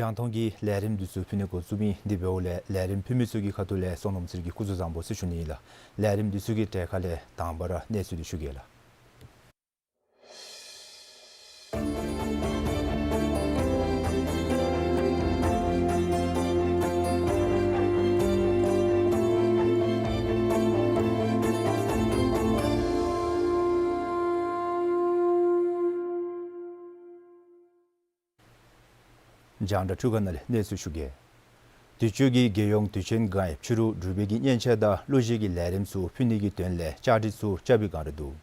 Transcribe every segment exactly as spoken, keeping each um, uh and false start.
རྒྱང་མཐོང་གི་ལས་རིམ་འདི་ཚུ་ཕུལ་ནི་འགོ་བཙུགས་མི་འདི་འབདཝ་ལས་ལས་རིམ་ཕུལ་མི་ཚུ་གི་ཁ་ཐུག་ལས་བསོད་ནམས་ཚེ་རིང་གིས་སྐུ་གཟུགས་བཟང་པོ་ཟེར་ཞུ་ནི་ཨིན་ལགས། ལས་རིམ་འདི་ཚུ་གི་གྲས་ཁ་ལས་དང་པ་ར་གནས་ཚུལ་འདི་ཞུ་གེ་ལགས། རྒྱང་བསྒྲགས་འཕྲུལ་ཁང་ནང་ལས་གནས་ཚུལ་ཞུ་གེ། དུས་ཅི་གི་རྒྱལ་ཡོངས་དུས་ཆེན་སྒང་ཕྱི་རུ་འབྲུག་པའི་གི་སྨྱན་བྱད་དང་གླུ་གཞས་ཀྱི་ལས་རིམ་ཚུ་ཕུལ་ནི་གི་དོན་ལས་བཅའ་སྒྲིག་ཚུ་རྐྱབ་པའི་སྒང་ར་འདུག།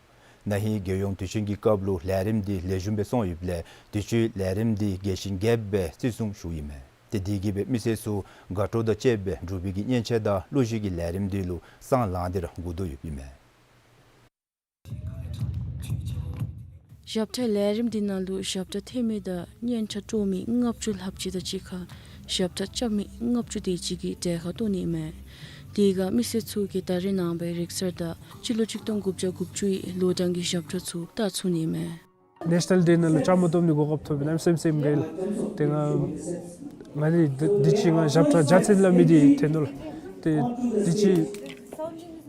ན་ཧིང་རྒྱལ་ཡོངས་དུས་ཆེན་གྱི་སྐབས་ལུ་ལས་རིམ་འདི་ལེགས་ཤོམ་སྦེ་སོང་ཡོདཔ་ལས་དུས་ཅི་ལས་རིམ་འདི་རྒྱས་ཤིང་རྒྱསཔ་སྦེ་བརྩི་སྲུང་ཞུཝ་ཨིན་མས། ཏེ་དེ་གིས་སྦེ་མི་སེར་ཚུ་དགའ་སྤྲོ་དང་བཅསཔ་སྦེ་འབྲུག་པའི་གི་སྨྱན་བྱད་དང་གླུ་གཞས་ཀྱི་ལས་རིམ་འདི་ལུ་སང་ལངས་ཏེ་ར་སྒུག་དོ་ཡོདཔ་ཨིན་མས། ཞབས་ཁྲ་ལས་རིམ་འདི་ནང་ལུ་ཞབས་ཁྲ་འཐེན་མི་དང་སྙན་ཁྲ་དཀྲོལ་མི་ལྔ་བཅུ་ལྷགཔ་ཅིག་དང་གཅིག་ཁར་ཞབས་ཁྲ་རྐྱབ་མི་ལྔ་བཅུ་དེ་ཅིག་གིས་གྲལ་ཁར་གཏོགས་ནི་མས། དེ་སྒང་མི་སེར་ཚུ་གིས་ད་རེས་ནངས་པའི་རིག་གསར་དང་སྤྱི་ལོ་གཅིག་སྟོང་དགུ་བརྒྱ་དགུ་བཅུའི་ལོ་གྲངས་ཀྱི་ཞབས་ཁྲ་ཚུ་བལྟ་ཚུགས་ནི་མས། ནེ་ཤ་ནཱལ་ཌེ་ནང་ལུ་བཅའ་མར་གཏོགས་ནི་གོ་སྐབས་ཐོབ་པའི་གནམ་མེད་ས་མེད་སེམས་དགའ་ཡི་ལགས། ཏེ་ང་ང་ནི་འདི་འདི་ཅིག་ང་ཞབས་ཁྲ་བརྒྱ་ཚུན་སླབ་མི་འདི་འཐེན་དོ་ལགས། ཏེ་འདི་ཅིག་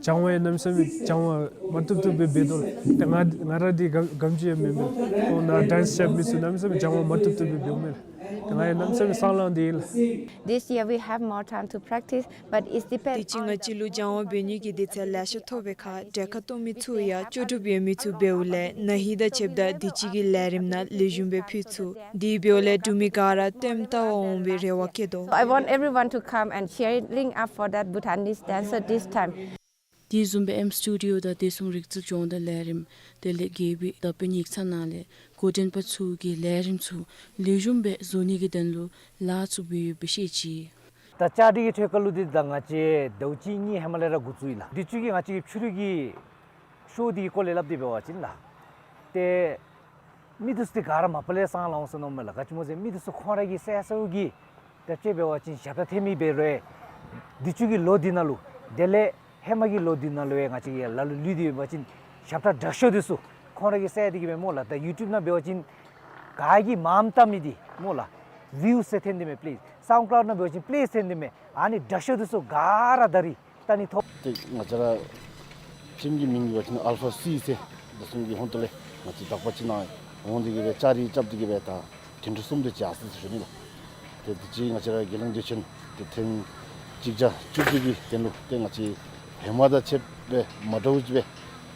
སྦྱང་བ་ཡང་གནམ་མེད་ས་མེད་སྦྱང་བ་མ་བཏུབ་བཏུབ་སྦེ་འབད་དོ་ལགས། ཏེ་ང་ང་ར་འདི་ག་ག་ཅི་ཡང་མེན་མས། ཁོང་ནཱ་ཌེནསི་རྐྱབ་མི་ཚུ་གནམ་མེད་ས་མེད་སྦྱང་བ་མ་བཏུབ་བཏུབ་སྦེ་འབདཝ་མས་ལགས། ཏེ་ང་ཡང་གནམ་མེད་ས་མེད་སང་ལངས་ཏེ་ཡོད་ལགས། This year we have more time to practice, but it depends on དུས་ཅི་ང་བཅས་ལུ་སྦྱང་བ་འབད་ནི་གི་དུས་ཚོད་ལེ་ཤ་ཐོབ་པའི་ཁར་གྲལ་ཁར་གཏོགས་མི་ཚུ་ཡང་ལྕོགས་གྲུབ་ཡོད་མི་ཚུ་འབདཝ་ལས་ན་ཧིང་དང་ཕྱདཔ་ད་དུས་ཅི་གི་ལས་རིམ་ནང་ལེགས་ཤོམ་སྦེ་ཕུལ་ཚུགས། དེ་འབདཝ་ལས་འབྲུག་མི་ག་ར་ལྟདམོ་བལྟ་བར་འོང་བའི་རེ་བ་བསྐྱེད་དོ། I want everyone to come and cheering up for that Bhutanese dancer this time. དེ་བཟུམ་སྦེ་ཨེམ་སི་སི་ཊུ་ཌི་འོ་དང་བདེ་སྲུང་རིག་རྩལ་སྦྱོང་བརྡར་ལས་རིམ་དེ་ལས་རྒྱལ་པོའི་བདག་པོའི་ཡིག་ཚང་ནང་ལས་འགོ་འདྲེན་པ་ཚུ་གིས་ལས་རིམ་ཚུ་ལེགས་ཤོམ་སྦེ་བཟོ་ནི་གི་དོན་ལུ་ལཱ་ཚུ་འབད་ཡོདཔ་སྦེ་བཤད་ཅི། ད་བཅའ་སྒྲིག་གི་ཐད་ཁར་ལུ་འདི་ད་ང་བཅས་ཟླཝ་གཅིག་གཉིས་ཧེ་མ་ལས་ར་འགོ་བཙུགས་ཡི་ལགས། དུས་ཅི་གི་ང་བཅས་ཀྱི་ཕྱི་རུ་གི་ཤོ་འདི་གི་སྐོར་ལས་སླབ་སྟེ་འབད་བ་ཅིན་ལགས། ཏེ་མི་འདི་ཚུ་ཏེ་ག་ར་མ་པ་ལས་སང་ལངས་འོང་ཟེར་མནོཝ་མས་ལགས། ག་ཅི་སྨོ་ཟེར་མི་འདི་ཚུ་ཁོང་ར་གི་སོ་སོ་གི་ད་ཅི་འབད་བ་ཅིན་ཞབས་ཁྲ་འཐེན་མི་འབད་རུང་དུས་ཅི་གི་ལོ་འདི་ནང་ལུ་དེ་ལས་ཧེ་མ་གི་ལོ་འདི་ནང་ལུ་ཡང་ང་བཅས་ཀྱི་ལ་ལུ་ལུས་ཏེ་ཡོད་པ་ཅིན་ཞབས་ཁྲ་དྲག་ཤོས་འདི་ཚུ་ཁོང་ར་གི་སོ་སོ་གི་སྦེ་སྨོ་ལགས། ད་ཡུ་ཊུབ་ནང་འབད་བ་ཅིན་ག་གིས་མངམ་བལྟ་མི་འདི་སྨོ་ལགས་བིའུ་ཟེར་འཐེན་ཏེ་མས་པི་ལིསི། སའུནཌ་ཀླའུཌ་ནང་འབད་བ་ཅིན་པི་ལིསི་འཐེན་ཏེ་མས། ཨ་ནི་དྲག་ཤོས་འདི་ཚུ་ག་ར་ད་རིས་བལྟ་ནི་ཐོབ། ཏེ་ང་བཅས་ར་ཊིམ་གྱི་མིང་འབད་བ་ཅིན་ཨལ་ཕ་སི་ཟེར་འདི་ཚུ་གི་ཧོངས་ཏོ་ལས་ང་བཅས་དག་པ་ཅིག་ནཱ་འོང་སྟེ་གི་སྦེ་བཅའ་སྒྲིག་རྐྱབ་སྟེ་གི་སྦེ་ད་ཐེངས་གསུམ་དེ་ཅིག་ཡར་སོ་ཡི་ཟེར་ཞུ་ནི་ལགས། ཏེ་དུས་ཅི་ང་བཅས་ར་རྒྱལ་ཡོངས་དུས་ཆེན་དེ་ཐེངས་གཅིག་བརྒྱ་བཅུ་གཅིག་གི་དོན་ལུ་ཏེ་ང་བཅས་ཧེ་མ་དང་ཕྱདཔ་སྦེ་མ་འདྲཝ་ཅིག་སྦེ་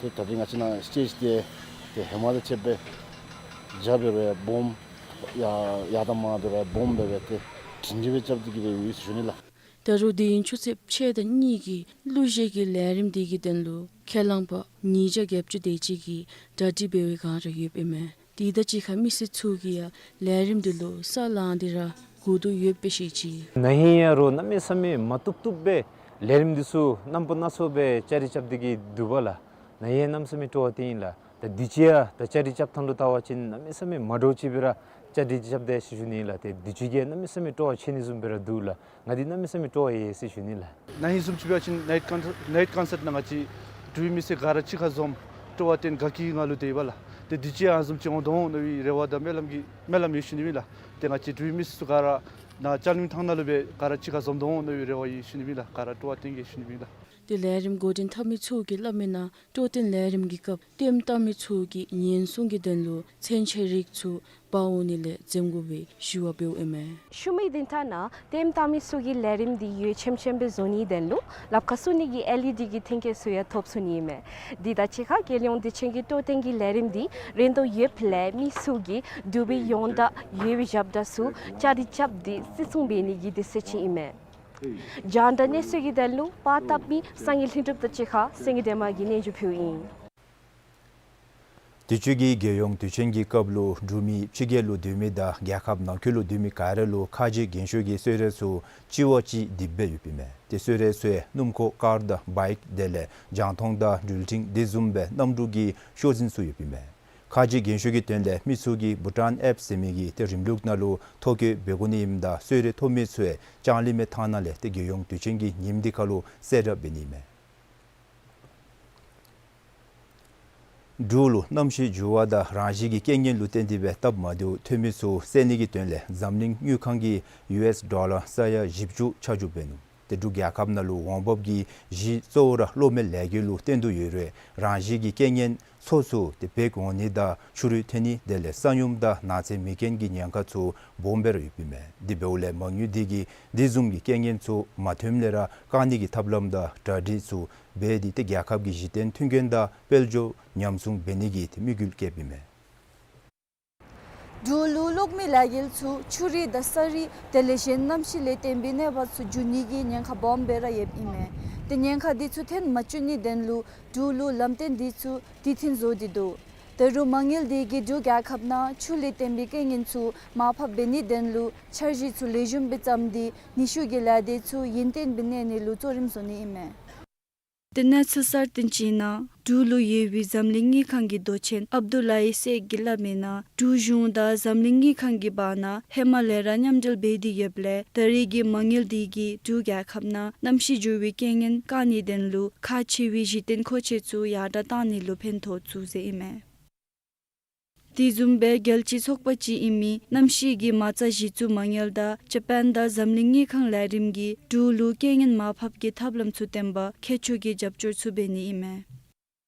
ཏེ་ད་རིས་ང་བཅས་ནཱ་སི་ཊེཇ་འདི་ཏེ་ཧེ་མ་དང་ཕྱདཔ་སྦེ་རྒྱ་འབད་རུང་སྦོམ་ཡར་ཡར་དང་མར་འབད་རུང་སྦོམ་འབད་སྦེ་ཏེ་སྒྲིང་སྒྲི་སྦེ་རྐྱབ་སྟེ་གི་སྦེ་ཡོད་ཟེར་ཞུ་ནི་ལགས། ད་རུང་དེ་ཡང་ཆུ་ཚོད་ཕྱེད་དང་གཉིས་ཀྱི་གླུ་གཞས་ཀྱི་ལས་རིམ་འདི་གི་དོན་ལུ་ཁས་བླངས་པ་ཉིས་བརྒྱ་བརྒྱད་ཅུ་དེ་ཅིག་གིས་གྲ་སྒྲིག་འབད་བའི་སྒང་ར་ཡོདཔ་ཨིན་མས། དེ་དང་གཅིག་ཁར་མི་སེར་ཚུ་གིས་ཡང་ལས་རིམ་འདི་ལུ་ས་ལངས་ཏེ་ར་སྒུག་དོ་ཡོདཔ་སྦེ་བཤད་ཅི། ན་ཧིང་ཡང་རོགས་གནམ་མེད་ས་མེད་མ་བཏུབ་བཏུབ་སྦེ་ལས་རིམ་འདི་ཚུ་རྣམ་པ་སྣ་ཚོགས་སྦེ་བཅའ་སྒྲིག་རྐྱབ་སྟེ་གི་འདུག་པ་ལགས། ན་ཧིང་གནམ་མེད་ས་མེད་སྤྲོ་བ་བཏོན་ཡི་ལགས། ད་དུས་ཅི་ཡང་ད་བཅའ་སྒྲིག་རྐྱབ་ཐངས་ལུ་བལྟ་བ་ཅིན་གནམ་མེད་ས་མེད་མ་འདྲཝ་ཅིག་སྦེ་ར་བཅའ་སྒྲིག་རྐྱབ་དེས་ཟེར་ཞུ་ནི་ལགས། ཏེ་དུས་ཅི་གིས་གནམ་མེད་ས་མེད་སྤྲོ་བ་ཆེ་ནི་བཟུམ་སྦེ་ར་འདུག་ལགས། ང་འདི་གནམ་མེད་ས་མེད་སྤྲོ་བ་ཡོད་ཟེར་ཞུ་ནི་ལགས། ན་ཧིང་བཟུམ་ཅིག་འབད་བ་ཅིན་ནའིཊ་ཀོན་ནའིཊ་ཀོན་སརཊ་ནང་ང་བཅས་འབྲུག་པའི་མི་སེར་ག་ར་གཅིག་ཁར་འཛོམས་སྤྲོ་བ་བརྟན་དགའ་སྐྱིད་ངང་ལུ་སྡོད་ཡི་པ་ལགས། ཏེ་དུས་ཅི་ཡང་ཨ་ནི་བཟུམ་ཅིག་འོང་དོ་འོང་མནོ་བའི་རེ་བ་དང་སྨོན་ལམ་གྱི་སྨོན་ལམ་ཡོད་ཞུ་ནི་ཨིན་ལགས། ཏེ་ང་བཅས་འབྲུག་པའི་མི་སེར་ཚུ་ག་ར་ནཱ་ལྕང་གླིང་ཐང་ནང་ལུ་སྦེ་ག་ར་གཅིག་ཁར་འཛོམས་དོ་འོང་མནོ་བའི་རེ་བ་ཡོད་ཞུ་ནི་ཨིན་ལགས། ག་ར་སྤྲོ་བ་བརྟན་གེ་ཞུ་ནི་ཨིན་ལགས། ཏེ་ལས་རིམ་འགོ་འདྲེན་འཐབ་མི་ཚུ་གིས་སླབ་མིའི་ནང་སྤྲོ་བརྟན་ལས་རིམ་གྱི་སྐབས་ལྟདམོ་བལྟ་མི་ཚུ་གིས་ཉེན་སྲུང་གི་དོན་ལུ་མཚོན་ཆའི་རིགས་ཚུ་འབག་འོང་ནི་ལས་འཛེམ་དགོ་པའི་ཞུ་བ་འབདཝ་ཨིན་མས། ཤུལ་མའི་བདུན་ཕྲག་ནང་ལྟདམོ་བལྟ་མི་ཚུ་གིས་ལས་རིམ་འདི་ཡུན་ཆེམ་ཆེམ་སྦེ་བཟོ་ནིའི་དོན་ལུ་ལགཔ་ཁར་བཙུགས་ནི་གི་ཨེལ་ཨི་ཌི་གི་མཐུན་རྐྱེན་ཚུ་ཡང་ཐོབ་ཚུགས་ནི་ཨིན་མས། འདི་དང་གཅིག་ཁར་རྒྱལ་ཡོངས་དུས་ཆེན་གྱི་སྤྲོ་བརྟན་གྱི་ལས་རིམ་འདི་རན་དོ་ཡོདཔ་ལས་མི་ཚུ་གིས་འབྲུག་པའི་ཡོངས་གྲགས་ཡོད་པའི་ཞབས་ཁྲ་ཚུ་བཅའ་སྒྲིག་རྐྱབ་སྟེ་བརྩི་སྲུང་འབད་ནི་གི་དུས་ཚོད་ཅིག་ཨིན་མས། རྒྱང་བསྒྲགས་གནས་ཚུལ་གྱི་དོན་ལུ་པར་བཏབ་མི་སངས་རྒྱས་ལྷུན་གྲུབ་དང་གཅིག་ཁར་སེང་གེ་སྒྲོལ་མ་གིས་སྙན་ཞུ་ཕུལཝ་ཨིན། དུས་ཅི་གི་རྒྱལ་ཡོངས་དུས་ཆེན་གྱི་སྐབས་ལུ་འབྲུག་མི་ཕྱི་རྒྱལ་ལུ་སྡོད་མི་དང་རྒྱལ་ཁབ་ནང་འཁོད་ལུ་སྡོད་མི་ག་ར་ལུ་ཁ་རྗེ་རྒན་ཤོས་ཀྱི་གསོལ་རས་ཚུ་གཅིག་བ་གཅིག་རྡིབ་སྦེ་ཡོདཔ་ཨིན་མས། ཏེ་གསོལ་རས་ཚུ་ཡང་སྣུམ་འཁོར་ཀར་དང་བའིཀ་དེ་ལས་རྒྱང་མཐོང་དང་འགྲུལ་འཕྲིན་དེ་བཟུམ་སྦེ་གནམ་གྲུ་གི་ཤོག་འཛིན་ཚུ་ཡོདཔ་ཨིན་མས། ཁ་རྗེ་རྒན་ཤོས་ཀྱི་དོན་ལས་མི་ཚུ་གིས་བྷུ་ཊཱན་ཨེཔ་ཟེར་མི་གི་ཏེ་རིམ་ལུགས་ནང་ལུ་ཐོ་བཀོད་འབད་དགོ་ནི་ཨིནམ་ད་གསོལ་རས་ཐོབ་མི་ཚུ་ཡང་ལྕང་གླིང་མའི་ཐང་ནང་ལས་ཏེ་རྒྱལ་ཡོངས་དུས་ཆེན་གྱི་ཉིནམ་འདི་ཁར་ལུ་གསལ་བསྒྲགས་འབད་ནི་ཨིན་མས། འབྲུག་ལུ་གནམ་གཤིས་འགྱུར་བ་དང་རང་བཞིན་གྱི་རྐྱེན་ངན་ལུ་བརྟེན་ཏེ་སྦེ་སྟབས་མ་བདེཝ་ཐོན་མི་ཚུ་སེལ་ནི་གི་དོན་ལས་འཛམ་གླིང་དངུལ་ཁང་གིས་ཡུ་ཨེསི་ཌོ་ལར་ས་ཡ་བཞི་བཅུ་ཆ་འཇོག་འབད་ནུག། ཏེ་འབྲུག་རྒྱལ་ཁབ་ནང་ལུ་འོང་འབབ་ཀྱི་གཞི་གཙོ་བོ་ར་གློག་མེ་ལས་འགུལ་ལུ་བརྟེན་དོ་ཡོད་རུང་རང་བཞིན་གྱི་རྐྱེན་ངན་མཚོ་ཚུ་ཏེ་འབེག་འོང་ནི་དང་ཆུ་རུད་ཐོན་ནི་དེ་ལས་ས་སྙོམས་དང་ནགས་ཚལ་མེ་རྐྱེན་གྱི་ཉེན་ཁ་ཚུ་སྦོམ་སྦེ་ར་ཡོདཔ་ཨིན་མས། དེ་འབདཝ་ལས་མ་དངུལ་འདི་གིས་དེ་བཟུམ་གྱི་རྐྱེན་ངན་ཚུ་མ་ཐོནམ་ལས་ར་བཀག་ནི་གི་ཐབས་ལམ་དང་གྲ་སྒྲིག་ཚུ་འབད་དེ་ཏེ་རྒྱལ་ཁབ་ཀྱི་གཞི་རྟེན་མཐུན་རྐྱེན་དང་དཔལ་འབྱོར་ཉམས་སྲུང་འབད་ནི་གི་ཏེ་དམིགས་ཡུལ་བསྐྱེདཔ་ཨིན་མས། འབྲུག་ལུ་གློག་མེ་ལས་འགུལ་ཚུ་ཆུ་རུད་དང་ས་རུད་དེ་ལས་གཞན་གནམ་གཤིས་ལས་བརྟེན་པའི་གནོད་པ་ཚུ་འབྱུང་ནི་གི་ཉེན་ཁ་སྦོམ་སྦེ་ར་ཡོདཔ་ཨིན་མས། ཏེ་ཉེན་ཁ་འདི་ཚུ་ཐོན་མ་བཅུག་ནིའི་དོན་ལུ་འབྲུག་ལུ་ལམ་སྟོན་འདི་ཚུ་དུས་མཐུན་བཟོ་སྟེ་འདུག། ད་རུང་མ་དངུལ་འདི་གིས་འབྲུག་རྒྱལ་ཁབ་ནང་ཆུ་ལས་བརྟེན་པའི་རྐྱེན་ངན་ཚུ་མར་ཕབ་འབད་ནིའི་དོན་ལུ་འཆར་གཞི་ཚུ་ལེགས་ཤོམ་སྦེ་བརྩམས་ཏེ་ནུས་ཤུགས་ཀྱི་ལས་སྡེ་ཚུ་ཡུན་བརྟན་སྦེ་གནས་ནི་ལུ་གཙོ་རིམ་བཟོ་ནི་ཨིན་མས། ཏེ་གནས་ཚུལ་གསར་བཏོན་ཅིག་ནང་འབྲུག་ལུ་ཡོད་པའི་འཛམ་གླིང་དངུལ་ཁང་གི་མདོ་ཆེན་ཨབ་དུ་ལའི་སེག་གིས་སླབ་མིའི་ནང་འབྲུག་གཞུང་དང་འཛམ་གླིང་དངུལ་ཁང་གི་བར་ན་ཧེ་མ་ལས་ར་མཉམ་འབྲེལ་འབད་དེ་ཡོདཔ་ལས་ད་རེས་ཀྱི་མ་དངུལ་འདི་གིས་འབྲུག་རྒྱལ་ཁབ་ནང་གནམ་གཤིས་འགྱུར་བའི་རྐྱེན་ངན་བཀག་ནིའི་དོན་ལུ་ཁག་ཆེ་བའི་གཞི་རྟེན་མཁོ་ཆས་ཚུ་ཡར་དྲགས་བཏང་ནི་ལུ་ཕན་ཐོགས་ཚུགས་ཟེར་ཨིན་མས། དེ་བཟུམ་སྦེ་རྒྱལ་སྤྱིའི་ཚོགས་པ་ཅིག་ཨིན་མི་གནམ་གཤིས་ཀྱི་མ་རྩ་གཞི་བཙུགས་མ་དངུལ་དང་ཇ་པཱན་དང་འཛམ་གླིང་དངུལ་ཁང་ལས་རིམ་གྱིས་འབྲུག་ལུ་རྐྱེན་ངན་མར་ཕབ་ཀྱི་ཐབས་ལམ་ཚུ་བཏོན་པར་མཁས་མཆོག་གི་རྒྱབ་སྐྱོར་ཚུ་འབད་ནི་ཨིན་མས།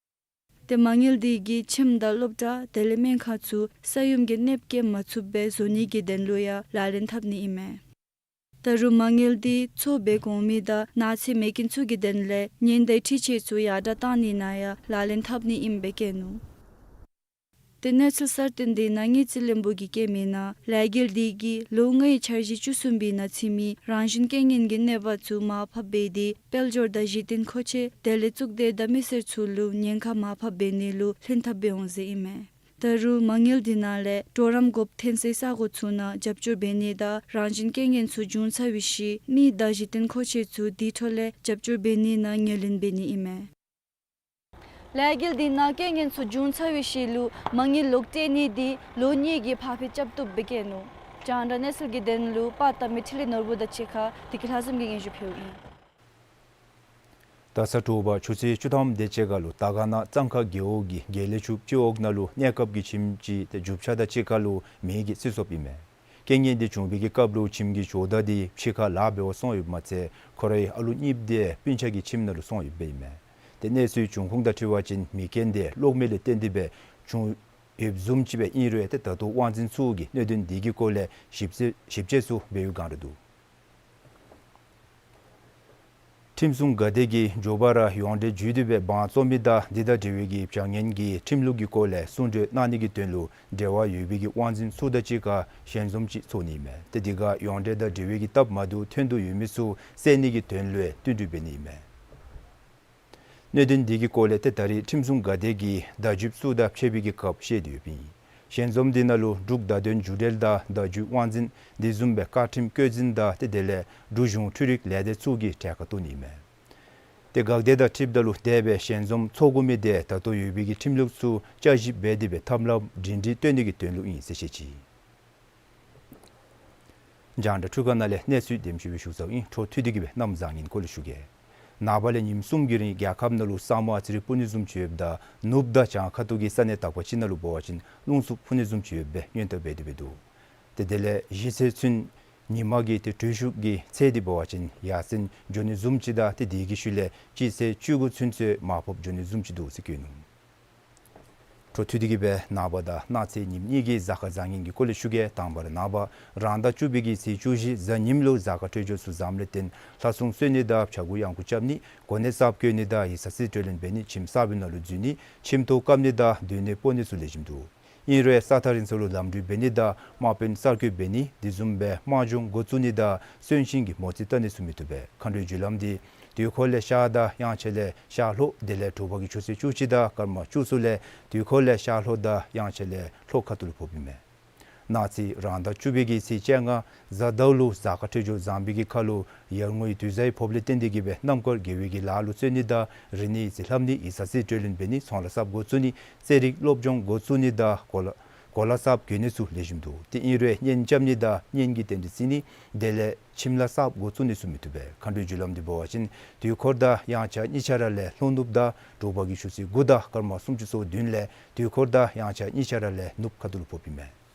ཏེ་མ་དངུལ་འདི་གིས་ཁྱིམ་དང་སློབ་གྲྭ་དེ་ལས་སྨན་ཁང་ཚུ་ས་ཡོམ་གྱི་གནོདཔ་བཀལ་མ་ཚུགསཔ་སྦེ་བཟོ་ནི་གི་དོན་ལུ་ཡང་ལག་ལེན་འཐབ་ནི་ཨིན་མས། ད་རུང་མ་དངུལ་འདི་མཚོ་འབེག་འོང་མི་དང་ནགས་ཚལ་མེ་རྐྱེན་ཚུ་གི་དོན་ལས་ཉེན་བརྡའི་འཕྲུལ་ཆས་ཚུ་ཡར་དྲགས་བཏང་ནི་ནང་ཡང་ལག་ལེན་འཐབ་ནི་ཨིནམ་སྦེ་བཀོད་ནུག། ཏེ་གནས་ཚུལ་གསར་བཏོན་འདི་ནང་དངུལ་རྩིས་བློན་པོ་གིས་བཀོད་མིའི་ནང་ལས་འགུལ་འདི་གིས་ལོ་ལྔའི་འཆར་གཞི་བཅུ་གསུམ་པའི་ནང་ཚུད་མི་རང་བཞིན་རྐྱེན་ངན་གྱི་གནོད་པ་ཚུ་མར་ཕབ་འབད་དེ་དཔལ་འབྱོར་དང་གཞི་རྟེན་མཁོ་ཆས་དེ་ལས་གཙུག་སྡེ་དང་མི་སེར་ཚུ་ལུ་ཉེན་ཁ་མར་ཕབ་འབད་ནི་ལུ་ལྷན་ཐབས་འབད་འོང་ཟེར་ཨིན་མས། ད་རུང་མ་དངུལ་འདི་ནང་ལས་གྲོགས་རམ་དགོཔ་ཐོན་སའི་ས་གོ་ཚུ་ནང་རྒྱབ་སྐྱོར་འབད་ནི་དང་རང་བཞིན་རྐྱེན་ངན་ཚུ་བྱུང་ཚར་བའི་ཤུལ་མི་དང་གཞི་རྟེན་མཁོ་ཆས་ཚུ་དེ་འཕྲོ་ལས་རྒྱབ་སྐྱོར་འབད་ནི་ནང་ངོས་ལེན་འབད་ནི་ཨིན་མས། ལས་འགུལ་འདི་ནང་རྐྱེན་ངན་ཚུ་བྱུང་ཚར་བའི་ཤུལ་ལུ་མ་དངུལ་ལོག་སྤྲོད་ནི་འདི་ལོ་གཉིས་ཀྱི་ཕར་འགྱངས་རྐྱབ་བཏུབ་སྦེ་བཀོད་ནུག། རྒྱང་བསྒྲགས་གནས་ཚུལ་གྱི་དོན་ལུ་པར་བཏབ་མི་འཕྲིན་ལས་ནོར་བུ་དང་གཅིག་ཁར་བདེ་སྐྱིད་ལྷ་འཛོམས་ཀྱིས་སྙན་ཞུ་ཕུལཝ་ཨིན། ད་ས་དྲོ་པ་ཆུ་ཚོད་བཅུ་ཐམ་དེ་ཅིག་ཁར་ལུ་དར་དཀར་ན་གཙང་ཁ་རྒེད་འོག་གི་དགེ་ལེགས་ཆུ་སྤྱི་འོག་ནང་ལུ་གནས་སྐབས་ཀྱི་ཁྱིམ་ཅིག་ཏེ་རྒྱུ་ཆ་དང་གཅིག་ཁར་ལུ་མེ་གིས་བསྲེགས་སོངམ་ཨིན་མས། རྐྱེན་ངན་འདི་བྱུང་བའི་གི་སྐབས་ལུ་ཁྱིམ་གྱི་ཇོ་བདག་འདི་ཕྱི་ཁར་ལཱ་འབད་བར་སོང་ཡོདཔ་མ་ཚད་ཁོ་རའི་ཨ་ལུ་གཉིསཔོ་འདི་སྤུན་ཆ་གི་ཁྱིམ་ནང་ལུ་སོང་ཡོདཔ་ཨིན་མས། ཏེ་གནས་ཚུལ་འབྱུང་ཁུངས་དང་འཁྲིལ་བ་ཅིན་མེ་རྐྱེན་འདི་གློག་མེ་ལས་བརྟེན་ཏེ་སྦེ་བྱུང་ཡོདཔ་བཟུམ་ཅིག་སྦེ་ཨིན་རུང་ཏེ་ད་ལྟོ་དབང་འཛིན་ཚུ་གིས་གནད་དོན་འདི་གི་སྐོར་ལས་ཞིབ་དཔྱད་ཞིབ་དཔྱད་ཚུ་འབད་བའི་བསྒང་ར་འདུག། ཁྲིམས་སྲུང་འགག་སྡེ་གིས་མགྱོགས་པ་ར་ཡོངས་འབྲེལ་བརྒྱུད་དེ་སྦེ་དབང་བཙོང་མི་དང་འདི་དང་འབྲེལ་བའི་གི་བྱ་ངན་གྱི་ཁྲིམས་ལུགས་ཀྱི་སྐོར་ལས་གསུང་གྲོས་གནང་ནི་གི་དོན་ལུ་འབྲེལ་བ་ཡོད་པའི་གི་དབང་འཛིན་ཚུ་དང་གཅིག་ཁར་ཞལ་འཛོམས་ཅིག་ཚོགས་ནི་ཨིན་མས། ཏེ་འདི་ཁར་ཡོངས་འབྲེལ་དང་འབྲེལ་བའི་གི་སྟབས་མ་བདེཝ་ཐོན་དོ་ཡོད་མི་ཚུ་སེལ་ནི་གི་དོན་ལུ་བསྟུན་གྲོས་འབད་ནི་ཨིན་མས། གནད་དོན་འདི་གི་སྐོར་ལས་ཏེ་ད་རེས་ཁྲིམས་སྲུང་འགག་སྡེ་གི་བརྡ་བརྒྱུདཔ་ཚུ་དང་ཕྱད་པའི་གི་སྐབས་བཤད་དེ་ཡོདཔ་ཨིན། ཞལ་འཛོམས་འདི་ནང་ལུ་འབྲུག་བརྡ་དོན་བརྒྱུད་འབྲེལ་དང་བརྡ་བརྒྱུད་དབང་འཛིན་དེ་བཟུམ་སྦེ་བཀའ་ཁྲིམས་བཀོད་འཛིན་དང་ཏེ་དེ་ལས་འབྲུག་གཞུང་འཕྲུལ་རིག་ལས་སྡེ་ཚུ་གིས་གྲལ་ཁར་གཏོགས་ནི་ཨིན་མས། ཏེ་འགག་སྡེ་དང་འཁྲིལཝ་ད་ལུ་དེ་སྦེ་ཞལ་འཛོམས་ཚོགས་དགོ་མི་དེ་ད་ལྟོ་ཡོད་པའི་གི་ཁྲིམས་ལུགས་ཚུ་བསྐྱར་ཞིབ་འབད་དེ་སྦེ་ཐབས་ལམ་སྒྲིང་སྒྲིང་སྟོན་ནི་གི་དོན་ལུ་ཨིན་ཟེར་བཤད་ཅི། རྒྱང་བསྒྲགས་འཕྲུལ་ཁང་ནང་ལས་གནས་ཚུལ་འདེམས་ཞུ་སྦེ་ཞུ་ཚརཝ་ཨིན། འཕྲོ་མཐུད་དེ་གི་སྦེ་གནམ་བཟང་ངན་སྐོར་ལས་ཞུ་གེ། ནངས་པ་ལས་ཉིནམ་གསུམ་གྱི་རིང་རྒྱལ་ཁབ་ནང་ལུ་ས་སྨུག་ཨ་ཙི་རེ་སྤུབ་ནི་བཟུམ་ཅིག་ཡོདཔ་ད་ནུབ་དང་བྱང་ཁ་ཐུག་གི་ས་གནས་དག་པ་ཅིག་ནང་ལུ་འབད་བ་ཅིན་རླུང་འཚུབ་འཕུ་ནི་བཟུམ་ཅིག་ཡོད་པའི་སྔོན་བརྡ་འབད་དེ་སྦེ་འདུག། ཏེ་དེ་ལས་གཞེས་ཚེས་ཚུན་ཉིན་མ་གི་ཏེ་དྲོད་ཤུགས་ཀྱི་ཚད་འདི་འབད་བ་ཅིན་ཡར་སེང་འགྱོ་ནི་བཟུམ་ཅིག་དང་ཏེ་དེ་གི་ཤུལ་ལས་སྤྱི་ཚེས་བཅུ་དགུ་ཚུན་ཚོད་མར་ཕབ་འགྱོ་ནི་བཟུམ་ཅིག་འདུག་ཟེར་བཀོད་ནུག། འཕྲོ་མཐུད་དེ་གི་སྦེ་ནངས་པ་དང་གནངས་ཚེ་ཉིནམ་གཉིས་ཀྱི་གཟའ་སྐར་བཟང་ངན་གྱི་སྐོར་ལས་ཞུ་གེ། དང་པ་ར་ནངས་པ་རང་ཟླ་བཅུ་པའི་གི་ཚེས་བཅུ་བཞི་གཟའ་ཉིམ་ལུ་གཟའ་སྐར་འཕྲོད་སྦྱོར་ཚུ་བཟངམ་ལས་བརྟེན་ལྷ་སྲུང་གསོལ་ནི་དང་བྱ་འགུག་གཡང་འགུག་རྐྱབ་ནི་གོ་གནས་གསརཔ་བསྐོ་ནི་དང་ཡིག་ཚང་རྩིས་སྤྲོད་ལེན་འབད་ནི་ཁྱིམ་གསར་པའི་ནང་ལུ་འཛུལ་ནི་ཁྱིམ་ཐོག་བཀབ་ནི་དང་སྡོད་གནས་སྤོ་ནི་ཚུ་ལེགས་ཤོམ་འདུག། ཨིན་རུང་ས་ཐག་རིང་ས་ལུ་ལམ་འགྲུལ་འབད་ནི་དང་དམག་དཔོན་གསར་བསྐོ་འབད་ནི་དེ་བཟུམ་སྦེ་དམག་སྦྱོང་འགོ་བཙུགས་ནི་དང་གསོན་གཤིན་གྱི་མོ་རྩིས་བལྟ་ནི་ཚུ་མི་བཏུབ་པས། མཁའ་འགྲོའི་རྒྱུ་ལམ་འདི་དུས་འཁོར་ལས་ཤར་དང་དབྱངས་འཆར་ལས་ཤར་ལྷོ་དེ་ལས་དྲོ་པ་གི་ཆུ་ཚོད་བཅུ་གཅིག་དང་སྐར་མ་བཅུ་གསུམ་ལས་དུས་འཁོར་ལས་ཤར་ལྷོ་དང་དབྱངས་འཆར་ལས་ལྷོ་ཁ་ཐུག་ལུ་ཕོགཔ་ཨིན་མས། གནངས་ཚེ་རང་ཟླ་བཅུ་པའི་གི་ཚེས་བཅོ་ལྔ་གཟའ་ཟླཝ་ལུ་གཟའ་སྐར་འཕྲོད་སྦྱོར་བཟང་པའི་གི་ཁར་ལུ་ཡར་ངོའི་དུས་གཟའ་ཕོགཔ་ལས་བརྟེན་ཏེ་གི་སྦེ་རྣམ་དཀར་དགེ་བའི་གི་ལཱ་ལུ་བརྩོན་ནི་དང་རིག་གནས་ཡིག་རྩིས་ལྷབ་ནི་ཡིག་ཚང་རྩིས་སྤྲོད་ལེན་འབད་ནི་ཚོང་ལཱ་གསརཔ་འགོ་བཙུགས་ནི་རྩེད་རིགས་སློབ་སྦྱོང་འགོ་བཙུགས་ནི་དང་གོ་ལ་གོ་ལ་གསརཔ་གྱོན་ནི་ཚུ་ལེགས་ཤོམ་འདུག། ཏེ་ཨིན་རུང་གཉེན་རྐྱབ་ནི་དང་གཉེན་གྱི་རྟེན་འབྲེལ་བརྩི་ནི་དེ་ལས་ཁྱིམ་ལཱ་གསརཔ་འགོ་བཙུགས་ནི་ཚུ་མི་བཏུབ་པས། མཁའ་འགྲོའི་རྒྱུ་ལམ་འདི་འབད་བ་ཅིན་དུས་འཁོར་དང་དབྱངས་འཆར་གཉིས་ཆ་ར་ལས་ལྷོ་ནུབ་དང་དྲོ་པ་གི་ཆུ་ཚོད་དགུ་དང་སྐར་མ་སུམ་ཅུ་སོ་བདུན་ལས་དུས་འཁོར་དང་དབྱངས་འཆར་གཉིས་ཆ་ར་ལས་ནུབ་ཁ་ཐུག་ལུ་ཕོགཔ་ཨིན་མས།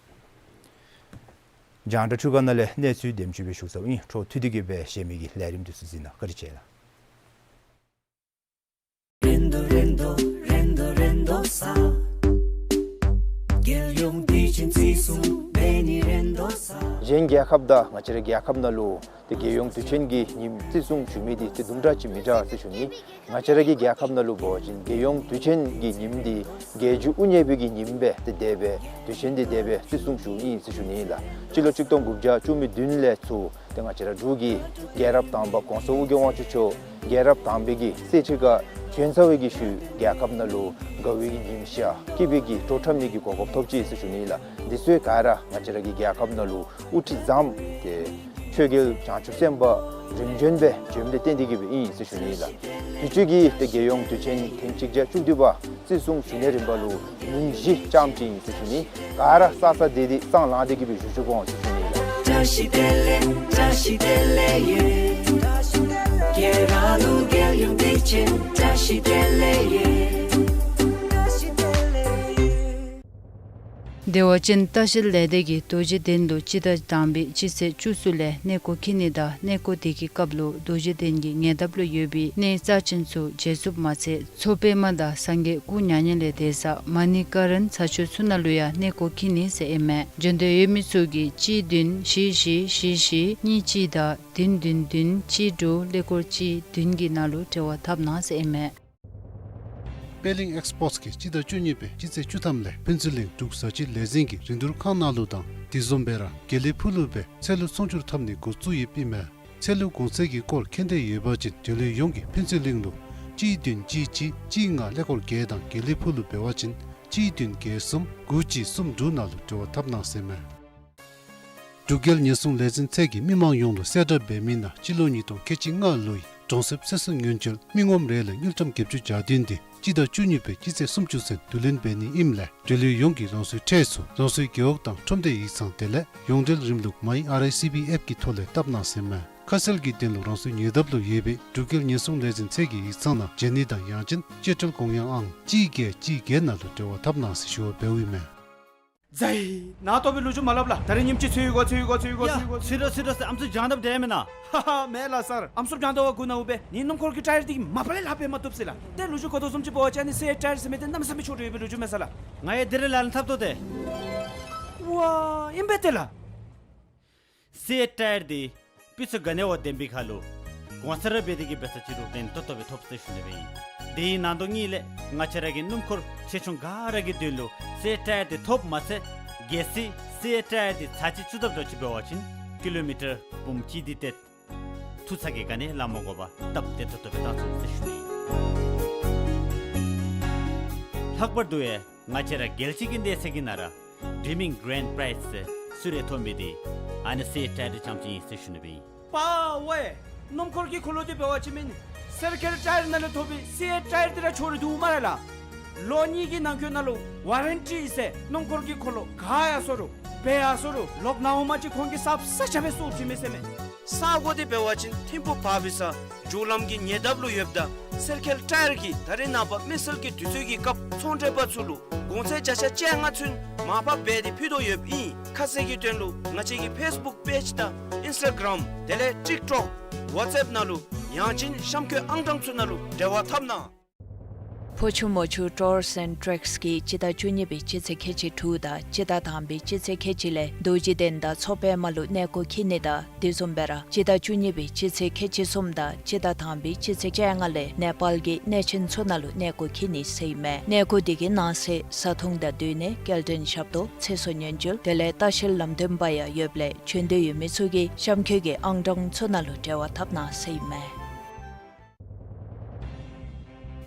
རྒྱང་བསྒྲགས་འཕྲུལ་ཁང་ནང་ལས་གནས་ཚུལ་འདེམས་ཞུ་སྦེ་ཞུ་ཚརཝ་ཨིན། འཕྲོ་མཐུད་དེ་གི་སྦེ་གཞན་མི་གི་ལས་རིམ་འདི་ཚུ་གཟིགས་གནང་། བཀའ་དྲིན་ཆེ་ལགས། གཞན་རྒྱལ་ཁབ་དང་ང་བཅས་རའི་རྒྱལ་ཁབ་ནང་ལུ་ཏེ་རྒྱལ་ཡོངས་དུས་ཆེན་གྱི་ཉིནམ་བརྩི་སྲུང་ཞུ་མི་འདི་ཏེ་དུམ་གྲ་ཅིག་མི་འདྲ་ཟེར་ཞུ་ནི། ང་བཅས་ར་གི་རྒྱལ་ཁབ་ནང་ལུ་འབད་བ་ཅིན་རྒྱལ་ཡོངས་དུས་ཆེན་གྱི་ཉིནམ་འདི་རྒྱལ་རྒྱུ་དབུ་བརྙེས་པའི་གི་ཉིནམ་སྦེ་ཏེ་དེ་སྦེ་དུས་ཆེན་འདི་དེ་སྦེ་བརྩི་སྲུང་ཞུཝ་ཨིན་ཟེར་ཞུ་ནི་ཨིན་ལགས། སྤྱི་ལོ་གཅིག་སྟོང་དགུ་བརྒྱ་བཅུ་མེད་བདུན་ལས་ཚུར་ཏེ་ང་བཅས་ར་འབྲུག་གི་རྒྱལ་རབས་དང་པ་གོང་ས་ཨོ་རྒྱན་དབང་ཕྱུག་མཆོག་རྒྱལ་རབས་དང་པའི་གི་གསེར་ཁྲི་ཁར་བྱོན་ཚར་བའི་གི་ཤུལ་རྒྱལ་ཁབ་ནང་ལུ་དགའ་བའི་གི་ཉིམ་ཤར་སྐྱིད་པའི་གི་སྤྲོ་འཁྲབ་ནི་གི་གོ་སྐབས་ཐོབ་ཅི་ཟེར་ཞུ་ནི་ཨིན་ལགས། འདི་ཚུ་ག་ར་ང་བཅས་ར་གི་རྒྱལ་ཁབ་ནང་ལུ་དབུ་ཁྲིད་བཟངམ་ཏེ་ཆོས་རྒྱལ་བྱང་ཆུབ་སེམས་དཔའ་རིམ་བྱོན་སྦེ་བྱོནམ་ལས་བརྟེན་ཏེ་གི་སྦེ་ཨིན་ཟེར་ཞུ་ནི་ཨིན་ལགས། དུས་ཅི་གི་ཏེ་རྒྱལ་ཡོངས་དུས་ཆེན་ཐེངས་གཅིག་བརྒྱ་བཅུ་བདུན་པ་བརྩི་སྲུང་ཞུ་ནི་རིམ་པ་ལུ་ཉིནམ་བཞི་ཙམ་ཅིག་ཨིན་ཟེར་ཞུ་ནི། ག་ར་ས་ས་དེ་དེ་སང་ལངས་ཏེ་གི་སྦེ་བཞུགས་བཞུགས་དགོ་ཟེར་ཞུ་ནི་ཨིན་ལགས། བདེ་བ་ཅན་ལྟ་བཤལ་ལས་སྡེ་གིས་རྡོ་རྗེ་གདན་ལུ་སྤྱི་ཟླ་དང་པའི་སྤྱི་ཚེས་བཅུ་གསུམ་ལས་གནས་སྐོར་འཁྱིད་ནི་དང་གནས་སྐོར་དེ་གི་སྐབས་ལུ་རྡོ་རྗེ་གདན་གྱི་ཉེ་འདབས་ལུ་ཡོད་པའི་གནས་རྩ་ཆེན་ཚུ་མཇལ་ཚུགསཔ་མ་ཚད་མཚོ་པདྨ་དང་སངས་རྒྱས་སྐུ་མྱ་ངན་ལས་འདས་ས་མ་ཎི་ཀ་རན་ས་ཆ་ཚུ་ནང་ལུ་ཡང་གནས་སྐོར་འཁྱིད་ནི་ཟེར་ཨིན་མས། འབྱོན་འདོད་ཡོད་མི་ཚུ་གིས་གཅིག་བདུན་བཞི་བཞི་བཞི་བཞི་གཉིས་གཅིག་དང་བདུན་བདུན་བདུན་གཅིག་དྲུག་ཀླད་ཀོར་གཅིག་བདུན་གྱི་ནང་ལུ་འབྲེལ་བ་འཐབ་གནང་ཟེར་ཨིན་མས། པེ་ལིང་ཨེགསི་པོརཊསི་གིས་སྤྱི་ཟླ་བཅུ་གཉིས་པའི་སྤྱི་ཚེས་བཅུ་ཐམ་ལས་ཕུན་ཚོགས་གླིང་འབྲུག་བཟའ་སྤྱོད་ལས་འཛིན་གྱི་རིན་བསྡུར་ཁང་ནང་ལུ་དང་དེ་བཟུམ་སྦེ་ར་དགེ་ལེགས་ཕུག་ལུ་སྦེ་ཚལ་ལུ་ཚོང་བསྒྱུར་འཐབ་ནི་འགོ་བཙུགས་ཡོདཔ་ཨིན་མས། ཚལ་ལུ་གོང་ཚད་ཀྱི་སྐོར་མཁྱེན་འདོད་ཡོད་པ་ཅིན་འབྲེལ་ཡོད་ཡོངས་ཀྱིས་ཕུན་ཚོགས་གླིང་ལུ་གཅིག་བདུན་གཅིག་གཅིག་གཅིག་ལྔ་ཀླད་ཀོར་བརྒྱད་དང་དགེ་ལེགས་ཕུག་ལུ་འབད་བ་ཅིན་གཅིག་བདུན་བརྒྱད་གསུམ་དགུ་གཅིག་གསུམ་དྲུག་ནང་ལུ་འབྲེལ་བ་འཐབ་གནང་ཟེར་མས། འབྲུག་རྒྱལ་ཉེན་སྲུང་ལས་འཛིན་ཚད་ཀྱིས་མི་མང་ཡོངས་ལུ་གསལ་བསྒྲགས་འབད་མི་ནང་སྤྱི་ལོ་ཉིས་སྟོང་ཁལ་གཅིག་ལྔ་ལོའི་གྲོང་གསེབ་སེར་སྲུང་ཉེན་བཅོལ་མི་ངོམ་རེ་ལུ་དངུལ་ཀྲམ་བརྒྱད་ཅུ་གྱ་བདུན་འདི་སྤྱི་ཟླ་བཅུ་གཉིས་པའི་སྤྱི་ཚེས་སུམ་ཅུ་ཚུན་བསྡུ་ལེན་འབད་ནི་ཨིནམ་ལས་འབྲེལ་ཡོད་ཡོངས་ཀྱིས་རང་སོའི་ཁྲལ་ཚུ་རང་སོའི་རྒེད་འོག་དང་ཁྲོམ་སྡེ་ཡིག་ཚང་དེ་ལས་ཡོངས་འབྲེལ་རིམ་ལུགས་མའི་ཨར་ཨའི་སི་བི་ཨེཔ་ཀྱི་ཐོག་ལས་བཏབ་གནང་ཟེར་མས། ཁ་གསལ་གྱི་དོན་ལུ་རང་སོའི་ཉེ་འདབས་ལུ་ཡོད་པའི་འབྲུག་རྒྱལ་ཉེན་སྲུང་ལས་འཛིན་ཚད་ཀྱི་ཡིག་ཚང་ནང་མཇལ་ནི་དང་ཡང་ཅིན་སྤྱོད་ཁྲལ་དགོངས་ཡངས་ཨང་གཅིག་བརྒྱད་གཅིག་བརྒྱད་ནང་ལུ་འབྲེལ་བ་འཐབ་གནང་ཟེར་ཞུ་བ་འབདཝ་ཨིན་མས། ཛའི། ནཱ་ལྟོ་སྦེ་ལོ་རྒྱུས་མ་སླབ་ལགས། ད་རིས་ཉིནམ་གཅིག་ཚུད་ཡི་གོ་ཚུད་ཡི་གོ་ཚུད་ཡི་གོ་ཡ། ཚུད་ཡི་གོ་ཚུད་ཡི་གོ་ཚུད་ཡི་གོ་ཚུད་ཡི་གོ། ཚུད་ཡི་གོ་ཚུད་ཡི་གོ་ཚུད་ཡི་གོ། ཧ་ཧ། མེད་ལགས་སར། ཨམ་སྲུ་རྒྱང་ལྟ་བ་གུ་ནཱ་འོང་སྦེ་ངེའི་སྣུམ་འཁོར་གྱི་ཊའེར་འདི་མ་པ་ལས་ལྷག་སྦེ་མ་བཏུབ་ཟེར་ལགས། ཏེ་ལོ་རྒྱུས་གོ་དོ་བཟུམ་ཅིག་འབད་བ་ཅིན་ཨ་ནི་སི་ཨེཊ་ཊའེར་ཟེར་མི་འདི་གནམ་མེད་ས་མེད་མཆོག་འདྲ་ཡོད་པའི་ལོ་རྒྱུས་མས་ས་ལགས། ང་ཡང་དེ་རེ་ལཱ་ལཱ་འཐབ་དོ་ཏེ། ཝ་ཨིན་པས་ཏེ་ལགས། སི་ཨེཊ་ཊའེར་འདི་སྤུས་ཚད་ག་ནི་བ་ལྡན་པའི་ཁར་ལུ་གོང་ཚད་ར་འབད་དེ་གི་འབད་ས་ཅིག་རུང་ཕན་ཏོག་ཏོ་སྦེ་ཐོབ་ཟེར་ཞུ་ནི་སྦེ་ཨིན། དེ་ཡི་ནང་དོག་གཉིས་ལས་ང་བཅས་ར་གི་སྣུམ་འཁོར་ཆེ་ཆུང་ག་ར་གི་དོན་ལུ་སི་ཨེཊ་ཊའེར་འདི་ཐོབ་མ་ཚད་གལ་སྲིད་སི་ཨེཊ་ཊའེར་འདི་ཚར་གཅིག་བཙུགས་དཔ་འདྲཝ་ཅིག་འབད་བ་ཅིན་ཀི་ལོ་མི་ཊར་འབུམ་གཅིག་འདི་ཏེ་ཐུག་ཚར་གེ་ག་ནི་ལཱ་མ་དགོ་པར་སྟབས་བདེ་ཏོག་ཏོ་སྦེ་བཏང་ཚུགས་ཟེར་ཞུ་ནི་ཨིན། ལྷག་པར་དུ་ཡང་ང་བཅས་ར་རྒྱལ་སྤྱི་གི་གནས་ཚད་ཀྱི་ནང་ར་ཌིམ་མིང་གི་རེན་ཌི་པ་རའིཛ་ཟེར་གསོལ་རས་ཐོབ་མི་འདི་ཨ་ནི་སི་ཨེཊ་ཊའེར་འདི་རྐྱངམ་ཅིག་ཨིན་ཟེར་ཞུ་ནི་སྦེ་ཨིན། པ་ཝེ། སྣུམ་འཁོར་གྱི་འཁོར་ལོ་འདི་འབད་བ་ཅིན་མེན་ སེར་ཁེལ་ཊ་ཡར་ནང་ལས་ཐོབ་པའི་སི་ཨེ་ཊ་ཡར་འདི་ར་ཆོ་རུང་འདུག་སྨ་རེ་ལགས། ལོ་གཉིས་ཀྱི་ནང་འཁོད་ནང་ལུ་ཝ་རེན་ཊི་ཟེར་སྣུམ་འཁོར་གྱི་འཁོར་ལོ་ག་ཡར་སོ་རུང་སྦེ་ཡར་སོ་རུང་ལོག་ནཝ་མ་ཅིག་ཁོང་གིས་གསརཔ་ས་ཆ་སྦེ་བཙུགས་ཅི་མས་ཟེར་མས། ས་གོ་འདི་འབད་བ་ཅིན་ཐིམ་ཕུག་བར་བི་ས་མཇུག་ལམ་གྱི་ཉེ་འདབས་ལུ་ཡོདཔ་ད་སེར་ཁེལ་ཊ་ཡར་གྱིས་ད་རེས་ནངས་པ་མི་སེར་གྱི་དུས་ཚོད་ཀྱི་སྐབས་ཚོང་འབྲེལ་པ་ཚུ་ལུ་གོང་ཚད་བརྒྱ་ཆ་བཅོ་ལྔ་ཚུན་མར་ཕབ་འབད་དེ་ཕུལ་དོ་ཡོདཔ་ཨིན། ཁ་གསལ་གྱི་དོན་ལུ་ང་བཅས་ཀྱི་ཕེསི་བུཀ་པེཇ་དང་ཨིནསི་ཊ་གརམ་དེ་ལས་ཊིཀ་ཊོཀ་ཝཊས་ཨེཔ་ནང་ལུ་ཡང་ཅིན་གཤམ་འཁོད་ཨང་གྲངས་ཚུ་ནང་ལུ་འབྲེལ་བ་འཐབ་གནང་། ཕོ་ཆུ་མོ་ཆུ་ཊུརསི་ཨེནཌ་ཊེགསི་གིས་སྤྱི་ཟླ་བཅུ་གཉིས་པའི་སྤྱི་ཚེས་ཁལ་གཅིག་དྲུག་དང་སྤྱི་ཟླ་དང་པའི་སྤྱི་ཚེས་ཁལ་གཅིག་ལས་རྡོ་རྗེ་གདན་དང་མཚོ་པདྨ་ལུ་གནས་སྐོར་འཁྱིད་ནི་དང་དེ་བཟུམ་སྦེ་ར་སྤྱི་ཟླ་བཅུ་གཉིས་པའི་སྤྱི་ཚེས་ཁལ་གཅིག་གསུམ་དང་སྤྱི་ཟླ་དང་པའི་སྤྱི་ཚེས་བཅོ་ལྔ་ལས་ནེ་པཱལ་གྱི་གནས་ཆེན་ཚུ་ནང་ལུ་གནས་སྐོར་འཁྱིད་ནི་ཟེར་ཨིན་མས། གནས་སྐོར་འདི་གི་གནང་སྲིད་བཟའ་འཐུང་དང་སྡོད་གནས་སྐྱེལ་འདྲེན་ཞབས་ཏོག་ཚེ་སྲོག་ཉེན་བཅོལ་དེ་ལས་ལྟ་བཤལ་ལམ་སྟོན་པ་ཡང་ཡོདཔ་ལས་བྱོན་འདོད་ཡོད་མི་ཚུ་གིས་གཤམ་འཁོད་ཀྱི་ཨང་གྲངས་ཚུ་ནང་ལུ་འབྲེལ་བ་འཐབ་གནང་ཟེར་ཨིན་མས།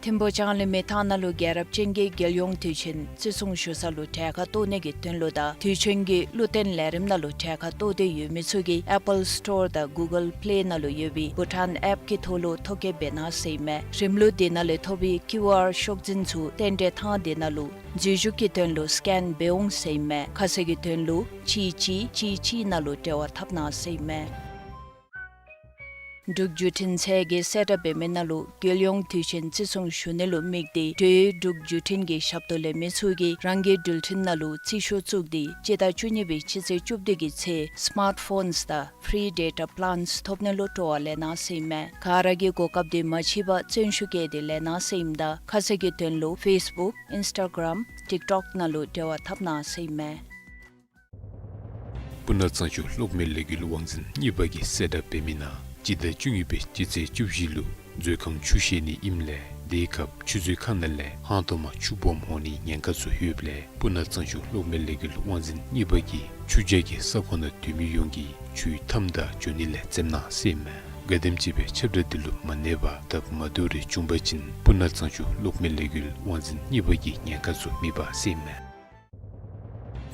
ཐིམ་ཕུག་ལྕང་གླིང་མི་ཐང་ནང་ལུ་རྒྱལ་རབས་ཅན་གྱི་རྒྱལ་ཡོངས་དུས་ཆེན་བརྩི་སྲུང་ཞུ་ས་ལུ་གྲལ་ཁར་གཏོགས་ནི་གི་དོན་ལུ་དང་དུས་ཆེན་གྱི་བློ་བརྟན་ལས་རིམ་ནང་ལུ་གྲལ་ཁར་གཏོགས་ཏེ་ཡོད་མི་ཚུ་གིས་ཨེཔ་པཱལ་སི་ཊོར་དང་གུ་གཱལ་པི་ལེ་ནང་ལུ་ཡོད་པའི་བྷུ་ཊཱན་ཨེཔ་ཀྱི་ཐོག་ལུ་ཐོ་བཀོད་འབད་གནང་ཟེར་ཨིན་མས། རིམ་ལུགས་དེ་ནང་ལས་ཐོབ་པའི་ཀིའུ་ཨར་ཤོག་འཛིན་ཚུ་རྟེན་འབྲེལ་ཐང་དེ་ནང་ལུ་འཛུལ་ཞུགས་ཀྱི་དོན་ལུ་སི་ཀེན་འབད་འོང་ཟེར་ཨིན་མས། ཁ་གསལ་གྱི་དོན་ལུ་གཅིག་གཅིག་གཅིག་གཅིག་ནང་ལུ་འབྲེལ་བ་འཐབ་གནང་ཟེར་ཨིན་མས། འབྲུག་བརྒྱུད་འཕྲིན་ཚད་ཀྱིས་གསལ་བསྒྲགས་འབད་མི་ནང་ལུ་རྒྱལ་ཡོངས་དུས་ཆེན་བརྩི་སྲུང་ཞུ་ནི་ལུ་དམིགས་ཏེ་འབྲུག་འབྲུག་བརྒྱུད་འཕྲིན་གྱི་ཞབས་ཏོག་ལེན་མི་ཚུ་གིས་རང་གི་འགྲུལ་འཕྲིན་ནང་ལུ་རྩིས་ཤོག་བཙུགས་ཏེ་སྤྱི་ཟླ་བཅུ་གཉིས་པའི་སྤྱི་ཚེས་བཅུ་བདུན་གྱི་ཚེ་སི་མཱཊ་ཕོནསི་དང་ཕི་རི་ཌེ་ཊ་པི་ལཱནསི་ཐོབ་ནི་ལུ་སྤྲོ་བ་ལེན་གནང་ཟེར་ཨིན་མས། ག་ར་གིས་གོ་སྐབས་དེ་མ་ཕྱིས་པར་བརྩོན་ཤུགས་བསྐྱེད་དེ་ལེན་གནང་ཟེར་ཨིནམ་ད་ཁ་གསལ་གྱི་དོན་ལུ་ཕེསི་བུཀ་ཨིནསི་ཊ་གརམ་ཊིཀ་ཊོཀ་ནང་ལུ་འབྲེལ་བ་འཐབ་གནང་ཟེར་ཨིན་མས། སྤུ་ན་གཙང་ཆུ་གློག་མེ་ལས་འགུལ་དབང་འཛིན་གཉིས་པ་གིས་གསལ་བསྒྲགས་འབད་མི་ནང་སྤྱི་ཟླ་བཅུ་གཉིས་པའི་སྤྱི་ཚེས་བཅུ་བཞི་ལུ་མཛོད་ཁང་ཆུ་བཞེས་ནི་ཨིནམ་ལས་དེའི་སྐབས་ཆུ་མཛོད་ཁང་ནང་ལས་ཧང་ཏོ་མ་ཆུ་སྦོམ་འོང་ནི་ཉེན་ཁ་ཚུ་ཡོདཔ་ལས་སྤུ་ན་གཙང་ཆུ་གློག་མེ་ལས་འགུལ་དབང་འཛིན་གཉིས་པ་གིས་ཆུ་བྱ་གི་ས་ཁོངས་ནང་སྡོད་མི་ཡོངས་ཀྱིས་ཆུའི་མཐའམ་དང་འགྱོ་ནི་ལས་འཛེམ་གནང་ཟེར་ཨིན་མས། ག་དེམ་ཅིག་སྦེ་ཁྱབ་བསྒྲགས་འདི་ལུ་མ་གནས་པར་སྟབས་མ་བདེཝ་རེ་བྱུང་པ་ཅིན་སྤུ་ན་གཙང་ཆུ་གློག་མེ་ལས་འགུལ་དབང་འཛིན་གཉིས་པ་གིས་ཉེན་ཁ་ཚུ་མེད་པ་ཟེར་ཨིན་མས།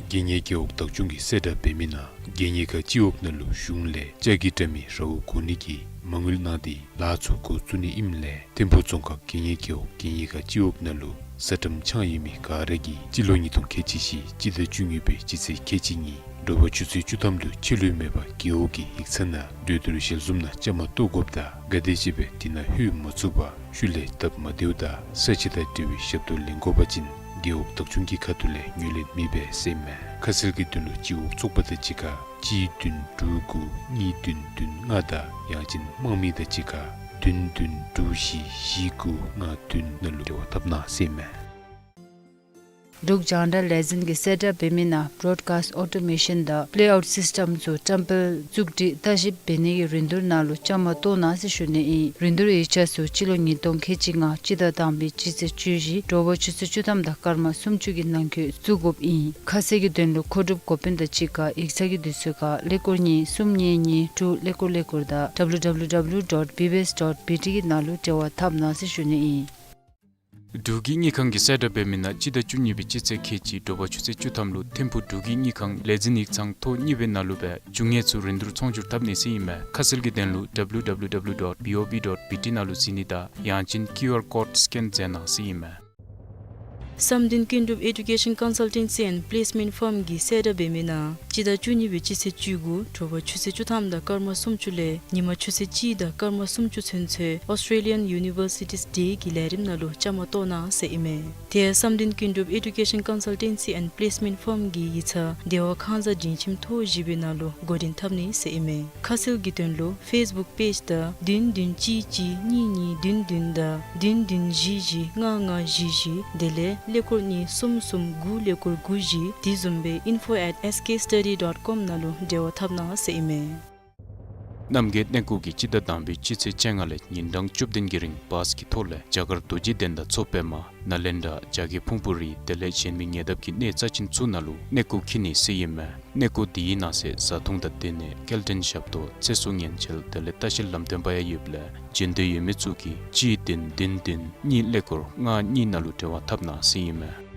དགེ་བསྙེན་རྒེད་འོག་བདག་སྐྱོང་གིས་གསལ་བསྒྲགས་འབད་མི་ནང་དགེ་བསྙེན་ཁང་སྤྱི་འོག་ནང་ལུ་གཞུང་ལས་ལྕགས་ཀྱི་དྲ་མིག་རཝ་བསྒོར་ནི་གི་མ་དངུལ་གནང་སྟེ་ལཱ་ཚུ་འགོ་བཙུགས་ནི་ཨིནམ་ལས་ཐིམ་ཕུག་རྫོང་ཁག་དགེ་བསྙེན་རྒེད་འོག་དགེ་བསྙེན་ཁང་སྤྱི་འོག་ནང་ལུ་ཟ་ཁྲམ་འཆང་ཡོད་མི་ག་ར་གིས་སྤྱི་ལོ་ཉིས་སྟོང་ཁལ་གཅིག་བཞི་སྤྱི་ཟླ་བཅུ་གཉིས་པའི་སྤྱི་ཚེས་ཁལ་གཅིག་གཉིས་དྲོ་པ་ཆུ་ཚོད་བཅུ་ཐམ་ལུ་ཕྱི་ལུ་མེད་པར་རྒེད་འོག་གི་ཡིག་ཚང་ནང་གྲོས་བསྡུར་ཞལ་འཛོམས་ནང་བཅའ་མར་གཏོགས་དགོཔ་དང་ག་དེམ་ཅིག་སྦེ་དེ་ནང་ལྷོད་མ་ཚུགས་པར་ཤུལ་ལས་སྟབས་མ་བདེཝ་དང་ས་ཆ་དང་འབྲེལ་བའི་ཞབས་ཏོག་ལེན་དགོ་པ་ཅིན་རྒེད་འོག་བདག་སྐྱོང་གི་ཁ་ཐུག་ལས་ངོས་ལེན་མེད་པས་ཟེར་ཨིན་མས། ཁ་གསལ་གྱི་དོན་ལུ་སྤྱི་འོག་ཚོགས་པ་དང་གཅིག་ཁར་གཅིག་བདུན་དྲུག་དགུ་གཉིས་བདུན་བདུན་ལྔ་དང་ཡང་ཅིན་དམངས་མི་དང་གཅིག་ཁར་བདུན་བདུན་དྲུག་བཞི་བཞི་དགུ་ལྔ་བདུན་ནང་ལུ་འབྲེལ་བ་འཐབ་གནང་ཟེར་ཨིན་མས། འབྲུག་རྒྱང་བསྒྲགས་ལས་འཛིན་གྱིས་གསལ་བསྒྲགས་འབད་མི་ནང་བྲོཌ་ཀཱསིཊ་ཨོ་ཊོ་མེ་ཤཱན་དང་པི་ལེ་ཨའུཊ་སིསི་ཊེམ་ཚུ་བཀྲམ་སྤེལ་བཙུགས་སྒྲིག་བརྟག་ཞིབ་འབད་ནི་གི་རིན་བསྡུར་ནང་ལུ་བཅའ་མར་གཏོགས་གནང་ཟེར་ཞུ་ནི་ཨིན། རིན་བསྡུར་ཡིག་ཆ་ཚུ་སྤྱི་ལོ་ཉིས་སྟོང་ཁལ་གཅིག་ལྔ་སྤྱི་ཟླ་དང་པའི་སྤྱི་ཚེས་བཅུ་བཞི་དྲོ་པ་ཆུ་ཚོད་བཅུ་ཐམ་དང་སྐར་མ་སུམ་ཅུ་གི་ནང་འཁོད་བཙུགས་དགོཔ་ཨིན། ཁ་གསལ་གྱི་དོན་ལུ་མཁོ་སྒྲུབ་འགོ་དཔོན་དང་གཅིག་ཁར་ཡིག་ཚང་གི་དུས་ཚོད་ཁར་ཀླད་ཀོར་གཉིས་གསུམ་གཉིས་གཉིས་དྲུག་ཀླད་ཀོར་ཀླད་ཀོར་དང་W W W dot B B S dot B T གི་ནང་ལུ་འབྲེལ་བ་འཐབ་གནང་ཟེར་ཞུ་ནི་ཨིན། འབྲུག་གི་དངུལ་ཁང་གིས་གསལ་བསྒྲགས་འབད་མི་ནང་སྤྱི་ཟླ་བཅུ་གཉིས་པའི་སྤྱི་ཚེས་ཁལ་གཅིག་དྲོ་པ་ཆུ་ཚོད་བཅུ་ཐམ་ལུ་ཐིམ་ཕུག་འབྲུག་གི་དངུལ་ཁང་ལས་འཛིན་ཡིག་ཚང་ཐོག་གཉིས་པའི་ནང་ལུ་སྦེ་འབྱུང་གནས་ཚུ་རིན་བསྡུར་ཚོང་སྒྱུར་འཐབ་ནི་ཟེར་ཨིན་མས། ཁ་གསལ་གྱི་དོན་ལུ་W W W dot B O B dot B T ནང་ལུ་གཟིགས་ནི་དང་ཡང་ཅིན་ཀིའུ་ཨར་ཀོཌ་སི་ཀེན་མཛད་གནང་ཟེར་ཨིན་མས། བསམ་གཏན་ཀུན་སྒྲུབ་Education Consultancy and Placement Firm གིས་གསལ་བསྒྲགས་འབད་མི་ནང་སྤྱི་ཟླ་བཅུ་གཉིས་པའི་སྤྱི་ཚེས་བཅུ་དགུ་དྲོ་པ་ཆུ་ཚོད་བཅུ་ཐམ་དང་སྐར་མ་སུམ་ཅུ་ལས་ཉིན་མ་ཆུ་ཚོད་གཅིག་དང་སྐར་མ་སུམ་ཅུ་ཚུན་ཚོད་Australian Universities Day གི་ལས་རིམ་ནང་ལུ་བཅའ་མར་གཏོགས་གནང་ཟེར་ཨིན་མས། དེ་ཡང་བསམ་གཏན་ཀུན་སྒྲུབ་Education Consultancy and Placement Firm གི་ཡིག་ཚང་བདེ་བ་ཁང་གཟའ་སྒྲིང་ཁྱིམ་ཐོག་བཞི་པའི་ནང་ལུ་འགོ་འདྲེན་འཐབ་ནི་ཟེར་ཨིན་མས། ཁ་གསལ་གྱི་དོན་ལུ་ཕེསི་བུཀ་པེཇ་དང་བདུན་བདུན་གཅིག་གཅིག་གཉིས་གཉིས་བདུན་བདུན་དང་བདུན་བདུན་བཞི་བཞི་ལྔ་ལྔ་བཞི་བཞི་དེ་ལས་ཀླད་ཀོར་གཉིས་གསུམ་གསུམ་དགུ་ཀླད་ཀོར་དགུ་བཞི་དེ་བཟུམ་སྦེ་info at S K study dot com ནང་ལུ་འབྲེལ་བ་འཐབ་གནང་ཟེར་ཨིན་མས། རྣམ་རྒྱལ་གནས་སྐོར་གྱིས་སྤྱི་ཟླ་དང་པའི་སྤྱི་ཚེས་བཅོ་ལྔ་ལས་ཉིན་གྲངས་བཅུ་བདུན་གྱི་རིང་བཱས་ཀྱི་ཐོག་ལས་རྒྱ་གར་རྡོ་རྗེ་གདན་དང་མཚོ་པདྨ་ནཱ་ལེནྡྲ་རྒྱ་བསྐྱེད་ཕུང་པོ་རི་དེ་ལས་གཞན་མི་ཉེ་འདབས་ཀྱི་གནས་རྩ་ཆེན་ཚུ་ནང་ལུ་གནས་སྐོར་འཁྱིད་ནི་ཟེར་ཨིན་མས། གནས་སྐོར་དེའི་ནང་གསེས་བཟའ་འཐུང་དང་སྡོད་གནས་སྐྱེལ་འདྲེན་ཞབས་ཏོག་ཚེ་སྲོག་ཉེན་བཅོལ་དེ་ལས་ལྟ་བཤལ་ལམ་སྟོན་པ་ཡང་ཡོདཔ་ལས་བྱོན་འདོད་ཡོད་མི་ཚུ་གིས་གཅིག་བདུན་བདུན་བདུན་གཉིས་ཀླད་ཀོར་ལྔ་གཉིས་ནང་ལུ་འབྲེལ་བ་འཐབ་གནང་ཟེར་ཨིན་མས།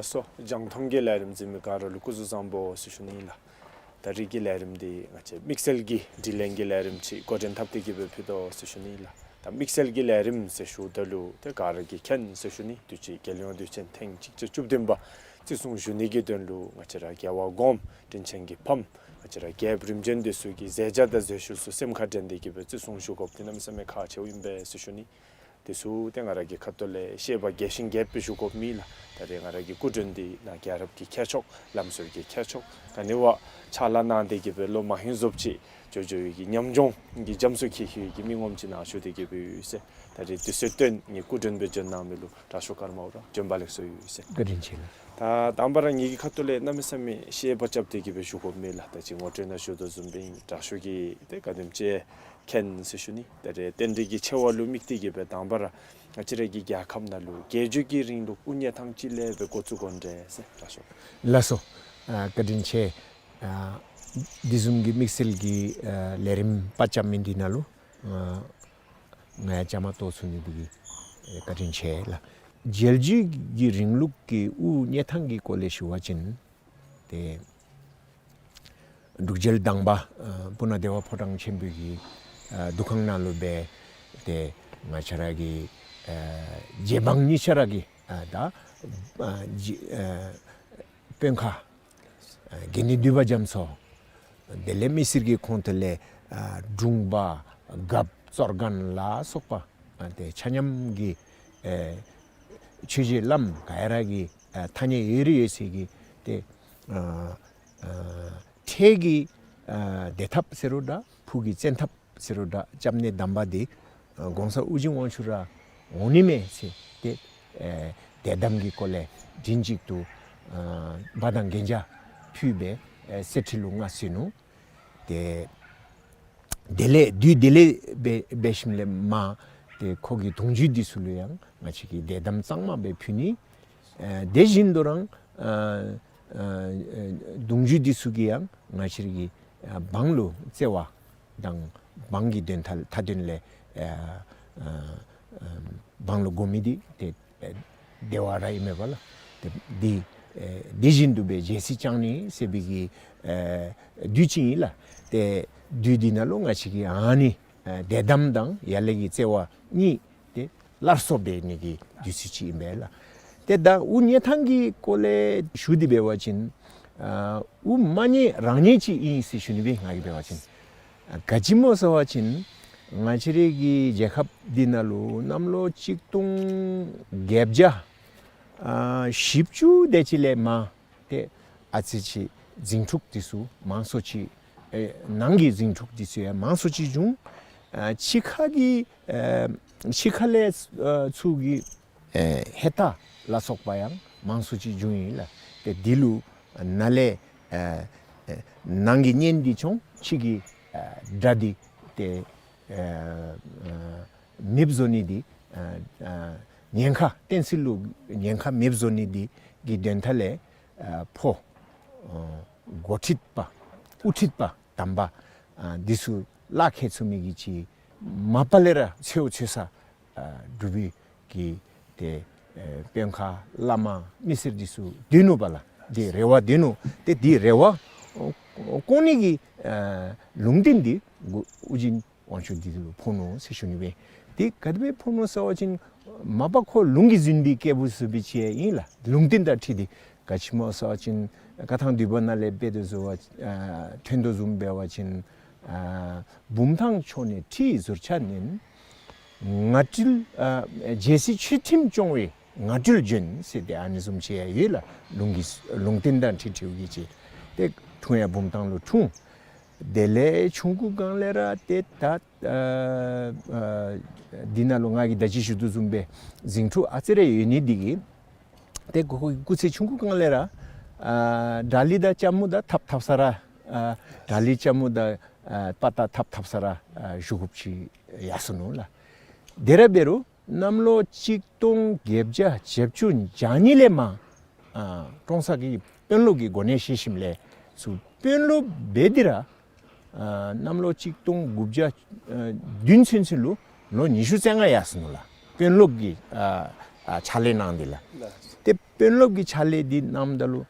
སོ། རྒྱང་མཐོང་གི་ལས་རིམ་གཟིགས་མི་ག་ར་ལུ་སྐུ་གཟུགས་བཟང་པོ་ཟེར་ཞུ་ནི་ལགས། ད་རིས་ཀྱི་ལས་རིམ་འདི་ང་བཅས་དམིགས་བསལ་གྱི་དྲི་ལན་གྱི་ལས་རིམ་ཅིག་འགོ་འདྲེན་འཐབ་སྟེ་གི་སྦེ་ཕུལ་དོ་ཟེར་ཞུ་ནི་ལགས། ད་དམིགས་བསལ་གྱི་ལས་རིམ་ཟེར་ཞུཝ་ད་ལུ་ཏེ་ག་ར་གིས་མཁྱེན་ཟེར་ཞུ་ནི། དུས་ཅི་རྒྱལ་ཡོངས་དུས་ཆེན་ཐེངས་གཅིག་བརྒྱ་བཅུ་བདུན་པ་བརྩི་སྲུང་ཞུ་ནི་གི་དོན་ལུ་ང་བཅས་ར་རྒྱལ་བ་གོངམ་དྲིན་ཅན་གྱི་ཕམ་ང་བཅས་ར་རྒྱལཔོ་རིམ་བྱོན་འདི་ཚུ་གི་མཛད་བྱ་དང་མཛད་ཤུལ་ཚུ་སེམས་ཁར་དྲན་ཏེ་གི་སྦེ་བརྩི་སྲུང་ཞུ་དགོཔ་འདི་གནམ་མེད་ས་མེད་ཁག་ཆེཝ་ཨིན་པས་ཟེར་ཞུ་ནི། དེ་ཚུ་ཏེ་ང་ར་གི་ཁ་ཐུག་ལས་བཤད་པ་རྒྱས་ཤིང་རྒྱསཔ་སྦེ་ཞུ་དགོཔ་མེད་ལགས། ད་རེས་ང་ར་གི་སྐུ་མགྲོན་འདི་ནཱ་རྒྱལ་རབས་ཀྱི་ཁྱད་ཆོས་ལམ་ཟུར་གྱི་ཁྱད་ཆོས་ག་ནི་བ་ཕྱག་ལཱ་གནང་སྟེ་གི་སྦེ་ལོ་མང་ཧིང་བཟོཔ་ཅིག་འགྱོ་འགྱོ་བའི་གི་ཉམས་མྱོང་གི་རྒྱ་མཚོ་འཁྱིལ་འཁྱིལ་བའི་གི་མི་ངོམ་ཅིག་ནཱ་བཞུགས་ཏེ་གི་སྦེ་ཡོད་ཟེར། ད་རེས་དུས་ཚོད་བཏོན་ངེའི་སྐུ་མགྲོན་སྦེ་བྱོན་གནང་མི་ལུ་དྲག་ཤོས་ཀརྨ་འོད་ར་བྱོན་པ་ལེགས་སོ་ཡོད་ཟེར། བཀའ་དྲིན་ཆེ་ལགས། ད་དང་པ་ར་ངེ་གི་ཁ་ཐུག་ལས་གནམ་མེད་ས་མེད་བཤད་པ་རྐྱབ་སྟེ་གི་སྦེ་ཞུ་དགོཔ་མེད་ལགས། ད་ཅི་ངོ་སྤྲོད་ནང་ཞུ་དོ་བཟུམ་སྦེ་དྲག་ཤོས་ཀྱིས་ཏེ་ག་དེམ་ཅིག་མཁྱེན་ཟེར་ཞུ་ནི། ད་རེས་རྟེན་འབྲེལ་གྱི་ཆེ་བ་ལུ་དམིགས་ཏེ་གི་སྦེ་དང་པ་ར་ང་བཅས་ར་གི་རྒྱལ་ཁབ་ནང་ལུ་རྒྱལ་བརྒྱུད་ཀྱི་རིང་ལུགས་དབུ་བརྙེས་ཐངས་ཅིག་ལས་སྦེ་འགོ་བཙུགས་དགོ་ནི་རེ་ཟེར། དྲག་ཤོས། ལགས་སོ། ཨ་བཀའ་དྲིན་ཆེ། ཨ་འདི་བཟུམ་གྱི་དམིགས་བསལ་གྱི་ཨ་ལས་རིམ་པ་རྐྱབ་མི་འདི་ནང་ལུ་ཨ་ང་ཡང་བཅའ་མར་གཏོགས་ཚུགས་ནི་འདི་གིས་ཨེ་བཀའ་དྲིན་ཆེ་ལགས། རྒྱལ་བརྒྱུད་ཀྱི་རིང་ལུགས་ཀྱི་དབུ་བརྙེས་ཐངས་ཀྱི་སྐོར་ལས་ཞུ་བ་ཅིན་ཏེ་འབྲུག་རྒྱལ་དང་པ་ཨ་སྤུ་ན་བདེ་བ་ཕོ་བྲང་ཆེན་པོའི་གི་ཨ་འདུ་ཁང་ནང་ལུ་སྦེ་ཏེ་ང་བཅས་ར་གི་ཨ་རྗེ་འབངས་གཉིས་ཆ་ར་གི་ཨ་ད་ཨ་རྗེ་ཨ་དཔོན་ཁག་ཨ་དགེ་འདུན་འདུས་པ་རྒྱ་མཚོ་དེ་ལས་མི་སེར་གྱི་ཁོངས་ཐོག་ལས་ཨ་དྲུང་པ་རྒཔོ་གཙོ་རྒན་ལ་སོགས་པ་ཨ་ཏེ་ཆ་མཉམ་གྱི་ཨེ་ཆོས་རྗེ་བླམ་ག་ར་གི་ཨ་ཐ་སྙད་ཡོད་རིགས་ཡོད་ཚད་ཀྱི་ཏེ་ཨ་ཨ་འཕྲལ་གྱི་ཨ་བདེ་ཐབས་ཟེར་རུང་འདྲ་ཕུགས་ཀྱི་བཙན་ཐབས་ཟེར་རུང་འདྲ་སྐྱབས་གནས་དམ་པ་འདི་ཨ་གོང་ས་ཨོ་རྒྱན་དབང་ཕྱུག་ར་འོང་ནི་མས་ཟེར་ཏེ་ཨེ་དད་དམ་གྱི་སྒོ་ལས་མགྲིན་གཅིག་ཏུ་ཨ་འབག་དང་གན་རྒྱ་ཕུལ་སྦེ་ཨེ་གསེར་ཁྲི་ལུ་མངའ་གསོལ་ནུག། ཏེ་དེ་ལས་དུས་དེ་ལས་འབད་འབད་ཞིནམ་ལས་མར་ཏེ་ཁོ་གི་གདུང་རྒྱུད་འདི་ཚུ་ལུ་ཡང་ང་བཅས་ཀྱིས་དད་དམ་གཙང་མ་སྦེ་ཕུལ་ནི། ཨ་དེ་བཞིན་དུ་ར་ཨ་ཨ་གདུང་རྒྱུད་འདི་ཚུ་གིས་ཡང་ང་བཅས་ཀྱི་ཨ་འབངས་ལུ་བརྩེ་བ་དང་འབངས་ཀྱི་དོན་མཐའ་མཐའ་དོན་ལས་ཨ་ཨ་ཨ་འབངས་ལུ་དགོ་མི་འདི་ཏེ་ཨ་བདེ་བ་ར་ཨིན་མས་པ་ལགས། ཏེ་འདི་ཨ་དེ་བཞིན་དུ་སྦེ་རྒྱལ་སྲིད་བསྐྱང་ནི་ཟེར་བའི་གི་ཨ་དུས་ཅིག་ཨིན་ལགས། ཏེ་དུས་འདི་ནང་ལུ་ང་བཅས་ཀྱིས་ཨ་ནི་ཨ་དད་དམ་དང་ཡར་ལས་ཀྱི་བརྩེ་བ་གཉིས་ཏེ་སླར་གསོ་འབད་ནི་གི་དུས་ཚོད་ཅིག་ཨིན་པས་ལགས། ཏེ་ད་དབུ་བརྙེས་ཐངས་ཀྱི་སྐོར་ལས་ཞུ་སྟེ་འབད་བ་ཅིན་ཨ་དབུ་མ་བརྙེས་རང་བརྙེས་ཅིག་ཨིན་ཟེར་ཞུ་ནི་སྦེ་ང་གིས་འབད་བ་ཅིན་ཨ་ག་ཅི་སྨོ་ཟེར་བ་ཅིན་ང་བཅས་རའི་གི་རྒྱལ་ཁབ་འདི་ནང་ལུ་གནམ་ལོ་གཅིག་སྟོང་བརྒྱད་བརྒྱ་ཨ་བཞི་བཅུ་དེ་ཅིག་ལས་མར་ཏེ་ཨ་ཙི་ཅིག་ཟིང་འཁྲུག་འདི་ཚུ་མང་སུ་ཅིག་ཨེ་ནང་གི་ཟིང་འཁྲུག་འདི་ཚུ་ཡང་མང་སུ་ཅིག་བྱུང་། ཨ་ཕྱི་ཁ་གི་ཨ་ཕྱི་ཁ་ལས་ཨ་ཚུ་གི་ཨེ་ཧེ་ཏ་ལ་སོགས་པ་ཡང་མང་སུ་ཅིག་བྱུང་ཡི་ལགས། ཏེ་འདི་ལུ་ནཱ་ལས་ཨ་ཨེ་ནང་གི་གཉེན་འདི་བྱུང་ཕྱི་གི་ཨ་དགྲ་འདི་ཏེ་ཨ་ཨ་མེདཔ་བཟོ་ནི་འདི་ཨ་ཨ་ཉེན་ཁ་བསྟན་སྲིད་ལུ་ཉེན་ཁ་མེདཔ་བཟོ་ནི་འདི་གི་དོན་མཐའ་ལས་ཨ་ཕོ་ཨ་འགོ་ཁྲིད་པ་དབུ་ཁྲིད་པ་དམ་པ་ཨ་འདི་ཚུ་ལག་ཁྱེར་ཚུགས་མི་གི་ཅིག་མ་པ་ལས་ར་འཚོལ་འཚོལ་ས་ཨ་འབྲུག་པའི་གི་ཏེ་ཨེ་དཔོན་ཁག་བླ་མ་མི་སེར་འདི་ཚུ་འདུག་ནུག་པ་ལགས། འདི་རེ་བ་འདུག་ནུག། ཏེ་འདི་རེ་བ་ཨོ་སྐོང་ནི་གི་ཨ་ལུང་བསྟན་འདི་གུ་ཨོ་རྒྱན་དབང་ཕྱུག་འདི་ལུ་ཕོག་ནུག་ཟེར་ཞུ་ནི་སྦེ། ཏེ་ག་དེ་སྦེ་ཕོག་ནུག་ཟེར་བ་ཅིན་མ་པ་ཁོ་ལུང་གིས་བཟུང་བའི་སྐྱེས་བུ་ཚུ་སྦེ་ཅིག་ཨིན་ལགས། ལུང་བསྟན་དང་འཁྲིལ་ཏེ་ག་ཅི་སྨོ་ཟེར་བ་ཅིན་བཀའ་ཐང་བསྡུས་པ་ནང་ལས་འབད་དོ་བཟུམ་ཨ་ཐོན་དོ་བཟུམ་འབད་བ་ཅིན་ཨ་བུམ་ཐང་ཕྱོགས་ནས་ཁྲི་ཟུར་ཆ་མནན། ངར་སྤྲུལ་ཨ་རྒྱལ་སྲིད་ཆོས་ཁྲིམས་སྐྱོང་བའི་ངར་སྤྲུལ་བྱོན་ཟེར་ཏེ་ཨ་ནི་བཟུམ་ཅིག་ཡང་ཡོད་ལགས། ལུང་གི་ལུང་བསྟན་དང་འཁྲིལ་འཁྲིལཝ་གི་ཅིག། ཏེ་འཁྲུངས་ཡང་བུམ་ཐང་ལུ་འཁྲུངས། དེ་ལས་ཆུང་ཀུ་སྒང་ལས་ར་ཏེ་ད་ཨ་ཨ་འདི་ནང་ལུ་ང་གིས་ད་ཅི་ཞུ་དོ་བཟུམ་སྦེ་ཟིང་འཁྲུག་ཨ་ཙི་རེ་ཡོད་ནི་འདི་གིས་ཏེ་ཁོ་ཁོ་སྐུ་ཚེ་ཆུང་ཀུ་སྒང་ལས་ར་ཨ་དགྲ་ལི་དང་ལྕམ་མོ་དང་འཐབ་འཐབ་ས་ར་ཨ་དགྲ་ལི་ལྕམ་མོ་དང་ཨ་དཔའ་རྟགས་འཐབ་འཐབ་ས་ར་ཨ་བཞུགས་དགོཔ་ཅིག་ཡར་སོ་ནུག་ལགས། དེ་ར་འབད་རུང་གནམ་ལོ་གཅིག་སྟོང་བརྒྱད་བརྒྱ་བརྒྱད་ཅུ་གྱ་གཉིས་ལས་མར་ཨ་ཀྲོང་གསར་གྱི་དཔོན་སློབ་ཀྱི་གོ་གནས་བཞེས་ཞིནམ་ལས་ཚུར་དཔོན་སློབ་འབད་དེ་ར་ཨ་གནམ་ལོ་གཅིག་སྟོང་དགུ་བརྒྱ་ཨ་བདུན་ཚུན་ཚོད་ལུ་ལོ་ཉི་ཤུ་རྩ་ལྔ་ཡར་སོ་ནུག་ལགས། དཔོན་སློབ་ཀྱི་ཨ་ཨ་ཕྱག་ལཱ་གནང་སྟེ་ལགས། ཏེ་ དཔོན་སློབ་ཀྱི་ཕྱག་ལཱ་འདི་གནངམ་ད་ལུ་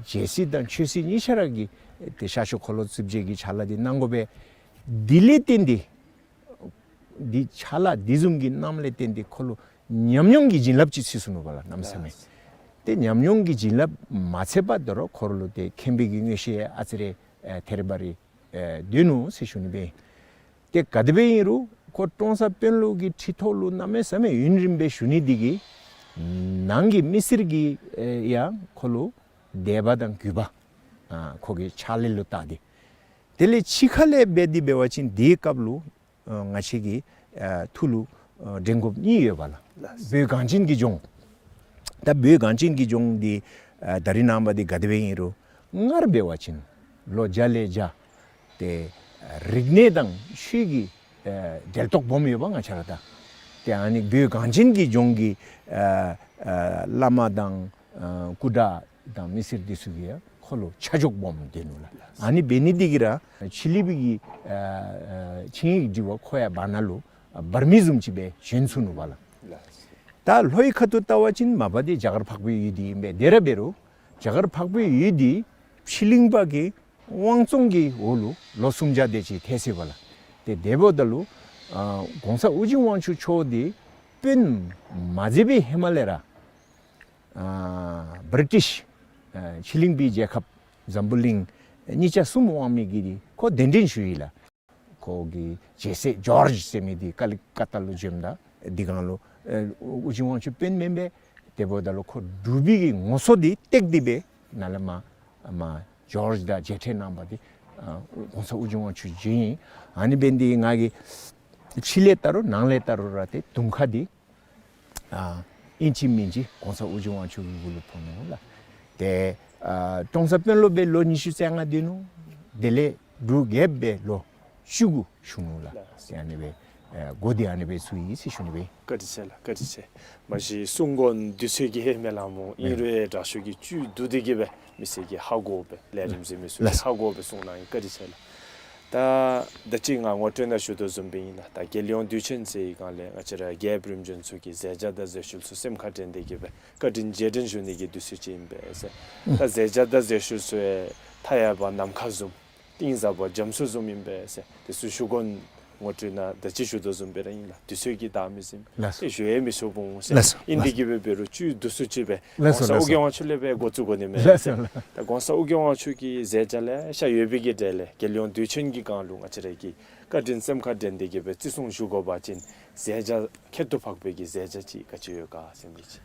རྒྱལ་སྲིད་དང་ཆོས་སྲིད་གཉིས་ཆ་ར་གི་ཏེ་ཤར་ཕྱོགས་འཁོར་ལོ་རྩིབས་བརྒྱད་ཀྱི་ཕྱག་ལཱ་འདི་གནང་དགོ་པས། འདི་ལས་བརྟེན་ཏེ་འདི་ཕྱག་ལཱ་འདི་བཟུམ་གྱི་གནངམ་ལས་བརྟེན་ཏེ་ཁོ་ལུ་ཉམས་མྱོང་གི་བྱིན་རླབས་ཅིག་ཚུད་སོ་ནུག་པ་ལགས། གནམ་མེད་ས་མེད། ཏེ་ཉམས་མྱོང་གི་བྱིན་རླབས་མ་ཚད་པ་དོ་རུང་ཁོ་ར་ལུ་ཏེ་མཁྱེན་པའི་གི་མངོན་ཤེས་ཨ་ཙི་རེ་ཨེ་ཐེར་བ་རེ་ཨེ་སྡོད་ནུག་ཟེར་ཞུ་ནི་སྦེ། ཏེ་ག་དེ་སྦེ་ཨིན་རུང་ཁོ་ཀྲོང་གསར་དཔོན་སློབ་ཀྱི་ཁྲི་ཐོག་ལུ་གནམ་མེད་ས་མེད་ཡུན་རིངམོ་སྦེ་བཞུགས་ནི་འདི་གིས་ནང་གི་མི་སེར་གྱིས་ཨེ་ཡང་ཁོ་ལུ་དད་པ་དང་གུས་པ་ཨ་ཁོ་གི་ཕྱག་ལཱ་ལུ་བལྟ་སྟེ། དེ་ལས་ཕྱི་ཁ་ལས་འབད་དེ་འབད་བ་ཅིན་དེའི་སྐབས་ལུ་ཨ་ང་བཅས་ཀྱི་ཨ་ཐུགས་ལུ་ཨ་འདྲེན་དགོཔ་གཉིས་ཡོད་པ་ལགས། ལགས། བོད་གངས་ཅན་གྱི་ལྗོངས། ད་བོད་གངས་ཅན་གྱི་ལྗོངས་འདི་ཨ་ད་རིས་ནངས་པ་འདི་ག་དེ་སྦེ་ཨིན་རུང་སྔར་འབད་བ་ཅིན་ལོ་བརྒྱ་ལས་བརྒྱ་ཏེ་རིག་གནས་དང་ཆོས་ཀྱི་ཨ་འབྲེལ་གཏོགས་སྦོམ་ཡོད་པ་ང་བཅས་ར་དང་། ཏེ་ཨ་ནི་བོད་གངས་ཅན་གྱི་ལྗོངས་ཀྱི་ཨ་ཨ་བླ་མ་དང་ཨ་སྐུ་དྲག་དང་མི་སེར་འདི་ཚུ་གིས་ཡང་ཁོ་ལུ་ཆ་འཇོག་སྦོམ་སྡོད་ནུག་ལགས། ཨ་ནི་འབད་ནི་འདི་གིས་ར་ཕྱི་གླིང་པའི་གི་ཨ་ཨ་ཆིངས་ཡིག་འབྲི་བ་ཁོ་ཡང་བར་ན་ལུ་ཨ་འབར་མི་བཟུམ་ཅིག་སྦེ་བཞེངས་ཚུགས་ནུག་པ་ལགས། ད་ལྷོའི་ཁ་ཐུག་བལྟ་བ་ཅིན་མ་པ་འདི་རྒྱ་གར་འཕགས་པའི་ཡུལ་འདི་ཨིན་པས། དེ་ར་འབད་རུང་རྒྱ་གར་འཕགས་པའི་ཡུལ་འདི་ཕྱི་གླིང་པ་གི་དབང་བཙོང་གི་འོག་ལུ་ལོ་སུམ་བརྒྱ་དེ་ཅིག་ཐལ་སོ་ཡི་པ་ལགས། ཏེ་དེ་འབདཝ་ད་ལུ་ཨ་གོང་ས་ཨོ་རྒྱན་དབང་ཕྱུག་མཆོག་འདི་དཔོན་མ་མཛད་པའི་ཧེ་མ་ལས་ར་ཨ་བི་རི་ཊིཤ་ཨ་ཕྱི་གླིང་པའི་རྒྱལ་ཁབ་འཛམ་བུ་གླིང་གཉིས་ཆ་གསུམ་དབང་མི་གི་འདི་ཁོ་གདན་འདྲེན་ཞུ་ཡི་ལགས། ཁོ་གི་རྒྱལ་སྲས་ཇོརཇ་ཟེར་མི་འདི་ཀ་ལི་ཀ་ཏ་ལུ་བྱོནམ་ད་འདི་སྒང་ལུ་ཨ་ཨོ་རྒྱན་དབང་ཕྱུག་དཔོན་མེན་པས། དེ་འབདཝ་ད་ལུ་ཁོ་འབྲུག་པའི་གི་ངོ་སོ་འདི་བཏེག་སྟེ་སྦེ་ནཱ་ལས་མར་མར་ཇོརཇ་དང་མཇལ་འཕྲད་གནང་བ་འདི་ཨ་གོང་ས་ཨོ་རྒྱན་དབང་ཕྱུག་བྱོན་ཡི། ཨ་ནི་འབད་ནི་འདི་ང་གིས་ཕྱི་ལས་བལྟ་རུང་ནང་ལས་བལྟ་རུང་ར་ཏེ་དུང་ཁ་འདི་ཨ་ཨིན་ཅི་མིན་ཅི་གོང་ས་ཨོ་རྒྱན་དབང་ཕྱུག་གི་གུ་ལུ་ཕོག་ནུག་ལགས། ཏེ་ཨ་ཀྲོང་གསར་དཔོན་སློབ་སྦེ་ལོ་ཉི་ཤུ་རྩ་ལྔ་སྡོད་ནུག། དེ་ལས་འབྲུག་རྒྱལཔོ་སྦེ་ལོ་བཅུ་དགུ་བཞུགས་ནུག་ལགས། ཏེ་ཨ་ནི་སྦེ་ཨ་འགོ་འདི་ཨ་ནི་སྦེ་ཚུགས་ཡི་ཟེར་ཞུ་ནི་སྦེ། བཀའ་དྲིན་ཆེ་ལགས། བཀའ་དྲིན་ཆེ། མ་གཞི་གསུང་དགོ་མནོ་དོ་ཚུ་གི་ཧེ་མ་ལས་མོ་ཨིན་རུང་དྲག་ཤོས་ཀྱིས་བཅུད་བསྡུ་སྟེ་གི་སྦེ་མི་སེར་གྱིས་ཧ་གོ་སྦེ་ལས་རིམ་གཟིགས་མི་ཚུ་གིས་ཧ་གོ་སྦེ་གསུངས་གནང་ཡི། བཀའ་དྲིན་ཆེ་ལགས། ད་ད་ཅི་ང་ངོ་སྤྲོད་ནང་ཞུ་དོ་བཟུམ་སྦེ་ཨིན་ལགས། ད་རྒྱལ་ཡོངས་དུས་ཆེན་ཟེར་བའི་སྒང་ལས་ང་བཅས་ར་རྒྱལཔོ་རིམ་བྱོན་ཚུ་གིས་མཛད་བྱ་དང་མཛད་སྤྱོད་ཚུ་སེམས་ཁར་དྲན་ཏེ་གི་སྦེ་བཀའ་དྲིན་རྗེས་དྲན་ཞུ་ནི་གི་དུས་ཚོད་ཅིག་ཨིན་པས་ཟེར། ད་མཛད་བྱ་དང་མཛད་སྤྱོད་ཚུ་ཡང་མཐའ་ཡས་པ་ནམ་མཁའ་བཟུམ་གཏིང་ཟབ་པ་རྒྱ་མཚོ་བཟུམ་ཨིན་པས་ཟེར་དེ་ཚུ་ཞུ་དགོ་མནོ་ངོ་སྤྲོད་ནང་ད་ཅི་ཞུ་དོ་བཟུམ་སྦེ་ར་ཨིན་ལགས། དུས་ཚོད་ཀྱིས་བདའ་མི་ཟིན། ལགས་སོ། ཏེ་ཞུ་ཡང་མི་ཞུ་འོང་ཟེར། ལགས་སོ། ཨིན་ཏེ་གི་སྦེ་འབད་རུང་བཅུད་བསྡུ་སུ་ཅིག་སྦེ་ལགས་སོ། གོང་ས་ཨོ་རྒྱན་དབང་ཕྱུག་ལས་སྦེ་འགོ་བཙུགས་དགོ་ནི་མས་ཟེར། ལགས་སོ། ད་གོང་ས་ཨོ་རྒྱན་དབང་ཕྱུག་གི་མཛད་བྱ་ལེ་ཤ་ཡོད་པའི་གི་གྲས་ལས་རྒྱལ་ཡོངས་དུས་ཆེན་གྱི་སྒང་ལུ་ང་བཅས་ར་གིས་བཀའ་དྲིན་སེམས་ཁར་དྲན་ཏེ་གི་སྦེ་བརྩི་སྲུང་ཞུ་དགོ་པ་ཅིན་མཛད་བྱ་ཁྱད་དུ་འཕགས་པའི་གི་མཛད་བྱ་ཅིག་ག་ཅི་ཡོད་ག་ཟེར་མི་ཅིག།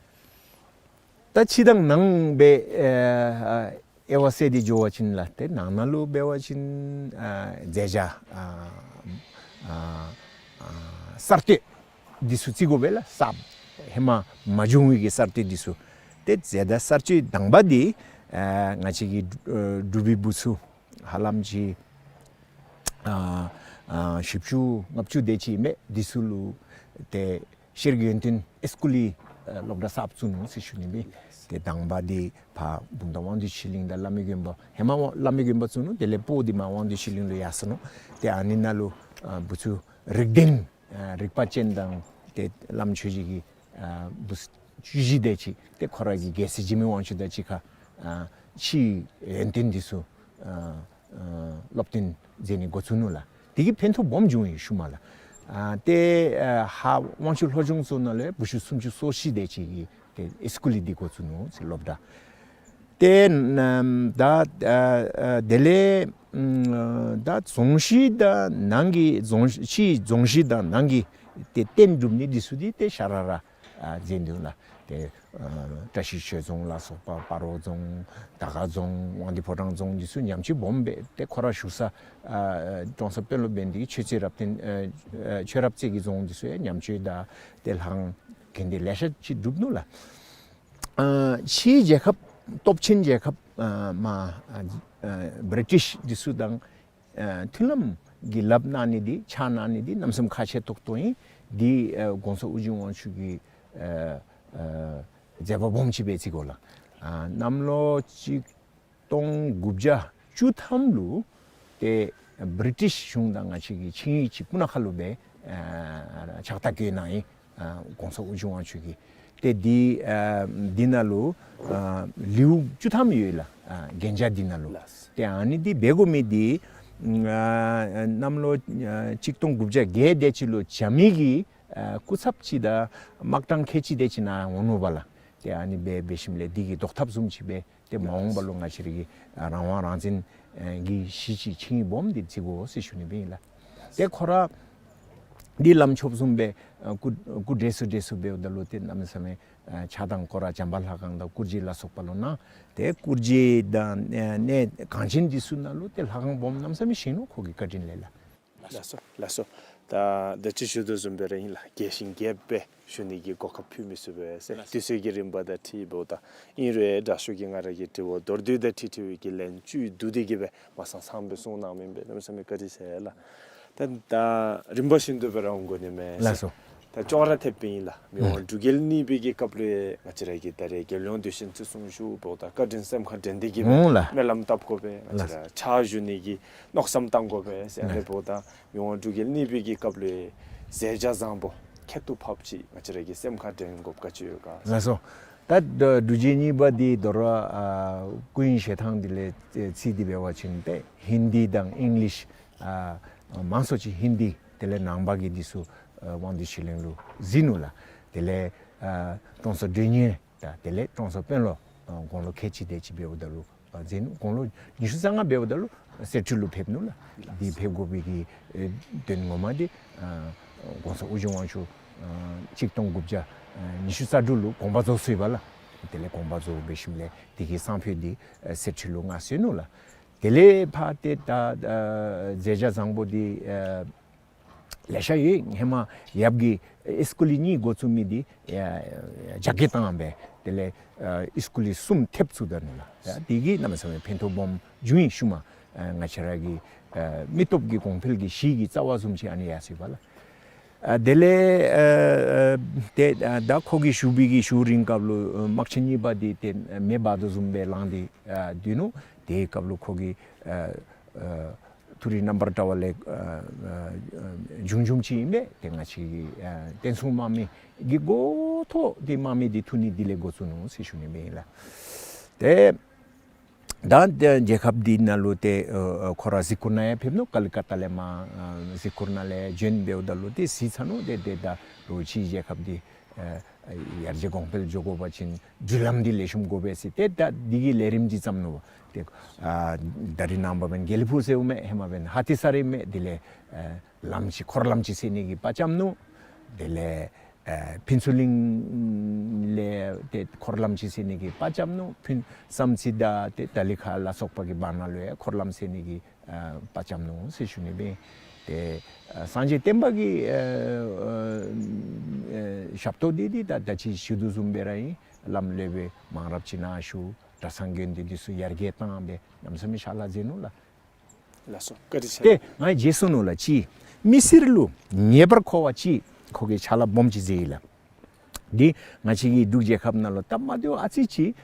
ད་ཕྱི་དང་ནང་སྦེ་ཨེ་ཨ་དབྱེ་བ་བསལ་ཏེ་འགྱོ་བ་ཅིན་ལགས། ཏེ་ནང་ན་ལུ་འབད་བ་ཅིན་ཨ་མཛད་བྱ་ཨ་ཨ་ཨ་གསར་གཏོད་འདི་ཚུ་བརྩི་དགོ་པས་ལགས། གསརཔ་ཧེ་མ་མ་བྱུང་བའི་གི་གསར་གཏོད་འདི་ཚུ། ཏེ་མཛད་བྱ་གསར་གཏོད་དང་པ་འདི་ཨ་ང་བཅས་ཀྱི་ཨ་འབྲུག་པའི་བུ་ཚུ་ཧ་ལམ་ཅིག་ཨ་ཨ་བཞི་བཅུ་ལྔ་བཅུ་དེ་ཅིག་ཨིན་མས། འདི་ཚུ་ལུ་ཏེ་ཤེས་རིག་ཡོན་ཏན་ཨིས་ཀུལ་ཨ་སློབ་གྲྭ་གསརཔ་བཙུགས་ནུག་ཟེར་ཞུ་ནི་སྦེ། ཏེ་དང་པ་འདི་ཕར་བུམ་ཐང་དབང་འདུས་ཆོས་གླིང་དང་བླ་མའི་དགོན་པ་ཧེ་མ་བླ་མའི་དགོན་པ་བཙུགས་ནུག། དེ་ལས་སྤོ་སྟེ་མར་དབང་འདུས་ཆོས་གླིང་ལུ་ཡར་སོང་ནུག། ཏེ་ཨ་ནི་ནང་ལུ་ཨ་བུ་ཚུ་རིག་ལྡན་ཨ་རིག་པ་ཅན་དང་ཏེ་བླམ་ཆོས་རྗེ་གི་ཨ་བུ་བཅུ་བཞི་དེ་ཅིག་ཏེ་ཁོ་ར་གི་རྒྱལ་སྲས་འཇིགས་མེད་དབང་ཕྱུག་དང་གཅིག་ཁར་ཨ་ཕྱིའི་ཡོན་ཏན་འདི་ཚུ་ཨ་ཨ་སློབ་སྟོན་མཛད་ནི་འགོ་བཙུགས་ནུག་ལགས། དེ་གིས་ཕན་ཐོགས་སྦོམ་བྱུང་ཡི་ཤུལ་མ་ལགས། ཨ་ཏེ་ཨ་ཧཱ་དབང་ཕྱུག་ལྷོ་ལྗོངས་ཚུ་ནང་ལས་བུ་བཅུ་སུམ་ཅུ་སོ་བཞི་དེ་ཅིག་གིས་ཏེ་ཨིས་ཀུལ་འདི་འགོ་བཙུགས་ནུག་ཟེར་སློབ་གྲྭ། ཏེ་ནམ་ད་ཨ་ཨ་དེ་ལས་ཨམ་ད་རྫོང་གཞི་དང་ནང་གི་རྫོང་ཕྱིའི་རྫོང་གཞི་དང་ནང་གི་ཏེ་རྟེན་སྒྲུབ་ནི་འདི་ཚུ་འདི་ཏེ་ཤ་ར་ར་ཨ་མཛད་ནུག་ལགས། ཏེ་ཨ་བཀྲ་ཤིས་ཆོས་རྫོང་ལ་སོགས་པ་སྤ་རོ་རྫོང་དར་དཀར་རྫོང་དབང་འདུས་ཕོ་བྲང་རྫོང་འདི་ཚུ་ཉམས་བཅོས་སྦོམ་སྦེ་ཏེ་ཁོ་ར་བཞུགས་ས་ཨ་ཀྲོང་གསར་དཔོན་སློབ་འབད་ནི་དེ་གིས་ཆོས་རྩེ་རབ་བརྟན་ཨ་ཨ་ཆོས་རབ་རྩེ་གི་རྫོང་འདི་ཚུ་ཡང་ཉམས་བཅོས་དང་ཏེ་ལྷ་ཁང་གན་དེ་ལེ་ཤ་ཅིག་སྒྲུབ་ནུག་ལགས། ཨ་ཕྱིའི་རྒྱལ་ཁབ་སྟོབས་ཆེན་རྒྱལ་ཁབ་ཨ་མར་ཨ་ཨ་བི་རི་ཊིཤ་འདི་ཚུ་དང་ཨ་མཐུན་ལམ་གྱི་ལགཔ་གནང་ནི་འདི་ཕྱག་གནང་ནི་འདི་གནམ་མེད་ས་མེད་ཁག་ཆེ་ཏོག་ཏོ་ཨིན། འདི་ཨ་གོང་ས་ཨོ་རྒྱན་དབང་ཕྱུག་གི་ཨ་ཨ་མཛད་པ་སྦོམ་ཅིག་སྦེ་བརྩི་དགོ་ལགས། ཨ་གནམ་ལོ་གཅིག་སྟོང་དགུ་བརྒྱ་བཅུ་ཐམ་ལུ་ཏེ་བི་རི་ཊིཤ་གཞུང་དང་ང་བཅས་ཀྱི་ཆིངས་ཡིག་ཅིག་སྤུ་ན་ཁ་ལུ་སྦེ་ཨ་ཕྱག་རྟགས་བཀོད་གནང་ཡི། ཨ་གོང་ས་ཨོ་རྒྱན་དབང་ཕྱུག་གིས། ཏེ་འདི་ཨ་འདི་ནང་ལུ་ཨ་ལེའུ་བཅུ་ཐམ་ཡོད་ལགས། ཨ་གན་རྒྱ་འདི་ནང་ལུ། ལགས། ཏེ་ཨ་ནི་འདི་འབད་དགོ་མི་འདི་ཨ་གནམ་ལོ་ཨ་གཅིག་སྟོང་དགུ་བརྒྱ་བརྒྱད་དེ་ཅིག་ལུ་བྱ་མི་གི་ཨ་སྐུ་ཚབ་ཅིག་དང་དམག་དྲངས་ཁལ་གཅིག་དེ་ཅིག་ནཱ་འོང་ནུག་པ་ལགས། ཏེ་ཨ་ནི་འབད་འབད་ཞིནམ་ལས་འདི་གི་བཟློག་ཐབས་བཟུམ་ཅིག་སྦེ་ཏེ་མ་འོངས་པ་ལུ་ང་བཅས་ར་གི་ཨ་རང་དབང་རང་བཙན་ཨ་གི་གཞིས་ཅིག་ཆིངས་ཡིག་སྦོམ་འདི་བརྩི་དགོ་ཟེར་ཞུ་ནི་སྦེ་ཨིན་ལགས། ཏེ་ཁོ་ར་འདི་ལམ་ཆོགཔ་བཟུམ་སྦེ་ཨ་སྐུ་སྐུ་འདྲེས་སུ་འདྲེས་སུ་འབདཝ་ད་ལུ་ཏེ་གནམ་མེད་ས་མེད་ཨ་ཕྱག་དང་སྐོར་ར་བྱམས་པ་ལྷ་ཁང་དང་སྐུ་རྗེས་ལ་སོགས་པ་ལུ་གནང་། ཏེ་སྐུ་རྗེས་དང་ཨ་གནས་གངས་ཅན་འདི་ཚུ་ནང་ལུ་ཏེ་ལྷ་ཁང་སྦོམ་གནམ་མེད་ས་མེད་བཞེངས་ནུག་ཁོ་གི་བཀའ་དྲིན་ལས་ལགས། ལགས་སོ་ལགས་སོ། ད་ད་ཅི་ཞུ་དོ་བཟུམ་སྦེ་ར་ཨིན་ལགས། རྒྱས་ཤིང་རྒྱསཔ་སྦེ་ཞུ་ནི་གི་གོ་སྐབས་ཕུལ་མི་ཚུགས་པས་ཟེར། ལགས་སོ། དུས་ཚོད་ཀྱི་རིམ་པ་དང་འཁྲིལཝ་ད་ཨིན་རུང་དྲག་ཤོས་ཀྱིས་ང་ར་གི་དྲི་བ་མདོར་བསྡུས་དང་འཁྲིལ་འཁྲིལ་བའི་གི་ལན་བཅུད་བསྡུ་སྟེ་གི་སྦེ་མ་ཚང་ཚངམ་སྦེ་གསུངས་གནང་མི་འབད་གནམ་མེད་ས་མེད་བཀའ་དྲིན་ཆེ་ལགས། ད་ད་རིམ་པ་བཞིན་དུ་སྦེ་ར་འོང་དགོ་ནི་མས། ལགས་སོ། ད་ཅོག་ར་འཐདཔ་ཨིན་ལགས། མི་དབང་ཨུམ་འབྲུག་རྒྱལ་གཉིས་པའི་གི་སྐབས་ལུ་ཡང་ང་བཅས་ར་གི་ད་རེས་རྒྱལ་ཡོངས་དུས་ཆེན་བརྩི་སྲུང་ཞུཝ་ད་བཀའ་དྲིན་སེམས་ཁར་དྲན་ཏེ་གི་སྦེ་ཨུམ་ལགས། སྨོན་ལམ་བཏབ་དགོ་པས། ང་བཅས་ར་ལགས། ཕྱག་ཞུ་ནི་གི་མནོ་བསམ་བཏང་དགོ་པས་ཟེར། ཨ་ནི་ལགས། འབདཝ་ད་མི་དབང་འབྲུག་རྒྱལ་གཉིས་པའི་གི་སྐབས་ལུ་ཡང་མཛད་བྱ་བཟང་པོ་ཁྱད་དུ་འཕགསཔ་ཅིག་ང་བཅས་ར་གི་སེམས་ཁར་དྲན་དགོཔ་ག་ཅི་ཡོད་ག། ལགས་སོ། ད་འབྲུག་རྒྱལ་གཉིས་པ་འདི་དོ་རུང་ཨ་སྐུ་ཡོན་བཞེས་ཐངས་འདི་ལས་ཨེ་རྩིས་ཏེ་འབད་བ་ཅིན་ཏེ་ཧིན་དི་དང་ཨིང་ལིཤ་ཨ་མང་སུ་ཅིག་ཧིན་དི་དེ་ལས་ནང་པ་གི་འདི་ཚུ་ཨ་དབང་འདུས་ཆོས་གླིང་ལུ་གཟིགས་ནུག་ལགས། དེ་ལས་ཨ་ཀྲོང་གསར་མགྲོན་གཉེར་དང་དེ་ལས་ཀྲོང་གསར་དཔོན་སློབ་ཨ་དགུང་ལོ་ཁལ་གཅིག་དེ་ཅིག་འབདཝ་ད་ལུ་ཨ་མཛད་ནུག། དགུང་ལོ་ཉི་ཤུ་རྩ་ལྔ་འབདཝ་ད་ལུ་གསེར་ཁྲི་ལུ་ཕེབས་ནུག་ལགས། འདི་ཕེབས་དགོ་པའི་གི་ཨེ་དོན་ངོ་མ་འདི་ཨ་གོང་ས་ཨོ་རྒྱན་དབང་ཕྱུག་ཨ་གཅིག་སྟོང་དགུ་བརྒྱ་ཨ་ཉི་ཤུ་རྩ་དྲུག་ལུ་དགོངས་པ་རྫོགས་སོ་ཡི་པ་ལགས། དེ་ལས་དགོངས་པ་རྫོགས་འབད་ཞིནམ་ལས་དེ་གི་སང་ཕོད་འདི་ཨ་གསེར་ཁྲི་ལུ་མངའ་གསོལ་ནུག་ལགས། དེ་ལས་ཕར་ཏེ་ད་ཨ་མཛད་བྱ་བཟང་པོ་འདི་ཨ་ལེ་ཤ་ཡོད། ཧེ་མ་ཡབ་ཀྱིས་ཨ་སི་ཀུ་ལི་གཉིས་འགོ་བཙུགས་མི་འདི་ཨ་རྒྱ་སྐྱེད་བཏང་སྦེ་དེ་ལས་ཨ་ཨ་སི་ཀུ་ལི་གསུམ་ཐེབས་བཙུགས་ད་ནུག་ལགས། ཨ་དེ་གིས་གནམ་མེད་ས་མེད་ཕན་ཐོགས་སྦོམ་བྱུང་ཡི། ཤུལ་མ་ཨ་ང་བཅས་ར་གི་ཨ་མི་སྟོབས་ཀྱི་གོང་འཕེལ་གྱི་གཞི་གི་རྩ་བ་བཟུམ་ཅིག་ཨ་ནི་ཡར་སོ་ཡི་པ་ལགས། ཨ་དེ་ལས་ཨ་ཨ་ཏེ་ཨ་ད་ཁོ་གིས་བཞུགས་པའི་གི་བཞུགས་རིང་སྐབས་ལུ་ཨ་དམག་ཆེན་གཉིས་པ་འདི་ཏེ་མེ་འབར་དོ་བཟུམ་སྦེ་ལངས་ཏེ་ཨ་སྡོད་ནུག། དེའི་སྐབས་ལུ་ཁོ་གིས་ཨ་ཨ་མཐོ་རིས་རྣམ་པར་དགའ་བ་ལས་ཨ་ཨ་བྱུང་བྱུངམ་ཅིག་ཨིན་པས། ཏེ་ང་བཅས་ཀྱི་ཨ་བསྟན་སྲུང་དམག་མི་གི་འགོ་ཐོག་འདི་དམག་མི་འདི་འཐུ་ནི་འདི་ལས་འགོ་བཙུགས་ནུག་ཟེར་ཞུ་ནི་སྦེ་ཨིན་ལགས། ཏེ་ད་ཏེ་རྒྱལ་ཁབ་འདི་ནང་ལུ་ཏེ་ཨ་ཨ་ཁོ་ར་གཟིགས་སྐོར་ནང་ཡང་ཕེབས་ནུག། ཀ་ལི་ཀ་ཏ་ལས་མར་ཨ་གཟིགས་སྐོར་ནང་ལས་བྱོན་འབདཝ་ད་ལུ་ཏེ་གཟིགས་ཚར་ནུག། ཏེ་ཏེ་ད་རོགས་ཕྱིའི་རྒྱལ་ཁབ་འདི་ཨ་ཡར་རྒྱས་གོང་འཕེལ་འགྱོ་དགོ་པ་ཅིན་འགྲུལ་ལམ་འདི་ལེགས་ཤོམ་དགོ་པས་ཟེར་ཏེ་ད་འདི་གི་ལས་རིམ་ཅིག་བརྩམས་ནུག། ཏེ་ཨ་ད་རིས་ནངས་པ་འབདན་དགེ་ལེགས་ཕུག་ཟེརཝ་མས། ཧེ་མ་འབདན་ཧ་ཏི་ས་ར་ཨིན་མས། དེ་ལས་ཨ་ལམ་ཅིག་འཁོར་ལམ་ཅིག་ཟེར་ནི་གི་དཔའ་བཅམ་ནུག། དེ་ལས་ཨ་ཕུན་ཚོགས་གླིང་ལས་ཏེ་འཁོར་ལམ་ཅིག་ཟེར་ནི་གི་དཔའ་བཅམ་ནུག། ཕུན་བསམ་རྩེ་དང་ཏེ་ཏ་ལི་ཁ་ལ་སོགས་པ་གི་བར་ན་ལུ་ཡང་འཁོར་ལམ་ཟེར་ནི་གི་ཨ་དཔའ་བཅམ་ནུག་ཟེར་ཞུ་ནི་སྦེ། ཏེ་ཨ་སངས་རྒྱས་བསྟན་པ་གི་ཨ་ཨ་ཨ་ཞབས་ཏོག་འདི་འདི་ད་ད་ཅི་ཞུ་དོ་བཟུམ་སྦེ་ར་ཨིན། ལམ་ལས་སྦེ་མང་རབས་ཅིག་ནཱ་བཞུགས། གྲྭ་ཚང་དགོན་སྡེ་འདི་ཚུ་ཡར་རྒྱས་བཏང་སྦེ་གནམ་མེད་ས་མེད་ཕྱག་ལཱ་མཛད་ནུག་ལགས། ལགས་སོ། བཀའ་དྲིན་ཆེ། ཏེ་ང་རྗེས་སུ་ནོར་ལ་ཅིག་མི་སེར་ལུ་ངེས་པར་མཁོ་བ་ཅིག་ཁོ་གིས་ཕྱག་ལཱ་སྦོམ་ཅིག་མཛད་ཡི་ལགས། འདི་ང་བཅས་ཀྱི་འབྲུག་རྒྱལ་ཁབ་ནང་ལུ་སྟབས་མ་བདེཝ་ཨ་ཙི་ཅིག་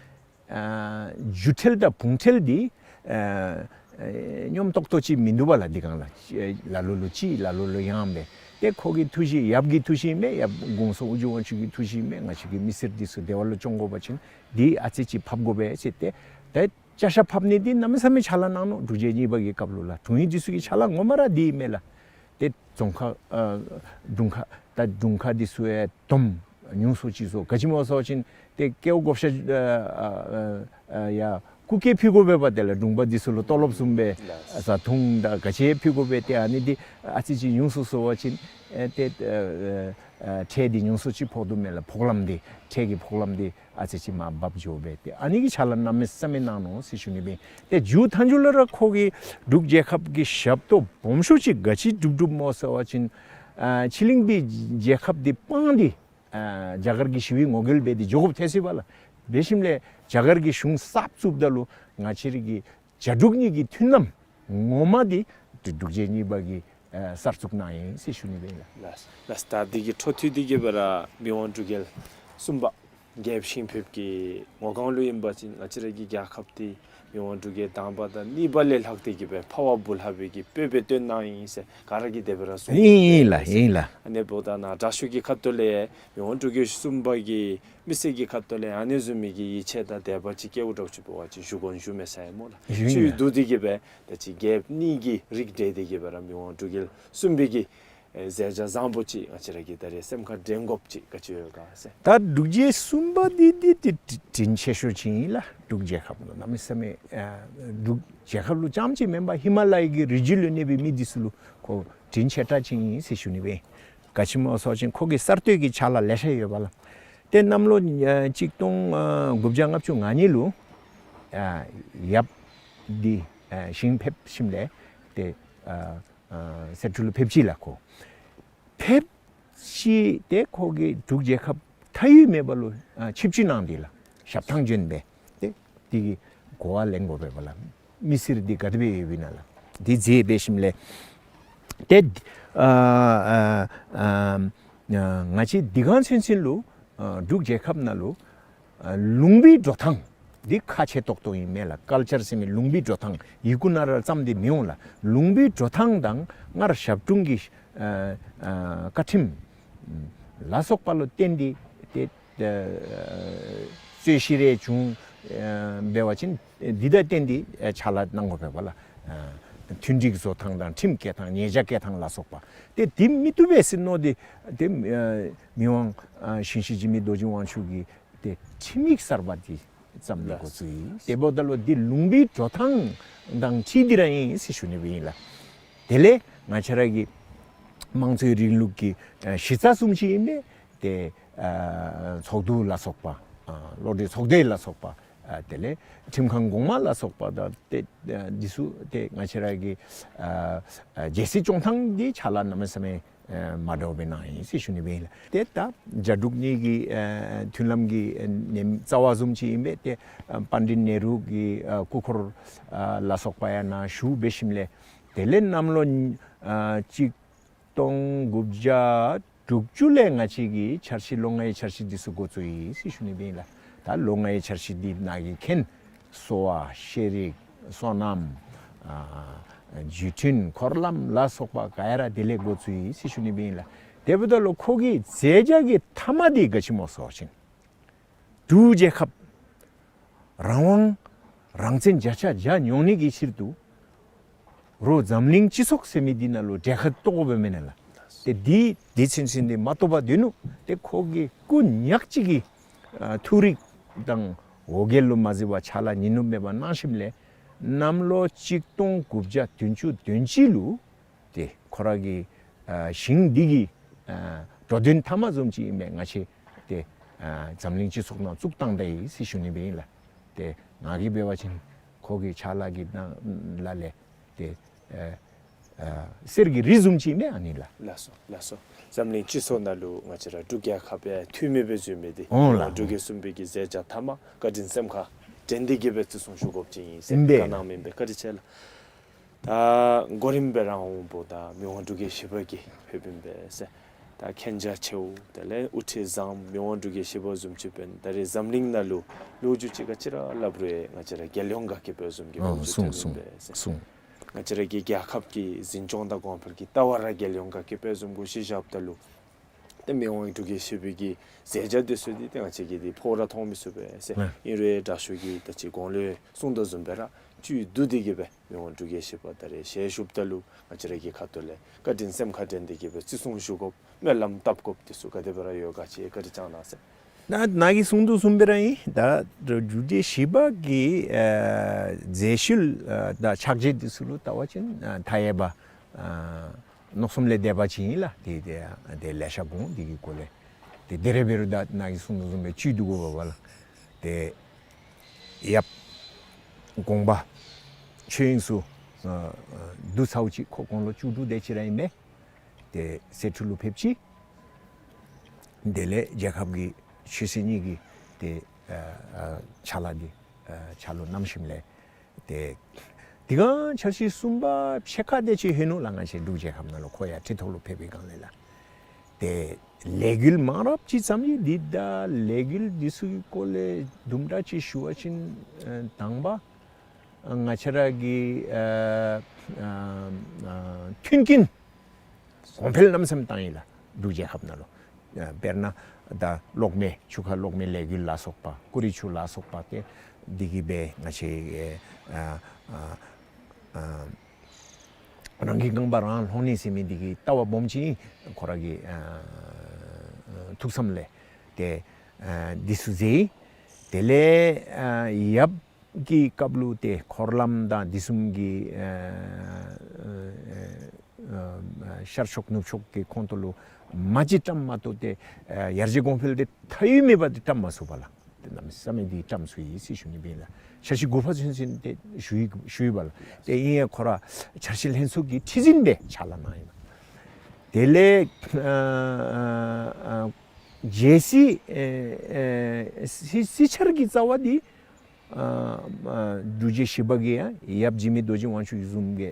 ཨ་རྒྱུ་འབྲས་དང་བུ་འབྲས་འདི་ཨ་ཨ་སྙོམས་ཏོག་ཏོ་ཅིག་མིན་འདུག་པ་ལགས། འདི་གང་ལགས། ལ་ལུ་ལུ་ཅིག་ལ་ལུ་ལུ་ཡང་སྦེ་ཏེ་ཁོ་གི་ཐུགས་བཞེད་ཡབ་ཀྱི་ཐུགས་བཞེད་མས། ཡབ་གོང་ས་ཨོ་རྒྱན་དབང་ཕྱུག་གི་ཐུགས་བཞེད་མས། ང་བཅས་ཀྱི་མི་སེར་འདི་ཚུ་བདེ་བ་ལུ་སྐྱོང་དགོ་པ་ཅིན་འདི་ཨ་ཙི་ཅིག་ཕབ་དགོ་པས་ཟེར་ཏེ་ཏེ་ཅ་ཆས་ཕབ་ནི་འདི་གནམ་མེད་ས་མེད་ཕྱག་ལཱ་གནང་ནུག། འབྲུག་རྒྱལ་གཉིས་པ་གི་སྐབས་ལུ་ལགས། དྲུང་ཡིག་འདི་ཚུ་གི་ཕྱག་ལཱ་ངོ་མ་ར་འདི་མས་ལགས། ཏེ་རྫོང་ཁ་ཨ་དྲུང་ཁག་ད་དྲུང་ཁག་འདི་ཚུ་ཡང་སྡོམ་ཉུང་སུ་ཅིག་བཟོ། ག་ཅི་སྨོ་ཟེར་བ་ཅིན་ཏེ་སྐལཝ་བགོ་བཤའ་ཨ་ཨ་ཨ་ཡ་སྐུ་སྐལ་ཕུལ་དགོ་པས་པ། དེ་ལས་དྲུང་པ་འདི་ཚུ་ལུ་ཏོ་ལོབ་བཟུམ་སྦེ་ལགས། བཟའ་འཐུང་དང་ག་ཅི་ཕུལ་དགོ་པས། ཏེ་ཨ་ནི་འདི་ཨ་ཙི་ཅིག་ཉུང་སུ་བཟོ་བ་ཅིན་ཨེ་ཏེ་ཨ་ཨ་ཨ་ཁྲལ་འདི་ཉུང་སུ་ཅིག་ཕོག་དོ་མས་ལགས། ཕོག་ལམ་འདི་ཁྲལ་གྱི་ཕོག་ལམ་འདི་ཨ་ཙི་ཅིག་མར་བབས་འགྱོ་སྦེ་ཏེ་ཨ་ནི་གི་ཕྱག་ལཱ་གནམ་མེད་ས་མེད་གནང་ནུག་ཟེར་ཞུ་ནི་སྦེ། ཏེ་མཇུག་མཐའ་མཇུག་ལུ་ར་ཁོ་གིས་འབྲུག་རྒྱལ་ཁབ་ཀྱི་ཞབས་ཏོག་སྦོམ་ཤོས་ཅིག་ག་ཅི་བསྒྲུབས་བསྒྲུབསཔ་སྨོ་ཟེར་བ་ཅིན་ཨ་ཕྱི་གླིང་པའི་རྒྱལ་ཁབ་འདི་སྤངས་ཏེ་ཨ་རྒྱ་གར་གྱི་ཞི་བའི་ངོ་རྒོལ་འབད་དེ་འགྱོ་དགོཔ་ཐལ་སོ་ཡི་པ་ལགས། འབད་ཞིནམ་ལས་རྒྱ་གར་གྱི་གཞུང་གསརཔ་བཙུགསཔ་ད་ལུ་ང་བཅས་ར་གི་རྒྱ་འབྲུག་གཉིས་ཀྱི་མཐུན་ལམ་ངོ་མ་འདི་འབྲུག་རྒྱལ་གཉིས་པ་གིས་ཨ་གསར་བཙུགས་གནང་ཡི་ཟེར་ཞུ་ནི་སྦེ་ཨིན་ལགས། ལགས་ལགས། ད་འདི་གི་འཕྲོ་མཐུད་དེ་གི་སྦེ་ར་མི་དབང་འབྲུག་རྒྱལ་གསུམ་པ་རྒྱལཔོ་ཤིང་ཕེབས་ཀྱི་ངོ་སྒང་ལུ་ཨིན་པ་ཅིན་ང་བཅས་ར་གི་རྒྱལ་ཁབ་འདི་ མི་དབང་འབྲུག་རྒྱལ་དང་པ་དང་གཉིས་པ་ལས་ལྷག་སྟེ་གི་སྦེ་འཕོ་བ་འབུལ་ལྷག་པའི་གི་དཔེ་སྦེ་སྟོན་གནང་ཡི་ཟེར་ག་ར་གིས་དེ་སྦེ་ར་གསུངས་ཡི་ལགས། ཨིན་ལགས། ཨ་ནི་འབདཝ་ད་ནཱ་དྲག་ཤོས་ཀྱི་ཁ་ཐུག་ལས་མི་དབང་འབྲུག་རྒྱལ་གསུམ་པ་གི་མི་སེར་གྱི་ཁ་ཐུག་ལས་ཨ་ནི་བཟུམ་མའི་གི་ཡིད་ཆེས་དང་དད་པ་ཅིག་སྐྱེཝ་འདྲཝ་ཅིག་འབད་བ་ཅིན་ཞུ་དགོ་ཞུ་མི་ཟེར་སྨོ་ལགས། ཞུ་ཡི་ལགས། བཅུད་བསྡུ་སྟེ་གི་སྦེ་ད་ཅི་རྒྱལ་ཁབ་གཉིས་ཀྱི་རིགས་འགྲེ་སྟེ་གི་སྦེ་ར་མི་དབང་འབྲུག་རྒྱལ་གསུམ་པའི་གི་ཨེ་མཛད་བྱ་བཟང་པོ་ཅིག་ང་བཅས་ར་གིས་ད་རེས་སེམས་ཁར་དྲན་དགོཔ་ཅིག་ག་ཅི་ཡོད་ག་ཟེར། ད་འབྲུག་རྒྱལ་གསུམ་པ་འདི་འདི་འདི་དྲིན་ཆེ་ཤོས་ཅིག་ཨིན་ལགས། འབྲུག་རྒྱལ་ཁབ་ནང་གནམ་མེད་ས་མེད་ཨ་འབྲུག་རྒྱལ་ཁབ་ལུ་རྐྱངམ་ཅིག་མེན་པར་ཧི་མ་ལ་ཡའི་གི་རི་རྒྱུད་ལུ་གནས་པའི་མི་འདི་ཚུ་ལུ་ཁོ་དྲིན་ཆེ་དྲགས་ཅིག་ཨིན་ཟེར་ཞུ་ནི་སྦེ། ག་ཅི་སྨོ་ཟེར་བ་ཅིན་ཁོ་གི་གསར་གཏོད་ཀྱི་ཕྱག་ལཱ་ལེ་ཤ་ཡོད་པ་ལགས། ཏེ་གནམ་ལོ་ཨ་གཅིག་སྟོང་ཨ་དགུ་བརྒྱ་ལྔ་བཅུ་ང་གཉིས་ལུ་ཨ་ཡབ་འདི་ཨ་ཞིང་ཕེབས་ཞིནམ་ལས་ཏེ་ཨ་ཨ་གསེར་ཁྲི་ལུ་ཕེབས་ཅི་ལགས། ཁོ་ཕེབས་ཅི། ཏེ་ཁོ་གིས་འབྲུག་རྒྱལ་ཁབ་མཐའ་དབུས་མེད་པ་ལུ་ཨ་ཆིབས་བསྒྱུར་གནང་སྟེ་ལགས་ཞབས་ཐང་བྱོན་སྦེ་ཏེ་དེ་གི་གོ་བ་ལེན་དགོ་པས་པ་ལགས། མི་སེར་འདི་ག་དེ་སྦེ་ཡོདཔ་ཨིན་ན་ལགས། དེ་མཛད་འབད་ཞིནམ་ལས་ཏེ་ཨ་ཨ་ཨ་ང་བཅས་འདི་ག་ཚུན་ཚུན་ལུ་ཨ་འབྲུག་རྒྱལ་ཁབ་ནང་ལུ་ཨ་ལུང་པའི་འགྲོ་ཐངས་འདི་ཁག་ཆེ་ཏོག་ཏོ་ཨིན་མས་ལགས། ཀལ་ཅར་ཟེར་མི་ལུང་པའི་འགྲོ་ཐངས་ཡི་གུ་ནང་ར་བརྩམས་ཏེ་མི་འོང་ལགས། ལུང་པའི་འགྲོ་ཐངས་དང་སྔར་ཞབས་དྲུང་གི་ཨ་ཨ་བཀའ་ཁྲིམས་ལ་སོགས་པ་ལུ་བརྟེན་ཏེ་ཏེ་ཨ་རྩོད་གཞི་རེ་བྱུང་ཨ་འབད་བ་ཅིན་འདི་དང་བརྟེན་ཏེ་ཨ་ཕྱག་ལཱ་གནང་དགོ་པས་པ་ལགས། ཨ་མཐུན་འགྲིག་བཟོ་ཐངས་དང་ཁྲིམས་བཀལ་ཐངས་ཉེས་བྱ་བཀལ་ཐངས་ལ་སོགས་པ་ཏེ་འདི་མི་བཏུབ་པས་ཟེར་མནོ་སྟེ་ཏེ་ཨ་མི་དབང་ཨ་ཞིང་གཤེགས་འཇིགས་མེད་རྡོ་རྗེ་དབང་ཕྱུག་གིས་ཏེ་ཁྲིམས་ཡིག་གསར་པ་འདི་བརྩམས་ཏེ་འགོ་བཙུགས་ཡི། ཏེ་འབདཝ་ད་ལུ་འདི་ལུང་པའི་འགྲོ་ཐངས་དང་འཁྲིལ་ཏེ་ར་ཨིན་ཟེར་ཞུ་ནི་སྦེ་ཨིན་ལགས། དེ་ལས་ང་བཅས་ར་གི་དམངས་གཙོའི་རིང་ལུགས་ཀྱི་ཨ་གཞི་རྩ་བཟུམ་ཅིག་ཨིན་པས། ཏེ་ཨ་ཚོགས་འདུ་ལ་སོགས་པ་ཨ་བློ་གྲོས་ཚོགས་སྡེ་ལ་སོགས་པ་ཨ་དེ་ལས་ཁྲིམས་ཁང་གོང་མ་ལ་སོགས་པ་དང་ཏེ་ཨ་འདི་ཚུ་ཏེ་ང་བཅས་ར་གི་ཨ་ཨ་རྒྱལ་སྲིད་སྐྱོང་ཐངས་འདི་ཕྱག་ལཱ་གནམ་མེད་ས་མེད་ཨ་མ་འདྲཝ་སྦེ་གནང་ཡི་ཟེར་ཞུ་ནི་སྦེ་ཨིན་ལགས། ཏེ་ད་རྒྱ་འབྲུག་གཉིས་ཀྱི་ཨ་མཐུན་ལམ་གྱི་ཨ་ནེམ་རྩ་བ་བཟུམ་ཅིག་ཨིན་པས། ཏེ་ཨ་པཎྜི་ཏ་ནེ་རུ་གི་ཨ་སྐུ་འཁོར་ཨ་ལ་སོགས་པ་ཡང་ནཱ་བཞུགས་འབད་ཞིནམ་ལས་དེ་ལས་གནམ་ལོ་ཨ་གཅིག་སྟོང་དགུ་བརྒྱ་དྲུག་ཅུ་ལས་ང་བཅས་ཀྱི་འཆར་གཞི་ལོ་ལྔའི་འཆར་གཞི་འདི་ཚུ་འགོ་བཙུགས་ཡི་ཟེར་ཞུ་ནི་སྦེ་ཨིན་ལགས། ད་ལོ་ལྔའི་འཆར་གཞི་འདི་ནཱ་གིས་མཁྱེན། གསོ་བ་ཤེས་རིག་སོ་ནམ་ཨ་བརྒྱུད་འཕྲིན་འཁོར་ལམ་ལ་སོགས་པ་ག་ཡ་ར་དེ་ལས་འགོ་བཙུགས་ཡི་ཟེར་ཞུ་ནི་སྦེ་ཨིན་ལགས། དེ་འབདཝ་ད་ལུ་ཁོ་གི་མཛད་བྱ་གི་མཐའ་མ་འདི་ག་ཅི་སྨོ་ཟེར་བ་ཅིན་འབྲུག་རྒྱལ་ཁབ་རང་དབང་རང་བཙན་བརྒྱ་ཆ་བརྒྱ་མྱོང་ནི་གི་ཕྱིར་དུ་རོགས་འཛམ་གླིང་སྤྱི་ཚོགས་ཟེར་མི་འདི་ནང་ལུ་གྲལ་ཁར་གཏོགས་དགོ་པས་མེན་ན་ལགས། ཏེ་འདི་འདི་ཚུན་ཚོད་འདི་མ་གཏོགས་པ་དེ་ནུག། ཏེ་ཁོ་གིས་སྐུ་ཉག་གཅིག་གི་ཨ་ཐུགས་རིག་དང་འོ་བརྒྱལ་ལུ་མ་གཟིགས་པར་ཕྱག་ལཱ་ཉིན་ནུབ་མེད་པར་གནང་ཞིནམ་ལས་གནམ་ལོ་གཅིག་སྟོང་དགུ་བརྒྱ་བདུན་ཅུ་དོན་གཅིག་ལུ་ཏེ་ཁོ་ར་གི་ཨ་ཞིང་འདི་གི་ཨ་འགྲོ་དོན་མཐའ་མ་བཟུམ་ཅིག་ཨིན་པས། ང་བཅས་ཏེ་ཨ་འཛམ་གླིང་སྤྱི་ཚོགས་ནང་བཙུགས་བཏང་ད་ཡི་ཟེར་ཞུ་ནི་སྦེ་ཨིན་ལགས། ཏེ་ང་གིས་འབད་བ་ཅིན་ཁོ་གི་ཕྱག་ལཱ་གི་ནང་ལ་ལས་ཏེ་ཨ་ཨ་གསེར་གྱི་རི་བཟུམ་ཅིག་ཨིན་པས་ཨ་ནི་ལགས། ལགས་སོ་ལགས་སོ། འཛམ་གླིང་སྤྱི་ཚོགས་ནང་ལུ་ང་བཅས་ར་འབྲུག་རྒྱལ་ཁབ་ཡང་འཐུས་མི་སྦེ་བཟོ་མི་འདི་འོང་ལགས། འབྲུག་རྒྱལ་གསུམ་པའི་གི་མཛད་བྱ་མཐའ་མ་བཀའ་དྲིན་སེམས་ཁར་དྲན་ཏེ་གི་སྦེ་བརྩི་སྲུང་ཞུ་དགོཔ་ཅིག་ཨིན་ཟེར་ཨིན་པས། བཀའ་གནང་མི་ཨིན་པས། བཀའ་དྲིན་ཆེ་ལགས། ད་གོ་རིམ་སྦེ་ར་འོང་འབདཝ་ད་མི་དབང་འབྲུག་རྒྱལ་བཞི་པ་གིས་ཕེབས་ཨིན་པས་ཟེར། ད་མཁྱེན་རྒྱ་ཆེཝ་དེ་ལས་དབུ་ཁྲིད་བཟང་མི་དབང་འབྲུག་རྒྱལ་བཞི་པ་བཟུམ་ཅིག་འབདན་ད་རེས་འཛམ་གླིང་ནང་ལུ་ལོ་རྒྱུས་ཅིག་ག་ཅི་ར་སླབ་རུང་ང་བཅས་ར་རྒྱལ་ཡོངས་དགའ་སྐྱིད་པ་བཟུམ་གྱི་ལོ་རྒྱུས་ཐོན་ཨིན་པས་ཟེར། ང་བཅས་ར་གི་རྒྱལ་ཁབ་ཀྱི་འཛིན་སྐྱོང་དང་གོང་འཕེལ་གྱི་ལྟ་བ་ར་རྒྱལ་ཡོངས་དགའ་སྐྱིད་པ་བཟུམ་གུ་གཞི་བཞགཔ་ད་ལུ་ཏེ་མི་དབང་འབྲུག་རྒྱལ་བཞི་པའི་གི་མཛད་བྱ་དེ་ཚུ་འདི་ཏེ་ང་བཅས་ཀྱིས་འདི་ཕོ་ར་མཐོང་མི་ཚུགས་པས་ཟེར། ཨིན་རུང་དྲག་ཤོས་ཀྱིས་ད་ཅི་གོང་ལུ་གསུངས་དོ་བཟུམ་སྦེ་ར་བཅུད་བསྡུ་སྟེ་གི་སྦེ་མི་དབང་འབྲུག་རྒྱལ་བཞི་པ་ད་རེས་ཞལ་བཞུགསཔ་ད་ལུ་ང་བཅས་ར་གི་ཁ་ཐུག་ལས་བཀའ་དྲིན་སེམས་ཁར་དྲན་ཏེ་གི་སྦེ་བརྩི་སྲུང་ཞུ་དགོཔ་སྨོན་ལམ་བཏབ་དགོཔ་དེ་ཚུ་ག་དེ་སྦེ་ར་ཡོད་ག་ཅིག་བཀའ་དྲིན་བསྐྱང་གནང་ཟེར། ད་ནཱ་གིས་གསུངས་དོ་བཟུམ་སྦེ་ར་ཨིན། ད་འབྲུག་རྒྱལ་བཞི་པ་གི་ཨ་མཛད་ཤུལ་ཨ་དང་ཕྱག་རྗེས་དེ་ཚུ་ལུ་བལྟ་བ་ཅིན་ཨ་མཐའ་ཡས་པ་ཨ་མནོ་བསམ་ལས་འདས་པ་ཅིག་ཨིན་ལགས། ཏེ་ཏེ་ཏེ་ལེ་ཤ་དགོངས་ཏེ་གི་སྐོར་ལས་ཏེ་དེ་རེ་འབད་རུང་ད་ནཱ་གིས་གསུངས་དོ་བཟུམ་སྦེ་བཅུད་བསྡུ་དགོ་པས་པ་ལགས། ཏེ་ཡབ་དགོངས་པ་ཆོས་དབྱིངས་སུ་ཨ་ཨ་བསྡུ་ཚརཝ་ཅིག་ཁོ་དགུང་ལོ་བཅུ་དྲུག་དེ་ཅིག་ར་ཨིན་པས། ཏེ་གསེར་ཁྲི་ལུ་ཕེབས་ཅི། དེ་ལས་རྒྱལ་ཁབ་ཀྱི་ཆོས་སྲིད་གཉིས་ཀྱི་ཏེ་ཨ་ཨ་ཕྱག་ལཱ་འདི་ཨ་ཕྱག་ལུ་བསྣམས་ཞིནམ་ལས་ཏེ་དེ་སྒང་འཆར་གཞི་གསུམ་པ་ཕྱེད་ཀ་དེ་ཅིག་ལྷོད་ནུག་ལགས། ང་བཅས་འབྲུག་རྒྱལ་ཁབ་ནང་ལུ་ཁོ་ཡར་ཁྲི་ཐོག་ལུ་ཕེབས་པའི་སྒང་ལས་ལགས། ཏེ་ལས་འགུལ་མང་རབས་ཅིག་བརྩམས་ཡི། འདི་ད་ལས་འགུལ་འདི་ཚུ་གི་སྐོར་ལས་དུམ་གྲ་ཅིག་ཞུ་བ་ཅིན་ཨ་དང་པ་ ང་བཅས་ར་གི་ཨ་ཨ་ཨ་མཐུན་རྐྱེན་གོང་འཕེལ་གནམ་མེད་ས་མེད་བཏང་ཡི་ལགས། འབྲུག་རྒྱལ་ཁབ་ནང་ལུ། ཨ་དཔེར་ན་ད་གློག་མེ་ཆུ་ཁ་གློག་མེ་ལས་འགུལ་ལ་སོགས་པ་ཀུ་རི་ཆུ་ལ་སོགས་པ་ཏེ་འདི་གིས་སྦེ་ང་བཅས་ཨ་ཨ་ཨ་རང་གི་རྐང་པ་རང་ལྷོང་ནི་ཟེར་མི་འདི་གི་ལྟ་བ་སྦོམ་ཅིག་ཁོ་ར་གི་ཨ་ཨ་ཐུགས་བསམ་ལས་ཏེ་ཨ་འདི་ཚུ་མཛད་ཡི། དེ་ལས་ཨ་ཡབ་ཀྱི་སྐབས་ལུ་ཏེ་འཁོར་ལམ་དང་འདི་བཟུམ་གྱི་ཨ་ཨ་ཨ་ཨ་ཤར་ཕྱོགས་ནུབ་ཕྱོགས་ཀྱི་ཁོངས་གཏོགས་ལུ་མ་ཅིག་བཀྲམ་མ་གཏོགས་ཏེ་ཨ་ཡར་རྒྱས་གོང་འཕེལ་འདི་མཐའ་དབུས་མེད་པ་འདི་བཀྲམ་མ་ཚུགས་པས་ལགས། ཏེ་གནམ་མེད་ས་མེད་འདི་བཀྲམ་ཚུགས་ཡི་ཟེར་ཞུ་ནི་སྦེ་ལགས། འཆར་གཞི་དགུ་པ་ཚུན་ཚོད་འདི་ཞུ་ཡི་ཞུ་ཡི་པས་ལགས། ཏེ་ཨིན་ཡང་ཁོ་ར་འཆར་གཞི་ལྷན་ཚོགས་ཀྱི་ཁྲི་འཛིན་སྦེ་ཕྱག་ལཱ་གནང་ཡི་ལགས། དེ་ལས་ཨ་ཨ་ཨ་རྒྱལ་སྲིད་ཨེ་ཨེ་སྲིད་སྲིད་འཆར་གྱི་རྩ་བ་འདི་ཨ་ཨ་འབྲུག་རྒྱལ་བཞི་པ་གི་ཡང་ཡབ་འཇིགས་མེད་རྡོ་རྗེ་དབང་ཕྱུག་བཟུམ་གྱི་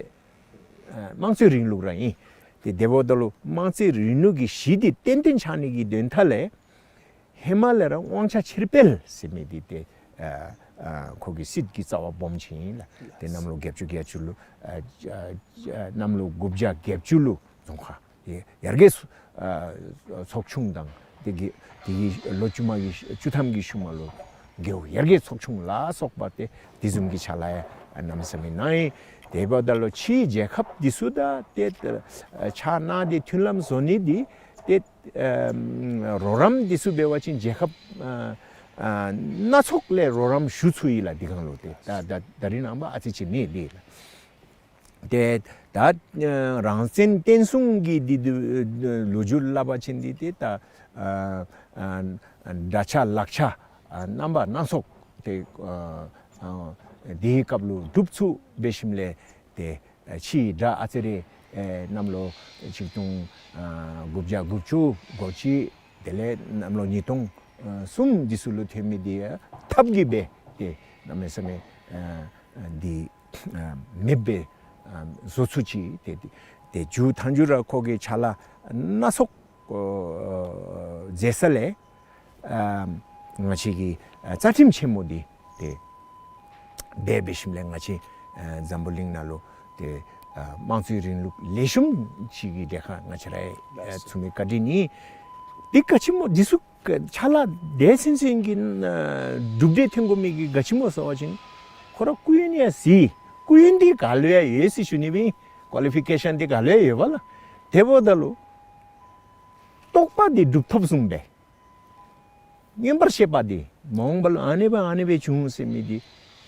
ཨ་དམངས་གཙོའི་རིང་ལུགས་ར་ཨིན། ཏེ་དེ་འབདཝ་ད་ལུ་དམངས་གཙོའི་རིང་ལུགས་ཀྱི་གཞི་འདི་ཏན་ཏན་ཆགས་ནི་གི་དོན་དག་ལས་ཧེ་མ་ལས་ར་དབང་ཆ་ཕྱིར་སྤེལ་ཟེར་མི་འདི་ཏེ་ཨ་ཨ་ཁོ་གི་སྲིད་ཀྱི་རྩ་བ་སྦོམ་ཅིག་ཨིན་ལགས། ཏེ་གནམ་ལོ་བརྒྱད་ཅུ་གྱ་བཅུ་ལུ་ཨ་ཨ་ཨ་གནམ་ལོ་དགུ་བརྒྱ་གྱ་བཅུ་ལུ་རྫོང་ཁག་ཡ་ཡར་རྒྱས་ཨ་ཚོགས་ཆུང་དང་དེ་གི་དེ་གི་ལོ་བཅུ་མ་གི་བཅུ་ཐམ་གྱི་ཤུལ་མ་ལུ་རྒེད་འོག་ཡར་རྒྱས་ཚོགས་ཆུང་ལ་སོགས་པ་ཏེ་དེ་བཟུམ་གྱི་ཕྱག་ལཱ་ཡང་གནམ་མེད་ས་མེད་གནང་ཡི། དེ་འབདཝ་ད་ལུ་ཕྱིའི་རྒྱལ་ཁབ་འདི་ཚུ་དང་ཏེ་ཨ་ཕྱག་ན་འདི་མཐུན་ལམ་བཟོ་ནི་འདི་ཏེ་ཨ་རོགས་རམ་འདི་ཚུ་འབད་བ་ཅིན་རྒྱལ་ཁབ་ཨ་ཨ་སྣ་ཚོགས་ལས་རོགས་རམ་ཞུ་ཚུགས་ཡི་ལགས། འདི་གང་ལུ་ཏེ་ད་ད་ད་རིས་ནངས་པ་ཨ་ཙི་ཅིག་མེད་ལགས། ཏེ་ད་ཨ་རང་བཙན་བརྟན་སྲུང་གི་འདི་འདི་ལོ་རྒྱུས་སླབ་པ་ཅིན་འདི་ཏེ་ད་ཨ་ཨ་དགྲ་ཤ་ལག་ཤ་ཨ་རྣམ་པ་སྣ་ཚོགས་ཏེ་ཨ་ཨ་དེའི་སྐབས་ལུ་སྒྲུབ་ཚུགས་འབད་ཞིནམ་ལས་ཏེ་ཨ་ཕྱིའི་དགྲ་ཨ་ཙི་རེ་ཨེ་གནམ་ལོ་ཆིག་སྟོང་ཨ་དགུ་བརྒྱ་དགུ་བཅུ་གོ་གཅིག་དེ་ལས་གནམ་ལོ་ཉིས་སྟོང་ཨ་གསུམ་འདི་ཚུ་ལུ་ཐོན་མི་འདི་ཡང་ཐབས་ཀྱིས་སྦེ་ཏེ་གནམ་མེད་ས་མེད་ཨ་ཨ་འདི་ཨ་མེདཔ་སྦེ་ཨ་བཟོ་ཚུགས་ཅི། ཏེ་ཏེ་མཇུག་མཐའ་མཇུག་ར་ཁོ་གིས་ཕྱག་ལཱ་སྣ་ཚོགས་ཨ་མཛད་ས་ལས་ཨ་ང་བཅས་ཀྱི་ཨ་རྩ་ཁྲིམས་ཆེན་མོ་འདི་ཏེ་འབད་འབད་ཞིནམ་ལས་ང་བཅས་ཨ་འཛམ་བུ་གླིང་ནང་ལུ་ཏེ་ཨ་དམངས་གཙོའི་རིང་ལུགས་ལེགས་ཤོམ་ཅིག་གི་གྲལ་ཁར་ང་བཅས་ར་ཨ་ཚུད་མི་བཀའ་དྲིན་ཨིན། འདི་ག་ཅི་སྨོ་འདི་ཚུ་ཕྱག་ལཱ་དེ་ཚུན་ཚོད་ཀྱི་ཨ་གྲུབ་འབྲས་ཐོན་དགོ་མི་གི་ག་ཅི་སྨོ་ཟེར་བ་ཅིན་ཁོ་ར་སྐུ་ཡོན་ཡང་གཟིགས། སྐུ་ཡོན་འདི་ག་ལུ་ཡང་ཡོད་ཟེར་ཞུ་ནི་སྦེ་ཨིན། ཀོ་ལི་ཕི་ཀེ་ཤཱན་འདི་ག་ལུ་ཡང་ཡོད་པས་ལགས། དེ་འབདཝ་ད་ལུ་རྟོགས་པ་འདི་སྒྲུབ་ཐབས་བཟུམ་སྦེ་མངོན་པར་ཤེས་པ་འདི་མ་འོངས་པ་ལུ་ཨ་ནི་སྦེ་ཨ་ནི་སྦེ་འབྱུང་ཟེར་མི་འདི་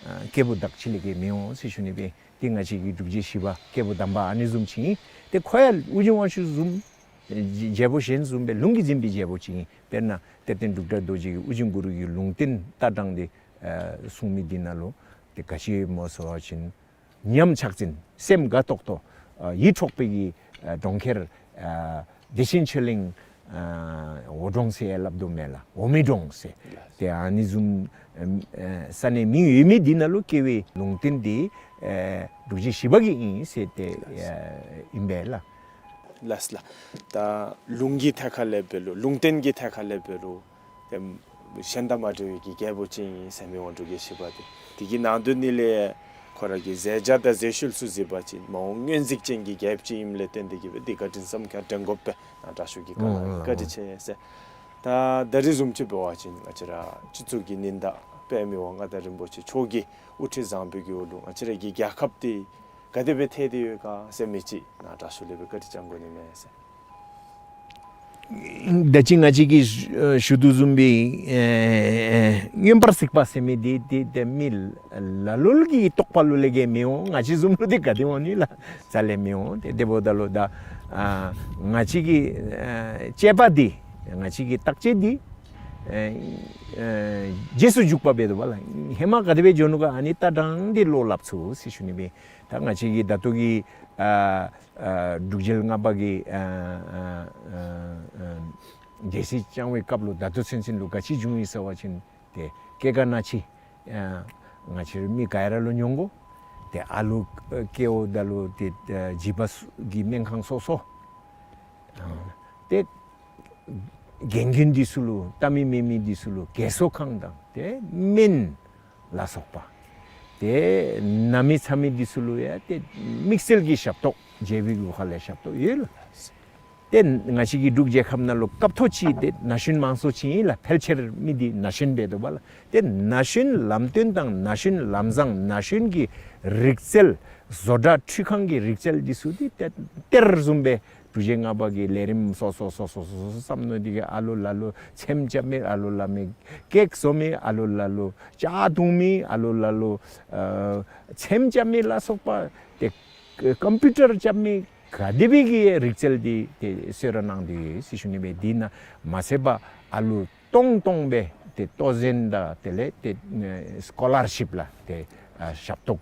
ཨ་སྐྱེས་བུ་དག་ཅིག་ལས་ཀྱིས་མི་འོང་ཟེར་ཞུ་ནི་སྦེ་ཨིན། ཏེ་ང་བཅས་ཀྱི་འབྲུག་རྒྱལ་བཞི་པ་སྐྱེས་བུ་དམ་པ་ཨ་ནི་བཟུམ་ཅིག་ཨིན། ཏེ་ཁོ་ཡང་ཨོ་རྒྱན་དབང་ཕྱུག་བཟུམ་རྒྱལ་པོ་གཞན་བཟུམ་སྦེ་ལུང་གིས་འཛིན་པའི་རྒྱལ་པོ་ཅིག་ཨིན། དཔེར་ན་གཏེར་སྟོན་འབྲུག་སྒྲ་རྡོ་རྗེ་གིས་ཨོ་རྒྱན་གུ་རུ་གི་ལུང་བསྟན་ལྟ་སྟངས་འདི་ཨ་གསུང་མི་འདི་ནང་ལུ་ཏེ་ག་ཅི་སྨོ་ཟེར་བ་ཅིན་ཉམས་ཆག་འཛིན་སེམས་དགའ་ཏོག་ཏོ་ཨ་ཡིད་འཕྲོག་པའི་གི་ཨ་གྲོང་ཁྱེར་ཨ་བདེ་ཆེན་ཆོས་གླིང་ཨ་འོ་གྲོང་ཟེར་སླབ་དོ་མེན་ལགས། འོ་མའི་གྲོང་ཟེར། ཏེ་ཨ་ནི་བཟུམ་ཨ་ས་གནས་མིང་ཡོད་མི་འདི་ནང་ལུ་སྐྱེ་བའི་ལུང་བསྟན་འདི་ཨ་འབྲུག་རྒྱལ་བཞི་པ་གི་ཨིན་ཟེར་ཏེ་ཨ་ཨིན་པས་ལགས། ལགས་ལགས། ད་ལུང་གི་ཐད་ཁར་ལས་འབད་རུང་ལུང་བསྟན་གྱི་ཐད་ཁར་ལས་འབད་རུང་ཏེ་གཞན་དང་མ་འདྲ་བའི་གི་རྒྱལ་པོ་ཅིག་ཨིན་ཟེར་མི་འོང་འབྲུག་རྒྱལ་བཞི་པ་འདི། དེ་གི་ནང་དོན་ནི་ལས་ཁོ་ར་གི་མཛད་བྱ་དང་མཛད་ཤུལ་ཚུ་གཟིགས་པ་ཅིན་མ་འོངས་སྔོན་གཟིགས་ཅན་གྱི་རྒྱལཔོ་ཅིག་ཨིནམ་ལས་བརྟེན་ཏེ་གིས་སྦེ་འདི་བཀའ་དྲིན་བསམ་ཁར་དྲན་དགོ་པས། ནཱ་དྲག་ཤོས་ཀྱིས་བཀའ་གནང་ཡི། ཨོ་བཀའ་དྲིན་ཆེ་ཟེར། ད་ད་རིས་བཟུམ་ཅིག་འབད་བ་ཅིན་ང་བཅས་ར་སྤྱི་གཙུག་གི་ཉི་ཟླ་དཔལ་མི་དབང་མངའ་བདག་རིན་པོ་ཆེ་མཆོག་གི་དབུ་ཁྲིད་བཟང་པོའི་གི་འོག་ལུ་ང་བཅས་ར་གི་རྒྱལ་ཁབ་འདི་ག་དེ་སྦེ་ཐལ་ཏེ་ཡོད་ག་ཟེར་མི་ཅིག་ནཱ་དྲག་ཤོས་ལས་སྦེ་བཀའ་དྲིན་བསྐྱང་དགོ་ནི་མས་ཟེར། ད་ཅི་ང་བཅས་ཀྱིས་ཞུ་ཞུ་དོ་བཟུམ་སྦེ་ཨེ་མངོན་པར་གཟིགས་པ་ཟེར་མི་འདི་འདི་ཏེ་མི་ལ་ལུ་གི་རྟོགས་པ་ལུ་ལས་ཀྱིས་མི་འོང་། ང་བཅས་བཟུམ་ལུ་འདི་ག་དེ་འོང་ནི་ལགས། རྩ་ལས་མི་འོང་། ཏེ་དེ་འབདཝ་ད་ལུ་ད་ཨ་ང་བཅས་ཀྱི་ཨ་དཔྱད་པ་འདི་ང་བཅས་ཀྱི་བརྟག་དཔྱད་འདི་ཨེ་ཨེ་རྗེས་སུ་འཇུག་པ་འབད་དོ་བ་ལགས། ཧེ་མ་ག་དེ་སྦེ་འགྱོ་ནུག་ག་ཨ་ནི་ལྟ་སྟངས་འདི་བློ་སླབ་ཚུགས་ཟེར་ཞུ་ནི་སྦེ། ད་ང་བཅས་ཀྱི་ད་ལྟོ་གི་ཨ་ཨ་འབྲུག་རྒྱལ་ལྔ་པ་གི་ཨ་ཨ་ཨ་ཨ་རྒྱལ་སྲིད་བསྐྱངས་པའི་སྐབས་ལུ་ད་ལྟོ་ཚུན་ཚོད་ལུ་ག་ཅི་བྱུང་ཡི་ཟེར་བ་ཅིན་ཏེ་སྐྱེ་རྒ་ན་འཆི་ཨ་ང་བཅས་ར་མི་ག་ར་ལུ་མྱོང་དགོ། ཏེ་ཨ་ལུ་སྐྱེཝ་ད་ལུ་ཏེ་ཨ་བྱིས་པ་གི་སྨན་ཁང་སོ་སོ་ཨ་ཏེ་རྒན་རྒོན་འདི་ཚུ་ལུ་ལྟ་མི་མེད་མི་འདི་ཚུ་ལུ་རྒས་གསོ་ཁང་དང་ཏེ་སྨན་ལ་སོགས་པ། ཏེ་ན་མི་ཚ་མི་འདི་ཚུ་ལུ་ཡང་ཏེ་དམིགས་བསལ་གྱི་ཞབས་ཏོག་བརྒྱད་པའི་སྒོ་ཁ་ལས་ཞབས་ཏོག་ཡོད་ལགས། ཏེ་ང་བཅས་ཀྱི་འབྲུག་རྒྱལ་ཁབ་ནང་ལུ་སྐབས་ཐོག་ཅིག་ཏེ་ན་གཞོན་མང་ཤོས་ཅིག་ཨིན་ལགས། ཕལ་ཆེར་མི་འདི་ན་གཞོན་འབད་དོ་བ་ལགས། ཏེ་ན་གཞོན་ལམ་སྟོན་དང་ན་གཞོན་ལམ་བཟང་ན་གཞོན་གྱི་རིག་རྩལ་བཟོ་གྲྭ་འཕྲུལ་ཁང་གི་རིག་རྩལ་འདི་ཚུ་འདི་ཏེ་གཏེར་བཟུམ་སྦེ་འབྲུག་རྒྱལ་ལྔ་པ་གིས་ལས་རིམ་སོ་སོ་སོ་སོ་སོ་སོ་བརྩམས་ནུག། དེ་གིས་ཨ་ལོ་ལ་ལོ་ཚེམ་རྐྱབ་མི་ཨ་ལོ་ལ་མི་ཀེཀ་བཟོ་མི་ཨ་ལོ་ལ་ལོ་ཇ་བཏུང་མི་ཨ་ལོ་ལ་ལོ་ཨ་ཚེམ་རྐྱབ་མི་ལ་སོགས་པ་ཏེ་ཀམ་པིའུ་ཊར་རྐྱབ་མི་ག་དེ་སྦེ་གི་རིག་རྩལ་འདི་ཏེ་གསོལ་རས་གནང་སྟེ་ཡོད་ཟེར་ཞུ་ནི་སྦེ། དེ་ནང་མ་ཚད་པར་ཨ་ལོ་སྟོང་སྟོང་སྦེ་ཏེ་ལྟོ་གཟན་དང་དེ་ལས་ཏེ་ཨ་སི་ཀོ་ལར་ཤིབ་ལགས་ཏེ་ཨ་ཞབས་ཏོག་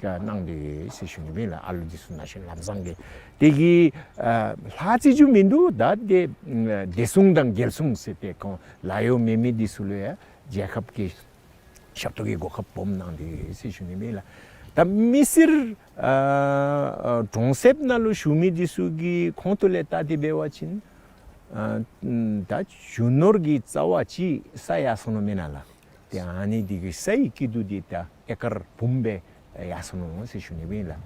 གནང་སྟེ་ཡོད་ཟེར་ཞུ་ནི་སྦེ་ལགས། ཨ་ལོ་འདི་ཚུ་ན་གཞོན་ལམ་བཟང་གི་དེ་གིས་ཨ་ལྷག་རྩི་རྒྱུ་མིན་འདུག། ད་ཏེ་ཨ་བདེ་སྲུང་དང་རྒྱལ་སྲུང་ཟེར་ཏེ་ཁོང་ལཱ་གཡོག་མེད་མི་འདི་ཚུ་ལུ་ཡང་རྒྱལ་ཁབ་ཀྱིས་ཞབས་ཏོག་གི་གོ་སྐབས་སྦོམ་གནང་སྟེ་ཡོད་ཟེར་ཞུ་ནི་སྦེ་ལགས། ད་མི་སེར་ཨ་ཨ་གྲོང་གསེབ་ནང་ལུ་བཞུགས་མི་འདི་ཚུ་གི་ཁོངས་ཐོག་ལས་བལྟ་སྟེ་འབད་བ་ཅིན་ཨ་ད་རྒྱུ་ནོར་གྱི་རྩ་བ་ཅིག་ས་ཡར་སོང་ནུག་མེན་ན་ལགས། ཏེ་ཨ་ནི་འདི་གིས་སའི་སྐྱིད་སྡུག་འདི་ད་ཨེ་ཀར་འབུམ་སྦེ་ཡར་སོང་ནུག་ཟེར་ཞུ་ནི་སྦེ་ལགས།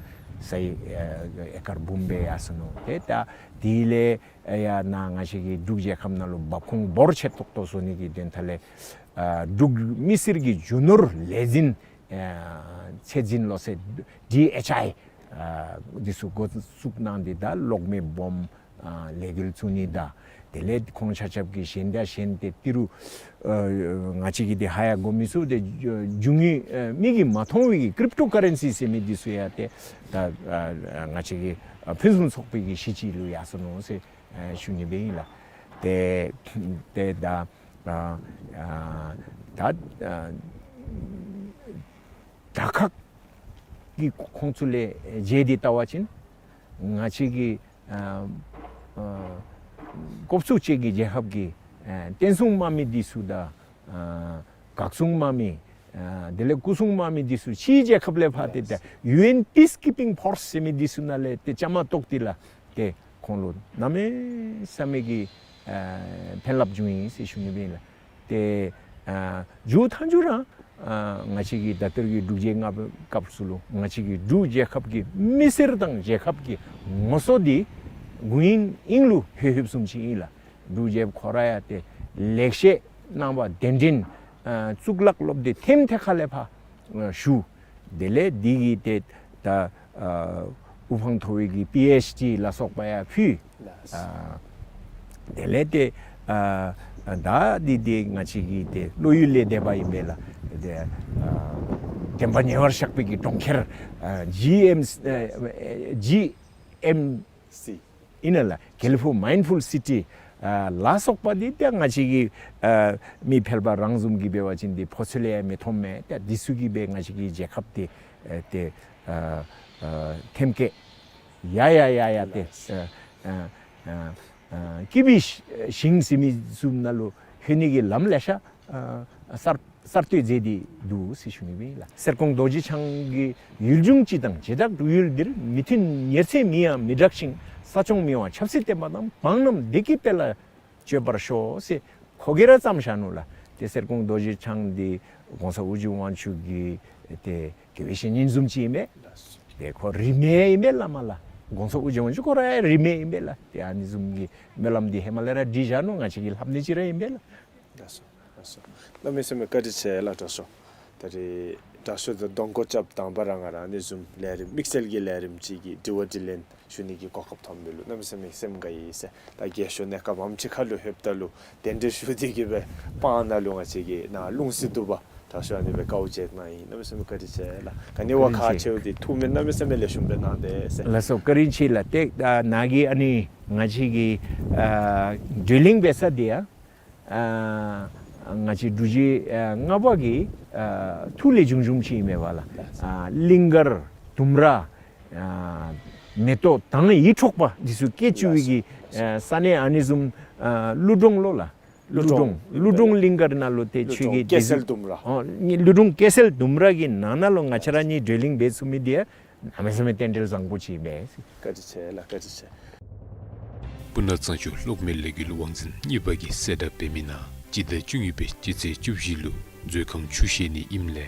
སའི་ཨ་ཨེ་ཀར་འབུམ་སྦེ་ཡར་སོང་ནུག། ཏེ་ད་དེ་ལས་ཨ་ཡར་ནཱ་ང་བཅས་ཀྱི་འབྲུག་རྒྱལ་ཁབ་ནང་ལུ་འབབ་ཁུངས་འབོར་ཆེ་ཏོག་ཏོ་བཟོ་ནི་གི་དོན་དག་ལས་ཨ་འབྲུག་མི་སེར་གྱི་རྒྱུ་ནོར་ལས་འཛིན་ཨ་ཚད་འཛིན་ལོ་ཚད་ཌི་ཨེཆ་ཨའི་ཨ་འདི་ཚུ་འགོ་བཙུགས་གནང་སྟེ་ད་གློག་མེ་སྦོམ་ཨ་ལས་འགུལ་བཙུགས་ནི་དང་དེ་ལས་ཁོང་ཆ་ཁྱབ་ཀྱིས་གཞན་དང་གཞན་ཏེ་ཏི་རུ་ཨ་ང་བཅས་ཀྱིས་འདི་ཧ་ཡང་གོ་མི་ཚུགས། ཏེ་རྒྱུ་དངོས་ཨ་མིག་གིས་མ་མཐོང་བའི་གི་ཀྲིབ་ཊོ་ཀ་རེན་སི་ཟེར་མི་འདི་ཚུ་ཡང་ཏེ་ད་ཨ་ང་བཅས་ཀྱི་ཨ་ཕུན་སུམ་ཚོགས་པའི་གི་གཞི་ཅིག་ལུ་ཡར་སོང་ནུག་ཟེར་ཨ་ཞུ་ནི་སྦེ་ཨིན་ལགས། ཏེ་ཏེ་ད་ཨ་ཨ་ད་ཨ་དྲག་ཁག་གི་ཁོངས་ཚུ་ལས་མཇལ་ཏེ་བལྟ་བ་ཅིན་ང་བཅས་ཀྱི་ཨ་ཨ་ཀོབ་ཚུགས་ཅན་གྱི་རྒྱལ་ཁབ་ཀྱི་ཨ་བསྟན་སྲུང་དམག་མི་འདི་ཚུ་དང་ཨ་འགག་སྲུང་དམག་མི་ཨ་དེ་ལས་སྐུ་སྲུང་དམག་མི་འདི་ཚུ་ཕྱིའི་རྒྱལ་ཁབ་ལས་ཕར་ཏེ་ད་ཡུ་ཨེན་པིས་ཀིབ་པིང་ཕོརསི་ཟེར་མི་འདི་ཚུ་ནང་ལས་ཏེ་བཅའ་མར་གཏོགས་ཏེ་ལགས་ཏེ་ཁོང་ལུ་གནམ་མེད་ས་མེད་ཀྱི་ཨ་ཕན་རླབས་བྱུང་ཡི་ཟེར་ཞུ་ནི་སྦེ་ཨིན་ལགས། ཏེ་ཨ་མཇུག་མཐའ་མཇུག་ར་ཨ་ང་བཅས་ཀྱི་ད་ལྟོ་གི་འབྲུག་རྒྱལ་ལྔ་པའི་སྐབས་སུ་ལུ་ང་བཅས་ཀྱི་འབྲུག་རྒྱལ་ཁབ་ཀྱི་མི་སེར་དང་རྒྱལ་ཁབ་ཀྱི་ངོ་སོ་འདི་དགུན་དབྱིངས་ལུ་ལྷོད་ལྷོདཔ་བཟུམ་ཅིག་ཨིན་ལགས། འབྲུག་རྒྱལཔོ་ཁོ་ར་ཡང་ཏེ་ལེགས་བཤད་གནང་བ་གདན་འདྲེན་ཨ་གཙུག་ལག་སློབ་སྡེ་ཐེམ་ཐེ་ཁ་ལས་ཕར་ཨ་ཞུ། དེ་ལས་འདི་གིས་ཏེ་ད་ཨ་དབུ་འཕང་མཐོ་བའི་གི་པི་ཨེཆ་ཌི་ལ་སོགས་པ་ཡང་ཕུལ། ལགས། ཨ་དེ་ལས་ཏེ་ཨ་ད་འདི་འདི་ང་བཅས་ཀྱི་ཏེ་བློ་ཡུལ་ལས་འདས་པ་ཨིན་པས་ལགས། ཏེ་ཨ་བདེན་པ་ཉེ་བར་བཞག་པའི་གི་གྲོང་ཁྱེར་ཨ་ཇི་ཨེམ་ཨ་ཇི་ཨེམ་སི་ཨིན་ན་ལགས། Gallup་Mindful City་ཨ་ལ་སོགས་པ་འདི་ཏེ་ང་བཅས་ཀྱི་ཨ་མི་ཕལ་པ་རང་བཟུམ་གྱིས་འབད་བ་ཅིན་འདི་ཕོ་ཚོད་ལས་ཡང་མི་མཐོང་མས། ཏེ་འདི་ཚུ་གིས་སྦེ་ང་བཅས་ཀྱི་རྒྱལ་ཁབ་འདི་ཨ་ཏེ་ཨ་ཨ་ཐེམ་སྐས་ཡར་ཡར་ཡར་ཡར་ཏེ་ལགས། ཨ་ཨ་ཨ་ཨ་སྐྱིད་པའི་ཞིང་ཟེར་མི་བཟུམ་ནང་ལུ་ལྷོད་ནི་གི་ལམ་ལེ་ཤ་ཨ་གསར་གསར་གཏོད་མཛད་དེ་འདུག་ཟེར་ཞུ་ནི་སྦེ་ཨིན་ལགས། གསེར་ཀོང་རྡོ་རྗེ་འཆང་གི་ཡུལ་ལྗོངས་སྤྱི་དང་བྱེ་བྲག་འབྲུག་ཡུལ་འདིར། མི་མཐུན་ཉེར་འཚེ་མི་གཡེང་མི་སྐྲག་ཞིང་། ས་སྐྱོང་མི་དབང་ཆབ་སྲིད་བསྟན་པ་དང་། འབངས་རྣམས་བདེ་སྐྱིད་དཔལ་ལ་སྤྱོད་པར་ཤོག་ཟེར་ཁོ་གིས་ར་བརྩམས་བཞག་ནུག་ལགས། ཏེ་གསེར་ཀོང་རྡོ་རྗེ་འཆང་འདི་གོང་ས་ཨོ་རྒྱན་དབང་ཕྱུག་གི་ཏེ་དགེ་བའི་བཤེས་གཉེན་བཟུམ་ཅིག་ཨིན་པས། ཏེ་ཁོ་རིས་མེད་ཨིན་པས་ལགས་མ་ལགས། གོང་ས་ཨོ་རྒྱན་དབང་ཕྱུག་ཁོ་ར་ཡང་རིས་མེད་ཨིན་པས་ལགས། ཏེ་ཨ་ནི་བཟུམ་གྱི་སྨོན་ལམ་འདི་ཧེ་མ་ལས་ར་བྲིས་བཞག་ནུག། ང་བཅས་ཀྱིས་ལྷབ་ནི་ཅིག་ར་ཨིན་པས་ལགས། ལགས་སོ། ལགས་སོ། གནམ་མེད་ས་མེད་བཀའ་དྲིན་ཆེ་ལགས་དྲག་ཤོས། ད་རིས་དྲག་ཤོས་དང་གདོང་སྐོར་རྐྱབ་དང་པ་ར་ང་ར་ཨ་ནི་བཟུམ་ལས་རིམ་དམིགས་བསལ་གྱི་ལས་རིམ་ཅིག་གི་དྲི་བ་དྲིས་ལན་ཞུ་ནི་གི་གོ་སྐབས་ཐོབ་མི་ལུ་གནམ་མེད་ས་མེད་སེམས་དགའ་ཡི་ཟེར། ད་རྒས་ཤོས་གནས་སྐབས་ཨམ་ཆི་ཁ་ལུ་ལྷོདཔ་ད་ལུ་གདན་འདྲེན་ཞུ་སྟེ་གི་སྦེ་སྤང་ནང་ལུ་ང་བཅས་ཀྱི་ནཱ་ལྷུང་བཟེད་བསྡུ་བར་དྲག་ཤོས་ཨ་ནི་སྦེ་དཀའཝ་སྤྱད་གནང་ཡི། གནམ་མེད་ས་མེད་བཀའ་དྲིན་ཆེ་ལགས། ག་ནི་བ་བཀའ་དྲིན་ཆེ། ཁག་ཆེཝ་འདི་ཐུགས་སྨོན་གནམ་མེད་ས་མེད་ལེགས་ཤོམ་སྦེ་གནང་དེས་ཟེར། ལགས་སོ། བཀའ་དྲིན་ཆེ་ལགས། ཏེ་ཨ་ནཱ་གི་ཨ་ནི་ང་བཅས་ཀྱི་ཨ་བགྲོ་གླེང་འབད་ས་འདི་ཡང་ཨ་ང་བཅས་འབྲུག་རྒྱལ་ཨ་ལྔ་པ་གི་ཨ་ཐུགས་ལས་བྱུང་བྱུངམ་ཅིག་ཨིན་མས་པ་ལགས། ཨ་གླིང་དཀར་ལྡུམ་ར་ཨ་མེ་ཏོག་དང་ཡིད་འཕྲོག་པ་འདི་ཚུ་སྐྱེ་བཅུག་པའི་གི་ཨ་ས་གནས་ཨ་ནི་བཟུམ་ཨ་ཀླུ་གྲོང་ལོ་ལགས། ཀླུ་གྲོང་། ཀླུ་གྲོང་གླིང་དཀར་ནང་ལུ་ཏེ་ཆོས་རྒྱལ་ཀེ་སེལ་ལྡུམ་ར། ཨོ་ཀླུ་གྲོང་ཀེ་སེལ་ལྡུམ་ར་གི་ནང་ན་ལུ་ང་བཅས་ར་གཉིས་བགྲོ་གླེང་འབད་ཚུགས་མི་འདི་ཡང་གནམ་མེད་ས་མེད་རྟེན་འབྲེལ་བཟང་པོ་ཅིག་ཨིན་པས། བཀའ་དྲིན་ཆེ་ལགས། བཀའ་དྲིན་ཆེ། སྤུ་ན་གཙང་ཆུ་གློག་མེ་ལས་འགུལ་དབང་འཛིན་གཉིས་པ་གིས་གསལ་བསྒྲགས་འབད་མི་ནང་སྤྱི་ཟླ་བཅུ་གཉིས་པའི་སྤྱི་ཚེས་བཅུ་བཞི་ལུ་མཛོད་ཁང་ཆུ་ཤེལ་ནང་ཨིནམ་ལས་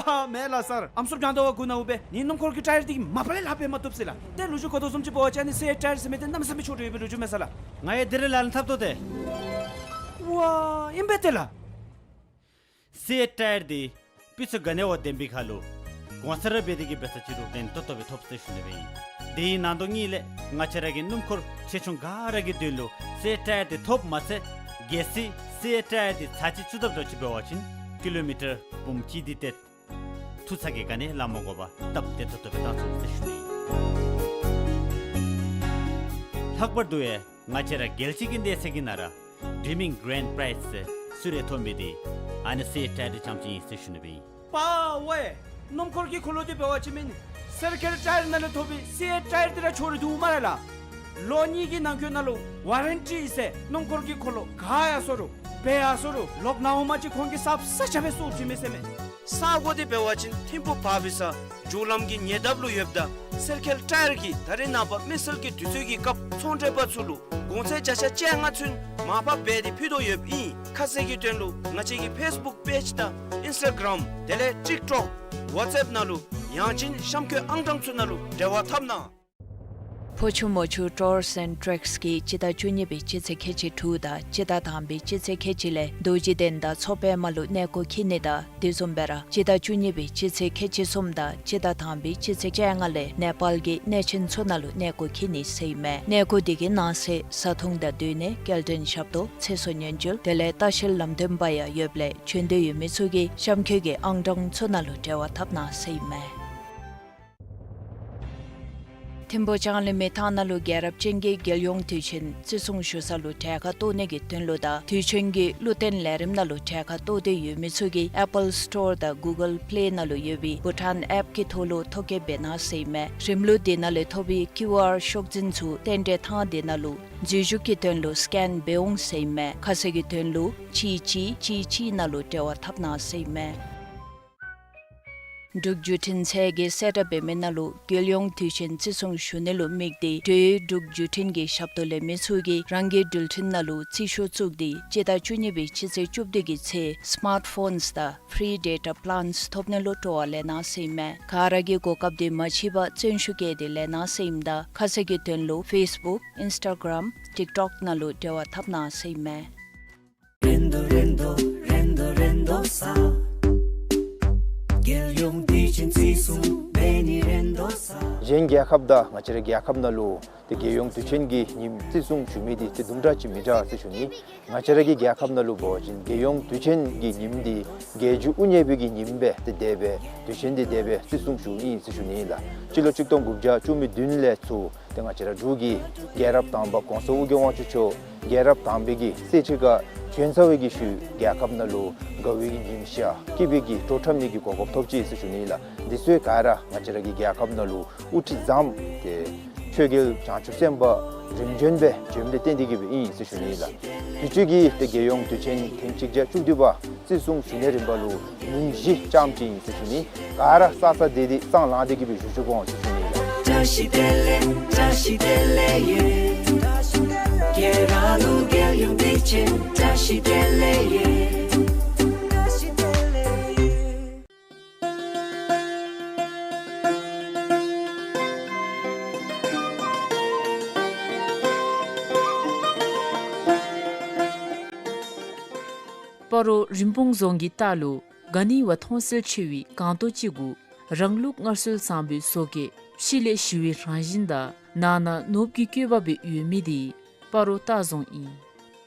ཧ་ཧ་མེད་ལགས་སར། ཨམ་སྲུ་རྒྱང་ཟླ་བ་དགུ་ནང་འབད་ནི་སྣུམ་འཁོར་གྱི་ཊ་ཡར་འདི་མ་པ་ལས་ལྷག་སྦེ་མ་བཏུབ་ཟེར་ལགས། ཏེ་ལོ་རྒྱུས་གོ་དོ་བཟུམ་ཅིག་འབད་བ་ཅིན་ཨ་ནི་སི་ཨེཊ་ཊ་ཡར་ཟེར་མི་འདི་གནམ་མེད་ས་མེད་ཆོག་འགྲོ་ཡོད་པའི་ལོ་རྒྱུས་མས་ས་ལགས། ང་ཡང་དེ་རེ་ལག་ལེན་འཐབ་དོ་ཏེ། ཝ་ཨིན་པས་ཏེ་ལགས། སི་ཨེཊ་ཊ་ཡར་འདི་སྤུས་ཚད་ག་ནི་བ་ལྡན་པའི་ཁར་ལུ་གོང་ས་ར་འབད་དེ་གིས་འབད་ས་ཅིག་རུང་ལེན་ཏོག་ཏོ་སྦེ་ཐོབ་ཟེར་ཞུ་ནི་སྦེ་ཨིན། དེའི་ནང་དོག་ཉིད་ལས་ང་བཅས་ར་གི་སྣུམ་འཁོར་ཆེ་ཆུང་ག་ར་གི་དོན་ལུ་སི་ཨེཊ་ཊ་ཡར་འདི་ཐོབ་མ་ཚད་གལ་སྲིད་སི་ཨེཊ་ཊ་ཡར་འདི་ཚར་གཅིག་བཙུགས་དཔ་འདྲཝ་ཅིག་འབད་བ་ཅིན་ཀི་ལོ་མི་ཊར་འབུམ་གཅིག་འདི་ཏེ་ཐུག་ས་གི་ག་ནི་ལང་མ་དགོ་པར་སྟབས་བདེ་ཏོག་ཏོ་སྦེ་བཏང་ཚུགས་ཟེར་ཞུ་ནི་ཨིན། ལྷག་པར་དུ་ཡང་ང་བཅས་ར་རྒྱལ་སྤྱི་གི་གནས་ཚད་ཀྱི་ནང་ར་ཌིམིང་གྷ་རེན་པྲའིཛ་ཟེར་གསོལ་རས་ཐོབ་མི་འདི་ཨ་ནི་སི་ཨེཊ་ཊ་ཡར་འདི་རྐྱངམ་ཅིག་ཨིན་ཟེར་ཞུ་ནི་སྦེ་ཨིན། པ་ཝེ། སྣུམ་འཁོར་གྱི་འཁོར་ལོ་འདི་འབད་བ་ཅིན་མེན་ སེར་ཁེལ་ཊ་ཡར་ནང་ལས་ཐོབ་པའི་སི་ཨེ་ཊ་ཡར་འདི་ར་འཁྱོག་རིལ་འདུག་སྨ་རེ་ལགས། ལོ་གཉིས་ཀྱི་ནང་འཁོད་ནང་ལུ་ཝ་རེན་ཊི་ཟེར་སྣུམ་འཁོར་གྱི་འཁོར་ལོ་ག་ཡར་སོང་རུང་སྦེ་ཡར་སོང་རུང་ལོག་ནཝ་མ་གཞི་ཁོང་གིས་གསརཔ་ས་ཆ་སྦེ་བཟོ་བྱིན་མས་ཟེར་མས། ས་གོ་འདི་འབད་བ་ཅིན་ཐིམ་ཕུག་བར་བི་ས་མཇུག་ལམ་གྱི་ཉེ་འདབས་ལུ་ཡོདཔ་ད་སེར་ཁེལ་ཊ་ཡར་གྱིས་ད་རེས་ནངས་པ་མི་སེར་གྱི་དུས་ཚོད་ཀྱི་སྐབས་ཚོང་འབྲེལ་པ་ཚུ་ལུ་གོང་ཚད་བརྒྱ་ཆ་བཅོ་ལྔ་ཚུན་མར་ཕབ་འབད་དེ་ཕུལ་དོ་ཡོདཔ་ཨིན། ཁ་གསལ་གྱི་དོན་ལུ་ང་བཅས་ཀྱི་ཕེསི་བུཀ་པེཇ་དང་ཨིནསི་ཊ་གརམ་དེ་ལས་ཊིཀ་ཊོཀ་ཝཊས་ཨེཔ་ནང་ལུ་ཡང་ཅིན་གཤམ་འཁོད་ཨང་གྲངས་ཚུ་ནང་ལུ་འབྲེལ་བ་འཐབ་གནང་། ཕོ་ཆུ་མོ་ཆུ་ཊུརསི་ཨེནཌ་ཊེགསི་གིས་སྤྱི་ཟླ་བཅུ་གཉིས་པའི་སྤྱི་ཚེས་ཁལ་གཅིག་དྲུག་དང་སྤྱི་ཟླ་དང་པའི་སྤྱི་ཚེས་ཁལ་གཅིག་ལས་རྡོ་རྗེ་གདན་དང་མཚོ་པདྨ་ལུ་གནས་སྐོར་འཁྱིད་ནི་དང་དེ་བཟུམ་སྦེ་ར་སྤྱི་ཟླ་བཅུ་གཉིས་པའི་སྤྱི་ཚེས་ཁལ་གཅིག་གསུམ་དང་སྤྱི་ཟླ་དང་པའི་སྤྱི་ཚེས་བཅོ་ལྔ་ལས་ནེ་པཱལ་གྱི་གནས་ཆེན་ཚུ་ནང་ལུ་གནས་སྐོར་འཁྱིད་ནི་ཟེར་ཨིན་མས། གནས་སྐོར་འདི་གི་གནང་སའི་བཟའ་འཐུང་དང་སྡོད་གནས་སྐྱེལ་འདྲེན་ཞབས་ཏོག་ཚེ་སྲོག་ཉེན་བཅོལ་དེ་ལས་ལྟ་བཤལ་ལམ་སྟོན་པ་ཡང་ཡོདཔ་ལས་བྱོན་འདོད་ཡོད་མི་ཚུ་གིས་གཤམ་འཁོད་ཀྱི་ཨང་གྲངས་ཚུ་ནང་ལུ་འབྲེལ་བ་འཐབ་གནང་ཟེར་ཨིན་མས། ཐིམ་ཕུག་ལྕང་གླིང་མི་ཐང་ནང་ལུ་རྒྱལ་རབས་ཅན་གྱི་རྒྱལ་ཡོངས་དུས་ཆེན་བརྩི་སྲུང་ཞུ་ས་ལུ་གྲལ་ཁར་གཏོགས་ནི་གི་དོན་ལུ་དང་དུས་ཆེན་གྱི་བློ་བརྟན་ལས་རིམ་ནང་ལུ་གྲལ་ཁར་གཏོགས་ཏེ་ཡོད་མི་ཚུ་གིས་ཨེཔ་པཱལ་སི་ཊོར་དང་གུ་གཱལ་པི་ལེ་ནང་ལུ་ཡོད་པའི་བྷུ་ཊཱན་ཨེཔ་གི་ཐོག་ལུ་ཐོ་བཀོད་འབད་གནང་ཟེར་ཨིན་མས། རིམ་ལུགས་དེ་ནང་ལས་ཐོབ་པའི་ཀིའུ་ཨར་ཤོག་འཛིན་ཚུ་རྟེན་འབྲེལ་ཐང་དེ་ནང་ལུ་འཛུལ་ཞུགས་ཀྱི་དོན་ལུ་སི་ཀེན་འབད་འོང་ཟེར་ཨིན་མས། ཁ་གསལ་གྱི་དོན་ལུ་གཅིག་གཅིག་གཅིག་གཅིག་ནང་ལུ་འབྲེལ་བ་འཐབ་གནང་ཟེར་ཨིན་མས། འབྲུག་བརྒྱུད་འཕྲིན་ཚད་ཀྱིས་གསལ་བསྒྲགས་འབད་མི་ནང་ལུ་རྒྱལ་ཡོངས་དུས་ཆེན་བརྩི་སྲུང་ཞུ་ནི་ལུ་དམིགས་ཏེ་འབྲེལ་ཡོད་འབྲུག་བརྒྱུད་འཕྲིན་གྱི་ཞབས་ཏོག་ལེན་མི་ཚུ་གིས་རང་གི་འགྲུལ་འཕྲིན་ནང་ལུ་རྩིས་ཤོག་བཙུགས་ཏེ་སྤྱི་ཟླ་བཅུ་གཉིས་པའི་སྤྱི་ཚེས་བཅུ་བདུན་གྱི་ཚེ་སི་མཱཊ་ཕོནསི་དང་ཕི་རི་ཌེ་ཊ་པི་ལཱནསི་ཐོབ་ནི་ལུ་སྤྲོ་བ་ལེན་གནང་ཟེར་ཨིན་མས། ག་ར་གིས་གོ་སྐབས་དེ་མ་ཕྱིས་པར་བརྩོན་ཤུགས་བསྐྱེད་དེ་ལེན་གནང་ཟེར་ཨིནམ་ད་ཁ་གསལ་གྱི་དོན་ལུ་ཕེསི་བུཀ་ཨིནསི་ཊ་གརམ་ཊིཀ་ཊོཀ་ནང་ལུ་འབྲེལ་བ་འཐབ་གནང་ཟེར་ཨིན་མས། རེ་དོ་རེ་དོ་རེ་དོ་རེ་དོ་ས། རྒྱལ་ཡོངས་དུས་ཆེན་བརྩི་སྲུང་འབད་ནི་རེ་དོ་ས། གཞན་རྒྱལ་ཁབ་དང་ང་བཅས་རའི་རྒྱལ་ཁབ་ནང་ལུ་ཏེ་རྒྱལ་ཡོངས་དུས་ཆེན་གྱི་ཉིནམ་བརྩི་སྲུང་ཞུ་མི་འདི་ཏེ་དུམ་གྲ་ཅིག་མི་འདྲ་ཟེར་ཞུ་ནི། ང་བཅས་ར་གི་རྒྱལ་ཁབ་ནང་ལུ་འབད་བ་ཅིན་རྒྱལ་ཡོངས་དུས་ཆེན་གྱི་ཉིནམ་འདི་རྒྱལ་བརྒྱུད་དབུ་བརྙེས་པའི་གི་ཉིནམ་སྦེ་ཏེ་དེ་སྦེ་དུས་ཆེན་འདི་དེ་སྦེ་བརྩི་སྲུང་ཞུཝ་ཨིན་ཟེར་ཞུ་ནི་ཨིན་ལགས། སྤྱི་ལོ་གཅིག་སྟོང་དགུ་བརྒྱ་བཅུ་མེད་བདུན་ལས་ཚུར་ཏེ་ང་བཅས་ར་འབྲུག་གི་རྒྱལ་རབས་དང་པ་གོང་ས་ཨོ་རྒྱན་དབང་ཕྱུག་མཆོག་རྒྱལ་རབས་དང་པའི་གི་གསེར་ཁྲི་ཁར་བྱོན་ཚར་བའི་གི་ཤུལ་རྒྱལ་ཁབ་ནང་ལུ་དགའ་བའི་གི་ཉིམ་ཤར་སྐྱིད་པའི་གི་བྲོ་འཁྲབ་ནི་གི་གོ་སྐབས་ཐོབ་ཅི་ཟེར་ཞུ་ནི་ཨིན་ལགས། འདི་ཚུ་ག་ར་ང་བཅས་ར་གི་རྒྱལ་ཁབ་ནང་ལུ་དབུ་ཁྲིད་བཟངམ་ཏེ་ཆོས་རྒྱལ་བྱང་ཆུབ་སེམས་དཔའ་རིམ་བྱོན་སྦེ་བྱོནམ་ལས་བརྟེན་ཏེ་གི་སྦེ་ཨིན་ཟེར་ཞུ་ནི་ཨིན་ལགས། དུས་ཅི་གི་ཏེ་རྒྱལ་ཡོངས་དུས་ཆེན་ཐེངས་གཅིག་བརྒྱ་བཅུ་བདུན་པ་བརྩི་སྲུང་ཞུ་ནི་རིམ་པ་ལུ་ཉིནམ་བཞི་ཙམ་ཅིག་ཨིན་ཟེར་ཞུ་ནི། ག་ར་ས་ས་དེ་དེ་སང་ལངས་ཏེ་གི་སྦེ་བཞུགས་བཞུགས་འོང་ཟེར་ཞུ་ནི་ཨིན་ལགས། བཀྲ་ཤིས་བདེ་ལེགས་བཀྲ་ཤིས་བདེ་ལེགས་ཡོད། ཁྱེད་རང་ལུ་རྒྱལ་ཡོངས་དུས་ཆེན་བཀྲ་ཤིས་བདེ་ལེགས་ཡོད། སྤ་རོ་རིན་སྤུངས་རྫོང་གི་ལྟག་ལུ་ག་ནི་བ་མཐོང་གསལ་ཆེ་བའི་སྒང་ཏོག་ཅིག་གུ་རང་ལུགས་སྔར་སྲོལ་བཟང་པོའི་བཟོ་བཀོད་ཕྱི་ལས་ཞི་བའི་རང་བཞིན་དང་ནང་ན་ནོར་བུ་གི་བཀོད་པ་སྦེ་ཡོད་མི་འདི་སྤ་རོ་ལྟ་རྫོང་ཨིན།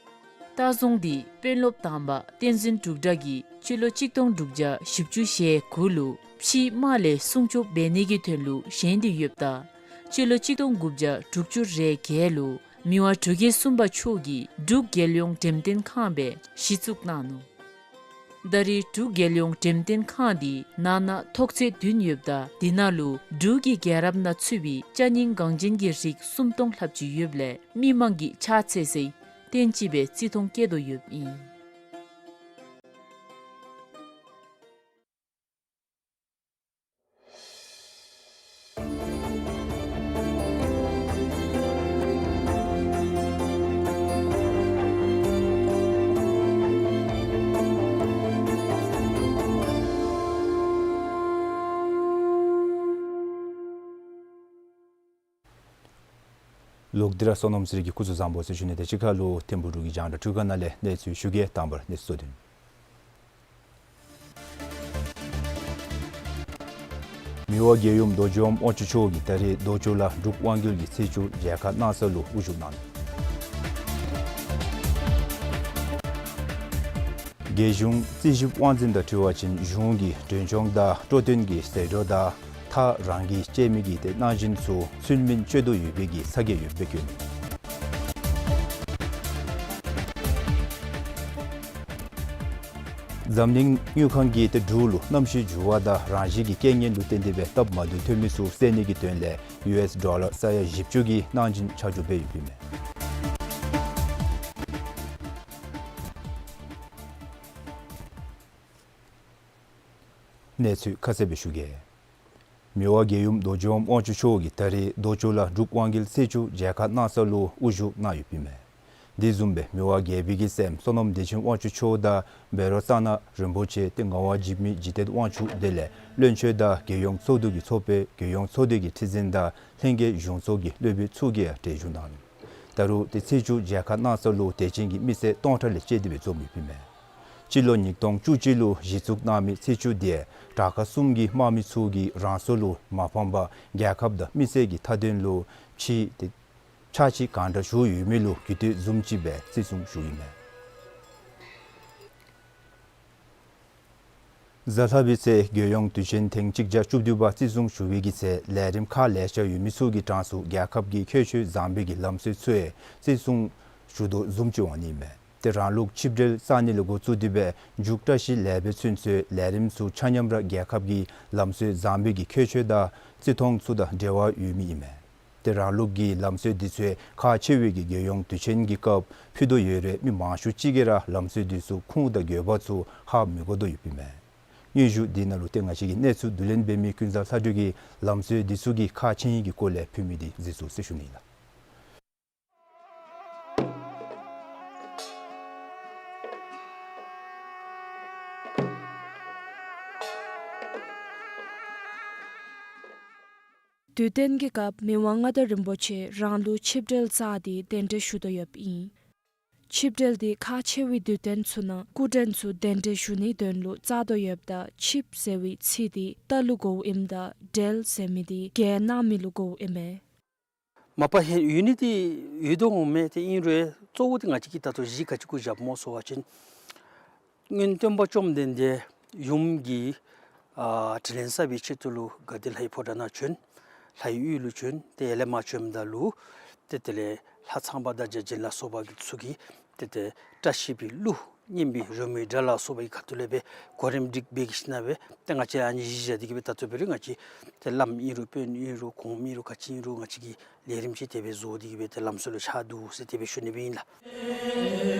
ལྟ་རྫོང་འདི་དཔོན་སློབ་དང་པ་བསྟན་འཛིན་འབྲུག་གྲགས་ཀྱིས་སྤྱི་ལོ་གཅིག་སྟོང་དྲུག་བརྒྱ་བཞི་བཅུ་ཞེ་དགུ་ལུ་ཕྱིའི་དམག་ལས་སྲུང་སྐྱོབ་འབད་ནི་གི་དོན་ལུ་བཞེངས་ཏེ་ཡོདཔ་ད་སྤྱི་ལོ་གཅིག་སྟོང་དགུ་བརྒྱ་དྲུག་ཅུ་རེ་བརྒྱད་ལུ་མི་དབང་འབྲུག་རྒྱལ་གསུམ་པ་མཆོག་གིས་འབྲུག་རྒྱལ་ཡོངས་འགྲེམས་སྟོན་ཁང་སྦེ་གཞི་བཙུགས་གནང་ནུག། ད་རེས་འབྲུག་རྒྱལ་ཡོངས་འགྲེམས་སྟོན་ཁང་འདི་ནང་ན་ཐོག་ཚད་བདུན་ཡོདཔ་ད་འདི་ནང་ལུ་འབྲུག་གི་རྒྱལ་རབས་ནང་ཚུད་པའི་ཅ་རྙིང་འགངས་ཅན་གྱི་རིགས་སུམ་སྟོང་ལྷགཔ་ཅིག་ཡོདཔ་ལས་མི་མང་གིས་ཕྱག་འཚལ་སའི་རྟེན་ཅིག་སྦེ་བརྩི་མཐོང་བསྐྱེད་དོ་ཡོདཔ་ཨིན། ལོག་སྟེ་ར་བསོད་ནམས་ཚེ་རིང་གི་སྐུ་གཟུགས་བཟང་པོ་ཟེར་ཞུ་ནི། དེ་ཅིག་ཁར་ལུ་ཐིམ་ཕུག་འབྲུག་གི་རྒྱང་བསྒྲགས་འཕྲུལ་ཁང་ནང་ལས་གནས་ཚུལ་ཞུ་གེ། དང་པ་ར་གནས་ཚུལ་གཙོ་དོན། མི་དབང་རྒྱལ་ཡུམ་རྡོ་རྗེ་དབང་ཕྱུག་མཆོག་གིས་ད་རེས་རྡོ་སྐྱོང་ལ་འབྲུག་དབང་རྒྱལ་གྱི་ཚེས་བཅུ་མཇལ་ཁ་གནང་ས་ལུ་དབུ་བཞུགས་གནང་། རྒྱལ་གཞུང་རྩིས་ཞིབ་དབང་འཛིན་དང་འཁྲིལ་བ་ཅིན་གཞུང་གི་མགྲོན་སྐྱོང་དང་སྤྲོ་སྟོན་གྱི་ཟད་འགྲོ་དང་ཐག་རང་གིས་བཅད་མི་གི་ཏེ་གནང་སྦྱིན་ཚུ་ཚུལ་མིན་སྤྱོད་དོ་ཡོད་པའི་གི་ཚ་གྱང་ཡོདཔ་སྦེ་བཀོད་ནུག། འཛམ་གླིང་དངུལ་ཁང་གིས་ཏེ་འབྲུག་ལུ་གནམ་གཤིས་འགྱུར་བ་དང་རང་བཞིན་གྱི་རྐྱེན་ངན་ལུ་བརྟེན་ཏེ་སྦེ་སྟབས་མ་བདེཝ་ཐོན་མི་ཚུ་སེལ་ནི་གི་དོན་ལས་ཡུ་ཨེསི་ཌོ་ལར་ས་ཡ་བཞི་བཅུ་གི་གནང་སྦྱིན་ཆ་འཇོག་འབད་ཡོདཔ་ཨིན་མས། གནས་ཚུལ་ཁ་གསལ་སྦེ་ཞུ་གེ། མི་དབང་རྒྱལ་ཡུམ་རྡོ་རྗེ་དབང་དབང་ཕྱུག་མཆོག་གིས་ད་རིས་རྡོ་གཅོད་ལ་འབྲུག་དབང་རྒྱལ་ཚེས་བཅུ་མཇལ་ཁ་གནང་ས་ལུ་དབུ་བཞུགས་གནང་ཡོདཔ་ཨིན་མས། དེ་བཟུམ་སྦེ་མི་དབང་རྒྱལ་པོའི་གི་སྲསམོ་བསོད་ནམས་བདེ་ཆེན་དབང་ཕྱུག་མཆོག་དང་བཻ་རོ་གཙང་ན་རིན་པོ་ཆེ་ཏེ་ངག་དབང་འཇིགས་མེད་འཇིག་རྟེན་དབང་ཕྱུག་དེ་ལས་བློན་ཆེན་དང་རྒྱལ་ཡོངས་ཚོགས་འདུ་གི་ཚོགས་དཔོན་རྒྱལ་ཡོངས་ཚོགས་སྡེ་གི་ཁྲི་འཛིན་དང་ལྷན་རྒྱས་གཞུང་ཚོགས་ཀྱི་སློབ་དཔོན་ཚུ་གིས་ཡང་གྲལ་བཞུགས་གནང་ནུག། ད་རུང་ཏེ་ཚེས་བཅུ་མཇལ་ཁ་གནང་ས་ལུ་དད་ཅན་གྱི་མི་སེར་སྟོང་ཕྲག་ལས་བཅད་དེ་སྦེ་འཛོམས་ཡོདཔ་ཨིན་མས། སྤྱི་ལོ་ཉིས་སྟོང་བཅུ་གཅིག་ལུ་གཞི་བཙུགས་གནང་མི་ཚེས་བཅུ་དེ་དྲག་ཁག་གསུམ་གྱི་དམག་མི་ཚུ་གིས་རང་སོ་ལུ་མ་ཕངས་པར་རྒྱལ་ཁབ་དང་མི་སེར་གྱི་མཐའ་དོན་ལུ་ཕྱག་ཏེ་ཕྱག་ཕྱི་གང་དྲག་ཞུ་ཡོད་མི་ལུ་གུས་བཏུད་བཟུམ་ཅིག་སྦེ་བརྩི་སྲུང་ཞུཝ་ཨིན་མས། གཟའ་ལྷག་པའི་ཚེ་རྒྱལ་ཡོངས་དུས་ཆེན་ཐེངས་གཅིག་བརྒྱ་བཅུ་བདུན་པ་བརྩི་སྲུང་ཞུ་བའི་གི་ཚེ་ལས་རིམ་ཁག་ལེ་ཤ་ཡོད་མི་ཚུ་གི་གྲངས་སུ་རྒྱལ་ཁབ་ཀྱི་ཁྱད་ཆོས་བཟང་པོའི་གི་ལམ་སྲོལ་ཚུ་ཡང་བརྩི་སྲུང་ཞུ་དོ་བཟུམ་ཅིག་འོང་ནི་ཨིན་མས། ཏེ་རང་ལུགས་ཆིབས་གྲལ་བསག་ནི་ལས་འགོ་བཙུགས་ཏེ་སྦེ་མཇུག་བཀྲ་ཤིས་ལེགས་པའི་ཚུན་ཚོད་ལས་རིམ་ཚུ་ཆ་མཉམ་ར་རྒྱལ་ཁབ་ཀྱི་ལམ་སྲོལ་བཟང་པོའི་གི་ཁྱད་ཆོས་དང་བརྩི་མཐོང་ཚུ་དང་འབྲེལ་བ་ཡོད་མི་ཨིན་མས། ཏེ་རང་ལུགས་ཀྱི་ལམ་སྲོལ་འདི་ཚུ་ཁག་ཆེ་བའི་གི་རྒྱལ་ཡོངས་དུས་ཆེན་གྱི་སྐབས་ཕུལ་དོ་ཡོད་རུང་མི་མང་ཤོས་ཅིག་གིས་ར་ལམ་སྲོལ་འདི་ཚུ་ཁུངས་དང་དགོས་པ་ཚུ་ཧ་མི་གོ་དོ་ཡོདཔ་ཨིན་མས། སྙན་ཞུ་འདི་ནང་ལུ་ཏེ་ང་བཅས་ཀྱི་གནས་ཚུལ་བསྡུ་ལེན་འབད་མི་ཀུན་བཟང་ལྷ་སྒྲོན་གྱིས་ལམ་སྲོལ་འདི་ཚུ་གི་ཁག་ཆེ་ཡི་གི་སྐོར་ལས་ཕུལ་མི་འདི་གཟིགས་ཚུགས་ཟེར་ཞུ་ནི་ལགས། དུས་སྟོན་གྱི་སྐབས་མི་དབང་མངའ་བདག་རིན་པོ་ཆེ་རང་ལུགས་ཆིབས་གྲལ་བསགས་ཏེ་གདན་འདྲེན་ཞུ་དོ་ཡོདཔ་ཨིན། ཆིབས་གྲལ་འདི་ཁག་ཆེ་བའི་དུས་སྟོན་ཚུ་ནང་སྐུ་མགྲོན་ཚུ་གདན་འདྲེན་ཞུ་ནིའི་དོན་ལུ་བསགས་དོ་ཡོདཔ་ད་ཆིབས་ཟེར་བའི་ཚིག་འདི་རྟ་ལུ་གོཝ་ཨིནམ་ད་གྲལ་ཟེར་མི་འདི་རྒྱན་གནང་མི་ལུ་གོཝ་ཨིན་མས། མ་པ་ཧེ་ཡོད་ནི་འདི་ཡོད་དོ་འོང་མས། ཏེ་ཨིན་རུང་གཙོ་བོ་འདི་ང་བཅས་ཀྱིས་ད་ལྟོ་གཞི་ག་ཅི་གུ་བཞགཔ་སྨོ་ཟེར་བ་ཅིན་སྔོན་སྟོན་པ་བཅོམ་ལྡན་འདས་ཡུམ་གྱི་ཨ་དྲིན་ལན་གསབ་པའི་ཆེད་དུ་ལུ་དགའ་ལྡན་ལྷའི་ཕོ་བྲང་ནང་བྱོན། ལྷའི་ཡུལ་ལུ་བྱོན། ཏེ་ཡར་ལས་མར་བྱོནམ་ད་ལུ་ཏེ་དེ་ལས་ལྷ་ཚངས་པ་དང་བརྒྱ་བྱིན་ལ་སོགས་པ་གི་ཚུ་གིས་ཏེ་ཏེ་བཀྲ་ཤིས་པའི་གླུ་སྙན་པའི་རོལ་མོའི་སྒྲ་ལ་སོགས་པའི་ཁ་ཐུག་ལས་སྦེ་གོ་རིམ་སྒྲིག་སྦེ་གི་ཞིནམ་ལས་སྦེ་ཏེ་ང་བཅས་ཨ་ནི་གཞི་བཞག་སྟེ་གི་སྦེ་ད་ལྟོ་འབད་རུང་ང་བཅས་ཏེ་བླམ་ཨིན་རུང་དཔོན་ཨིན་རུང་གོངམ་ཨིན་རུང་ག་ཅི་ཨིན་རུང་ང་བཅས་ཀྱིས་ལས་རིམ་ཅིག་དེ་སྦེ་བཟོ་སྟེ་གི་སྦེ་ཏེ་ལམ་སྲོལ་ལུ་ཆགས་འདུག་ཟེར་དེ་སྦེ་ཞུ་ནི་སྦེ་ཨིན་ལགས།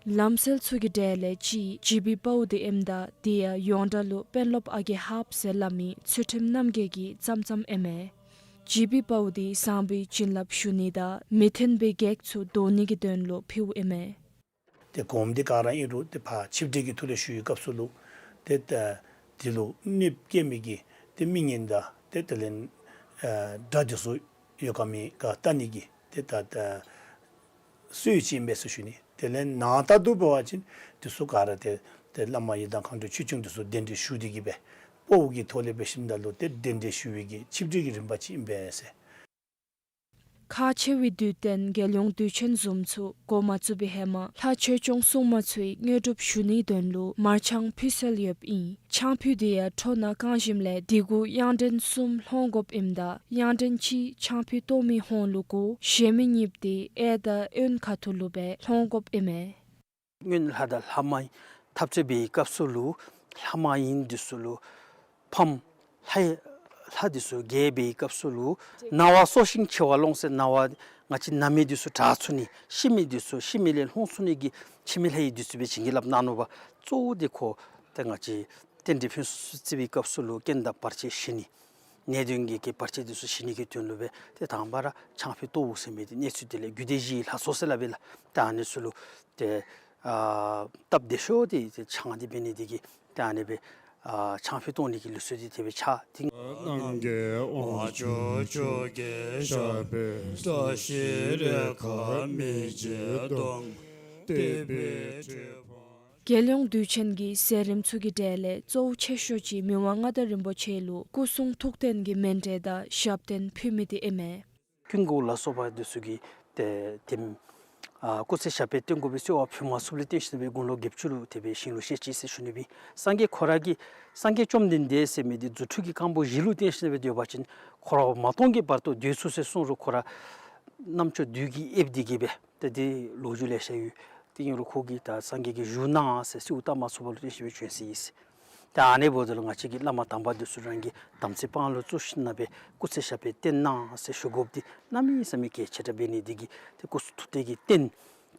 ལམ་སྲོལ་ཚུ་གི་གྲས་ལས་གཅིག་བྱིས་པའི་དཔའ་བོ་འདི་ཨིནམ་ད་དེ་ཡང་ཡོངས་གྲགས་ལུ་དཔོན་སློབ་ཨ་རྒས་ཧཱཔ་ཟེར་སླབ་མི་ཚུལ་ཁྲིམས་རྣམ་རྒྱལ་གྱིས་བརྩམས་བརྩམསཔ་ཨིན་མས། བྱིས་པའི་དཔའ་བོ་འདི་བཟང་པོའི་བྱིན་རླབས་ཞུ་ནི་དང་མི་མཐུན་པའི་གེགས་ཚུ་བཟློག་ནི་གི་དོན་ལུ་ཕུལཝ་ཨིན་མས། ཏེ་གོངམ་འདི་ག་ར་ཨིན་རུང་ཏེ་ཕར་ཆིབས་གྲལ་གྱི་ཐོག་ལས་ཞུ་བའི་སྐབས་སུ་ལུ་ཏེ་ད་དེ་ལུ་གནོདཔ་བཀལ་མི་གི་ཏེ་མི་ངན་དང་ཏེ་དེ་ལས་ཨ་དགྲ་འདི་ཚུ་ཡོད་ག་མེད་ག་བལྟ་ནི་གི་ཏེ་ད་ད་སྲོལ་ཅིག་ཨིན་པས་ཟེར་ཞུ་ནི། དེ་ལས་ནང་ལྟར་དུ་འབད་བ་ཅིན་དེ་ཚུ་ག་ར་ཏེ་ཏེ་བླ་མ་ཡི་དམ་མཁའ་འགྲོ་ཆོས་སྐྱོང་དེ་ཚུ་གདན་འདྲེན་ཞུ་སྟེ་གི་སྦེ་དཔའ་བོ་གི་ཐོག་ལས་འབད་ཞིནམ་ད་ལུ་ཏེ་གདན་འདྲེན་ཞུ་བའི་གི་ཆིབས་གྲལ་གྱི་རིམ་པ་ཅིག་ཨིན་པས་ཟེར། ཁག་ཆེ་བའི་དུས་སྟོན་རྒྱལ་ཡོངས་དུས་ཆེན་བཟུམ་ཚུ་འགོ་མ་བཙུགས་པའི་ཧེ་མ་ལྷ་ཆོས་སྐྱོང་སྲུང་མ་ཚུའི་དངོས་གྲུབ་ཞུ་ནིའི་དོན་ལུ་མར་ཆང་ཕུད་སྲོལ་ཡོདཔ་ཨིན། ཆང་ཕུད་དེ་ཡང་ཁྲོ་ནག་རྐང་བཞིམ་ལས་དེ་གུ་གཡང་ཕྲན་གསུམ་ལྷོང་དགོཔ་ཨིནམ་ད་གཡང་ཕྲན་གཅིག་ཆང་ཕུད་གཏོར་མའི་ཧོང་ལུ་བཀོ་གཞན་མི་གཉིསཔ་དེ་གཡས་དང་གཡོན་ཁ་ཐུག་ལུ་སྦེ་ལྷོང་དགོཔ་ཨིན་མས། སྔོན་ལྷ་དང་ལྷ་མ་ཡིན་འཐབ་རྩོད་འབད་བའི་སྐབས་སུ་ལུ་ལྷ་མ་ཡིན་འདི་ཚུ་ལུ་ཕམ་ལྷ་ལྷ་འདི་ཚུ་རྒྱལ་འབད་བའི་སྐབས་སུ་ལུ་ན་བ་གསོ་ཞིང་འཆི་བ་སློང་ཟེར་ན་བ་ང་བཅས་ན་མི་འདི་ཚུ་དྲག་ཚུགས་ནི་ཤི་མི་འདི་ཚུ་ཤི་མི་ལས་ལྷོང་ཚུགས་ནི་གི་འཆི་མེད་ལྷ་ཡི་བདུད་རྩི་སྦེ་བྱིན་གྱིས་བརླབས་གནང་ནུག་པ། གཙོ་བོ་འདི་ཁོ་ཏེ་ང་བཅས་རྟེན་འབྲེལ་ཕུན་སུམ་ཚོགས་པའི་སྐབས་སུ་ལུ་རྐྱེན་དང་བར་ཆད་ཞི་ནི་ནད་གདོན་གྱི་གི་བར་ཆད་འདི་ཚུ་ཞི་ནི་གི་དོན་ལུ་སྦེ་ཏེ་དང་པ་ར་ཆང་ཕུད་གཏོརཝ་ཟེར་མི་འདི་གནས་ཚུལ་དེ་ལས་རྒྱུད་སྡེ་བཞིའི་ལྷ་ཚོགས་ཟེར་སླབ་པས་ལགས། ཏེ་ཨ་ནི་ཚུ་ལུ་ཏེ་ཨ་སྟབས་བདེ་ཤོས་འདི་ཏེ་ཆང་འདི་འབད་ནི་འདི་གིས་ཏེ་ཨ་ནི་སྦེ་ཨ་ཆང་ཕུད་གཏོར་ནི་གི་ལུགས་སྲོལ་འདི་དེ་སྦེ་ཆགས་ཏེ། རྣམ་རྒྱལ་དབང་ཕྱུག་ཆོས་རྒྱལ་ཞབས་པད་བཀྲ་ཤིས་རེ་ཁཱ་མི་བརྗེད་གདུང་དེ་སྦེ་གྲོལ་བ། རྒྱལ་ཡོངས་དུས་ཆེན་གྱི་མཛད་རིམ་ཚུ་གི་གྲས་ལས་གཙོ་བོ་ཆེ་ཤོས་ཅིག་མི་དབང་མངའ་བདག་རིན་པོ་ཆེ་ལུ་སྐུ་གསུང་ཐུགས་རྟེན་གྱི་མཎྜལ་དང་ཞབས་བརྟན་ཕུལ་མི་འདི་ཨིན་མས། ཀུན་དགའ་བོ་ལ་སོགས་པ་འདི་ཚུ་གིས་ཏེ་ཏེ་ཨ་སྐུ་ཚེ་ཞབས་པད་བརྟན་དགོ་པའི་གསོལ་བ་ཕུལ་མ་ཚུགསཔ་ལས་བརྟེན་ཞིནམ་ལས་དགུང་ལོ་བརྒྱད་ཅུ་ལུ་དེ་སྦེ་ཞིང་ལུ་གཤེགས་ཅི་ཟེར་ཞུ་ནི་སྦེ། སངས་རྒྱས་ཁོ་ར་གིས་སངས་རྒྱས་བཅོམ་ལྡན་འདས་ཟེར་མི་འདི་རྫུ་འཕྲུལ་གྱི་རྐང་པ་བཞི་ལུ་བརྟེན་ཞིནམ་ལས་སྦེ་སྡོད་པ་ཅིན་ཁོ་ར་བ་མ་སྟོངས་ཀྱི་བར་དུ་སྡོད་ཚུགས་ཟེར་གསུངས་རུང་ཁོ་ར་ རྣམ་ཅོ་བདུད་ཀྱིས་ཨེབ་སྟེ་གི་སྦེ་ཏེ་འདི་ལོ་རྒྱུས་ལེ་ཤ་ཡོད། དེ་ཨིན་རུང་ཁོ་གིས་ད་སངས་རྒྱས་ཀྱིས་བཞུགས་གནང་ཟེར་གསོལཝ་བཏབ་མ་ཚུགས་པ་ལུ་དེ་ཤེས་པའི་བྱོན་ཟེར་ཨིན་ཟེར། ད་ཨ་ནི་འབདཝ་ད་ལུ་ང་བཅས་ཀྱི་བླ་མ་དམ་པ་འདི་ཚུ་རང་གི་དམ་ཚིག་དཔང་ལུ་བཙུགས་ཞིནམ་ལས་སྐུ་ཚེ་ཞབས་པད་བརྟན་གནང་ཟེར་ཞུ་དགོཔ་འདི་གནམ་མེད་ས་མེད་གལ་ཆེ་དྲགས་འབད་ནི་འདི་གིས་ཏེ་སྐུ་གསུང་ཐུགས་རྟེན་གྱི་རྟེན།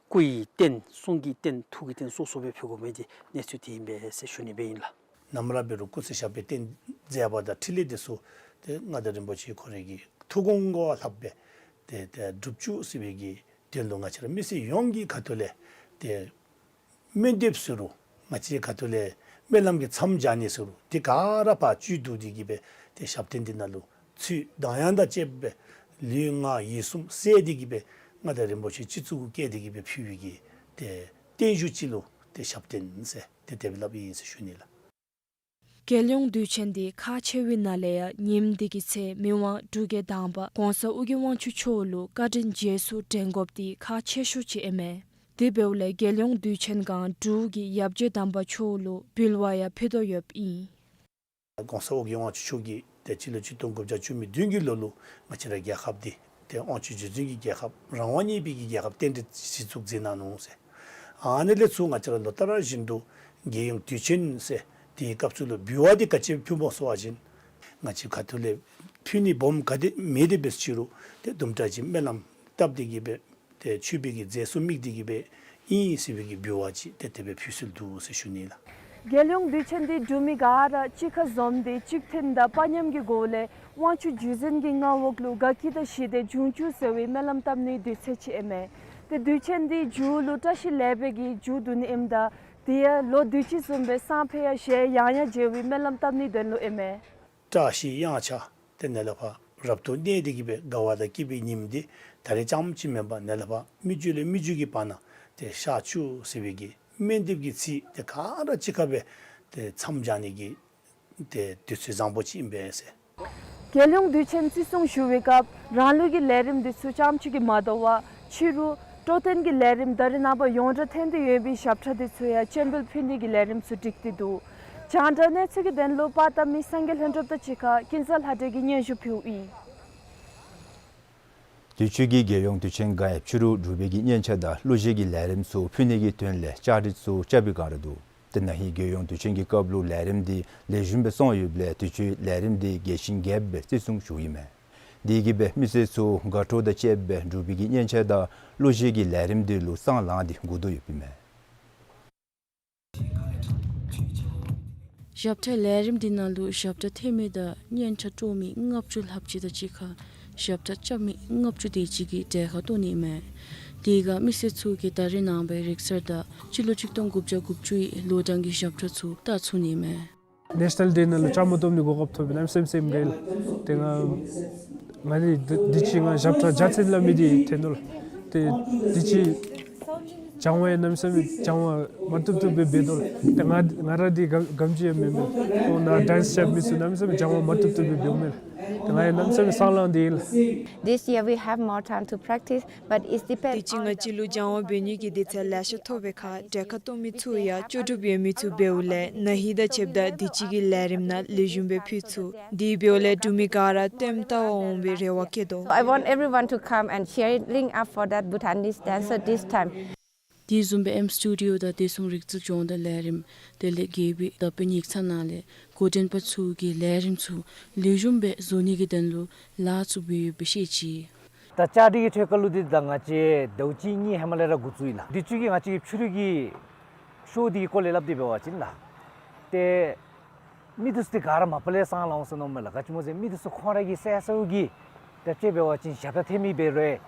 སྐུ་ཡི་རྟེན། གསུང་གི་རྟེན། ཐུགས་ཀྱི་རྟེན་སོ་སོ་སྦེ་ཕུལ་དགོ་མི་འདི་གནས་ཚུལ་འདི་ཨིན་པས་ཟེར་ཞུ་ནི་སྦེ་ཨིན་ལགས། ནམ་ར་འབད་རུང་སྐུ་ཚེ་ཞབས་པད་བརྟན་མཛད་པ་དང་འཕྲིན་ལས་འདི་ཚུ་ཏེ་མངའ་བདག་རིན་པོ་ཆེ་ཁོ་རའི་གི་ཐུགས་དགོངས་ལྷགཔ་སྦེ་ཏེ་ཏེ་སྒྲུབ་བཅུག་ཟེར་བའི་གི་དོན་ལུ་ང་བཅས་ར་མི་སེར་ཡོངས་ཀྱི་ཁ་ཐུག་ལས་ཏེ་སྨོན་འདེབས་ཟེར་རུང་ང་བཅས་ཁ་ཐུག་ལས་སྨོན་ལམ་གྱི་མཚམས་སྦྱར་ནི་ཟེར་རུང་དེ་ག་ར་ཕར་བཅུད་བསྡུ་སྟེ་གི་སྦེ་ཏེ་ཞབས་བརྟན་འདི་ནང་ལུ་ཚུལ་དང་ཡང་དང་བཅས་པ་སྦེ་ལུས་ངག་ཡིད་གསུམ་གསལ་ཏེ་གི་སྦེ་མངའ་བདག་རིན་པོ་ཆེ་སྤྱི་གཙུག་བཀལ་ཏེ་གི་སྦེ་ཕུལ་བའི་གི་ཏེ་བརྟན་བཞུགས་ཅིག་ལུ་ཏེ་ཞབས་བརྟན་ཟེར་ཏེ་དེ་སྦེ་སླབ་ཨིན་ཟེར་ཞུ་ནི་ལགས། རྒྱལ་ཡོངས་དུས་ཆེན་འདི་ཁག་ཆེ་བའི་ནང་ལས་ཡང་ཉིནམ་འདི་གི་ཚེ་མི་དབང་འབྲུག་རྒྱལ་དང་པ་གོང་ས་ཨོ་རྒྱན་དབང་ཕྱུག་མཆོག་ལུ་བཀའ་དྲིན་རྗེས་སུ་དྲན་དགོཔ་འདི་ཁག་ཆེ་ཤོས་ཅིག་ཨིན་མས། དེ་འབདཝ་ལས་རྒྱལ་ཡོངས་དུས་ཆེན་སྒང་འབྲུག་གི་ཡབ་རྗེ་དམ་པ་མཆོག་ལུ་འབུལ་བ་ཡང་ཕུལ་དོ་ཡོདཔ་ཨིན། གོང་ས་ཨོ་རྒྱན་དབང་ཕྱུག་མཆོག་གིས་ཏེ་སྤྱི་ལོ་ཆིག་སྟོང་དགུ་བརྒྱ་བཅུ་མེད་བདུན་གྱི་ལོ་ལུ་ང་བཅས་ར་རྒྱལ་ཁབ་འདི་ཏེ་དབང་ཕྱུག་རྗེ་བཙུན་གྱི་རྒྱལ་ཁབ་རང་དབང་རྙེད་པའི་གི་རྒྱལ་ཁབ་རྟེན་འབྲེལ་གཞི་བཙུགས་མཛད་གནང་ནུག་ཟེར། ཨ་ནི་ལས་ཚུར་ང་བཅས་ར་ལོ་ལྟར་བཞིན་དུ་རྒྱལ་ཡོངས་དུས་ཆེན་ཟེར་དེའི་སྐབས་སུ་ལུ་འབུལ་བ་འདི་ག་ཅི་ཕུལ་སྨོ་ཟེར་བ་ཅིན་ང་བཅས་ཁ་ཐུག་ལས་ཕུལ་ནི་སྦོམ་ག་དེ་མེད་དེ་འབད་ཅི་རུང་ཏེ་དུམ་གྲ་ཅིག་སྨོན་ལམ་བཏབ་སྟེ་གི་སྦེ་ཏེ་མཆོད་པའི་གི་རྫས་སུ་དམིགས་ཏེ་གི་སྦེ་ཨིན་ཟེར་བའི་གི་འབུལ་བ་ཅིག་ཏེ་དེ་སྦེ་ཕུལ་སྲོལ་འདུག་ཟེར་ཞུ་ནི་ལགས། རྒྱལ་ཡོངས་དུས་ཆེན་འདི་འབྲུག་མི་ག་ར་གཅིག་ཁར་འཛོམས་ཏེ་གཅིག་མཐུན་དང་དཔའ་མཉམ་གྱི་སྒོ་ལས་དབང་ཕྱུག་བརྒྱུད་འཛིན་གྱི་མངའ་འོག་ལུ་དགའ་སྐྱིད་དང་ཞི་བདེ་འབྱུང་བཅུག་ཟེར་བའི་སྨོན་ལམ་བཏབ་ནིའི་དུས་ཚོད་ཅིག་ཨིན་མས། ཏེ་དུས་ཆེན་འདི་མཇུག་ལུ་བཀྲ་ཤིས་ལེགས་པའི་གི་མཇུག་བསྡུ་ནི་ཨིནམ་ད་དེ་ཡང་ལོ་དུས་ཅི་བཟུམ་སྦེ་སང་ཕོད་ཡང་གཞེས་ཡང་ཡང་རྒྱས་པའི་སྨོན་ལམ་བཏབ་ནིའི་དོན་ལུ་ཨིན་མས། བཀྲ་ཤིས་གཡང་ཆགས་ཏེ་ནཱ་ལས་ཕར་རབ་ཏུ་གནས་ཏེ་གི་སྦེ་དགའ་བ་དང་སྐྱིད་པའི་ཉིམ་འདི་ད་རེས་རྐྱངམ་ཅིག་མེན་པར་ནཱ་ལས་ཕར་མི་རྒྱུད་ལས་མི་རྒྱུད་ཀྱི་བར་ན་ཏེ་ཤར་བཅུག་ཟེར་བའི་གི་སྨོན་འདེབས་ཀྱི་ཚིག་ཏེ་ག་ར་གཅིག་ཁར་སྦེ་ཏེ་མཚམས་སྦྱར་ནི་གི་ཏེ་དུས་ཚོད་བཟང་པོ་ཅིག་ཨིན་པས་ཟེར། རྒྱལ་ཡོངས་དུས་ཆེན་བརྩི་སྲུང་ཞུ་བའི་སྐབས་རང་ལུགས་ཀྱི་ལས་རིམ་འདི་ཚུ་རྐྱངམ་ཅིག་གིས་མ་དོ་བར་ཕྱི་རུ་སྤྲོ་སྟོན་གྱི་ལས་རིམ་ད་རེས་ནངས་པ་ཡོངས་གྲགས་ཐོན་ཏེ་ཡོད་པའི་ཞབས་ཁྲ་འདི་ཚུ་ཡང་སྤྱན་འབུལ་ཕུལ་ནི་གི་ལས་རིམ་ཚུ་སྒྲིག་སྟེ་འདུག། རྒྱང་བསྒྲགས་གནས་ཚུལ་གྱི་དོན་ལུ་པར་བཏབ་མི་སངས་རྒྱས་ལྷུན་གྲུབ་དང་གཅིག་ཁར་ཀུན་བཟང་ལྷ་སྒྲོན་གྱིས་སྙན་ཞུ་ཕུལཝ་ཨིན། དུས་ཅི་གི་རྒྱལ་ཡོངས་དུས་ཆེན་སྒང་ཡང་ཕྱི་རུ་འབྲུག་པའི་གི་སྙན་ཆ་དང་གླུ་གཞས་ཀྱི་ལས་རིམ་ཚུ་ཕུལ་ནི་གི་དོན་ལས་བཅའ་སྒྲིག་ཚུ་རྐྱབ་པའི་བསྒང་ར་འདུག། ཏེ་ན་ཧིང་རྒྱལ་ཡོངས་དུས་ཆེན་གྱི་སྐབས་ལུ་ལས་རིམ་འདི་ལེགས་ཤོམ་སྦེ་སོང་ཡོདཔ་ལས་དུས་ཅི་ལས་རིམ་འདི་རྒྱས་ཤིང་རྒྱསཔ་སྦེ་བརྩི་སྲུང་ཞུཝ་ཨིན་མས། དེ་གིས་སྦེ་མི་སེར་ཚུ་དགའ་སྤྲོ་དང་བཅསཔ་སྦེ་འབྲུག་པའི་གི་སྙན་ཆ་དང་གླུ་གཞས་ཀྱི་ལས་རིམ་འདི་ལུ་སང་ལངས་ཏེ་སྒུག་དོ་ཡོདཔ་ཨིན་མས། ཞབས་ཁྲ་ལས་རིམ་འདི་ནང་ལུ་ཞབས་ཁྲ་འཐེན་མི་དང་སྙན་ཆ་དཀྲོག་མི་ལྔ་བཅུ་ལྷགཔ་ཅིག་དང་གཅིག་ཁར་ཞབས་ཁྲ་རྐྱབ་མི་ལྔ་བཅུ་དེ་ཅིག་གིས་གྲལ་ཁར་གཏོགས་ནི་ཨིན་མས། དེ་སྒང་མི་སེར་ཚུ་གིས་ད་རེས་ནངས་པའི་རིག་གསར་དང་སྤྱི་ལོ་ཆིག་སྟོང་དགུ་བརྒྱ་དགུ་བཅུའི་ལོ་གྲངས་ཀྱི་ཞབས་ཁྲ་ཚུ་བལྟ་ཚུགས་ནི་ཨིན་མས། ནེ་ཤ་ནཱལ་ཌེ་ནང་ལུ་བཅའ་མར་གཏོགས་ནི་གོ་སྐབས་ཐོབ་པའི་གནམ་མེད་ས་མེད་སེམས་དགའ་ཡི་ལགས། ཏེ་ང་ང་འདི་འདི་ཅིག་ང་ཞབས་ཁྲ་རྒྱ་ཆེ་ལ་མི་འདི་འཐེན་དོ་ལགས། ཏེ་འདི་ཅིག་སྦྱང་བ་ཡང་གནམ་མེད་ས་མེད་སྦྱང་བ་མ་བཏུབ་བཏུབ་སྦེ་འབད་དོ་ལགས། ཏེ་ང་ང་ར་འདི་ག་གམ་ཅིག་ཡང་མེན་མས། ཁོང་ནཱ་ཌེནསི་རྐྱབ་མི་ཚུ་གནམ་མེད་ས་མེད་སྦྱང་བ་མ་བཏུབ་བཏུབ་སྦེ་འབདཝ་མས་ལགས། ཏེ་ང་ཡང་གནམ་མེད་ས་མེད་སང་ལངས་ཏེ་ཡོད་ལགས། This year we have more time to practice, but it depends on the དུས་ཅི་ང་བཅས་ལུ་སྦྱང་བ་འབད་ནི་གི་དུས་ཚོད་ལེ་ཤ་ཐོབ་པའི་ཁར་གྲལ་ཁར་གཏོགས་མི་ཚུ་ཡང་ལྕོགས་གྲུབ་ཡོད་མི་ཚུ་འབདཝ་ལས་ན་ཧིང་དང་ཕྱདཔ་ད་དུས་ཅི་གི་ལས་རིམ་ནང་ལེགས་ཤོམ་སྦེ་ཕུལ་ཚུགས། དེ་འབདཝ་ལས་འབྲུག་མི་ག་ར་ལྟདམོ་བལྟ་བར་འོང་བའི་རེ་བ་བསྐྱེད་དོ། I want everyone to come and cheering up for that Bhutanese dancer this time. དེ་བཟུམ་སྦེ་ཨེམ་སི་སི་ཊུ་ཌི་ཨོ་དང་བདེ་སྲུང་རིག་རྩལ་སྦྱོང་བརྡར་ལས་རིམ་དེ་ལས་རྒྱལ་པོའི་དར་སྤེལ་ཡིག་ཚང་ནང་ལས་འགོ་འདྲེན་པ་ཚུ་གིས་ལས་རིམ་ཚུ་ལེགས་ཤོམ་སྦེ་བཟོ་ནི་གི་དོན་ལུ་ལཱ་ཚུ་འབད་ཡོདཔ་སྦེ་ཤེས་ཅི། ད་བཅའ་སྒྲིག་གི་ཐད་ཁར་ལུ་འདི་ད་ང་བཅས་ཟླཝ་གཅིག་གཉིས་ཧེ་མ་ལས་ར་འགོ་བཙུགས་ཡི་ལགས། དུས་ཅི་གི་ང་བཅས་ཀྱི་ཕྱི་རུ་གི་ཤོ་འདི་གི་སྐོར་ལས་སླབ་སྟེ་འབད་བ་ཅིན་ལགས། ཏེ་མི་འདི་ཚུ་འདི་ག་ར་མ་པ་ལས་སང་ལངས་འོང་ཟེར་མནོཝ་མས་ལགས། ག་ཅི་སྨོ་ཟེར་མི་འདི་ཚུ་ཁོང་ར་གི་སོ་སོ་གི་ད་ཅི་འབད་བ་ཅིན་ཞབས་ཁྲ་འཐེན་མི་འབད་རུང་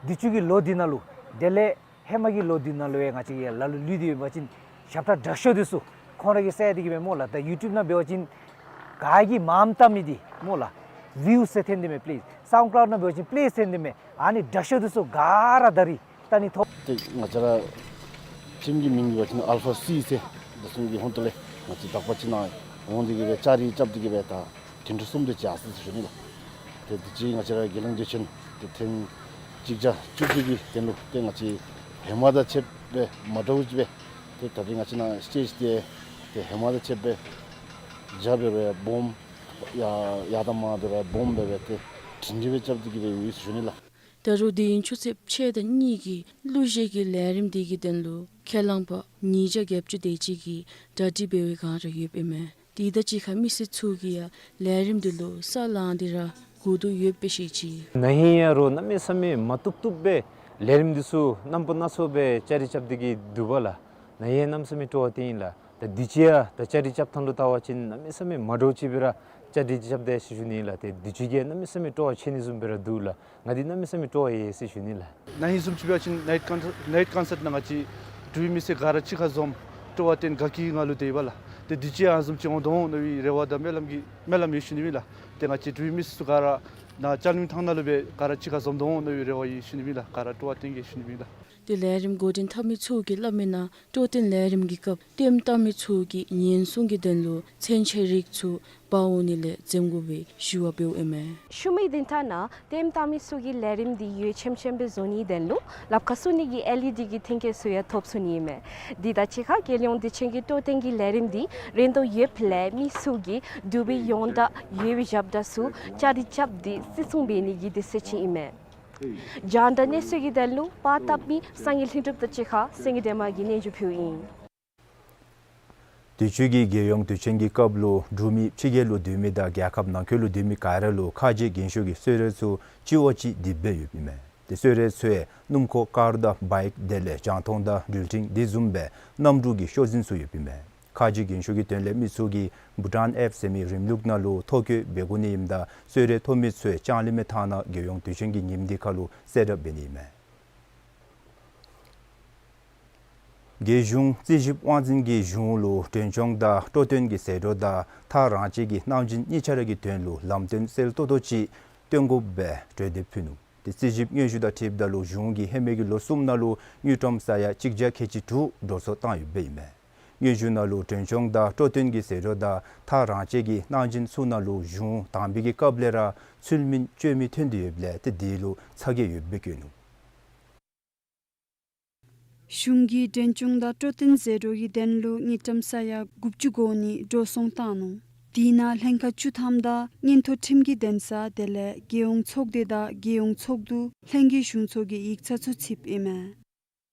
དུས་ཅི་གི་ལོ་འདི་ནང་ལུ་དེ་ལས་ཧེ་མ་གི་ལོ་འདི་ནང་ལུ་ཡང་ང་བཅས་ཀྱིས་ལ་ལུ་ལུས་ཏེ་ཡོད་པ་ཅིན་ཞབས་ཁྲ་དྲག་ཤོས་འདི་ཚུ་ཁོང་ར་གིས་བསད་དེ་གི་སྦེ་སྨོ་ལགས། ད་ཡུ་ཊུབ་ནང་འབད་བ་ཅིན་ག་གིས་མངམ་བལྟ་མི་འདི་སྨོ་ལགས། བིའུ་ཟེར་འཐེན་ཏེ་མས། པི་ལེ། སའུནཌ་ཀླའུཌ་ནང་འབད་བ་ཅིན་པི་ལེ་ཟེར་འཐེན་ཏེ་མས། ཨ་ནི་དྲག་ཤོས་འདི་ཚུ་ག་ར་ད་རིས་བལྟ་ནི་ཐོབ། ཏེ་ང་བཅས་ར་ཊིམ་གྱི་མིང་འབད་བ་ཅིན་ཨལ་ཕ་སི་ཟེར་འདི་ཚུ་གི་ཧོངས་ཏོ་ལས་ང་བཅས་དག་པ་ཅིག་ནཱ་འོང་སྟེ་གི་སྦེ་བཅའ་སྒྲིག་རྐྱབ་སྟེ་གི་སྦེ་ད་ཐེངས་གྲུ་གསུམ་དེ་ཅིག་ཡར་སོ་ཡི་ཟེར་ཞུ་ནི་ལགས། ཏེ་དུས་ཅི་ང་བཅས་ར་རྒྱལ་ཡོངས་དུས་ཆེན་དེ་ཐེངས་གཅིག་བརྒྱ་བཅུ་གཅིག་གི་དོན་ལུ་ཏེ་ང་བཅས་ཧེ་མ་དང་ཕྱདཔ་སྦེ་མ་འདྲཝ་ཅིག་སྦེ་ཏེ་ད་རིས་ང་བཅས་ནཱ་སི་ཊེཇ་འདི་ཏེ་ཧེ་མ་དང་ཕྱདཔ་སྦེ་རྒྱ་སྦེ་ར་སྦོམ་ཡར་ཡར་དང་མར་སྦེ་ར་སྦོམ་སྦེ་སྦེ་ཏེ་སྒྲིང་སྒྲི་སྦེ་རྐྱབ་སྟེ་གི་སྦེ་ཡོད་ཟེར་ཞུ་ནི་ལགས། ད་རུང་དེ་ཡང་ཆུ་ཚོད་ཕྱེད་དང་གཉིས་ཀྱི་གླུ་གཞས་ཀྱི་ལས་རིམ་དེ་གི་དོན་ལུ་ཁས་བླངས་པ་ཉིས་བརྒྱ་བརྒྱད་ཅུ་དེ་ཅིག་གིས་གྲ་སྒྲིག་འབད་བའི་བསྒང་ར་ཡོདཔ་ཨིན་མས། དེ་དང་གཅིག་ཁར་མི་སེར་ཚུ་གིས་ཡང་ལས་རིམ་དེ་ལུ་ས་ལང་སྟེ་ར་སྒུག་དོ་ཡོདཔ་སྦེ་ཤེས་ཅི། ན་ཧིང་ཡང་རོགས་གནམ་མེད་ས་མེད་མ་བཏུབ་བཏུབ་སྦེ་ལས་རིམ་འདི་ཚུ་རྣམ་པ་སྣ་ཚོགས་སྦེ་བཅའ་སྒྲིག་རྐྱབ་སྟེ་གི་འདུག་པ་ལགས། ན་ཧིང་གནམ་མེད་ས་མེད་སྤྲོ་བ་སྟེར་ཡི་ལགས། ད་དུས་ཅི་ཡང་ད་བཅའ་སྒྲིག་རྐྱབ་ཐངས་ལུ་བལྟ་བ་ཅིན་གནམ་མེད་ས་མེད་མ་འདྲཝ་ཅིག་སྦེ་ར་བཅའ་སྒྲིག་རྐྱབ་དེས་ཟེར་ཞུ་ནི་ལགས། ཏེ་དུས་ཅི་གིས་གནམ་མེད་ས་མེད་སྤྲོ་བ་ཆེ་ནི་བཟུམ་སྦེ་ར་འདུག་ལགས། ང་འདི་གནམ་མེད་ས་མེད་སྤྲོ་བ་ཡོད་ཟེར་ཞུ་ནི་ལགས། ན་ཧིང་བཟུམ་ཅིག་འབད་བ་ཅིན་ནའིཊ་ཀོན་ནའིཊ་ཀོན་སརཊ་ནང་ང་ཅིག་འབྲུག་པའི་མི་སེར་ག་ར་གཅིག་ཁར་འཛོམས་སྤྲོ་བ་སྟོན་དགའ་སྐྱིད་ངང་ལུ་སྡོད་ཡི་པ་ལགས། ཏེ་དུས་ཅི་ཡང་ཨ་ནི་བཟུམ་ཅིག་འོང་དོ་འོང་མནོ་བའི་རེ་བ་དང་སྨོན་ལམ་གྱི་སྨོན་ལམ་ཡོད་ཞུ་ནི་ཨིན་ལགས། ཏེ་ང་བཅས་འབྲུག་པའི་མི་སེར་ཚུ་ག་ར་ནཱ་ལྕང་གླིང་ཐང་ནང་ལུ་སྦེ་ག་ར་གཅིག་ཁར་འཛོམས་དོ་འོང་མནོ་བའི་རེ་བ་ཡོད་ཞུ་ནི་ཨིན་ལགས། ག་ར་སྤྲོ་བ་སྟོན་གེ་ཞུ་ནི་ཨིན་ལགས། ཏེ་ལས་རིམ་འགོ་འདྲེན་འཐབ་མི་ཚུ་གིས་སླབ་མིའི་ནང་སྤྲོ་སྟོན་ལས་རིམ་གྱི་སྐབས་ལྟདམོ་བལྟ་མི་ཚུ་གིས་ཉེན་སྲུང་གི་དོན་ལུ་མཚོན་ཆའི་རིགས་ཚུ་འབག་འོང་ནི་ལས་འཛེམ་དགོ་པའི་ཞུ་བ་འབདཝ་ཨིན་མས། ཤུལ་མའི་བདུན་ཕྲག་ནང་ལྟདམོ་བལྟ་མི་ཚུ་གིས་ལས་རིམ་འདི་འོད་ཆེམ་ཆེམ་སྦེ་བཟོ་ནིའི་དོན་ལུ་ལགཔ་ཁར་བཙུགས་ནི་གི་ཨེལ་ཨི་ཌི་གི་ཐོན་སྐྱེད་ཚུ་ཡང་ཐོབ་ཚུགས་ནི་ཨིན་མས། དེ་དང་གཅིག་ཁར་རྒྱལ་ཡོངས་དུས་ཆེན་གྱི་སྤྲོ་སྟོན་གྱི་ལས་རིམ་འདི་རན་དོ་ཡོདཔ་ལས་མི་ཚུ་གིས་འབྲུག་པའི་ཡོངས་གྲགས་ཡོད་པའི་ཞབས་ཁྲ་ཚུ་བཅའ་སྒྲིག་རྐྱབ་སྟེ་བརྩི་སྲུང་འབད་ནི་གི་དུས་ཚོད་ཅིག་ཨིན་མས། རྒྱང་བསྒྲགས་གནས་ཚུལ་གྱི་དོན་ལུ་པར་བཏབ་མི་སངས་རྒྱས་ལྷུན་གྲུབ་དང་གཅིག་ཁར་སེང་གེ་སྒྲོལ་མ་གིས་སྙན་ཞུ་ཕུལཝ་ཨིན། དུས་ཅི་གི་རྒྱལ་ཡོངས་དུས་ཆེན་གྱི་སྐབས་ལུ་འབྲུག་མི་ཕྱི་རྒྱལ་ལུ་སྡོད་མི་དང་རྒྱལ་ཁབ་ནང་འཁོད་ལུ་སྡོད་མི་ག་ར་ལུ་ཁ་རྗེ་རྒྱན་ཤོག་གི་གསོལ་རས་ཚུ་སྤྱི་བོ་ཅིག་བསྡུ་སྦེ་ཡོདཔ་ཨིན་མས། ཏེ་གསོལ་རས་ཚུ་ཡང་སྣུམ་འཁོར་ཀར་དང་བའིཀ་དེ་ལས་རྒྱང་མཐོང་དང་འགྲུལ་འཕྲིན་དེ་བཟུམ་སྦེ་གནམ་གྲུ་གི་ཤོག་འཛིན་ཚུ་ཡོདཔ་ཨིན་མས། ཁ་རྗེ་རྒྱན་ཤོག་གི་དོན་ལས་མི་ཚུ་གིས་བྷུ་ཊཱན་ཨེཔ་ཟེར་མི་རིམ་ལུགས་ནང་ལུ་ཐོ་བཀོད་འབད་དགོ་ནི་ཨིནམ་ད་གསོལ་རས་ཐོབ་མི་ཚུ་ཡང་ལྕང་གླིང་མའི་ཐང་ནང་རྒྱལ་ཡོངས་དུས་ཆེན་གྱི་ཉིནམ་དེ་ཁར་ལུ་གསལ་བསྒྲགས་འབད་ནི་ཨིན་མས། རྒྱལ་གཞུང་རྩིས་ཞིབ་དབང་འཛིན་གྱིས་གཞུང་ལུ་མགྲོན་སྐྱོང་དང་སྤྲོ་སྟོན་གྱི་ཟད་འགྲོ་དང་ཐག་རང་བཅད་ཀྱི་གནང་སྦྱིན་གཉིས་ཆ་ར་གི་དོན་ལུ་ལམ་སྟོན་གསལ་ཏོག་ཏོ་ཅིག་སྟོན་དགོ་པའི་གྲོས་འདེབས་ཕུལ་ནུག། ཏེ་རྩིས་ཞིབ་སྙན་ཞུ་དང་འཁྲིལཝ་ད་ལུ་གཞུང་གིས་ཧེ་མའི་གི་ལོ་གསུམ་ནང་ལུ་དངུལ་ཀྲམ་ས་ཡ་གཅིག་བརྒྱ་ཁལ་གཅིག་དྲུག་འགྲོ་སོང་བཏང་ཡོདཔ་ཨིན་མས། སྙན་ཞུ་ནང་ལུ་མགྲོན་སྐྱོང་དང་སྤྲོ་སྟོན་གྱི་ཟད་འགྲོ་དང་ཐག་རང་བཅད་ཀྱི་གནང་སྦྱིན་ཚུ་ནང་ལུ་གཞུང་དང་པའི་གི་སྐབས་ལས་ར་ཚུལ་མིན་བཅོས་མིན་ཐོན་ཏེ་ཡོདཔ་ལས་ཏེ་དེ་ལུ་ཚ་གྱང་ཡོདཔ་སྦེ་བཀོད་ནུག། གཞུང་གིས་མགྲོན་སྐྱོང་དང་སྤྲོ་སྟོན་ཟད་འགྲོ་གི་དོན་ལུ་དངུལ་ཀྲམ་ས་ཡ་དགུ་བཅུ་གོ་གཉིས་འགྲོ་སོང་བཏང་ནུག། དེ་ནང་ལྷན་ཁག་བཅུ་ཐམ་དང་མངོན་མཐོ་ཁྲིམས་ཀྱི་འདུན་ས་དེ་ལས་རྒྱལ་ཡོངས་ཚོགས་སྡེ་དང་རྒྱལ་ཡོངས་ཚོགས་འདུ་ལྷན་རྒྱས་གཞུང་ཚོགས་ཀྱི་ཡིག་ཚང་ཚུ་ཚུདཔ་ཨིན་མས།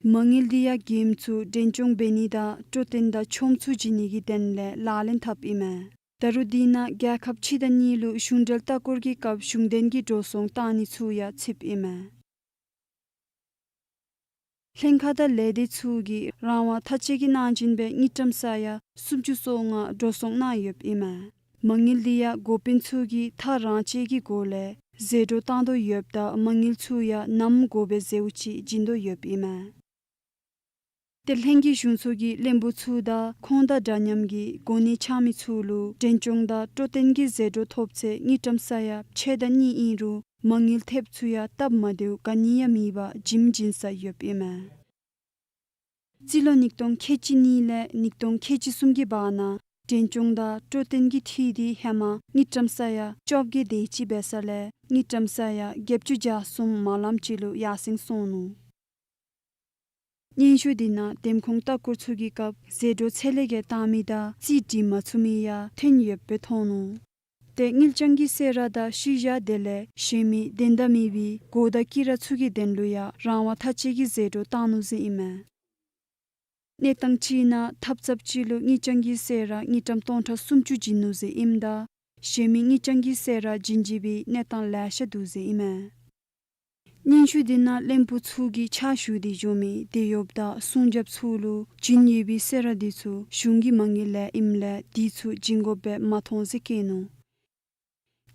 མ་དངུལ་འདི་ཡང་མགྱོནམ་ཚུ་མགྲོན་སྐྱོང་འབད་ནི་དང་སྤྲོ་སྟོན་དང་ཆོ་འཕྲུལ་བྱིན་ནི་གི་དོན་ལས་ལག་ལེན་འཐབ་ཨིན་མས། ད་རུང་དེ་ནང་རྒྱལ་ཁབ་ཕྱི་དང་གཉིས་ལུ་གཞུང་འབྲེལ་ལྟ་སྐོར་གྱི་སྐབས་གཞུང་དོན་གྱི་འགྲོ་སོང་བཏང་ནི་ཚུ་ཡང་ཚུདཔ་ཨིན་མས། ལྷན་ཁག་དང་ལས་སྡེ་ཚུ་གིས་རང་དབང་ཐག་བཅད་ཀྱི་གནང་སྦྱིན་སྦེ་དངུལ་ཀྲམ་ས་ཡ་སུམ་ཅུ་སོ་ལྔ་འགྲོ་སོང་གནང་ཡོདཔ་ཨིན་མས། མ་དངུལ་འདི་ཡང་འགོ་དཔོན་ཚུ་གིས་ཐག་རང་བཅད་ཀྱི་སྒོ་ལས་ཟད་འགྲོ་བཏང་དོ་ཡོདཔ་ད་མ་དངུལ་ཚུ་ཡང་ནམ་དགོ་པའི་ཟེརཝ་ཅིག་བྱིན་དོ་ཡོདཔ་ཨིན་མས། ཏེ་ལྷན་རྒྱས་གཞུང་ཚོགས་ཀྱི་བློན་པོ་ཚུ་དང་ཁོང་དང་འདྲ་མཉམ་གྱི་གོ་གནས་འཆང་མི་ཚུ་ལུ་མགྲོན་སྐྱོང་དང་སྤྲོ་སྟོན་གྱི་ཟད་འགྲོ་ཐོབ་ཚེ་དངུལ་ཀྲམ་ས་ཡ་ཕྱེད་དང་གཉིས་ཨིན་རུང་མ་དངུལ་ཐེབས་ཚུ་ཡང་སྟབས་མ་བདེཝ་ག་ནི་ཡང་མེད་པར་བྱིནམ་བྱིན་ས་ཡོདཔ་ཨིན་མས། རྩིས་ལོ་ཉིས་སྟོང་ཁལ་གཅིག་གཉིས་ལས་ཉིས་སྟོང་ཁལ་གཅིག་གསུམ་གྱི་བར་ན་མགྲོན་སྐྱོང་དང་སྤྲོ་སྟོན་གྱི་འཐུས་འདི་ཧེ་མ་དངུལ་ཀྲམ་ས་ཡ་བཅོ་བརྒྱད་དེ་ཅིག་འབད་ས་ལས་དངུལ་ཀྲམ་ས་ཡ་བརྒྱད་ཅུ་གྱ་གསུམ་མ་ལམ་ཅིག་ལུ་ཡར་སེང་སོང་ནུག། སྙན་ཞུ་འདི་ནང་འདེམས་ཁོངས་ལྟ་སྐོར་ཚུ་གི་སྐབས་ཟད་འགྲོ་ཚད་ལས་བརྒལ་བཏང་མི་དང་རྩིས་སྒྲིག་མ་ཚུགས་མི་ཡང་ཐོན་ཡོདཔ་སྦེ་མཐོང་ནུག། ཏེ་དངུལ་རྐྱང་གི་གསོལ་རས་དང་ཤུལ་བཞག་དེ་ལས་གཞན་མི་དོན་དག་མེད་པའི་སྒོ་དང་དཀྱི་ར་ཚུ་གི་དོན་ལུ་ཡང་རང་དབང་ཐག་བཅད་ཀྱི་ཟད་འགྲོ་བཏང་ནུག་ཟེར་ཨིན་མས། གནས་སྟངས་ཅིག་ནང་ཐབ་ཚངཔ་ཅིག་ལུ་དངུལ་རྐྱང་གི་གསོལ་རས་དངུལ་ཀྲམ་སྟོང་ཕྲག་སུམ་ཅུ་བྱིན་ནུག་ཟེར་ཨིནམ་ད་གཞན་མི་དངུལ་རྐྱང་གི་གསོལ་རས་བྱིན་བྱིན་པའི་གནས་སྟངས་ལེ་ཤ་འདུག་ཟེར་ཨིན་མས། སྙན་ཞུ་འདི་ནང་བློན་པོ་ཚུ་གིས་ཕྱག་ཞུ་སྟེ་འགྱོ་མི་དེད་གཡོགཔ་དང་སྲུང་རྒྱབ་ཚུ་ལུ་བྱིན་ཡོད་པའི་གསོལ་རས་དེ་ཚུ་གཞུང་གི་མ་དངུལ་ལས་ཨིནམ་ལས་དེ་ཚུ་བྱིན་དགོཔ་སྦེ་མ་མཐོང་ཟེར་བཀོད་ནུག།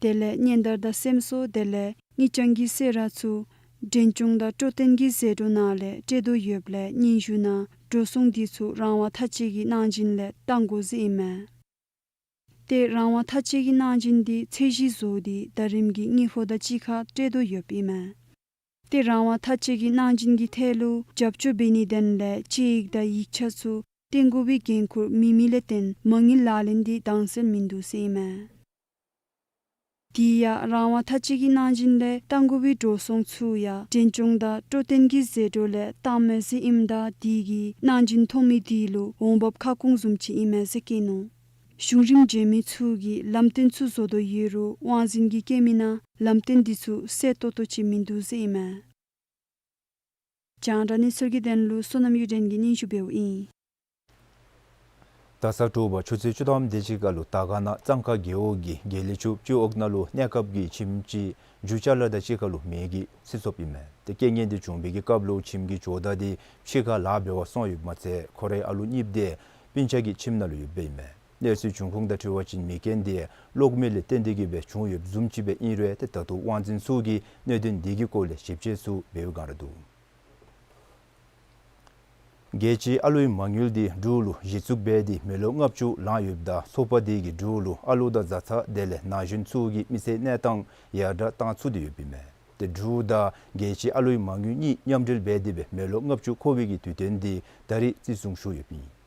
དེ་ལས་སྙན་དར་དང་སེམས་གསོ་དེ་ལས་དངུལ་རྐྱང་གི་གསོལ་རས་ཚུ་མགྲོན་སྐྱོང་དང་སྤྲོ་སྟོན་གྱི་ཟད་འགྲོ་ནང་ལས་སྤྲོད་དོ་ཡོདཔ་ལས་སྙན་ཞུ་ནང་འགྲོ་སོང་དེ་ཚུ་རང་དབང་ཐག་བཅད་ཀྱི་གནང་སྦྱིན་ལས་བཏང་དགོ་ཟེར་ཨིན་མས། ཏེ་རང་དབང་ཐག་བཅད་ཀྱི་གནང་སྦྱིན་འདི་ཚད་གཞི་བཟོ་སྟེ་ད་རིས་ཀྱི་དངུལ་ཕོགས་དང་གཅིག་ཁར་སྤྲོད་དོ་ཡོདཔ་ཨིན་མས། ཏེ་རང་དབང་ཐག་བཅད་ཀྱི་གནང་སྦྱིན་གྱི་ཐད་ལུ་རྒྱབ་སྐྱོར་འབད་ནིའི་དོན་ལས་དཔྱད་ཡིག་དང་ཡིག་ཆ་ཚུ་བཏོན་དགོ་པའི་འགན་ཁུར་མེད་མི་ལས་བརྟེན་མ་དངུལ་ལག་ལེན་འདི་དྭངས་གསལ་མིན་འདུག་ཟེར་ཨིན་མས། དེ་ཡང་རང་དབང་ཐག་བཅད་ཀྱི་གནང་སྦྱིན་ལས་བཏང་དགོ་པའི་འགྲོ་སོང་ཚུ་ཡང་མགྲོན་སྐྱོང་དང་སྤྲོ་སྟོན་གྱི་ཟད་འགྲོ་ལས་བཏངམ་མས་ཟེར་ཨིནམ་ད་དེ་གིས་གནང་སྦྱིན་ཐོབ་མི་དེ་ལུ་འོང་འབབ་ཁ་སྐོང་བཟུམ་ཅིག་ཨིན་མས་ཟེར་བཀོད་ནུག། གཞུང་རིམ་འབྱོན་མི་ཚུ་གིས་ལམ་སྟོན་ཚུ་བཟོ་དོ་ཡོད་རུང་དབང་འཛིན་གྱིས་བཀོད་མི་ནང་ལམ་སྟོན་འདི་ཚུ་གསལ་ཏོག་ཏོ་ཅིག་མིན་འདུག་ཟེར་ཨིན་མས། རྒྱང་བསྒྲགས་གནས་ཚུལ་གྱི་དོན་ལུ་བསོད་ནམས་གཡུ་སྒྲོན་གྱིས་སྙན་ཞུ་འབདཝ་ཨིན། ད་ས་དྲོ་པ་ཆུ་ཚོད་བཅུ་ཐམ་དེ་ཅིག་ཁར་ལུ་དར་དཀར་ན་གཙང་ཁ་རྒེད་འོག་གི་དགེ་ལེགས་ཆུ་སྤྱི་འོག་ནང་ལུ་གནས་སྐབས་ཀྱི་ཁྱིམ་ཅིག་རྒྱུ་ཅ་ལ་དང་གཅིག་ཁར་ལུ་མེ་གིས་བསྲེགས་སོཔ་ཨིན་མས། ཏེ་རྐྱེན་ངན་དེ་བྱུང་བའི་གི་སྐབས་ལུ་ཁྱིམ་གྱི་ཇོ་བདག་དེ་ཕྱི་ཁར་ལཱ་འབད་བར་སོང་ཡོདཔ་མ་ཚད་ཁོ་རའི་ཨ་ལུ་གཉིསཔོ་དེ་སྤུན་ཆ་གི་ཁྱིམ་ནང་ལུ་ཡོདཔ་ཨིན་མས། གནས་ཚུལ་བྱུང་ཁུངས་དང་འཁྲིལ་བ་ཅིན་མེ་རྐྱེན་དེ་གློག་མེ་ལས་བརྟེན་ཏེ་གིས་སྦེ་བྱུང་ཡོདཔ་བཟུམ་ཅིག་སྦེ་ཨིན་རུང་ཏེ་ད་ལྟོ་དབང་འཛིན་ཚུ་གིས་གནད་དོན་དེ་གི་སྐོར་ལས་ཞིབ་དཔྱད་ཚུ་འབད་བའི་བསྒང་ར་འདུག། རྒྱལ་སྤྱིའི་ཨ་ལུའི་མ་དངུལ་དེ་འབྲུག་ལུ་གཞི་བཙུགས་འབད་དེ་མི་ལོ་ལྔ་བཅུ་ལང་ཡོདཔ་ད་ཚོགས་པ་དེ་གིས་འབྲུག་ལུ་ཨ་ལུ་དང་བཟའ་ཚང་དེ་ལས་ན་གཞོན་ཚུ་གི་མི་ཚེའི་གནས་སྟངས་ཡར་དྲག་བཏང་ཚུགས་ཏེ་ཡོདཔ་ཨིན་མས། ཏེ་འབྲུག་དང་རྒྱལ་སྤྱིའི་ཨ་ལུའི་མ་དངུལ་གཉིས་མཉམ་འབྲེལ་འབད་དེ་སྦེ་མི་ལོ་ལྔ་བཅུ་འཁོར་བའི་གི་དུས་སྟོན་དེ་ད་རིས་བརྩི་སྲུང་ཞུ་ཡོདཔ་ཨིན།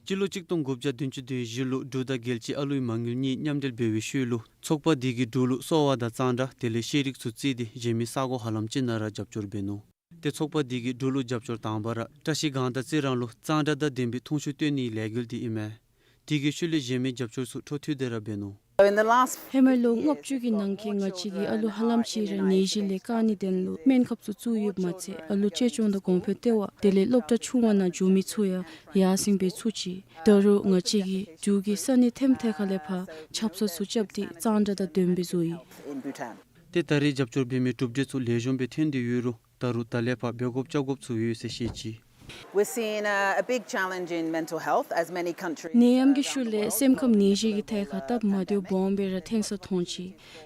སྤྱི་ལོ་གཅིག་སྟོང་དགུ་བརྒྱ་བདུན་ཅུ་དོན་བཞི་ལུ་འབྲུག་དང་རྒྱལ་སྤྱིའི་ཨ་ལུའི་མ་དངུལ་གཉིས་མཉམ་འབྲེལ་འབད་བའི་ཤུལ་ལུ་ཚོགས་པ་དེ་གིས་འབྲུག་ལུ་གསོ་བ་དང་གཙང་སྦྲ་དེ་ལས་ཤེས་རིག་ཚུ་བརྩིས་ཏེ་གཞན་མི་ས་གོ་ཧ་ལམ་ཅིག་ནང་ར་རྒྱབ་སྐྱོར་འབད་ནུག། ཏེ་ཚོགས་པ་དེ་གིས་འབྲུག་ལུ་རྒྱབ་སྐྱོར་དང་པ་ར་བཀྲ་ཤིས་སྒང་དང་རྩི་རང་ལུ་གཙང་སྦྲ་དང་ལྡན་པའི་འཐུང་ཆུ་བཏོན་ནིའི་ལས་འགུལ་དེ་ཨིན་མས། དེ་གི་ཤུལ་ལས་གཞན་མི་རྒྱབ་སྐྱོར་ཚུ་འཕྲོ་མཐུད་དེ་ར་འབད་ནུག། So in the last ཧེ་མ་ལོ་ལྔ་བཅུ་གི་ནང་འཁོད་ང་བཅས་ཀྱི་ཨ་ལུ་ཧ་ལམ་ཅིག་ར་ནད་གཞི་ལས་བཀག་ནིའི་དོན་ལུ་སྨན་ཁབ་ཚུ་བཙུགས་ཡོདཔ་མ་ཚད་ཨ་ལུ་གཅེས་སྐྱོང་དང་གོང་འཕེལ་ལྟེ་བ་དེ་ལས་སློབ་གྲྭ་ཆུང་བ་ནང་འགྱོ་མི་ཚུ་ཡང་ཡར་སེང་འབད་ཚུགས་ཅི། ད་རུང་ང་བཅས་ཀྱིས་འབྲུག་གི་ས་གནས་ཐེམ་ཐད་ཁ་ལས་ཕར་ཆབ་གསང་ཚུ་རྐྱབ་སྟེ་གཙང་སྦྲ་དང་ལྡན་པའི་བཟོ་ཡི། ཏེ་ད་རིས་རྒྱབ་སྐྱོར་འབད་མི་གྲུབ་འབྲས་ཚུ་ལེགས་ཤོམ་སྦེ་ཐོན་ཏེ་ཡོད་རུང་ད་རུང་ད་ལས་ཕར་འབད་དགོཔ་རྐྱབ་དགོཔ་ཚུ་ཡོད་ཟེར་བཤད་ཅི། We're seeing a, a big challenge in mental health, as many countries ནད་ཡམས་ཀྱི་ཤུལ་ལས་སེམས་ཁམས་ནད་གཞི་གི་ཐད་ཁར་སྟབས་མ་བདེཝ་སྦོམ་སྦེ་ར་ཐོན་ས་མཐོང་ཅི།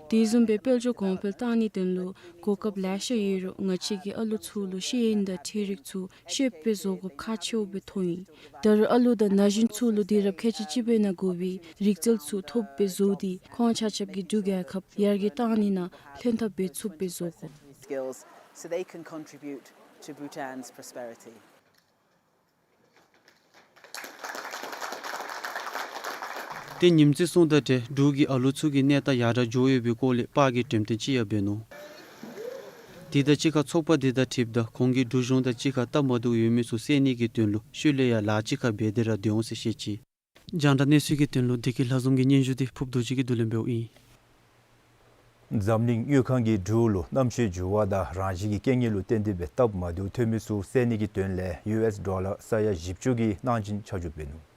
དེ་བཟུམ་སྦེ་དཔལ་འབྱོར་གོང་འཕེལ་བཏང་ནིའི་དོན་ལུ་གོ་སྐབས་ལེ་ཤ་ཡོད་རུང་ང་བཅས་ཀྱི་ཨ་ལུ་ཚུ་ལུ་ཤེས་ཡོན་དང་འཕྲུལ་རིག་ཚུ་ཤེསཔ་སྦེ་བཟོ་དགོཔ་ཁག་ཆེཝ་སྦེ་མཐོང་ཡི། ད་རུང་ཨ་ལུ་དང་ན་གཞོན་ཚུ་ལུ་དུས་རབས་ཁལ་གཅིག་གཅིག་པའི་ནང་དགོ་པའི་རིག་རྩལ་ཚུ་ཐོབ་སྦེ་བཟོ་སྟེ་ཁོང་ཆ་ཁྱབ་ཀྱིས་འབྲུག་རྒྱལ་ཁབ་ཡར་རྒྱས་བཏང་ནི་ནང་ལྷན་ཐབས་འབད་ཚུགསཔ་སྦེ་བཟོ་དགོ། Skills so they can contribute to Bhutan's prosperity. ཏེ་ཉིནམ་བརྩི་སྲུང་དང་འབྲེལ་འབྲུག་གི་ཨ་ལུ་ཚུ་གི་གནས་སྟངས་ཡར་དྲག་འགྱོ་ཡོད་པའི་སྐོར་ལས་པར་གྱི་འགྲེམས་སྟོན་ཅིག་ཡང་འབད་ནུག། དེ་དང་གཅིག་ཁར་ཚོགས་པ་དེ་དང་འཁྲིལཝ་ད་ཁོང་གིས་འབྲུག་གཞུང་དང་གཅིག་ཁར་སྟབས་མ་བདེཝ་ཡོད་མི་ཚུ་བསལ་ནི་གི་དོན་ལུ་ཤུལ་ལས་ཡང་ལཱ་གཅིག་ཁར་འབད་དེ་ར་སྡོད་འོང་ཟེར་བཤད་ཅི། རྒྱང་བསྒྲགས་གནས་ཚུལ་གྱི་དོན་ལུ་བདེ་སྐྱིད་ལྷ་འཛོམས་ཀྱི་སྙན་ཞུ་དེ་ཕུབ་རྡོ་རྗེ་གིས་བསྡུ་ལེན་འབདཝ་ཨིན། འཛམ་གླིང་དངུལ་ཁང་གིས་འབྲུག་ལུ་གནམ་གཤིས་འགྱུར་བ་དང་རང་བཞིན་གྱི་རྐྱེན་ངན་ལུ་བརྟེན་ཏེ་སྦེ་སྟབས་མ་བདེཝ་ཐོན་མི་ཚུ་བསལ་ནི་གི་དོན་ལས་ཡུ་ཨེསི་ཌོ་ལར་ས་ཡ་བཞི་བཅུ་གི་གནང་སྦྱིན་ཆ་འཇོག་འབད་ནུག།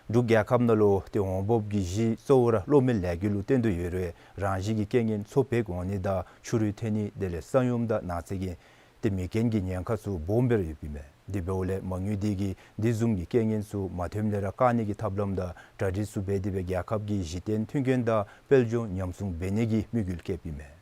འབྲུག་རྒྱལ་ཁབ་ནང་ལུ་ཏེ་འོང་འབབ་ཀྱི་གཞི་གཙོ་བོ་ར་གློག་མེ་ལས་འགུལ་ལུ་བརྟེན་དོ་ཡོད་རུང་རང་བཞིན་གྱི་རྐྱེན་ངན་མཚོ་བད་ཀྱི་འོང་ནི་དང་ཆུ་རུད་ཐོན་ནི་དེ་ལས་ས་ཡོམ་དང་ནགས་ཚལ་གྱི་ཏེ་མེ་རྐྱེན་གྱི་ཉེན་ཁ་ཚུ་སྦོམ་སྦེ་ར་ཡོདཔ་ཨིན་མས། དེ་འབདཝ་ལས་མ་དངུལ་དེ་གིས་དེ་བཟུམ་གྱི་རྐྱེན་ངན་ཚུ་མ་ཐོནམ་ལས་ར་བཀག་ནི་གི་ཐབས་ལམ་དང་གྲ་སྒྲིག་ཚུ་འབད་དེ་སྦེ་རྒྱལ་ཁབ་ཀྱི་གཞི་རྟེན་མཐུན་རྐྱེན་དང་དཔལ་འབྱོར་ཉམས་སྲུང་འབད་ནི་གི་དམིགས་ཡུལ་བསྐྱེདཔ་ཨིན་མས།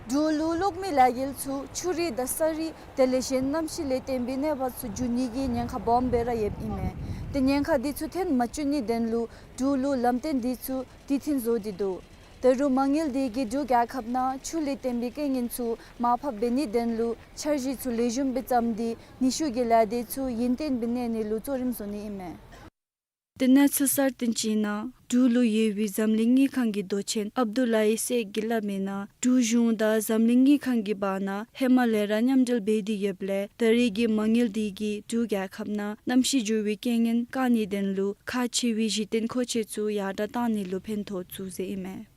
འབྲུག་ལུ་གློག་མེ་ལས་འགུལ་ཚུ་ཆུ་རུད་དང་ས་རུད་དེ་ལས་གཞན་གནམ་གཤིས་ལས་བརྟེན་པའི་གནོད་པ་ཚུ་འབྱུང་ནི་གི་ཉེན་ཁ་སྦོམ་སྦེ་ར་ཡོདཔ་ཨིན་མས། ཏེ་ཉེན་ཁ་དེ་ཚུ་ཐོན་མ་བཅུག་ནིའི་དོན་ལུ་འབྲུག་ལུ་ལམ་སྟོན་དེ་ཚུ་དུས་མཐུན་བཟོ་སྟེ་འདུག། ད་རུང་མ་དངུལ་དེ་གིས་འབྲུག་རྒྱལ་ཁབ་ནང་ཆུ་ལས་བརྟེན་པའི་རྐྱེན་ངན་ཚུ་མར་ཕབ་འབད་ནིའི་དོན་ལུ་འཆར་གཞི་ཚུ་ལེགས་ཤོམ་སྦེ་བརྩམས་ཏེ་ནུས་ཤུགས་ཀྱི་ལས་སྡེ་ཚུ་ཡུན་བརྟན་སྦེ་གནས་ནི་ལུ་གཙོ་རིམ་བཟོ་ནི་ཨིན་མས། ཏེ་གནས་ཚུལ་གསར་བཏོན་ཅིག་ནང་འབྲུག་ལུ་ཡོད་པའི་འཛམ་གླིང་དངུལ་ཁང་གི་མདོ་ཆེན་ཨབ་དུ་ལའི་སེག་གིས་སླབ་མིའི་ནང་འབྲུག་གཞུང་དང་འཛམ་གླིང་དངུལ་ཁང་གི་བར་ན་ཧེ་མ་ལས་ར་མཉམ་འབྲེལ་འབད་དེ་ཡོདཔ་ལས་ད་རེས་ཀྱི་མ་དངུལ་དེ་གིས་འབྲུག་རྒྱལ་ཁབ་ནང་གནམ་གཤིས་འགྱུར་བའི་རྐྱེན་ངན་བཀག་ནིའི་དོན་ལུ་ཁག་ཆེ་བའི་གཞི་རྟེན་མཁོ་ཆས་ཚུ་ཡར་དྲག་བཏང་ནི་ལུ་ཕན་ཐོགས་ཚུགས་ཟེར་ཨིན་མས།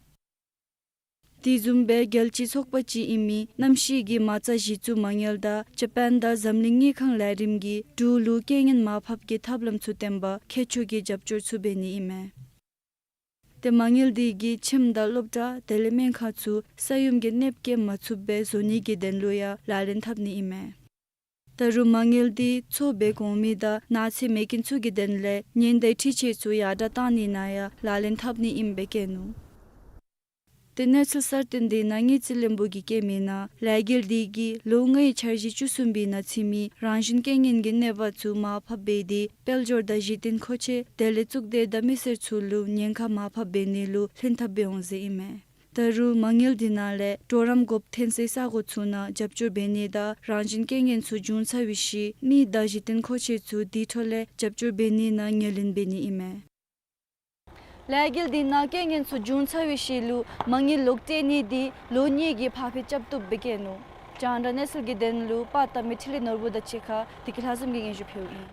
དེ་བཟུམ་སྦེ་རྒྱལ་སྤྱིའི་ཚོགས་པ་ཅིག་ཨིན་མི་གནམ་གཤིས་ཀྱི་མ་རྩ་གཞི་བཙུགས་མ་དངུལ་དང་ཇ་པཱན་དང་འཛམ་གླིང་དངུལ་ཁང་ལས་རིམ་གྱིས་འབྲུག་ལུ་རྐྱེན་ངན་མར་ཕབ་ཀྱི་ཐབས་ལམ་ཚུ་སྟོན་པར་མཁས་མཆོག་གི་རྒྱབ་སྐྱོར་ཚུ་འབད་ནི་ཨིན་མས། ཏེ་མ་དངུལ་དེ་གིས་ཁྱིམ་དང་སློབ་གྲྭ་དེ་ལས་སྨན་ཁང་ཚུ་ས་ཡོམ་གྱིས་གནོདཔ་བཀལ་མ་ཚུགསཔ་སྦེ་བཟོ་ནི་གི་དོན་ལུ་ཡང་ལག་ལེན་འཐབ་ནི་ཨིན་མས། ད་རུང་མ་དངུལ་དེ་མཚོ་བད་ཀྱི་འོང་མི་དང་ནགས་ཚལ་མེ་རྐྱེན་ཚུ་གི་དོན་ལས་ཉེན་བརྡའི་འཕྲུལ་ཆས་ཚུ་ཡར་དྲག་བཏང་ནི་ནང་ཡང་ལག་ལེན་འཐབ་ནི་ཨིནམ་སྦེ་བཀོད་ནུག། ཏེ་གནས་ཚུལ་གསར་བཏོན་དེ་ནང་དངུལ་རྩིས་བློན་པོ་གིས་བཀོད་མིའི་ནང་ལས་འགུལ་དེ་གིས་ལོ་ལྔའི་འཆར་གཞི་བཅུ་གསུམ་པའི་ནང་ཚུད་མི་རང་བཞིན་རྐྱེན་ངན་གྱི་གནོད་པ་ཚུ་མར་ཕབ་འབད་དེ་དཔལ་འབྱོར་དང་གཞི་རྟེན་མཁོ་ཆས་དེ་ལས་གཙུག་སྡེ་དང་མི་སེར་ཚུ་ལུ་ཉེན་ཁ་མར་ཕབ་འབད་ནི་ལུ་ལྷན་ཐབས་འབད་འོང་ཟེར་ཨིན་མས། ད་རུང་མ་དངུལ་དེ་ནང་ལས་གྲོགས་རམ་དགོཔ་ཐོན་སའི་ས་གོ་ཚུ་ནང་རྒྱབ་སྐྱོར་འབད་ནི་དང་རང་བཞིན་རྐྱེན་ངན་ཚུ་བྱུང་ཚར་བའི་ཤུལ་མི་དང་གཞི་རྟེན་མཁོ་ཆས་ཚུ་དེ་འཕྲོ་ལས་རྒྱབ་སྐྱོར་འབད་ནི་ནང་ངོས་ལེན་འབད་ནི་ཨིན་མས། ལས་འགུལ་དེ་ནང་རྐྱེན་ངན་ཚུ་བྱུང་ཚར་བའི་ཤུལ་ལུ་མ་དངུལ་ལོག་སྤྲོད་ནི་དེ་ལོ་གཉིས་ཀྱི་ཕར་འཕུལ་རྐྱབ་བཏུབ་སྦེ་བཀོད་ནུག། རྒྱང་བསྒྲགས་གནས་ཚུལ་གྱི་དོན་ལུ་པར་བཏབ་མི་འཕྲིན་ལས་ནོར་བུ་དང་གཅིག་ཁར་བདེ་སྐྱིད་ལྷ་འཛོམས་ཀྱིས་སྙན་ཞུ་ཕུལཝ་ཨིན།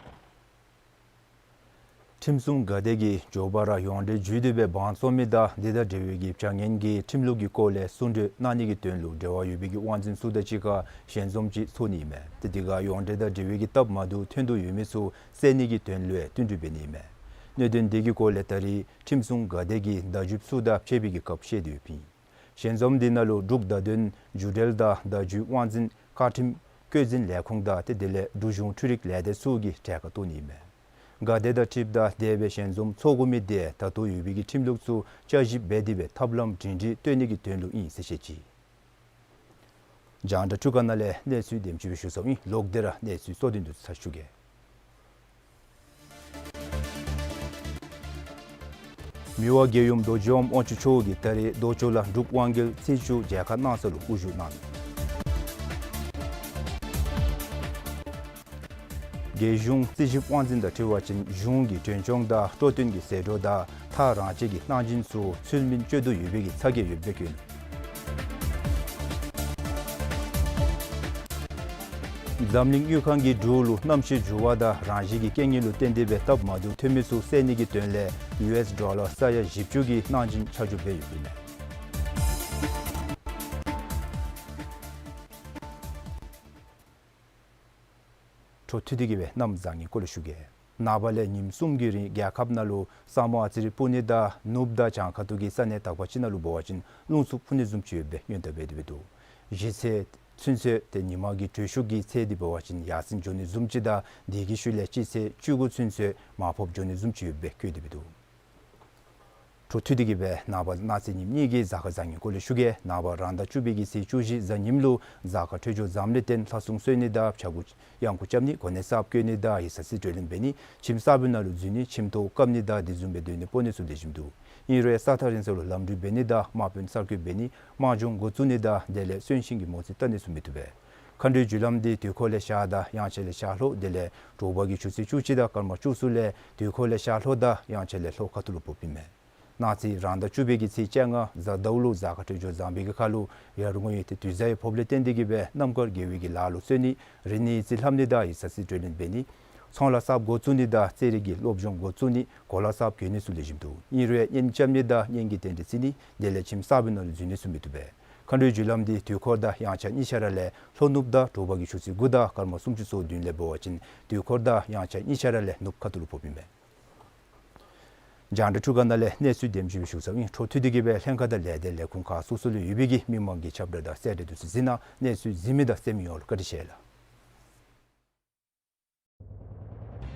ཁྲིམས་སྲུང་འགག་སྡེ་གིས་མགྱོགས་པ་ར་ཡོངས་འབྲེལ་བརྒྱུད་དེ་སྦེ་དབང་བཙོང་མི་དང་དེ་དང་འབྲེལ་བའི་གི་བྱ་ངན་གྱི་ཁྲིམས་ལུགས་ཀྱི་སྐོར་ལས་གསུང་གྲོས་གནང་ནི་གི་དོན་ལུ་འབྲེལ་བ་ཡོད་པའི་གི་དབང་འཛིན་ཚུ་དང་གཅིག་ཁར་ཞལ་འཛོམས་ཅིག་ཚོགས་ནི་ཨིན་མས། ཏེ་དེ་ཁར་ཡོངས་འབྲེལ་དང་འབྲེལ་བའི་གི་སྟབས་མ་བདེཝ་ཐོན་དོ་ཡོད་མི་ཚུ་བསལ་ནི་གི་དོན་ལུ་བསྟུན་གྲོས་འབད་ནི་ཨིན་མས། གནད་དོན་དེ་གི་སྐོར་ལས་ད་རེས་ཁྲིམས་སྲུང་འགག་སྡེ་གི་བརྡ་བརྒྱུདཔ་ཚུ་དང་འཕྱད་པའི་གི་སྐབས་བཤད་དེ་ཡོདཔ་ཨིན། ཞལ་འཛོམས་འདི་ནང་ལུ་འབྲུག་བརྡ་དོན་བརྒྱུད་འབྲེལ་དང་བརྡ་བརྒྱུད་དབང་འཛིན་བཀའ་ཁྲིམས་བཀོད་འཛིན་ལས་ཁུངས་དང་ཏེ་དེ་ལས་འབྲུག་གཞུང་འཕྲུལ་རིག་ལས་སྡེ་ཚུ་གིས་གྲལ་ཁར་གཏོགས་ནི་ཨིན་མས། འགག་སྡེ་དང་འཁྲིལཝ་ད་དེ་སྦེ་ཞལ་འཛོམས་ཚོགས་དགོ་མི་དེ་ད་ལྟོ་ཡོད་པའི་གི་ཁྲིམས་ལུགས་ཚུ་བསྐྱར་ཞིབ་འབད་དེ་སྦེ་ཐབས་ལམ་སྒྲིང་སྒྲིང་བཏོན་ནི་གི་དོན་ལུ་ཨིན་ཟེར་བཤད་ཅི། རྒྱང་བསྒྲགས་འཕྲུལ་ཁང་ནང་ལས་གནས་ཚུལ་དེམ་ཅིག་སྦེ་ཞུ་ཚརཝ་ཨིན། ལོག་སྟེ་ར་གནས་ཚུལ་གཙོ་དོན་དུ་ཚར་ཞུ་གེ། མི་དབང་རྒྱལ་ཡུམ་རྡོ་རྗེ་དབང་དབང་ཕྱུག་མཆོག་གིས་ད་རེས་རྡོ་ཆོས་ལ་འབྲུག་དབང་རྒྱལ་ཚེས་བཅུ་མཇལ་ཁ་གནང་ས་ལུ་དབུ་བཞུགས་གནང་། རྒྱལ་གཞུང་རྩིས་ཞིབ་དབང་འཛིན་དང་འཁྲིལ་བ་ཅིན་གཞུང་གི་མགྲོན་སྐྱོང་དང་སྤྲོ་སྟོན་གྱི་ཟད་འགྲོ་དང་ཐག་རང་བཅད་ཀྱི་གནང་སྦྱིན་ཚུ་ཚུལ་མིན་སྤྱོད་དོ་ཡོད་པའི་གི་ཚ་གྱང་ཡོདཔ་སྦེ་བཀོད་ནུག། འཛམ་གླིང་དངུལ་ཁང་གིས་འབྲུག་ལུ་གནམ་གཤིས་འགྱུར་བ་དང་རང་བཞིན་གྱི་རྐྱེན་ངན་ལུ་བརྟེན་ཏེ་སྦེ་སྟབས་མ་བདེཝ་ཐོན་མི་ཚུ་བསལ་ནི་གི་དོན་ལས་ཡུ་ཨེསི་ཌོ་ལར་ས་ཡ་བཞི་བཅུ་གི་གནང་སྦྱིན་ཆ་འཇོག་འབད་ཡོདཔ་ཨིན་མས། འཕྲོ་མཐུད་དེ་གི་སྦེ་གནམ་བཟང་ངན་སྐོར་ལས་ཞུ་གེ། ནངས་པ་ལས་ཉིནམ་གསུམ་གྱི་རིང་རྒྱལ་ཁབ་ནང་ལུ་ས་མོ་ཨ་ཙི་རི་སྤུ་ནི་དང་ནུབ་དང་བྱང་ཁ་ཐུག་གི་ས་གནས་དག་པ་ཅིག་ནང་ལུ་འབད་བ་ཅིན་རླུང་འཚུབ་འཕུ་ནི་བཟུམ་ཅིག་ཡོདཔ་སྦེ་སྔོན་བརྡ་འབད་དེ་སྦེ་འདུག། གཞི་ཚེས་ཚུན་ཚོད་ཏེ་ཉིན་མ་གི་དྲོད་ཤུགས་ཀྱི་ཚད་འདི་འབད་བ་ཅིན་ཡར་སེང་འགྱོ་ནི་བཟུམ་ཅིག་དང་དེ་གི་ཤུལ་ལས་སྤྱི་ཚེས་བཅུ་དགུ་ཚུན་ཚོད་མར་ཕབ་འགྱོ་ནི་བཟུམ་ཅིག་ཡོདཔ་སྦེ་བཀོད་དེ་སྦེ་འདུག། འཕྲོ་མཐུད་དེ་གི་སྦེ་ནངས་པ་གནངས་ཚེ་ཉིནམ་གཉིས་ཀྱི་གཟའ་སྐར་གཟའ་ཉིམ་སྐོར་ལས་ཞུ་གེ། ནངས་པ་རང་ཟླ་བཅུ་པའི་གི་ཚེས་བཅུ་བཞི་གཟའ་ཉིམ་ལུ་གཟའ་སྐར་འཕྲོད་སྦྱོར་བཟངམ་ལས་བརྟེན་ལྷ་སྲུང་གསོལ་ནི་དང་ཕྱྭ་འགུགས་གཡང་འགུགས་རྐྱབ་ནི་གོ་གནས་གསརཔ་བཀོད་ནི་དང་ཡིག་ཚང་རྩིས་སྤྲོད་ལེན་འབད་ནི་ཁྱིམ་གསརཔ་ནང་ལུ་འཛུལ་ནི་ཁྱིམ་ཐོག་བཀབ་ནི་དང་དེ་བཟུམ་སྦེ་སྡོད་གནས་སྤོ་ནི་ཚུ་ལེགས་ཤོམ་འདུག། ཨིན་རུང་ས་ཐག་རིང་ས་ལུ་ལམ་འགྲུལ་འབད་ནི་དང་དམག་དཔོན་གསར་བསྐོ་འབད་ནི་དམག་སྦྱོང་འགོ་བཙུགས་ནི་དང་དེ་ལས་གསོན་གཤིན་གྱི་མོ་རྩིས་བལྟ་ནི་ཚུ་མི་བཏུབ་པས། མཁའ་འགྲོའི་རྒྱུ་ལམ་འདི་དུས་འཁོར་ལས་ཤར་དང་དབྱངས་འཆར་ལས་ཤར་ལྷོ་དེ་ལས་དྲོ་པ་གི་ཆུ་ཚོད་བཅུ་གཅིག་དང་སྐར་མ་བཅུ་གསུམ་ལས་དུས་འཁོར་ལས་ཤར་ལྷོ་དང་དབྱངས་འཆར་ལས་ལྷོ་ཁ་ཐུག་ལུ་ཕོགཔ་ཨིན་མས། གནངས་ཚེ་རང་ཟླ་བཅུ་པའི་གི་ཚེས་བཅོ་ལྔ་གཟའ་ཟླཝ་ལུ་གཟའ་སྐར་འཕྲོད་སྦྱོར་བཟང་པའི་གི་ཁར་ལུ་ཡར་ངོའི་ཏེ་དུས་གཟའ་ཡི་ཕོགཔ་ལས་བརྟེན་ཏེ་གི་སྦེ་རྣམ་དཀར་དགེ་བའི་གི་ལཱ་ལུ་བརྩོན་ནི་རིག་གནས་ཡིག་རྩིས་ལྷབ་ནི་དང་ཡིག་ཚང་རྩིས་སྤྲོད་ལེན་འབད་ནི་ཚོང་ལཱ་གསརཔ་འགོ་བཙུགས་ནི་དང་རྩེད་རིགས་ཀྱི་སློབ་སྦྱོང་འགོ་བཙུགས་ནི་གོ་ལ་གསརཔ་གྱོན་ནི་ཚུ་ལེགས་ཤོམ་འདུག། ཨིན་རུང་གཉེན་རྐྱབ་ནི་དང་གཉེན་གྱི་རྟེན་འབྲེལ་བརྩི་ནི་དེ་ལས་ཁྱིམ་གསརཔ་ནང་ལུ་འཛུལ་ནི་ཚུ་མི་བཏུབ་པས། མཁའ་འགྲོའི་རྒྱུ་ལམ་འདི་དུས་འཁོར་དང་དབྱངས་འཆར་གཉིས་ཆ་ར་ལས་ལྷོ་ནུབ་དང་དྲོ་པ་གི་ཆུ་ཚོད་དགུ་དང་སྐར་མ་སུམ་ཅུ་སོ་བདུན་ལས་འབད་བ་ཅིན་དུས་འཁོར་དང་དབྱངས་འཆར་གཉིས་ཆ་ར་ལས་ནུབ་ཁ་ཐུག་ལུ་ཕོགཔ་ཨིན་མས། རྒྱང་བསྒྲགས་འཕྲུལ་ཁང་ནང་ལས་གནས་ཚུལ་དེམ་ཅིག་སྦེ་ཞུ་ཚརཝ་ཨིན། འཕྲོ་མཐུད་དེ་གི་སྦེ་ལྷན་ཁག་དང་ལས་སྡེ་ལས་ཁུངས་ཁག་སོ་སོ་ལུ་ཡོད་པའི་གི་མི་མང་གི་ཁྱབ་བསྒྲགས་དང་གསལ་བསྒྲགས་འདི་ཚུ་གཟིགས་གནང་། གནས་ཚུལ་གཟིགས་མི་དང་གསན་མི་ཡོངས་ལུ་བཀའ་དྲིན་ཆེ་ལགས།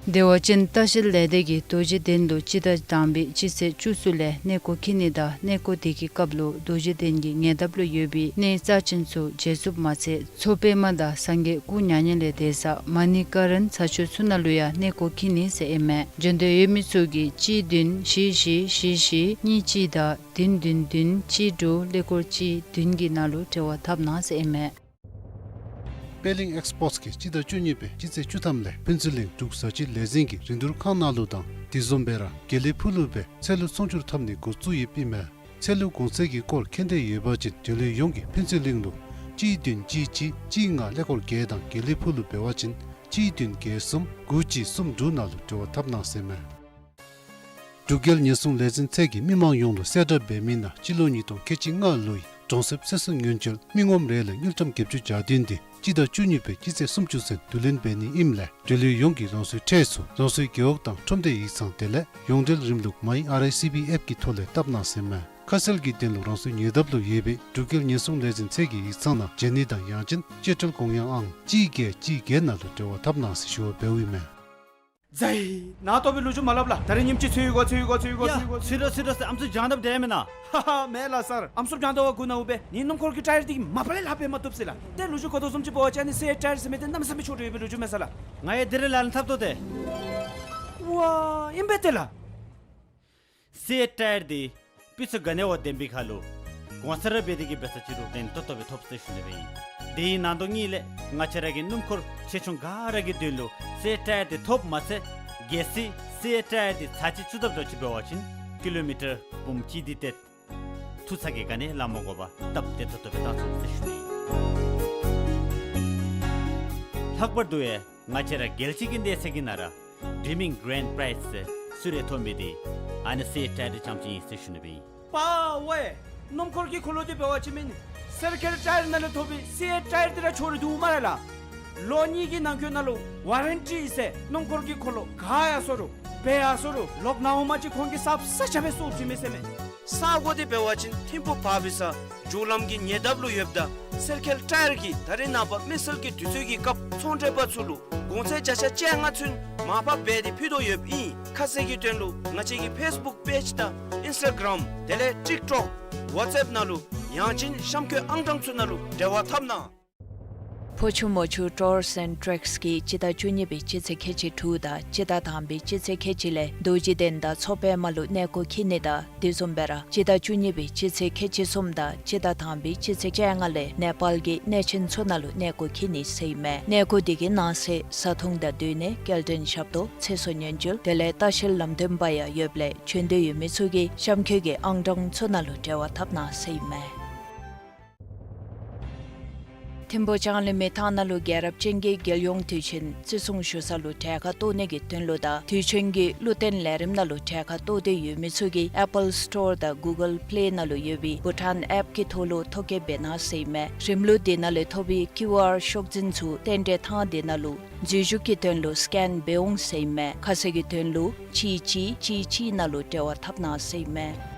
བདེ་བ་ཅན་ལྟ་བཤལ་ལས་སྡེ་གིས་རྡོ་རྗེ་གདན་དུ་སྤྱི་ཟླ་དང་པའི་སྤྱི་ཚེས་བཅུ་གསུམ་ལས་གནས་སྐོར་འཁྱིད་ནི་དང་གནས་སྐོར་དེ་གི་སྐབས་ལུ་རྡོ་རྗེ་གདན་གྱི་ཉེ་འདབས་ལུ་ཡོད་པའི་གནས་རྩ་ཆེན་ཚུ་མཇལ་ཚུགསཔ་མ་ཚད་མཚོ་པདྨ་དང་སངས་རྒྱས་སྐུ་མྱ་ངན་ལས་འདས་ས་མ་ཎི་ཀ་རན་ཚ་ཆུ་ཚུ་ནང་ལུ་ཡང་གནས་སྐོར་འཁྱིད་ནི་ཟེར་ཨིན་མས། འབྱོན་འདོད་ཡོད་མི་ཚུ་གིས་གཅིག་བདུན་བཞི་བཞི་བཞི་བཞི་གཉིས་གཅིག་དང་བདུན་བདུན་བདུན་གཅིག་དྲུག་ཀླད་ཀོར་གཅིག་བདུན་གྱི་ནང་ལུ་འབྲེལ་བ་འཐབ་གནང་ཟེར་ཨིན་མས། པད་གླིང་ཨེགསི་པོརཊསི་གིས་སྤྱི་ཟླ་བཅུ་གཉིས་པའི་སྤྱི་ཚེས་བཅུ་ཐམ་ལས་ཕུན་ཚོགས་གླིང་འབྲུག་བཟའ་སྤྱོད་ལས་འཛིན་གྱི་རིན་བསྡུར་ཁང་ནང་ལུ་དང་དེ་བཟུམ་སྦེ་ར་དགེ་ལེགས་ཕུག་ལུ་སྦེ་ཚལ་ལུ་ཚོང་སྒྱུར་འཐབ་ནི་འགོ་བཙུགས་ཡོདཔ་ཨིན་མས། ཚལ་ལུ་གོང་ཚད་ཀྱི་སྐོར་མཁྱེན་འདོད་ཡོད་པ་ཅིན་འབྲེལ་ཡོད་ཡོངས་ཀྱིས་ཕུན་ཚོགས་གླིང་ལུ་གཅིག་བདུན་གཅིག་གཅིག་གཅིག་ལྔ་ཀླད་ཀོར་བརྒྱད་དང་དགེ་ལེགས་ཕུག་ལུ་འབད་བ་ཅིན་གཅིག་བདུན་བརྒྱད་གསུམ་དགུ་གཅིག་གསུམ་དྲུག་ནང་ལུ་འབྲེལ་བ་འཐབ་གནང་ཟེར་ཨིན་མས། འབྲུག་རྒྱལ་ཉེན་སྲུང་ལས་འཛིན་ཚད་ཀྱིས་མི་མང་ཡོངས་ལུ་གསལ་བསྒྲགས་འབད་མི་ནང་སྤྱི་ལོ་ཉིས་སྟོང་ཁལ་གཅིག་ལྔ་ལོའི་གྲོང་གསེབ་ཚེ་སྲོག་ཉེན་བཅོལ་མི་ངོམ་རེ་ལུ་དངུལ་ཀྲམ་བརྒྱད་ཅུ་གྱ་བདུན་འདི་སྤྱི་ཟླ་བཅུ་གཉིས་པའི་སྤྱི་ཚེས་སུམ་ཅུ་ཚུན་བསྡུ་ལེན་འབད་ནི་ཨིནམ་ལས་འབྲེལ་ཡོད་ཡོངས་ཀྱིས་རང་སོའི་ཁྲལ་ཚུ་རང་སོའི་རྒེད་འོག་དང་ཁྲོམ་སྡེ་ཡིག་ཚང་དེ་ལས་ཡོངས་འབྲེལ་རིམ་ལུགས་མའི་ཨར་ཨའི་སི་བི་ཨེཔ་གི་ཐོག་ལས་བཏབ་གནང་ཟེར་ཨིན་མས། ཁ་གསལ་གྱི་དོན་ལུ་རང་སོའི་ཉེ་འདབས་ལུ་ཡོད་པའི་འབྲུག་རྒྱལ་ཉེན་སྲུང་ལས་འཛིན་ཚད་ཀྱི་ཡིག་ཚང་ནང་མཇལ་ནི་དང་ཡང་ཅིན་གཅེས་སྤྲོད་དགོངས་ཡངས་ཨང་གཅིག་བརྒྱད་གཅིག་བརྒྱད་ནང་ལུ་འབྲེལ་བ་འཐབ་གནང་ཟེར་ཞུ་བ་འབདཝ་ཨིན་མས། ཛའི། ནཱ་ལྟོ་སྦེ་ལོ་རྒྱུས་མ་སླབ་ལགས། ད་རིས་ཉིནམ་གཅིག་ཚུད་ཡི་གོ་ཚུད་ཡི་གོ་ཚུད་ཡི་གོ་ཡ། ཚུད་ཡི་གོ་ཚུད་ཡི་གོ་ཚུད་ཡི་གོ་ཚུད་ཡི་གོ་ཚུད་ཡི་གོ་ཚུད་ཡི་གོ། ཧ་ཧ། མེད་ལགས་སར། ཨམ་སྲུ་རྒྱང་ཐོག་ག་གུ་ནང་འོང་སྦེ་ངེའི་སྣུམ་འཁོར་གྱི་ཊ་ཡར་འདི་མ་པ་ལས་ལྷག་སྦེ་མ་བཏུབ་ཟེར་ལགས། ཏེ་ལོ་རྒྱུས་གོ་དོ་བཟུམ་ཅིག་འབད་བ་ཅིན་ཨ་ནི་སི་ཨེཊ་ཊ་ཡར་ཟེར་མི་འདི་གནམ་མེད་ས་མེད་མཆོག་འདྲ་ཡོད་པའི་ལོ་རྒྱུས་མས་ས་ལགས། ང་ཡང་དེ་རེ་ལགས་ལུ་འཐབ་དོ་ཏེ། ཝ། ཨིན་པས་ཏེ་ལགས། སི་ཨེཊ་ཊ་ཡར་འདི་སྤུས་ཚད་ག་ནི་བ་ལྡན་པའི་ཁར་ལུ་གོང་ས་ར་འབད་དེ་གི་འབད་ས་ཅིག་རུང་ལན་ཏོག་ཏོ་སྦེ་ཐོབ་ཟེར་ཞུ་ནི་སྦེ་ཨིན། དེ་ཡི་ནང་དོག་གཉིས་ལས་ང་བཅས་ར་གི་སྣུམ་འཁོར་ཆེ་ཆུང་ག་ར་གི་དོན་ལུ་སི་ཨེཊ་ཊ་ཡར་འདི་ཐོབ་མ་ཚད་གལ་སྲིད་སི་ཨེཊ་ཊ་ཡར་འདི་ཚར་གཅིག་ཚུད་དཔ་འདྲཝ་ཅིག་འབད་བ་ཅིན་ཀི་ལོ་མི་ཊར་འབུམ་གཅིག་འདི་ཏེ་ཐུག་ས་གི་ག་ནི་ལ་མ་དགོ་པར་སྟབས་བདེ་ཏོག་ཏོ་སྦེ་བཏང་ཚུགས་ཟེར་ཞུ་ནི་ཨིན། ལྷག་པར་དུ་ཡང་ང་བཅས་ར་རྒྱལ་སྤྱི་གི་གནས་ཚད་ཀྱི་ནང་ར་ཌིམིང་གྷ་རེན་པྲའིཛ་ཟེར་ སུ་རེ་ཐོབ་མི་འདི་ཨ་ནི་སི་ཨེ་ཊའེར་འདི་རྐྱངམ་ཅིག་ཨིན་ཟེར་ཞུ་ནི་སྦེ་ཨིན། པ་ཝེ། སྣུམ་འཁོར་གྱི་འཁོར་ལོ་འདི་འབད་བ་ཅིན་མེན་ན་སེར་ཁེལ་ཊའེར་ནང་ལས་ཐོབ་པའི་སི་ཨེ་ཊའེར་འདི་ར་ཆོ་རུང་འདུག་སྨ་རེ་ལགས། ལོ་གཉིས་ཀྱི་ནང་འཁོད་ནང་ལུ་ཝ་རན་ཊི་ཟེར་སྣུམ་འཁོར་གྱི་འཁོར་ལོ་ག་ཡར་སོ་རུང་འབད་ཡར་སོ་རུང་ལོག་ནཝ་མ་ཅིག་ཁོང་གིས་ས་ས་ཆ་སྦེ་སོར་བྱིན་མས་ཟེར་མས། ས་གོ་འདི་འབད་བ་ཅིན་ཐིམ་ཕུ་བར་བི་ས་མཇུག་ལམ་གྱི་ཉེ་འདབས་ལུ་ཡོདཔ་ད་སེར་ཁེལ་ཊའེར་གྱིས་ད་རེས་ནངས་པ་མི་སེར་གྱི་དུས་ཚོད་ཀྱི་སྐབས་ཚོང་འབྲེལ་པ་ཚུ་ལུ་གོང་ཚད་བརྒྱ་ཆ་བཅོ་ལྔ་ཚུན་མར་ཕབ་འབད་དེ་ཕུལ་དོ་ཡོདཔ་ཨིན། ཁ་གསལ་གྱི་དོན་ལུ་ང་བཅས་ཀྱི་ཕེསི་བུཀ་པེཇ་དང་ཨིནསི་ཊ་གརམ་དེ་ལས་ཊིཀ་ཊོཀ་ཝཊས་ཨེཔ་ནང་ལུ་ཡང་ཅིན་གཤམ་འཁོད་ཨང་གྲངས་ཚུ་ནང་ལུ་འབྲེལ་བ་འཐབ་གནང་། ཕོ་ཆུ་མོ་ཆུ་ཊུརསི་ཨེནཌ་ཊེགསི་གིས་སྤྱི་ཟླ་བཅུ་གཉིས་པའི་སྤྱི་ཚེས་ཁལ་གཅིག་དྲུག་དང་སྤྱི་ཟླ་དང་པའི་སྤྱི་ཚེས་ཁལ་གཅིག་ལས་རྡོ་རྗེ་གདན་དང་མཚོ་པདྨ་ལུ་གནས་སྐོར་འཁྱིད་ནི་དང་དེ་བཟུམ་སྦེ་ར་སྤྱི་ཟླ་བཅུ་གཉིས་པའི་སྤྱི་ཚེས་ཁལ་གཅིག་གསུམ་དང་སྤྱི་ཟླ་དང་པའི་སྤྱི་ཚེས་བཅོ་ལྔ་ལས་ནེ་པཱལ་གྱི་གནས་ཆེན་ཚུ་ནང་ལུ་གནས་སྐོར་འཁྱིད་ནི་ཟེར་ཨིན་མས། གནས་སྐོར་འདི་གི་ནང་གསེས་བཟའ་འཐུང་དང་སྡོད་གནས་སྐྱེལ་འདྲེན་ཞབས་ཏོག་ཚེ་སྲོག་ཉེན་བཅོལ་དེ་ལས་ལྟ་བཤལ་ལམ་སྟོན་པ་ཡང་ཡོདཔ་ལས་བྱོན་འདོད་ཡོད་མི་ཚུ་གིས་གཤམ་འཁོད་ཀྱི་ཨང་གྲངས་ཚུ་ནང་ལུ་འབྲེལ་བ་འཐབ་གནང་ཟེར་ཨིན་མས། ཐིམ་ཕུ་ལྕང་གླིང་མི་ཐང་ནང་ལུ་རྒྱལ་རབས་ཅན་གྱི་རྒྱལ་ཡོངས་དུས་ཆེན་བརྩི་སྲུང་ཞུ་ས་ལུ་གྲལ་ཁར་གཏོགས་ནི་གི་དོན་ལུ་དང་དུས་ཆེན་གྱི་བློ་བརྟན་ལས་རིམ་ནང་ལུ་གྲལ་ཁར་གཏོགས་འདོད་ཡོད་མི་ཚུ་གིས་ཨེ་པཱལ་སི་ཊོར་དང་གུ་གཱལ་པི་ལེ་ནང་ལུ་ཡོད་པའི་བྷུ་ཊཱན་ཨེཔ་ཀྱི་ཐོག་ལུ་ཐོ་བཀོད་འབད་གནང་ཟེར་ཨིན་མས། རིམ་ལུགས་དེ་ནང་ལས་ཐོབ་པའི་ཀིའུ་ཨར་ཤོག་འཛིན་ཚུ་རྟེན་འབྲེལ་ཐང་དེ་ནང་ལུ་འཛུལ་ཞུགས་ཀྱི་དོན་ལུ་སི་ཀེན་འབད་འོང་ཟེར་ཨིན་མས། ཁ་གསལ་གྱི་དོན་ལུ་གཅིག་གཅིག་གཅིག་གཅིག་ནང་ལུ་འབྲེལ་བ་འཐབ་གནང་ཟེར་ཨིན་མས།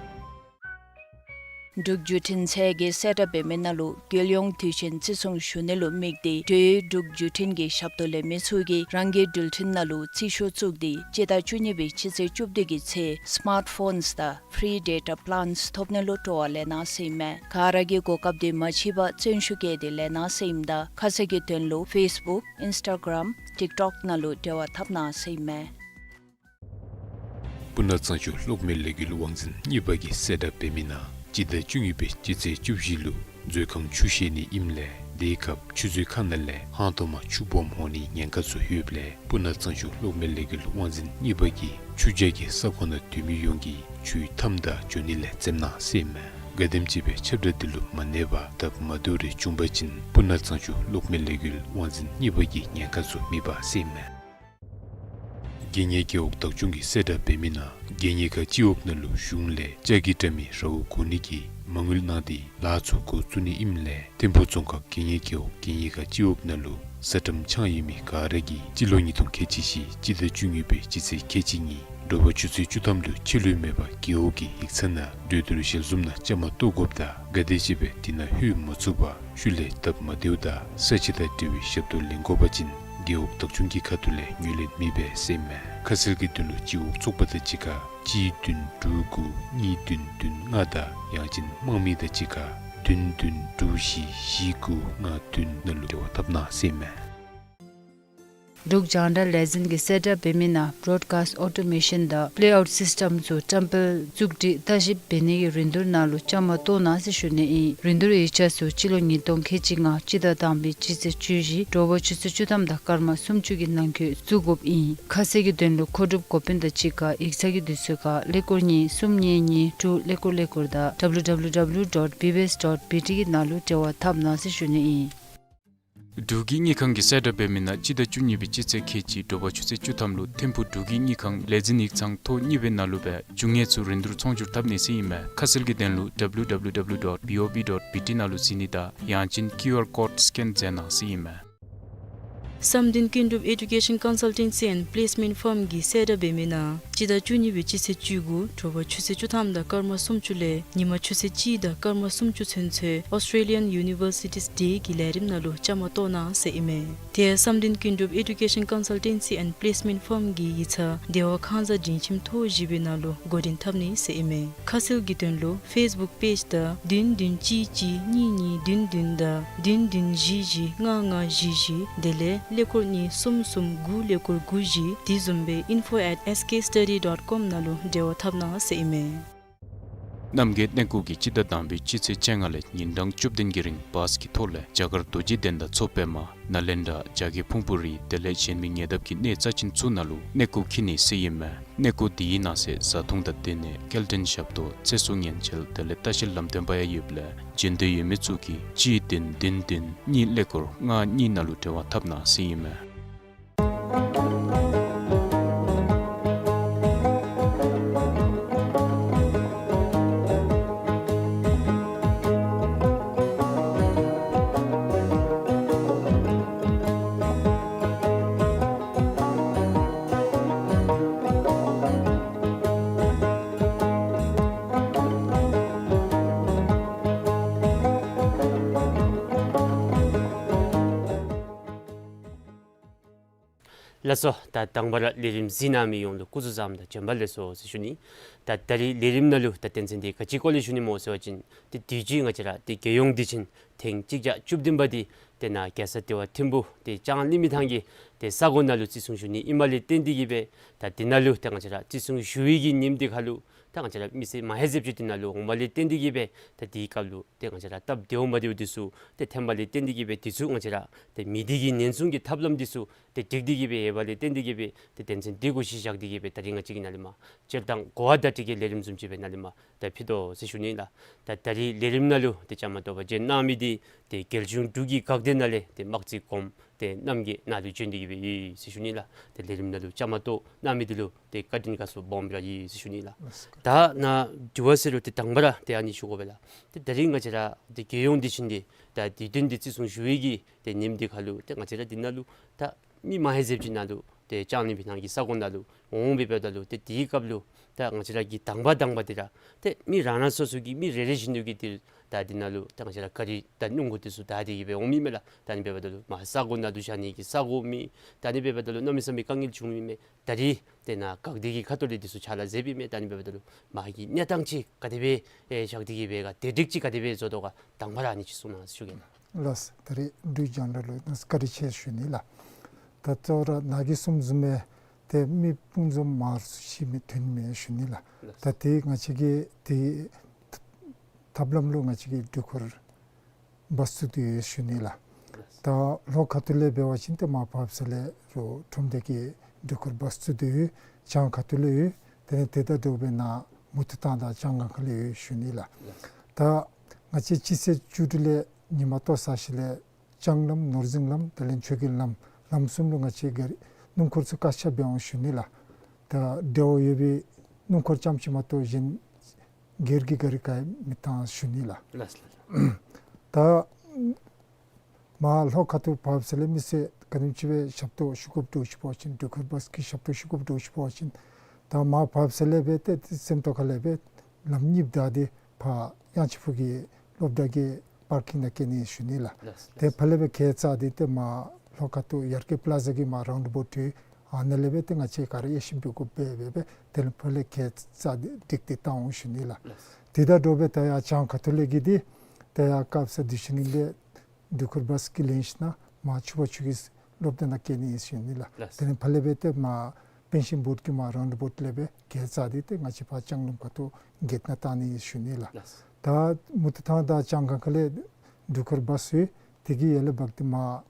འབྲུག་བརྒྱུད་འཕྲིན་ཚད་ཀྱིས་གསལ་བསྒྲགས་འབད་མི་ནང་ལུ་རྒྱལ་ཡོངས་དུས་ཆེན་བརྩི་སྲུང་ཞུ་ནི་ལུ་དམིགས་ཏེ་འབྲེལ་ཡོད་འབྲུག་བརྒྱུད་འཕྲིན་གྱི་ཞབས་ཏོག་ལེན་མི་ཚུ་གིས་རང་གི་འགྲུལ་འཕྲིན་ནང་ལུ་རྩིས་ཤོག་བཙུགས་ཏེ་སྤྱི་ཟླ་བཅུ་གཉིས་པའི་སྤྱི་ཚེས་བཅུ་བདུན་གྱི་ཚེ་སི་མཱརཊ་ཕོནསི་དང་ཕི་རི་ཌེ་ཊ་པི་ལཱནསི་ཐོབ་ནི་ལུ་སྤྲོ་བ་ལེན་གནང་ཟེར་ཨིན་མས། ག་ར་གིས་གོ་སྐབས་དེ་མ་ཕྱིས་པར་བརྩོན་ཤུགས་བསྐྱེད་དེ་ལེན་གནང་ཟེར་ཨིནམ་ད་ཁ་གསལ་གྱི་དོན་ལུ་ཕེསི་བུཀ་ཨིནསི་ཊ་གརམ་ཊིཀ་ཊོཀ་ནང་ལུ་འབྲེལ་བ་འཐབ་གནང་ཟེར་ཨིན་མས། སྤུ་ན་གཙང་ཆུ་གློག་མེ་ལས་འགུལ་དབང་འཛིན་གཉིས་པ་གིས་གསལ་བསྒྲགས་འབད་མི་ནང་སྤྱི་ཟླ་བཅུ་གཉིས་པའི་སྤྱི་ཚེས་བཅུ་བཞི་ལུ་མཛོད་ཁང་ཆུ་བཞེས་ནི་ཨིནམ་ལས་དེའི་སྐབས་ཆུ་མཛོད་ཁང་ནང་ལས་ཧང་ཏོ་མ་ཆུ་སྦོམ་འོང་ནི་ཉེན་ཁ་ཚུ་ཡོདཔ་ལས་སྤུ་ན་གཙང་ཆུ་གློག་མེ་ལས་འགུལ་དབང་འཛིན་གཉིས་པ་གིས་ཆུ་བྱ་གི་ས་ཁོངས་ནང་སྡོད་མི་ཡོངས་ཀྱིས་ཆུའི་མཐའམ་དང་འགྱོ་ནི་ལས་འཛེམ་གནང་ཟེར་ཨིན་མས། ག་དེམ་ཅིག་སྦེ་ཁྱབ་བསྒྲགས་འདི་ལུ་མ་གནས་པར་སྟབས་མ་བདེཝ་རེ་བྱུང་པ་ཅིན་སྤུ་ན་གཙང་ཆུ་གློག་མེ་ལས་འགུལ་དབང་འཛིན་གཉིས་པ་གིས་ཉེན་ཁ་ཚུ་མི་འབག་ཟེར་ཨིན་མས། རྒྱལ་གཉེར་རྒེད་འོག་བདག་སྐྱོང་གིས་གསལ་བསྒྲགས་འབད་མི་ནང་རྒྱལ་གཉེར་ཁང་སྤྱི་འོག་ནང་ལུ་གཞུང་ལས་ལྕགས་ཀྱི་དྲ་མིག་རཝ་བསྒོར་ནི་གི་མ་དངུལ་གནང་སྟེ་ལཱ་ཚུ་འགོ་བཙུགས་ནི་ཨིནམ་ལས་ཐིམ་ཕུ་རྫོང་ཁག་རྒྱལ་གཉེར་རྒེད་འོག་རྒྱལ་གཉེར་ཁང་སྤྱི་འོག་ནང་ལུ་ས་ཁྲམ་འཆང་ཡོད་མི་ག་ར་གིས་སྤྱི་ལོ་ཉིས་སྟོང་ཁལ་གཅིག་བཞི་སྤྱི་ཟླ་བཅུ་གཉིས་པའི་སྤྱི་ཚེས་ཁལ་གཅིག་གཉིས་དྲོ་པ་ཆུ་ཚོད་བཅུ་ཐམ་ལུ་ཕྱི་ལུ་མེད་པར་རྒེད་འོག་གི་ཡིག་ཚང་ནང་གྲོས་བསྡུར་ཞལ་འཛོམས་ནང་བཅའ་མར་གཏོགས་དགོཔ་དང་ག་དེ་ཅིག་སྦེ་དེ་ནང་ལྷོད་མ་ཚུགས་པར་ཤུལ་ལས་སྟབས་མ་བདེཝ་དང་ས་ཆ་དང་འབྲེལ་བའི་ཞབས་ཏོག་ལེན་དགོ་པ་ཅིན་རྒེད་འོག་བདག་སྐྱོང་གི་ཁ་ཐུག་ལས་ངོས་ལེན་མི་འབད་ཟེར་ཨིན་མས། ཁ་གསལ་གྱི་དོན་ལུ་སྤྱི་འོག་ཚོགས་པ་དང་གཅིག་ཁར་གཅིག་བདུན་དྲུག་དགུ་གཉིས་བདུན་བདུན་ལྔ་དང་ཡང་ཅིན་དམངས་མི་དང་གཅིག་ཁར་བདུན་བདུན་དྲུག་བཞི་བཞི་དགུ་ལྔ་བདུན་ནང་ལུ་འབྲེལ་བ་འཐབ་གནང་ཟེར་ཨིན་མས། འབྲུག་རྒྱང་བསྒྲགས་ལས་འཛིན་གྱིས་གསལ་བསྒྲགས་འབད་མི་ནང་བྲོཌ་ཀཱསིཊ་ཨོ་ཊོ་མེ་ཤཱན་དང་པི་ལེ་ཨའུཊ་སིསི་ཊམ་ཚུ་བཀྲམ་སྤེལ་བཙུགས་སྒྲིག་ལྟ་ཞིབ་འབད་ནི་གི་རིན་བསྡུར་ནང་ལུ་བཅའ་མར་གཏོགས་གནང་ཟེར་ཞུ་ནི་ཨིན། རིན་བསྡུར་ཡིག་ཆ་ཚུ་སྤྱི་ལོ་ཉིས་སྟོང་ཁལ་གཅིག་ལྔ་སྤྱི་ཟླ་དང་པའི་སྤྱི་ཚེས་བཅུ་བཞི་དྲོ་པ་ཆུ་ཚོད་བཅུ་ཐམ་དང་སྐར་མ་སུམ་ཅུ་གི་ནང་འཁོད་བཙུགས་དགོཔ་ཨིན། ཁ་གསལ་གྱི་དོན་ལུ་མཁོ་སྒྲུབ་འགོ་དཔོན་དང་གཅིག་ཁར་ཡིག་ཚང་གི་དུས་ཚོད་ཁར་ཀླད་ཀོར་གཉིས་གསུམ་གཉིས་གཉིས་དྲུག་ཀླད་ཀོར་ཀླད་ཀོར་དང་W W W dot B B S dot B T གི་ནང་ལུ་འབྲེལ་བ་འཐབ་གནང་ཟེར་ཞུ་ནི་ཨིན། འབྲུག་གི་དངུལ་ཁང་གིས་གསལ་བསྒྲགས་འབད་མི་ནང་སྤྱི་ཟླ་བཅུ་གཉིས་པའི་སྤྱི་ཚེས་ཁལ་གཅིག་དྲོ་པ་ཆུ་ཚོད་བཅུ་ཐམ་ལུ་ཐིམ་ཕུག་འབྲུག་གི་དངུལ་ཁང་ལས་འཛིན་ཡིག་ཚང་ཐོག་གཉིས་པའི་ནང་ལུ་སྦེ་རྒྱུ་དངོས་ཚུ་རིན་བསྡུར་ཚོང་སྒྱུར་འཐབ་ནི་ཟེར་ཨིན་མས། ཁ་གསལ་གྱི་དོན་ལུ W W W dot B O B dot B T ནང་ལུ་གཟིགས་ནི་དང་ཡང་ཅིན་ཀིའུ་ཨར་ཀོཌ་སི་ཀེན་མཛད་གནང་ཟེར་ཨིན་མས། བསམ་གཏན་ཀུན་གྲུབ་Education Consultancy and Placement Firm གིས་གསལ་བསྒྲགས་འབད་མི་ནང་སྤྱི་ཟླ་བཅུ་གཉིས་པའི་སྤྱི་ཚེས་བཅུ་དགུ་དྲོ་པ་ཆུ་ཚོད་བཅུ་ཐམ་དང་སྐར་མ་སུམ་ཅུ་ལས་ཉིན་མ་ཆུ་ཚོད་གཅིག་དང་སྐར་མ་སུམ་ཅུ་ཚུན་ཚོད་Australian Universities Day གི་ལས་རིམ་ནང་ལུ་བཅའ་མར་གཏོགས་གནང་ཟེར་ཨིན་མས། དེ་ཡང་བསམ་གཏན་ཀུན་གྲུབ་Education Consultancy and Placement Firm གི་ཡིག་ཚང་བདེ་བ་ཁང་གསར་མགྲོན་ཁྱིམ་ཐོག་བཞི་པའི་ནང་ལུ་འགོ་འདྲེན་འཐབ་ནི་ཟེར་ཨིན་མས། ཁ་གསལ་གྱི་དོན་ལུ་Facebook page དང་བདུན་བདུན་གཅིག་གཅིག་གཉིས་གཉིས་བདུན་བདུན་དང་བདུན་བདུན་བཞི་བཞི་ལྔ་ལྔ་བཞི་བཞི་དེ་ལས་ཀླད་ཀོར་གཉིས་གསུམ་གསུམ་དགུ་ཀླད་ཀོར་དགུ་བཞི་དེ་བཟུམ་སྦེ་info at S K study dot com ནང་ལུ་འབྲེལ་བ་འཐབ་གནང་ཟེར་ཨིན་མས། རྣམ་རྒྱལ་གནས་སྐོར་གྱིས་སྤྱི་ཟླ་དང་པའི་སྤྱི་ཚེས་བཅོ་ལྔ་ལས་ཉིན་གྲངས་བཅུ་བདུན་གྱི་རིང་བཱས་ཀྱི་ཐོག་ལས་རྒྱ་གར་རྡོ་རྗེ་གདན་དང་མཚོ་པདྨ་ནཱ་ལེནྡྲ་རྒྱ་བསྐྱེད་ཕུང་པོ་རི་དེ་ལས་གཞན་མི་ཉེ་འདབས་ཀྱི་གནས་རྩ་ཆེན་ཚུ་ནང་ལུ་གནས་སྐོར་འཁྱིད་ནི་ཟེར་ཨིན་མས། གནས་སྐོར་དེའི་ནང་གསེས་བཟའ་འཐུང་དང་སྡོད་གནས་སྐྱེལ་འདྲེན་ཞབས་ཏོག་ཚེ་སྲོག་ཉེན་བཅོལ་དེ་ལས་ལྟ་བཤལ་ལམ་སྟོན་པ་ཡང་ཡོདཔ་ལས་བྱོན་འདོད་ཡོད་མི་ཚུ་གིས་གཅིག་བདུན་བདུན་བདུན་གཉིས་ཀླད་ཀོར་ལྔ་གཉིས་ནང་ལུ་འབྲེལ་བ་འཐབ་གནང་ཟེར་ཨིན་མས། ལགས་སོ། ད་དང་པ་ར་ལས་རིམ་གཟིགས་གནང་མི་ཡོངས་ལུ་སྐུ་གཟུགས་བཟང་དང་བྱོན་པ་ལེགས་སོ་ཟེར་ཞུ་ནི། ད་ད་རིས་ལས་རིམ་ནང་ལུ་ད་དོན་ཚན་འདི་ག་ཅི་སྐོར་ལས་ཞུ་ནི་སྨོ་ཟེར་བ་ཅིན་ཏེ་དུས་ཅི་ང་བཅས་ར་ཏེ་རྒྱལ་ཡོངས་དུས་ཆེན་ཐེངས་གཅིག་བརྒྱ་བཅུ་བདུན་པ་འདི་ཏེ་ནཱ་རྒྱལ་ས་ལྟེ་བ་ཐིམ་ཕུ་ཏེ་ལྕང་གླིང་མི་ཐང་གི་ཏེ་ས་གོ་ནང་ལུ་བརྩི་སྲུང་ཞུ་ནི་ཨིནམ་ལས་བརྟེན་ཏེ་གིས་སྦེ་ད་འདི་ནང་ལུ་ད་ང་བཅས་ར་བརྩི་སྲུང་ཞུ་བའི་གི་ཉིནམ་འདི་ཁར་ལུ་ད་ང་བཅས་ར་མི་སེར་མ་ཧེ་ཟེབ་ཅིག་འདི་ནང་ལུ་འོངམ་ལས་བརྟེན་ཏེ་གིས་སྦེ་ད་དེའི་སྐབས་ལུ་ཏེ་ང་བཅས་ར་སྟབས་བདེཝ་མ་བདེཝ་འདི་ཚུ་ཏེ་ཐོནམ་ལས་བརྟེན་ཏེ་གིས་སྦེ་དེ་ཚུ་ང་བཅས་ར་ཏེ་མི་སྡེ་གི་ཉེན་སྲུང་གི་ཐབས་ལམ་འདི་ཚུ་ཏེ་སྒྲིག་སྟེ་གིས་སྦེ་ཡོདཔ་ལས་བརྟེན་ཏེ་གིས་སྦེ་ཏེ་དོན་ཚན་འདི་གུ་གཞི་བཞག་སྟེ་གིས་སྦེ་ད་རིས་ང་བཅས་ཀྱིས་ནཱ་ལས་མར་སྤྱིར་བཏང་གོ་བ་བརྡ་སྤྲོད་ཀྱི་ལས་རིམ་བཟུམ་ཅིག་སྦེ་ནཱ་ལས་མར་ད་ཕུལ་དོ་ཟེར་ཞུ་ནི་ལགས། ད་ད་རིས་ལས་རིམ་ནང་ལུ་ཏེ་བཅའ་མར་གཏོགས་པར་བྱོན་གནང་མི་འདི་ཏེ་རྒྱལ་གཞུང་འབྲུག་གི་འགག་སྡེ་ནང་ལས་ཏེ་དམག་སྤྱི་གོངམ་ཏེ་རྣམ་རྒྱལ་ནཱ་ལུ་བྱོན་ཏེ་གིས་སྦེ་ཡོད་ཟེར་ཞུ་ནི་ལགས། ཏེ་ལས་རིམ་ནང་ལུ་བཅའ་མར་གཏོགས་གནང་མི་འདི་ལུ་ཏེ་བཀའ་དྲིན་དགའ་ཚོར་སྦོམ་སྦེ་ར་ཡོད་ཟེར་ཞུ་ནི་ལགས། ད་ནཱ་དྲི་བ་ཟེར་རུང་ཏེ་དང་པ་ར་ཏེ་ཨ་ནི་ཞུ་དགོ་པས་ལགས། ཏེ་ད་རིས་ང་བཅས་ར་ཏེ་རྒྱལ་ཡོངས་དུས་ཆེན་འདི་ད་དུས་སྟོན་འདི་བརྩི་སྲུང་ཞུ་བའི་གི་ཏེ་ཉིནམ་འདི་ཁར་ལུ་ཏེ་ང་བཅས་ར་འདི་ནང་ལུ་ད་མི་མ་ཧེ་ཟེབ་ཅིག་ནཱ་ལུ་ཏེ་ལྕང་གླིང་མི་ཐང་གི་ས་གོ་ནང་ལུ་འོང་སྦེ་འབདཝ་ད་ལུ་ཏེ་དེའི་སྐབས་ལུ་ད་ང་བཅས་ར་གི་དང་པ་དང་པ་འདི་ར་ཏེ་མི་རང་རང་སོ་སོ་གི་མི་རེ་རེ་བཞིན་དུ་གིས་ཏེ་ད་འདི་ནང་ལུ་ད་ང་བཅས་ར་ག་རི་དང་སྣུམ་འཁོར་འདི་ཚུ་བདའ་སྟེ་གིས་སྦེ་འོངམ་ཨིན་མས་ལགས། ད་ཨ་ནི་འབདཝ་ད་ལུ་མར་ས་གོ་ནང་དུ་བཞག་ནི་གི་ས་གོ་མེད། ད་ཨ་ནི་འབདཝ་ད་ལུ་གནམ་མེད་ས་མེད་དཀའ་ངལ་བྱུངམ་ཨིན་མས། ད་རིས་ཏེ་ནཱ་འགག་སྡེ་གི་ཁ་ཐུག་ལས་འདི་ཚུ་ཕྱག་ལཱ་མཛདཔ་ཨིན་མས། ད་ཨ་ནི་འབདཝ་ད་ལུ་མར་གྱི་གནས་སྟངས་ཅིག་ག་དེ་སྦེ་ཨེ་བཞག་སྟེ་གིས་སྦེ་ག་དེ་སྒྲིག་ཅིག་ག་དེ་སྦེ་བཟོ་དོ་ག་དང་པ་ར་ཨ་ནི་ཅིག་གསུང་གནང་ཞུ་གེ་ལགས། ལགས། ད་རིས་འབྲུག་རྒྱང་བསྒྲགས་ལུ་ནཱ་བཀའ་དྲིན་ཆེ་ཞུ་ནི་ལགས། ད་གཙོ་བོ་ར་ནཱ་གིས་གསུངམ་བཟུམ་སྦེ་ཏེ་མི་སྤུན་ཚོགས་མང་སུ་ཅིག་མི་ཐོན་མས་ཞུ་ནི་ལགས། ལགས། ད་དེ་ང་བཅས་ཀྱིས་ཏེ་ཐབས་ལམ་ལུ་ང་བཅས་ཀྱིས་འགྲུལ་འཁོར་བཱས་བཙུགས་ཏེ་ཡོད་ཞུ་ནི་ལགས། ལགས། ད་ལྷོ་ཁ་ཐུག་ལས་འབད་བ་ཅིན་ཏེ་མར་བར་ཚ་ལས་རུང་ཁྲོམ་སྡེ་གི་འགྲུལ་འཁོར་བཱས་བཙུགས་ཏེ་ཡོད། བྱང་ཁ་ཐུག་ལས་ཡོད། དེ་ལས་དེ་དང་འདྲཝ་སྦེ་ནཱ་མུ་ཏིག་ཐང་དང་ལྕང་སྒང་ཁ་ལས་ཡོད་ཞུ་ནི་ལགས། ལགས། ད་ང་བཅས་སྤྱི་ཚེས་བཅུ་དྲུག་ལས་ཉིན་མ་ལྟོ་ཟ་ཞིནམ་ལས་ལྕང་ལམ་ནོར་འཛིན་ལམ་དེ་ལས་ཆོས་རྒྱལ་ལམ་ལམ་གསུམ་ལུ་ང་བཅས་ག་རི་སྣུམ་འཁོར་ཚུ་བཀག་ཆ་འབད་འོང་ཞུ་ནི་ལགས། ད་འདྲཝ་ཡོད་པའི་སྣུམ་འཁོར་རྐྱངམ་ཅིག་མ་གཏོགས་གཞན་སྒེར་གྱི་ག་རི་ག་ཡང་མི་བཏང་ཞུ་ནི་ལགས། ལགས་ལགས། ད་མར་ལྷོ་ཁ་ཐུག་བར་ཚ་ལས་མི་སེར་ག་དེམ་ཅིག་སྦེ་ཞབས་ཏོག་ཞུ་དགོཔ་འདྲཝ་ཅིག་འབད་བ་ཅིན་འགྲུལ་འཁོར་བཱས་ཀྱི་ཞབས་ཏོག་ཞུ་དགོཔ་འདྲཝ་ཅིག་འབད་བ་ཅིན་ད་མར་བར་ཚ་ལས་སྦེ་ཏེ་སེམས་རྟོགས་ཁ་ལས་སྦེ་ལམ་གཉིས་བདའ་སྟེ་ཕར་གཡང་ཆེན་ཕུག་གི་སློབ་གྲྭ་གི་པར་ཀིང་ནང་བསྐྱལ་ནི་ཞུ་ནི་ལགས། ལགས། ཏེ་ལགས། ཕར་ལས་སྦེ་གྱལ་བཅག་སྟེ་ཏེ་མར་ལྷོ་ཁ་ཐུག་ཡར་རྒྱས་པ་ལ་ཛ་གི་མར་རའུནཌ་བྷོཊ་ཡོད། ཨ་ནཱ་ལས་སྦེ་ཏེ་ང་བཅས་ག་ར་དབྱེ་ཞིབ་འབད་དགོ་པས་སྦེ་སྦེ་དེ་ལས་ཕར་ལས་གྱལ་བཅག་སྟེ་སྒྲིག་སྟེ་བཏང་འོང་ཞུ་ནི་ལགས། ལགས། དེ་དང་འདྲཝ་སྦེ་ད་ཡར་བྱང་ཁ་ཐུག་ལས་ཀྱི་འདི་ད་ཡར་སྐབས་སུ་དུས་ཆེན་ལས་འགྲུལ་འཁོར་བཱས་ཀྱིས་ལེན་ཞིནམ་མར་ཆུ་བར་ཆུ་གི་སློབ་གྲྭ་ནང་བསྐྱལ་ནི་ཨིན་ཞུ་ནི་ལགས། ལགས། དེ་ལས་ཕར་ལས་སྦེ་ཏེ་མར་པེན་ཤིང་བྷོཊ་གི་མར་རའུནཌ་བྷོཊ་ལས་སྦེ་གྱལ་བཅག་སྟེ་ཏེ་ང་བཅས་ཕར་ལྕང་གླིང་ཁ་ཐུག་གེཊ་ནང་བཏང་ནི་ཨིན་ཞུ་ནི་ལགས། ལགས། ད་མུ་ཏིག་ཐང་དང་ལྕང་སྒང་ཁ་ལས་འགྲུལ་འཁོར་བཱས་ཡོད། དེ་གི་ཡར་ལས་འབག་སྟེ་མར་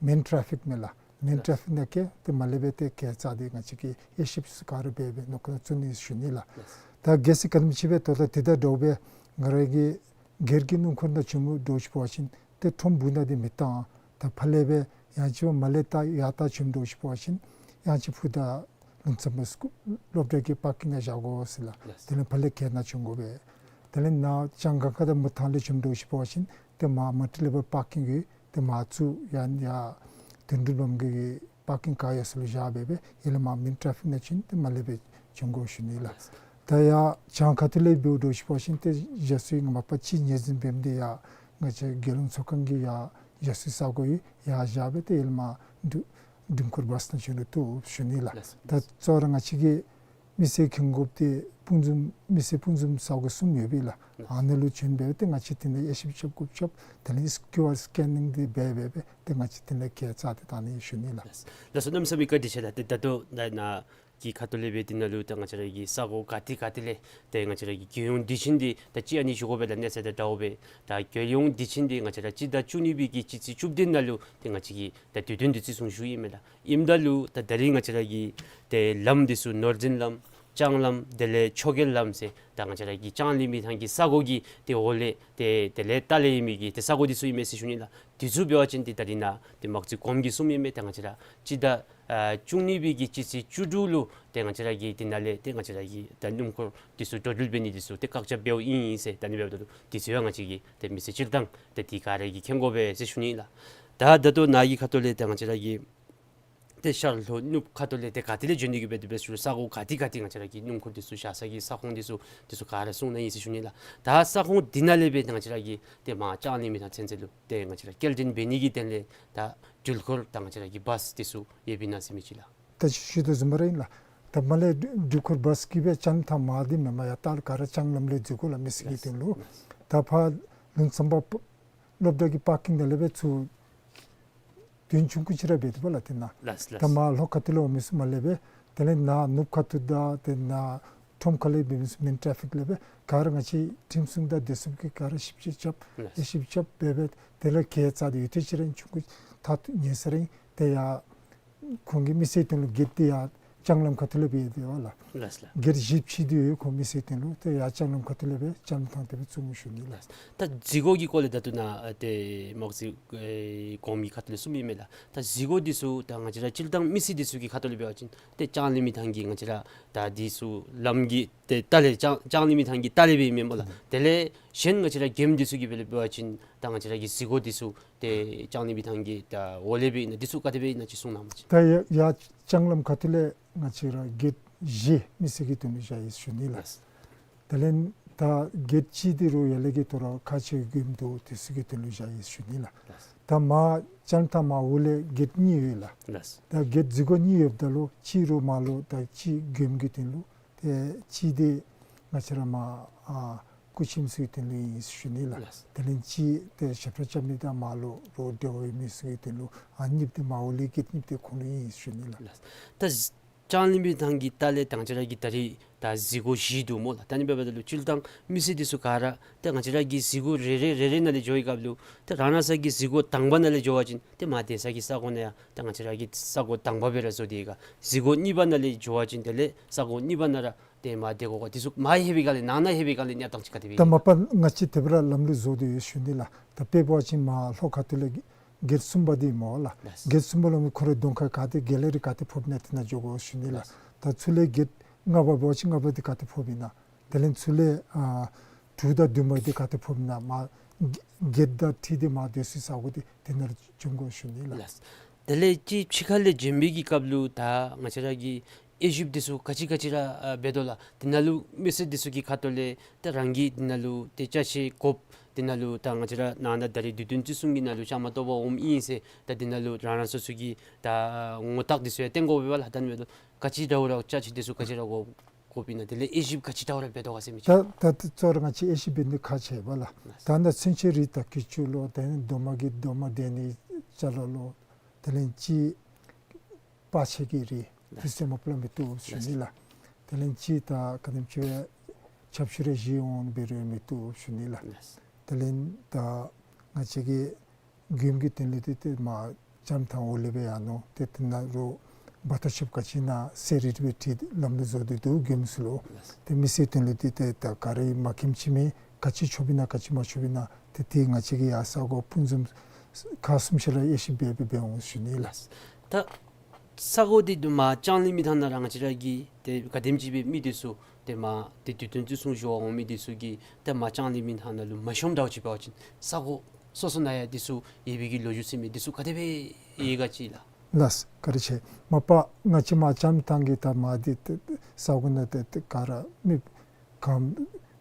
མེན་ཊ་རེ་ཕིག་མས་ལགས། མེན་ཊ་རེ་ཕིག་ནང་གི་ཏེ་མར་ལས་སྦེ་ཏེ་གྱལ་བཅག་སྟེ་ང་བཅས་ཀྱིས་དབྱེ་ཞིབ་ཚུ་ག་ར་འབད་སྦེ་ནང་འཁོད་ནང་བཙུགས་ནི་ཨིན་ཞུ་ནི་ལགས། ད་གལ་སྲིད་ག་དེམ་ཅིག་སྦེ་ད་ལྟོ་དེ་དང་འདྲཝ་སྦེ་ང་ར་གི་སྒེར་གྱི་སྣུམ་འཁོར་ནང་བྱོན་འོང་འདྲཝ་ཅིག་འབད་བ་ཅིན་ཏེ་ཁྲོམ་སྦུག་ནང་འདི་མི་བཏང་། ད་ཕར་ལས་སྦེ་ཡང་ཅིན་མར་ལས་ད་ཡར་ད་བྱོན་འོང་འདྲཝ་ཅིག་འབད་བ་ཅིན་གཡང་ཆེན་ཕུག་དང་ལུང་ཚན་པ་སི་ཀུལ་སློབ་གྲྭ་གི་པར་ཀིང་ནང་བཞག་དགོ་ཟེར་ལགས། ལགས། དེ་ལས་ཕར་ལས་གྱལ་ནང་བྱོན་དགོ་པས། དེ་ལས་ནཱ་ལྕང་སྒང་ཁ་དང་མུ་ཏིག་ཐང་ལས་བྱོན་འོང་འདྲཝ་ཅིག་འབད་བ་ཅིན་ཏེ་མར་མལ་ཊི་ལེ་བཱལ་པར་ཀིང་ཡོད། ཏེ་མར་བཙུགས་ཡང་ཡར་དོན་གྲུབ་ལམ་གྱི་པར་ཀིང་ག་ཡོད་ས་ལུ་བཞག་སྦེ་སྦེ་ཡར་ལས་མར་མེན་ཊ་རེ་ཕིག་ནང་བྱོན་ཏེ་མར་ལས་སྦེ་བྱོན་དགོ་ཞུ་ནི་ལགས། ད་ཡར་བྱང་ཁ་ཐུག་ལས་འབདཝ་འདྲཝ་ཅིག་འབད་བ་ཅིན་ཏེ་རྒྱལ་སྲས་ངག་དབང་པ་སྤྱི་ཉེར་འཛིན་འབད་མི་འདི་ཡར་ང་བཅས་རྒྱལ་ཡོངས་ཚོགས་ཁང་གི་ཡར་རྒྱལ་སྲས་ས་གོ་ཡོད། ཡར་བཞག་སྦེ་ཏེ་ཡར་ལས་མར་འགྲུལ་འགྲུལ་འཁོར་བཱས་ནང་བྱོན་རུང་བཏུབ་ཞུ་ནི་ལགས། ལགས། ད་གཙོ་བོ་ར་ང་བཅས་ཀྱི་མི་སེར་མཁྱེན་དགོཔ་འདི་སྤུན་འཛོམས་མི་སེར་སྤུན་འཛོམས་ས་གོ་གསུམ་ཡོད་པས་ལགས། ཨ་ནཱ་ལུ་བྱོན་སྦེ་ཏེ་ང་བཅས་དེ་ནང་དབྱེ་ཞིབ་རྐྱབ་དགོཔ་རྐྱབ། དེ་ལས་ཀིའུ་ཨར་སི་ཀེ་ནིང་འདི་འབད་སྦེ་སྦེ་ཏེ་ང་བཅས་དེ་ནང་གྱལ་བཅག་སྟེ་བཏང་ནི་ཨིན་ཞུ་ནི་ལགས། ལགས་སོ། གནམ་མེད་ས་མེད་བཀའ་དྲིན་ཆེ་ལགས། ཏེ་ད་ལྟོ་ད་ནཱ་གི་ཁ་ཐུག་ལས་སྦེ་འདི་ནང་ལུ་ད་ང་བཅས་ར་གི་ས་གོ་ག་ཏེ་ག་ཏེ་ལས་ཏེ་ང་བཅས་ར་གི་རྒྱལ་ཡོངས་དུས་ཆེན་འདི་ད་ཅི་ཨ་ནི་ཞུ་དགོ་པས་ལགས། གནས་ཚད་དང་འདྲཝ་སྦེ་ད་རྒྱལ་ཡོངས་དུས་ཆེན་འདི་ང་བཅས་ར་སྤྱི་ཟླ་བཅུ་གཉིས་པའི་གི་སྤྱི་ཚེས་བཅུ་བདུན་ནང་ལུ་ཏེ་ང་བཅས་ཀྱིས་ད་དུས་སྟོན་འདི་བརྩི་སྲུང་ཞུཝ་ཨིན་མས་ལགས། ཨིནམ་ད་ལུ་ད་ད་རིས་ང་བཅས་ར་གི་ཏེ་ལམ་འདི་ཚུ་ནོར་འཛིན་ལམ་ལྕང་ལམ་དེ་ལས་ཆོས་རྒྱལ་ལམ་ཟེར་ད་ང་བཅས་ར་གི་ལྕང་གླིང་མི་ཐང་གི་ས་གོ་གི་ཏེ་འོག་ལས་ཏེ་དེ་ལས་ལྟག་ལས་ཨིན་མི་གི་ཏེ་ས་གོ་འདི་ཚུ་ཨིན་མས་ཟེར་ཞུ་ནི་ལགས། དུས་ཚོད་འབད་བ་ཅིན་ཏེ་ད་རིས་ནཱ་ཏེ་དམག་སྤྱི་གོངམ་གིས་གསུངམ་ཨིན་མས། ཏེ་ང་བཅས་ར་སྤྱི་ཟླ་ཨ་བཅུ་གཉིས་པའི་གི་སྤྱི་ཚེས་བཅུ་དྲུག་ལུ་ཏེ་ང་བཅས་ར་གི་འདི་ནང་ལས་ཏེ་ང་བཅས་ར་གི་ད་སྣུམ་འཁོར་འདི་ཚུ་འགྲོ་འགྲུལ་འབད་ནི་འདི་ཚུ་ཏེ་བཀག་ཆ་འབདཝ་ཨིན་ཟེར། ད་ཨ་ནི་འབདཝ་ད་ལུ་དུས་ཚོད་ཡང་ང་བཅས་ཀྱིས་ཏེ་མི་སེར་སྤྱིར་བཏང་ཏེ་འདི་ག་ར་གིས་མཁྱེན་དགོ་པས་ཟེར་ཞུ་ནི་ལགས། ད་ད་ལྟོ་ནཱ་གི་ཁ་ཐུག་ལས་ཏེ་ང་བཅས་ར་གི་ ཏེ་ཤར་ལྷོ་ནུབ་ཁ་ཐུག་ལས་ཏེ་ག་ཏེ་ལས་བྱོན་ཏེ་གི་སྦེ་དེ་སྦེ་ཞུ་ས་གོ་ག་ཏེ་ག་ཏེ་ང་བཅས་ར་གི་སྣུམ་འཁོར་འདི་ཚུ་བཞག་ས་གི་ས་ཁོངས་འདི་ཚུ་འདི་ཚུ་ག་ར་གསུང་གནང་ཡི་ཟེར་ཞུ་ནི་ལགས། ད་ས་ཁོངས་འདི་ནང་ལས་སྦེ་ཏེ་ང་བཅས་ར་གི་ཏེ་མར་ལྕང་གླིང་མི་ཐང་ཚུན་ཚོད་ལུ་ཏེ་ང་བཅས་ར་སྐྱེལ་འདྲེན་འབད་ནི་གི་དོན་ལས་ད་འགྲུལ་འཁོར་དང་ང་བཅས་ར་གི་བཱས་འདི་ཚུ་ཡོདཔ་ཨིན་ན་ཟེར་མི་ཅིག་ལགས། ད་ཅི་ཞུ་དོ་བཟུམ་སྦེ་ར་ཨིན་ལགས། ད་མར་ལས་འགྲུལ་འཁོར་བཱས་ཀྱིས་སྦེ་ལྕང་ཐང་མར་འདི་མེན་པར་ཡར་ལྟག་ག་ར་ལྕང་ལམ་ལས་འཛུལ་དགོ་ལགས་མི་སེར་གྱི་དོན་ལུ། ད་ཕར་ལུང་ཚན་པ་སློབ་གྲྭ་གི་པར་ཀིང་ནང་ལས་སྦེ་ཚུར་དོན་ཆུང་ཀུ་ཅིག་ར་འབད་དེ་འབདཝ་ལགས། དེ་ནང་ལགས་ལགས། ད་མར་ལྷོ་ཁ་ཐུག་ལས་འོང་མི་ཚུ་མར་ལས་སྦེ་དེ་ལས་ནཱ་ནུབ་ཁ་ཐུག་དང་དེ་ནང་ཁྲོམ་ཁ་ལས་འབད་མི་ཚུ་མེན་ཊ་རེ་ཕིག་ལས་སྦེ་ག་ར་ང་བཅས་ཁྲིམས་སྲུང་དང་སྡེ་ཚན་གྱིས་ག་ར་ཞིབ་དཔྱད་རྐྱབ་ལགས། ཞིབ་དཔྱད་འབད་སྦེ་དེ་ལས་གྱལ་རྩ་འདི་ཡུད་ཙམ་ཅིག་ར་ཨིན་ཆུང་ཀུ་ཐག་ཉེ་ས་ར་ཨིན། ཏེ་ཡར་ཁོང་གི་མི་སེར་དོན་ལུ་གེཊ་འདི་ཡར་ལྕང་ལམ་ཁ་ཐུག་ལས་སྦེ་ཡོད་དེ་འབདཝ་ལགས། ལགས་ལགས། གེཊ་བཞི་ཕྱེ་སྟེ་ཡོད། ཁོང་མི་སེར་དོན་ལུ་ཏེ་ཡར་ལྕང་ལམ་ཁ་ཐུག་ལས་སྦེ་ལྕང་ཐང་དེ་སྦེ་བཙུགས་འོང་ཞུ་ནི་ལགས། ད་འཛུལ་སྒོ་གི་སྐོར་ལས་ད་ལྟོ་ནཱ་ཏེ་མོ་གཟིགས་ཨེ་གོང་མའི་ཁ་ཐུག་ལས་གསུངས་མི་མས་ལགས། ད་འཛུལ་སྒོ་འདི་ཚུ་ད་ང་བཅས་ར་སྤྱིར་བཏང་མི་སེར་འདི་ཚུ་གི་ཁ་ཐུག་ལས་འབད་བ་ཅིན་ཏེ་ལྕང་གླིང་མི་ཐང་གི་ང་བཅས་ར་ད་འདི་ཚུ་ལམ་གྱི་ཏེ་ལྟག་ལས་ལྕང་ལྕང་གླིང་མི་ཐང་གི་ལྟག་ལས་སྦེ་ཨིན་མས་སྨོ་ལགས། དེ་ལས་གཞན་ང་བཅས་ར་མགྱོནམ་འདི་ཚུ་གི་སྦེ་ལས་འབད་བ་ཅིན་ད་ང་བཅས་ར་གི་འཛུལ་སྒོ་འདི་ཚུ་ཏེ་ལྕང་གླིང་མི་ཐང་གི་ད་འོག་ལས་སྦེ་ཨིན་ན་འདི་ཚུ་ག་དེ་སྦེ་ཨིན་ན་ཅིག་གསུང་གནང་མས་ཅིག། ད་ཡར་ཡར་ལྕང་ལམ་ཁ་ཐུག་ལས་ང་བཅས་ར་གེཊ་བཞི་མི་སེར་གྱི་དོན་ལུ་བཞག་ཡི་ཞུ་ནི་ལགས། ལགས། དེ་ལས་ད་གེཊ་གཅིག་འདི་རུང་ཡར་ལས་ཀྱི་དོ་རུང་ཁག་ཆེ་མགྱོནམ་འདུག། དེ་ཚུ་གི་དོན་ལུ་བཞག་ཡི་ཞུ་ནི་ལགས། ལགས། ད་མར་ལྕང་ཐང་མར་འོག་ལས་གེཊ་གཉིས་ཡོད་ལགས། ལགས། ད་གེཊ་འཛུལ་སྒོ་གཉིས་ཡོདཔ་ད་ལུ་གཅིག་རུང་མར་ལུ་ད་གཅིག་མགྱོནམ་གྱི་དོན་ལུ་ཏེ་གཅིག་འདི་ང་བཅས་ར་མར་ཨ་སྐུ་མཁྱེནམ་ཚུ་གི་དོན་ལུ་ཨིན་ཞུ་ནི་ལགས། ལགས། དེ་ལས་གཅིག་ཏེ་ཞབས་ཁྲ་རྐྱབ་ནི་དང་མར་ལུ་རོགས་འབྲེལ་བ་ཡོད་མི་ཚུ་གི་དོན་ལུ་ཨ་གཉིས་འདི་མར་འོག་ལས་གེཊ་གཉིས་འདི་ཁོང་ལུ་ཨིན་ཞུ་ནི་ལགས། ལགས། ད་ལྕང་གླིང་མི་ཐང་གི་ལྟག་ལས་ད་ང་བཅས་ར་གི་ད་རིས་ད་འཛུལ་སྒོ་བཞི་འདུག་སྨོ་ལགས། ད་ཨ་ནི་འབདཝ་ད་ལུ་སྤྱིར་བཏང་མི་སེར་འདི་ཚུ་ག་ར་ད་ང་བཅས་ར་གི་འཛུལ་སྒོ་རེ་རེ་རེ་རེ་ནང་ལས་འགྱོ་བའི་སྐབས་ལུ་ད་རང་རང་སོ་གི་འཛུལ་སྒོ་དང་པ་ནང་ལས་འགྱོ་བ་ཅིན་ཏེ་མར་སྡོད་ས་གི་ས་གོ་ནང་ཡང་ད་ང་བཅས་ར་གི་ས་གོ་དང་པ་སྦེ་ར་བཟོ་སྟེ་ཡོད་ག། འཛུལ་སྒོ་གཉིས་པ་ནང་ལས་འགྱོ་བ་ཅིན་དེ་ལས་ས་གོ་གཉིས་པ་ནང་ར་ཏེ་མར་སྡོད་དགོ་ག། འདི་ཚུ་མར་ལྷོད་པའི་སྒང་ལས་ནང་ན་ལྷོད་པའི་སྒང་ལས་གནས་སྟངས་ཅིག་ག་དེ་སྦེ་ད་མ་པ་ང་བཅས་དེ་སྦེ་ར་ལམ་ལུགས་བཟོ་སྟེ་ཡོད་ཞུ་ནི་ལགས། ད་དཔེ་འབད་བ་ཅིན་མར་ལྷོ་ཁ་ཐུག་ལས་གེཊ་གསུམ་པ་འདི་སྨོ་ལགས། ལགས། གེཊ་གསུམ་པ་ལུ་ཁོ་རའི་གདོང་ཁར་ག་ཏེ་གེ་ལེ་རི་ག་ཏེ་ཕོགཔ་ཨིན་ན་དེ་ནང་འགྱོ་དགོ་ཞུ་ནི་ལགས། ལགས། ད་ཚུར་ལས་གེཊ་ལྔ་པ་འབད་བ་ཅིན་ལྔ་པ་འདི་ག་ཏེ་ཕོགཔ་ཨིན་ན། དེ་ལས་ཚུར་ལས་ཨ་དྲུག་དང་བདུན་པ་འདི་ག་ཏེ་ཕོགཔ་ཨིན་ན། མར་གེ་གེཊ་དང་འཁྲིལ་ཏེ་མར་སྡོད་སའི་ས་གོ་འདི་དེ་ནང་ལུ་བྱོན་དགོ་ཞུ་ནི་ལགས། ལགས། དེ་ལས་ཅིག་ཕྱི་ཁ་ལས་བྱོན་པའི་གི་སྐབས་ལུ་ད་ང་བཅས་ར་གི་དབྱེ་ཞིབ་འདི་ཚུ་ག་ཅི་ག་ཅི་ར་ཨ་འབད་དོ་ལགས། དེ་ནང་ལུ་མི་སེར་འདི་ཚུ་གི་ཁ་ཐུག་ལས་ད་རང་གིས་དེ་ནང་ལུ་ཏེ་ཅ་ཆས་དགོཔ་དེ་ནང་ལུ་ད་ང་བཅས་ར་ནང་ན་ད་རིས་དུས་སྟོན་བརྩི་སྲུང་གི་ནང་ལུ་བཅའ་མར་གཏོགས་པར་འོངམ་ཨིན་ཟེར་ད་དེ་ནང་ལུ་རང་རང་སོ་སོ་གི་ད་ངོ་རྟགས་འདི་ཚུ་ཡང་སྟོན་དགོ་པས་ལགས། ད་ཨ་ནི་འབདཝ་ད་ག་ཅི་འདྲཝ་ར་ཅ་ཆས་འདི་ཚུ་ག་ཅི་ར་དགོ་དགོཔ་ཨིན་ན། དེ་ལས་དབྱེ་ཞིབ་ག་ཅི་འདྲཝ་ར་འབད་དོ་ག་ཟེར་མི་ཅིག། ད་ད་ད་གཙོ་བོ་ར་ང་བཅས་དབྱེ་ཞིབ་འབད་ནི་ཁག་ཆེ་བས་ལགས། ལགས། ད་ནཱ་ཚོན་ཆས་རིགས་དང་ཀི་ཅུ་ལོ། དེ་ལས་རྡོག་མ་གི་རྡོག་མ་འདྲེན་ནི་ཅ་ལ་ལོ། དེ་ལས་ཅིག་པར་ཆས་ཀྱི་རིགས། ལགས། དེ་ཚུ་མ་པ་ལས་མི་བཏུབ་ཞུ་ནི་ལགས། དེ་ལས་ཅིག་ད་ག་དེམ་ཅིག་ཆབ་ཤུ་རེ་བཞེས་འོང་འབད་རུང་མི་བཏུབ་ཞུ་ནི་ལགས། ལགས། དེ་ལས་ད་ང་བཅས་ཀྱི་མགྱོནམ་གྱི་དོན་ལས་ཏེ་ཏེ་མར་ལྕང་ཐང་འོག་ལས་སྦེ་ཡར་ནུག། ཏེ་དེ་ནང་ལུ་བ་ཏ་ཤོབ་ག་ཅི་ཨིན་ན་ཟེར་རིགས་སྦེ་ཏེ་ལམ་ལུགས་བཟོ་སྟེ་འདུག་མགྱོནམ་ཚུ་ལུ། ལགས། ཏེ་མི་སེར་དོན་ལས་ཏེ་ཏེ་ད་ག་ར་མ་མཁྱེནམ་ཅིག་མེད། ག་ཅི་ཆོགཔ་ཨིན་ན་ག་ཅི་མ་ཆོགཔ་ཨིན་ན་ཏེ་ཏེ་ང་བཅས་ཀྱིས་ཡར་ས་གོ་ཕུན་སུམ་ཁག་གསུམ་ཤར་ར་དབྱེ་ཞིབ་འབད་འབད་འབད་འོང་ཞུ་ནི་ལགས། ལགས། ད་ས་གོ་འདི་མར་ལྕང་གླིང་མི་ཐང་ནང་ར་ང་བཅས་ར་གི་ཏེ་ག་དེམ་ཅིག་སྦེ་མི་འདི་ཚུ་ཏེ་མར་ཏེ་དུས་སྟོན་བརྩི་སྲུང་ཞུ་བར་འོང་མི་འདི་ཚུ་གིས་ཏེ་མར་ལྕང་གླིང་མི་ཐང་ནང་ལུ་མ་ཤོངམ་འདྲཝ་ཅིག་འབད་བ་ཅིན་ས་གོ་སོ་སོ་ནང་ཡང་འདི་ཚུ་ཡོད་པའི་གི་ལོ་རྒྱུས་ཟེར་མི་འདི་ཚུ་ག་དེ་སྦེ་ཡོད་ག་ཅིག་ལགས། ལགས། བཀའ་དྲིན་ཆེ། མ་པ་ང་བཅས་མར་ལྕང་ཐང་གི་ད་མར་འདི་ཏེ་ས་གོ་ནང་ཏེ་ཏེ་ག་ར་མི་གང་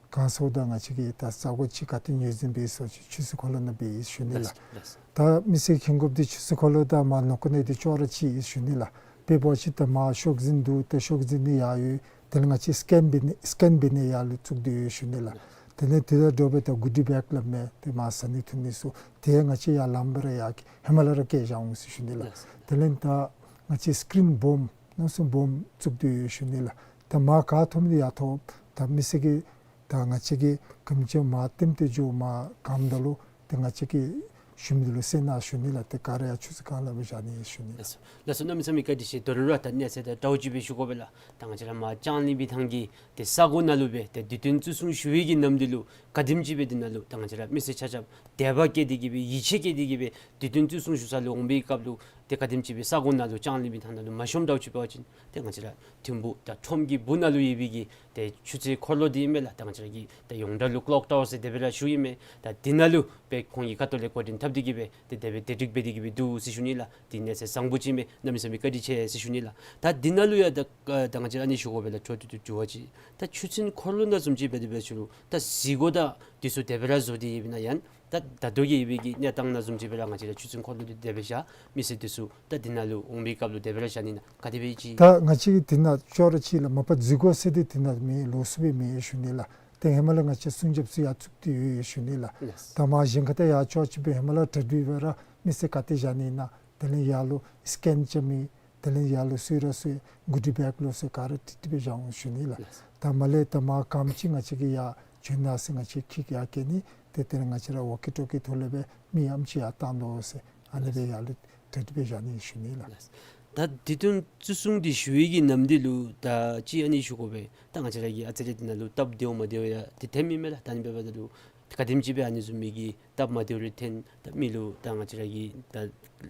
གང་སོང་ད་ང་བཅས་ཀྱིས་ད་ས་གོ་ཅིག་ག་ཏེ་ངོས་འཛིན་འབད་སོང་ཅིག་ཆུ་ཚོད་འཁོར་ལོ་ནང་འབད་ཡི་ཞུ་ནི་ལགས། ལགས། ད་མི་སེར་མཁྱེན་དགོཔ་འདི་ཆུ་ཚོད་འཁོར་ལོ་དང་མར་ནང་འཁོད་ནང་འདི་ཅོག་ར་གཅིག་ཨིན་ཞུ་ནི་ལགས། དཔེ་འབད་བ་ཅིན་ད་མར་ཤོག་འཛིན་འདུག། ད་ཤོག་འཛིན་འདི་ཡར་ཡོད། དེ་ལས་ང་བཅས་སི་ཀེན་འབད་ནི་སི་ཀེན་འབད་ནི་ཡར་ལུ་བཙུགས་ཏེ་ཡོད་ཞུ་ནི་ལགས། དེ་ལས་དེ་དང་འདྲཝ་སྦེ་ད་གུ་ཌི་བེག་སླབ་མི་དེ་མར་ཟ་ནི་འཐུང་ནི་ཚུ་དེ་ང་བཅས་ཡར་ལམ་སྦེ་ར་ཡར་ཧེ་མ་ལས་ར་བཀལ་བཞག་འོང་ཟེར་ཞུ་ནི་ལགས། ལགས། དེ་ལས་ད་ང་བཅས་སི་ཀིརིན་སྦོམ་ནང་སོ་སྦོམ་བཙུགས་ཏེ་ཡོད་ཞུ་ནི་ལགས། ད་མར་ག་ཐོབ་ནི་ཡར་ཐོབ། ད་མི་སེར་གྱིས་ད་ང་བཅས་ཀྱིས་ག་དེམ་ཅིག་མར་ལྟདམོ་སྟེ་འགྱོ་མར་གངམ་ད་ལུ་ཏེ་ང་བཅས་ཀྱིས་ཞུ་མི་འདི་ལུ་གསན་གནང་ཞུ་ནི་ལགས། ཏེ་ག་ར་ཡང་ཆུ་ཚོད་གང་ལ་སྦེ་བཞག་ནི་ཞུ་ནི་ལགས། ལགས་སོ། ལགས་སོ། གནམ་མེད་ས་མེད་བཀའ་དྲིན་ཆེ། ད་རུང་ར་ད་གནས་ཚད་དང་འདྲཝ་ཅིག་སྦེ་ཞུ་དགོ་པས་ལགས། ད་ང་བཅས་ར་མར་ལྕང་གླིང་མི་ཐང་གི་ཏེ་ས་གོ་ནང་ལུ་སྦེ་ཏེ་དུས་སྟོན་བརྩི་སྲུང་ཞུ་བའི་གི་ནམ་དུས་ལུ་ག་དེམ་ཅིག་སྦེ་འདི་ནང་ལུ་ད་ང་བཅས་ར་མི་སེར་ཆ་ཁྱབ་དད་པ་བསྐྱེད་དེ་གི་སྦེ་ཡིད་ཆེས་བསྐྱེད་དེ་གི་སྦེ་དུས་སྟོན་བརྩི་སྲུང་ཞུ་ས་ལུ་འོང་བའི་སྐབས་ལུ་ཏེ་ག་དེམ་ཅིག་སྦེ་ས་གོ་ནང་ལུ་ལྕང་གླིང་མི་ཐང་ནང་ལུ་མ་ཤོངམ་འདྲཝ་ཅིག་འབད་བ་ཅིན་ཏེ་ང་བཅས་ར་ཐིམ་ཕུག་དང་ཁྲོམ་གྱི་སྦུག་ནང་ལུ་ཡོད་པའི་གི་ ཏེ་ཆུ་ཚོད་འཁོར་ལོ་འདི་ཨིན་མས་ལགས། ད་ང་བཅས་ར་གི་ད་ཡོངས་གྲགས་ལུ་ཀློག་ཊ་ཝར་ཟེར་དེ་སྦེ་ར་ཞུཝ་ཨིན་མས། ད་འདི་ནང་ལུ་སྦེ་ཁོང་གི་ཁ་ཐུག་ལས་འགོ་འདྲེན་འཐབ་སྟེ་གི་སྦེ་ཏེ་དེ་སྦེ་དེ་སྒྲིག་འབད་དེ་གི་སྦེ་འདུག་ཟེར་ཞུ་ནི་ལགས། འདི་གནས་ཚད་བཟང་པོ་ཅིག་ཨིན་མས། གནམ་མེད་ས་མེད་བཀའ་དྲིན་ཆེ་ཟེར་ཞུ་ནི་ལགས། ད་འདི་ནང་ལུ་ཡང་ད་ཨ་ད་ང་བཅས་ཨ་ནི་ཞུ་དགོ་པས་ལགས། འཕྲོ་མཐུད་དེ་དྲི་བ་ཅིག། ད་ཆུ་ཚན་འཁོར་ལོ་ནང་བཟུམ་ཅིག་འབད་དེ་འབད་ཞུ་རུང་ད་གཟིགས་སྒོ་དང་འདི་ཚུ་དེ་སྦེ་ར་བཟོ་སྟེ་ཡོདཔ་ཨིན་ན། ཡང་ད་ད་ལྟོ་གི་ཡོད་པའི་གི་གནས་སྟངས་ནང་བཟུམ་ཅིག་སྦེ་ར་ང་བཅས་ར་ཆུ་ཚན་འཁོར་ལོ་འདི་དེ་སྦེ་བཞག། མི་སེར་འདི་ཚུ་ད་འདི་ནང་ལུ་འོང་བའི་སྐབས་ལུ་དེ་སྦེ་ར་བཞག་ནི་ན་ག་དེ་སྦེ་ཅིག། ད་ང་བཅས་ཀྱི་འདི་ནང་ཅོག་ར་གཅིག་ལགས། མ་པ་གཟིགས་སྒོ་ཟེར་ཏེ་འདི་ནང་མེད། ལོགས་སུ་སྦེ་མེད་ཞུ་ནི་ལགས། ཏེ་ཧེ་མ་ལས་ང་བཅས་སྲུང་སྐྱོབ་ཚུ་ཡར་བཙུགས་ཏེ་ཡོད་ཞུ་ནི་ལགས། ལགས། ད་མར་གཞན་ཁར་ད་ཡར་ཅོག་ཅིག་སྦེ་ཧེ་མ་ལས་གྲ་སྒྲིག་སྦེ་ར་མི་སེར་ག་ཏེ་བཞག་ནི་ན་དེ་ལས་ཡར་ལུ་སི་ཀེན་རྐྱབ་མི་དེ་ལས་ཡར་ལུ་སུ་ར་སུ་གུ་ཊི་བེག་ལོ་སུ་ག་ར་ཏིག་ཏིག་སྦེ་བཞག་འོང་ཞུ་ནི་ལགས། ལགས། ད་མ་ལས་ད་མར་ག་དེམ་ཅིག་ང་བཅས་ཀྱིས་ཡར་བྱོན་ན་ཟེར་ང་བཅས་ཁྱིད་ཡར་བསྐྱལ་ནི། ཏེ་དེ་ལས་ང་བཅས་ར་ཝོག་ཀི་ཊོག་ཀི་ཐོག་ལས་སྦེ་མི་ཨམ་ཅིག་ཡར་བཏང་དོ་ཟེར་ཨ་ནི་སྦེ་ཡར་ལུ་གྲ་སྒྲིག་སྦེ་བཞག་ནི་ཞུ་ནི་ལགས། ལགས། ད་དུས་སྟོན་བརྩི་སྲུང་འདི་ཞུ་བའི་གི་ནམ་དུས་ལུ་ད་ཅི་ཨ་ནི་ཞུ་དགོ་པས། ད་ང་བཅས་ར་གི་ཨ་ཙི་རེ་འདི་ནང་ལུ་སྟབས་བདེཝ་མ་བདེཝ་ཡང་འདི་ཐོནམ་ཨིན་མས་ལགས། ད་ཨ་ནི་འབདཝ་ད་ལུ་ག་དེམ་ཅིག་སྦེ་ཨ་ནི་བཟུམ་མའི་གི་སྟབས་མ་བདེཝ་རེ་ཐོན་ད་མི་ལུ་ད་ང་བཅས་ར་གིས་ད་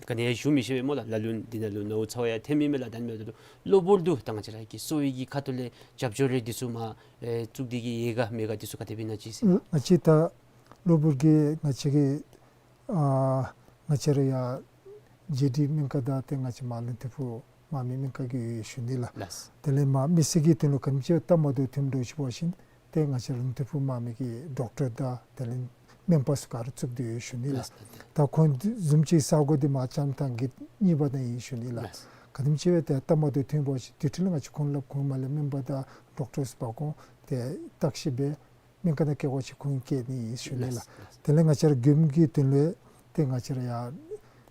ག་ནི་ཡང་ཞུ་མི་ཤེས་པས་སྨོ་ལགས། ལ་ལུ་འདི་ནང་ལུ་ནཝ་ཚཝ་ཡང་ཐོནམ་ཨིན་མས་ལགས། ད་ཨ་ནི་འབདཝ་ད་ལུ་གློ་བུར་དུ་ད་ང་བཅས་ར་གི་གསོ་བའི་གི་ཁ་ཐུག་ལས་རྒྱབ་སྐྱོར་རེ་འདི་ཚུ་མར་ཨེ་བཙུགས་ཏེ་གི་ཡོད་ག་མེད་ག་འདི་ཚུ་ག་དེ་སྦེ་ཨིན་ན་ཅིག་ཟེར། ང་བཅས་ད་གློ་བུར་གྱི་ང་བཅས་ཀྱི་ཨ་ང་བཅས་ར་ཡར་ཇེ་ཌི་སྨན་ཁང་དང་ཏེ་ང་བཅས་མར་ལུང་སྟོད་ཕུ་དམག་མི་སྨན་ཁང་གི་ཡོད་ཞུ་ནི་ལགས། ལགས། དེ་ལས་མར་མི་སེར་གྱི་དོན་ལུ་ག་དེམ་ཅིག་སྟབས་མ་བདེཝ་ཐོནམ་འདྲཝ་ཅིག་འབད་བ་ཅིན་ཏེ་ང་བཅས་ལུང་སྟོད་ཕུ་དམག་མི་གི་ཌོག་ཊར་དང་དེ་ལས་སྨན་པ་ཚུ་ག་ར་བཙུགས་ཏེ་ཡོད་ཞུ་ནི་ལགས། ལགས། ད་ཁོང་བཟུམ་ཅིག་ས་གོ་འདི་མར་ལྕམ་ཐང་གེཊ་གཉིས་པ་ནང་ཨིན་ཞུ་ནི་ལགས། ལགས། ག་དེམ་ཅིག་སྦེ་ཏེ་སྟབས་མ་བདེཝ་ཐོན་འབད་བ་ཅིན་དེ་འཕྲོ་ལས་ང་བཅས་ཁོང་ལུ་ཁོང་མར་ལས་སྨན་པ་དང་ཌོག་ཊར་ཚུ་འབག་འོང་ཏེ་བརྟག་ཞིབ་འབད་སྨན་ཁང་ནང་བསྐྱལ་དགོ་ཅིན་ཁོང་བསྐྱལ་ནི་ཨིན་ཞུ་ནི་ལགས། ལགས། དེ་ལས་ང་བཅས་ར་མགྱོནམ་གྱི་དོན་ལུ་ཏེ་ང་བཅས་ར་ཡར་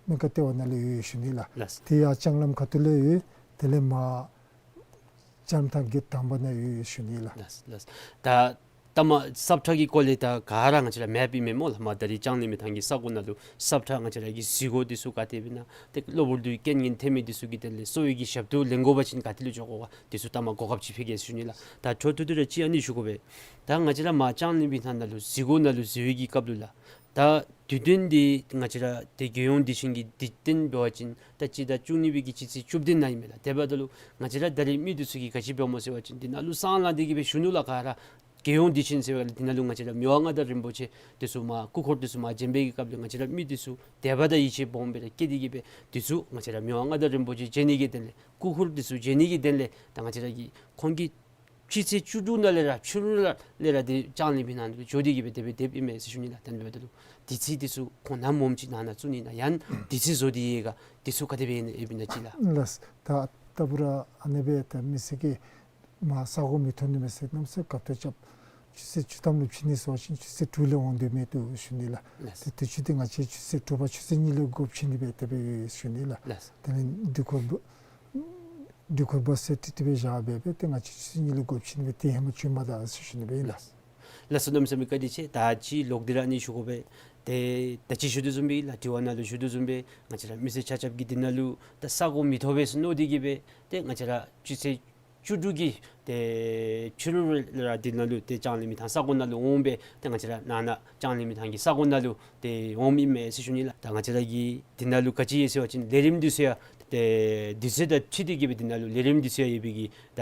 སྨན་ཁང་ལྟེ་བ་ནང་ལུ་ཡོད་ཞུ་ནི་ལགས། ལགས། ཏེ་ཡར་ལྕང་ལམ་ཁ་ཐུག་ལུ་ཡོད། དེ་ལས་མར་ལྕམ་ཐང་གེཊ་དང་པ་ནང་ཡོད་ཞུ་ནི་ལགས། ལགས། ལགས། ད་ད་མར་སབ་ཊ་གི་སྐོར་ལས་ད་ག་ར་ང་བཅས་ར་མེཔ་ཨིན་མས་སྨོ་ལགས། མར་ད་རིས་ལྕང་གླིང་མི་ཐང་གི་ས་གོ་ནང་ལུ་སབ་ཊ་ང་བཅས་ར་གི་གཟིགས་སྒོ་འདི་ཚུ་ག་དེ་སྦེ་ཨིན་ན་ཏེ་གློ་བུར་དུ་རྐྱེན་ངན་ཐོན་མི་འདི་ཚུ་གི་དོན་ལས་གསོ་བའི་གི་ཞབས་ཏོག་ལེན་དགོ་པ་ཅིན་ག་ཏེ་ལུ་འགྱོ་དགོ་ག་འདི་ཚུ་ད་མར་གོ་སྐབས་ཅིག་ཕུལ་གེ་ཟེར་ཞུ་ནི་ལགས། ད་འཕྲོ་མཐུད་དེ་ར་ཅིག་ཨ་ནི་ཞུ་དགོ་པས། ད་ང་བཅས་ར་མར་ལྕང་གླིང་མི་ཐང་ནང་ལུ་གཟིགས་སྒོ་ནང་ལུ་གཟིགས་པའི་གི་སྐབས་ལུ་ལགས། ད་དུས་སྟོན་འདི་ང་བཅས་ར་ཏེ་རྒྱལ་ཡོངས་དུས་ཆེན་གྱི་དུས་སྟོན་འབད་བ་ཅིན་ད་སྤྱི་ཟླ་བཅུ་གཉིས་པའི་གི་སྤྱི་ཚེས་བཅུ་བདུན་ནང་ཨིན་མས་ལགས། དེ་འབདཝ་ད་ལུ་ང་བཅས་ར་ད་རིས་མི་འདི་ཚུ་གིས་ག་ཅི་འབདཝ་སྨོ་ཟེར་བ་ཅིན་འདི་ནང་ལུ་སང་ལང་སྟེ་གི་སྦེ་བཞུགས་ནུག་ལགས། ག་ར་རྒྱལ་ཡོངས་དུས་ཆེན་ཟེར་བའི་འདི་ནང་ལུ་ང་བཅས་ར་མི་དབང་མངའ་བདག་རིན་པོ་ཆེ་འདི་ཚུ་མར་སྐུ་འཁོར་འདི་ཚུ་མར་བྱོན་པའི་གི་སྐབས་ལུ་ང་བཅས་ར་མི་འདི་ཚུ་དད་པ་དང་ཡིད་ཆེས་སྦོམ་སྦེ་ར་བསྐྱེད་དེ་གི་སྦེ་འདི་ཚུ་ང་བཅས་ར་མི་དབང་མངའ་བདག་རིན་པོ་ཆེ་བྱོན་ནི་གི་དོན་ལས་སྐུ་འཁོར་འདི་ཚུ་བྱོན་ནི་གི་དོན་ལས་ད་ང་བཅས་ར་གི་ཁོང་གི་སྤྱི་ཚེས་བཅུ་དྲུག་ནང་ལས་ར་ཕྱི་རུ་ལས་ར་ཏེ་ལྕང་གླིང་མི་ཐང་ལུ་འགྱོ་སྟེ་གི་སྦེ་དེ་སྦེ་དེ་སྦེ་ཨིན་མས་ཟེར་ཞུ་ནི་ལགས། ད་ཨ་ནི་འབདཝ་ད་ལུ་དུས་ཚོད་འདི་ཚུ་ཁོང་ནམ་འོངམ་ཅིག་ནང་ན་བཙུགས་ནི་ན་ཡང་དུས་ཚོད་བཟོ་སྟེ་ཡོད་ག་འདི་ཚུ་ག་དེ་སྦེ་ཨིན་ན་ཅིག་ལགས། ལགས། ད་ལྟ་བུ་ར་ཨ་ནི་སྦེ་ད་མི་སེར་གྱིས་མར་ས་གོ་མི་ཐོན་ནི་མས་ཟེར་གནམ་མེད་ས་མེད་དགའ་ཏོག་རྐྱབ། ཆུ་ཚོད་བཅུ་ཐམ་ལུ་ཕྱིན་ནི་ཟེར་བ་ཅིན་ཆུ་ཚོད་དྲུག་ལས་འོང་དོ་མེད་འདུག་ཞུ་ནི་ལགས། ལགས། ཏེ་དུས་ཚོད་འདི་ང་བཅས་ཆུ་ཚོད་དྲོ་པ་ཆུ་ཚོད་གཉིས་ལས་འགོ་ཕྱེ་ནི་སྦེ་དེ་སྦེ་ཡོད་ཞུ་ནི་ལགས། ལགས། དེ་ལས་དུས་འཁོར་བ་དུས་འཁོར་བ་ཟེར་ཏེ་དེ་སྦེ་བཞག་སྦེ་སྦེ་ཏེ་ང་བཅས་ཆུ་ཚོད་གཉིས་ལས་འགོ་ཕྱེ་ནི་སྦེ་ཏེ་ཧེ་མ་བྱོན་མ་ད་ཟེར་ཞུ་ནི་སྦེ་ཨིན་ལགས། ལགས་སོ། གནམ་མེད་ས་མེད་བཀའ་དྲིན་ཆེ། ད་ཅི་ལོག་སྟེ་ར་ཨ་ནི་ཞུ་དགོ་པས། ཏེ་ད་ཅི་ཞུ་དོ་བཟུམ་སྦེ་ལགས། དྲི་བ་ནང་ལུ་ཞུ་དོ་བཟུམ་སྦེ་ང་བཅས་ར་མི་སེར་ཆ་ཁྱབ་ཀྱིས་འདི་ནང་ལུ་ད་ས་གོ་མི་ཐོབ་པས་ཟེར་མནོ་སྟེ་གི་སྦེ་ཏེ་ང་བཅས་ར་ཆུ་ཚོད་བཅུ་དྲུག་གི་ཏེ་ཕྱི་རུ་ར་འདི་ནང་ལུ་ཏེ་ལྕང་གླིང་མི་ཐང་ས་གོ་ནང་ལུ་འོང་སྦེ་ཏེ་ང་བཅས་ར་ནང་ན་ལྕང་གླིང་མི་ཐང་གི་ས་གོ་ནང་ལུ་ཏེ་འོངམ་ཨིན་མས་ཟེར་ཞུ་ནི་ལགས། ད་ང་བཅས་ར་གི་འདི་ནང་ལུ་ག་ཅི་ཡོད་ཟེར་བ་ཅིན་ལས་རིམ་འདི་ཚུ་ཡང་ཏེ་དུས་ཚོད་དང་འཁྲིལ་ཏེ་གི་སྦེ་འདི་ནང་ལུ་ལས་རིམ་འདི་ཚུ་ཡང་ཡོད་པའི་གི་ད་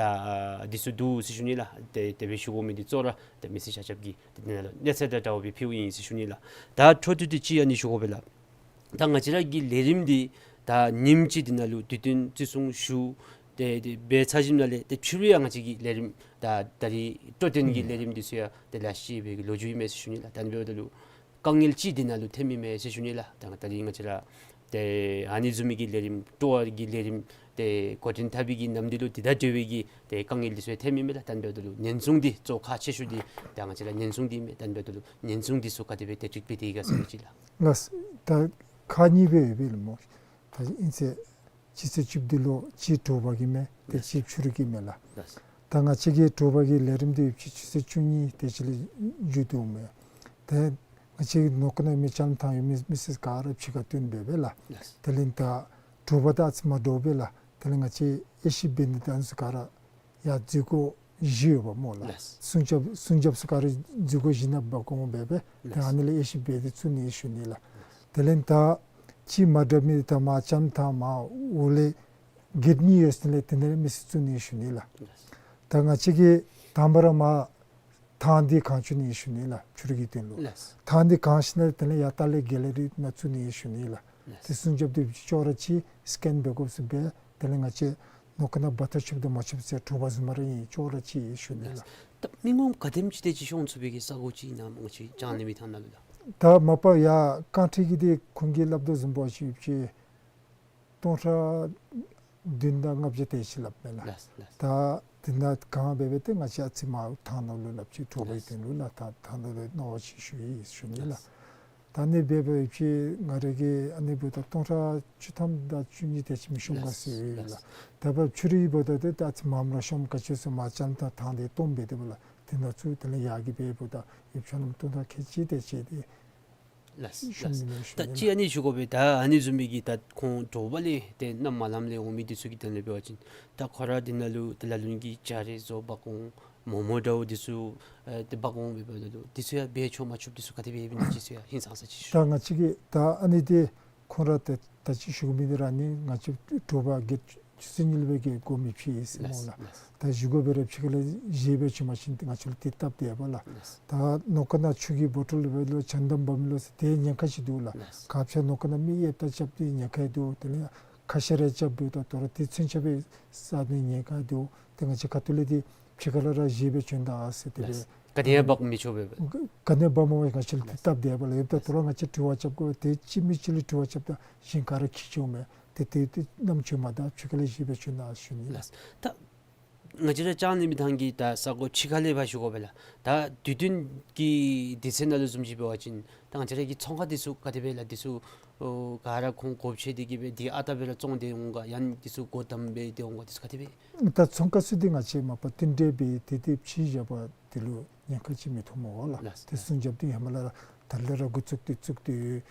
འདི་ཚུ་འདུག་ཟེར་ཞུ་ནི་ལགས། ཏེ་དེ་སྦེ་ཞུ་དགོ་མི་འདི་གཙོ་བོ་ར་ཏེ་མི་སེར་ཆ་ཁྱབ་ཀྱིས་ཏེ་འདི་ནང་ལུ་གནས་ཚད་དང་འདྲཝ་སྦེ་ཕུལཝ་ཨིན་ཟེར་ཞུ་ནི་ལགས། ད་འཕྲོ་མཐུད་དེ་ཅིག་ཨ་ནི་ཞུ་དགོ་པས་ལགས། ད་ང་བཅས་ར་གི་ལས་རིམ་འདི་ད་ཉིནམ་གཅིག་འདི་ནང་ལུ་དུས་སྟོན་བརྩི་སྲུང་ཞུ་སྟེ་འདི་འབད་ཚར་ཞིནམ་ལས་ཏེ་ཕྱི་རུ་ཡང་ང་བཅས་ཀྱི་ལས་རིམ་ད་ད་རིས་སྤྲོ་སྟོན་གྱི་ལས་རིམ་འདི་ཚུ་ཡང་ཏེ་ལེ་ཤ་ཅིག་ཡོད་པའི་གི་ལོ་རྒྱུས་ཨིན་མས་ཟེར་ཞུ་ནི་ལགས། ད་ཨ་ནི་འབདཝ་ད་ལུ་དཀའ་ངལ་ཅིག་འདི་ནང་ལུ་ཐོནམ་ཨིན་མས་ཟེར་ཞུ་ནི་ལགས། ད་ད་རིས་ང་བཅས་ར་ཏེ་ཨ་ནི་བཟུམ་མའི་གི་ལས་རིམ་སྤྲོ་བ་གི་ལས་རིམ་ཏེ་འགོ་འདྲེན་འཐབ་པའི་གི་ནམ་དུས་ལུ་འདི་དང་འབྲེལ་བའི་གི་ཏེ་དཀའ་ངལ་འདི་ཚུ་ཐོནམ་ཨིན་མས་ལགས། ད་ཨ་ནི་འབདཝ་ད་ལུ་ཉེན་སྲུང་འདི་གཙོ་ཁག་ཆེ་ཤོས་འདི་ད་ང་བཅས་ར་ཉེན་སྲུང་འདི་ཨིན་མས། ད་ཨ་ནི་འབདཝ་ད་ལུ་ཉེན་སྲུང་འདི་ཚུ་ག་དེ་སྦེ་ཏེ་སྒྲིག་སྦེ་ཏེ་ཡོད་ག་ཟེར་མི་ཅིག་ལགས། ལགས། ད་ཁག་གཉིས་སྦེ་ཡོད་པས་ལགས་སྨོ། ད་ཨིན་ཚེ་ཆུ་ཚོད་བཅུ་བདུན་ལུ་གཅིག་དྲོ་པ་གི་མས། ཏེ་གཅིག་ཕྱི་རུ་གི་མས་ལགས། ལགས། ད་ང་བཅས་ཀྱི་དྲོ་པ་གི་ལས་རིམ་འདི་ཡོད་པ་ཅིན་ཆུ་ཚོད་བཅུ་གཉིས་དེ་ཅིག་ལས་མཇུག་བསྡུཝ་མས། ཏེ་ང་བཅས་ནང་འཁོད་ནང་མི་ལྕང་ཐང་ཡོད་མི་མི་སེར་ག་ར་ཕྱི་ཁར་བཏོན་སྦེ་སྦེ་ལགས། ལགས། དེ་ལས་ད་དྲོ་པ་དང་ཨ་ཙི་མ་འདྲཝ་སྦེ་ལགས། དེ་ལས་ང་བཅས་དབྱེ་ཞིབ་འབད་ནི་དང་ཚུ་ག་ར་ཡར་འཛུལ་སྒོ་བཞི་ཡོདཔ་སྨོ་ལགས། ལགས། སྲུང་སྐྱོབ་སྲུང་སྐྱོབ་ཚུ་ག་ར་འཛུལ་སྒོ་བཞི་ནང་འབག་འོང་སྦེ་སྦེ་ཏེ་ལགས། ཨ་ནི་ལས་དབྱེ་ཞིབ་འབད་དེ་བཙུགས་ནི་ཞུ་ནི་ལགས། དེ་ལས་ད་ཅིག་མ་འདྲཝ་མི་ད་མར་ལྕང་ཐང་མར་འོག་ལས་གེཊ་གཉིས་ཡོད་ཟེར་ལས་དེ་ནང་ལས་མི་སེར་བཙུགས་ནི་ཞུ་ནི་ལགས། ལགས། ད་ང་བཅས་ཀྱི་ དང་པ་ར་མར་ཐང་འདི་གང་བཅུག་ནི་ཨིན་ཞུ་ནི་ལགས། ཕྱི་རུ་གི་དོན་ལུ། ལགས། ཐང་འདི་གང་ཞིནམ་ལས་དེ་ལས་ཡར་ལྟག་ལས་གེ་ལི་རི་ནང་བཙུགས་ནི་ཨིན་ཞུ་ནི་ལགས། ལགས། དེ་སྲུང་རྐྱབ་སྟེ་ཅོག་ར་གཅིག་སི་ཀེན་འབད་དགོཔ་ཚུ་འབད། དེ་ལས་ང་བཅས་ནང་ཁུག་ནང་འབག་ཐག་ཆོདཔ་དང་མ་ཆོདཔ་ཟེར་དྲོ་པ་བཟུམ་ར་ཨིན། ཅོག་ར་གཅིག་ཨིན་ཞུ་ནི་ལགས། ལགས། ད་མི་ངོམ་ག་དེམ་ཅིག་དེ་ཅིག་ཤོང་ཚུགས་པའི་གི་ས་གོ་ཅིག་ཨིན་ན་ང་བཅས་ལྕང་གླིང་མི་ཐང་ནང་ལུ་ལགས། ད་མ་པ་ཡར་རྐང་ཁྲི་གི་དེ་ཁོང་གིས་སླབ་དོ་བཟུམ་འབད་བ་ཅིན་ཅིག་སྟོང་ཕྲག་བདུན་དང་ལྔ་བརྒྱ་དེ་ཅིག་སླབ་མས་ལགས། ལགས། ལགས། ད་དེ་ནང་གང་འབད་འབད་དེ་ང་བཅས་ཨ་ཙི་མར་ཐང་ནང་ལུ་སླབ་ཅིག་དྲོ་པའི་ལགས། དོན་ལུ་ལགས། ད་ཐང་ནང་ལུ་མནོ་བ་ཅིག་ཞུ་ཡི་ཞུ་ནི་ལགས། ལགས། ད་ཨ་ནི་འབད་འབད་ཅིག་ང་ར་གིས་ཨ་ནི་འབདཝ་ད་སྟོང་ཕྲག་བཅུ་ཐམ་དང་བཅུ་གཉིས་དེ་ཅིག་མི་ཤོང་ག་ཟེར་ལགས། ལགས། ལགས། ད་འབདཝ་ཕྱི་རུ་འབདཝ་ད་དེ་ད་ཨ་ཙི་མངམ་ར་ཤོངམ། ག་ཅི་ཟེར་མར་ལྕང་ཐང་ཐང་དེ་སྟོངམ་འབད་དེ་འབདཝ་ལགས། དེ་ནང་བཙུགས་དེ་ལས་ཡར་གི་འབདཝ་ད་ཡོདཔ་ཆ་མཉམ་སྟོང་ཕྲག་ཁལ་གཅིག་དེ་ཅིག་དེ་ལགས། ཤོང་ནི་ཨིན་ཞུ་ནི་ལགས། ད་ཅི་ཨ་ནི་ཞུ་དགོ་པས། ད་ཨ་ནི་བཟུམ་མའི་གི་ད་ཁོང་དྲོ་པ་ལས་ཏེ་གནམ་མ་ལངམ་ལས་འོང་མི་འདི་ཚུ་གི་དོན་ལས་འབད་བ་ཅིན་ད་ཁོ་ར་འདི་ནང་ལུ་ཏེ་ལ་ལུ་གི་ཇ་རེ་བཟོ་འབག་འོང་། མོག་མོག་འདྲཝ་འདི་ཚུ་ཨེ་ཏེ་འབག་འོང་འབད་འབདཝ་ད་ལུ་འདི་ཚུ་ཡང་འབད་ཆོག་མ་ཆོགཔ་འདི་ཚུ་ག་དེ་སྦེ་འབད་ནི་ཅིག་ཚུ་ཡང་ཧིང་སངས་ས་ཅིག་ཞུ། ད་ང་བཅས་ཀྱིས་ད་ཨ་ནི་འདི་ཁོང་ར་ཏེ་ད་ཅི་ཞུ་མི་འདི་ར་ནི་ང་བཅས་དྲོ་པ་གི་ཆུ་ཚོད་གཉིས་ལས་འབད་གི་སྒོ་མི་ཕྱེ་ཟེར་སྨོ་ལགས། ལགས། ད་བཞེས་སྒོ་འབད་རུང་ཕྱི་ཁ་ལས་བཞེས་སྦེ་བྱིན་པ་ཅིན་ང་བཅས་ལུ་དེ་སྟབས་བདེ་བས་ལགས། ལགས། ད་ནང་ཁུག་ནང་ཆུ་གི་བོ་ཊལ་འབད་རུང་ཇ་དམ་འབག་མི་ལོ་ཟེར་དེ་ཉེན་ཁ་ཅིག་འདུག་ལགས། ལགས། ག་ཅི་ནང་ཁུག་ནང་མི་ཡེབ་ཐག་རྐྱབ་སྟེ་ཉེན་ཁ་འདུག། དེ་ལས་ཁ་ཤ་རེ་རྐྱབ་འབདཝ་ད་དོ་རུང་དེ་ཚུན་ཆད་སྦེ་ཟ་ནི་ཉེན་ཁ་འདུག། ཏེ་ང་བཅས་ཁ་ཐུག་ལས་དེ་ཕྱི་ཁ་ལས་ར་བཞེས་སྦེ་བྱོན་ད་ཟེར་དེ་སྦེ། ལགས། ག་ནི་ཡང་འབག་མི་ཆོག་པས། ག་ནི་འབག་མ་འོང་། ང་བཅས་ལུ་དེ་སྟབས་བདེ་བས་ལགས། ཡོདཔ་ད་དོ་རུང་ང་བཅས་དྲི་བ་རྐྱབ་དགོ་པས། དེ་གཅིག་མི་གཅིག་ལུ་དྲི་བ་རྐྱབ་ད་གཞན་ག་ར་འཁྱིད་འགྱོཝ་མས། དེ་དེ་དེ་རྣམ་ཅོ་མ་ད་ཕྱི་ཁ་ལས་བཞེས་སྦེ་བྱོན་ད་ཞུ་ནི་ལགས། ལགས། ད་ང་བཅས་ར་ལྕང་གླིང་མི་ཐང་གི་ད་ས་གོ་ཕྱི་ཁ་ལས་ཕར་ཞུ་དགོ་པས་ལགས། ད་དུས་སྟོན་གྱི་དུས་ཚོད་ནང་ལུ་བཟུམ་ཅིག་འབད་བ་ཅིན་ད་ང་བཅས་ར་གི་ཚོང་ཁང་འདི་ཚུ་ག་དེ་སྦེ་ལགས། འདི་ཚུ་ཨོ་ག་ར་ཁོང་སྒོ་ཕྱེ་སྟེ་གི་སྦེ་འདི་ཨ་རྟག་སྦེ་ར་བཙོང་སྟེ་འོང་ག། ཡང་འདི་ཚུ་སྒོ་བསྡམས་སྦེ་སྡོད་འོང་ག། འདི་ཚུ་ག་དེ་སྦེ། ད་ཚོང་ཁང་ཚུ་འདི་ང་བཅས་མ་པ་བསྟུན་གྲོས་འབད་དེ་དེ་ཕྱེ་བཞག་པ་དེ་ལུ་ཉེན་ཁ་ཅིག་མི་ཐོན་སྨོ་ལགས། ལགས། དེ་ལགས། སྲུང་རྐྱབ་སྟེ་ཧེ་མ་ལས་ར་ད་ལས་ར་འགོ་བཙུགས་ཏེ་བཙུགས་ཏེ་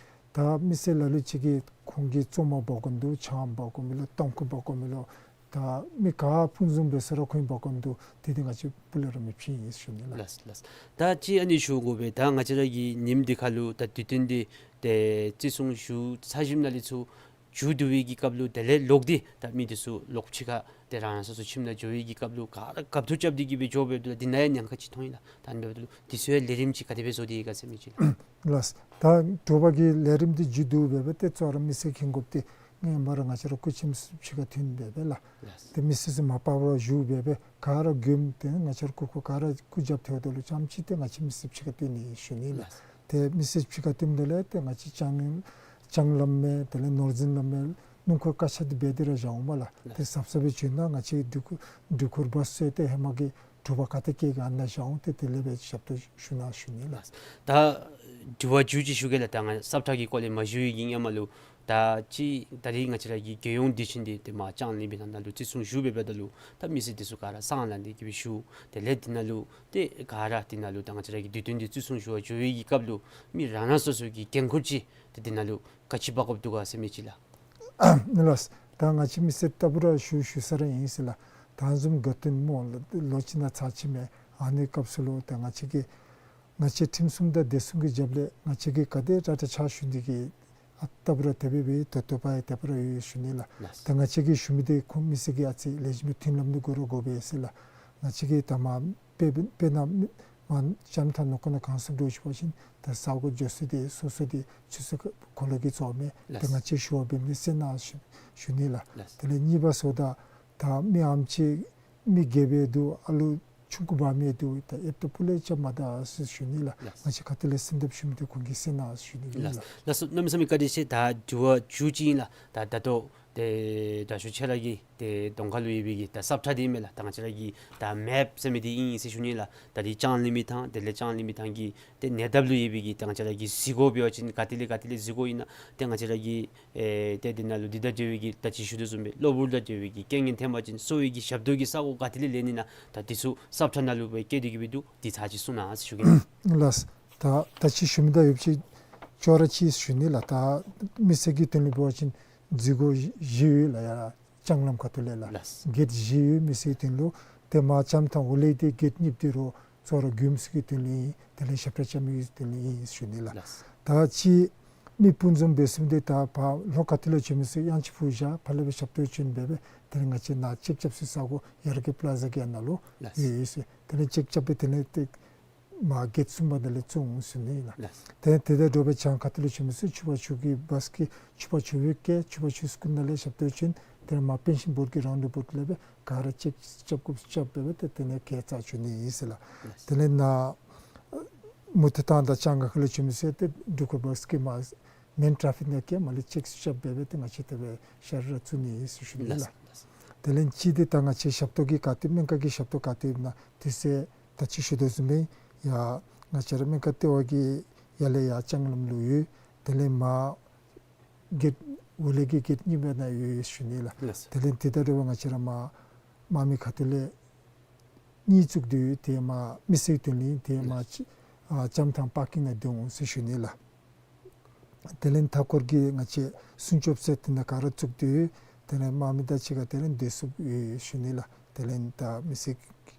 ད་མི་སེར་ལ་ལུ་ཅིག་གིས་ཁོང་གིས་བཙོང་མ་འབག་དགོ་འདུག། ཆང་འབག་དགོ་མི་ལོ། ཏམ་ཁུ་འབག་དགོ་མི་ལོ། ད་མི་ག་ཕུན་སུམ་འབད་ས་ར་ཁོང་འབག་དགོ་འདུག། དེ་དེ་ང་བཅས་སྤུ་ལས་ར་མི་ཕྱེ་ཨིན་ཞུ་ནི་ལགས། ལགས་ལགས། ད་ཅི་ཨ་ནི་ཞུ་དགོ་པས། ད་ང་བཅས་ར་གི་ཉིནམ་འདི་ཁར་ལུ་ད་དུས་སྟོན་འདི་ཏེ་བརྩི་སྲུང་ཞུ་ཚར་ཞིནམ་ལས་ཚུར་འགྱོ་སྡོད་པའི་གི་སྐབས་ལུ་དེ་ལས་ལོག་སྟེ་ད་མི་འདི་ཚུ་ལོག་ཕྱི་ཁར་ཏེ་རང་རང་སོ་སོ་ཁྱིམ་ནང་འགྱོ་བའི་གི་སྐབས་ལུ་ག་ར་རྒཔ་ཐོབ་རྐྱབ་སྟེ་གི་སྦེ་འགྱོ་འབདཝ་ད་འདི་ནང་ཡང་ཉེན་ཁ་ཅིག་མཐོང་ཡི་ལགས། ད་ཨ་ནི་འབདཝ་ད་ལུ་འདི་ཚུ་ཡང་ལས་རིམ་ཅིག་ག་དེ་སྦེ་བཟོ་སྟེ་ཡོད་ག་ཟེར་མི་ཅིག་ལགས། ལགས། ད་དྲོ་པ་གི་ལས་རིམ་འདི་མཇུག་བསྡུ་འབད་འབད་ཏེ་གཙོ་བོ་ར་མི་སེར་མཁྱེན་དགོཔ་འདི་ཧེ་མ་ར་ང་བཅས་ར་སྐུ་ཁྱིམ་ཚུ་ཕྱི་ཁར་བཏོན་འབད་འབད་ལགས། ལགས། ཏེ་མི་སེར་ཚུ་མ་པ་ར་བཞུགས་འབད་འབད་ག་ར་མགྱོནམ་ཏེ་ང་བཅས་ར་སྐུ་འཁོར་ག་ར་སྐུ་རྒྱབ་ཐལཝ་ད་ལུ་རྐྱངམ་ཅིག་ཏེ་ང་བཅས་མི་སེར་ཕྱི་ཁར་བཏོན་ནི་ཞུ་ནི་ལགས། ལགས། ཏེ་མི་སེར་ཕྱི་ཁར་བཏོནམ་ད་ལས་ཏེ་ང་བཅས་ལྕང་ལྕང་ལམ་མས་དེ་ལས་ནོར་འཛིན་ལམ་མས་སྣུམ་འཁོར་བཀག་ཆ་འདི་འབད་དེ་ར་བཞག་འོང་མས་ལགས། ལགས། ཏེ་གཟབ་གཟབ་སྦེ་བྱོན་ད་ང་བཅས་འགྲུལ་འགྲུལ་འཁོར་བ་སོང་སྟེ་ཧེ་མ་གི་དྲོ་པ་ག་ཏེ་བསྐྱལ་ག་ཨ་ནཱ་བཞག་འོང་སྟེ་དེ་ལས་སྦེ་ཞབས་ཏོག་ཞུ་གནང་ཞུ་ནི་ལགས། ད་དྲི་བ་མཇུག་ཅིག་ཞུ་གེ་ལགས། ད་ང་ས་ཁྲ་གི་སྐོར་ལས་མ་ཞུ་བའི་གི་ཧེ་མ་ལུ་ད་ཅི་ད་རིས་ང་བཅས་ར་གི་རྒྱལ་ཡོངས་དུས་ཆེན་འདི་ཏེ་མར་ལྕང་གླིང་མི་ཐང་ནང་ལུ་བརྩི་སྲུང་ཞུ་འབད་འབདཝ་ད་ལུ་ད་མི་སེར་འདི་ཚུ་ག་ར་སང་ལངས་ཏེ་གི་སྦེ་བཞུགས། དེ་ལས་འདི་ནང་ལུ་ཏེ་ག་ར་འདི་ནང་ལུ་ད་ང་བཅས་ར་གི་དུས་སྟོན་འདི་བརྩི་སྲུང་ཞུ་བར་འགྱོ་བའི་གི་སྐབས་ལུ་མི་རང་རང་སོ་སོ་གི་འགན་ཁུར་ཅིག་ཏེ་འདི་ནང་ལུ་ག་ཅི་འབག་དགོཔ་འདུག་ག་ཟེར་མི་ཅིག་ལགས། ལགས། ད་ང་བཅས་མི་སེར་ལྟ་བུ་ར་ཞུ་ཞུ་ས་ར་ཨིན་ཟེར་ལགས། ད་བཟུམ་དགའ་སྟོན་སྨོ་ལོ་གཅིག་ནང་ཚར་གཅིག་མས། ཨ་ནི་སྐབས་སུ་ལུ་ད་ང་བཅས་ཀྱིས་ང་བཅས་ཁྲིམས་སྲུང་དང་བདེ་སྲུང་གི་རྒྱབ་ལས་ང་བཅས་ཀྱིས་ག་དེ་དྲག་དྲག་ཕྱག་ཞུ་ནི་འདི་གིས་ཨ་ལྟ་བུ་ར་དེ་སྦེ་སྦེ་ད་ལྟོ་ཕར་ཡང་དེ་སྦེ་ར་ཡོད་ཞུ་ནི་ལགས། ལགས། ད་ང་བཅས་ཀྱིས་ཞུ་མི་འདི་ཁོང་མི་སེར་གྱིས་ཨ་ཙི་ལེགས་ཤོམ་སྦེ་མཐུན་ལམ་འདི་དགོ་ར་དགོ་པས་ཟེར་ལགས། ང་བཅས་ཀྱིས་ད་མ་དཔེ་དཔེར་ན་མ་ལྕང་ཐང་ནང་ཁོ་ན་གང་སུ་འགྱོ་ཞུ་བ་ཅིན་ད་ས་གོ་འགྱོ་ས་འདི་སོ་སོ་འདི་ཆུ་ཚོད་ཁ་ལོ་གི་ཚོགས་མས། ལགས། ད་ང་བཅས་ཞུ་བ་འབད་མི་གསན་གནང་ཞུ་ཞུ་ནི་ལགས། ལགས། དེ་ལས་གཉིས་པ་སོ་ད་ད་མི་ཨམ་ཅིག་མི་རྒས་སྦེ་འདུག། ཨ་ལུ་ཆུང་ཀུ་འབག་མི་འདུག། ད་ཨེབ་ཏོ་སྤུ་ལས་རྐྱབ་མ་ད་ཟེར་ཞུ་ནི་ལགས། ལགས། ང་བཅས་ཁ་ཐུག་ལས་གསོལ་འདེབས་ཞུ་མི་འདི་ཁོང་གིས་གསན་གནང་ཞུ་ནི་ལགས། ལགས། ལགས་སོ། གནམ་མེད་ས་མེད་བཀའ་དྲིན་ཆེ། ད་དྲི་བ་མཇུག་ཅིག་ཨིན་ལགས། ད་ད་ལྟོ་ཏེ་དྲག་ཤོས་ཁྱོད་ར་གི་ཏེ་གདོང་ཁ་ལུ་ཡོད་པའི་གི་ད་ས་ཁྲ་འདི་མས་ལགས། ད་ང་བཅས་ར་གི་ད་མེཔ་ཟེར་མི་འདི་ཨིན་ཟེར་ཞུ་ནི་ལགས། ད་འདི་ལྕང་གླིང་མི་ཐང་དེ་ལས་ལྕང་གླིང་མི་ཐང་གི་ཏེ་ཉེ་འདབས་ལུ་ཡོད་པའི་གི་ད་ང་བཅས་ར་གི་གཟིགས་སྒོ་འབད་བ་ཅིན་ག་ཏེ་ལས་ག་ཏེ་ལས་གཟིགས་སྒོ་ཨིན་ན། ཏེ་ང་བཅས་ར་གི་ཨེ་ཏེ་འདི་ནང་ལུ་འདི་དང་འབྲེལ་བའི་གི་ད་ཅི་ཞུ་དོ་བཟུམ་སྦེ་གློ་བུར་དང་འབྲེལ་བའི་གི་རྐྱེན་ངན་ཐོན་པ་ཅིན་གསོ་བའི་གི་ཞབས་ཏོག་གི་ས་གོ་ག་ཏེ་ལས་ལེན་ནི་ན་ད་འདི་ཚུ་ས་ཁྲ་ནང་ལུ་སྦེ་བཀོད་དེ་གི་སྦེ་འདུག། འདི་ཚར་གཅིག་གསུང་གནང་ཟེར་ཞུ་གེ། ལགས། ད་ད་ཅི་ཞུ་མི་ད་ཡོདཔ་ཅིག་ཅོག་ར་གཅིག་ཞུ་ནི་ལགས། ད་མི་སེར་གྱི་དོན་ལུ་འབད་བ་ཅིན་གཟིགས་སྒོ་བཞི་ཡོད་ལགས། ཡར་ལྕང་ལམ་ཁ་ཐུག་ལས་ལགས། ལགས། གེཊ་བཞི་ཡོད་མི་སེར་གྱི་དོན་ལུ། ཏེ་མར་ལྕང་ཐང་འོག་ལས་ཏེ་གེཊ་གཉིས་འདི་རུང་གཙོ་བོ་ར་མགྱོནམ་ཚུ་གི་དོན་ལུ་ཨིན། དེ་ལས་ཞབས་ཁྲ་རྐྱབ་མི་གི་དོན་ལུ་ཨིན་ཞུ་ནི་ལགས། ལགས། ད་ཅི་ མི་སྤུངས་འཛོམས་འབད་ཚུགསཔ་འདི་ད་ཕར་ལྷོ་ཁ་ཐུག་ལས་བྱོན་མི་ཚུ་དབྱངས་ཅིག་ཕུ་བཞག་ཕར་ལས་སྦེ་ཞབས་ཏོག་བྱོན་འབད་སྦེ་དེ་ལས་ང་བཅས་ནཱ་ཅེཀ་རྐྱབ་སའི་ས་སྒོ་ཡར་རྒྱས་པ་ལ་ཛ་གི་ནང་ལུ་ལགས། ཡོད་ཡོད་ཟེར། དེ་ལས་ཅེཀ་རྐྱབ་སྦེ་དེ་ལས་ཏེ་མར་གེཊ་གསུམ་པ་ནང་ལས་བཙུགས་འོང་ཟེར་ཞུ་ནི་ལགས། ལགས། དེ་དེ་དང་འདྲ་བའི་བྱང་ཁ་ཐུག་ལས་བྱོན་མི་ཚུ་ཆུ་བར་ཆུ་གི་བཱས་ཀྱི་ཆུ་བར་ཆུ་བོད་ཀྱི་ཆུ་བར་ཆུ་སྐུ་ནང་ལས་ཞབས་ཏོག་བྱོན། དེ་ལས་མར་པེན་ཤིང་བོརཌ་ཀྱི་རའུནཌ་ཨ་བའུཊ་ལས་སྦེ་ག་ར་ཅེཀ་རྐྱབ་དགོཔ་རྐྱབ་སྦེ་སྦེ་ཏེ་དེ་ལས་གེཊ་རྩར་བྱོན་ནི་ཨིན་ཟེར་ལགས། ལགས། དེ་ལས་ནཱ་མུ་ཏིག་ཐང་དང་ལྕང་སྒང་ཁ་ལས་བྱོན་མི་ཚུ་ཏེ་འབྲུག་ཁ་བཱས་ཀྱི་མར་མེན་ཊ་ར་ཕིག་ནང་གི་མར་ལས་ཅེཀ་རྐྱབ་སྦེ་སྦེ་ཏེ་ང་བཅས་དེ་སྦེ་ཤར་ར་བཙུགས་ནི་ཨིན་ཟེར་ཞུ་ནི་ལགས། ལགས། དེ་ལས་ཅིག་འདི་ད་ང་བཅས་ཞབས་ཏོག་གི་ག་ཏེ་སྨན་ཁང་གི་ཞབས་ཏོག་ག་ཏེ་ཨིན་ན་དུས་ཚོད་ད་ཅི་ཞུ་དོ་བཟུམ་སྦེ་ཡར་ང་བཅས་ར་སྨན་ཁང་ལྟེ་བ་གི་ཡར་ལས་ཡར་ལྕང་ལམ་ལུ་ཡོད། དེ་ལས་མར་གེཊ་འོག་ལས་ཀྱི་གེཊ་གཉིས་པ་ནང་ཡོད་ཡོད་ཞུ་ནི་ལགས། ལགས་སོ། དེ་ལས་དེ་དང་འདྲ་བའི་ང་བཅས་ར་མར་དམག་མི་ཁ་ཐུག་ལས་གཉིས་བཙུགས་ཏེ་ཡོད། དེ་མར་མི་སེར་སྡོད་ནི་དེ་མར་ལགས། ཅི་ཨ་ལྕམ་ཐང་པར་ཀིང་ནང་སྡོད་འོང་ཟེར་ཞུ་ནི་ལགས། དེ་ལས་མཐའ་འཁོར་གྱི་ང་བཅས་སྲུང་སྐྱོབ་ཟེར་དེ་ནང་ག་ར་བཙུགས་ཏེ་ཡོད། དེ་ལས་དམག་མི་དང་གཅིག་ཁར་དེ་ལས་སྡོད་ས་ཡོད་ཞུ་ནི་ལགས། དེ་ལས་ད་མི་སེར་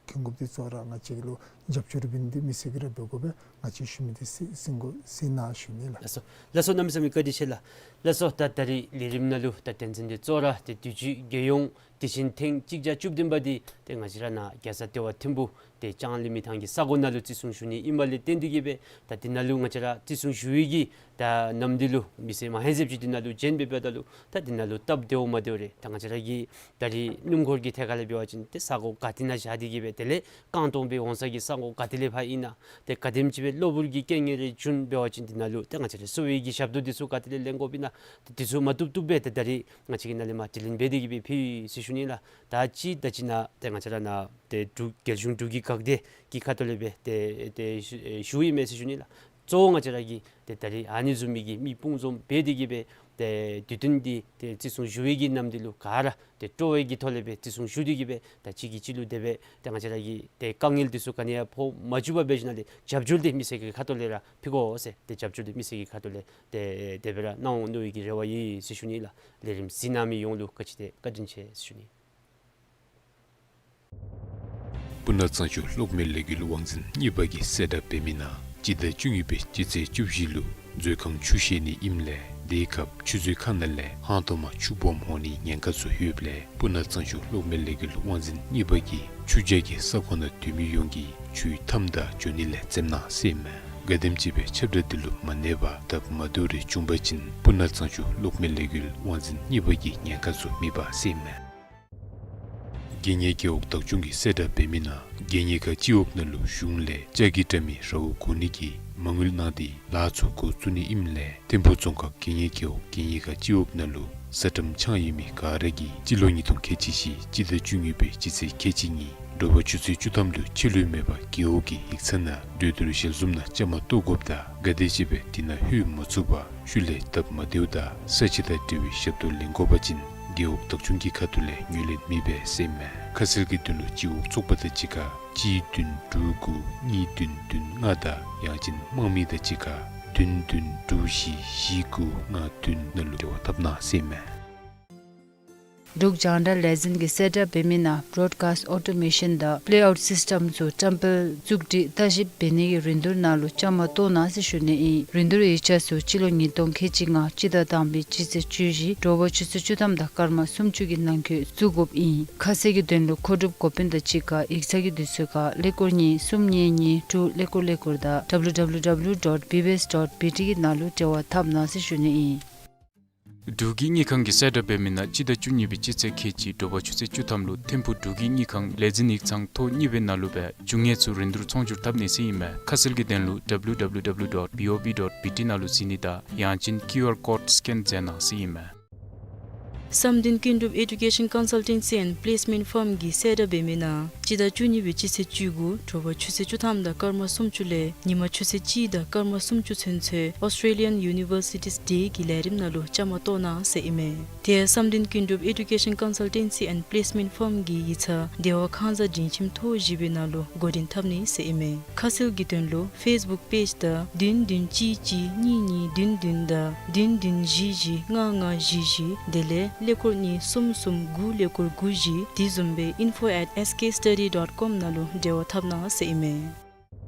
གྱོན་གོས་འདི་ཚུ་ར་ང་བཅས་ལུ་རྒྱབ་སྐྱོར་འབད་ནི་འདི་མི་སེར་གྱིས་ར་འབད་དགོ་པས། ང་བཅས་ཞུ་མི་འདི་གསན་གསན་དགོ་གསན་གནང་ཞུ་ནི་ལགས། ལགས་སོ། ལགས་སོ། གནམ་མེད་ས་མེད་བཀའ་དྲིན་ཆེ་ལགས། ལགས་སོ། ད་ད་རིས་ལས་རིམ་ནང་ལུ་ད་དོན་ཚན་འདི་གཙོ་བོ་ར་ཏེ་དུས་ཅི་རྒྱལ་ཡོངས་དད་ཞེན་ཐེངས་གཅིག་བརྒྱ་བཅུ་བདུན་པ་འདི་ཏེ་ང་བཅས་ར་ནཱ་རྒྱལ་ས་ལྟེ་བ་ཐིམ་ཕུ་ཏེ་ལྕང་གླིང་མི་ཐང་གི་ས་གོ་ནང་ལུ་བརྩི་སྲུང་ཞུ་ནི་ཨིནམ་ལས་བརྟེན་ཏེ་གིས་སྦེ་ད་འདི་ནང་ལུ་ང་བཅས་ར་བརྩི་སྲུང་ཞུ་བའི་གི་ད་ནམ་འདི་ལུ་མི་སེར་མ་ཧེ་ཟེབ་ཅིག་འདི་ནང་ལུ་བྱོན་སྦེ་འབདཝ་ད་ལུ་ད་འདི་ནང་ལུ་སྟབས་བདེཝ་མ་བདེཝ་རེ་ད་ང་བཅས་ར་གི་ད་རིས་སྣུམ་འཁོར་གྱི་ཐད་ཁར་ལས་འབད་བ་ཅིན་ཏེ་ས་གོ་ག་ཏེ་ནང་བཞག་སྟེ་གིས་སྦེ་དེ་ལས་རྐང་སྟོང་སྦེ་འོང་ས་གི་ས་གོ་ག་ཏེ་ལས་ཕར་ཨིན་ན་ཏེ་ག་དེམ་ཅིག་སྦེ་གློ་བུར་གྱི་རྐྱེན་ངན་རེ་བྱུང་འབད་བ་ཅིན་འདི་ནང་ལུ་ཏེ་ང་བཅས་ར་གསོ་བའི་གི་ཞབས་ཏོག་འདི་ཚུ་ག་ཏེ་ལས་ལེན་དགོཔ་ཨིན་ན་ཏེ་འདི་ཚུ་མ་བཏུབ་བཏུབ་སྦེ་ཏེ་ད་རིས་ང་བཅས་ཀྱིས་ནཱ་ལས་མར་དྲི་ལན་འབད་དེ་གིས་སྦེ་ཕུལ་ཟེར་ཞུ་ནི་ལགས། ད་ཅི་ད་ཅི་ནཱ་ཏེ་ང་བཅས་ར་ནཱ་ཏེ་འབྲུག་རྒྱལ་གཞུང་འབྲུག་གི་འགག་སྡེ་གི་ཁ་ཐུག་ལས་སྦེ་ཏེ་ཏེ་ཞུ་ཨེ་ཞུ་ཡི་མས་ཟེར་ཞུ་ནི་ལགས། གཙོ་བོ་ང་བཅས་ར་གིས་ཏེ་ད་རིས་ཨ་ནི་བཟུམ་མའི་གི་མི་སྤུངས་འཛོམས་འབད་དེ་གིས་སྦེ་ཏེ་དུས་སྟོན་འདི་ཏེ་བརྩི་སྲུང་ཞུ་བའི་གི་ནམ་འདི་ལུ་ག་ར་ཏེ་སྤྲོ་བའི་གི་ཐོག་ལས་སྦེ་བརྩི་སྲུང་ཞུ་སྟེ་གིས་སྦེ་ད་གཅིག་གིས་གཅིག་ལུ་དེ་སྦེ་ཏེ་ང་བཅས་ར་གི་ཏེ་དཀའ་ངལ་འདི་ཚུ་ག་ནི་ཡང་ཕོག་མ་བཅུག་པར་འབད་ཞིནམ་ལས་རྒྱབ་སྐྱོར་འདི་མི་སེར་གྱི་ཁ་ཐུག་ལས་ར་ཕུལ་དགོ་ཟེར་ཏེ་རྒྱབ་སྐྱོར་འདི་མི་སེར་གྱི་ཁ་ཐུག་ལས་ཏེ་དེ་སྦེ་ར་གནང་འོང་མནོ་བའི་གི་རེ་བ་ཡོད་ཟེར་ཞུ་ནི་ལགས། ལས་རིམ་གཟིགས་གནང་མི་ཡོངས་ལུ་བཀའ་དྲིན་ཏེ་བཀའ་དྲིན་ཆེ་ཟེར་ཞུ་ནི། སྤུ་ན་གཙང་ཆུ་གློག་མེ་ལས་འགུལ་དབང་འཛིན་གཉིས་པ་གིས་གསལ་བསྒྲགས་འབད་མི་ནང་སྤྱི་ཟླ་བཅུ་གཉིས་པའི་སྤྱི་ཚེས་བཅུ་བཞི་ལུ་མཛོད་ཁང་ཆུ་བཞེས་ནི་ཨིནམ་ལས་དེའི་སྐབས་ཆུ་མཛོད་ཁང་ནང་ལས་ཧང་ཏོ་མ་ཆུ་སྦོམ་འོང་ནི་ཉེན་ཁ་ཚུ་ཡོདཔ་ལས་སྤུ་ན་གཙང་ཆུ་གློག་མེ་ལས་འགུལ་དབང་འཛིན་གཉིས་པ་གིས་ཆུ་བྱ་གི་ས་ཁོངས་ནང་སྡོད་མི་ཡོངས་ཀྱིས་ཆུའི་མཐའམ་ད་འགྱོ་ནི་ལས་འཛེམ་གནང་ཟེར་ཨིན་མས། ག་དེམ་ཅིག་སྦེ་ཁྱབ་བསྒྲགས་འདི་ལུ་མ་གནས་པར་སྟབས་མ་བདེཝ་རེ་བྱུང་པ་ཅིན་སྤུ་ན་གཙང་ཆུ་གློག་མེ་ལས་འགུལ་དབང་འཛིན་གཉིས་པ་གིས་ཉེན་ཁ་ཚུ་མི་འབག་ཟེར་ཨིན་མས། རྒྱལ་གཉེར་རྒེད་འོག་བདག་སྐྱོང་གིས་གསལ་བསྒྲགས་འབད་མི་ནང་རྒྱལ་གཉེར་ཁ་སྤྱི་འོག་ནང་ལུ་གཞུང་ལས་ལྕགས་ཀྱི་དྲ་མིག་རཝ་བསྒོར་ནི་གི་མ་དངུལ་གནང་སྟེ་ལཱ་ཚུ་འགོ་བཙུགས་ནི་ཨིནམ་ལས་ཐིམ་ཕུ་རྫོང་ཁག་རྒྱལ་གཉེར་རྒེད་འོག་རྒྱལ་གཉེར་ཁ་སྤྱི་འོག་ནང་ལུ་ས་ཁྲམ་ཆང་ཡོད་མི་ག་ར་གིས་སྤྱི་ལོ་ཉིས་སྟོང་ཁལ་གཅིག་བཞི་སྤྱི་ཟླ་བཅུ་གཉིས་པའི་སྤྱི་ཚེས་ཁལ་གཅིག་ཉིན་དྲོ་པ་ཆུ་ཚོད་བཅུ་ཐམ་ལུ་ཕྱི་ལུ་མེད་པར་རྒེད་འོག་གི་ཡིག་ཚང་ནང་གྲོས་བསྡུར་ཞལ་འཛོམས་ནང་བཅའ་མར་གཏོགས་དགོཔ་དང་ག་དེ་ཅིག་སྦེ་དེ་ནང་ལྷོད་མ་ཚུགས་པར་ཤུལ་ལས་སྟབས་མ་བདེཝ་དང་ས་ཆ་དང་འབྲེལ་བའི་ཞབས་ཏོག་ལེན་དགོ་པ་ཅིན་རྒེད་འོག་བདག་སྐྱོང་གི་ཁ་ཐུག་ལས་ངོས་ལེན་མི་འབད་ཟེར་ཨིན་མས། ཁ་གསལ་གྱི་དོན་ལུ་སྤྱི་འོག་ཚོགས་པ་དང་གཅིག་ཁར་གཅིག་བདུན་དྲུག་དགུ་གཉིས་བདུན་བདུན་ལྔ་དང་ཡང་ཅིན་དམངས་མི་དང་གཅིག་ཁར་བདུན་བདུན་དྲུག་བཞི་བཞི་དགུ་ལྔ་བདུན་ནང་ལུ་འབྲེལ་བ་འཐབ་གནང་ཟེར་ཨིན་མས། འབྲུག་རྒྱང་བསྒྲགས་ལས་འཛིན་གྱིས་གསལ་བསྒྲགས་འབད་མི་ནང་བྲོཌ་ཀཱསཊ་ཨོ་ཊོ་མེ་ཤཱན་དང་པི་ལེ་ཨའུཊ་སིསི་ཊེམ་ཚུ་བཀྲམ་སྤེལ་བཙུགས་སྒྲིག་ལྟ་ཞིབ་འབད་ནི་གི་རིན་བསྡུར་ནང་ལུ་བཅའ་མར་གཏོགས་གནང་ཟེར་ཞུ་ནི་ཨིན། རིན་བསྡུར་ཡིག་ཆ་ཚུ་སྤྱི་ལོ་ཉིས་སྟོང་ཁལ་གཅིག་ལྔ་སྤྱི་ཟླ་དང་པའི་སྤྱི་ཚེས་བཅུ་བཞི་དྲོ་པ་ཆུ་ཚོད་བཅུ་ཐམ་དང་སྐར་མ་སུམ་ཅུ་གི་ནང་འཁོད་བཙུགས་དགོཔ་ཨིན། ཁ་གསལ་གྱི་དོན་ལུ་མཁོ་སྒྲུབ་འགོ་དཔོན་དང་གཅིག་ཁར་ཡིག་ཚང་གི་དུས་ཚོད་ཁར་ཀླད་ཀོར་གཉིས་གསུམ་གཉིས་གཉིས་དྲུག་ཀླད་ཀོར་ཀླད་ཀོར་དང་W W W dot B B S dot B T གི་ནང་ལུ་འབྲེལ་བ་འཐབ་གནང་ཟེར་ཞུ་ནི་ཨིན། འབྲུག་གི་དངུལ་ཁང་གིས་གསལ་བསྒྲགས་འབད་མི་ནང་སྤྱི་ཟླ་བཅུ་གཉིས་པའི་སྤྱི་ཚེས་ཁལ་གཅིག་དྲོ་པ་ཆུ་ཚོད་བཅུ་ཐམ་ལུ་ཐིམ་ཕུག་འབྲུག་གི་དངུལ་ཁང་ལས་འཛིན་ཡིག་ཚང་ཐོག་གཉིས་པའི་ནང་ལུ་སྦེ་རྒྱུ་དངོས་ཚུ་རིན་བསྡུར་ཚོང་སྒྱུར་འཐབ་ནི་ཟེར་ཨིན་མས། ཁ་གསལ་གྱི་དོན་ལུ་W W W dot B O B dot B T ནང་ལུ་གཟིགས་ནི་དང་ཡང་ཅིན་ཀིའུ་ཨར་ཀོཌ་སི་ཀེན་མཛད་གནང་ཟེར་ཨིན་མས། བསམ་གཏན་ཀུན་གྲུབ་Education Consultancy and Placement Firm གིས་གསལ་བསྒྲགས་འབད་མི་ནང་སྤྱི་ཟླ་བཅུ་གཉིས་པའི་སྤྱི་ཚེས་བཅུ་དགུ་དྲོ་པ་ཆུ་ཚོད་བཅུ་ཐམ་དང་སྐར་མ་སུམ་ཅུ་ལས་ཉིན་མ་ཆུ་ཚོད་གཅིག་དང་སྐར་མ་སུམ་ཅུ་ཚུན་ཚོད་Australian Universities Day གི་ལས་རིམ་ནང་ལུ་བཅའ་མར་གཏོགས་གནང་ཟེར་ཨིན་མས། དེ་ཡང་བསམ་གཏན་ཀུན་གྲུབ་Education Consultancy and Placement Firm གི་ཡིག་ཚང་བདེ་བ་ཁང་གཟའ་སྒྲིང་ཁྱིམ་ཐོག་བཞི་པའི་ནང་ལུ་འགོ་འདྲེན་འཐབ་ནི་ཟེར་ཨིན་མས། ཁ་གསལ་གྱི་དོན་ལུ་ཕེསི་བུཀ་པེཇ་དང་བདུན་བདུན་གཅིག་གཅིག་གཉིས་གཉིས་བདུན་བདུན་དང་བདུན་བདུན་བཞི་བཞི་ལྔ་ལྔ་བཞི་བཞི་དེ་ལས་ཀླད་ཀོར་གཉིས་གསུམ་གསུམ་དགུ་ཀླད་ཀོར་དགུ་བཞི་དེ་བཟུམ་སྦེ་info at S K study dot com ནང་ལུ་འབྲེལ་བ་འཐབ་གནང་ཟེར་ཨིན་མས།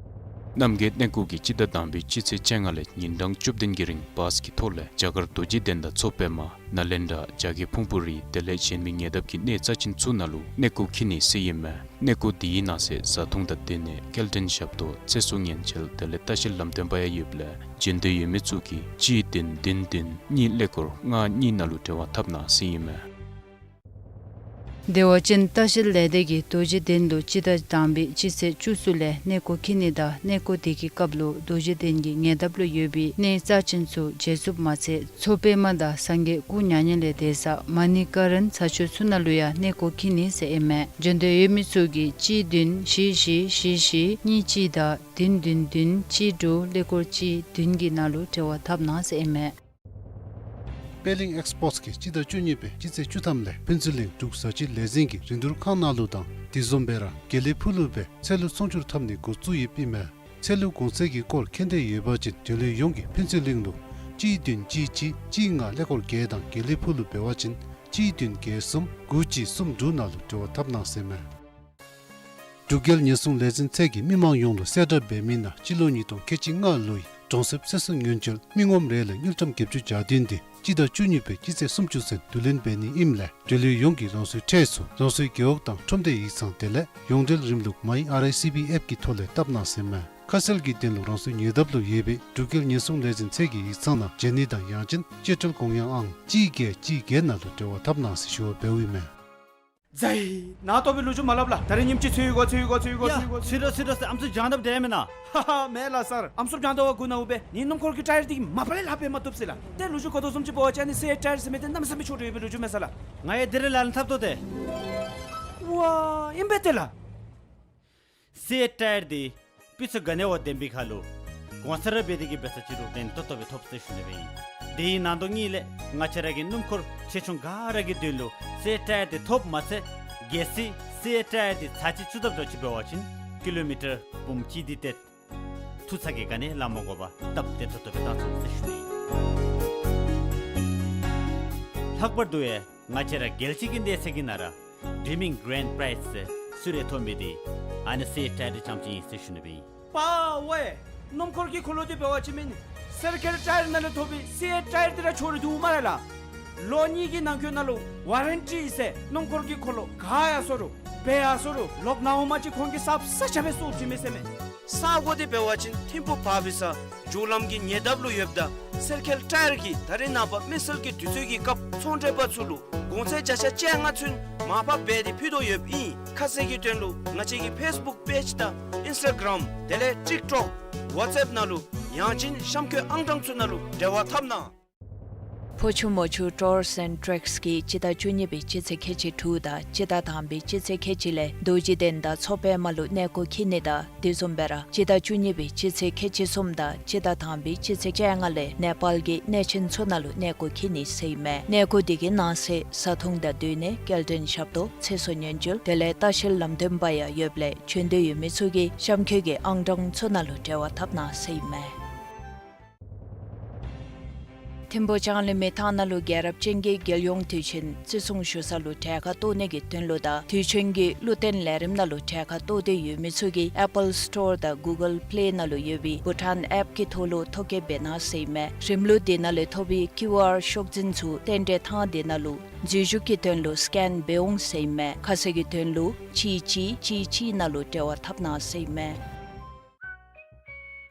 རྣམ་རྒྱལ་གནས་སྐོར་གྱིས་སྤྱི་ཟླ་དང་པའི་སྤྱི་ཚེས་བཅོ་ལྔ་ལས་ཉིན་གྲངས་བཅུ་བདུན་གྱི་རིང་བཱས་ཀྱི་ཐོག་ལས་རྒྱ་གར་རྡོ་རྗེ་གདན་དང་མཚོ་པདྨ་ནཱ་ལེནྡྲ་རྒྱ་བལ་ཕུང་པོ་རི་དེ་ལས་གཞན་མི་ཉེ་འདབས་ཀྱི་གནས་རྩ་ཆེན་ཚུ་ནང་ལུ་གནས་སྐོར་འཁྱིད་ནི་ཟེར་ཨིན་མས། གནས་སྐོར་དེའི་ནང་གསེས་བཟའ་འཐུང་དང་སྡོད་གནས་སྐྱེལ་འདྲེན་ཞབས་ཏོག་ཚེ་སྲོག་ཉེན་བཅོལ་དེ་ལས་ལྟ་བཤལ་ལམ་སྟོན་པ་ཡང་ཡོདཔ་ལས་འབྱོན་འདོད་ཡོད་མི་ཚུ་གིས་གཅིག་བདུན་བདུན་བདུན་གཉིས་ཀླད་ཀོར་ལྔ་གཉིས་ནང་ལུ་འབྲེལ་བ་འཐབ་གནང་ཟེར་ཨིན་མས། བདེ་བ་ཅན་ལྟ་བཤལ་ལས་སྡེ་གིས་རྡོ་རྗེ་གདན་ལུ་སྤྱི་ཟླ་དང་པའི་སྤྱི་ཚེས་བཅུ་གསུམ་ལས་གནས་སྐོར་འཁྱིད་ནི་དང་གནས་སྐོར་དེ་གི་སྐབས་ལུ་རྡོ་རྗེ་གདན་གྱི་ཉེ་འདབས་ལུ་ཡོད་པའི་གནས་རྩ་ཆེན་ཚུ་མཇལ་ཚུགསཔ་མ་ཚད་མཚོ་པདྨ་དང་སངས་རྒྱས་སྐུ་མྱ་ངན་ལས་འདས་ས་མ་ཎི་ཀ་རན་ས་ཆ་ཚུ་ནང་ལུ་ཡང་གནས་སྐོར་འཁྱིད་ནི་ཟེར་ཨིན་མས། འབྱོན་འདོད་ཡོད་མི་ཚུ་གིས་གཅིག་བདུན་བཞི་བཞི་བཞི་བཞི་གཉིས་གཅིག་དང་བདུན་བདུན་བདུན་གཅིག་དྲུག་ཀླད་ཀོར་གཅིག་བདུན་གྱི་ནང་ལུ་འབྲེལ་བ་འཐབ་གནང་ཟེར་ཨིན་མས། པད་གླིང་ཨེགསི་པོརཊསི་གིས་སྤྱི་ཟླ་བཅུ་གཉིས་པའི་སྤྱི་ཚེས་བཅུ་ཐམ་ལས་ཕུན་ཚོགས་གླིང་འབྲུག་བཟའ་སྤྱོད་ལས་འཛིན་གྱི་རིན་བསྡུར་ཁང་ནང་ལུ་དང་དེ་བཟུམ་སྦེ་ར་དགེ་ལེགས་ཕུག་ལུ་སྦེ་ཚལ་ལུ་ཚོང་བསྒྱུར་འཐབ་ནི་འགོ་བཙུགས་ཡོདཔ་ཨིན་མས། ཚལ་ལུ་གོང་ཚད་ཀྱི་སྐོར་མཁྱེན་འདོད་ཡོད་པ་ཅིན་འབྲེལ་ཡོད་ཡོངས་ཀྱིས་ཕུན་ཚོགས་གླིང་ལུ་གཅིག་བདུན་གཅིག་གཅིག་གཅིག་ལྔ་ཀླད་ཀོར་བརྒྱད་དང་དགེ་ལེགས་ཕུག་ལུ་འབད་བ་ཅིན་གཅིག་བདུན་བརྒྱད་གསུམ་དགུ་གཅིག་གསུམ་དྲུག་ནང་ལུ་འབྲེལ་བ་འཐབ་གནང་ཟེར་ཨིན་མས། འབྲུག་རྒྱལ་ཉེན་སྲུང་ལས་འཛིན་ཚད་ཀྱིས་མི་མང་ཡོངས་ལུ་གསལ་བསྒྲགས་འབད་མི་ནང་སྤྱི་ལོ་ཉིས་སྟོང་ཁལ་གཅིག་ལྔ་ལོའི་གྲོང་གསེབ་ཚེ་སྲོག་ཉེན་བཅོལ་མི་ངོམ་རེ་ལས་དངུལ་ཀྲམ་བརྒྱད་ཅུ་གྱ་བདུན་དེ་སྤྱི་ཟླ་བཅུ་གཉིས་པའི་སྤྱི་ཚེས་སུམ་ཅུ་ཚུན་བསྡུ་ལེན་འབད་ནི་ཨིནམ་ལས་འབྲེལ་ཡོད་ཡོངས་ཀྱིས་རང་སོའི་ཁྲལ་ཚུ་རང་སོའི་རྒེད་འོག་དང་ཁྲོམ་སྡེ་ཡིག་ཚང་དེ་ལས་ཡོངས་འབྲེལ་རིམ་ལུགས་མའི་ཨར་ཨའི་སི་བི་ཨེཔ་ཀྱི་ཐོག་ལས་བཏབ་གནང་ཟེར་ཨིན་མས། ཁ་གསལ་གྱི་དོན་ལུ་རང་སོའི་ཉེ་འདབས་ལུ་ཡོད་པའི་འབྲུག་རྒྱལ་ཉེན་སྲུང་ལས་འཛིན་ཚད་ཀྱི་ཡིག་ཚང་ནང་བྱོན་ནི་དང་ཡང་ཅིན་སྤྱོད་ཁྲལ་དགོངས་ཡངས་ཨང་གཅིག་བརྒྱད་གཅིག་བརྒྱད་ནང་ལུ་འབྲེལ་བ་འཐབ་གནང་ཟེར་ཞུ་བ་འབདཝ་ཨིན་མས། ཛའི། ནཱ་ལྟོ་སྦེ་ལོ་རྒྱུས་མ་སླབ་ལགས། ད་རེས་ཉིནམ་ཅིག་ཚུད་ཡི་གོ་ཚུད་ཡི་གོ་ཚུད་ཡི་གོ་ཡ་ཚུད་ཡི་གོ་ཚུད་ཡི་གོ་ཚུད་ཡི་གོ་ཚུད་ཡི་གོ། ཚུད་རོ་ཚུད་རོ་ཟེར་ཨམ་སྲུ་སྦྱང་དོ་བ་གུ་ན་འུ་སྦེ་ནི་སྣུམ་འཁོར་གྱི་ཊའེར་འདི་གིས་མ་པ་ལས་ལྷག་སྦེ་མ་བཏུབ་ཟེར་ལགས། ཏེ་ལོ་རྒྱུས་གོ་དོ་བཟུམ་ཅིག་འབད་བ་ཅིན་ཨ་ནི་སི་ཨེཊ་ཊའེར་ཟེར་མི་འདི་གནམ་མེད་ས་མེད་མཆོག་ཏོ་ཡོད་པའི་ལོ་རྒྱུས་མས་ས་ལགས། ང་ཡང་འདི་རེ་ལཱ་ལུ་འཐབ་དོ་ཏེ། ཝ་ཨིན་པས་ཏེ་ལགས། སི་ཨེཊ་ཊའེར་འདི་སྤུས་ཚད་ག་ནི་བ་ལྡན་པའི་ཁར་ལུ་གོང་ཚད་ར་འབད་དེ་གིས་འབད་ས་ཅིག་རུང་ཕན་ཏོག་ཏོ་སྦེ་ཐོབ་ཟེར་ཞུ་ནི་སྦེ་ཨིན། དེ་ཡི་ནང་དོག་གཉིས་ལས་ང་བཅས་ར་གི་སྣུམ་འཁོར་ཆེ་ཆུང་ག་ར་གི་དོན་ལུ་སི་ཨེཊ་ཊའེར་འདི་ཐོབ་མ་ཚད་གལ་སྲིད་སི་ཨེཊ་ཊའེར་འདི་ཚར་གཅིག་བཙུགས་ཐབས་འདྲཝ་ཅིག་འབད་བ་ཅིན་ཀི་ལོ་མི་ཊར་འབུམ་གཅིག་དེ་ཏེ་ཐུག་ཚར་གྱི་ག་ནི་ལཱ་མ་དགོ་པར་སྟབས་བདེ་ཏོག་ཏོ་སྦེ་བཏང་ཚུགས་ཟེར་ཞུ་ནི་ཨིན། ལྷག་པར་དུ་ཡང་ང་བཅས་ར་རྒྱལ་སྤྱི་གི་གནས་ཚད་ཀྱི་ནང་ར་ཌིམ་མིང་གྷ་རེན་ཌ་པྲའིཛ་ཟེར་ཚུ་རེ་ཐོབ་མི་འདི་ཨ་ནི་སི་ཨེཊ་ཊའེར་འདི་རྐྱངམ་ཅིག་ཨིན་ཟེར་ཞུ་ནི་སྦེ་ཨིན། པ་ཝེ། སྣུམ་འཁོར་གྱི་འཁོར་ལོ་འདི་འབད་བ་ཅིན་མེན་སར་ཀལ་ཊའེར་ནང་ལས་ཐོབ་པའི་སི་ཨེཊ་ཊའེར་འདི་ར་ཆོ་རུང་འདུག་སྨ་རེ་ལགས། ལོ་གཉིས་ཀྱི་ནང་འཁོད་ནང་ལུ་ཝ་རན་ཊི་ཟེར་སྣུམ་འཁོར་གྱི་འཁོར་ལོ་ག་ཡར་སོང་རུང་འབད་ཡར་སོང་རུང་ལོག་ནཱ་འོང་མ་ཅིག་ཁོང་གིས་གསརཔ་ས་ཆ་སྦེ་བཙུགས་བྱིན་མས་ཟེར་མས། ས་གོ་འདི་འབད་བ་ཅིན་ཐིམ་ཕུ་བར་བི་ས་མཇུག་ལམ་གྱི་ཉེ་འདབས་ལུ་ཡོདཔ་ད་སར་ཀལ་ཊའེར་གྱིས་ད་རེས་ནངས་པ་མི་སེར་གྱི་དུས་ཚོད་ཀྱི་སྐབས་ཚོང་འབྲེལ་པ་ཚུ་ལུ་གོང་ཚད་བརྒྱ་ཆ་བཅོ་ལྔ་ཚུན་མར་ཕབ་འབད་དེ་ཕུལ་དོ་ཡོདཔ་ཨིན། ཁ་གསལ་གྱི་དོན་ལུ་ང་བཅས་ཀྱི་ཕེསི་བུཀ་པེཇ་དང་ཨིནསི་ཊ་གརམ་དེ་ལས་ཊིཀ་ཊོཀ་ཝཊས་ཨེཔ་ནང་ལུ་ཡང་ཅིན་གཤམ་འཁོད་ཨང་གྲངས་ཚུ་ནང་ལུ་འབྲེལ་བ་འཐབ་གནང་། ཕོ་ཆུ་མོ་ཆུ་ཊུརསི་ཨེནཌ་ཊྲེཀསི་གིས་སྤྱི་ཟླ་བཅུ་གཉིས་པའི་སྤྱི་ཚེས་ཁལ་གཅིག་དྲུག་དང་སྤྱི་ཟླ་དང་པའི་སྤྱི་ཚེས་ཁལ་གཅིག་ལས་རྡོ་རྗེ་གདན་དང་མཚོ་པདྨ་ལུ་གནས་སྐོར་འཁྱིད་ནི་དང་དེ་བཟུམ་སྦེ་ར་སྤྱི་ཟླ་བཅུ་གཉིས་པའི་སྤྱི་ཚེས་ཁལ་གཅིག་གསུམ་དང་སྤྱི་ཟླ་དང་པའི་སྤྱི་ཚེས་བཅོ་ལྔ་ལས་ནེ་པཱལ་གྱི་གནས་ཆེན་ཚུ་ནང་ལུ་གནས་སྐོར་འཁྱིད་ནི་ཟེར་ཨིན་མས། གནས་སྐོར་དེ་གི་ནང་གསེས་བཟའ་འཐུང་དང་སྡོད་གནས་སྐྱེལ་འདྲེན་ཞབས་ཏོག་ཚེ་སྲོག་ཉེན་བཅོལ་དེ་ལས་ལྟ་བཤལ་ལམ་སྟོན་པ་ཡང་ཡོདཔ་ལས་འབྱོན་འདོད་ཡོད་མི་ཚུ་གིས་གཤམ་འཁོད་ཀྱི་ཨང་གྲངས་ཚུ་ནང་ལུ་འབྲེལ་བ་འཐབ་གནང་ཟེར་ཨིན་མས། ཐིམ་ཕུ་ལྕང་གླིང་མི་ཐང་ནང་ལུ་རྒྱལ་རབས་ཅན་གྱི་རྒྱལ་ཡོངས་དུས་ཆེན་བརྩི་སྲུང་ཞུ་ས་ལུ་གྲལ་ཁར་གཏོགས་ནི་གི་དོན་ལུ་དང་དུས་ཆེན་གྱི་བློ་བརྟན་ལས་རིམ་ནང་ལུ་གྲལ་ཁར་གཏོགས་ཏེ་ཡོད་མི་ཚུ་གིས་ཨེ་པཱལ་སི་ཊོར་དང་གུ་གཱལ་པི་ལེ་ནང་ལུ་ཡོད་པའི་བྷུ་ཊཱན་ཨེཔ་ཀྱི་ཐོག་ལུ་ཐོ་བཀོད་འབད་གནང་ཟེར་ཨིན་མས། རིམ་ལུགས་དེ་ནང་ལས་ཐོབ་པའི་ཀིའུ་ཨར་ཤོག་འཛིན་ཚུ་རྟེན་འབྲེལ་ཐང་དེ་ནང་ལུ་འཛུལ་ཞུགས་ཀྱི་དོན་ལུ་སི་ཀེན་འབད་འོང་ཟེར་ཨིན་མས། ཁ་གསལ་གྱི་དོན་ལུ་གཅིག་གཅིག་གཅིག་གཅིག་ནང་ལུ་འབྲེལ་བ་འཐབ་གནང་ཟེར་ཨིན་མས།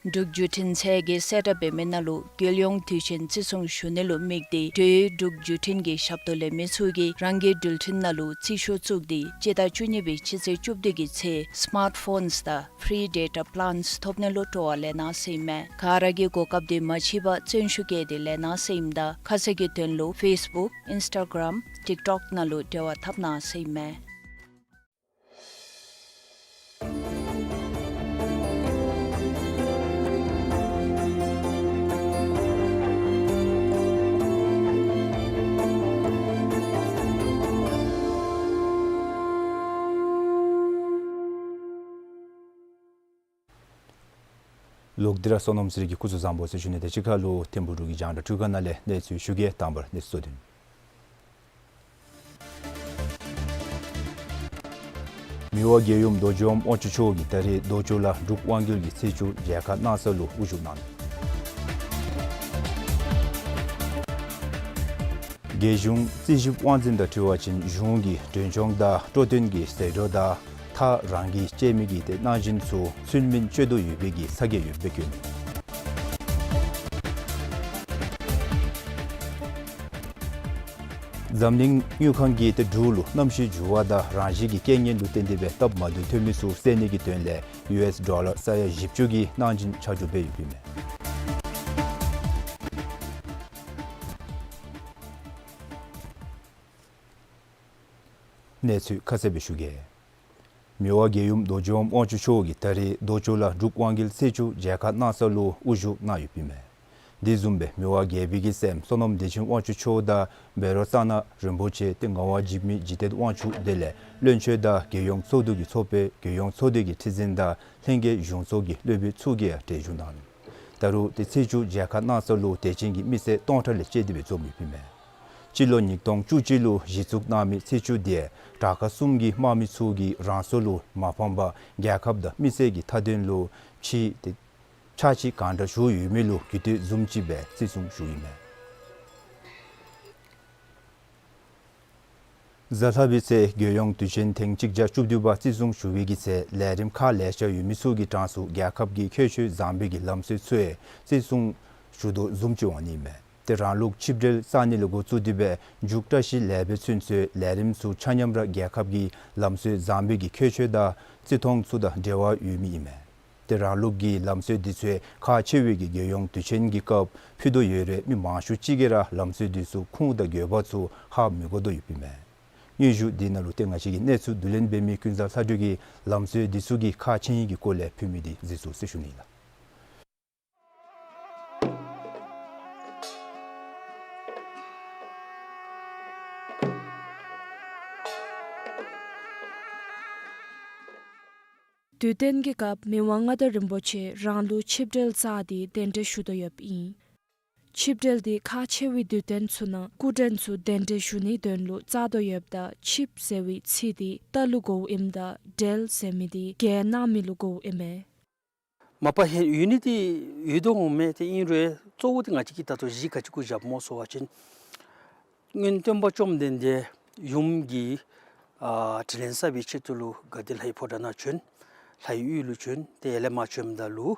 འབྲུག་བརྒྱུད་འཕྲིན་ཚད་ཀྱིས་གསལ་བསྒྲགས་འབད་མི་ནང་ལུ་རྒྱལ་ཡོངས་དུས་ཆེན་བརྩི་སྲུང་ཞུ་ནི་ལུ་དམིགས་ཏེ་འབྲེལ་ཡོད་འབྲུག་བརྒྱུད་འཕྲིན་གྱི་ཞབས་ཏོག་ལེན་མི་ཚུ་གིས་རང་གི་འགྲུལ་འཕྲིན་ནང་ལུ་རྩིས་ཤོག་བཙུགས་ཏེ་སྤྱི་ཟླ་བཅུ་གཉིས་པའི་སྤྱི་ཚེས་བཅུ་བདུན་གྱི་ཚེ་སི་མཱཊ་ཕོནསི་དང་ཕི་རི་ཌེ་ཊ་པི་ལཱནསི་ཐོབ་ནི་ལུ་སྤྲོ་བ་ལེན་གནང་ཟེར་ཨིན་མས། ག་ར་གིས་གོ་སྐབས་དེ་མ་ཕྱིས་པར་བརྩོན་ཤུགས་བསྐྱེད་དེ་ལེན་གནང་ཟེར་ཨིནམ་ད་ཁ་གསལ་གྱི་དོན་ལུ་ཕེསི་བུཀ་ཨིནསི་ཊ་གརམ་ཊིཀ་ཊོཀ་ནང་ལུ་འབྲེལ་བ་འཐབ་གནང་ཟེར་ཨིན་མས། ལོག་སྟེ་ར་བསོད་ནམས་ཚེ་རིང་གི་སྐུ་གཟུགས་བཟང་པོ་ཟེར་ཞུ་ནི། དེ་ཅིག་ཁར་ལུ་ཐིམ་ཕུག་འབྲུག་གི་རྒྱང་བསྒྲགས་འཕྲུལ་ཁང་ནང་ལས་གནས་ཚུལ་ཞུ་གེ། དང་པ་ར་གནས་ཚུལ་གཙོ་དོན། མི་དབང་རྒྱལ་ཡུམ་རྡོ་རྗེ་དབང་དབང་ཕྱུག་མཆོག་གིས་ད་རེས་རྡོ་གཅོད་ལ་འབྲུག་དབང་རྒྱལ་གྱི་ཚེས་བཅུ་མཇལ་ཁ་གནང་ས་ལུ་དབུ་བཞུགས་གནང་ནུག། རྒྱལ་གཞུང་རྩིས་ཞིབ་དབང་འཛིན་དང་འཁྲིལ་བ་ཅིན་གཞུང་གི་མགྲོན་སྐྱོང་དང་སྤྲོ་སྟོན་གྱི་ཟད་འགྲོ་དང་ཐག་རང་གིས་བཅད་མི་གི་ཏེ་གནང་སྦྱིན་ཚུ་ཚུལ་མིན་སྤྱོད་དོ་ཡོད་པའི་གི་ཚ་གྱང་ཡོདཔ་སྦེ་བཀོད་ནུག། འཛམ་གླིང་དངུལ་ཁང་གིས་ཏེ་འབྲུག་ལུ་གནམ་གཤིས་འགྱུར་བ་དང་རང་བཞིན་གྱི་རྐྱེན་ངན་ལུ་བརྟེན་ཏེ་སྦེ་སྟབས་མ་བདེཝ་ཐོན་མི་ཚུ་སེལ་ནི་གི་དོན་ལས་ཡུ་ཨེསི་ཌོ་ལར་ས་ཡ་བཞི་བཅུ་གི་གནང་སྦྱིན་ཆ་འཇོག་འབད་ཡོདཔ་ཨིན་མས། གནས་ཚུལ་ཁ་གསལ་སྦེ་ཞུ་གེ། མི་དབང་རྒྱལ་ཡུམ་རྡོ་རྗེ་དབང་དབང་ཕྱུག་མཆོག་གིས་ད་རེས་རྡོ་གཅོད་ལ་འབྲུག་དབང་རྒྱལ་ཚེས་བཅུ་མཇལ་ཁ་གནང་ས་ལུ་དབུ་བཞུགས་གནང་ཡོདཔ་ཨིན་མས། དེ་བཟུམ་སྦེ་མི་དབང་རྒྱལ་པོའི་གི་སྲསམོ་བསོད་ནམས་བདེ་ཆེན་དབང་ཕྱུག་མཆོག་དང་བཻ་རོ་ཙ་ན་རིན་པོ་ཆེ་ཏེ་ངག་དབང་འཇིགས་མེད་འཇིགས་བརྟན་དབང་ཕྱུག་དེ་ལས་བློན་ཆེན་དང་རྒྱལ་ཡོངས་ཚོགས་འདུ་གི་ཚོགས་དཔོན་རྒྱལ་ཡོངས་ཚོགས་སྡེ་གི་ཁྲི་འཛིན་དང་ལྷན་རྒྱས་གཞུང་ཚོགས་ཀྱི་སློབ་དཔོན་ཚུ་གིས་ཡང་གྲལ་བཞུགས་གནང་ནུག། ད་རུང་ཏེ་ཚེས་བཅུ་མཇལ་ཁ་གནང་ས་ལུ་དད་ཅན་གྱི་མི་སེར་སྟོང་ཕྲག་ལས་བཅད་དེ་སྦེ་འཛོམས་ཡོདཔ་ཨིན་མས། སྤྱི་ལོ་ཉིས་སྟོང་བཅུ་གཅིག་ལུ་གཞི་བཙུགས་གནང་མི་ཚེས་བཅུ་དེ་ཡང་དྲག་ཁག་གསུམ་གྱི་དམག་མི་ཚུ་གིས་རང་སོ་ལུ་མ་ཕངས་པར་རྒྱལ་ཁབ་དང་མི་སེར་གྱི་མཐའ་དོན་ལུ་ཕྱི་ཏེ་ཕྱག་ཕྱིད་གང་དྲག་ཞུ་ཡོད་མི་ལུ་གུས་བཏུད་བཟུམ་ཅིག་སྦེ་བརྩི་སྲུང་ཞུཝ་ཨིན་མས། གཟའ་ལྷག་པའི་ཚེ་རྒྱལ་ཡོངས་དུས་ཆེན་ཐེངས་གཅིག་བརྒྱ་བཅུ་བདུན་པ་བརྩི་སྲུང་ཞུ་བའི་གི་ཚེ་ལས་རིམ་ཁག་ལེ་ཤ་ཡོད་མི་ཚུ་གི་གྲངས་སུ་རྒྱལ་ཁབ་ཀྱི་ཁྱད་ཆོས་བཟང་པོའི་གི་ལམ་སྲོལ་ཚུ་ཡང་བརྩི་སྲུང་ཞུ་དོ་བཟུམ་ཅིག་འོང་ནི་ཨིན་མས། ཏེ་རང་ལུགས་ཆིབས་གྲལ་བསག་ནི་ལས་འགོ་བཙུགས་ཏེ་སྦེ་མཇུག་བཀྲ་ཤིས་ལེགས་པའི་ཚུན་ཚོད་ལས་རིམ་ཚུ་ཆ་མཉམ་ར་རྒྱལ་ཁབ་ཀྱི་ལམ་སྲོལ་བཟང་པོའི་གི་ཁྱད་ཆོས་དང་བརྩི་མཐོང་ཚུ་དང་འབྲེལ་བ་ཡོད་མི་ཨིན་མས། ཏེ་རང་ལུགས་ཀྱི་ལམ་སྲོལ་འདི་ཚུ་ཁག་ཆེ་བའི་གི་རྒྱལ་ཡོངས་དུས་ཆེན་གྱི་སྐབས་ཕུལ་དོ་ཡོད་རུང་མི་མང་ཤོས་ཅིག་གིས་ར་ལམ་སྲོལ་འདི་ཚུ་ཁུངས་དང་དགོས་པ་ཚུ་ཧ་མི་གོ་དོ་ཡོདཔ་ཨིན་མས། སྙན་ཞུ་འདི་ནང་ལུ་ཏེ་ང་བཅས་ཀྱི་གནས་ཚུལ་བསྡུ་ལེན་འབད་མི་ཀུན་བཟང་ལྷ་སྒྲོན་གྱིས་ལམ་སྲོལ་འདི་ཚུ་གི་ཁག་ཆེ་ཡི་གི་སྐོར་ལས་ཕུལ་མི་འདི་གཟིགས་ཚུགས་ཟེར་ཞུ་ནི་ལགས། དུས་སྟོན་གྱི་སྐབས་མི་དབང་མངའ་བདག་རིན་པོ་ཆེ་རང་ལུགས་ཆིབས་གྲལ་བསགས་ཏེ་གདན་འདྲེན་ཞུ་དོ་ཡོདཔ་ཨིན། ཆིབས་གྲལ་འདི་ཁག་ཆེ་བའི་དུས་སྟོན་ཚུ་ནང་སྐུ་མགྲོན་ཚུ་གདན་འདྲེན་ཞུ་ནིའི་དོན་ལུ་བསགས་དོ་ཡོདཔ་ད་ཆིབས་ཟེར་བའི་ཚིག་འདི་རྟ་ལུ་གོཝ་ཨིནམ་ད་གྲལ་ཟེར་མི་འདི་གྱལ་གནང་མི་ལུ་གོཝ་ཨིན་མས། མ་པ་ཧེ་ཡོད་ནི་འདི་ཡོད་དོ་འོང་མས། ཏེ་ཨིན་རུང་གཙོ་བོ་འདི་ང་བཅས་ཀྱིས་ད་ལྟོ་གཞི་ག་ཅི་གུ་བཞགཔ་སྨོ་ཟེར་བ་ཅིན་སྔོན་སྟོན་པ་བཅོམ་ལྡན་འདས་ཡུམ་གྱིས་ཨ་དྲིན་ལན་བསབ་པའི་ཆེད་དུ་ལུ་དགའ་ལྡན་ལྷའི་ཕོ་བྲང་ནང་བྱོན། ལྷའི་ཡུལ་ལུ་བྱོན། ཏེ་ཡར་ལས་མར་བྱོནམ་ད་ལུ་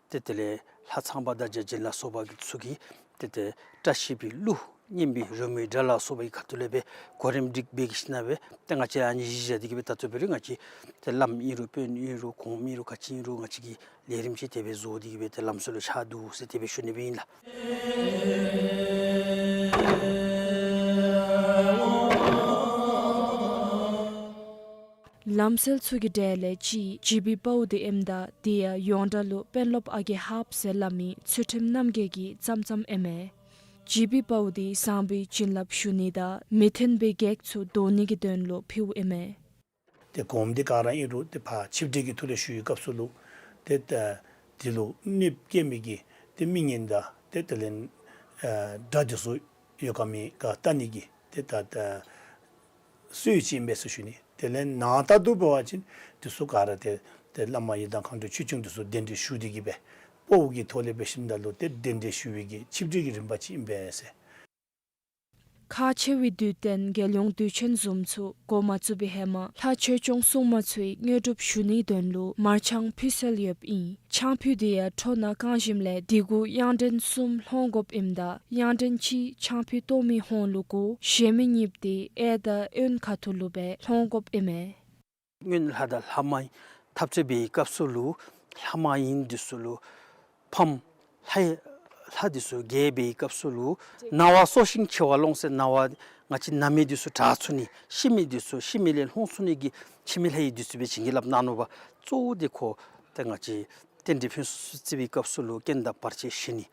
ཏེ་དེ་ལས་ལྷ་ཚངས་པ་དང་བརྒྱ་བྱིན་ལ་སོགས་པ་ཚུ་གིས་ཏེ་ཏེ་བཀྲ་ཤིས་པའི་གླུ་སྙན་པའི་རོལ་མོའི་སྒྲ་ལ་སོགས་པའི་ཁ་ཐུག་ལས་སྦེ་གོ་རིམ་སྒྲིག་སྦེ་གི་ཞིནམ་ལས་སྦེ་ཏེ་ང་བཅས་ཨ་ནི་གཞི་བཞག་སྟེ་གི་སྦེ་ད་ལྟོ་འབད་རུང་ང་བཅས་ཏེ་བླམ་ཨིན་རུང་དཔོན་ཨིན་རུང་གོངམ་ཨིན་རུང་ག་ཅི་ཨིན་རུང་ང་བཅས་ཀྱིས་ལས་རིམ་ཅིག་དེ་སྦེ་བཟོ་སྟེ་གི་སྦེ་ཏེ་ལམ་སྲོལ་ལུ་ཆགས་འདུག་ཟེར་དེ་སྦེ་ཞུ་ནི་སྦེ་ཨིན་ལགས། ལམ་སྲོལ་ཚུ་གི་གྲས་ལས་གཅིག་བྱི་བའི་དཔའ་བོ་འདི་ཨིནམ་ད་དེ་ཡང་ཡོངས་གྲགས་ལུ་དཔོན་སློབ་ཨ་རྒས་ཧཱཔ་ཟེར་སླབ་མི་ཚུལ་ཁྲིམས་རྣམ་རྒྱལ་གྱིས་བརྩམས་བརྩམསཔ་ཨིན་མས། བྱི་བའི་དཔའ་བོ་འདི་བཟང་པོའི་བྱིན་རླབས་ཞུ་ནི་དང་མི་མཐུན་པའི་གེགས་ཚུ་བཟློག་ནི་གི་དོན་ལུ་ཕུལཝ་ཨིན་མས། ཏེ་གོངམ་འདི་ག་ར་ཨིན་རུང་ཏེ་ཕར་ཆིབས་གྲལ་གྱི་ཐོག་ལས་ཞུ་བའི་སྐབས་སུ་ལུ་ཏེ་ད་དེ་ལུ་གནོདཔ་བཀལ་མི་གི་ཏེ་མི་ངན་དང་ཏེ་དེ་ལས་ཨ་དགྲ་འདི་ཚུ་ཡོད་ག་མེད་ག་བལྟ་ནི་གི་ཏེ་ད་ད་སྲོལ་ཅིག་ཨིན་པས་ཟེར་ཞུ་ནི། དེ་ལས་ནང་ལྟར་དུ་འབད་བ་ཅིན་དེ་ཚུ་ག་ར་ཏེ་ཏེ་བླ་མ་ཡི་དམ་མཁའ་འགྲོ་ཆོས་སྐྱོང་འདི་ཚུ་གདན་འདྲེན་ཞུ་སྟེ་གི་སྦེ་དཔའ་བོ་གི་ཐོག་ལས་འབད་ཞིནམ་ད་ལུ་ཏེ་གདན་འདྲེན་ཞུ་བའི་གི་ཆིབས་གྲལ་གྱི་རིམ་པ་ཅིག་ཨིན་པས་ཟེར། ཁག་ཆེ་བའི་དུས་སྟོན་རྒྱལ་ཡོངས་དུས་ཆེན་བཟུམ་ཚུ་འགོ་མ་བཙུགས་པའི་ཧེ་མ་ལྷ་ཆོས་སྐྱོང་སྲུང་མ་ཚུའི་དངོས་གྲུབ་ཞུ་ནིའི་དོན་ལུ་མར་ཆང་ཕུལ་སྲོལ་ཡོདཔ་ཨིན། ཆང་ཕུད་འདི་ཡང་ཁྲོ་ནང་བཀང་ཞིནམ་ལས་དེ་གུ་གཡང་ཕྲན་གསུམ་ལྷོང་དགོཔ་ཨིནམ་ད་གཡང་ཕྲན་གཅིག་ཆང་ཕུད་གཏོར་མའི་ཧོང་ལུ་བཀོ་གཞན་མི་གཉིསཔོ་འདི་གཡས་དང་གཡོན་ཁ་ཐུག་ལུ་སྦེ་ལྷོང་དགོཔ་ཨིན་མས། སྔོན་ལྷ་དང་ལྷ་མ་ཡིན་འཐབ་རྩོད་འབད་བའི་སྐབས་སུ་ལུ་ལྷ་མ་ཡིན་འདི་ཚུ་ལུ་ཕམ། ལྷ་ལྷ་འདི་ཚུ་རྒྱལ་འབད་བའི་སྐབས་སུ་ལུ་ན་བ་གསོ་ཞིང་འཆི་བ་སློང་ཟེར་ན་བ་ང་བཅས་ན་མི་འདི་ཚུ་དྲག་ཚུགས་ནི་ཤི་མི་འདི་ཚུ་ཤི་མི་ལས་ལྷོང་ཚུགས་ནི་གི་འཆི་མེད་ལྷ་ཡི་འདི་ཚུ་སྦེ་བྱིན་གྱིས་བརླབས་གནང་ནུག་པ། གཙོ་བོ་འདི་ཁོ་ཏེ་ང་བཅས་རྟེན་འབྲེལ་ཕུན་སུམ་ཚོགས་པའི་སྐབས་སུ་ལུ་རྐྱེན་དང་བར་ཆད་ཞི་ནི་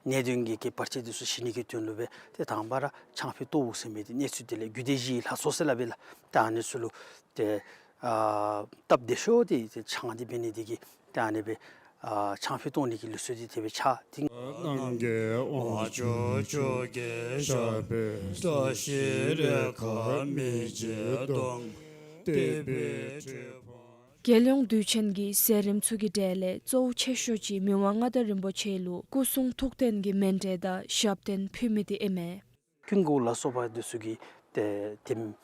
ནད་གདོན་གྱི་གི་བར་ཆད་འདི་ཚུ་ཞི་ནི་གི་དོན་ལུ་སྦེ་ཏེ་དང་པ་ར་ཆང་ཕུད་གཏོརཝ་ཟེར་མི་འདི་གནས་ཚུལ་དེ་ལས་རྒྱུད་སྡེ་བཞིའི་ལྷ་ཚོགས་ཟེར་སླབ་པས་ལགས། ཏེ་ཨ་ནི་ཚུ་ལུ་ཏེ་ཨ་སྟབས་བདེ་ཤོས་འདི་ཏེ་ཆང་འདི་འབད་ནི་འདི་གིས་ཏེ་ཨ་ནི་སྦེ་ཨ་ཆང་ཕུད་གཏོར་ནི་གི་ལུགས་སྲོལ་འདི་དེ་སྦེ་ཆགས། ཏེ་རྣམ་རྒྱལ་དབང་ཕྱུག་ཁྱོད་ཀྱི་ཞབས་པད་བཀྲ་ཤིས་རེ་ཁཱ་མི་བརྗེད་གདོང་། བདེ་བའི་གྲོས་ རྒྱལ་ཡོངས་དུས་ཆེན་གྱི་མཛད་རིམ་ཚུ་གི་གྲས་ལས་གཙོ་བོ་ཆེ་ཤོས་ཅིག་མི་དབང་མངའ་བདག་རིན་པོ་ཆེ་ལུ་སྐུ་གསུང་ཐུགས་རྟེན་གྱི་མཎྜལ་དང་ཞབས་བརྟན་ཕུལ་མི་དེ་ཨིན་མས། ཀུན་དགའ་བོ་ལ་སོགས་པ་དེ་ཚུ་གིས་ཏེ་དེམ་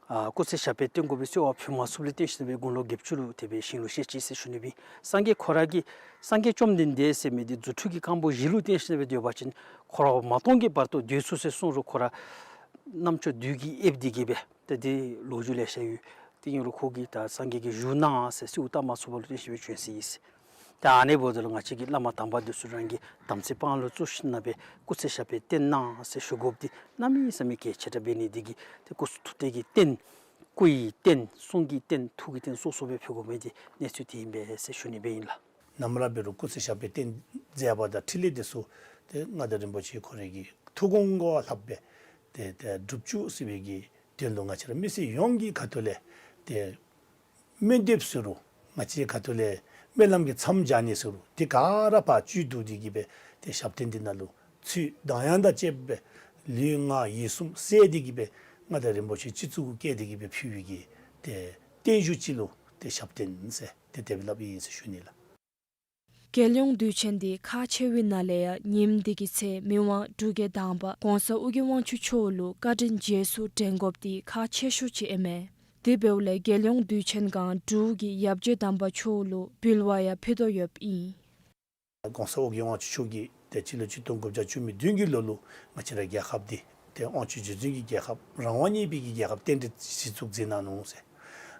ཨ་སྐུ་ཚེ་ཞབས་པད་བརྟན་དགོ་པའི་གསོལ་བ་ཕུལ་མ་ཚུགསཔ་ལས་བརྟེན་ཞིནམ་ལས་དགུང་ལོ་བརྒྱད་ཅུ་ལུ་དེ་སྦེ་ཞིང་ལུ་གཤེགས་ཅི་ཟེར་ཞུ་ནི་སྦེ། སངས་རྒྱས་ཁོ་ར་གིས་སངས་རྒྱས་བཅོམ་ལྡན་འདས་ཟེར་མི་དེ་རྫུ་འཕྲུལ་གྱི་རྐང་པ་བཞི་ལུ་བརྟེན་ཞིནམ་ལས་སྡོད་པ་ཅིན་ཁོ་ར་མ་སྟོངས་ཀྱི་བར་དུ་སྡོད་ཚུགས་ཟེར་གསུངས་རུང་ཁོ་ར་རྣམ་ཅོ་བདུད་ཀྱིས་ཨེབ་སྟེ་གི་སྦེ་ཏེ་དེ་ལོ་རྒྱུས་ལེ་ཤ་ཡོད། དེ་ཨིན་རུང་ཁོ་གིས་ད་སངས་རྒྱས་ཀྱིས་བཞུགས་གནང་ཟེར་གསོལཝ་བཏབ་མ་ཚུགསཔ་ལུ་བརྟེན་ཞིནམ་ལས་བྱོན་ཟེར་ཨིན། ད་ཨ་ནི་འབདཝ་ད་ལུ་ང་བཅས་ཀྱི་བླ་མ་དམ་པ་དེ་ཚུ་རང་གི་དམ་ཚིག་དཔང་ལུ་བཙུགས་ཞིནམ་ལས་སྐུ་ཚེ་ཞབས་པད་བརྟན་གནང་ཟེར་ཞུ་དགོཔ་འདི་གནམ་མེད་ས་མེད་གལ་ཆེ་དྲགས་འབད་ནི་འདི་གིས་ཏེ་སྐུ་གསུང་ཐུགས་རྟེན་གྱི་རྟེན་སྐུ་ཡི་རྟེན་གསུང་གི་རྟེན་ཐུགས་ཀྱི་རྟེན་སོ་སོ་སྦེ་ཕུལ་དགོ་མི་འདི་གནས་ཚུལ་དེ་ཨིན་པས་ཟེར་ཞུ་ནི་སྦེ་ཨིན་ལགས། ནམ་ར་འབད་རུང་སྐུ་ཚེ་ཞབས་པད་བརྟན་མཛད་པ་དང་འཕྲིན་ལས་དེ་ཚུ་ཏེ་མངའ་བདག་རིན་པོ་ཆེ་ཁོ་རའི་གི་ཐུགས་དགོངས་ལྷགཔ་སྦེ་ཏེ་ཏེ་སྒྲུབ་བཅུག་ཟེར་བའི་གི་དོན་ལུ་ང་བཅས་ར་མི་སེར་ཡོངས་ཀྱི་ཁ་ཐུག་ལས་ཏེ་སྨོན་འདེབས་ཟེར་རུང་ང་བཅས་ཁ་ཐུག་ལས་སྨོན་ལམ་གྱི་མཚམས་སྦྱར་ནི་ཟེར་རུང་དེ་ག་ར་ཕར་བཅུད་བསྡུ་སྟེ་གི་སྦེ་ཏེ་ཞབས་བརྟན་འདི་ནང་ལུ་ཚུལ་དང་ཡང་དང་བཅསཔ་སྦེ་ལུས་ངག་ཡིད་གསུམ་གསལ་ཏེ་གི་སྦེ་མངའ་བདག་རིན་པོ་ཆེ་སྤྱི་གཙུག་གུ་བཀལ་ཏེ་གི་སྦེ་ཕུལ་བའི་གི་ཏེ་རྟེན་གཞུང་ཅིག་ལུ་ཏེ་ཞབས་བརྟན་ཟེར་ཏེ་དེ་སྦེ་སླབ་ཨིན་ཟེར་ཞུ་ནི་ལགས། རྒྱལ་ཡོངས་དུས་ཆེན་འདི་ཁག་ཆེ་བའི་ནང་ལས་ཡང་ཉིནམ་འདི་གི་ཚེ་མི་དབང་འབྲུག་རྒྱལ་དང་པ་གོང་ས་ཨོ་རྒྱན་དབང་ཕྱུག་མཆོག་ལུ་བཀའ་དྲིན་རྗེས་སུ་དྲན་དགོཔ་འདི་ཁག་ཆེ་ཤོས་ཅིག་ཨིན་མས། དེ་འབདཝ་ལས་རྒྱལ་ཡོངས་དུས་ཆེན་སྒང་འབྲུག་གི་ཡབ་རྗེ་དམ་པ་མཆོག་ལུ་འབུལ་བ་ཡང་ཕུལ་དོ་ཡོདཔ་ཨིན། གོང་ས་ཨོ་རྒྱན་དབང་ཕྱུག་མཆོག་གིས་ཏེ་སྤྱི་ལོ་ཆིག་སྟོང་དགུ་བརྒྱ་བཅུ་མེད་བདུན་གྱི་ལོ་ལུ་ང་བཅས་ར་རྒྱལ་ཁབ་འདི་ཏེ་དབང་ཕྱུག་རྗེ་བཙུན་གྱི་རྒྱལ་ཁབ་རང་དབང་བརྙེས་པའི་གི་རྒྱལ་ཁབ་རྟེན་འབྲེལ་གཞི་བཙུགས་མཛད་གནང་ནུག་ཟེར།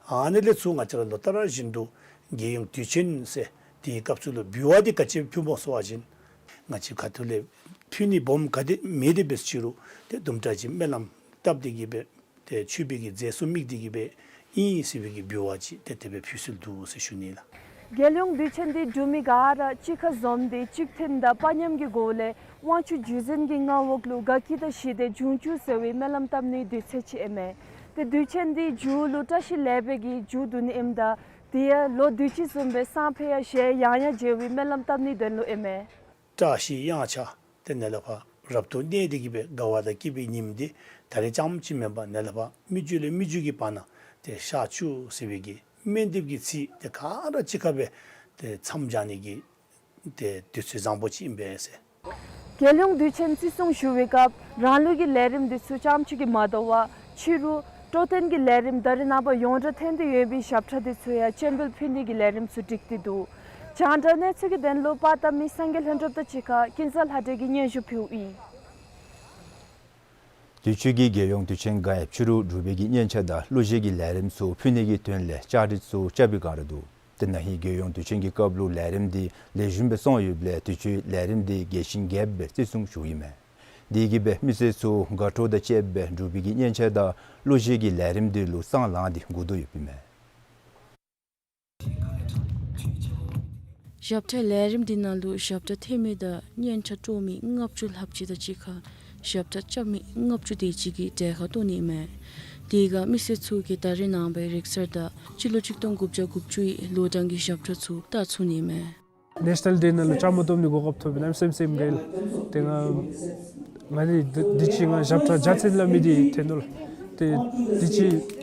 ཨ་ནི་ལས་ཚུར་ང་བཅས་ར་ལོ་ལྟར་བཞིན་དུ་རྒྱལ་ཡོངས་དུས་ཆེན་ཟེར་དེའི་སྐབས་སུ་ལུ་འབུལ་བ་འདི་ག་ཅི་ཕུལ་སྨོ་ཟེར་བ་ཅིན་ང་བཅས་ཁ་ཐུག་ལས་ཕུལ་ནི་སྦོམ་ག་དེ་མེད་དེ་འབད་ཅི་རུང་ཏེ་དུམ་གྲ་ཅིག་སྨོན་ལམ་བཏབ་སྟེ་གི་སྦེ་ཏེ་མཆོད་པའི་གི་རྫས་སུ་དམིགས་ཏེ་གི་སྦེ་ཨིན་ཟེར་བའི་གི་འབུལ་བ་ཅིག་ཏེ་དེ་སྦེ་ཕུལ་སྲོལ་འདུག་ཟེར་ཞུ་ནི་ལགས། རྒྱལ་ཡོངས་དུས་ཆེན་འདི་འབྲུག་མི་ག་ར་གཅིག་ཁར་འཛོམས་ཏེ་གཅིག་མཐུན་དང་དཔའ་ཉམས་ཀྱི་སྒོ་ལས་དབང་ཕྱུག་བརྒྱུད་འཛིན་གྱི་མངའ་འོག་ལུ་དགའ་སྐྱིད་དང་ཞི་བདེ་འབྱུང་བཅུག་ཟེར་བའི་སྨོན་ལམ་བཏབ་ནིའི་དུས་ཚོད་ཅིག་ཨིན་མས། ཏེ་དུས་ཆེན་འདི་མཇུག་ལུ་བཀྲ་ཤིས་ལེགས་པའི་གི་མཇུག་བསྡུ་ནི་ཨིནམ་ད་དེ་ཡང་ལོ་དུས་ཅི་བཟུམ་སྦེ་སང་ཕོད་ཡང་གཞས་ཡང་ཡང་བརྗེ་བའི་སྨོན་ལམ་བཏབ་ནིའི་དོན་ལུ་ཨིན་མས། བཀྲ་ཤིས་གཡང་ཆགས་ཏེ་ནཱ་ལས་ཕར་རབ་ཏུ་གནས་ཏེ་གི་སྦེ་དགའ་བ་དང་སྐྱིད་པའི་ཉིནམ་འདི་ད་རེས་རྐྱངམ་ཅིག་མེན་པར་ནཱ་ལས་ཕར་མི་རྒྱུད་ལས་མི་རྒྱུད་ཀྱི་བར་ན་ཏེ་ཤར་བཅུག་ཟེར་བའི་གི་སྨོན་འདེབས་ཀྱི་ཚིག་དེ་ག་ར་གཅིག་ཁར་སྦེ་ཏེ་མཚམས་སྦྱར་ནི་གི་ཏེ་དུས་ཚོད་བཟང་པོ་ཅིག་ཨིན་པས་ཟེར། རྒྱལ་ཡོངས་དུས་ཆེན་བརྩི་སྲུང་ཞུ་བའི་སྐབས་རང་ལུགས་ཀྱི་ལས་རིམ་འདི་ཚུ་རྐྱངམ་ཅིག་གིས་མ་དོ་བར་ཕྱི་རུ་སྤྲོ་སྟོན་གྱི་ལས་རིམ་ད་རེས་ནངས་པ་ཡོངས་གྲགས་ཐོན་ཏེ་ཡོད་པའི་ཞབས་ཁྲ་འདི་ཚུ་ཡང་སྤྱན་འབུལ་ཕུལ་ནི་གི་ལས་རིམ་ཚུ་སྒྲིག་སྟེ་འདུག། རྒྱང་བསྒྲགས་གནས་ཚུལ་གྱི་དོན་ལུ་པར་བཏབ་མི་སངས་རྒྱས་ལྷུན་གྲུབ་དང་གཅིག་ཁར་ཀུན་བཟང་ལྷ་སྒྲོན་གྱིས་སྙན་ཞུ་ཕུལཝ་ཨིན། དུས་ཅི་གི་རྒྱལ་ཡོངས་དུས་ཆེན་སྒང་ཕྱི་རུ་འབྲུག་པའི་གི་སྙན་ཆ་དང་གླུ་གཞས་ཀྱི་ལས་རིམ་ཚུ་ཕུལ་ནི་གི་དོན་ལས་བཅའ་སྒྲིག་ཚུ་རྐྱབ་པའི་བསྒང་ར་འདུག། ཏེ་ན་ཧིང་རྒྱལ་ཡོངས་དུས་ཆེན་གྱི་སྐབས་ལུ་ལས་རིམ་འདི་ལེགས་ཤོམ་སྦེ་སོང་ཡོདཔ་ལས་དུས་ཅི་ལས་རིམ་འདི་རྒྱས་ཤིང་རྒྱསཔ་སྦེ་བརྩི་སྲུང་ཞུཝ་ཨིན་མས། དེ་གིས་སྦེ་མི་སེར་ཚུ་དགའ་སྤྲོ་དང་བཅསཔ་སྦེ་འབྲུག་པའི་གི་སྙན་ཆ་དང་གླུ་གཞས་ཀྱི་ལས་རིམ་འདི་ལུ་སང་ལངས་ཏེ་སྒུག་དོ་ཡོདཔ་ཨིན་མས། ཞབས་ཁྲ་ལས་རིམ་འདི་ནང་ལུ་ཞབས་ཁྲ་འཐེན་མི་དང་སྙན་ཆ་དཀྲོག་མི་ལྔ་བཅུ་ལྷགཔ་ཅིག་དང་གཅིག་ཁར་ཞབས་ཁྲ་རྐྱབ་མི་ལྔ་བཅུ་དེ་ཅིག་གི་གྲལ་ཁར་གཏོགས་ནི་ཨིན་མས། དེ་ཁར་མི་སེར་ཚུ་གིས་ད་རེས་ནངས་པའི་རིག་གསར་དང་སྤྱི་ལོ་ཆིག་སྟོང་དགུ་བརྒྱ་དགུ་བཅུའི་ལོ་གྲངས་ཀྱི་ཞབས་ཁྲ་ཚུ་བཏང་ཚུགས་ནི་ཨིན་མས། ནེ་ཤ་ནཱལ་ཌེ་ནང་ལུ་བཅའ་མར་གཏོགས་ནི་གོ་སྐབས་ཐོབ་པའི་གནམ་མེད་ས་མེད་སེམས་དགའ་ཡི་ལགས། ཏེ་ང་ང་འདི་འདི་ཅིག་ང་ཞབས་ཁྲ་བརྒྱ་ཚན་སླབ་མི་འདི་འཐོན་དོ་ལགས། ཏེ་འདི་ཅིག་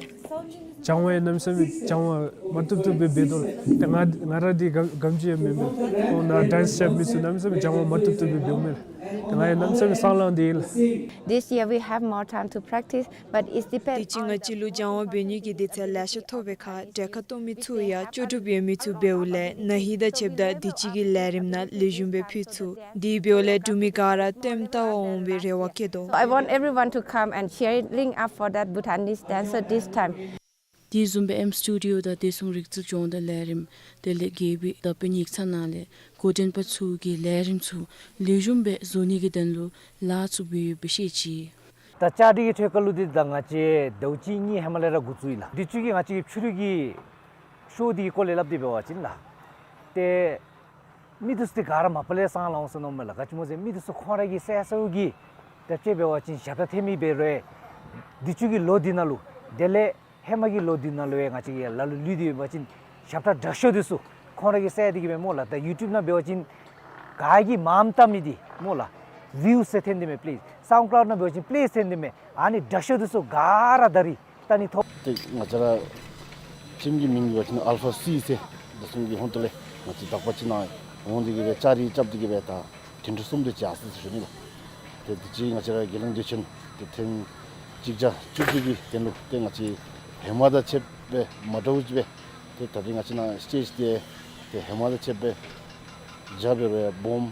སྦྱང་བ་ཡང་གནམ་མེད་ས་མེད་སྦྱང་བ་མ་བཏུབ་བཏུབ་སྦེ་འབད་དོ་ལགས། ཏེ་ང་ང་ར་འདི་ག་གམ་ཅིག་ཡང་མེན་པས། ཁོང་ནཱ་ཌེནསི་རྐྱབ་མི་ཚུ་གནམ་མེད་ས་མེད་སྦྱང་བ་མ་བཏུབ་བཏུབ་སྦེ་འབདཝ་མས་ལགས། ཏེ་ང་ཡང་གནམ་མེད་ས་མེད་སང་ལངས་ཏེ་ཡོད་ལགས། This year we have more time to practice, but it depends དུས་ཅི་ང་བཅས་ལུ་སྦྱང་བ་འབད་ནི་གི་དུས་ཚོད་ལེ་ཤ་ཐོབ་པའི་ཁར་གྲལ་ཁར་གཏོགས་མི་ཚུ་ཡང་ལྕོགས་གྲུབ་ཡོད་མི་ཚུ་འབདཝ་ལས་ན་ཧིང་དང་ཕྱདཔ་ད་དུས་ཅི་གི་ལས་རིམ་ནང་ལེགས་ཤོམ་སྦེ་ཕུལ་ཚུགས། དེ་འབདཝ་ལས་འབྲུག་མི་ག་ར་ལྟདམོ་བལྟ་བར་འོང་བའི་རེ་བ་བསྐྱེད་དོ། I want everyone to come and cheering up for that Bhutanese dancer this time. དེ་བཟུམ་སྦེ་ཨེམ་སི་སི་ཊུ་ཌི་ཨོ་དང་བདེ་སྲུང་རིག་རྩལ་སྦྱོང་བརྡར་ལས་རིམ་དེ་ལས་རྒྱལ་པོའི་བརྡ་དཔེ་ཡིག་ཚང་ནང་ལས་འགོ་འདྲེན་པ་ཚུ་གིས་ལས་རིམ་ཚུ་ལེགས་ཤོམ་སྦེ་བཟོ་ནི་གི་དོན་ལུ་ལཱ་ཚུ་འབད་ཡོདཔ་སྦེ་བཤད་ཅི། ད་བཅའ་སྒྲིག་གི་ཐད་ཁར་ལུ་འདི་ད་ང་བཅས་ཟླཝ་གཅིག་གཉིས་ཧེ་མ་ལས་ར་འགོ་བཙུགས་ཡི་ལགས། དུས་ཅི་གི་ང་བཅས་ཀྱི་ཕྱི་རུ་གི་ཤོ་འདི་གི་སྐོར་ལས་སླབ་སྟེ་འབད་བ་ཅིན་ལགས། ཏེ་མི་འདི་ཚུ་ཏེ་ག་ར་མ་པ་ལས་སང་ལངས་འོང་ཟེར་མནོཝ་མས་ལགས། ག་ཅི་སྨོ་ཟེར་མི་འདི་ཚུ་ཁོང་ར་གི་སེམས་གསོ་གི་ད་ཅི་འབད་བ་ཅིན་ཞབས་ཁྲ་འཐེན་མི་འབད་རུང་དུས་ཅི་གི་ལོ་འདི་ནང་ལུ་དེ་ལས་ཧེ་མ་གི་ལོ་འདི་ནང་ལུ་ཡང་ང་བཅས་ཀྱི་ལ་ལུ་ལུས་ཏེ་ཡོད་པ་ཅིན་ཞབས་ཁྲ་དྲག་ཤོས་འདི་ཚུ་ཁོང་ར་གིས་བསད་དེ་གི་སྦེ་སྨོ་ལགས། ད་ཡུ་ཊུབ་ནང་འབད་བ་ཅིན་ག་གིས་མངམ་བལྟ་མི་འདི་སྨོ་ལགས། ཝིའུ་ཟེར་འཐེན་དེ་མས་པི་ལེ་ཡིསི། སའུནཌ་ཀླའུཌ་ནང་འབད་བ་ཅིན་པི་ལེ་ཡིསི་འཐེན་དེ་མས། ཨ་ནི་དྲག་ཤོས་འདི་ཚུ་ག་ར་ད་རིས་བལྟ་ནི་ཐོབ། ཏེ་ང་བཅས་ར་ ཁྱིམ་གྱི་མིང་འབད་བ་ཅིན་ཨལ་ཕ་སི་ཟེར། ད་གསུམ་གྱི་ཧོང་ཏོ་ལས་ང་བཅས་དག་པ་ཅིག་ནང་འོང་སྟེ་གི་སྦེ་ལྕགས་རི་རྐྱབ་སྟེ་གི་སྦེ་ད་ཐེངས་གསུམ་དེ་ཅིག་ཡར་སོ་ཡི་ཟེར་ཞུ་ནི་ལགས། ཏེ་དུས་ཅི་ང་བཅས་ར་རྒྱལ་ཡོངས་དུས་ཆེན་ཏེ་ཐེངས་གཅིག་བརྒྱ་བཅུ་གཅིག་གི་དོན་ལུ་ཏེ་ང་བཅས་ཧེ་མ་དང་ཕྱདཔ་སྦེ་མ་འདྲཝ་ཅིག་སྦེ་ཏེ་ད་རིས་ང་བཅས་ནང་སི་ཊེཇ་དེ་ཏེ་ཧེ་མ་དང་ཕྱདཔ་སྦེ་རྒྱབ་སྦེ་སྦོམ་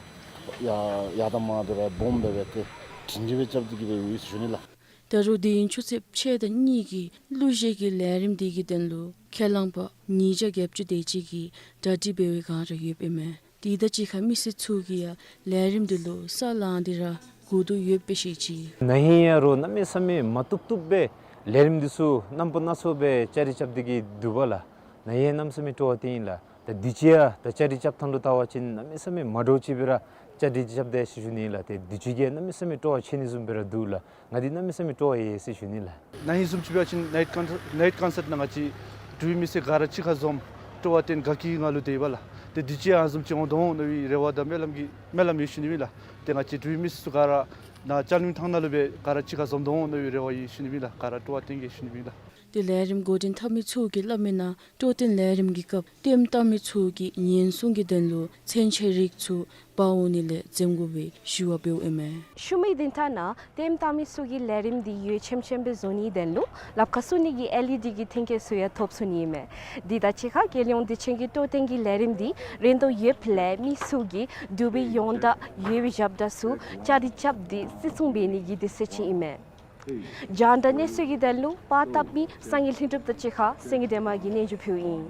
ཡར་ཡར་དང་མར་སྦེ་སྦོམ་སྦེ་སྦེ་ཏེ་དྲིན་ཅན་སྦེ་རྐྱབ་སྟེ་གི་སྦེ་ཡོད་ཟེར་ཞུ་ནི་ལགས། ད་རུང་དེ་ཡང་ཆུ་ཚོད་ཕྱེད་དང་གཉིས་ཀྱི་གླུ་གཞས་ཀྱི་ལས་རིམ་དེ་གི་དོན་ལུ་ཁས་བླངས་པ་ཉིས་བརྒྱ་བརྒྱད་ཅུ་དེ་ཅིག་གིས་གྲ་སྒྲིག་འབད་བའི་བསྒང་ར་ཡོདཔ་ཨིན་མས། དེ་དང་གཅིག་ཁར་མི་སེར་ཚུ་གིས་ཡང་ལས་རིམ་དེ་ལུ་ས་ལང་སྟེ་ར་སྒུག་དོ་ཡོདཔ་སྦེ་བཤད་ཅི། ན་ཧིང་ཡང་རོགས་གནམ་མེད་ས་མེད་མ་བཏུབ་བཏུབ་སྦེ་ལས་རིམ་འདི་ཚུ་རྣམ་པ་སྣ་ཚོགས་སྦེ་ལྕགས་རི་རྐྱབ་སྟེ་གི་འདུག་པ་ལགས། ན་ཧིང་གནམ་མེད་ས་མེད་སྤྲོ་བ་བཏོན་ཡི་ལགས། ད་དུས་ཅི་ཡང་ད་ལྕགས་རི་རྐྱབ་ཐངས་ལུ་བལྟ་བ་ཅིན་གནམ་མེད་ས་མེད་མ་འདྲཝ་ཅིག་སྦེ་ར་ལྕགས་རི་རྐྱབ་དེས་ཟེར་ཞུ་ནི་ལགས། ཏེ་དུས་ཅི་གིས་གནམ་མེད་ས་མེད་སྤྲོ་བ་ཆེ་ནི་བཟུམ་སྦེ་ར་འདུག་ལགས། ང་འདི་གནམ་མེད་ས་མེད་སྤྲོ་བ་ཡོད་ཟེར་ཞུ་ནི་ལགས། ན་ཧིང་བཟུམ་ཅིག་འབད་བ་ཅིན་ནའིཊ་ཀོན་ནའིཊ་ཀོན་སརཊ་ནང་ང་བཅས་འབྲུག་པའི་མི་སེར་ག་ར་གཅིག་ཁར་འཛོམས་སྤྲོ་བ་བཏོན་དགའ་སྐྱིད་ངང་ལུ་སྡོད་ཡི་པ་ལགས། ཏེ་དུས་ཅི་ཡང་ཨ་ནི་བཟུམ་ཅིག་འོང་དོ་འོང་མནོ་བའི་རེ་བ་དང་སྨོན་ལམ་གྱི་སྨོན་ལམ་ཡོད་ཟེར་ཞུ་ནི་ཨིན་ལགས། ཏེ་ང་བཅས་འབྲུག་པའི་མི་སེར་ཚུ་ག་ར་ནཱ་ལྕགས་རི་ཐང་ནང་ལུ་སྦེ་ག་ར་གཅིག་ཁར་འཛོམས་དོ་འོང་མནོ་བའི་རེ་བ་ཡོད་ཟེར་ཞུ་ནི་ཨིན་ལགས། ག་ར་སྤྲོ་བ་བཏོན་གེ་ཟེར་ཞུ་ནི་ཨིན་ལགས། ཏེ་ལས་རིམ་འགོ་འདྲེན་འཐབ་མི་ཚུ་གིས་སླབ་མིའི་ནང་སྤྲོ་སྟོན་ལས་རིམ་གྱི་སྐབས་ལྟདམོ་བལྟ་མི་ཚུ་གིས་ཉེན་སྲུང་གི་དོན་ལུ་མཚོན་ཆའི་རིགས་ཚུ་འབག་འོང་ནི་ལས་འཛེམ་དགོ་པའི་ཞུ་བ་འབདཝ་ཨིན་མས། ཤུལ་མའི་བདུན་ཕྲག་ནང་ལྟདམོ་བལྟ་མི་ཚུ་གིས་ལས་རིམ་འདི་འོད་ཆེམ་ཆེམ་སྦེ་བཟོ་ནིའི་དོན་ལུ་ལགཔ་ཁར་བཙུགས་ནི་གི་ཨེལ་ཨི་ཌི་གི་མཐུན་རྐྱེན་ཚུ་ཡང་ཐོབ་ཚུགས་ནི་ཨིན་མས། དེ་དང་གཅིག་ཁར་རྒྱལ་ཡོངས་དུས་ཆེན་གྱི་སྤྲོ་སྟོན་གྱི་ལས་རིམ་འདི་རན་དོ་ཡོདཔ་ལས་མི་ཚུ་གིས་འབྲུག་པའི་ཡོངས་གྲགས་ཡོད་པའི་ཞབས་ཁྲ་ཚུ་ལྕགས་རི་རྐྱབ་སྟེ་བརྩི་སྲུང་འབད་ནི་གི་དུས་ཚོད་ཅིག་ཨིན་མས། རྒྱང་བསྒྲགས་གནས་ཚུལ་གྱི་དོན་ལུ་པར་བཏབ་མི་སངས་རྒྱས་ལྷུན་གྲུབ་དང་གཅིག་ཁར་སེང་གེ་སྒྲོལ་མ་གིས་སྙན་ཞུ་ཕུལཝ་ཨིན།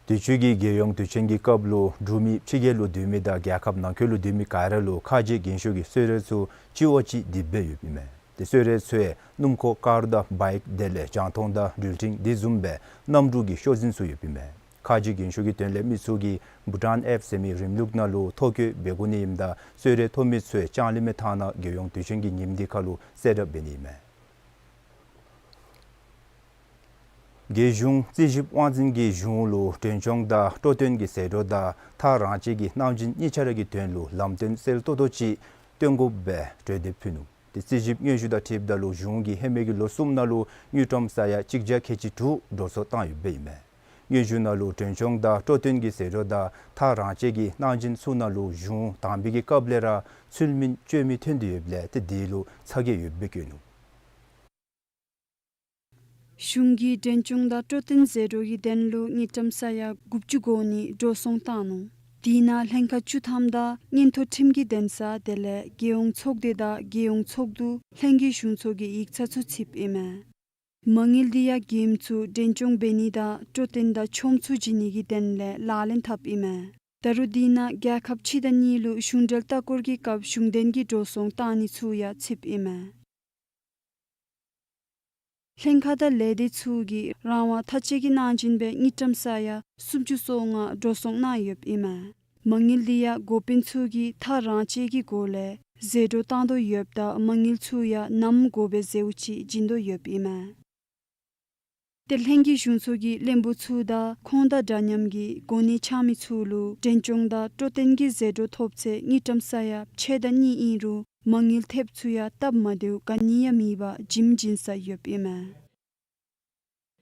དུས་ཅི་གི་རྒྱལ་ཡོངས་དུས་ཆེན་གྱི་སྐབས་ལུ་འབྲུག་མི་ཕྱི་རྒྱལ་ལུ་སྡོད་མི་དང་རྒྱལ་ཁབ་ནང་འཁོད་ལུ་སྡོད་མི་ག་ར་ལུ་ཁ་རྗེ་རྒྱན་ཤོག་གི་གསོལ་རས་ཚུ་གཅིག་བ་གཅིག་དེ་སྦེ་ཡོདཔ་ཨིན་མས། ཏེ་གསོལ་རས་ཚུ་ཡང་སྣུམ་འཁོར་ཀར་དང་བའིཀ་དེ་ལས་རྒྱང་མཐོང་དང་འགྲུལ་འཕྲིན་དེ་བཟུམ་སྦེ་གནམ་གྲུ་གི་ཤོག་འཛིན་ཚུ་ཡོདཔ་ཨིན་མས། ཁ་རྗེ་རྒྱན་ཤོག་གི་དོན་ལས་མི་ཚུ་གིས་བྷུ་ཊཱན་ཨེཔ་ཟེར་མི་རིམ་ལུགས་ནང་ལུ་ཐོ་བཀོད་འབད་དགོ་ནི་ཨིནམ་ད་གསོལ་རས་ཐོབ་མི་ཚུ་ཡང་ལྕང་གླིང་མའི་ཐང་ནང་རྒྱལ་ཡོངས་དུས་ཆེན་གྱི་ཉིནམ་འདི་ཁར་ལུ་གསལ་བསྒྲགས་འབད་ནི་ཨིན་མས། རྒྱལ་གཞུང་རྩིས་ཞིབ་དབང་འཛིན་གྱིས་གཞུང་ལུ་མགྲོན་སྐྱོང་དང་སྤྲོ་སྟོན་གྱི་ཟད་འགྲོ་དང་ཐག་རང་བཅད་ཀྱི་གནང་སྦྱིན་གཉིས་ཆ་ར་གི་དོན་ལུ་ལམ་སྟོན་གསལ་ཏོག་ཏོ་ཅིག་སྟོན་དགོཔ་སྦེ་གྲོས་འདེབས་ཕུལ་ནུག། ཏེ་རྩིས་ཞིབ་སྙན་ཞུ་དང་འཁྲིལཝ་ད་ལུ་གཞུང་གིས་ཧེ་མའི་གི་ལོ་གསུམ་ནང་ལུ་དངུལ་ཀྲམ་ས་ཡ་གཅིག་བརྒྱ་ཁལ་གཅིག་དྲུག་འགྲོ་སོང་བཏང་ཡོདཔ་ཨིན་མས། སྙན་ཞུ་ནང་ལུ་མགྲོན་སྐྱོང་དང་སྤྲོ་སྟོན་གྱི་ཟད་འགྲོ་དང་ཐག་རང་བཅད་ཀྱི་གནང་སྦྱིན་ཚུ་ནང་ལུ་གཞུང་དང་པའི་གི་སྐབས་ལས་ར་ཚུལ་མིན་བཅོས་མིན་ཐོན་ཏེ་ཡོདཔ་ལས་ཏེ་དེ་ལུ་ཚ་གྱང་ཡོདཔ་སྦེ་བཀོད་ནུག། གཞུང་གིས་མགྲོན་སྐྱོང་དང་སྤྲོ་སྟོན་ཟད་འགྲོ་གི་དོན་ལུ་དངུལ་ཀྲམ་ས་ཡ་དགུ་བཅུ་གོ་གཉིས་འགྲོ་སོང་བཏང་ནུག། དེ་ནང་ལྷན་ཁག་བཅུ་ཐམ་དང་མངོན་མཐོ་ཁྲིམས་ཀྱི་འདུན་ས་དེ་ལས་རྒྱལ་ཡོངས་ཚོགས་སྡེ་དང་རྒྱལ་ཡོངས་ཚོགས་འདུ་ལྷན་རྒྱས་གཞུང་ཚོགས་ཀྱི་ཡིག་ཚང་ཚུ་ཚུདཔ་ཨིན་མས། མ་དངུལ་འདི་ཡང་མགྱོནམ་ཚུ་མགྲོན་སྐྱོང་འབད་ནི་དང་སྤྲོ་སྟོན་དང་ཆོས་ཚུ་བྱིན་ནི་གི་དོན་ལས་ལག་ལེན་འཐབ་ཨིན་མས། ད་རུང་དེ་ནང་རྒྱལ་ཁབ་ཕྱི་དང་གཉིས་ལུ་གཞུང་འབྲེལ་ལྟ་སྐོར་གྱི་སྐབས་གཞུང་དོན་གྱི་འགྲོ་སོང་བཏང་ནི་ཚུ་ཡང་ཚུདཔ་ཨིན་མས། ལྷན་ཁག་དང་ལས་སྡེ་ཚུ་གིས་རང་དབང་ཐག་བཅད་ཀྱི་གནང་སྦྱིན་སྦེ་དངུལ་ཀྲམ་ས་ཡ་སུམ་ཅུ་སོ་ལྔ་འགྲོ་སོང་གནང་ཡོདཔ་ཨིན་མས། མ་དངུལ་འདི་ཡང་འགོ་དཔོན་ཚུ་གིས་ཐག་རང་བཅད་ཀྱི་སྒོ་ལས་ཟད་འགྲོ་བཏང་དོ་ཡོདཔ་ད་མ་དངུལ་ཚུ་ཡང་ནམ་དགོ་པའི་ཟེརཝ་ཅིག་བྱིན་དོ་ཡོདཔ་ཨིན་མས། ཏེ་ལྷན་རྒྱས་གཞུང་ཚོགས་ཀྱི་བློན་པོ་ཚུ་དང་ཁོང་དང་འདྲ་མཉམ་གྱི་གོ་གནས་འཆང་མི་ཚུ་ལུ་མགྲོན་སྐྱོང་དང་སྤྲོ་སྟོན་གྱི་ཟད་འགྲོ་ཐོབ་ཚེ་དངུལ་ཀྲམ་ས་ཡ་ཕྱེད་དང་གཉིས་ཨིན་རུང་མ་དངུལ་ཐེབས་ཚུ་ཡང་སྟབས་མ་བདེཝ་ག་ནི་ཡང་མེད་པར་བྱིནམ་བྱིན་ས་ཡོདཔ་ཨིན་མས།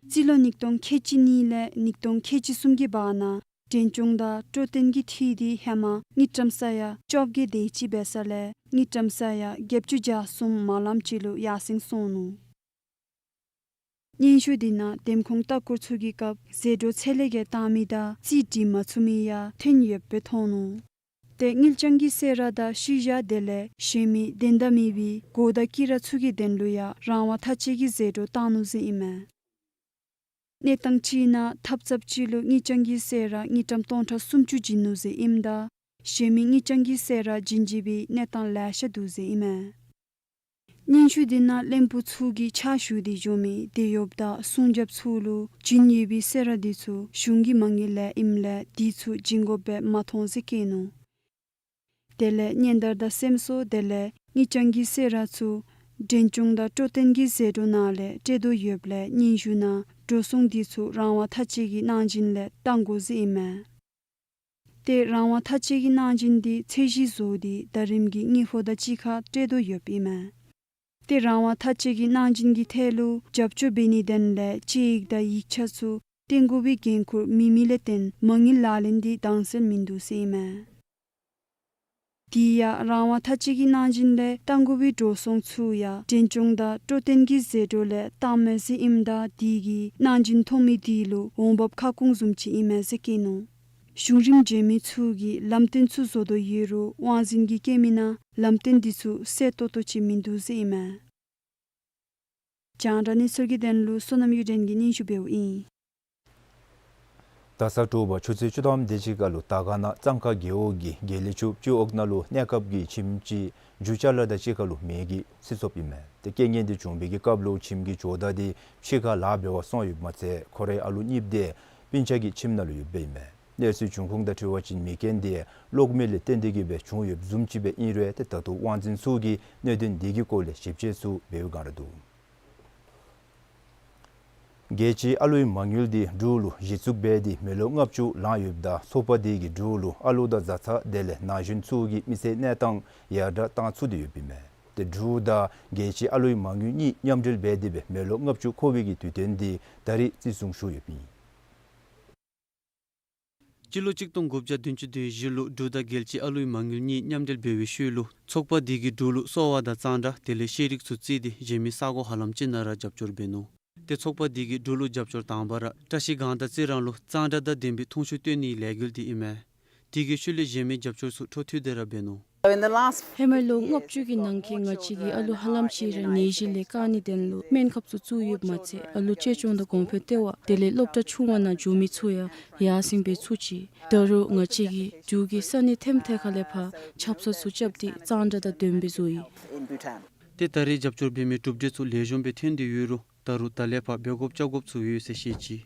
རྩིས་ལོ་ཉིས་སྟོང་ཁལ་གཅིག་གཉིས་ལས་ཉིས་སྟོང་ཁལ་གཅིག་གསུམ་གྱི་བར་ན་མགྲོན་སྐྱོང་དང་སྤྲོ་སྟོན་གྱི་འཐུས་འདི་ཧེ་མ་དངུལ་ཀྲམ་ས་ཡ་བཅོ་བརྒྱད་དེ་ཅིག་འབད་ས་ལས་དངུལ་ཀྲམ་ས་ཡ་བརྒྱད་ཅུ་གྱ་གསུམ་མ་ལམ་ཅིག་ལུ་ཡར་སེང་སོང་ནུག། སྙན་ཞུ་འདི་ནང་འདེམས་ཁོངས་ལྟ་སྐོར་ཚུ་གི་སྐབས་ཟད་འགྲོ་ཚད་ལས་བརྒལ་བཏང་མི་དང་རྩིས་སྒྲིག་མ་ཚུགས་མི་ཡང་ཐོན་ཡོདཔ་སྦེ་མཐོང་ནུག། ཏེ་དངུལ་རྐྱང་གི་གསོལ་རས་དང་ཤུལ་བཞག་དེ་ལས་གཞན་མི་དོན་དག་མེད་པའི་གོ་བརྡ་བཀོད་ར་ཚུ་གི་དོན་ལུ་ཡང་རང་དབང་ཐག་བཅད་ཀྱི་ཟད་འགྲོ་བཏང་ནུག་ཟེར་ཨིན་མས། གནས་སྟངས་ཅིག་ནང་ཐབ་ཚངཔ་ཅིག་ལུ་དངུལ་རྐྱང་གི་གསོལ་རས་དངུལ་ཀྲམ་སྟོང་ཕྲག་སུམ་ཅུ་བྱིན་ནུག་ཟེར་ཨིནམ་ད་གཞན་མི་དངུལ་རྐྱང་གི་གསོལ་རས་བྱིན་བྱིན་པའི་གནས་སྟངས་ལེ་ཤ་འདུག་ཟེར་ཨིན་མས། སྙན་ཞུ་འདི་ནང་བློན་པོ་ཚུ་གིས་ཕྱག་ཞུ་སྟེ་འགྱོ་མི་དེད་གཡོགཔ་དང་སྲུང་རྒྱབཔ་ཚུ་ལུ་བྱིན་ཡོད་པའི་གསོལ་རས་འདི་ཚུ་གཞུང་གི་མ་དངུལ་ལས་ཨིནམ་ལས་དེ་ཚུ་བྱིན་དགོཔ་སྦེ་མ་མཐོང་ཟེར་བཀོད་ནུག། དེ་ལས་སྙན་དར་དང་སེམས་གསོ་དེ་ལས་དངུལ་རྐྱང་གི་གསོལ་རས་ཚུ་མགྲོན་སྐྱོང་དང་སྤྲོ་སྟོན་གྱི་ཟད་འགྲོ་ནང་ལས་སྤྲོད་དོ་ཡོདཔ་ལས་སྙན་ཞུ་ནང་འགྲོ་སོང་འདི་ཚུ་རང་དབང་ཐག་བཅད་ཀྱི་གནང་སྦྱིན་ལས་བཏང་དགོ་ཟེར་ཨིན་མས། ཏེ་རང་དབང་ཐག་བཅད་ཀྱི་གནང་སྦྱིན་འདི་ཚད་གཞི་བཟོ་སྟེ་ཟླ་རིམ་གྱི་དངུལ་ཕོགས་དང་གཅིག་ཁར་སྤྲོད་དོ་ཡོདཔ་ཨིན་མས། ཏེ་རང་དབང་མཐའ་དཔྱད་ཀྱི་གནང་སྦྱིན་གྱི་ཐད་ལུ་རྒྱབ་སྐྱོར་འབད་ནིའི་དོན་ལས་དཔྱད་ཡིག་དང་ཡིག་ཆ་ཚུ་བཏོན་དགོ་པའི་འགན་ཁུར་མེད་མི་ལས་བརྟེན་མ་དངུལ་ལག་ལེན་འདི་དྭངས་གསལ་མིན་འདུག་ཟེར་ཨིན་མས། དེ་ཡང་རང་དབང་མཐའ་དཔྱད་ཀྱི་གནང་སྦྱིན་ལས་བཏང་དགོ་པའི་འགྲོ་སོང་ཚུ་ཡང་འབྲས་ལྗོངས་དང་སྤྲོ་སྟོན་གྱི་ཟད་འགྲོ་ལས་བཏངམ་མས་ཟེར་ཨིནམ་ད་དེ་གིས་གནང་སྦྱིན་ཐོབ་མི་དེ་ལུ་འོང་འབབ་ཁ་སྐོང་བཟུམ་ཅིག་ཨིན་མས་ཟེར་བཀོད་ནུག། གཞུང་རིམ་འབྱོན་མི་ཚུ་གིས་ལམ་སྟོན་ཚུ་བཟོ་དོ་ཡོད་རུང་དབང་འཛིན་གྱིས་བཀོད་མི་ནང་ལམ་སྟོན་འདི་ཚུ་གསལ་ཏོག་ཏོ་ཅིག་མིན་འདུག་ཟེར་ཨིན་མས། རྒྱང་བསྒྲགས་གནས་ཚུལ་གྱི་དོན་ལུ་བསོད་ནམས་གཡུ་སྒྲོན་གྱིས་སྙན་ཞུ་འབདཝ་ཨིན། ད་ས་དྲོ་པ་ཆུ་ཚོད་བཅུ་ཐམ་དེ་ཅིག་ཁར་ལུ་དར་དཀར་ན་གཙང་ཁ་རྒེད་འོག་གི་དགེ་ལེགས་ཆུ་སྤྱི་འོག་ནང་ལུ་གནས་སྐབས་ཀྱི་ཁྱིམ་ཅིག་རྒྱུ་ཅ་ལ་དང་གཅིག་ཁར་ལུ་མེ་གིས་བསད་སོཔ་ཨིན་མས། ཏེ་རྐྱེན་ངན་འདི་བྱུང་བའི་གི་སྐབས་ལུ་ཁྱིམ་གྱི་ཇོ་བདག་འདི་ཕྱི་ཁར་ལཱ་འབད་བར་སོང་ཡོདཔ་མ་ཚད་ཁོ་རའི་ཨ་ལུ་གཉིསཔོ་འདི་སྤུན་ཆ་གི་ཁྱིམ་ནང་ལུ་ཡོདཔ་ཨིན་མས། གནས་ཚུལ་བྱུང་ཁུངས་དང་འཁྲིལ་བ་ཅིན་མེ་རྐྱེན་འདི་གློག་མེ་ལས་བརྟེན་ཏེ་གིས་སྦེ་བྱུང་ཡོདཔ་བཟུམ་ཅིག་སྦེ་ཨིན་རུང་ཏེ་ད་ལྟོ་དབང་འཛིན་ཚུ་གིས་གནད་དོན་འདི་གི་སྐོར་ལས་ཞིབ་དཔྱད་ཚུ་འབད་བའི་བསྒང་ར་འདུག། རྒྱལ་སྤྱིའི་ཨ་ལུའི་མ་དངུལ་འདི་འབྲུག་ལུ་གཞི་བཙུགས་འབད་དེ་མི་ལོ་ལྔ་བཅུ་ལང་ཡོདཔ་ད་ཚོགས་པ་འདི་གིས་འབྲུག་ལུ་ཨ་ལུ་དང་བཟའ་ཚང་དེ་ལས་ན་གཞོན་ཚུ་གི་མི་ཚེའི་གནས་སྟངས་ཡར་དྲག་བཏང་ཚུགས་ཏེ་ཡོདཔ་ཨིན་མས། ཏེ་འབྲུག་དང་རྒྱལ་སྤྱིའི་ཨ་ལུའི་མ་དངུལ་གཉིས་མཉམ་འབྲེལ་འབད་དེ་སྦེ་མི་ལོ་ལྔ་བཅུ་འཁོར་བའི་གི་དུས་སྟོན་འདི་ད་རིས་བརྩི་སྲུང་ཞུ་ཡོདཔ་ཨིན། སྤྱི་ལོ་གཅིག་སྟོང་དགུ་བརྒྱ་བདུན་ཅུ་དོན་བཞི་ལུ་འབྲུག་དང་རྒྱལ་སྤྱིའི་ཨ་ལུའི་མ་དངུལ་གཉིས་མཉམ་འབྲེལ་འབད་བའི་ཤུལ་ལུ་ཚོགས་པ་འདི་གིས་འབྲུག་ལུ་གསོ་བ་དང་གཙང་སྦྲ་དེ་ལས་ཤེས་རིག་ཚུ་བརྩིས་ཏེ་གཞན་མི་ས་གོ་ཧ་ལམ་ཅིག་ནང་ར་རྒྱབ་སྐྱོར་འབད་ནུག། ཏེ་ཚོགས་པ་འདི་གིས་འབྲུག་ལུ་རྒྱབ་སྐྱོར་དང་པ་ར་བཀྲ་ཤིས་སྒང་དང་རྩི་རང་ལུ་གཙང་སྦྲ་དང་ལྡན་པའི་འཐུང་ཆུ་བཏོན་ནིའི་ལས་འགུལ་འདི་ཨིན་མས། དེ་གི་ཤུལ་ལས་གཞན་མི་རྒྱབ་སྐྱོར་ཚུ་འཕྲོ་མཐུད་དེ་ར་འབད་ནུག། In the last ཧེ་མའི་ལོ་ལྔ་བཅུ་གི་ནང་འཁོད་ང་བཅས་ཀྱི་ཨ་ལུ་ཧ་ལམ་ཅིག་ར་ནད་གཞི་ལས་བཀག་ནིའི་དོན་ལུ་སྨན་ཁབ་ཚུ་བཙུགས་ཡོདཔ་མ་ཚད་ཨ་ལུ་གཅེས་སྐྱོང་དང་གོང་འཕེལ་ལྟེ་བ་དེ་ལས་སློབ་གྲྭ་ཆུང་བ་ནང་འགྱོ་མི་ཚུ་ཡང་ཡར་སེང་འབད་ཚུགས་ཅི། ད་རུང་ང་བཅས་ཀྱིས་འབྲུག་གི་ས་གནས་ཐེམ་ཐེ་ཁ་ལས་ཕར་ཆབ་གསང་ཚུ་རྐྱབ་སྟེ་གཙང་སྦྲ་དང་ལྡནམ་སྦེ་བཟོ་ཡི། In Bhutan. ཏེ་ད་རེས་རྒྱབ་སྐྱོར་འབད་མི་གྲུབ་འབྲས་ཚུ་ལེགས་ཤོམ་སྦེ་ཐོན་ཏེ་ཡོད་རུང་ད་རུང་ད་ལས་ཕར་འབད་དགོཔ་རྐྱབ་དགོཔ་ཚུ་ཡོད་ཟེར་བཤད་ཅི།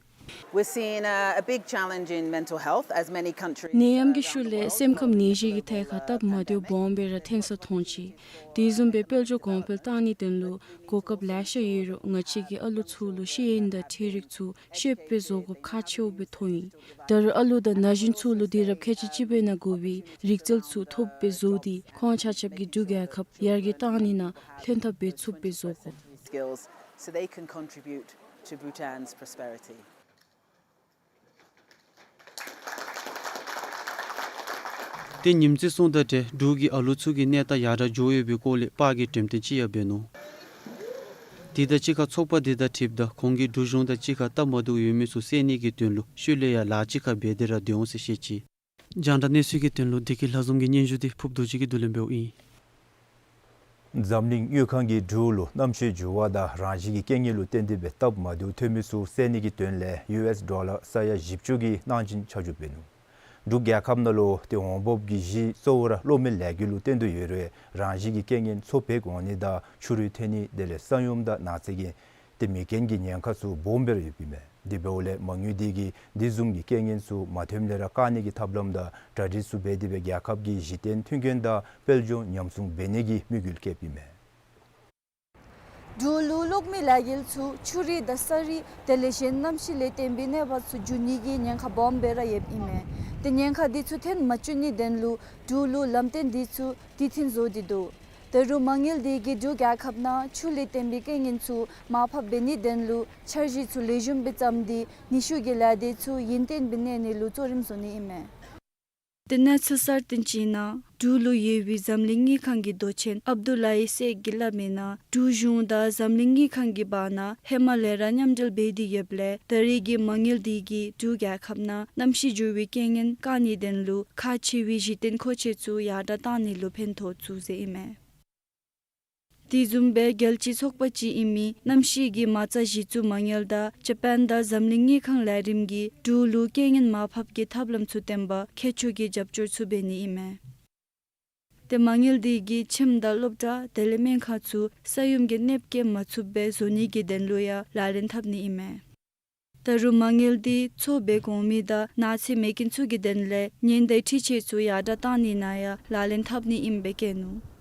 We're seeing a, a big challenge in mental health, as many countries ནད་ཡམས་ཀྱི་ཤུལ་ལས་སེམས་ཁམས་ནད་གཞི་གི་ཐད་ཁར་སྟབས་མ་བདེཝ་སྦོམ་སྦེ་ར་ཐོན་ས་མཐོང་ཅི། དེ་བཟུམ་སྦེ་དཔལ་འབྱོར་གོང་འཕེལ་བཏང་ནིའི་དོན་ལུ་གོ་སྐབས་ལེ་ཤ་ཡོད་རུང་ང་བཅས་ཀྱི་ཨ་ལུ་ཚུ་ལུ་ཤེས་ཡོན་དང་འཕྲུལ་རིག་ཚུ་ཤེསཔ་སྦེ་བཟོ་དགོཔ་ཁག་ཆེཝ་སྦེ་མཐོང་ཡི། ད་རུང་ཨ་ལུ་དང་ན་གཞོན་ཚུ་ལུ་དུས་རབས་ཁལ་གཅིག་གཅིག་པའི་ནང་དགོ་པའི་རིག་རྩལ་ཚུ་ཐོབ་སྦེ་བཟོ་སྟེ་ཁོང་ཆ་ཁྱབ་ཀྱིས་འབྲུག་རྒྱལ་ཁབ་ཡར་རྒྱས་བཏང་ནི་ནང་ལྷན་ཐབས་འབད་ཚུགསཔ་སྦེ་བཟོ་དགོ། Skills so they can contribute to Bhutan's prosperity. ཏེ་ཉིནམ་རྩིས་སོང་དང་འཁྲིལ་འབྲུག་གི་ཨ་ལུ་ཚུ་གི་གནས་སྟངས་ཡར་དྲག་འགྱོ་ཡོད་པའི་སྐོར་ལས་པར་གྱི་འགྲེམས་སྟོན་ཅིག་ཡང་འབད་ནུག། དེ་དང་གཅིག་ཁར་ཚོགས་པ་འདི་དང་འཁྲིལཝ་ད་ཁོང་གིས་འབྲུག་གཞུང་དང་གཅིག་ཁར་སྟབས་མ་བདེཝ་ཡོད་མི་ཚུ་བསལ་ནི་གི་དོན་ལུ་ཤུལ་ལས་ཡང་ལཱ་གཅིག་ཁར་འབད་དེ་ར་སྡོད་འོང་ཟེར་བཤད་ཅི། རྒྱང་བསྒྲགས་གནས་ཚུལ་གྱི་དོན་ལུ་བདེ་སྐྱིད་ལྷ་འཛོམས་ཀྱི་སྙན་ཞུ་འདི་ཕུརཔ་རྡོ་རྗེ་གིས་བསྡུ་ལེན་འབདཝ་ཨིན། འཛམ་གླིང་དངུལ་ཁང་གིས་འབྲུག་ལུ་གནམ་གཤིས་འགྱུར་བ་དང་རང་བཞིན་གྱི་རྐྱེན་ངན་ལུ་བརྟེན་ཏེ་སྦེ་སྟབས་མ་བདེཝ་ཐོན་མི་ཚུ་བསལ་ནི་གི་དོན་ལས་ཡུ་ཨེསི་ཌོ་ལར་ས་ཡ་བཞི་བཅུ་གི་གནང་སྦྱིན་ཆ་འཇོག་འབད་ནུག། འབྲུག་རྒྱལ་ཁབ་ནང་ལུ་ཏེ་འོང་འབབ་ཀྱི་གཞི་གཙོ་བོ་ར་གློག་མེ་ལས་འགུལ་ལུ་བརྟེན་ཏེ་ཡོད་རུང་རང་བཞིན་གྱི་རྐྱེན་ངན་མཚོ་བད་གོང་ནི་དང་ཆུ་རུད་ཐོན་ནི་དེ་ལས་ས་ཡོམ་དང་ནགས་ཚལ་གྱི་ཏེ་མེ་རྐྱེན་གྱི་ཉེན་ཁ་ཚུ་སྦོམ་སྦེ་ར་ཡོདཔ་ཨིན་མས། དེ་འབདཝ་ལས་མ་དངུལ་འདི་གིས་དེ་བཟུམ་གྱི་རྐྱེན་ངན་ཚུ་མ་ཐོནམ་ལས་ར་བཀག་ནི་གི་ཐབས་ལམ་དང་གྲ་སྒྲིག་ཚུ་འབད་དེ་སྦེ་རྒྱལ་ཁབ་ཀྱི་གཞི་རྟེན་མཐུན་རྐྱེན་དང་དཔལ་འབྱོར་ཉམས་སྲུང་འབད་ནི་གི་དམིགས་ཡུལ་བསྐྱེདཔ་ཨིན་མས། འབྲུག་ལུ་གློག་མེ་ལས་འགུལ་ཚུ་ཆུ་རུད་དང་ས་རུད་དེ་ལས་གཞན་གནམ་གཤིས་ལས་བརྟེན་པའི་གནོད་པ་ཚུ་འབྱུང་ནི་གི་ཉེན་ཁ་སྦོམ་སྦེ་ར་ཡོདཔ་ཨིན་མས། ཏེ་ཉེན་ཁ་འདི་ཚུ་ཐོན་མ་བཅུག་ནིའི་དོན་ལུ་འབྲུག་ལུ་ལམ་སྟོན་འདི་ཚུ་དུས་མཐུན་བཟོ་སྟེ་འདུག། ད་རུང་མ་དངུལ་འདི་གིས་འབྲུག་རྒྱལ་ཁབ་ནང་ཆུ་ལས་བརྟེན་པའི་རྐྱེན་ངན་ཚུ་མར་ཕབ་འབད་ནིའི་དོན་ལུ་འཆར་གཞི་ཚུ་ལེགས་ཤོམ་སྦེ་བརྩམས་ཏེ་ནུས་ཤུགས་ཀྱི་ལས་སྡེ་ཚུ་ཡུན་བརྟན་སྦེ་གནས་ནི་ལུ་གཙོ་རིམ་བཟོ་ནི་ཨིན་མས། ཏེ་གནས་ཚུལ་གསར་བཏོན་ཅིག་ནང་འབྲུག་ལུ་ཡོད་པའི་འཛམ་གླིང་དངུལ་ཁང་གི་མདོ་ཆེན་ཨབ་དུ་ལའི་སེག་གིས་སླབ་མིའི་ནང་འབྲུག་གཞུང་དང་འཛམ་གླིང་དངུལ་ཁང་གི་བར་ན་ཧེ་མ་ལས་ར་མཉམ་འབྲེལ་འབད་དེ་ཡོདཔ་ལས་ད་རེས་ཀྱི་མ་དངུལ་འདི་གིས་འབྲུག་རྒྱལ་ཁབ་ནང་གནམ་གཤིས་འགྱུར་བའི་རྐྱེན་ངན་བཀག་ནིའི་དོན་ལུ་ཁག་ཆེ་བའི་གཞི་རྟེན་མཁོ་ཆས་ཚུ་ཡར་དྲག་བཏང་ནི་ལུ་ཕན་ཐོགས་ཚུགས་ཟེར་ཨིན་མས། དེ་བཟུམ་སྦེ་རྒྱལ་སྤྱིའི་ཚོགས་པ་ཅིག་ཨིན་མི་གནམ་གཤིས་ཀྱི་མ་རྩ་གཞི་བཙུགས་མ་དངུལ་དང་ཇ་པཱན་དང་འཛམ་གླིང་དངུལ་ཁང་ལས་རིམ་གྱིས་འབྲུག་ལུ་རྐྱེན་ངན་མར་ཕབ་ཀྱི་ཐབས་ལམ་ཚུ་བཏོན་པར་མཁས་མཆོག་གི་རྒྱབ་སྐྱོར་ཚུ་འབད་ནི་ཨིན་མས། ཏེ་མ་དངུལ་འདི་གིས་ཁྱིམ་དང་སློབ་གྲྭ་དེ་ལས་སྨན་ཁང་ཚུ་ས་ཡོམ་གྱི་གནོདཔ་བཀལ་མ་ཚུགསཔ་སྦེ་བཟོ་ནི་གི་དོན་ལུ་ཡང་ལག་ལེན་འཐབ་ནི་ཨིན་མས། ད་རུང་མ་དངུལ་འདི་མཚོ་བད་གོང་མི་དང་ནགས་ཚལ་མེ་རྐྱེན་ཚུ་གི་དོན་ལས་ཉེན་བརྡའི་འཕྲུལ་ཆས་ཚུ་ཡར་དྲག་བཏང་ནི་ནང་ཡང་ལག་ལེན་འཐབ་ནི་ཨིནམ་སྦེ་བཀོད་ནུག།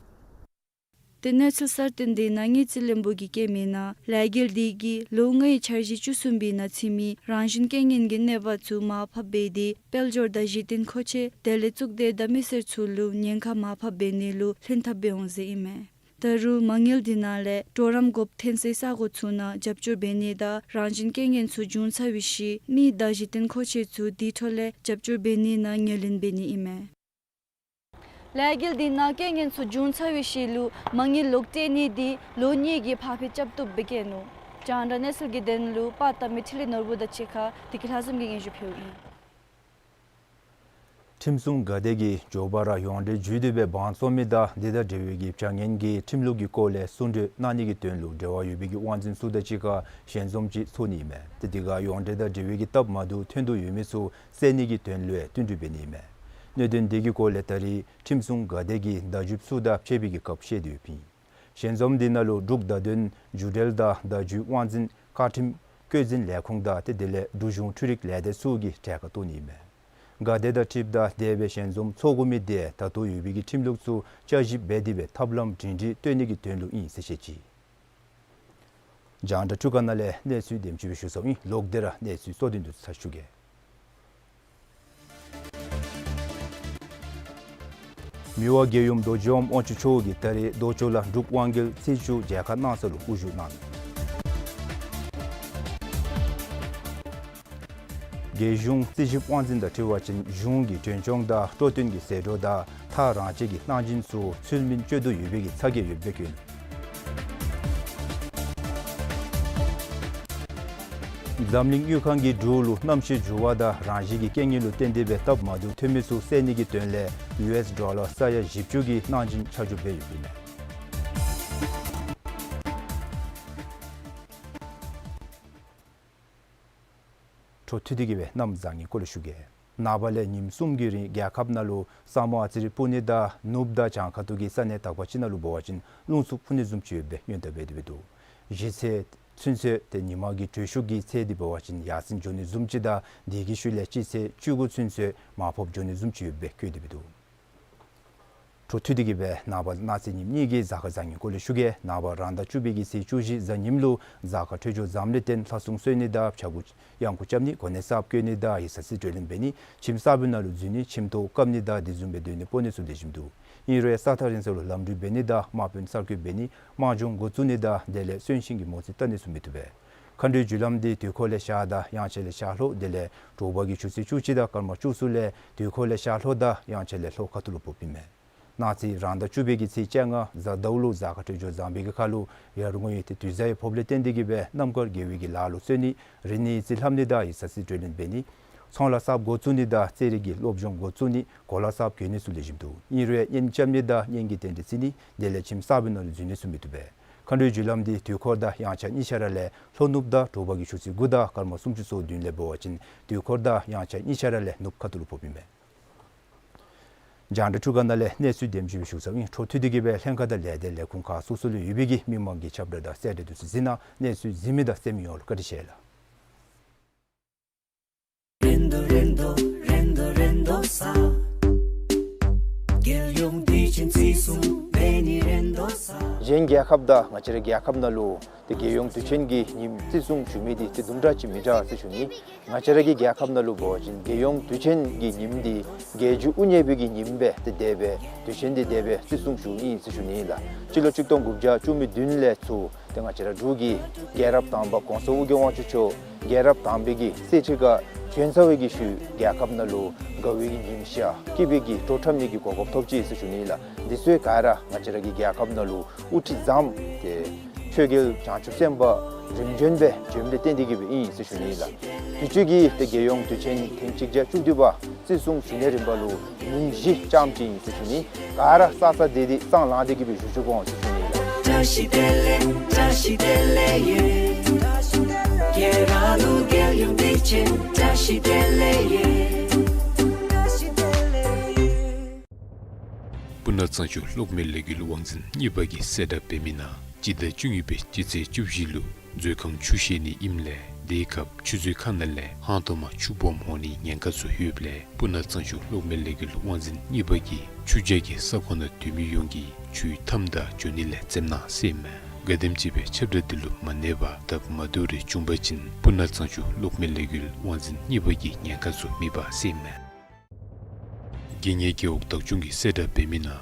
ཏེ་གནས་ཚུལ་གསར་བཏོན་འདི་ནང་དངུལ་རྩིས་བློན་པོ་གིས་བཀོད་མིའི་ནང་ལས་འགུལ་འདི་གིས་ལོ་ལྔའི་འཆར་གཞི་བཅུ་གསུམ་པའི་ནང་ཚུད་མི་རང་བཞིན་རྐྱེན་ངན་གྱི་གནོད་པ་ཚུ་མར་ཕབ་འབད་དེ་དཔལ་འབྱོར་དང་གཞི་རྟེན་མཁོ་ཆས་དེ་ལས་གཙུག་སྡེ་དང་མི་སེར་ཚུ་ལུ་ཉེན་ཁ་མར་ཕབ་འབད་ནི་ལུ་ལྷན་ཐབས་འབད་འོང་ཟེར་ཨིན་མས། ད་རུང་མ་དངུལ་འདི་ནང་ལས་གྲོགས་རམ་དགོཔ་ཐོན་སའི་ས་གོ་ཚུ་ནང་རྒྱབ་སྐྱོར་འབད་ནི་དང་རང་བཞིན་རྐྱེན་ངན་ཚུ་བྱུང་ཚར་བའི་ཤུལ་མི་དང་གཞི་རྟེན་མཁོ་ཆས་ཚུ་དེ་འཕྲོ་ལས་རྒྱབ་སྐྱོར་འབད་ནི་ནང་ངོས་ལེན་འབད་ནི་ཨིན་མས། ལས་འགུལ་འདི་ནང་རྐྱེན་ངན་ཚུ་བྱུང་ཚར་བའི་ཤུལ་ལུ་མ་དངུལ་ལོག་སྤྲོད་ནི་འདི་ལོ་གཉིས་ཀྱི་ཕར་འགྱངས་རྐྱབ་བཏུབ་སྦེ་བཀོད་ནུག། རྒྱང་བསྒྲགས་གནས་ཚུལ་གྱི་དོན་ལུ་པར་བཏབ་མི་འཕྲིན་ལས་ནོར་བུ་དང་གཅིག་ཁར་བདེ་སྐྱིད་ལྷ་འཛོམས་ཀྱིས་སྙན་ཞུ་ཕུལཝ་ཨིན། ཁྲིམས་སྲུང་འགག་སྡེ་གིས་མགྱོགས་པ་ར་ཡོངས་འབྲེལ་བརྒྱུད་དེ་སྦེ་དབང་བཙོང་མི་དང་དེ་དང་འབྲེལ་བའི་གི་བྱ་ངན་གྱི་ཁྲིམས་ལུགས་ཀྱི་སྐོར་ལས་གསུང་གྲོས་གནང་ནི་གི་དོན་ལུ་འབྲེལ་བ་ཡོད་པའི་གི་དབང་འཛིན་ཚུ་དང་གཅིག་ཁར་ཞལ་འཛོམས་ཅིག་ཚོགས་ནི་ཨིན་མས། ཏེ་དེ་ཁར་ཡོངས་འབྲེལ་དང་འབྲེལ་བའི་གི་སྟབས་མ་བདེཝ་ཐོན་དོ་ཡོད་མི་ཚུ་སེལ་ནི་གི་དོན་ལུ་བསྟུན་གྲོས་འབད་ནི་ཨིན་མས། གནད་དོན་དེ་གི་སྐོར་ལས་ད་རེས་ཁྲིམས་སྲུང་འགག་སྡེ་གི་བརྡ་བརྒྱུདཔ་ཚུ་དང་ཕྱད་པའི་གི་སྐབས་བཤད་དེ་ཡོདཔ་ཨིན། ཞལ་འཛོམས་འདི་ནང་ལུ་འབྲུག་བརྡ་དོན་བརྒྱུད་འབྲེལ་དང་བརྡ་བརྒྱུད་དབང་འཛིན་བཀའ་ཁྲིམས་བཀོད་འཛིན་ལས་ཁུངས་དང་ཏེ་དེ་ལས་འབྲུག་གཞུང་འཕྲུལ་རིག་ལས་སྡེ་ཚུ་གིས་གྲལ་ཁར་གཏོགས་ནི་ཨིན་མས། འགག་སྡེ་དང་འཁྲིལཝ་ད་དེ་སྦེ་ཞལ་འཛོམས་ཚོགས་དགོ་མི་དེ་ད་ལྟོ་ཡོད་པའི་གི་ཁྲིམས་ལུགས་ཚུ་བསྐྱར་ཞིབ་འབད་དེ་སྦེ་ཐབས་ལམ་སྒྲིང་སྒྲིང་སྟོན་ནི་གི་དོན་ལུ་ཨིན་ཟེར་བཤད་ཅི། རྒྱང་བསྒྲགས་ཁྲུ་ཁ་ནང་ལས་གནས་ཚུལ་དེམ་ཅིག་སྦེ་ཞུ་ཚརཝ་ཨིན། ལོག་སྟེ་ར་གནས་ཚུལ་གཙོ་དོན་དུ་ཚར་ཞུ་གེ། མི་དབང་རྒྱལ་ཡུམ་རྡོ་རྗེ་དབང་དབང་ཕྱུག་མཆོག་གིས་ད་རེས་ལྡོག་ཕྱོགས་ལ་འབྲུག་དབང་རྒྱལ་རྩིས་ཞུ་མཇལ་ཁ་གནང་ས་ལུ་དབུ་བཞུགས་གནང་ནུག། རྒྱལ་གཞུང་རྩིས་ཞིབ་དབང་འཛིན་དང་འཁྲིལ་བ་ཅིན་གཞུང་གི་འདྲོན་ཆུང་དང་སྤྲོ་སྟོན་གྱི་ཟད་འགྲོ་དང་ཐག་རང་བཅད་ཀྱི་གནང་སྦྱིན་ཚུ་ཚུལ་མིན་སྤྱོད་དོ་ཡོད་པའི་གི་ཚ་གྱང་ཡོདཔ་སྦེ་བཀོད་ནུག། འཛམ་གླིང་དངུལ་ཁང་གིས་འབྲུག་ལུ་གནམ་གཤིས་འགྱུར་བ་དང་རང་བཞིན་གྱི་རྐྱེན་ངན་ལུ་བརྟེན་ཏེ་སྦེ་སྟབས་མ་བདེཝ་ཐོན་མི་ཚུ་སེལ་ནི་གི་དོན་ལས་ཡུ་ཨེསི་ཌོ་ལར་ས་ཡ་བཞི་བཅུ་གི་གནང་སྦྱིན་ཆ་འཇོག་འབད་ཡོདཔ་ཨིན་མས། འཕྲོ་མཐུད་དེ་གི་སྦེ་གནམ་བཟང་ངན་སྐོར་ལས་ཞུ་གེ། ནངས་པ་ལས་ཉིནམ་གསུམ་གྱི་རིང་རྒྱལ་ཁབ་ནང་ལུ་ས་མུ་ཨ་ཙི་རི་སྤུ་ནི་དང་ནུབ་དང་བྱང་ཁ་ཐུག་གི་ས་གནས་དག་པ་ཅིག་ནང་ལུ་འབད་བ་ཅིན་རླུང་འཚུབ་འཕུ་ནི་བཟུམ་ཅིག་ཡོད་པའི་སྔོན་བརྡ་འབད་དེ་སྦེ་འདུག། གཞི་ཚེས་ཚུན་ཚོད་ཏེ་ཉིན་མ་གི་དྲོད་ཤུགས་ཀྱི་ཚད་འདི་འབད་བ་ཅིན་ཡར་སེང་འགྱོ་ནི་བཟུམ་ཅིག་དང་དེ་གི་ཤུལ་ལས་སྤྱི་ཚེས་བཅུ་དགུ་ཚུན་ཚོད་མར་ཕབ་འགྱོ་ནི་བཟུམ་ཅིག་ཡོད་པའི་བཀོད་དེ་སྦེ་འདུག། འཕྲོ་མཐུད་དེ་གི་སྦེ་ནངས་པ་གནངས་ཚེ་ཉིནམ་གཉིས་ཀྱི་གཟའ་སྐར་བཟང་ངན་སྐོར་ལས་ཞུ་གེ། ནངས་པ་རང་ཟླ་བཅུ་པའི་གི་ཚེས་བཅུ་བཞི་གཟའ་ཉིམ་ལུ་གཟའ་སྐར་འཕྲོད་སྦྱོར་འཛམ་གླིང་སྟེང་ལྷ་སྲུང་གསོལ་ནི་དང་བྱ་འགུག་གཡང་འགུག་རྐྱབ་ནི་གོ་གནས་གསརཔ་བསྐོ་ནི་དང་ཡིག་ཚང་རྩིས་སྤྲོད་ལེན་འབད་ནི་ཁྱིམ་གསརཔ་ནང་ལུ་འཛུལ་ནི་ཁྱིམ་ཐོག་བཀབ་ནི་དང་དེ་བཟུམ་སྦེ་སྡོད་གནས་སྤོ་ནི་ཚུ་ལེགས་ཤོམ་འདུག། ཨིན་རུང་ཡང་ས་ཐག་རིང་ས་ལུ་ལམ་འགྲུལ་འབད་ནི་དང་དམག་དཔོན་གསར་བསྐོ་འབད་ནི་དམག་སྦྱོང་འགོ་བཙུགས་ནི་དང་དེ་ལས་གསོན་གཤིན་གྱི་མོ་རྩིས་བལྟ་ནི་ཚུ་མི་བཏུབ་པས། མཁའ་འགྲོའི་རྒྱུ་ལམ་འདི་དུས་འཁོར་ལས་ཤར་དང་དབྱངས་འཆར་ལས་ཤར་ལྷོ་དེ་ལས་དྲོ་པ་གི་ཆུ་ཚོད་བཅུ་གཅིག་དང་སྐར་མ་བཅུ་གསུམ་ལས་དུས་འཁོར་ལས་ཤར་ལྷོ་དང་དབྱངས་འཆར་ལས་ལྷོ་ཁ་ཐུག་ལུ་ཕོགཔ་ཨིན་མས། གནངས་ཚེ་རང་ཟླ་བཅུ་པའི་གི་ཚེས་བཅོ་ལྔ་གཟའ་ཟླཝ་ལུ་གཟའ་སྐར་འཕྲོད་སྦྱོར་བཟང་པའི་གི་ཁར་ལུ་ཡར་ངོའི་ཏེ་དུས་གཟའ་ཡི་ཕོགཔ་ལས་བརྟེན་ཏེ་གི་སྦེ་རྣམ་དཀར་དགེ་བའི་གི་ལཱ་ལུ་བརྩོན་ནི་རིག་གནས་ཡིག་རྩིས་ལྷབ་ནི་དང་ཡིག་ཚང་རྩིས་སྤྲོད་ལེན་འབད་ནི་ཚོང་ལཱ་གསརཔ་འགོ་བཙུགས་ནི་དང་རྩེད་རིགས་ཀྱི་སློབ་སྦྱོང་འགོ་བཙུགས་ནི་གོ་ལ་གསརཔ་གྱོན་ནི་ཚུ་ལེགས་ཤོམ་འདུག། ཨིན་རུང་ཡང་གཉེན་རྐྱབ་ནི་དང་གཉེན་གྱི་རྟེན་འབྲེལ་བརྩི་ནི་དེ་ལས་ཁྱིམ་གསརཔ་ནང་ལུ་འཛུལ་ནི་ཚུ་མི་བཏུབ་པས། མཁའ་འགྲོའི་རྒྱུ་ལམ་འདི་དུས་འཁོར་དང་དབྱངས་འཆར་གཉིས་ཆ་ར་ལས་ལྷོ་ནུབ་དང་དྲོ་པ་གི་ཆུ་ཚོད་དགུ་དང་སྐར་མ་སུམ་ཅུ་སོ་བདུན་ལས་འབད་བ་ཅིན་དུས་འཁོར་དང་དབྱངས་འཆར་གཉིས་ཆ་ར་ལས་ནུབ་ཁ་ཐུག་ལུ་ཕོགཔ་ཨིན་མས། རྒྱང་བསྒྲགས་ཁྲུ་ག་ནང་ལས་གནས་ཚུལ་དེམ་ཅིག་སྦེ་ཞུ་ཚརཝ་ཨིན། འཕྲོ་མཐུད་དེ་གི་སྦེ་ལྷན་ཁག་དང་ལས་སྡེ་ལས་ཁུངས་ཁག་སོ་སོ་ལུ་ཡོད་པའི་གི་མི་མང་གི་ཁྱབ་བསྒྲགས་དང་གསལ་བསྒྲགས་འདི་ཚུ་གཟིགས་གནང་། གནས་ཚུལ་གཟིགས་མི་དང་གསན་མི་ཡོངས་ལུ་བཀའ་དྲིན་ཆེ་ལགས། རེ་དོ་རེ་དོ་རེ་དོ་རེ་དོ་ས། རྒྱལ་ཡོངས་དུས་ཆེན་བརྩི་སྲུང་འབད་ནི་རེ་དོ་ས། གཞན་རྒྱལ་ཁབ་དང་ང་བཅས་རའི་རྒྱལ་ཁབ་ནང་ལུ་ཏེ་རྒྱལ་ཡོངས་དུས་ཆེན་གྱི་ཉིནམ་བརྩི་སྲུང་ཞུ་མི་འདི་ཏེ་དུམ་གྲ་ཅིག་མི་འདྲ་ཟེར་ཞུ་ནི། ང་བཅས་ར་གི་རྒྱལ་ཁབ་ནང་ལུ་འབད་བ་ཅིན་རྒྱལ་ཡོངས་དུས་ཆེན་གྱི་ཉིནམ་འདི་རྒྱལ་རྒྱུ་དབུ་བརྙེས་པའི་གི་ཉིནམ་སྦེ་ཏེ་དེ་སྦེ་དུས་ཆེན་འདི་དེ་སྦེ་བརྩི་སྲུང་ཞུཝ་ཨིན་ཟེར་ཞུ་ནི་ཨིན་ལགས། སྤྱི་ལོ་གཅིག་སྟོང་དགུ་བརྒྱ་བཅུ་མེད་བདུན་ལས་ཚུར་ཏེ་ང་བཅས་ར་འབྲུག་གི་རྒྱལ་རབས་དང་པ་གོང་ས་ཨོ་རྒྱན་དབང་ཕྱུག་མཆོག་རྒྱལ་རབས་དང་པའི་གི་གསེར་ཁྲི་ཁར་བྱོན་ཚར་བའི་གི་ཤུལ་རྒྱལ་ཁབ་ནང་ལུ་དགའ་བའི་གི་ཉིམ་ཤར་སྐྱིད་པའི་གི་བྲོ་འཁྲབ་ནི་གི་གོ་སྐབས་ཐོབ་ཅི་ཟེར་ཞུ་ནི་ཨིན་ལགས། འདི་ཚུ་ག་ར་ང་བཅས་ར་གི་རྒྱལ་ཁབ་ནང་ལུ་དབུ་ཁྲིད་བཟངམ་ཏེ་ཆོས་རྒྱལ་བྱང་ཆུབ་སེམས་དཔའ་རིམ་བྱོན་སྦེ་བྱོནམ་ལས་བརྟེན་ཏེ་གི་སྦེ་ཨིན་ཟེར་ཞུ་ནི་ཨིན་ལགས། དུས་ཅི་གི་ཏེ་རྒྱལ་ཡོངས་དུས་ཆེན་ཐེངས་གཅིག་བརྒྱ་བཅུ་བདུན་པ་བརྩི་སྲུང་ཞུ་ནི་རིམ་པ་ལུ་ཉིནམ་བཞི་རྐྱངམ་ཅིག་ཨིན་ཟེར་ཞུ་ནི། ག་ར་ས་ས་དེ་དེ་སང་ལངས་ཏེ་གི་སྦེ་བཞུགས་བཞུགས་དགོ་ཟེར་ཞུ་ནི་ཨིན་ལགས། བཀྲ་ཤིས་བདེ་ལེགས་བཀྲ་ཤིས་བདེ་ལེགས་ཡོད། ཁྱེད་རང་ལུ་རྒྱལ་ཡོངས་དུས་ཆེན་བཀྲ་ཤིས་བདེ་ལེགས་ཡོད། སྤུ་ན་གཙང་ཆུ་གློག་མེ་ལས་འགུལ་དབང་འཛིན་གཉིས་པ་གིས་གསལ་བསྒྲགས་འབད་མི་ནང་སྤྱི་ཟླ་བཅུ་གཉིས་པའི་སྤྱི་ཚེས་བཅུ་བཞི་ལུ་མཛོད་ཁང་ཆུ་བཞེས་ནི་ཨིནམ་ལས་དེའི་སྐབས་ཆུ་མཛོད་ཁང་ནང་ལས་ཧང་ཏོ་མ་ཆུ་སྦོམ་འོང་ནི་ཉེན་ཁ་ཚུ་ཡོདཔ་ལས་སྤུ་ན་གཙང་ཆུ་གློག་མེ་ལས་འགུལ་དབང་འཛིན་གཉིས་པ་གིས་ཆུ་བྱ་གི་ས་ཁོངས་ནང་སྡོད་མི་ཡོངས་ཀྱིས་ཆུའི་མཐའམ་དང་འགྱོ་ནི་ལས་འཛེམ་གནང་ཟེར་ཨིན་མས། ག་དེམ་ཅིག་སྦེ་ཁྱབ་བསྒྲགས་འདི་ལུ་མ་གནས་པར་སྟབས་མ་བདེཝ་རེ་བྱུང་པ་ཅིན་སྤུ་ན་གཙང་ཆུ་གློག་མེ་ལས་འགུལ་དབང་འཛིན་གཉིས་པ་གིས་ཉེན་ཁ་ཚུ་མི་འབག་ཟེར་ཨིན་མས། རྒྱལ་གཉེར་རྒེད་འོག་བདག་སྐྱོང་གིས་གསལ་བསྒྲགས་འབད་མི་ནང་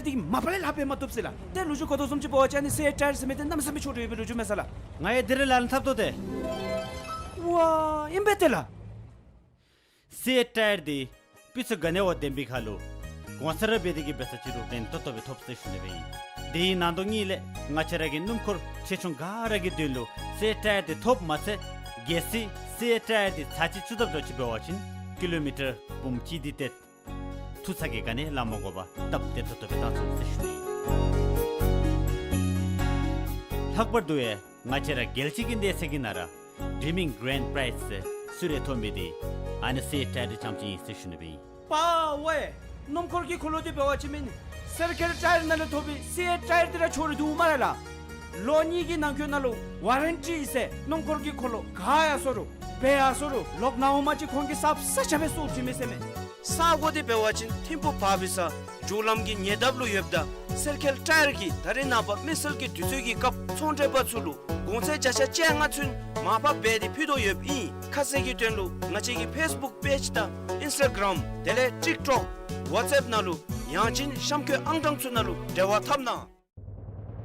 ཊའེར་འདི་མ་པ་ལས་ལྷག་སྦེ་མ་བཏུབ་ཟེར་ལགས། ཏེ་ལོ་རྒྱུས་གོ་དོ་བཟུམ་ཅིག་འབད་བ་ཅིན་ཨ་ནི་སི་ཨེཊ་ཊའེར་ཟེར་མི་འདི་གནམ་མེད་ས་མེད་མཆོག་འདྲ་ཡོད་པའི་ལོ་རྒྱུས་མས་ས་ལགས། ང་ཡང་འདི་ར་ལག་ལེན་འཐབ་དོ་ཏེ། ཝ་ཨིན་པས་ཏེ་ལགས། སི་ཨེཊ་ཊའེར་འདི་སྤུས་ཚད་ག་ནི་བ་ལྡན་པའི་ཁར་ལུ་གོང་ཚད་ར་འབད་དེ་གིས་འབད་ས་ཅིག་རུང་ཕན་ཏོག་ཏོ་སྦེ་ཐོབ་ཟེར་ཞུ་ནི་སྦེ་ཨིན། དེའི་ནང་དོག་ལས་ང་བཅས་ར་གི་སྣུམ་འཁོར་ཆེ་ཆུང་ག་ར་གི་དོན་ལུ་སི་ཨེཊ་ཊའེར་འདི་ཐོབ་མ་ཚད་གལ་སྲིད་སི་ཨེཊ་ཊའེར་འདི་ཚར་གཅིག་བཙུགས་ད་འགྱོ་ཅི་འབད་བ་ཅིན་ཀི་ལོ་མི་ཊར་འབུམ་གཅིག་དེ་ཏེ་ཐུག་ས་གི་ག་ནི་ལང་མ་དགོ་པར་སྟབས་བདེ་ཏོག་ཏོ་སྦེ་བཏང་ཚུགས་ཟེར་ཞུ་ནི་ཨིན། ལྷག་པར་དུ་ཡང་ང་བཅས་ར་རྒྱལ་སྤྱི་གི་གནས་ཚད་ཀྱི་ནང་ར་ཌིམིང་གི་རེནཌ་པ་རའིཛ་ཟེར་གསོལ་རས་ཐོབ་མི་འདི་ཨ་ནི་སི་ཨེཊ་ཊའེར་འདི་རྐྱངམ་ཅིག་ཨིན་ཟེར་ཞུ་ནི་སྦེ་ཨིན། པ་ཝེ། སྣུམ་འཁོར་གྱི་འཁོར་ལོ་འདི་འབད་བ་ཅིན་སི་ཨེཊ་ཊའེར་ནང་ལས་ཐོབ་པའི་སི་ཨེཊ་ཊའེར་འདི་ར་མཆོག་ར་འདུག་སྨ་རེ་ལགས། ལོ་གཉིས་ཀྱི་ནང་འཁོད་ནང་ལུ་ཝ་རེན་ཊི་ཨིན་ཟེར། སྣུམ་འཁོར་གྱི་འཁོར་ལོ་ག་ཡར་སོང་རུང་འབད་ཡར་སོང་རུང་ལོག་ནཱ་འོང་མ་ཅིག་ཁོང་གིས་གསརཔ་གསརཔ་རྐྱབ་སྦེ་བཙུགས་བྱིན་མས་ཟེར་མས། ས་གོ་འདི་འབད་བ་ཅིན་ཐིམ་ཕུག་བར་བི་ས་མཇུག་ལམ་གྱི་ཉེ་འདབས་ལུ་ཡོདཔ་ད་སི་ཨེཊ་ཊའེར་གྱིས་ད་རེས་ནངས་པ་མི་སེར་གྱི་དུས་ཚོད་ཀྱི་སྐབས་ཚོང་འབྲེལ་པ་ཚུ་ལུ་གོང་ཚད་བརྒྱ་ཆ་བཅོ་ལྔ་ཚུན་མར་ཕབ་འབད་དེ་ཕུལ་དོ་ཡོདཔ་ཨིན། ཁ་གསལ་གྱི་དོན་ལུ་ང་བཅས་ཀྱི་ཕེསི་བུཀ་པེཇ་དང་ཨིནསི་ཊ་གརམ་དེ་ལས་ཊིཀ་ཊོཀ་ཝཊསི་ཨེཔ་ནང་ལུ་ཡང་ཅིན་གཤམ་འཁོད་ཨང་གྲངས་ཚུ་ནང་ལུ་འབྲེལ་བ་འཐབ་གནང་།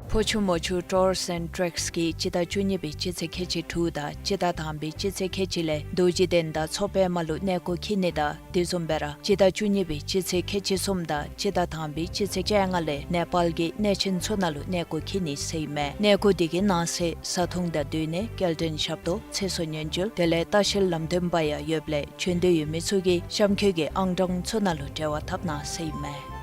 ཕོ་ཆུ་མོ་ཆུ་ཊུརསི་ཨེནཌ་ཊེཀསི་གིས་སྤྱི་ཟླ་བཅུ་གཉིས་པའི་སྤྱི་ཚེས་ཁལ་གཅིག་དྲུག་དང་སྤྱི་ཟླ་དང་པའི་སྤྱི་ཚེས་ཁལ་གཅིག་ལས་རྡོ་རྗེ་གདན་དང་མཚོ་པདྨ་ལུ་གནས་སྐོར་འཁྱིད་ནི་དང་དེ་བཟུམ་སྦེ་ར་སྤྱི་ཟླ་བཅུ་གཉིས་པའི་སྤྱི་ཚེས་ཁལ་གཅིག་གསུམ་དང་སྤྱི་ཟླ་དང་པའི་སྤྱི་ཚེས་བཅོ་ལྔ་ལས་ནེ་པཱལ་གྱི་གནས་ཆེན་ཚུ་ནང་ལུ་གནས་སྐོར་འཁྱིད་ནི་ཟེར་ཨིན་མས། གནས་སྐོར་དེ་གི་ནང་གསེས་བཟའ་འཐུང་དང་སྡོད་གནས་སྐྱེལ་འདྲེན་ཞབས་ཏོག་ཚེ་སྲོག་ཉེན་བཅོལ་དེ་ལས་ལྟ་བཤལ་ལམ་སྟོན་པ་ཡང་ཡོདཔ་ལས་བྱོན་འདོད་ཡོད་མི་ཚུ་གིས་གཤམ་འཁོད་ཀྱི་ཨང་གྲངས་ཚུ་ནང་ལུ་འབྲེལ་བ་འཐབ་གནང་ཟེར་ཨིན་མས།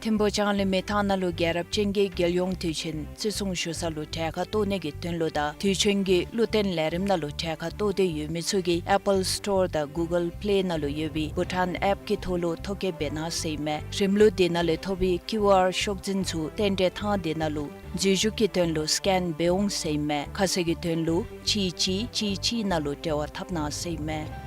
ཐིམ་ཕུག་ལྕང་གླིང་མི་ཐང་ནང་ལུ་རྒྱལ་རབས་ཅན་གྱི་རྒྱལ་ཡོངས་དུས་ཆེན་བརྩི་སྲུང་ཞུ་ས་ལུ་གྲལ་ཁར་གཏོགས་ནི་གི་དོན་ལུ་དང་དུས་ཆེན་གྱི་བློ་བརྟན་ལས་རིམ་ནང་ལུ་གྲལ་ཁར་གཏོགས་འདོད་ཡོད་མི་ཚུ་གིས་ཨེཔ་པཱལ་སི་ཊོར་དང་གུ་གཱལ་པི་ལེ་ནང་ལུ་ཡོད་པའི་བྷུ་ཊཱན་ཨེཔ་ཀྱི་ཐོག་ལུ་ཐོ་བཀོད་འབད་གནང་ཟེར་ཨིན་མས། རིམ་ལུགས་དེ་ནང་ལས་ཐོབ་པའི་ཀིའུ་ཨར་ཤོག་འཛིན་ཚུ་རྟེན་འབྲེལ་ཐངས་དེ་ནང་ལུ་འཛུལ་ཞུགས་ཀྱི་དོན་ལུ་སི་ཀེན་འབད་འོང་ཟེར་ཨིན་མས། ཁ་གསལ་གྱི་དོན་ལུ་གཅིག་གཅིག་གཅིག་གཅིག་ནང་ལུ་འབྲེལ་བ་འཐབ་གནང་ཟེར་ཨིན་མས།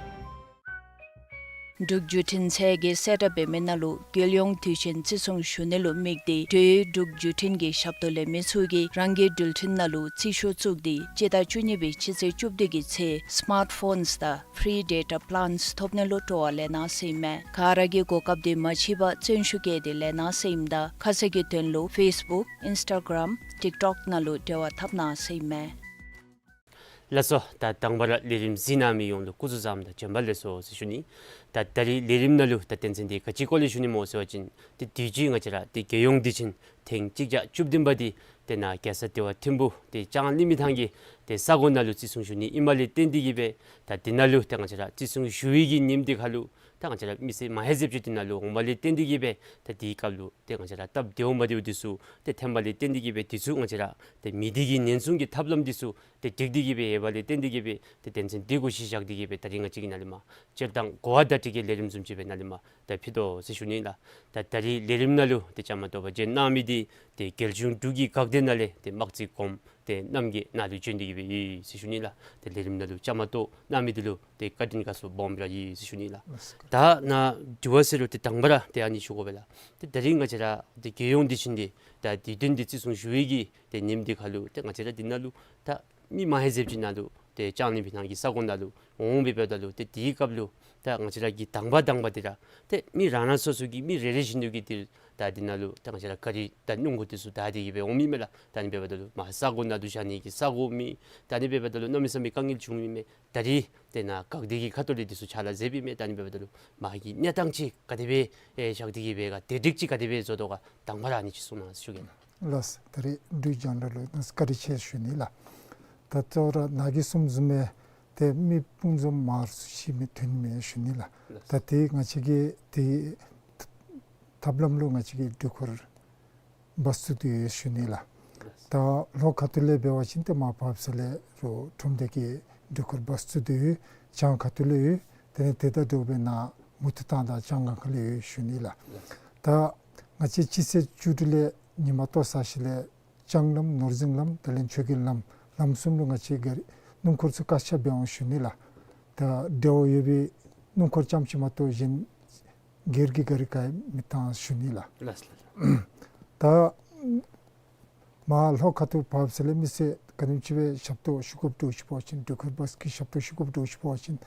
འབྲུག་བརྒྱུད་འཕྲིན་ཚད་ཀྱིས་གསལ་བསྒྲགས་འབད་མི་ནང་ལུ་རྒྱལ་ཡོངས་དུས་ཆེན་བརྩི་སྲུང་ཞུ་ནི་ལུ་དམིགས་ཏེ་འབྲེལ་ཡོད་འབྲུག་བརྒྱུད་འཕྲིན་གྱི་ཞབས་ཏོག་ལེན་མི་ཚུ་གིས་རང་གི་འགྲུལ་འཕྲིན་ནང་ལུ་རྩིས་ཤོག་བཙུགས་ཏེ་སྤྱི་ཟླ་བཅུ་གཉིས་པའི་སྤྱི་ཚེས་བཅུ་བདུན་གྱི་ཚེ་སི་མཱརཊ་ཕོནསི་དང་ཕི་རི་ཌེ་ཊ་པི་ལཱནསི་ཐོབ་ནི་ལུ་སྤྲོ་བ་ལེན་གནང་ཟེར་ཨིན་མས། ག་ར་གིས་གོ་སྐབས་དེ་མ་ཕྱིས་པར་བརྩོན་ཤུགས་བསྐྱེད་དེ་ལེན་གནང་ཟེར་ཨིནམ་ད་ཁ་གསལ་གྱི་དོན་ལུ་ཕེསི་བུཀ་ཨིནསི་ཊ་གརམ་ཊིཀ་ཊོཀ་ནང་ལུ་འབྲེལ་བ་འཐབ་གནང་ཟེར་ཨིན་མས། ལགས་སོ། ད་དང་པ་ར་ལས་རིམ་གཟིགས་གནང་མི་ཡོངས་ལུ་སྐུ་གཟུགས་བཟང་དང་བྱོན་པ་ལེགས་སོ་ཟེར་ཞུ་ནི། ད་ད་རིས་ལས་རིམ་ནང་ལུ་ད་དོན་ཚན་འདི་ག་ཅི་སྐོར་ལས་ཞུ་ནི་སྨོ་ཟེར་བ་ཅིན་ཏེ་དུས་ཅི་ང་བཅས་ར་ཏེ་རྒྱལ་ཡོངས་དུས་ཆེན་ཐེངས་གཅིག་བརྒྱ་བཅུ་བདུན་པ་འདི་ཏེ་ནཱ་རྒྱལ་ས་ལྟེ་བ་ཐིམ་ཕུག་ཏེ་ལྕང་གླིང་མི་ཐང་གི་ཏེ་ས་གོ་ནང་ལུ་བརྩི་སྲུང་ཞུ་ནི་ཨིནམ་ལས་བརྟེན་ཏེ་གིས་སྦེ་ད་འདི་ནང་ལུ་ཏེ་ང་བཅས་ར་བརྩི་སྲུང་ཞུ་བའི་གི་ཉིནམ་འདི་ཁར་ལུ་ད་ང་བཅས་ར་མི་སེར་མ་ཧེ་ཟེབ་ཅིག་འདི་ནང་ལུ་འོངམ་ལས་བརྟེན་ཏེ་གིས་སྦེ་ད་དེའི་སྐབས་ལུ་ཏེ་ང་བཅས་ར་སྟབས་བདེཝ་མ་བདེཝ་འདི་ཚུ་ཏེ་ཐོནམ་ལས་བརྟེན་ཏེ་གིས་སྦེ་དུས་ཚོད་ང་བཅས་ར་ཏེ་མི་སྡེ་གི་ཉེན་སྲུང་གི་ཐབས་ལམ་འདི་ཚུ་ཏེ་སྒྲིག་སྟེ་གིས་སྦེ་ཡོདཔ་ལས་བརྟེན་ཏེ་གིས་སྦེ་ཏེ་དོན་ཚན་འདི་གུ་གཞི་བཞག་སྟེ་གིས་སྦེ་ད་རིས་ང་བཅས་ཀྱིས་ནཱ་ལས་མར་སྤྱིར་བཏང་གོ་བ་བརྡ་སྤྲོད་ཀྱི་ལས་རིམ་བཟུམ་ཅིག་སྦེ་ནཱ་ལས་མར་ད་ཕུལ་དོ་ཟེར་ཞུ་ནི་ལགས། ད་ད་རིས་ལས་རིམ་ནང་ལུ་ཏེ་བཅའ་མར་གཏོགས་པར་བྱོན་གནང་མི་འདི་ཏེ་རྒྱལ་གཞུང་འབྲུག་གི་འགག་སྡེ་ནང་ལས་ཏེ་དམག་རྩིས་གོངམ་ཏེ་རྣམ་རྒྱལ་ནཱ་ལུ་བྱོན་ཏེ་གིས་སྦེ་ཡོད་ཟེར་ཞུ་ནི་ལགས། ཏེ་ལས་རིམ་ནང་ལུ་བཅའ་མར་གཏོགས་གནང་མི་འདི་ལུ་ཏེ་བཀའ་དྲིན་དགའ་ཚོར་སྦོམ་ར་ཡོད་ཟེར་ཞུ་ནི་ལགས། ལགས་སོ། ད་ནཱ་དྲི་བ་ཟེར་རུང་ཏེ་དང་པ་ར་ཏེ་ཨ་ནི་ཞུ་དགོ་པས་ལགས། ཏེ་ད་རིས་ང་བཅས་ར་ཏེ་རྒྱལ་ཡོངས་དུས་ཆེན་འདི་ད་དུས་སྟོན་འདི་བརྩི་སྲུང་ཞུ་བའི་གི་ཏེ་ཉིནམ་འདི་ཁར་ལུ་ཏེ་ང་བཅས་ར་འདི་ནང་ལུ་ད་མི་མ་ཧེ་ཟེབ་ཅིག་ནཱ་ལུ་ཏེ་ལྕང་གླིང་མི་ཐང་གི་ས་གོ་ནང་ལུ་འོང་འབདཝ་ད་ལུ་ཏེ་དེའི་སྐབས་ལུ་ད་ང་བཅས་ར་གི་དང་པ་དང་པ་འདི་ར་ཏེ་མི་རང་རང་སོ་སོ་གི་མི་རེ་རེ་བཞིན་དུ་གིས་ཏེ་ད་འདི་ནང་ལུ་ད་ང་བཅས་ར་ག་རི་ད་སྣུམ་འཁོར་འདི་ཚུ་བདའ་སྟེ་གིས་སྦེ་འོངམ་ཨིན་མས་ལགས། ད་ཨ་ནི་འབདཝ་ད་ལུ་མར་ས་གོ་ནང་ལུ་བཞག་ནི་གི་ས་གོ་མེད། ད་ཨ་ནི་འབདཝ་ད་ལུ་གནམ་མེད་ས་མེད་དཀའ་ངལ་བྱུངམ་ཨིན་མས། ད་རིས་ཏེ་ནཱ་འགག་སྡེ་གི་ཁ་ཐུག་ལས་འདི་ཚུ་ཕྱག་ལཱ་མཛདཔ་ཨིན་མས། ད་ཨ་ནི་འབདཝ་ད་ལུ་མར་གྱི་གནས་སྟངས་ཅིག་ག་དེ་སྦེ་ཨེ་བཞག་སྟེ་གིས་སྦེ་ག་དེ་སྒྲིག་ཅིག་ག་དེ་སྦེ་བཟོ་དོ་ག་དང་པ་ར་ཨ་ནི་ཅིག་གསུང་གནང་ཞུ་གེ་ལགས། ལགས་སོ། ད་རིས་འབྲུག་རྒྱང་བསྒྲགས་ལུ་ད་བཀའ་དྲིན་ཆེ་ཞུ་ནི་ལགས། ད་གཙོ་བོ་ར་ནཱ་གིས་གསུངམ་བཟུམ་སྦེ་ཏེ་མི་དཔུང་འཛོམས་མང་སུ་ཅིག་མི་ཐོན་མས་ཞུ་ནི་ལགས། ལགས་སོ། ད་ཏེ་ང་བཅས་ཀྱི་ཏེ་ཐབས་ལམ་ལུ་ང་བཅས་ཀྱིས་འགྲུལ་འཁོར་བཱསི་བཙུགས་ཏེ་ཡོད་ཞུ་ནི་ལགས། ད་ལྷོ་ཁ་ཐུག་ལས་འབད་བ་ཅིན་ཏེ་མར་བབས་ས་ལས་རུ་ཁྲོམ་སྡེ་གི་འགྲུལ་འཁོར་བཱསི་བཙུགས་ཏེ་ཡོད། བྱང་ཁ་ཐུག་ལས་ཡོད། དེ་ལས་དེ་དང་འདྲཝ་སྦེ་ནཱ་མུ་ཏིག་ཐང་དང་ལྕང་སྒང་ཁ་ལས་ཡོད་ཞུ་ནི་ལགས། ད་ང་བཅས་སྤྱི་ཚེས་བཅུ་དྲུག་ལས་ཉིན་མ་ལྟོ་ཟ་ཞིནམ་ལས་ལྕང་ལམ་ནོར་གཟིངས་ལམ་དེ་ལས་ཆོས་རྒྱལ་ལམ་ལམ་གསུམ་ལུ་ང་བཅས་ག་རི་སྣུམ་འཁོར་ཚུ་བཀག་ཆ་འབད་འོང་ཞུ་ནི་ལགས། ད་འབྲེལ་བ་ཡོད་པའི་སྣུམ་འཁོར་རྐྱངམ་ཅིག་མ་གཏོགས་གཞན་སྒེར་གྱི་ག་རི་ག་ཡང་མི་བཏང་ཞུ་ནི་ལགས། ལགས་སོ་ལགས་སོ། ད་མར་ལྷོ་ཁ་ཐུག་བབས་ས་ལས་མི་སེར་ག་དེམ་ཅིག་སྦེ་ཞབས་ཏོག་ཞུ་དགོཔ་འདྲཝ་ཅིག་འབད་བ་ཅིན་འགྲུལ་འཁོར་བཱསི་གི་ཞབས་ཏོག་ཞུ་དགོཔ་འདྲཝ་ཅིག་འབད་བ་ཅིན་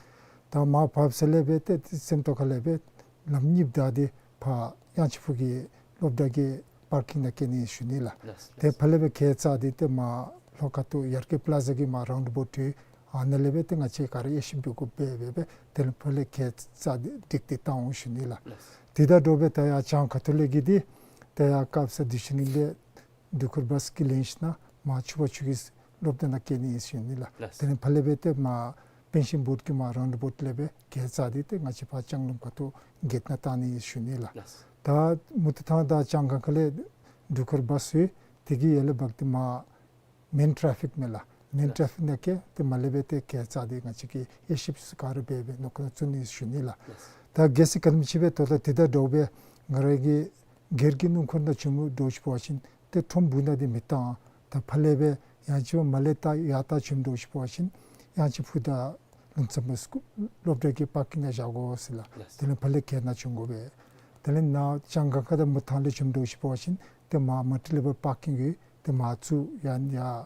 ད་མར་བབས་ས་ལས་སྦེ་ཏེ་སེམས་རྟོགས་ཁ་ལས་སྦེ་ལམ་གཉིས་བདའ་སྟེ་ཕར་དབྱངས་ཅན་ཕུག་གི་སློབ་གྲྭ་གི་པར་ཀིང་ནང་བསྐྱལ་ནི་ཞུ་ནི་ལགས། ལགས་སོ། ཏེ་ཕར་ལས་སྦེ་གྱལ་བཅག་སྟེ་ཏེ་མར་ལྷོ་ཁ་ཐུག་ཡར་རྒྱས་པ་ལ་ཛ་གི་མར་རའུནཌ་བོཊ་ཡོད། ཨ་ནཱ་ལས་སྦེ་ཏེ་ང་བཅས་ག་ར་དབྱེ་ཞིབ་འབད་དགོཔ་སྦེ་སྦེ་དེ་ལས་ཕར་ལས་གྱལ་བཅག་སྟེ་སྒྲིག་སྟེ་བཏང་འོང་ཞུ་ནི་ལགས། ལགས་སོ། དེ་དང་འདྲཝ་སྦེ་ད་ཡར་བྱང་ཁ་ཐུག་ལས་ཀྱི་འདི་ད་ཡར་སྐབས་ས་དུས་ཆེན་ལས་འགྲུལ་འཁོར་བཱསི་གིས་ལེན་ཞིནམ་མར་ཆུ་བར་ཆུ་གི་སློབ་གྲྭ་ནང་བསྐྱལ་ནི་ཨིན་ཞུ་ནི་ལགས། ལགས་སོ། དེ་ལས་ཕར་ལས་སྦེ་ཏེ་མར་པེན་ཤིང་བོཊ་གི་མར་རའུནཌ་བོཊ་ལས་སྦེ་གྱལ་བཅག་སྟེ་ཏེ་ང་བཅས་ཕར་ལྕང་ལམ་ཁ་ཐུག་གྱལ་ནང་བཏང་ནི་ཨིན་ཞུ་ནི་ལགས། ལགས་སོ། ད་མུ་ཏིག་ཐང་དང་ལྕང་སྒང་ཁ་ལས་འགྲུལ་འཁོར་བཱསི་ཡོད། དེ་གི་ཡར་ལས་འབག་སྟེ་མར་མེན་ཊེ་ཕིག་མས་ལགས། མེན་ཊེ་ཕིག་ནང་གི་ཏེ་མར་ལས་སྦེ་ཏེ་གྱལ་བཅག་སྟེ་ང་བཅས་ཀྱིས་དབྱེ་ཞིབ་ཚུ་ག་ར་འབད་སྦེ་ནང་ཁུལ་ནང་བཙུགས་ནི་ཨིན་ཞུ་ནི་ལགས། ད་གལ་སྲིད་ག་དེམ་ཅིག་སྦེ་ད་ལྟོ་དེ་དང་འདྲཝ་སྦེ་ང་ར་གི་སྒེར་གྱི་སྣུམ་འཁོར་ནང་བྱོནམ་འདྲཝ་ཅིག་འབད་བ་ཅིན་ཏེ་ཁྲོམ་སྦུག་ནང་འདི་མི་བཏང་། ད་ཕར་ལས་སྦེ་ཡང་ཅིན་མར་ལས་ད་ཡར་ད་བྱོནམ་འདྲཝ་ཅིག་འབད་བ་ཅིན་དབྱངས་ཅན་ཕུག་དང་ལུང་བཙན་པ་སློབ་གྲྭ་གི་པར་ཀིང་ནང་བཞག་དགོ་ཟེར་ལགས། ལགས་སོ། དེ་ལས་ཕར་ལས་གྱལ་ནང་བྱོན་དགོ་པས། དེ་ལས་ནཱ་ལྕང་སྒང་ཁ་དང་མུ་ཏིག་ཐང་ལས་བྱོནམ་འདྲཝ་ཅིག་འབད་བ་ཅིན་ཏེ་མར་མལ་ཊི་ལེ་བཱལ་པར་ཀིང་ཡོད། ཏེ་མར་ཚུར་ཡར་ཡར་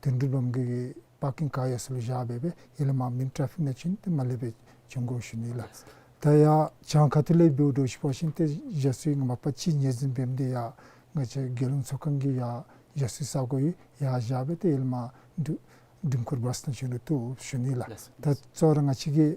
དོན་གྲུབ་ལམ་གྱི་ པར་ཀིང་ག་ཡོད་ས་ལུ་བཞག་སྦེ་སྦེ་ཡར་ལས་མར་མེན་ཊ་རེ་ཕིག་ནང་བྱོན་ཏེ་མར་ལས་སྦེ་བྱོན་དགོ་ཞུ་ནི་ལགས། ད་ཡར་བྱང་ཁ་ཐུག་ལས་འབདཝ་འདྲཝ་ཅིག་འབད་བ་ཅིན་ཏེ་ཞ་སུ་ང་མ་པ་ཅིག་ཉེ་འཛིན་འབད་མི་འདི་ཡར་ང་བཅས་རྒྱལ་ཡོངས་ཚོགས་ཁང་གི་ཡར་ཞ་སུའི་ས་གོ་ཡོད། ཡར་བཞག་སྦེ་ཏེ་ཡར་ལས་མར་འགྲུ་འགྲུལ་འཁོར་བཱས་ནང་བྱོན་རུང་བཏུབ་ཞུ་ནི་ལགས། ལགས། ད་གཙོ་བོ་ར་ང་བཅས་ཀྱི་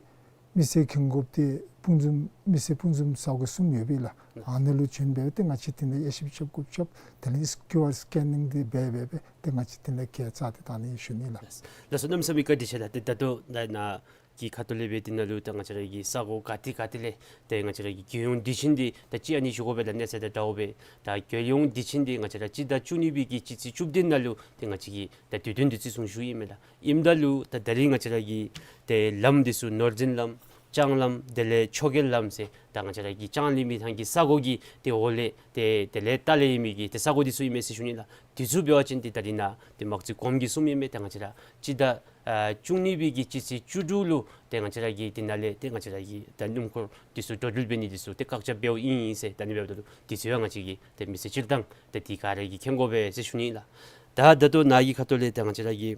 མི་སེར་མཁྱེན་དགོཔ་འདི་དཔུང་འཛོམས་མི་སེར་དཔུང་འཛོམས་ས་གོ་གསུམ་ཡོད་པས་ལགས། ལགས། ཨ་ནཱ་ལུ་བྱོན་སྦེ་ཏེ་ང་བཅས་དེ་ལས་དབྱེ་ཞིབ་རྐྱབ་དགོཔ་རྐྱབ། དེ་ལས་ཀིའུ་ཨར་སི་ཀེ་ནིང་འདི་འབད་འབད་སྦེ་ཏེ་ང་བཅས་དེ་ལས་ཁས་བཙགས་ཏེ་བཏང་ནི་ཞུ་ནི་ལགས། ལགས། ལགས་སོ། གནམ་མེད་ས་མེད་བཀའ་དྲིན་ཆེ་ལགས། ཏེ་ད་ལྟོ་ནཱ་ནཱ་གི་ཁ་ཐུག་ལས་སྦེ་དེ་ནང་ལུ་ད་ང་བཅས་ར་གི་ས་གོ་ག་ཏེ་ག་ཏེ་ལས་ཏེ་ང་བཅས་ར་གི་རྒྱལ་ཡོངས་དུས་ཆེན་འདི་ད་ཅི་ཨ་ནི་ཞུ་དགོ་པས་ལགས། གནས་ཚད་དང་འདྲཝ་སྦེ་ད་རྒྱལ་ཡོངས་དུས་ཆེན་འདི་ང་བཅས་ར་སྤྱི་ཟླ་བཅུ་གཉིས་པའི་གི་སྤྱི་ཚེས་བཅུ་བདུན་ནང་ལུ་ཏེ་ང་བཅས་ཀྱིས་ད་དུས་སྟོན་འདི་བརྩི་སྲུང་ཞུ་ཡི་མས་ལགས། ཨིནམ་ད་ལུ་ད་ད་རིས་ང་བཅས་ར་གི་ཏེ་ལམ་འདི་ཚུ་ནོར་འཛིན་ལམ་ལྕང་ལམ་དེ་ལས་ཆོས་རྒྱལ་ལམ་ཟེར་ད་ང་བཅས་ར་གི་ལྕང་གླིང་མི་ཐང་གི་ས་གོ་གི་ཏེ་འོག་ལས་ཏེ་དེ་ལས་ལྟག་ལས་ཨིན་མི་གི་ཏེ་ས་གོ་འདི་ཚུ་ཨིན་མས་ཟེར་ཞུ་ནི་ལགས། དེ་ཚུ་འབད་བ་ཅིན་ཏེ་ད་རིས་ནཱ་ཏེ་མག་རྩིས་གོངམ་གིས་གསུངམ་ཨིན་མས། ཏེ་ང་བཅས་ར་སྤྱི་ཟླ་ཨ་བཅུ་གཉིས་པའི་གི་སྤྱི་ཚེས་བཅུ་དྲུག་ལུ་ཏེ་ང་བཅས་ར་གི་དེ་ནང་ལས་ཏེ་ང་བཅས་ར་གི་ད་སྣུམ་འཁོར་འདི་ཚུ་འགྲོ་འགྲུལ་འབད་ནི་འདི་ཚུ་ཏེ་བཀག་ཆ་འབདཝ་ཨིན་ཟེར། ད་ཨ་ནི་འབདཝ་ད་ལུ་འདི་ཚུ་ཡང་ང་བཅས་ཀྱི་ཏེ་མི་སེར་སྤྱིར་བཏང་ཏེ་དེ་ག་ར་གིས་མཁྱེན་དགོ་པས་ཟེར་ཞུ་ནི་ལགས། ད་ད་ལྟོ་ནཱ་གི་ཁ་ཐུག་ལས་ཏེ་ང་བཅས་ར་གི་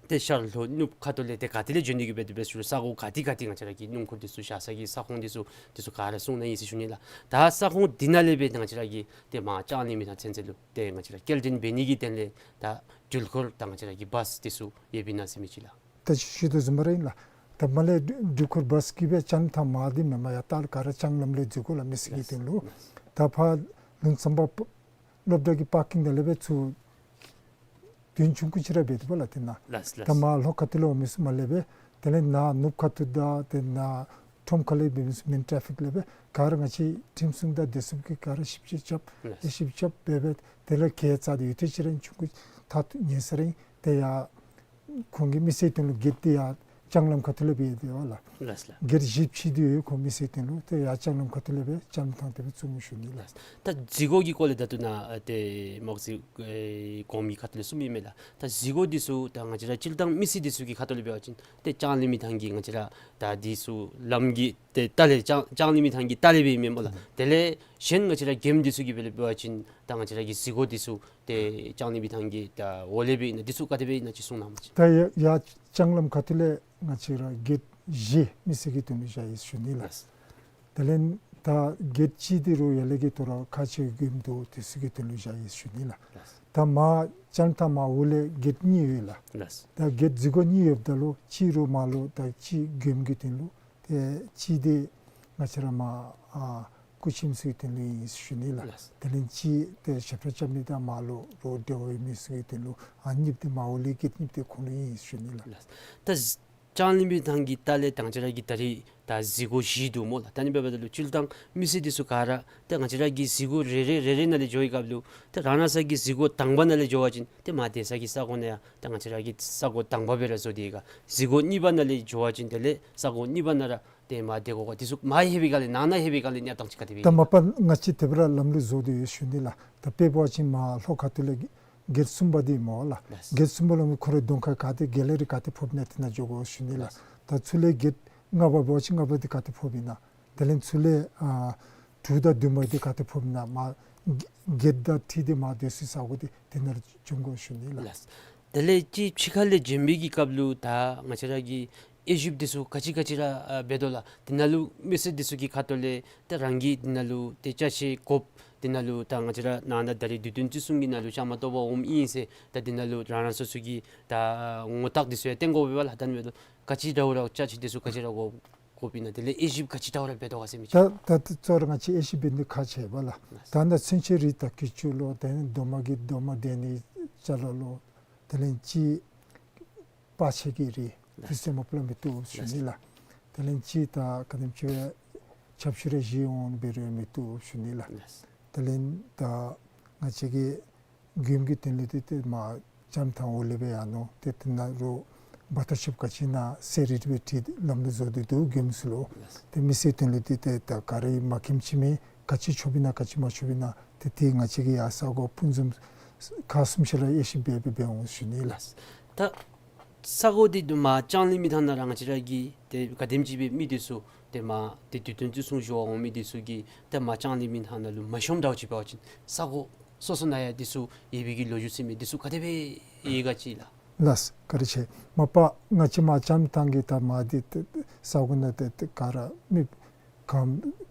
ཏེ་ཤར་ལྷོ་ནུབ་ཁ་ཐུག་ལས་ཏེ་ག་ཏེ་ལས་བྱོན་ནི་གི་འབད་དེ་འབད་ཞུ་རུང་ས་གོ་ག་ཏེ་ག་ཏེ་ང་བཅས་ར་གི་སྣུམ་འཁོར་འདི་ཚུ་བཞག་ས་གི་ས་ཁོངས་འདི་ཚུ་འདི་ཚུ་ག་ར་གསུང་གནང་ཡི་ཟེར་ཞུ་ནི་ལགས། ད་ས་ཁོངས་འདི་ནང་ལས་སྦེ་ཏེ་ང་བཅས་ར་གི་ཏེ་མར་ལྕང་གླིང་མི་ཐང་ཚུན་ཚོད་ལུ་ཏེ་ང་བཅས་ར་སྐྱེལ་འདྲེན་འབད་ནི་གི་དོན་ལས་ད་འགྲུལ་འཁོར་དང་ང་བཅས་ར་གི་བཱས་འདི་ཚུ་ཡོདཔ་ཨིན་ན་ཟེར་མི་ཅིག་ལགས། ད་ཅི་ཞུ་དོ་བཟུམ་སྦེ་ར་ཨིན་ལགས། ད་མར་ལས་འགྲུལ་འཁོར་བཱས་ཀྱིས་སྦེ་ལྕང་གླིང་མི་ཐང་མར་འདི་མེན་མར་ཡར་ལྟག་ལས་ག་ར་ལྕང་གླིང་ལས་འཛུལ་དགོ་ལགས། མི་སེར་གྱི་དོན་ལུ། ད་ཕར་ལུང་ཟམ་པ་སློབ་གྲྭ་གི་པར་ཀིང་དེ་ལས་སྦེ་ཚུར་དོན་ཆུང་ཀུ་ཅིག་ར་འབད་དེ་འབདཝ་ལགས། དེ་ནང་ལགས། ལགས། ད་མར་ལྷོ་ཁ་ཐུག་ལས་འོང་མི་ཚུ་མར་ལས་སྦེ་དེ་ལས་ནཱ་ནུབ་ཁ་ཐུག་དང་དེ་ནཱ་ཁྲོམ་ཁ་ལས་འབད་མི་ཚུ་མེན་ཊ་རེ་ཕིག་ལས་སྦེ་ག་ར་ང་བཅས་ཁྲིམས་སྲུང་དང་བདེ་སྲུང་གིས་ག་ར་ཞིབ་དཔྱད་རྐྱབ། ལགས། དབྱེ་ཞིབ་རྐྱབ་འབད་སྦེ་དེ་ལས་ཁས་བཙགས་ཏེ་ཡུདཔ་ཐེངས་ཅིག་ར་ཨིན། ཆུང་ཀུ་ད་ལྟོ་ཉེ་སར་ཨིན། ཏེ་ཡར་ཁོང་གིས་མི་སེར་དོན་ལུ་གེཊ་འདི་ཡར་ལྕང་གླིང་ཁ་ཐུག་ལས་འབད་དེ་འབདཝ་ལགས། ལགས་ལགས། གེཊ་བཞི་ཕྱེ་སྟེ་ཡོད། ཁོང་མི་སེར་དོན་ལུ་ཏེ་ཡར་ལྕང་གླིང་ཁ་ཐུག་ལས་སྦེ་ལྕང་གླིང་མི་ཐང་དེ་སྦེ་བཙུགས་འོང་ཞུ་ནི་ལགས། ལགས། ད་འཛུལ་སྒོ་གི་སྐོར་ལས་ད་ལྟོ་ནཱ་ཨ་ཏེ་མག་རྩིས་ཨེ་གོངམ་གི་ཁ་ཐུག་ལས་གསུངམ་ཨིན་མས་ལགས། ད་འཛུལ་སྒོ་འདི་ཚུ་ད་ང་བཅས་ར་སྤྱིར་བཏང་མི་སེར་འདི་ཚུ་གི་ཁ་ཐུག་ལས་འབད་བ་ཅིན་ཏེ་ལྕང་གླིང་མི་ཐང་གི་ང་བཅས་ར་ད་འདི་ཚུ་ལམ་གྱི་ཏེ་ལྟག་ལས་ལྕང་ལྕང་གླིང་མི་ཐང་གི་ལྟག་ལས་སྦེ་ཨིན་མས་སྨོ་ལགས། དེ་ལས་གཞན་ང་བཅས་ར་མགྱོནམ་འདི་ཚུ་གི་འབད་ལས་འབད་བ་ཅིན་ད་ང་བཅས་ར་གི་འཛུལ་སྒོ་འདི་ཚུ་ཏེ་ལྕང་གླིང་མི་ཐང་གི་ད་འོག་ལས་སྦེ་ཨིན་ན་འདི་ཚུ་ག་དེ་སྦེ་ཨིན་ན་ཅིག་གསུང་གནང་མི་ཅིག། ད་ཡར་ཡར་ལྕང་གླིང་མི་ཐང་ལས་ང་བཅས་ར་གེཊ་བཞི་མི་སེར་གྱི་དོན་ལུ་བཞག་ཡི་ཞུ་ནི་ལགས། ལགས། དེ་ལས་ད་གེཊ་གཅིག་འདི་རུང་ཡར་ལས་གེཊ་ཐོ་ར་ཁག་ཆེ་མགྱོནམ་འདུག། དེ་ཚུ་གི་དོན་ལུ་བཞག་ཡི་ཞུ་ནི་ལགས། ལགས། ད་མར་ལྕང་གླིང་མི་ཐང་མར་འོག་ལས་གེཊ་གཉིས་ཡོད་ལགས། ལགས། ད་གེཊ་འཛུལ་སྒོ་གཉིས་ཡོདཔ་ད་ལུ་གཅིག་རུང་མར་ལུ་ད་གཅིག་མགྱོནམ་གྱི་དོན་ལུ། ཏེ་གཅིག་འདི་ང་བཅས་ར་མར་ཨ་སྐུ་མཆེད་ཚུ་གི་དོན་ལུ་ཨིན་ཞུ་ནི་ལགས། ལགས། དེ་ལས་གཅིག་ཏེ་ཞབས་ཁྲ་རྐྱབ་ནི་དང་མར་ལུ་རོགས་འབྲེལ་བ་ཡོད་མི་ཚུ་གི་དོན་ལུ། ཨ་གཉིསཔ་འདི་མར་འོག་ལས་གེཊ་གཉིསཔ་འདི་ཁོང་ལུ་ཨིན་ཞུ་ནི་ལགས། ལགས། ད་ལྕང་གླིང་མི་ཐང་གི་ལྟག་ལས་ད་ང་བཅས་ར་གི་ད་རིས་ད་འཛུལ་སྒོ་བཞི་འདུག་སྨོ་ལགས། ད་ཨ་ནི་འབདཝ་ད་ལུ་སྤྱིར་བཏང་མི་སེར་འདི་ཚུ་ག་ར་ད་ང་བཅས་ར་གི་འཛུལ་སྒོ་རེ་རེ་རེ་རེ་ནང་ལས་འགྱོ་བའི་སྐབས་ལུ་ཏེ་རང་རང་སོ་གི་འཛུལ་སྒོ་དང་པ་ནང་ལས་འགྱོ་བ་ཅིན་ཏེ་མར་སྡོད་ས་གི་ས་གོ་ནང་ཡང་ད་ང་བཅས་ར་གི་ས་གོ་དང་པ་སྦེ་ར་བཟོ་སྟེ་ཡོད་ག། འཛུལ་སྒོ་གཉིས་པ་ནང་ལས་འགྱོ་བ་ཅིན་དེ་ལས་ས་གོ་གཉིས་པ་ནང་ར་ཏེ་མར་སྡོད་དགོ་ག། འདི་ཚུ་མར་ལྷོད་པའི་སྒང་ལས་ནང་ན་ལྷོད་པའི་སྒང་ལས་གནས་སྟངས་ཅིག་ག་དེ་སྦེ་ད་ཨིན་ན། མ་པ་ང་བཅས་དེ་སྦེ་ར་ལམ་ལུགས་བཟོ་སྟེ་ཡོད་ཞུ་ནི་ལགས། ད་དཔེ་འབད་བ་ཅིན་མར་ལྷོ་ཁ་ཐུག་ལས་གེཊ་གསུམ་པ་འདི་སྨོ་ལགས། ལགས། གེཊ་གསུམ་པ་ལུ་ཁོ་རའི་གདོང་ཁར་ག་ཏེ་གེ་ལེ་རི་ག་ཏེ་ཕོགཔ་ཨིན་ན་དེ་ནང་འགྱོ་དགོ་ཞུ་ནི་ལགས། ལགས། ད་ཚུར་ལས་གེཊ་ལྔ་པ་འབད་བ་ཅིན་ལྔ་པ་འདི་ག་ཏེ་ཕོགཔ་ཨིན་ན། དེ་ལས་ཚུར་ལས་ཨ་དྲུག་དང་བདུན་པ་འདི་ག་ཏེ་ཕོགཔ་ཨིན་ན། མར་གེཊ་དང་འཁྲིལ་ཏེ་མར་སྡོད་སའི་ས་གོ་འདི་དེ་ནང་ལུ་བྱོན་དགོ་ཞུ་ནི་ལགས། ལགས། དེ་ལས་ཅིག་ཕྱི་ཁ་ལས་བྱོན་པའི་གི་སྐབས་ལུ་ད་ང་བཅས་ར་གི་དབྱེ་ཞིབ་འདི་ཚུ་ག་ཅི་ག་ཅི་ར་ཨ་འབད་དོ་ལགས། དེ་ནང་ལུ་མི་སེར་འདི་ཚུ་གི་ཁ་ཐུག་ལས་ཏེ་རང་གིས་དེ་ནང་ལུ་ཏེ་ཅ་ཆས་དགོཔ་དེ་ནང་ལུ་ད་ང་བཅས་ར་ནང་ན་ད་རིས་དུས་སྟོན་བརྩི་སྲུང་གི་ནང་ལུ་བཅའ་མར་གཏོགས་པར་འོངམ་ཨིན་ཟེར་ད་དེ་ནང་ལུ་རང་རང་སོ་སོ་གི་ད་ངོ་རྟགས་འདི་ཚུ་ཡང་སྟོན་དགོ་པས་ལགས། ད་ཨ་ནི་འབདཝ་ད་ག་ཅི་འདྲཝ་ར་ཅ་ཆས་འདི་ཚུ་ག་ཅི་ར་དགོ་དགོཔ་ཨིན་ན། དེ་ལས་དབྱེ་ཞིབ་ག་ཅི་འདྲཝ་ར་འབད་དོ་ག་ཟེར་མི་ཅིག། ད་ད་ད་གཙོ་བོ་ར་ང་བཅས་དབྱེ་ཞིབ་འབད་ནི་ཁག་ཆེ་བས་ལགས། ད་ད་ཚུན་ཆད་རིགས་ད་ཀི་ཅུ་ལོ། དེ་ནི་རྡོག་མ་གི་རྡོག་མ་འདྲེན་ནི་ཅ་ལ་ལོ། དེ་ལས་ཅིག་པར་ཆས་ཀྱི་རིགས་འདི་ཚུ་མ་པ་ལས་མི་བཏུབ་ཞུ་ནི་ལགས། དེ་ལས་ཅིག་ད་ག་དེམ་ཅིག་སྦེ་ཆབ་ཆུ་རེ་བཞེས་འོང་འབད་རུང་མི་བཏུབ་ཞུ་ནི་ལགས། དེ་ལས་ད་ང་བཅས་ཀྱི་མགྱོནམ་གྱི་དོན་ལུ་འདི་ཏེ་མར་ལྕང་གླིང་མི་ཐང་འོག་ལས་སྦེ་ཡར་ནུག། ཏེ་དེ་ནང་ལུ་བ་ཏ་ཤོབ་ག་ཅི་ཨིན་ན་ཟེར་རིགས་སྦེ་འཁྲིལ་ལམ་ལུགས་བཟོ་སྟེ་འདུག་མགྱོནམ་ཚུ་ལུ། ཏེ་མི་སེར་དོན་ལུ་འདི་ཏེ་ད་ག་ར་མ་མཁྱེནམ་ཅིག་མེད། ག་ཅི་ཆོགཔ་ཨིན་ན་ག་ཅི་མ་ཆོགཔ་ཨིན་ན་ཏེ་དེ་ང་བཅས་ཀྱིས་ཡར་ས་གོ་དཔུང་འཛོམས་ཁག་གསུམ་ཤར་ལས་དབྱེ་ཞིབ་འབད་འབད་འབད་འོང་ཞུ་ནི་ལགས། ད་ས་གོ་འདི་མར་ལྕང་གླིང་མི་ཐང་ནང་ར་ང་བཅས་ར་གི་ཏེ་ག་དེམ་ཅིག་སྦེ་མི་འདི་ཚུ་ཏེ་མར་ཏེ་དུས་སྟོན་བརྩི་སྲུང་ཞུ་བར་འོང་མི་འདི་ཚུ་གིས་ཏེ་མར་ལྕང་གླིང་མི་ཐང་ནང་ལུ་མ་ཤོངམ་འདྲཝ་ཅིག་འབད་བ་ཅིན་ས་གོ་སོ་སོ་ནང་ཡང་འདི་ཚུ་ཡོད་པའི་གི་ལོ་རྒྱུས་ཟེར་མི་འདི་ཚུ་ག་དེ་སྦེ་ཡོད་ག་ཅིག་ལགས། ལགས། བཀའ་དྲིན་ཆེ། མ་པ་ང་བཅས་མར་ལྕམ་ཐང་གི་ད་མར་འདི་ཏེ་ས་གོ་ནང་ཏེ་ཏེ་ག་ར་མི་གང་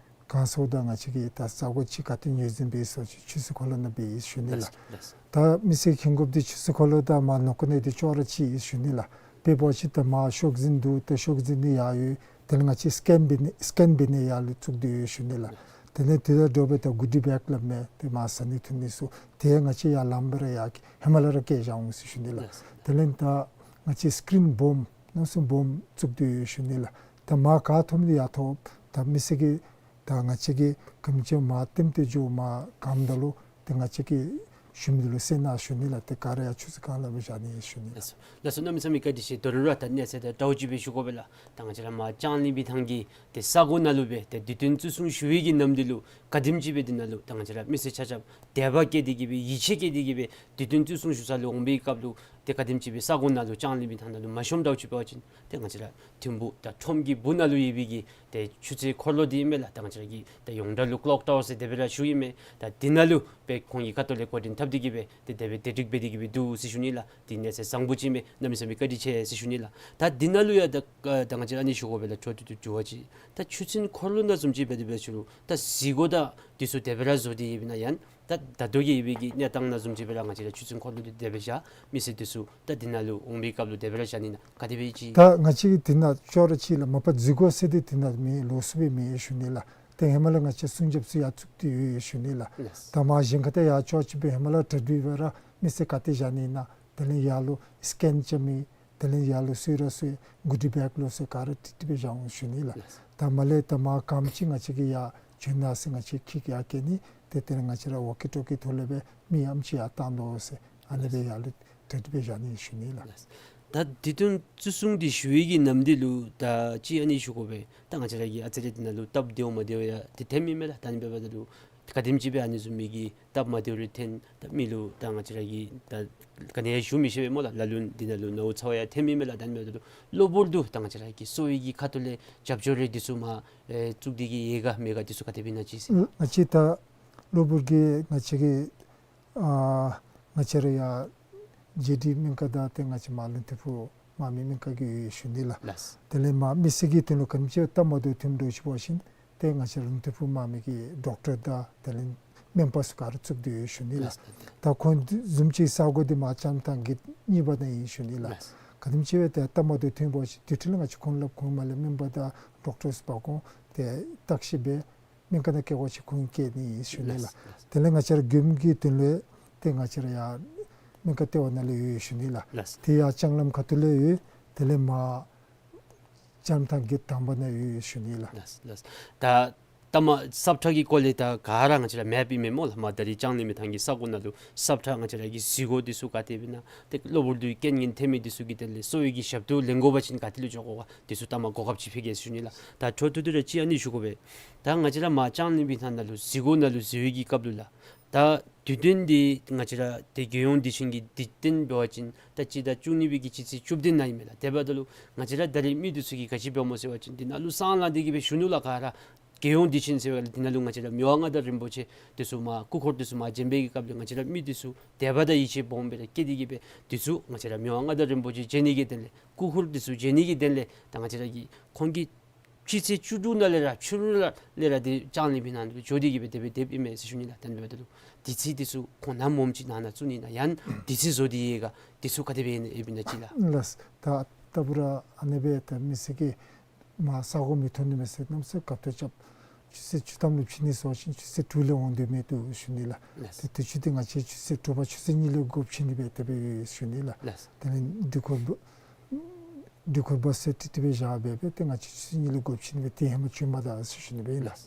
གང་སོང་ད་ང་བཅས་ཀྱིས་ད་ས་གོ་ཅིག་ག་ཏེ་ངོས་འཛིན་འབད་ཟེར་བ་ཅིན་ཆུ་ཚོད་འཁོར་ལོ་ནང་འབད་ཡི་ཞུ་ནི་ལགས། ལགས། ལགས། ད་མི་སེར་གྱིས་མཁྱེན་དགོཔ་འདི་ཆུ་ཚོད་འཁོར་ལོ་དང་མར་ནང་འཁོད་ནང་འདི་ཅོག་ར་གཅིག་ཨིན་ཞུ་ནི་ལགས། དཔེ་འབད་བ་ཅིན་ད་མར་ཤོག་འཛིན་འདུག། ད་ཤོག་འཛིན་འདི་ཡར་ཡོད། དེ་ལས་ང་བཅས་སི་ཀེན་འབད་ནི་སི་ཀེན་འབད་ནི་ཡར་ལུ་བཙུགས་ཏེ་ཡོད་ཞུ་ནི་ལགས། དེ་ལས་དེ་དང་འདྲཝ་སྦེ་ད་གུ་ཌི་བེག་སླབ་མི་དེ་མར་ཟ་ནི་འཐུང་ནི་ཚུ་དེ་ང་བཅས་ཡར་ལངམ་སྦེ་ར་ཡར་ཧེ་མ་ལས་ར་བཀལ་བཞག་འོང་ཟེར་ཞུ་ནི་ལགས། ལགས། དེ་ལས་ད་ང་བཅས་སི་ཀིརིན་སྦོམ་ནང་སུ་སྦོམ་བཙུགས་ཏེ་ཡོད་ཞུ་ནི་ལགས། ད་མར་ག་ཐོབ་ནི་ཡར་ཐོབ། ད་མི་སེར་གྱིས་ད་ང་བཅས་ཀྱིས་ག་དེམ་ཅིག་མར་ལྟདམོ་སྟེ་འགྱོ་མར་གངམ་ད་ལུ་ཏེ་ང་བཅས་ཀྱིས་ཞུ་མི་འདི་ལུ་གསན་གནང་ཞུ་ནི་ལགས། ཏེ་ག་ར་ཡང་ཆུ་ཚོད་གང་ལ་སྦེ་བཞག་ནི་ཞུ་ནི་ལགས། ལགས་སོ། ལགས་སོ། གནམ་མེད་ས་མེད་བཀའ་དྲིན་ཆེ། དོ་རུང་ར་ད་གནས་ཚད་དང་འདྲཝ་ཅིག་སྦེ་ཞུ་དགོ་པས་ལགས། ད་ང་བཅས་ར་མར་ལྕང་གླིང་པའི་ཐང་གི་ཏེ་ས་གོ་ནང་ལུ་སྦེ་ཏེ་དུས་སྟོན་བརྩི་སྲུང་ཞུ་བའི་གི་ནམ་དུས་ལུ་ག་དེམ་ཅིག་སྦེ་འདི་ནང་ལུ་ད་ང་བཅས་ར་མི་སེར་ཆ་ཁྱབ་དད་པ་བསྐྱེད་དེ་གི་སྦེ་ཡིད་ཆེས་བསྐྱེད་དེ་གི་སྦེ་དུས་སྟོན་བརྩི་སྲུང་ཞུ་ས་ལུ་འོང་པའི་སྐབས་ལུ་ཏེ་ག་དེམ་ཅིག་སྦེ་ས་གོ་ནང་ལུ་ལྕང་གླིང་པའི་ཐང་ནང་ལུ་མ་ཤོངམ་འདྲཝ་ཅིག་འབད་བ་ཅིན་ཏེ་ང་བཅས་ར་ཐིམ་ཕུག་དང་ཁྲོམ་གྱི་སྦུག་ནང་ལུ་ཡོད་པའི་གི་ཏེ་ཆུ་ཚོད་འཁོར་ལོ་འདི་ཨིན་མས་ལགས། ད་ང་བཅས་ར་གི་ཏེ་ཡོངས་གྲགས་ལུ་ཀློག་ཊ་ཝར་ཟེར་དེ་སྦེ་ར་ཞུཝ་ཨིན་མས། ད་འདི་ནང་ལུ་སྦེ་ཁོང་གི་ཁ་ཐུག་ལས་འགོ་འདྲེན་འཐབ་སྟེ་གི་སྦེ་ཏེ་དེ་སྦེ་དེ་སྒྲིག་འབད་དེ་གི་སྦེ་འདུག་ཟེར་ཞུ་ནི་ལགས། འདི་གནས་ཚད་བཟང་པོ་ཅིག་ཨིན་མས། གནམ་མེད་ས་མེད་བཀའ་དྲིན་ཆེ་ཟེར་ཞུ་ནི་ལགས། ད་འདི་ནང་ལུ་ཡང་ད་ཨ་ད་ང་བཅས་ར་ཨ་ནི་ཞུ་དགོ་པས་ལགས། འཕྲོ་མཐུད་དུ་དྲི་བ་ཅིག། ད་ཆུ་ཚོད་འཁོར་ལོ་ནང་བཟུམ་ཅིག་འབད་དེ་འབད་ཞུ་རུང་ད་གཟིགས་སྒོ་དང་འདི་ཚུ་དེ་སྦེ་ར་བཟོ་སྟེ་ཡོདཔ་ཨིན་ན། ཡང་ད་ད་ལྟོ་གི་ཡོད་པའི་གི་གནས་སྟངས་ནང་བཟུམ་ཅིག་སྦེ་ར་ང་བཅས་ར་ཆུ་ཚོད་འཁོར་ལོ་འདི་དེ་སྦེ་བཞག་མི་སེར་འདི་ཚུ་ད་འདི་ནང་ལུ་འོང་པའི་སྐབས་ལུ་དེ་སྦེ་ར་བཞག་ནི་ན་ག་དེ་སྦེ་ཅིག། ད་ང་བཅས་ཀྱིས་འདི་ནང་ཅོག་ར་གཅིག་ལགས། མ་པ་གཟིགས་སྒོ་ཟེར་འདི་འདི་ནང་མེད། ལོགས་སུ་སྦེ་མེད་ཞུ་ནི་ལགས། ཏེ་ཧེ་མ་ལས་ང་བཅས་སྲུང་སྐྱོབ་ཚུ་ཡར་བཙུགས་ཏེ་ཡོད་ཞུ་ནི་ལགས། ལགས། ད་མར་གཞན་ཁ་ཏེ་ཡར་ཅོག་ཅིག་སྦེ་ཧེ་མ་ལས་གྲ་སྒྲིག་འབད་ར་མི་སེར་ག་ཏེ་བཞག་ནི་ན་དེ་ལས་ཡར་ལུ་སི་ཀེན་རྐྱབ་མི་དེ་ལས་ཡར་ལུ་གསོལ་རས་གསོལ་གུ་ཌི་བེག་ལོག་སོགས་ག་ར་བཏིགས་ཏེ་སྦེ་བཞག་འོང་ཞུ་ནི་ལགས། ལགས། ད་མར་ལས་ད་མར་གངམ་ཅིག་ང་བཅས་ཀྱིས་ཡར་བྱོན་གནང་ཟེར་ང་བཅས་ཁྱི་གིས་ཡར་བཀལ་ནི་ཏེ་དེ་ལས་ང་བཅས་ར་ཝོ་ཀི་ཊོ་ཀི་ཐོག་ལས་སྦེ་མི་ཨམ་ཅིག་ཡར་བཏང་དོ་ཟེར་ཨ་ནི་སྦེ་ཡར་ལུ་གྲ་སྒྲིག་འབད་བཞག་ནི་ཞུ་ནི་ལགས། ལགས། ད་དུས་སྟོན་བརྩི་སྲུང་འདི་ཞུ་བའི་གི་ནམ་དུས་ལུ་ད་ཅིག་ཨ་ནི་ཞུ་དགོ་པས། ད་ང་བཅས་ར་གི་ཨ་ཙི་རེ་འདི་ནང་ལུ་སྟབས་བདེཝ་མ་བདེཝ་ཡང་འདི་ཐོནམ་ཨིན་མས་ལགས། ད་ཨ་ནི་འབདཝ་ད་ལུ་ག་དེམ་ཅིག་སྦེ་ཨ་ནི་བཟུམ་མའི་གི་སྟབས་མ་བདེཝ་རེ་ཐོན་ད་མི་ལུ་ད་ང་བཅས་ར་གིས་ད་ག་ནི་ཡང་ཞུ་མི་ཤེས་པས་སྨོ་ལགས། ལ་ལུ་འདི་ནང་ལུ་ནཝ་ཚཝ་ཡང་ཐོནམ་ཨིན་མས་ལགས། ད་ཨ་ནི་འབདཝ་ད་ལུ་གློ་བུར་དུ་ད་ང་བཅས་ར་གི་གསོ་བའི་གི་ཁ་ཐུག་ལས་རྒྱབ་སྐྱོར་རེ་འདི་ཚུ་མར་ཨེ་བཙུགས་ཏེ་གི་ཡོད་ག་མེད་ག་འདི་ཚུ་ག་དེ་སྦེ་ཨིན་ན་ཅིག་ཟེར། ང་བཅས་ད་གློ་བུར་གྱི་ང་བཅས་ཀྱི་ཨ་ང་བཅས་ར་ཡར་ཇེ་ཌི་སྨན་ཁང་དང་ཏེ་ང་བཅས་མར་ལུང་སྟོད་ཕུ་དམག་མི་སྨན་ཁང་གི་ཡོད་ཞུ་ནི་ལགས། ལགས། དེ་ལས་མར་མི་སེར་གྱི་དོན་ལུ་ག་དེམ་ཅིག་སྟབས་མ་བདེཝ་ཐོནམ་འདྲཝ་ཅིག་འབད་བ་ཅིན་ཏེ་ང་བཅས་ར་ལུང་སྟོད་ཕུ་དམག་མི་གི་ཌོག་ཊར་དང་དེ་ལས་སྨན་པ་ཚུ་ག་ར་བཙུགས་ཏེ་ཡོད་ཞུ་ནི་ལགས། ལགས། ད་ཁོང་བཟུམ་ཅིག་ས་གོ་འདི་མར་ལྕམ་ཐང་གི་གཉིས་པ་ནང་ཨིན་ཞུ་ནི་ལགས། ལགས། ག་དེམ་ཅིག་སྦེ་ཏེ་སྟབས་མ་བདེཝ་ཐོན་པ་ཅིན་དེ་འཕྲོ་ལས་ང་བཅས་ཁོང་ལུ་གོང་མ་ལས་སྨན་པ་དང་ཌོག་ཊར་ཚུ་འབད་དགོ་ཏེ་བརྟག་ཞིབ་འབད་སྨན་ཁང་ནང་བསྐྱལ་དགོ་ཅིན་ཁོང་བསྐྱལ་ནི་ཨིན་ཞུ་ནི་ལགས། ལགས། ལགས། དེ་ལས་ང་བཅས་ར་མགྱོནམ་གྱི་དོན་ལུ་ཏེ་ང་བཅས་ར་ཡར་སྨན་ཁང་ལྟེ་བ་ནང་ལུ་ཡོད་ཞུ་ནི་ལགས། ལགས། ཏེ་ཡར་ལྕང་ལམ་ཁ་ཐུག་ལུ་ཡོད། དེ་ལས་མར་ལྕམ་ཐང་གི་དང་པ་ནང་ཡོད་ཞུ་ནི་ལགས། ལགས། ལགས། ད་ད་མར་སབ་ཊ་གི་སྐོར་ལས་ད་ག་ར་ང་བཅས་ར་མེཔ་ཨིན་མས་སྨོ་ལགས། མར་ད་རིས་ལྕང་གླིང་མའི་ཐང་གི་ས་གོ་ནང་ལུ་སབ་ཊ་ང་བཅས་ར་གི་གཟིགས་སྒོ་འདི་ཚུ་ག་དེ་སྦེ་ཨིན་ན་ཏེ་གློ་བུར་དུ་རྐྱེན་ངན་ཐོན་མི་འདི་ཚུ་གི་དོན་ལས་གསོ་བའི་གི་ཞབས་ཏོག་ལེན་དགོ་པ་ཅིན་ག་ཏེ་ལུ་འགྱོ་དགོ་ག་འདི་ཚུ་ད་མར་གོ་སྐབས་ཅིག་ཕུལ་གེ་ཟེར་ཞུ་ནི་ལགས། ད་འཕྲོ་མཐུད་དེ་ར་ཅིག་ཨ་ནི་ཞུ་དགོ་པས། ད་ང་བཅས་ར་མར་ལྕང་གླིང་མའི་ཐང་ནང་ལུ་གཟིགས་སྒོ་ནང་ལུ་གཟིགས་པའི་གི་སྐབས་ལུ་ལགས། ད་དུས་སྟོན་འདི་ང་བཅས་ར་ཏེ་རྒྱལ་ཡོངས་དུས་ཆེན་གྱི་དུས་སྟོན་འབད་བ་ཅིན་ད་སྤྱི་ཟླ་བཅུ་གཉིས་པའི་གི་སྤྱི་ཚེས་བཅུ་བདུན་ནང་ཨིན་མས་ལགས། དེ་འབདཝ་ད་ལུ་ང་བཅས་ར་ད་རིས་མི་འདི་ཚུ་གིས་ག་ཅི་འབདཝ་སྨོ་ཟེར་བ་ཅིན་འདི་ནང་ལུ་སང་ལངས་ཏེ་གི་སྦེ་ཞུ་ནུག་ལགས། ག་ར་རྒྱལ་ཡོངས་དུས་ཆེན་ཟེར་བའི་འདི་ནང་ལུ་ང་བཅས་ར་མི་དབང་མངའ་བདག་རིན་པོ་ཆེ་འདི་ཚུ་མར་སྐུ་འཁོར་འདི་ཚུ་མར་བྱོན་པའི་གི་སྐབས་ལུ་ང་བཅས་ར་མི་འདི་ཚུ་དད་པ་དང་ཡིད་ཆེས་སྦོམ་སྦེ་ར་བསྐྱེད་དེ་གི་སྦེ་འདི་ཚུ་ང་བཅས་ར་མི་དབང་མངའ་བདག་རིན་པོ་ཆེ་མཇལ་ནི་གི་དོན་ལས་སྐུ་འཁོར་འདི་ཚུ་མཇལ་ནི་གི་དོན་ལས་ད་ང་བཅས་ར་གི་ཁོང་གི་སྤྱི་ཚེས་བཅུ་དྲུག་ནང་ལས་ར་ཕྱི་རུ་ལས་ར་ཏེ་ལྕང་གླིང་མའི་ནང་ལུ་འགྱོ་སྟེ་གི་སྦེ་དེ་སྦེ་སྡོདཔ་ཨིན་མས་ཟེར་ཞུ་ནི་ལགས། ད་ཨ་ནི་འབདཝ་ད་ལུ་དུས་ཚོད་འདི་ཚུ་ཁོང་ནམ་སྨོ་ཅིག་ནང་ན་བཙུགས་ནི་ན་ཡང་དུས་ཚོད་བཟོ་སྟེ་ཡོད་ག་འདི་ཚུ་ག་དེ་སྦེ་ཨིན་ན་ཨིན་པས་ན་ཅིག་ལགས། ལགས། ད་ད་ལྟོ་ར་ཨ་ནི་སྦེ་ད་མི་སེར་གྱིས་མར་ས་གོ་མི་ཐོབ་ནི་མས་ཟེར་གནམ་མེད་ས་མེད་དགའ་ཏོག་རྐྱབ། ཆུ་ཚོད་བཅུ་ཐམ་ལུ་ཕྱིན་ནི་ཟེར་བ་ཅིན་ཆུ་ཚོད་དྲུག་ལས་འོང་དོ་མེད་འདུག་ཞུ་ནི་ལགས། ལགས། ཏེ་དུས་ཚོད་འདི་ང་བཅས་ཆུ་ཚོད་དྲུག་པ་ཆུ་ཚོད་གཉིས་ལུ་འགོ་ཕྱེ་ནི་སྦེ་དེ་སྦེ་ཡོད་ཞུ་ནི་ལགས། ལགས། དེ་ལས་དུས་འཁོར་དུས་འཁོར་བ་ཟེར་ཏེ་དེ་སྦེ་བཞག་སྦེ་སྦེ་ཏེ་ང་བཅས་ཆུ་ཚོད་གཉིས་ལུ་འགོ་ཕྱེ་ནི་སྦེ་ཏེ་ཧེ་མ་བྱོན་མ་ད་ཟེར་ཞུ་ནི་སྦེ་ཨིན་ལགས།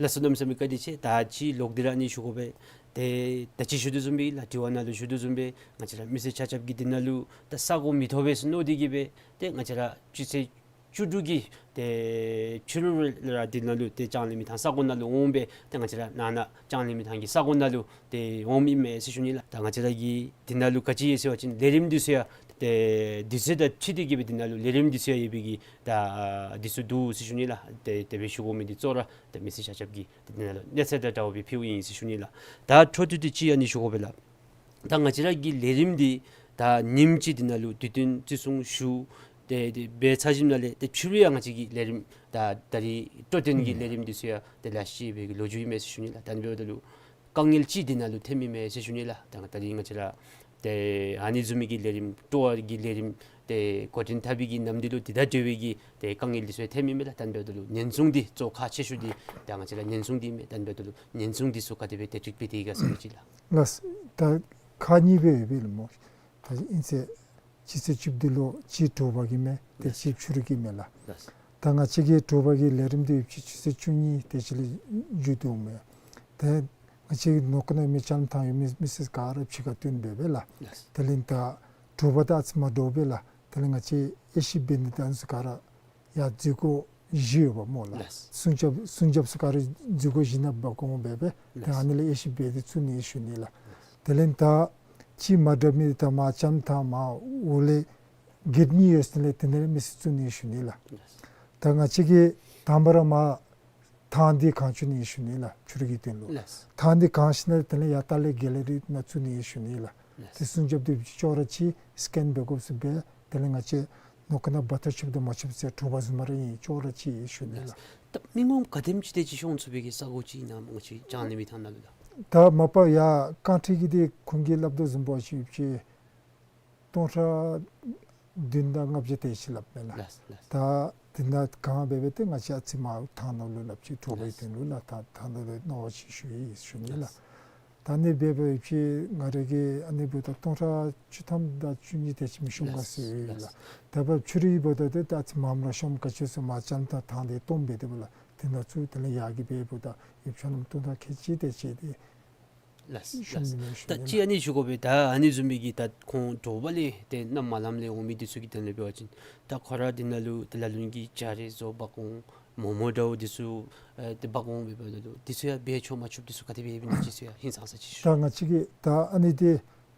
ལགས་སོ། གནམ་མེད་ས་མེད་བཀའ་དྲིན་ཆེ། ད་ཅིག་ལོག་སྟེ་ར་ཨ་ནི་ཞུ་དགོ་པས། ཏེ་ད་ཅི་ཞུ་དོ་བཟུམ་སྦེ་ལགས་དྲི་བ་ནང་ལུ་ཞུ་དོ་བཟུམ་སྦེ་ང་བཅས་ར་མི་སེར་ཆ་ཁྱབ་ཀྱིས་འདི་ནང་ལུ་ད་ས་གོ་མི་ཐོབ་པས་ཟེར་མནོ་སྟེ་གི་སྦེ་ཏེ་ང་བཅས་ར་ཆུ་ཚོད་བཅུ་དྲུག་གི་ཏེ་ཕྱི་རུ་ར་འདི་ནང་ལུ་ཏེ་ལྕང་གླིང་མའི་ཐང་ས་གོ་ནང་ལུ་འོང་སྦེ་ཏེ་ང་བཅས་ར་ནང་ན་ལྕང་གླིང་མའི་ཐང་གི་ས་གོ་ནང་ལུ་ཏེ་འོངམ་ཨིན་མས་ཟེར་ཞུ་ནི་ལགས། ད་ང་བཅས་ར་གི་འདི་ནང་ལུ་ག་ཅི་ཡོད་ཟེར་བ་ཅིན་ལས་རིམ་འདི་ཚུ་ཡང་ཏེ་དུས་ཚོད་དང་འཁྲིལ་ཏེ་གི་སྦེ་འདི་ནང་ལུ་ལས་རིམ་འདི་ཚུ་ཡང་ཡོད་པའི་གི་ད་འདི་ཚུ་འདུག་ཟེར་ཞུ་ནི་ལགས། ཏེ་དེ་སྦེ་ཞུ་དགོ་མི་འདི་གཙོ་བོ་ར་ཏེ་མི་སེར་ཆ་ཁྱབ་ཀྱིས་ཏེ་འདི་ནང་ལུ་གནས་ཚད་དང་འདྲཝ་སྦེ་ཕུལཝ་ཨིན་ཟེར་ཞུ་ནི་ལགས། ད་འཕྲོ་མཐུད་དེ་ཅིག་ཨ་ནི་ཞུ་དགོ་པས་ལགས། ད་ང་བཅས་ར་གི་ལས་རིམ་འདི་ ད་ཉིནམ་གཅིག་འདི་ནང་ལུ་དུས་སྟོན་བརྩི་སྲུང་ཞུ་ཏེ་དེ་འབད་ཚར་ཞིནམ་ལས་ཏེ་ཕྱི་རུ་ཡང་ང་བཅས་ཀྱི་ལས་རིམ་ད་ད་རིས་སྤྲོ་སྟོན་གྱི་ལས་རིམ་འདི་ཚུ་ཡང་ཏེ་ལེ་ཤ་ཅིག་འབད་བའི་ལོ་རྒྱུས་ཨིན་མས་ཟེར་ཞུ་ནི་ལགས། ད་ཨ་ནི་འབདཝ་ད་ལུ་དཀའ་ངལ་ཅིག་འདི་ནང་ལུ་ཐོནམ་ཨིན་མས་ཟེར་ཞུ་ནི་ལགས། ད་ད་རིས་ང་བཅས་ར་ཏེ་ཨ་ནི་བཟུམ་མའི་གི་ལས་རིམ་སྤྲོ་བ་གི་ལས་རིམ་ཏེ་འགོ་འདྲེན་འཐབ་པའི་གི་ནམ་དུས་ལུ་དེ་དང་འབྲེལ་བའི་གི་ཏེ་དཀའ་ངལ་འདི་ཚུ་ཐོནམ་ཨིན་མས་ལགས། ད་ཨ་ནི་འབདཝ་ད་ལུ་ཉེན་སྲུང་འདི་གཙོ་ཁག་ཆེ་ཤོས་འདི་ད་ང་བཅས་ར་ཉེན་སྲུང་འདི་ཨིན་མས། ད་ཨ་ནི་འབདཝ་ད་ལུ་ཉེན་སྲུང་འདི་ཚུ་ག་དེ་སྦེ་དེ་ཅིག་སྦེ་དེ་ག་ཟེར་མི་ཅིག་ལགས། ལགས། ད་ཁག་གཉིས་སྦེ་ཡོད་པས་ལགས་སྨོ། ད་ཨིན་ཚེ་སྤྱི་ཚེས་བཅུ་བདུན་ལུ་གཅིག་དྲོ་པ་གི་མས། ཏེ་ལགས། གཅིག་ཕྱི་རུ་གི་མས་ལགས། ལགས། ད་ང་བཅས་ཀྱི་དྲོ་པ་གི་ལས་རིམ་འདི་ཡོད་ཅི་ཆུ་ཚོད་བཅུ་གཉིས་དེ་ཅིག་ལས་མཇུག་བསྡུཝ་མས། ཏེ་ང་བཅས་ནང་འཁོད་ནང་མི་ལྕམ་ཐང་ཡོད་མི་མི་སེར་ག་ར་ཕྱི་ཁར་བཏོན་འབད་བས་ལགས། ལགས། དེ་ལས་ད་དྲོ་པ་ད་ཨ་ཙི་མ་འདྲཝ་སྦེ་ལགས། དེ་ལས་ང་བཅས་དབྱེ་ཞིབ་འབད་ནི་ད་ཨ་ནི་ཚུ་ག་ར་ཡར་འཛུལ་སྒོ་བཞི་ཡོདཔ་སྨོ་ལགས། ལགས། སྲུང་སྐྱོབ་སྲུང་སྐྱོབ་ཚུ་ག་ར་འཛུལ་སྒོ་བཞི་ནང་འབག་འོང་འབད་བས། ཏེ་ལགས། ཨ་ནི་ལས་དབྱེ་ཞིབ་འབད་དེ་བཙུགས་ནི་ཨིན་ཞུ་ནི་ལགས། ལགས། དེ་ལས་ད་ཅིག་མ་འདྲ་མི་ད་མར་ལྕམ་ཐང་མར་འོག་ལས་གེཊ་གཉིས་ཡོད་ས་ལས་དེ་ནང་ལས་མི་སེར་བཙུགས་ནི་ཨིན་ཞུ་ནི་ལགས། ལགས། ད་ང་བཅས་ཀྱིས་དང་པ་ར་མར་ཐང་འདི་གང་བཅུག་ནི་ཨིན་ཞུ་ནི་ལགས། ཕྱི་རུ་གི་དོན་ལུ། ལགས། ཐང་འདི་གང་ཞིནམ་ལས་དེ་ལས་ཡར་ལྟག་ལས་གེ་ལ་རི་ནང་བཙུགས་ནི་ཨིན་ཞུ་ནི་ལགས། ལགས། ཏེ་སྲུང་སྐྱོབ་འདི་ཅོག་ར་གཅིག་སི་ཀེན་འབད་དགོཔ་ཚུ་འབད། དེ་ལས་ང་བཅས་ནང་འཁོད་ནང་འབག་ཐབས་ཆོགཔ་དང་མ་ཆོགཔ་ཟེར་དྲོ་པ་བཟུམ་མ་ར་ཨིན། ཅོག་ར་གཅིག་ཨིན་ཞུ་ནི་ལགས། ལགས། ད་མི་ངོམ་ག་དེམ་ཅིག་དེ་ཅིག་ཤོང་ཚུགས་པའི་གི་ས་གོ་ཅིག་ཨིན་ན་སྨོ། ང་བཅས་ལྕང་གླིང་མའི་ཐང་ནང་ལུ་ལགས། ད་མ་པ་ཡར་རྐང་ཁྲི་གི་འདི་ཁོང་གིས་སླབ་དོ་བཟུམ་འབད་བ་ཅིན་ཡོད་ཅི་སྟོང་ཕྲག་བདུན་དང་ལྔ་བརྒྱ་དེ་ཅིག་སླབ་མས་ལགས། ལགས། ལགས། ད་དེ་ནང་གང་འབད་བས་ཏེ་ང་བཅས་ཨ་ཙི་མར་ཐང་ནང་ལུ་སླབ་ཅི། དྲོ་པའི་ལགས། དོན་ལུ་ལགས། ད་ཐང་ནང་ལུ་མནོ་བ་ཅིག་ཞུ་ཡི་ཞུ་ནི་ལགས། ལགས། ད་ཨ་ནི་འབད་བ་ཅིན་ང་ར་གིས་ཨ་ནི་འབདཝ་ད་སྟོང་ཕྲག་བཅུ་ཐམ་དང་བཅུ་གཉིས་དེ་ཅིག་མི་ཤོང་ག་ལགས། ཟེར་ཡོད་ལགས། ལགས། ད་འབདཝ་ཕྱི་རུ་འབདཝ་ད་ཏེ་ད་ཨ་ཙི་མངམ་ར་ཤོང་ག་ཅི་ཟེར་མར་ལྕམ་ཐང་ཐང་འདི་སྟོངམ་འབད་དེ་འབདཝ་ལགས། དེ་ནང་བཙུགས་དེ་ལས་ཡར་གྱི་འབདཝ་ད་ཡོདཔ་ཆ་མཉམ་སྟོང་ཕྲག་ཁལ་གཅིག་དེ་ཅིག་འདི་ལགས། ཤོང་ནི་མས་ལགས། ཞུ་ད་ནི་ཅིག་ལགས། ཨ་ནི་ཞུ་དགོ་པས། ད་ཨ་ནི་བཟུམ་མའི་གི་ད་ཁོང་དྲོ་པ་ལས་ཏེ་གནམ་མ་ལངམ་ལས་འོང་མི་འདི་ཚུ་གི་དོན་ལུ་འབད་བ་ཅིན་ད་ཁོང་ར་འདི་ནང་ལུ་ཏེ་ལ་ལུ་གི་སྦྱར་རེ་བཟོ་འབག་འོང་མོག་མོག་འདྲཝ་འདི་ཚུ་ཨེ་ཏེ་འབག་འོང་འབད་བ་ལ་ལུ་འདི་ཚུ་ཡང་འབད་ཆོག་མ་ཆོགཔ་འདི་ཚུ་ག་དེ་སྦེ་འབད་ནི་ཅིག་ཚུ་ཡང་ཧིང་སངས་ས་ཅིག་ཞུ། ད་ང་བཅས་ཀྱིས་ད་ཨ་ནི་འདི་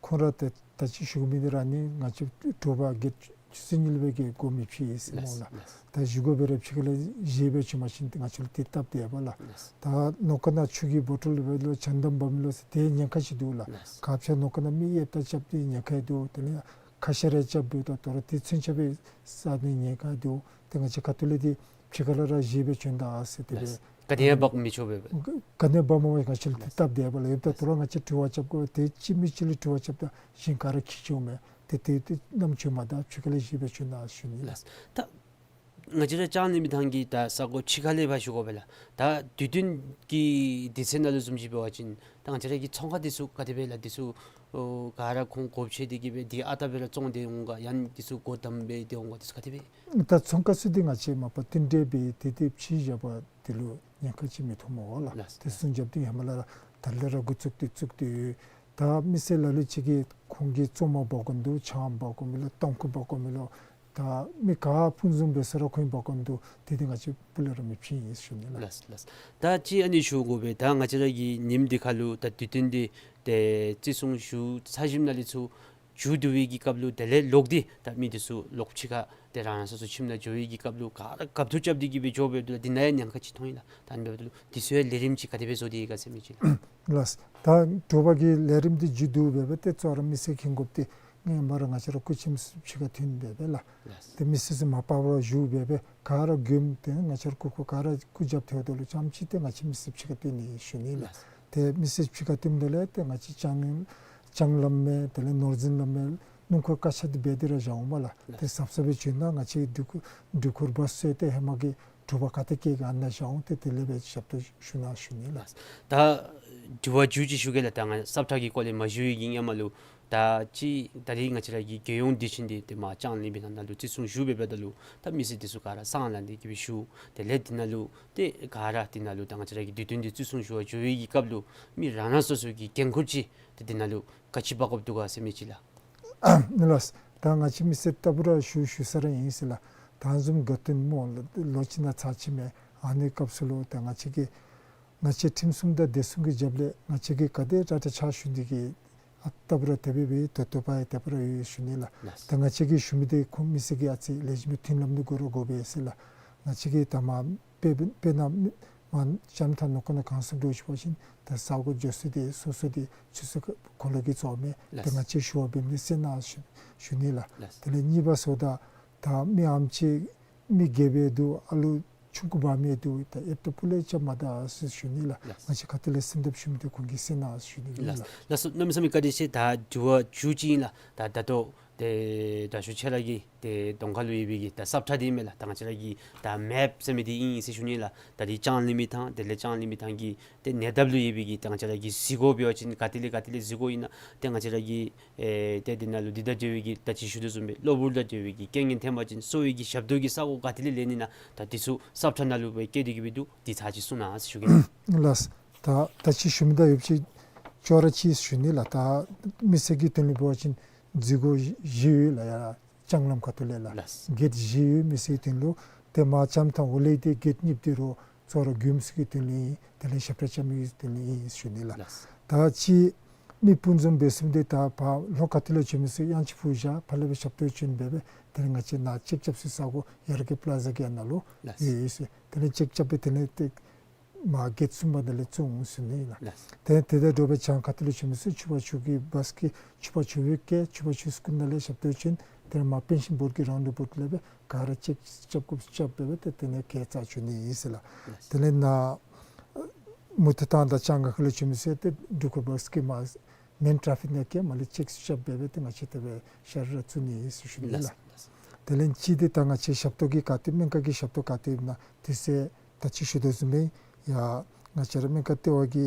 ཁོང་ར་ཏེ་ད་ཅི་ཞུ་མི་འདི་ར་ནི་ང་བཅས་དྲོ་པ་གི་ཆུ་ཚོད་གཉིས་ལུ་སྦེ་གི་སྒོ་མི་ཕྱེ་ཡི་ཟེར་སྨོ་ལགས། ལགས། ད་བཞེས་སྒོ་འབད་རུང་ཕྱི་ཁ་ལས་བཞེས་སྦེ་བྱིན་པ་ཅིན་ཏེ་ང་བཅས་ལུ་དེ་སྟབས་བདེ་བས་ལགས། ལགས། ད་ནང་འཁོད་ནང་ཆུ་གི་བོ་ཊལ་འབད་རུང་ཇ་དམ་འབག་མི་ལུ་ཟེར་དེ་ཉེན་ཁ་ཅིག་འདུག་ལགས། ལགས། ཁ་ཕྱེ་ནང་འཁོད་ནང་མི་ཡེབ་ད་རྐྱབ་སྟེ་ཉེན་ཁ་འདུག། དེ་ལས་ཁ་ཤ་རེ་རྐྱབ་འབདཝ་ད་དོ་རུང་དེ་ཚུན་ཆད་སྦེ་ཟ་ནི་ཉེན་ཁ་འདུག། ཏེ་ང་བཅས་ཁ་ཐུག་ལས་འདི་ཕྱི་ཁ་ལས་ར་བཞེས་སྦེ་བྱོན་ད་ཟེར་དེ་སྦེ། ལགས། ག་ནི་ཡང་འབག་མི་ཆོག་པས། ག་ནི་འབག་མ་འོང་། ང་བཅས་ལུ་དེ་སྟབས་བདེ་བས་ལགས། ཡོདཔ་ད་དོ་རུང་ང་བཅས་དྲི་བ་རྐྱབ་དགོ་པས། དེ་ཅིག་མི་ཅིག་ལུ་དྲི་བ་རྐྱབ་ད་གཞན་ག་ར་འཁྱིད་འགྱོཝ་མས། ཏེ་དེ་དེ་ནམ་བྱོནམ་ད་ཕྱི་ཁ་ལས་བཞེས་སྦེ་བྱོན་ད་ཞུ་ནི་ལགས། ལགས། ད་ང་བཅས་ར་ལྕང་གླིང་མའི་ཐང་གི་ད་ས་གོ་ཕྱི་ཁ་ལས་ཕར་ཞུ་དགོ་པས་ལགས། ད་དུས་སྟོན་གྱི་དུས་ཚོད་ནང་ལུ་བཟུམ་ཅིག་འབད་བ་ཅིན་ད་ང་བཅས་ར་གི་ཚོང་ཁང་འདི་ཚུ་ག་དེ་སྦེ་ལགས། འདི་ཚུ་ཨོ་ག་ར་ཁོང་སྒོ་ཕྱེ་སྟེ་གི་སྦེ་འདི་ཨ་རྟག་སྦེ་ར་བཙོང་སྟེ་འོང་ག། ཡང་འདི་ཚུ་སྒོ་བསྡམས་སྦེ་སྟེ་འོང་ག། འདི་ཚུ་ག་དེ་སྦེ། ད་ཚོང་ཁང་ཚུ་འདི་ང་བཅས་མ་པ་བསྟུན་གྲོས་འབད་དེ་དེ་ཕྱེ་བཞག་པ་འདི་ལུ་ཉེན་ཁ་ཅིག་མི་ཐོན་སྨོ་ལགས། ལགས། ཏེ་སྲུང་སྐྱོབ་འདི་ཧེ་མ་ལས་ར་ད་ལས་ར་འགོ་བཙུགས་ཏེ་བཙུགས་ཏེ་ཡོད། ད་མི་སེར་ལ་ལུ་ཅིག་གིས་ཁོང་གིས་བཙོང་མ་འབག་དགོཔ་འདུག། ཆང་འབག་དགོཔ་མི་ལུ་ཏམ་ཁུ་འབག་དགོཔ་མི་ལུ་ད་མི་ག་ཕུན་སུམ་འབད་ས་ར་ཁོང་འབག་དགོཔ་འདུག། དེ་འདི་ང་བཅས་སྤུ་ལས་ར་མི་ཕྱེ་ཡི་ཟེར་ཞུ་ནི་ལགས། ལགས་ལགས། ད་ཅི་ཨ་ནི་ཞུ་དགོ་པས། ད་ང་བཅས་ར་གི་ཉིནམ་འདི་ཁར་ལུ་ད་དུས་སྟོན་འདི་ཏེ་བརྩི་སྲུང་ཞུ་ཚར་ཞིནམ་ལས་ཚུར་མཇུག་བསྡུ་བའི་གི་སྐབས་ལུ་དེ་ལས་ལོག་སྟེ་ད་མི་འདི་ཚུ་ལོག་ཕྱི་ཁར་ཏེ་རང་རང་སོ་སོ་ཁྱིམ་ནང་འགྱོ་བའི་གི་སྐབས་ལུ་ག་ར་རྒཔོ་འཐུ་རྐྱབ་སྟེ་གི་སྦེ་འགྱོ་འབདཝ་ད་འདི་ནང་ཡང་ཉེན་ཁ་ཅིག་ཐོན་ཡི་ལགས། ད་ཨ་ནི་འབདཝ་ད་ལུ་འདི་ཚུ་ཡང་ལས་རིམ་ཅིག་ག་དེ་སྦེ་བཟོ་སྟེ་ཡི་ག་ཟེར་མི་ཅིག་ལགས། ལགས། ད་དྲོ་པ་གི་ལས་རིམ་འདི་མཇུག་བསྡུ་འབད་བས། ཏེ་གཙོ་བོ་ར་མི་སེར་འཁྱིད་དགོཔ་འདི་ངེས་པར་ང་བཅས་ར་སྐུ་ཁྱིམ་ཕྱི་ཁར་ཐོན་འབད་བས་ལགས། ལགས། ཏེ་མི་སེར་ཚུ་མ་པ་ར་བཞུགས་འབད་བས། ག་ར་མགྱོནམ་ཏེ་ང་བཅས་ར་སྐུ་ཁོ་ག་ར་སྐུ་རྒྱབ་ཐལཝ་ད་ལུ་ཙམ་ཅིག་ཏེ་ང་བཅས་མི་སེར་ཕྱི་ཁར་ཐོན་ནི་ཞུ་ནི་ལགས། ལགས། ཏེ་མི་སེར་ཕྱི་ཁར་ཐོནམ་ད་ལས་ཏེ་ང་བཅས་ལྕང་ལྕང་ལམ་མས། དེ་ལས་ནོར་འཛིན་ལམ་མས། སྣུམ་འཁོར་བཀག་ཆ་འདི་འབད་དེ་ར་བཞག་འོང་སྨོ་ལགས། ལགས། ཏེ་གཟབ་གཟབ་སྦེ་བྱོན་ད་ང་བཅས་འགྲུལ་འགྲུལ་འཁོར་བ་སོང་སྟེ་ཧེ་མ་གི་དྲོ་པ་ག་ཏེ་སྐྱེལ་ག་ཨ་ནཱ་བཞག་འོང་། ཏེ་དེ་ལས་སྦེ་ཞབས་ཏོག་ཞུ་ནི་ཞུ་ནི་ལགས། ད་དྲི་བ་མཇུག་ཅིག་ཞུ་གེ་ལགས། ད་ང་སབ་ཁྲ་གི་སྐོར་ལས་མ་ཞུ་བའི་གི་སྔོན་མ་ལུ་ད་ཅི་ད་རིས་ང་བཅས་ར་གི་རྒྱལ་ཡོངས་དུས་ཆེན་འདི་ཏེ་མར་ལྕང་གླིང་མའི་ཐང་ནང་ལུ་བརྩི་སྲུང་ཞུ་འབདཝ་ད་ལུ་ད་མི་སེར་འདི་ཚུ་ག་ར་སང་ལང་སྟེ་གི་སྦེ་བཞུགས། དེ་ལས་འདི་ནང་ལུ་ཏེ་ག་ར་འདི་ནང་ལུ་ད་ང་བཅས་ར་གི་དུས་སྟོན་འདི་བརྩི་སྲུང་ཞུ་བར་འགྱོ་བའི་གི་སྐབས་ལུ་མི་རང་རང་སོ་སོ་གི་འགན་ཁུར་ཅིག་ཏེ་འདི་ནང་ལུ་ག་ཅི་འབག་དགོཔ་འདུག་ག་ཟེར་མི་ཅིག་ལགས། ཨ་ནི་ལགས། ད་ང་བཅས་མི་སེར་ལྟ་བུ་ར་ཞུ་ཞུ་ས་ར་ཨིན་ཟེར་ལགས། ད་བཟུམ་དགའ་སྟོན་སྨོ་ལོ་གཅིག་ནང་ཚར་ཅི་མས། ཨ་ནི་སྐབས་སུ་ལུ་ད་ང་བཅས་ཀྱིས་ང་བཅས་ཁྲིམས་སྲུང་དང་བདེ་སྲུང་གི་རྒྱབ་ལས་ང་བཅས་ཀྱིས་ག་དེ་དྲག་དྲག་ཕྱག་ཞུ་ནི་འདི་གིས་ཨ་ལྟ་བུ་ར་དེ་སྦེ་སྦེ་ད་ལྟོ་ཕར་ཡང་དེ་སྦེ་ར་ཡོད་ཞུ་ནི་ལགས། ལགས། ད་ང་བཅས་ཀྱིས་ཞུ་མི་འདི་ཁོང་མི་སེར་གྱིས་ཨ་ཙི་ལེགས་ཤོམ་སྦེ་མཐུན་ལམ་འདི་དགོ་ར་དགོ་པས་ཟེར་ལགས། ང་བཅས་ཀྱིས་ད་མར་དཔེ་དཔེར་ན་ མ་ལྕམ་ཐང་ནང་ཁོ་ན་གང་སུ་འགྱོ་ཞུ་བ་ཅིན་ད་ས་གོ་འགྱོ་ས་འདི་སོ་སོ་འདི་ཆུ་ཚོད་གོ་ལ་གི་ཚོ་མེ་ཏེ་ང་བཅས་ཞུ་བ་འབད་མི་ཟེར་ན་ཞུ་ཞུ་ནི་ལགས། ལགས། དེ་ལས་གཉིས་པ་སོ་ད་ད་མི་ཨམ་ཆི་མི་རྒས་པའི་འདུག། ཨ་ལུ་ཆུང་ཀུ་འབག་མི་འདུག། ད་ཨེབ་ཏོ་ཕུ་ལས་ཅ་མ་ད་ཟེར་ཞུ་ནི་ལགས། ལགས། ང་བཅས་ཁ་ཐུག་ལས་སེམས་འདབ་ཞུ་མི་འདི་ཁོང་གིས་ཟེར་ན་ཞུ་ནི་ལགས། ལགས། ལགས་སོ་གནམ་མེད་ས་མེད་བཀའ་དྲིན་ཆེ། ད་དྲི་བ་མཇུག་ཅིག་ཨིན་ལགས། ད་ད་ལྟོ་ཏེ་དྲག་ཤོས་ཁྱོད་ར་གི་ཏེ་གདོང་ཁ་ལུ་ཡོད་པའི་གི་ད་ས་བཀྲ་འདི་མེན་ལགས། ད་ང་བཅས་ར་གི་ད་མེཔ་ཟེར་མི་འདི་ཨིན་ཟེར་ཞུ་ནི་ལགས། ད་རིག་ལྕང་གླིང་མི་ཐང་དེ་ལས་ལྕང་གླིང་མི་ཐང་གི་ཏེ་ཉེ་འདབས་ལུ་ཡོད་པའི་གི་ད་ང་བཅས་ར་གི་གཟིགས་སྐོར་འབད་བ་ཅིན་ག་ཏེ་ལས་ག་ཏེ་ལས་གཟིགས་སྐོར་ཨིན་ན་ཏེ་ང་བཅས་ར་གི་ཨེ་ཏེ་འདི་ནང་ལུ་འདི་དང་འབྲེལ་བའི་གི་ད་ཅི་ཞུ་དོ་བཟུམ་སྦེ་གློ་བུར་དང་འབྲེལ་བའི་གི་རྐྱེན་ངན་ཐོན་པ་ཅིན་གསོ་བའི་གི་ཞབས་ཏོག་གི་ས་གོ་ག་ཏེ་ལས་ལེན་ནི་ན་ད་འདི་ཚུ་ས་བཀྲ་ནང་ལུ་སྦེ་བཀོད་དེ་གི་སྦེ་འདུག། འདི་ཚར་ཅིག་གསུང་གནང་ཟེར་ཞུ་གེ། ལགས། ད་ད་ཅི་ཞུ་མི་ད་ཡོད་ཅིག་ཅོག་ར་ཅིག་ཞུ་ནི་ལགས། ད་མི་སེར་གྱི་དོན་ལུ་འབད་བ་ཅིན་འཛུལ་སྒོ་བཞི་ཡོད་ལགས། ཡར་ལྕང་ལམ་ཁ་ཐུག་ལས་ལགས། ལགས། གེཊ་བཞི་ཡོད་མི་སེར་དོན་ལུ། ཏེ་མ་ལྕམ་ཐང་འོག་ལས་ཏེ་གེཊ་གཉིས་པོ་འདི་རོགས་གཙོ་བོ་ར་མགྱོནམ་ཚུ་གི་དོན་ལུ་ཨིན། དེ་ལས་ཞབས་ཁྲ་རྐྱབ་མི་གི་དོན་ལུ་ཨིན་ཞུ་ནི་ལགས། ལགས། ད་ཅི་མི་སྤུན་འཛོམས་འབད་ཟེར་མི་འདི་ད་ཕར་ལྷོ་ཁ་ཐུག་ལས་བྱོན་མི་ཚུ་གཡང་ཆི་ཕུ་བཞག་ཕར་ལས་སྦེ་ཞབས་ཏོག་བྱོན་འབད་སྦེ་དེ་ལས་ང་བཅས་ནཱ་ཅེཀ་རྐྱབ་སའི་ས་གོ་ཡར་གི་པླ་ཛ་གི་ནང་ལུ་ལགས། ཡོད་ཡོད་ཟེར། དེ་ལས་ཅེཀ་རྐྱབ་སྦེ་དེ་ལས་ཏེ་མར་གེཊ་གསུམ་པ་དེ་ལས་བཙུགས་འོང་ཟེར་ནི་ལགས། ལགས། ཏེ་དེ་དང་འདྲཝ་སྦེ་བྱང་ཁ་ཐུག་ལུ་བྱོན་མི་ཚུ་ཆུ་བར་ཆུ་གི་བཱས་ཀྱིས་ཆུ་བར་ཆུ་བོད་སྐད་ཆུ་བར་ཆུ་སྐུ་ནང་ལས་ཞབས་ཏོག་བྱོན། དེ་ལས་མར་པེན་ཤིང་བོརཌ་ཀྱི་རའུནཌ་བོཊ་ལས་སྦེ་ག་ར་ཅེཀ་རྐྱབ་དགོཔ་རྐྱབ་སྦེ་སྦེ་ཏེ་དེ་ལས་གེཊ་རྩ་བྱོན་ནི་ཨིན་ཟེར་ལགས། ལགས། དེ་ལས་ནཱ་མུ་ཏིག་ཐང་དང་ལྕང་སྒང་ཁ་ལས་བྱོན་མི་ཚུ་ཏེ་འབྲུག་ཁ་བཱས་ཀྱིས་མར་མེན་ཊ་ཕིག་ནང་གི་མར་ལས་ཅེཀ་རྐྱབ་སྦེ་སྦེ་ཏེ་ང་བཅས་དེ་སྦེ་ཤར་ར་བཙུགས་ནི་ཨིན་ཟེར་ཞུ་ནི་ལགས། ལགས། དེ་ལས་ཅིག་འདི་ད་ང་བཅས་ཞབས་ཏོག་གི་ག་ཏེ་སྨན་ཁང་གི་ཞབས་ཏོག་ག་ཏེ་ཨིན་ན་དེ་ཚུ་ད་ཅི་ཞུ་དོ་བཟུམ་སྦེ་ཡར་ང་བཅས་ར་སྨན་ཁང་ལྟེ་བ་གི་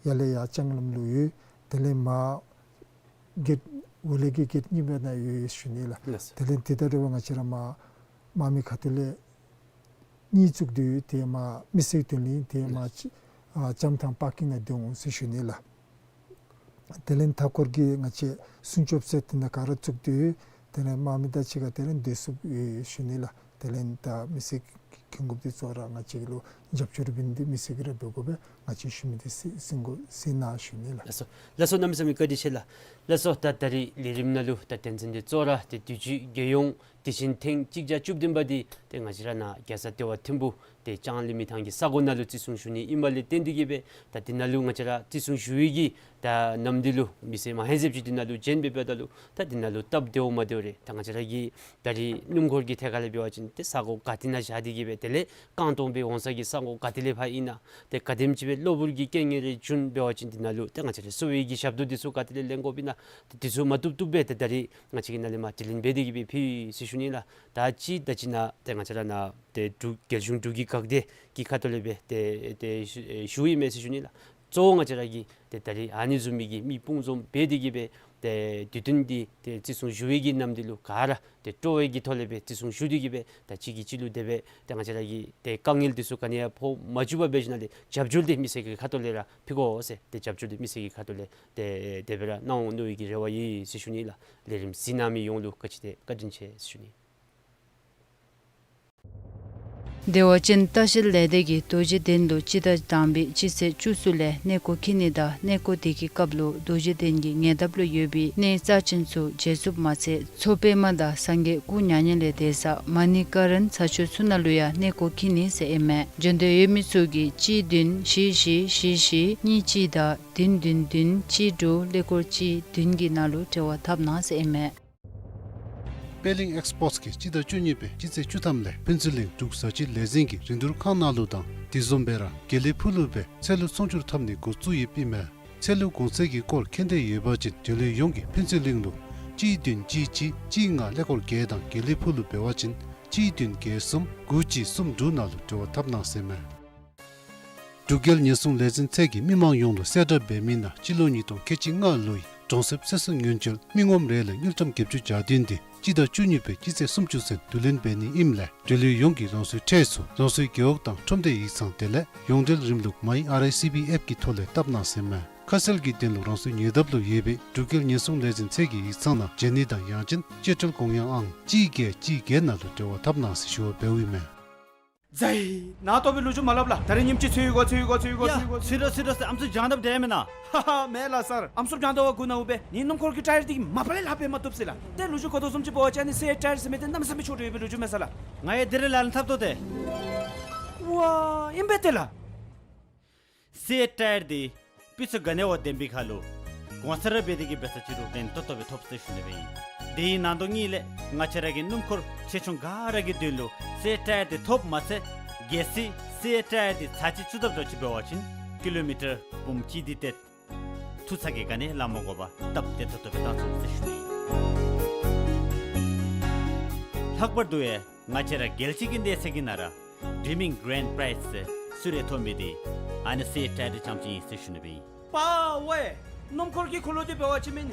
ཡར་ལས་ཡར་ལྕང་ལམ་ལུ་ཡོད། དེ་ལས་མར་གེཊ་འོག་ལས་ཀྱི་གེཊ་གཉིས་པའི་ནང་ཡོད་ཡོད་ཞུ་ནི་ལགས། ལགས། དེ་ལས་དེ་དང་འདྲཝ་ང་བཅས་ར་མར་དམག་མི་ཁ་ཐུག་ལས་གཉིས་བཙུགས་ཏེ་ཡོད། དེ་མར་མི་སེར་དོན་ལུ་ཨིན། དེ་མར་ལྕམ་ཐང་པར་ཀིང་ནང་སྡོད་འོང་ཟེར་ཞུ་ནི་ལགས། དེ་ལས་མཐའ་འཁོར་གྱི་ང་བཅས་སྲུང་སྐྱོབ་ཚད་དེ་ནང་ག་ར་བཙུགས་ཏེ་ཡོད། དེ་ལས་དམག་མི་དང་གཅིག་ཁར་དེ་ལས་སྡོད་ཚུགསཔ་ཡོད་ཞུ་ནི་ལགས། དེ་ལས་ད་མི་སེར་གྱི་འགོ་དཔོན་འདི་ཚུ་ར་ང་བཅས་ལུ་རྒྱབ་སྐྱོར་འབད་ནི་འདི་མི་སེར་གྱིས་ར་འབད་དགོ་པས། ང་བཅས་ཞུ་མི་འདི་ཟེར་ཟེར་དགོ་ཟེར་ན་ཞུ་ནི་ལགས། ལགས་སོ། ལགས་སོ། གནམ་མེད་ས་མེད་བཀའ་དྲིན་ཆེ་ལགས། ལགས་སོ། ད་ད་རིས་ལས་རིམ་ནང་ལུ་ད་དོན་ཚན་འདི་གཙོ་བོ་ར་ཏེ་དུས་ཅི་རྒྱལ་ཡོངས་དུས་ཆེན་ཐེངས་གཅིག་བརྒྱ་བཅུ་བདུན་པ་འདི་ཏེ་ང་བཅས་ར་ནཱ་རྒྱལ་ས་ལྟེ་བ་ཐིམ་ཕུག་ཏེ་ལྕང་གླིང་མི་ཐང་གི་ས་གོ་ནང་ལུ་བརྩི་སྲུང་ཞུ་ནི་ཨིནམ་ལས་བརྟེན་ཏེ་གིས་སྦེ་ད་འདི་ནང་ལུ་ང་བཅས་ར་བརྩི་སྲུང་ཞུ་བའི་གི་ད་ནམ་འདི་ལུ་མི་སེར་མ་ཧེ་ཟེབ་ཅིག་འདི་ནང་ལུ་བྱོན་སྦེ་འབདཝ་ད་ལུ་ད་འདི་ནང་ལུ་སྟབས་བདེཝ་མ་བདེཝ་རེ་ད་ང་བཅས་ར་གི་ད་རིས་སྣུམ་འཁོར་གྱི་ཐད་ཁར་ལས་འབད་བ་ཅིན་ཏེ་ས་གོ་ག་ཏེ་ནང་བཞག་སྟེ་གིས་སྦེ་དེ་ལས་རྐང་སྟོང་སྦེ་འོང་ས་གི་ས་གོ་ག་ཏེ་ལས་ཕར་ཨིན་ན། ཏེ་ག་དེམ་ཅིག་སྦེ་གློ་བུར་གྱི་རྐྱེན་ངན་རེ་བྱུང་འབད་བ་ཅིན་འདི་ནང་ལུ་ཏེ་ང་བཅས་ར་གསོ་བའི་གི་ཞབས་ཏོག་འདི་ཚུ་ག་ཏེ་ལས་ལེན་དགོཔ་ཨིན་ན། ཏེ་འདི་ཚུ་མ་བཏུབ་བཏུབ་སྦེ་ཏེ་ད་རིས་ང་བཅས་ཀྱི་ནང་ལས་མར་དྲི་ལན་འབད་དེ་གིས་སྦེ་ཕུལ་ཡི་ཟེར་ཞུ་ནི་ལགས། ད་ཅི་ད་ཅི་ནཱ་ཏེ་ང་བཅས་ར་ནཱ་ཏེ་འབྲུག་རྒྱལ་གཞུང་འབྲུག་གི་འགག་སྡེ་གི་ཁ་ཐུག་ལས་སྦེ་ཏེ་ཏེ་ཞུ་ཨེ་ཞུ་ཡི་མས་ཟེར་ཞུ་ནི་ལགས། གཙོ་བོ་ང་བཅས་ར་གིས་ཏེ་ད་རིས་ཨ་ནི་བཟུམ་མའི་གི་མི་སྤུན་འཛོམས་འབད་དེ་གིས་སྦེ་ཏེ་དུས་སྟོན་འདི་ཏེ་བརྩི་སྲུང་ཞུ་བའི་གི་ནམ་འདི་ལུ་ག་ར་ཏེ་སྤྲོ་བའི་གི་ཐོག་ལས་སྦེ་བརྩི་སྲུང་ཞུ་སྟེ་གིས་སྦེ་ད་གཅིག་གིས་གཅིག་ལུ་དེ་སྦེ་ཏེ་ང་བཅས་ར་གི་ཏེ་དཀའ་ངལ་འདི་ཚུ་ག་ནི་ཡང་ཕོག་མ་བཅུག་པར་འབད་ཞིནམ་ལས་རྒྱབ་སྐྱོར་འདི་མི་སེར་གྱི་ཁ་ཐུག་ལས་ར་ཕུལ་དགོ་ཟེར་ཏེ་རྒྱབ་སྐྱོར་འདི་མི་སེར་གྱི་ཁ་ཐུག་ལས་ཏེ་དེ་སྦེ་ར་གནང་འོང་མནོ་བའི་གི་རེ་བ་ཡོད་ཟེར་ཞུ་ནི་ལགས། ལས་རིམ་གཟིགས་གནང་མི་ཡོངས་ལུ་བཀའ་དྲིན་ཆེ་བཀའ་དྲིན་ཆེ་ཟེར་ཞུ་ནི། བདེ་བ་ཅན་ལྟ་བཤལ་ལས་སྡེ་གིས་རྡོ་རྗེ་གདན་ལུ་སྤྱི་ཟླ་དང་པའི་སྤྱི་ཚེས་བཅུ་གསུམ་ལས་གནས་སྐོར་འཁྱིད་ནི་དང་གནས་སྐོར་དེ་གི་སྐབས་ལུ་རྡོ་རྗེ་གདན་གྱི་ཉེ་འདབས་ལུ་ཡོད་པའི་གནས་རྩ་ཆེན་ཚུ་མཇལ་ཚུགསཔ་མ་ཚད་མཚོ་པདྨ་དང་སངས་རྒྱས་སྐུ་མྱ་ངན་ལས་འདས་ས་མ་ཎི་ཀ་རན་ཚ་ཆུ་ཚུ་ནང་ལུ་ཡང་གནས་སྐོར་འཁྱིད་ནི་ཟེར་ཨིན་མས། འབྱོན་འདོད་ཡོད་མི་ཚུ་གིས་གཅིག་བདུན་བཞི་བཞི་བཞི་བཞི་གཉིས་གཅིག་དང་བདུན་བདུན་བདུན་གཅིག་དྲུག་ཀླད་ཀོར་གཅིག་བདུན་གྱི་ནང་ལུ་འབྲེལ་བ་འཐབ་གནང་ཟེར་ཨིན་མས། པད་གླིང་ཨེགསི་པོརཊ་གིས་སྤྱི་ཟླ་བཅུ་གཉིས་པའི་སྤྱི་ཚེས་བཅུ་ཐམ་ལས་ཕུན་ཚོགས་གླིང་འབྲུག་བཟའ་སྤྱོད་ལས་འཛིན་གྱི་རིན་བསྡུར་ཁང་ནང་ལུ་དང་དེ་བཟུམ་སྦེ་ར་དགེ་ལེགས་ཕུག་ལུ་སྦེ་ཚལ་ལུ་ཚོང་སྒྱུར་འཐབ་ནི་འགོ་བཙུགས་ཡོདཔ་ཨིན་མས། ཚལ་ལུ་གོང་ཚད་ཀྱི་སྐོར་མཁྱེན་འདོད་ཡོད་པ་ཅིན་འབྲེལ་ཡོད་ཡོངས་ཀྱིས་ཕུན་ཚོགས་གླིང་ལུ་གཅིག་བདུན་གཅིག་གཅིག་གཅིག་ལྔ་ཀླད་ཀོར་བརྒྱད་དང་དགེ་ལེགས་ཕུག་ལུ་འབད་བ་ཅིན་གཅིག་བདུན་བརྒྱད་གསུམ་དགུ་གཅིག་གསུམ་དྲུག་ནང་ལུ་འབྲེལ་བ་འཐབ་གནང་ཟེར་ཨིན་མས། འབྲུག་རྒྱལ་ཉེན་སྲུང་ལས་འཛིན་ཚད་ཀྱིས་མི་མང་ཡོངས་ལུ་གསལ་བསྒྲགས་འབད་མི་ནང་སྤྱི་ལོ་ཉིས་སྟོང་ཁལ་གཅིག་ལྔ་ལོའི་གྲོང་གསེབ་ཚེ་སྲོག་ཉེན་བཅོལ་མི་ངོམ་རེ་ལས་དངུལ་ཀྲམ་བརྒྱད་ཅུ་གྱ་བདུན་འདི་སྤྱི་ཟླ་བཅུ་གཉིས་པའི་སྤྱི་ཚེས་སུམ་ཅུ་ཚུན་བསྡུ་ལེན་འབད་ནི་ཨིནམ་ལས་འབྲེལ་ཡོད་ཡོངས་ཀྱིས་རང་སོའི་ཁྲལ་ཚུ་རང་སོའི་རྒེད་འོག་དང་ཁྲོམ་སྡེ་ཡིག་ཚང་དེ་ལས་ཡོངས་འབྲེལ་རིམ་ལུགས་མའི་ཨར་ཨའི་སི་བི་ཨེཔ་ཀྱི་ཐོག་ལས་བཏབ་གནང་ཟེར་ཨིན་མས། ཁ་གསལ་གྱི་དོན་ལུ་རང་སོའི་ཉེ་འདབས་ལུ་ཡོད་པའི་འབྲུག་རྒྱལ་ཉེན་སྲུང་ལས་འཛིན་ཚད་ཀྱི་ཡིག་ཚང་ནང་མཇལ་ནི་དང་ཡང་ཅིན་སྤྱོད་ཁྲལ་དགོངས་ཡངས་ཨང་གཅིག་བརྒྱད་གཅིག་བརྒྱད་ནང་ལུ་འབྲེལ་བ་འཐབ་གནང་ཟེར་ཞུ་བ་འབདཝ་ཨིན་མས། ཛའི། ནཱ་ལྟོ་སྦེ་ལོ་རྒྱུས་མ་སླབ་ལགས། ད་རིས་ཉིནམ་ཅིག་ཚུད་ཡི་གོ་ཚུད་ཡི་གོ་ཚུད་ཡི་གོ་ཡ་ཚུད་ཡི་གོ། ཚུད་ར་ཚུད་ར་ཟེར་ཨམ་སྲུ་རྒྱང་བསྒྲགས་འབྲེལ་མེན་ན། ཧ་ཧ་མེན་ལགས་སར། ཨམ་སྲུ་རྒྱང་བསྒྲགས་བ་གུ་ནཱ་འོང་པས། ནི་སྣུམ་འཁོར་གྱི་ཊ་ཡར་འདི་གིས་མ་པ་ལས་ལྷག་སྦེ་མ་བཏུབ་ཟེར་ལགས། ཏེ་ལོ་རྒྱུས་གོ་དོ་བཟུམ་ཅིག་འབད་བ་ཅིན་ཨ་ནི་སེ་ཊ་ཡར་ཟེར་མི་འདི་གནམ་མེད་ས་མེད་ཆོག་འགྲོ་ཡོད་པའི་ལོ་རྒྱུས་མས་ས་ལགས། ང་ཡང་དེ་རེ་ལས་ལྷག་བཏུབ་སྟེ། ཝ་ཨིན་པས་ཏེ་ལགས། སེ་ཊ་ཊ་ཡར་འདི་སྤུས་ཚད་ག་ནི་བ་ལྡན་པའི་ཁར་ལུ་གོང་ཚད་ར་འབད་དེ་གིས་འབད་ས་ཅིག་རུང་ལན་ཏོག་ཏོ་སྦེ་ཐོབ་ཟེར་ཞུ་ནི་སྦེ་ཨིན། དེའི་ནང་དོག་ལས་ང་བཅས་ར་གི་སྣུམ་འཁོར་ཆེ་ཆུང་ག་ར་གི་དོན་ལུ་སེ་ཊ་ཊ་ཡར་འདི་ཐོབ་མ་ཚད་གལ་སྲིད་སེ་ཊ་ཊ་ཡར་འདི་ཚར་གཅིག་ཚུ་བཏབ་འགྱོ་ཅི་འབད་བ་ཅིན་ཀི་ལོ་མི་ཊར་འབུམ་གཅིག་དེ་ཏེ་ཐུག་ཚར་གི་ག་ནི་ལ་མ་དགོ་པར་སྟབས་བདེ་ཏོག་ཏོ་སྦེ་བཏང་ཚུགས་ཟེར་ཞུ་ནི། ལྷག་པར་དུ་ཡང་ང་བཅས་ར་རྒྱལ་སྤྱི་གི་གནས་ཚད་ཀྱི་ནང་ར་Dreaming Grand Prize ཟེར་གསོལ་རས་ཐོབ་མི་འདི་ཨ་ནི་སེ་ཊ་ཊ་ཡར་འདི་རྐྱངམ་ཅིག་ཨིན་ཟེར་ཞུ་ནི་སྦེ་ཨིན། པ་ཝེ། སྣུམ་འཁོར་གྱི་འཁོར་ལོ་འདི་འབད་བ་ཅིན་མེན་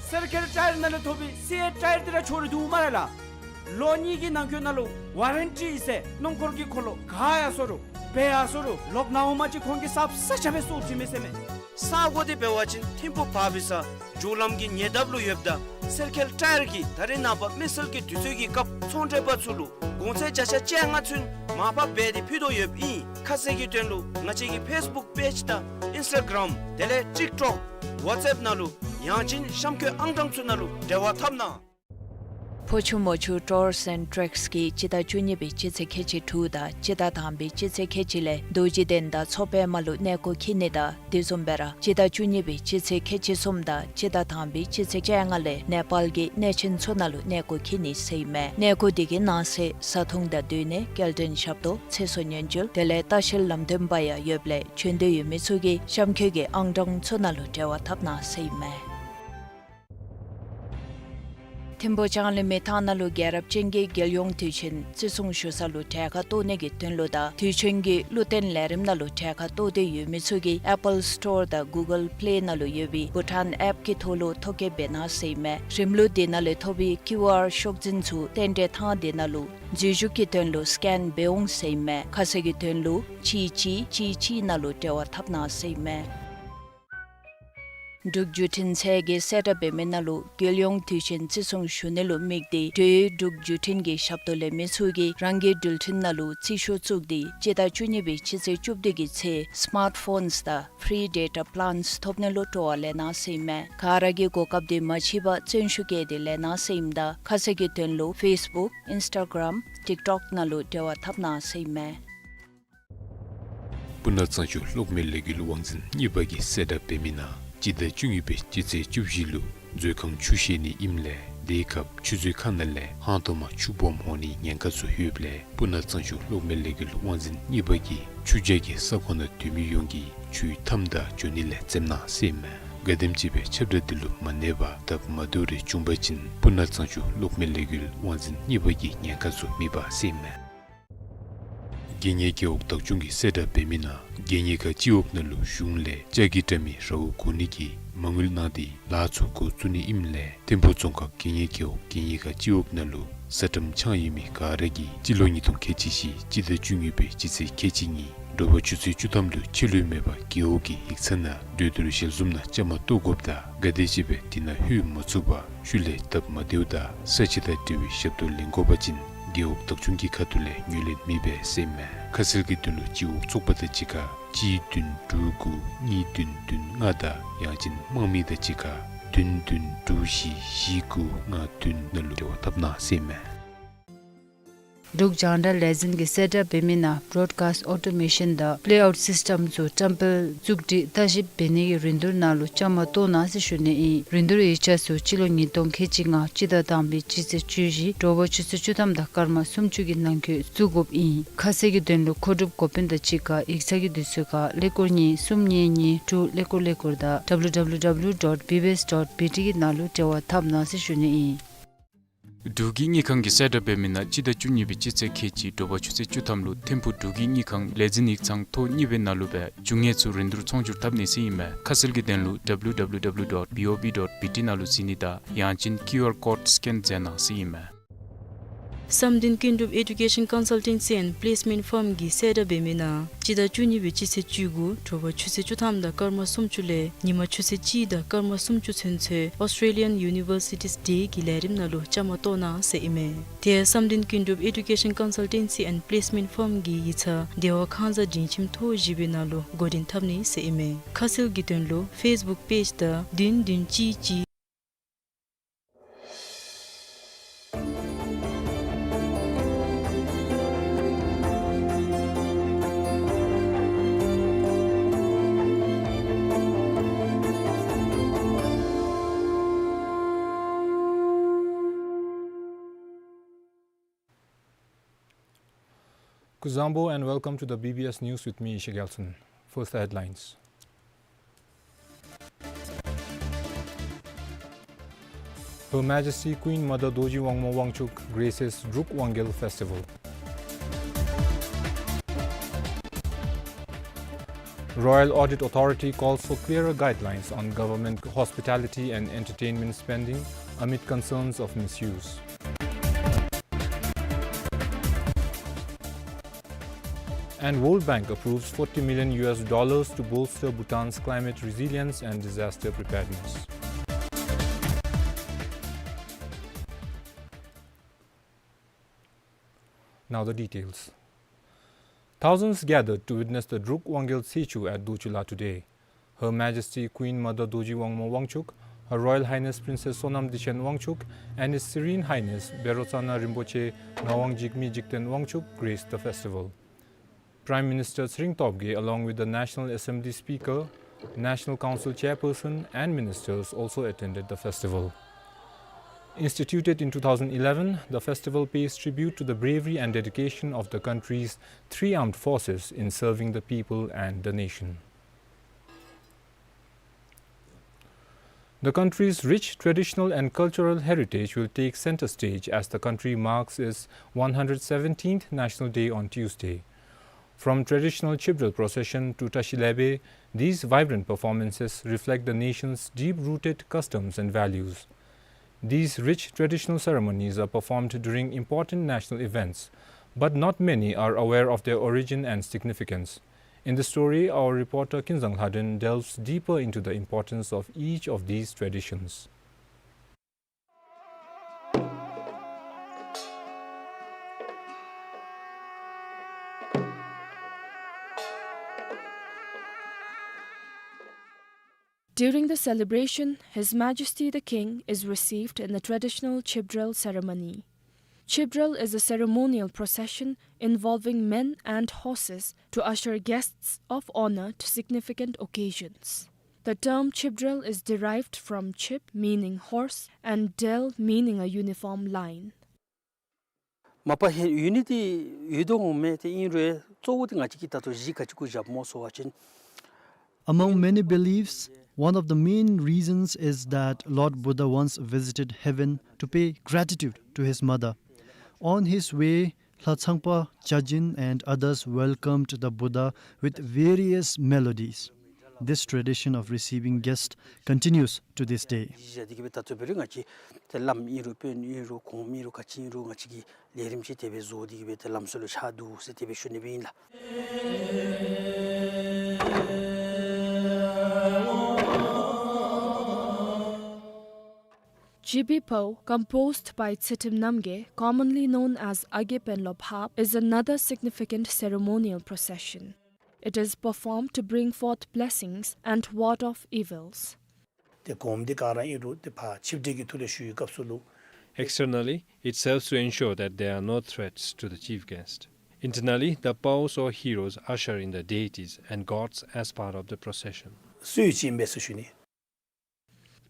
སར་ཁལ་ཊ་ཡར་ནང་ལས་ཐོབ་པའི་སེ་ཊ་ཊ་ཡར་འདི་ར་འཁྱོག་རུང་འདུག་སྨ་རེ་ལགས། ལོ་གཉིས་ཀྱི་ནང་འཁོད་ནང་ལུ་ཝ་རན་ཊི་ཟེར་སྣུམ་འཁོར་གྱི་འཁོར་ལོ་ག་ཡར་སོང་རུང་འབད་ཡར་སོང་རུང་ལོག་ནཱ་འོང་མ་ཅིག་ཁོང་གིས་གསརཔ་གསརཔ་ཆ་སྦེ་བཙུགས་བྱིན་མས་ཟེར་མས། ས་གོ་འདི་འབད་བ་ཅིན་ཐིམ་ཕུ་བར་བི་ས་མཇུག་ལམ་གྱི་ཉེ་འདབས་ལུ་ཡོདཔ་ད་སར་ཁལ་ཊ་ཡར་གྱིས་ད་རེས་ནངས་པ་མེ་སེལ་གྱི་དུས་ཚོད་ཀྱི་སྐབས་ཚོང་འབྲེལ་པ་ཚུ་ལུ་གོང་ཚད་བརྒྱ་ཆ་བཅོ་ལྔ་ཚུན་མར་ཕབ་འབད་དེ་ཕུལ་དོ་ཡོདཔ་ཨིན། ཁ་གསལ་གྱི་དོན་ལུ་ང་བཅས་ཀྱི་ཕེསི་བུཀ་པེཇ་དང་ཨིནསི་ཊ་གརམ་དེ་ལས་ཊིཀ་ཊོཀ་ཝཊས་ཨེཔ་ནང་ལུ་ཡང་ཅིན་གཤམ་འཁོད་ཨང་གྲངས་ཚུ་ནང་ལུ་འབྲེལ་བ་འཐབ་གནང་། ཕོ་ཆུ་མོ་ཆུ་ཊུརསི་ཨེནཌ་ཊེགསི་གིས་སྤྱི་ཟླ་བཅུ་གཉིས་པའི་སྤྱི་ཚེས་ཁལ་གཅིག་དྲུག་དང་སྤྱི་ཟླ་དང་པའི་སྤྱི་ཚེས་ཁལ་གཅིག་ལས་རྡོ་རྗེ་གདན་དང་མཚོ་པདྨ་ལུ་གནས་སྐོར་འཁྱིད་ནི་དང་དེ་བཟུམ་སྦེ་ར་སྤྱི་ཟླ་བཅུ་གཉིས་པའི་སྤྱི་ཚེས་ཁལ་གཅིག་གསུམ་དང་སྤྱི་ཟླ་དང་པའི་སྤྱི་ཚེས་བཅོ་ལྔ་ལས་ནེ་པཱལ་གྱི་གནས་ཆེན་ཚུ་ནང་ལུ་གནས་སྐོར་འཁྱིད་ནི་ཟེར་ཨིན་མས། གནས་སྐོར་འདི་གི་ནང་གསེས་བཟའ་འཐུང་དང་སྡོད་གནས་སྐྱེལ་འདྲེན་ཞབས་ཏོག་ཚེ་སྲོག་ཉེན་བཅོལ་དེ་ལས་ལྟ་བཤལ་ལམ་སྟོན་པ་ཡང་ཡོདཔ་ལས་བྱོན་འདོད་ཡོད་མི་ཚུ་གིས་གཤམ་འཁོད་ཀྱི་ཨང་གྲངས་ཚུ་ནང་ལུ་འབྲེལ་བ་འཐབ་གནང་ཟེར་ཨིན་མས། ཐིམ་ཕུ་ལྕང་གླིང་མི་ཐང་ནང་ལུ་རྒྱལ་རབས་ཅན་གྱི་རྒྱལ་ཡོངས་དུས་ཆེན་བརྩི་སྲུང་ཞུ་ས་ལུ་གྲལ་ཁར་གཏོགས་ནི་གི་དོན་ལུ་དང་དུས་ཆེན་གྱི་བློ་བརྟན་ལས་རིམ་ནང་ལུ་གྲལ་ཁར་གཏོགས་འདོད་ཡོད་མི་ཚུ་གིས་ཨེཔ་པཱལ་སི་ཊོར་དང་གུ་གཱལ་པི་ལེ་ནང་ལུ་ཡོད་པའི་བྷུ་ཊཱན་ཨེཔ་ཀྱི་ཐོག་ལུ་ཐོ་བཀོད་འབད་གནང་ཟེར་ཨིན་མས། རིམ་ལུགས་འདི་ནང་ལས་ཐོབ་པའི་ཀིའུ་ཨར་ཤོག་འཛིན་ཚུ་རྟེན་འབྲེལ་ཐང་འདི་ནང་ལུ་འཛུལ་ཞུགས་ཀྱི་དོན་ལུ་སི་ཀེན་འབད་འོང་ཟེར་ཨིན་མས། ཁ་གསལ་གྱི་དོན་ལུ་གཅིག་གཅིག་གཅིག་གཅིག་ནང་ལུ་འབྲེལ་བ་འཐབ་གནང་ཟེར་ཨིན་མས། འབྲུག་བརྒྱུད་འཕྲིན་ཚད་ཀྱིས་གསལ་བསྒྲགས་འབད་མི་ནང་ལུ་རྒྱལ་ཡོངས་དུས་ཆེན་བརྩི་སྲུང་ཞུ་ནི་ལུ་དམིགས་ཏེ་འབྲེལ་ཡོད་འབྲུག་བརྒྱུད་འཕྲིན་གྱི་ཞབས་ཏོག་ལེན་མི་ཚུ་གིས་རང་གི་འགྲུལ་འཕྲིན་ནང་ལུ་རྩིས་ཤོག་བཙུགས་ཏེ་སྤྱི་ཟླ་བཅུ་གཉིས་པའི་སྤྱི་ཚེས་བཅུ་བདུན་གྱི་ཚེ་སི་མཱརཊ་ཕོནསི་དང་ཕི་རི་ཌེ་ཊ་པི་ལཱནསི་ཐོབ་ནི་ལུ་སྤྲོ་བ་ལེན་གནང་ཟེར་ཨིན་མས། ག་ར་གིས་གོ་སྐབས་འདི་མ་ཕྱིས་པར་བརྩོན་ཤུགས་བསྐྱེད་དེ་ལེན་གནང་ཟེར་ཨིནམ་ད་ཁ་གསལ་གྱི་དོན་ལུ་ཕེསི་བུཀ་ཨིནསི་ཊ་གརམ་ཊིཀ་ཊོཀ་ནང་ལུ་འབྲེལ་བ་འཐབ་གནང་ཟེར་ཨིན་མས། སྤུ་ན་གཙང་ཆུ་གློག་མེ་གློག་འགུལ་དབང་འཛིན་གཉིས་པ་གིས་གསལ་བསྒྲགས་འབད་མི་ནང་སྤྱི་ཟླ་བཅུ་གཉིས་པའི་སྤྱི་ཚེས་བཅུ་བཞི་ལུ་མཛོད་ཁང་ཆུ་བཞེས་ནི་ཨིནམ་ལས་དེའི་སྐབས་ཆུ་མཛོད་ཁང་ནང་ལས་ཧང་སྟོང་མ་ཆུ་སྦོམ་འོང་ནི་ཉེན་ཁ་ཚུ་ཡོདཔ་ལས་སྤུ་ན་གཙང་ཆུ་གློག་མེ་གློག་འགུལ་དབང་འཛིན་གཉིས་པ་གིས་ཆུ་རྒྱག་གི་ས་ཁོངས་ནང་སྡོད་མི་ཡོངས་ཀྱིས་ཆུའི་མཐའམ་དང་འགྱོ་ནི་ལས་འཛེམ་གནང་ཟེར་ཨིན་མས། ག་དེམ་ཅིག་སྦེ་ཁྱབ་བསྒྲགས་འདི་ལུ་མ་གནས་པར་སྟབས་མ་བདེཝ་རེ་བྱུང་པ་ཅིན་སྤུ་ན་གཙང་ཆུ་གློག་མེ་གློག་འགུལ་དབང་འཛིན་གཉིས་པ་གིས་ཉེན་ཁ་ཚུ་མེད་པ་ཟེར་ཨིན་མས། གྱེན་ཉེ་རྒེད་འོག་བདག་སྐྱོང་གིས་གསལ་བསྒྲགས་འབད་མི་ནང་གྱེན་ཉེ་ཁ་སྤྱི་འོག་ནང་ལུ་གཞུང་ལས་ལྕགས་ཀྱི་དྲ་མིག་རཝ་བསྒོར་ནི་གི་མ་དངུལ་གནང་སྟེ་ལཱ་ཚུ་འགོ་བཙུགས་ནི་ཨིནམ་ལས་ཐིམ་ཕུ་རྫོང་ཁག་གྱེན་ཉེ་རྒེད་འོག་གྱེན་ཉེ་ཁ་སྤྱི་འོག་ནང་ལུ་བཟའ་ཁྲིམས་འཆང་ཡོད་མི་ག་ར་གིས་སྤྱི་ལོ་ཉིས་སྟོང་ཁལ་གཅིག་བཞི་སྤྱི་ཟླ་བཅུ་གཉིས་པའི་སྤྱི་ཚེས་ཁལ་གཅིག་གཉིས་དྲོ་པ་ཆུ་ཚོད་བཅུ་ཐམ་ལུ་ཕྱི་ལུ་མེད་པར་རྒེད་འོག་གི་ཡིག་ཚང་ནང་གྲོས་བསྡུར་ཞལ་འཛོམས་ནང་བཅའ་མར་གཏོགས་དགོཔ་དང་ག་དེ་ཅིག་སྦེ་དེ་ནང་ལྷོད་མ་ཚུགས་པར་ཤུལ་ལས་སྟབས་མ་བདེཝ་དང་ས་ཆ་དང་འབྲེལ་བའི་ཞབས་ཏོག་ལེན་དགོ་པ་ཅིན་རྒེད་འོག་བདག་སྐྱོང་གི་ཁ་ཐུག་ལས་ངོས་ལེན་མེད་པས་ཟེར་ཨིན་མས། ཁ་གསལ་གྱི་དོན་ལུ་སྤྱི་འོག་ཚོགས་པ་དང་གཅིག་ཁར་གཅིག་བདུན་དྲུག་དགུ་གཉིས་བདུན་བདུན་ལྔ་དང་ཡང་ཅིན་དམངས་མི་དང་གཅིག་ཁར་བདུན་བདུན་དྲུག་བཞི་བཞི་དགུ་ལྔ་བདུན་ནང་ལུ་འབྲེལ་བ་འཐབ་གནང་ཟེར་ཨིན་མས། འབྲུག་རྒྱང་བསྒྲགས་ལས་འཛིན་གྱིས་གསལ་བསྒྲགས་འབད་མི་ནང་བོ་རོཌ་ཀཱསིཊ་ཨོ་ཊོ་མེ་ཤཱན་དང་པེ་ལེ་ཨའུཊ་སིསི་ཊེམ་ཚུ་བཀྲམ་སྤེལ་བཙུགས་སྒྲིག་ལྟ་ཞིབ་འབད་ནི་གི་རིན་བསྡུར་ནང་ལུ་བཅའ་མར་གཏོགས་གནང་ཟེར་ཞུ་ནི་ཨིན། རིན་བསྡུར་ཡིག་ཆ་ཚུ་སྤྱི་ལོ་ཉིས་སྟོང་ཁལ་གཅིག་ལྔ་སྤྱི་ཟླ་དང་པའི་སྤྱི་ཚེས་བཅུ་བཞི་དྲོ་པ་ཆུ་ཚོད་བཅུ་ཐམ་དང་སྐར་མ་སུམ་ཅུ་གི་ནང་འཁོད་བཙུགས་དགོཔ་ཨིན། ཁ་གསལ་གྱི་དོན་ལུ་མཁོ་སྒྲུབ་འགོ་དཔོན་དང་གཅིག་ཁར་ཡིག་ཚང་གི་དུས་ཚོད་ཁར་ཀླད་ཀོར་གཉིས་གསུམ་གཉིས་གཉིས་དྲུག་ཀླད་ཀོར་ཀླད་ཀོར་དང་W W W dot B B S dot B T གི་ནང་ལུ་འབྲེལ་བ་འཐབ་གནང་ཟེར་ཞུ་ནི་ཨིན། འབྲུག་གི་དངུལ་ཁང་གིས་གསལ་བསྒྲགས་འབད་མི་ནང་སྤྱི་ཟླ་བཅུ་གཉིས་པའི་སྤྱི་ཚེས་ཁལ་གཅིག་དྲོ་པ་ཆུ་ཚོད་བཅུ་ཐམ་ལུ་ཐིམ་ཕུག་འབྲུག་གི་དངུལ་ཁང་ལས་འཛིན་ཡིག་ཚང་ཐོག་གཉིས་པའི་ནང་ལུ་སྦེ་རྒྱུ་དངོས་ཚུ་རིན་བསྡུར་ཚོང་སྒྱུར་འཐབ་ནི་ཟེར་ཨིན་མས། ཁ་གསལ་གྱི་དོན་ལུ་W W W dot B O B dot B T ནང་ལུ་གཟིགས་ནི་དང་ཡང་ཅིན་ཀིའུ་ཨར་ཀོཌ་སི་ཀེན་མཛད་གནང་ཟེར་ཨིན་མས། བསམ་གཏན་ཀུན་གྲུབ་ཨེ་ཌུ་ཀེ་ཤཱན་ཀོན་སཱལ་ཊེན་སི་ཨེནཌ་པི་ལེསི་མེནཊ་ཕརམ་གིས་གསལ་བསྒྲགས་འབད་མི་ནང་སྤྱི་ཟླ་བཅུ་གཉིས་པའི་སྤྱི་ཚེས་བཅུ་དགུ་དྲོ་པ་ཆུ་ཚོད་བཅུ་ཐམ་དང་སྐར་མ་སུམ་ཅུ་ལས་ཉིན་མ་ཆུ་ཚོད་གཅིག་དང་སྐར་མ་སུམ་ཅུ་ཚུན་ཚོད་ཨོསི་ཊྲེ་ལི་ཡཱན་ཡུ་ནི་བར་སི་ཊིས་ཌེ་གི་ལས་རིམ་ནང་ལུ་བཅའ་མར་གཏོགས་གནང་ཟེར་ཨིན་མས། དེ་ཡང་བསམ་གཏན་ཀུན་གྲུབ་ཨེ་ཌུ་ཀེ་ཤཱན་ཀོན་སཱལ་ཊེན་སི་ཨེནཌ་པི་ལེསི་མེནཊ་ཕརམ་གི་ཡིག་ཚང་བདེ་བ་ཁང་བཟའ་འབྲིང་ཁྱིམ་ཐོག་བཞི་པའི་ནང་ལུ་འགོ་འདྲེན་འཐབ་ནི་ཟེར་ཨིན་མས། ཁ་གསལ་གྱི་དོན་ལུ་ཕེསི་བུཀ་པེཇ་དང་བདུན་བདུན་གཅིག་གཅིག Kuzuzangpo and welcome to the B B S News with me, Isha Gyaltsen. First, the headlines. Her Majesty Queen Mother Dorji Wangmo Wangchuck graces Druk Wangyal Festival. Royal Audit Authority calls for clearer guidelines on government hospitality and entertainment spending amid concerns of misuse. And World Bank approves forty million U S dollars to bolster Bhutan's climate resilience and disaster preparedness. Now the details. Thousands gathered to witness the Druk Wangyal Tsechu at Dorchula today. Her Majesty Queen Mother Dorji Wangmo Wangchuck, Her Royal Highness Princess Sonam Dechen Wangchuck, and His Serene Highness Berotsana Rinpoche Ngawang Jigme Jigten Wangchuck graced the festival. Prime Minister Tshering Tobgay, along with the National Assembly Speaker, National Council Chairperson, and ministers also attended the festival. Instituted in two thousand eleven, the festival pays tribute to the bravery and dedication of the country's three armed forces in serving the people and the nation. The country's rich traditional and cultural heritage will take center stage as the country marks its one hundred seventeenth National Day on Tuesday. From traditional Chibdral procession to Tashi Lebe, these vibrant performances reflect the nation's deep-rooted customs and values. These rich traditional ceremonies are performed during important national events, but not many are aware of their origin and significance. In the story, our reporter Kinzang Lhaden delves deeper into the importance of each of these traditions. During the celebration, His Majesty the King is received in the traditional Chibdral ceremony. Chibdral is a ceremonial procession involving men and horses to usher guests of honor to significant occasions. The term Chibdral is derived from Chib, meaning horse, and Dral, meaning a uniform line. མ་པ་ཧེ་ཡུ་ནི་ཊི་ཡོད་དོ་འོང་མས། ཏེ་ཨིན་རུང་གཙོ་བོ་དེ་ང་བཅས་ཀྱིས་ད་ལྟོ་གཞི་ག་ཅི་གུ་བཞགཔ་སྨོ་ཟེར་བ་ཅིན། Among many beliefs, one of the main reasons is that Lord Buddha once visited heaven to pay gratitude to his mother. On his way, Lha Tsangpa, Jajin, and others welcomed the Buddha with various melodies. This tradition of receiving guests continues to this day. གཞི་བཞག་སྟེ་གི་སྦེ་ད་ལྟོ་འབད་རུང་ང་བཅས་ཏེ་བླམ་ཨིན་རུང་དཔོན་ཨིན་རུང་གོངམ་ཨིན་རུང་ག་ཅི་ཨིན་རུང་ང་བཅས་ཀྱིས་ལས་རིམ་ཅིག་དེ་སྦེ་བཟོ་སྟེ་གི་སྦེ་ཏེ་ལམ་སྲོལ་ལུ་ཆགས་འདུག་ཟེར་དེ་སྦེ་ཞུ་ནི་སྦེ་ཨིན་ལགས། Jibi Pao, composed by Tsetem Namgay, commonly known as Age Penlop Hap, is another significant ceremonial procession. It is performed to bring forth blessings and ward off evils. ཏེ་གོངམ་འདི་ག་ར་ཨིན་རུང་ཏེ་ཕར་ཆིབས་སྒྲིག་གི་ཐོག་ལས་ཞུ་བའི་སྐབས་སུ་ལུ། Externally, it serves to ensure that there are no threats to the chief guest. Internally, the Paos or heroes usher in the deities and gods as part of the procession. སྲོལ་ཅིག་ཨིན་པས་ཟེར་ཞུ་ནི།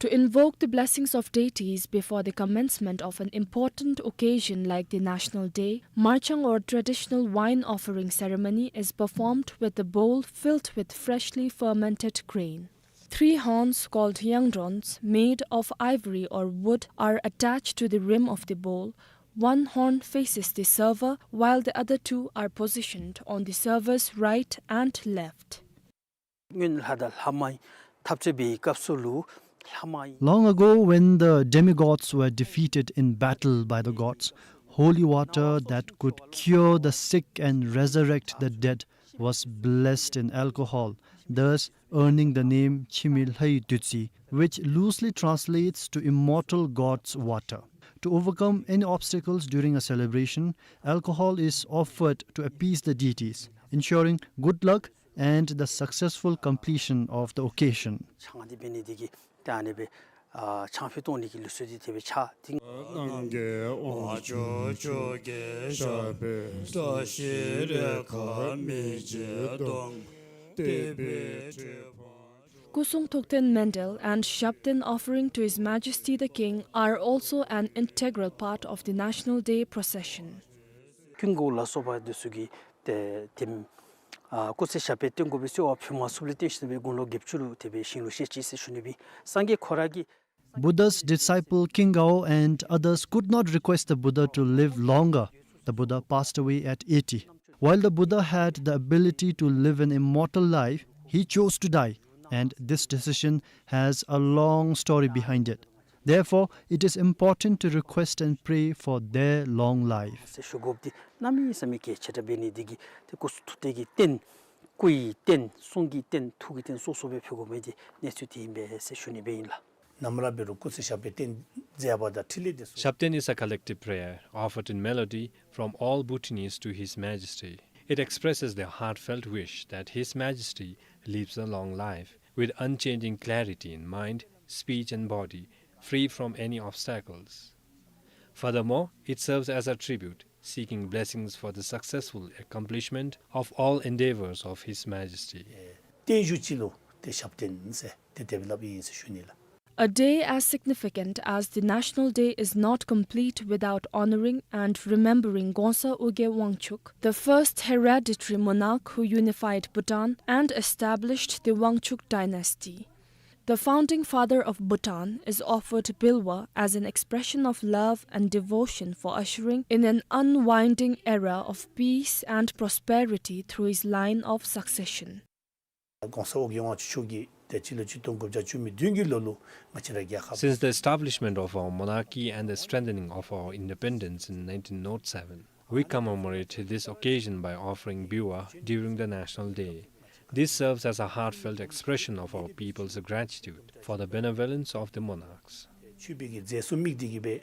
To invoke the blessings of deities before the commencement of an important occasion like the National Day, marchang or traditional wine offering ceremony is performed with a bowl filled with freshly fermented grain. Three horns called yangdrons, made of ivory or wood, are attached to the rim of the bowl. One horn faces the server, while the other two are positioned on the server's right and left. སྔོན་ལྷ་དང་ལྷ་མོའི་འཐབ་རྩོད་འབད་བའི་སྐབས་སུ་ལུ་ལྷ་མོའི། Long ago, when the demigods were defeated in battle by the gods, holy water that could cure the sick and resurrect the dead was blessed in alcohol, thus earning the name Chimi Lhai Dutsi, which loosely translates to immortal god's water. To overcome any obstacles during a celebration, alcohol is offered to appease the deities, ensuring good luck and the successful completion of the occasion. ཆང་འདི་འབད་ནི་འདི་གིས་ཏེ་ཨ་ནི་སྦེ་ཨ་ཆང་ཕུད་བཏོན་ནི་གི་ལུགས་སྲོལ་འདི་དེ་སྦེ་ཆགས་ཏེ། གནང་གི་དབང་ཕྱུག་ཁྱོད་ཀྱི་ཞབས་པད་བཀྲ་ཤིས་རེ་ཁཱ་མི་བརྗེད་དོན་དེ་སྦེ་འགྲུབ། སྐུ་གསུང་ཐུགས་རྟེན་མཎྜལ and ཞབས་རྟེན་offering to His Majesty the King are also an integral part of the National Day procession. ཀུན་དགའ་བོ་ལ་སོགས་པ་འདི་ཚུ་གིས་ ཏེ་དེམ་ཨ་སྐུ་ཚེ་ཞབས་པད་བརྟན་དགོ་པའི་གསོལ་བ་ཕུལ་མ་ཚུགསཔ་ལས་བརྟེན་ཞིནམ་ལས་དགུང་ལོ་བརྒྱད་ཅུ་ལུ་དེ་སྦེ་ཞིང་ལུ་གཤེགས་ཅི་ཟེར་ཞུ་ནི་སྦེ་ཨིན། སངས་རྒྱས་ཁོ་ར་གིས Buddha's disciple King Gao and others could not request the Buddha to live longer. The Buddha passed away at eighty. While the Buddha had the ability to live an immortal life, he chose to die, and this decision has a long story behind it. Therefore, it is important to request and pray for their long life. ཟེར་ཞུ་དགོཔ་འདི་གནམ་མེད་ས་མེད་གལ་ཆེ་དྲགས་འབད་ནི་འདི་གིས་ཏེ་སྐུ་གསུང་ཐུགས་གཏེར་གྱི་རྟེན་སྐུ་ཡི་རྟེན་གསུང་གི་རྟེན་ཐུགས་ཀྱི་རྟེན་སོ་སོ་སྦེ་ཕུལ་དགོ་མི་འདི་གནས་ཚུལ་འདི་ཨིན་པས་ཟེར་ཞུ་ནི་སྦེ་ཨིན་ལགས། ནམ་ར་འབད་རུང་སྐུ་ཚེ་ཞབས་པད་བརྟན་མཛད་པ་དང་འཕྲིན་ལས་འདི་ཚུ། Shabten is a collective prayer offered in melody from all Bhutanese to His Majesty. It expresses their heartfelt wish that His Majesty lives a long life with unchanging clarity in mind, speech and body, free from any obstacles. Furthermore, it serves as a tribute seeking blessings for the successful accomplishment of all endeavors of His Majesty. ཨེ་བརྟན་བཞུགས་ཅིག་ལུ་ཏེ་ཞབས་བརྟན་ཟེར་ཏེ་དེ་སྦེ་སླབ་ཨིན་ཟེར་ཞུ་ནི་ལགས། A day as significant as the National Day is not complete without honoring and remembering Gongsa Ugye Wangchuck, the first hereditary monarch who unified Bhutan and established the Wangchuck dynasty. The founding father of Bhutan is offered bilwa as an expression of love and devotion for ushering in an unwinding era of peace and prosperity through his line of succession. གོང་ས་ཨོ་རྒྱན་དབང་ཕྱུག་མཆོག་གིས་ཏེ་སྤྱི་ལོ་ཆིག་སྟོང་དགུ་བརྒྱ་བཅུ་མེད་བདུན་གྱི་ལོ་ལུ་ང་བཅས་ར་རྒྱལ་ཁབ། Since the establishment of our monarchy and the strengthening of our independence in nineteen oh seven, we commemorate this occasion by offering biwa during the National Day. This serves as a heartfelt expression of our people's gratitude for the benevolence of the monarchs. ཆོས་པའི་གི་མཛད་སྲོལ་དམིགས་ཏེ་གི་སྦེ་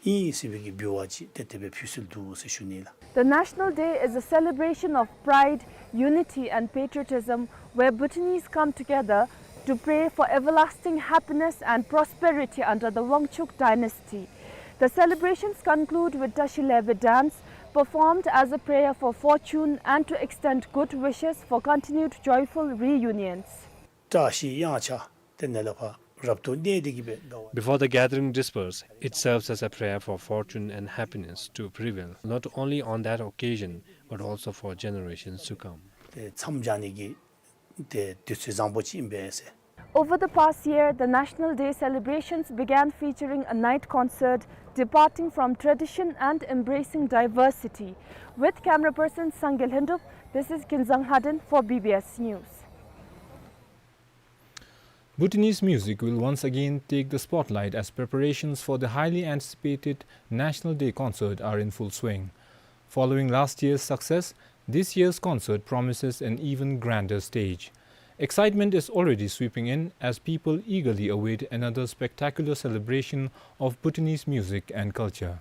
ཨིན་ཟེར་བའི་གི་འབུལ་བ་ཅིག་ཏེ་དེ་སྦེ་ཕུལ་སྲོལ་འདུག་ཟེར་ཞུ་ནི་ལགས། The National Day is a celebration of pride, unity and patriotism where Bhutanese come together to pray for everlasting happiness and prosperity under the Wangchuck dynasty. The celebrations conclude with Tashi Lebe dance, performed as a prayer for fortune and to extend good wishes for continued joyful reunions. བཀྲ་ཤིས་གཡང་ཆགས་ཏེ་ནཱ་ལས་ཕར་རབ་ཏུ་གནས་ཏེ་གི་སྦེ་དགའ་བ། Before the gathering disperse, it serves as a prayer for fortune and happiness to prevail, not only on that occasion, but also for generations to come. ཏེ་མཚམས་སྦྱར་ནི་གི་ཏེ་དུས་ཚོད་བཟང་པོ་ཅིག་ཨིན་པས་ཟེར། Over the past year, the National Day celebrations began featuring a night concert, departing from tradition and embracing diversity. With camera person Sangye Lhendup, this is Kinzang Haden for B B S News. Bhutanese music will once again take the spotlight as preparations for the highly anticipated National Day concert are in full swing. Following last year's success, this year's concert promises an even grander stage. Excitement is already sweeping in as people eagerly await another spectacular celebration of Bhutanese music and culture.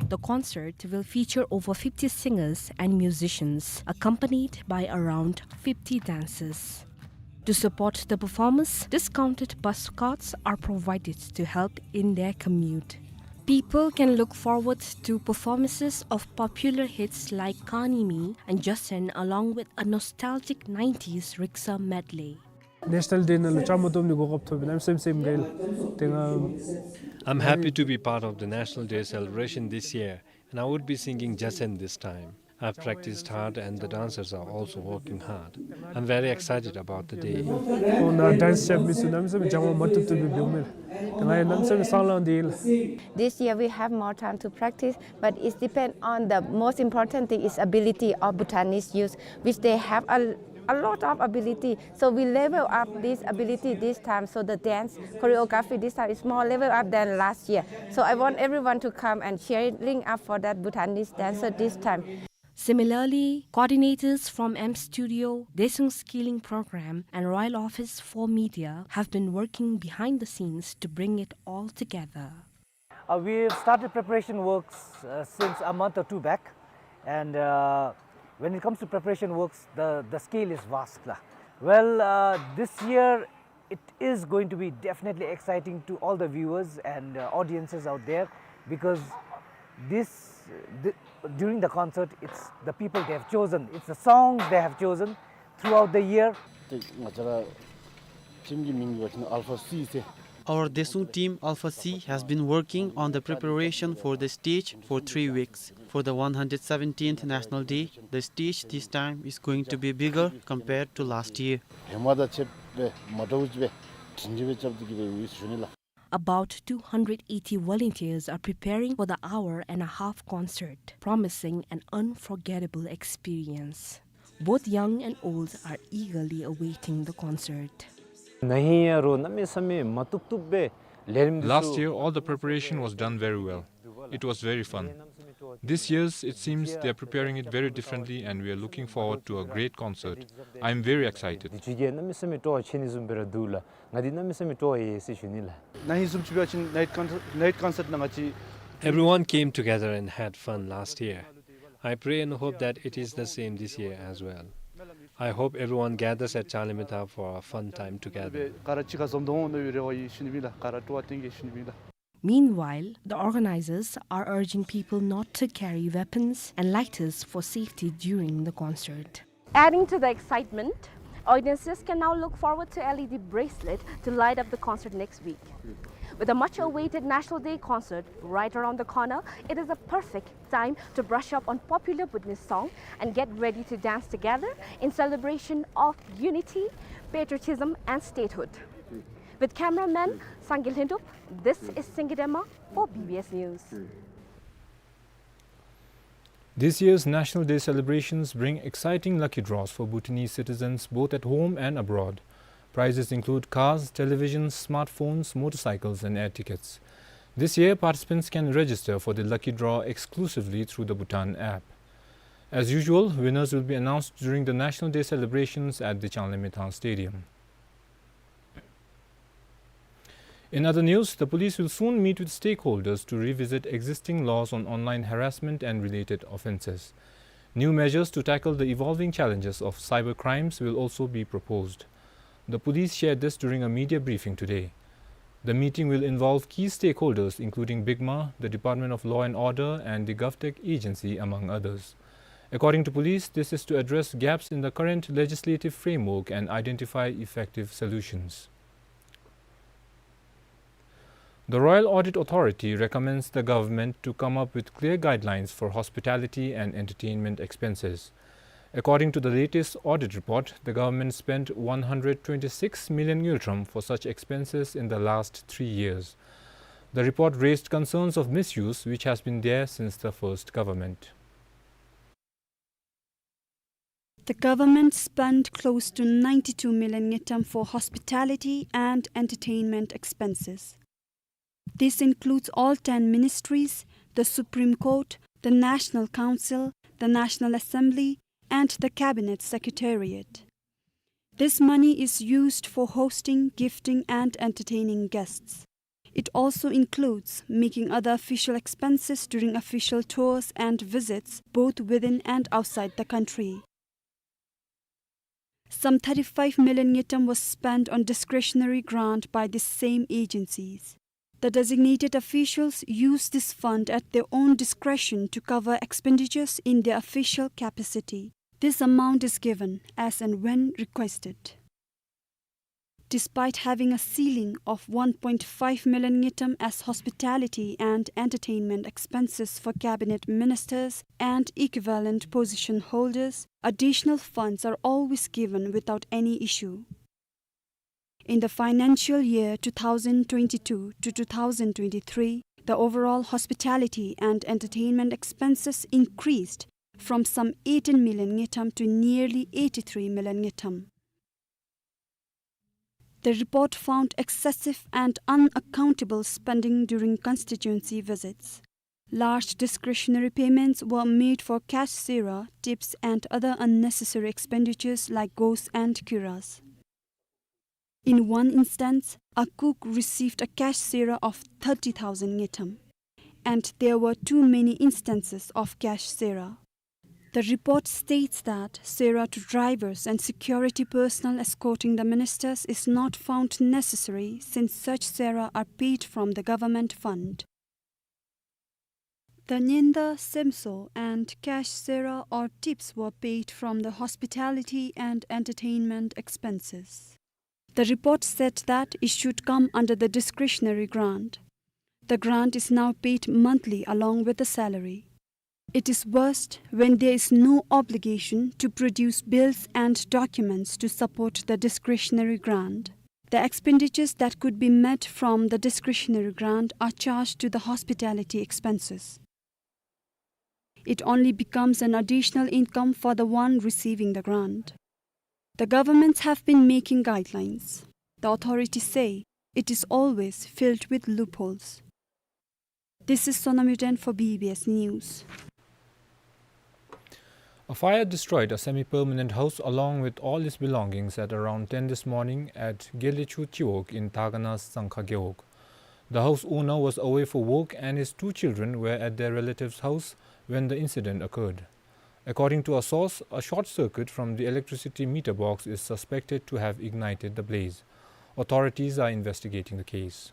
The concert will feature over fifty singers and musicians, accompanied by around fifty dancers. To support the performers, discounted bus cards are provided to help in their commute. People can look forward to performances of popular hits like Kani Mi and Jasen, along with a nostalgic nineties Riksa medley. National Day ནང་ལུ་བཅའ་མར་གཏོགས་ནི་གོ་སྐབས་ཐོབ་པའི་གནམ་མེད་ས་མེད་སེམས་སྐྱིད་ལགས། ཏེ་ང་I'm happy to be part of the National Day celebration this year, and I would be singing Jasen this time. I've practiced hard and the dancers are also working hard. I'm very excited about the day. ཁོང་ནཱ་ཌེནསི་རྐྱབ་མི་ཚུ་གནམ་མེད་ས་མེད་སྦྱང་བ་མ་བཏུབ་བཏུབ་སྦེ་འབདཝ་མས། ཏེ་ང་ཡང་གནམ་མེད་ས་མེད་སྤྲོ་བ་ལང་སྟེ་ཡོད་ལགས། This year we have more time to practice, but it's depend on the most important thing is ability of Bhutanese youth, which they have a, a lot of ability. So we level up this ability this time. So the dance choreography this time is more level up than last year. So I want everyone to come and cheering up for that Bhutanese dancer this time. Similarly, coordinators from M Studio, Daesung Skilling Program, and Royal Office for Media have been working behind the scenes to bring it all together. Uh, we've started preparation works, uh, since a month or two back, and, uh, when it comes to preparation works, the, the scale is vast, lah. Well, uh, this year it is going to be definitely exciting to all the viewers and, uh, audiences out there, because this, the, during the concert, it's the people they have chosen, it's the songs they have chosen throughout the year. ཏེ་ང་བཅས་ར་ཊིམ་གྱི་མིང་འབད་བ་ཅིན་ཨལ་ཕ་སི་ཟེར། Our Desung team Alpha C has been working on the preparation for the stage for three weeks. For the one hundred seventeenth National Day, the stage this time is going to be bigger compared to last year. ཧེ་མ་དང་ཕྱད་པའི་མ་འདྲཝ་ཅིག་སྦེ་དྲིན་ཅིག་སྦེ་རྐྱབ་སྟེ་གི་སྦེ་ཡོད་ཟེར་ཞུ་ནི་ལགས། About two hundred eighty volunteers are preparing for the hour and a half concert, promising an unforgettable experience. Both young and old are eagerly awaiting the concert. ན་ཧིང་ཡང་རོགས་གནམ་མེད་ས་མེད་མ་བཏུབ་བཏུབ་སྦེ་ལས་རིམ་འདི་ཚུ། Last year, all the preparation was done very well. It was very fun. This year's, it seems they are preparing it very differently, and we are looking forward to a great concert. I am very excited. འདི་ཚུ་གིས་གནམ་མེད་ས་མེད་སྤྲོ་བ་ཆེ་ནི་བཟུམ་སྦེ་ར་འདུག་ལགས། ང་འདི་གནམ་མེད་ས་མེད་སྤྲོ་བ་ཡོད་ཟེར་ཞུ་ནི་ལགས། ན་ཧིང་བཟུམ་ཅིག་འབད་བ་ཅིན་night concert, night concert ནང་ང་བཅས། Everyone came together and had fun last year. I pray and hope that it is the same this year as well. I hope everyone gathers at Changlimithang for a fun time together. ག་ར་གཅིག་ཁར་འཛོམས་དོ་འོང་མནོ་བའི་རེ་བ་ཡོད་ཟེར་ཞུ་ནི་ཨིན་ལགས། ག་ར་སྤྲོ་བ་བསྟན་གེ་ཟེར་ཞུ་ནི་ཨིན་ལགས། Meanwhile, the organizers are urging people not to carry weapons and lighters for safety during the concert. Adding to the excitement, audiences can now look forward to L E D bracelet to light up the concert next week. With the much-awaited National Day concert right around the corner, it is a perfect time to brush up on popular Bhutanese song and get ready to dance together in celebration of unity, patriotism, and statehood. With cameraman Sangay Lyngdoh, this is Singye Dema for B B S News. This year's National Day celebrations bring exciting lucky draws for Bhutanese citizens both at home and abroad. Prizes include cars, televisions, smartphones, motorcycles, and air tickets. This year, participants can register for the lucky draw exclusively through the Bhutan app. As usual, winners will be announced during the National Day celebrations at the Changlimithang Stadium. In other news, the police will soon meet with stakeholders to revisit existing laws on online harassment and related offences. New measures to tackle the evolving challenges of cyber crimes will also be proposed. The police shared this during a media briefing today. The meeting will involve key stakeholders including BIGMA, the Department of Law and Order, and the GovTech agency, among others. According to police, this is to address gaps in the current legislative framework and identify effective solutions. The Royal Audit Authority recommends the government to come up with clear guidelines for hospitality and entertainment expenses. According to the latest audit report, the government spent one hundred twenty-six million ngultrum for such expenses in the last three years. The report raised concerns of misuse, which has been there since the first government. The government spent close to ninety-two million ngultrum for hospitality and entertainment expenses. This includes all ten ministries, the Supreme Court, the National Council, the National Assembly, and the Cabinet Secretariat. This money is used for hosting, gifting, and entertaining guests. It also includes making other official expenses during official tours and visits, both within and outside the country. Some thirty-five million ngultrum was spent on discretionary grant by the same agencies. The designated officials use this fund at their own discretion to cover expenditures in their official capacity. This amount is given as and when requested. Despite having a ceiling of one point five million ngultrum as hospitality and entertainment expenses for cabinet ministers and equivalent position holders, additional funds are always given without any issue. In the financial year two thousand twenty-two to two thousand twenty-three, the overall hospitality and entertainment expenses increased from some eighteen million ngultrum to nearly eighty-three million ngultrum. The report found excessive and unaccountable spending during constituency visits. Large discretionary payments were made for cash sera, tips, and other unnecessary expenditures like ghos and kiras. In one instance, a cook received a cash sera of thirty thousand ngultrum, and there were too many instances of cash sera. The report states that sera to drivers and security personnel escorting the ministers is not found necessary, since such sera are paid from the government fund. The nyenda semso and cash sera or tips were paid from the hospitality and entertainment expenses. The report said that it should come under the discretionary grant. The grant is now paid monthly along with the salary. It is worst when there is no obligation to produce bills and documents to support the discretionary grant. The expenditures that could be made from the discretionary grant are charged to the hospitality expenses. It only becomes an additional income for the one receiving the grant. The governments have been making guidelines. The authorities say it is always filled with loopholes. This is Sonam Yuden for B B S News. A fire destroyed a semi-permanent house along with all its belongings at around ten this morning at Gelechu Chiwog in Tagana Sangkha Gewog. The house owner was away for work and his two children were at their relative's house when the incident occurred. According to a source, a short circuit from the electricity meter box is suspected to have ignited the blaze. Authorities are investigating the case.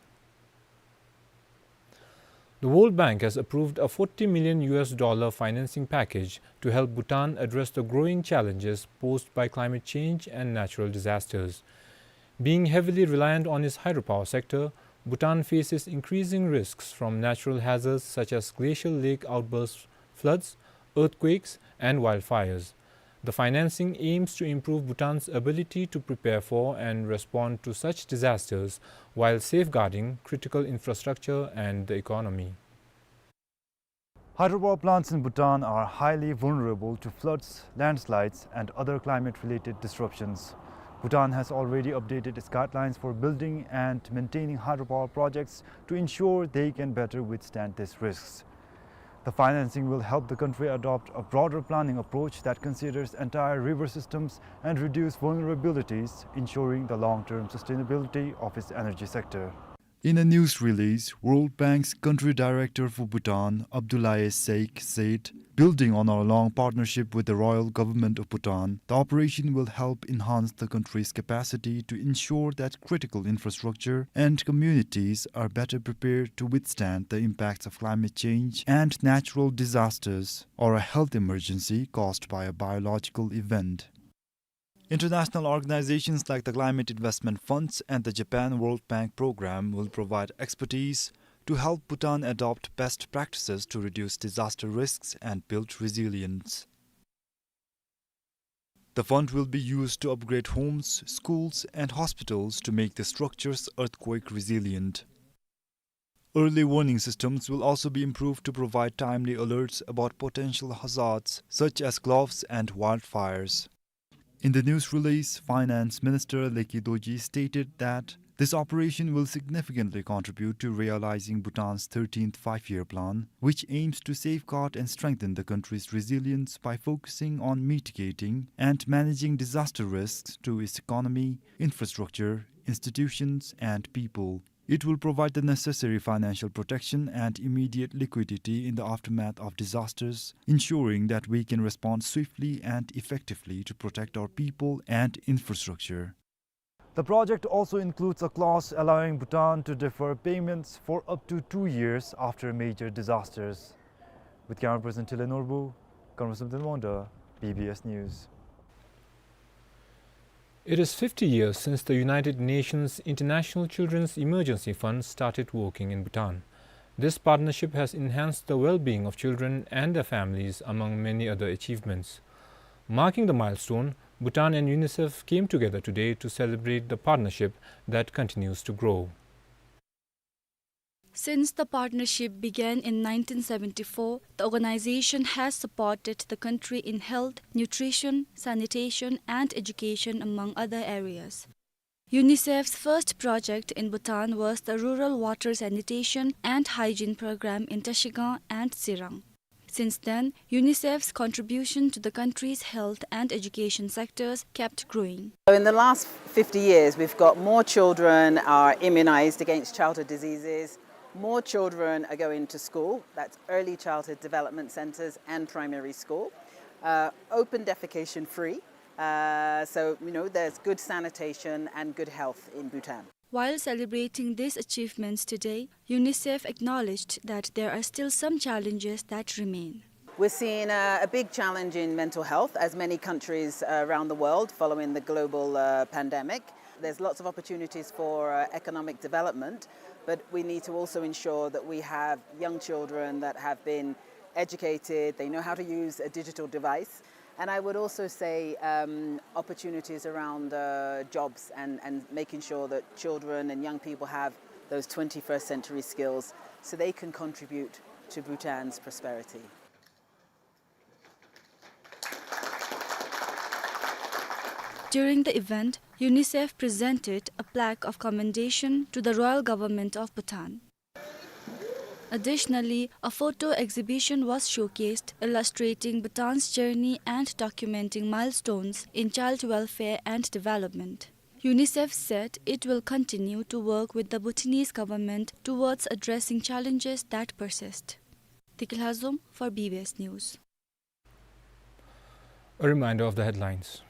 The World Bank has approved a forty million U S dollar financing package to help Bhutan address the growing challenges posed by climate change and natural disasters. Being heavily reliant on its hydropower sector, Bhutan faces increasing risks from natural hazards such as glacial lake outbursts, floods, earthquakes, and wildfires. The financing aims to improve Bhutan's ability to prepare for and respond to such disasters while safeguarding critical infrastructure and the economy. Hydropower plants in Bhutan are highly vulnerable to floods, landslides, and other climate-related disruptions. Bhutan has already updated its guidelines for building and maintaining hydropower projects to ensure they can better withstand these risks. The financing will help the country adopt a broader planning approach that considers entire river systems and reduce vulnerabilities, ensuring the long-term sustainability of its energy sector. In a news release, World Bank's country director for Bhutan, Abdoulaye Seik, said, "Building on our long partnership with the Royal Government of Bhutan, the operation will help enhance the country's capacity to ensure that critical infrastructure and communities are better prepared to withstand the impacts of climate change and natural disasters or a health emergency caused by a biological event." International organizations like the Climate Investment Funds and the Japan World Bank Program will provide expertise to help Bhutan adopt best practices to reduce disaster risks and build resilience. The fund will be used to upgrade homes, schools, and hospitals to make the structures earthquake resilient. Early warning systems will also be improved to provide timely alerts about potential hazards such as floods and wildfires. In the news release, Finance Minister Leki Dorji stated that this operation will significantly contribute to realizing Bhutan's thirteenth Five-Year Plan, which aims to safeguard and strengthen the country's resilience by focusing on mitigating and managing disaster risks to its economy, infrastructure, institutions, and people. It will provide the necessary financial protection and immediate liquidity in the aftermath of disasters, ensuring that we can respond swiftly and effectively to protect our people and infrastructure. The project also includes a clause allowing Bhutan to defer payments for up to two years after major disasters. With camera person Tile Norbu, Conrad Samten Wonder, B B S News. It is fifty years since the United Nations International Children's Emergency Fund started working in Bhutan. This partnership has enhanced the well-being of children and their families, among many other achievements. Marking the milestone, Bhutan and UNICEF came together today to celebrate the partnership that continues to grow. Since the partnership began in nineteen seventy-four, the organization has supported the country in health, nutrition, sanitation, and education, among other areas. UNICEF's first project in Bhutan was the Rural Water Sanitation and Hygiene Program in Trashigang and Tsirang. Since then, UNICEF's contribution to the country's health and education sectors kept growing. So in the last fifty years, we've got more children are immunized against childhood diseases, more children are going to school, that's early childhood development centers and primary school, uh, open defecation free, uh, so, you know, there's good sanitation and good health in Bhutan. While celebrating these achievements today, UNICEF acknowledged that there are still some challenges that remain. We're seeing a, a big challenge in mental health, as many countries, uh, around the world following the global, uh, pandemic. There's lots of opportunities for, uh, economic development, but we need to also ensure that we have young children that have been educated, they know how to use a digital device. And I would also say, um, opportunities around, uh, jobs and, and making sure that children and young people have those twenty-first century skills so they can contribute to Bhutan's prosperity. During the event, UNICEF presented a plaque of commendation to the Royal Government of Bhutan. Additionally, a photo exhibition was showcased illustrating Bhutan's journey and documenting milestones in child welfare and development. UNICEF said it will continue to work with the Bhutanese government towards addressing challenges that persist. Dikil Hazum for B B S News. A reminder of the headlines.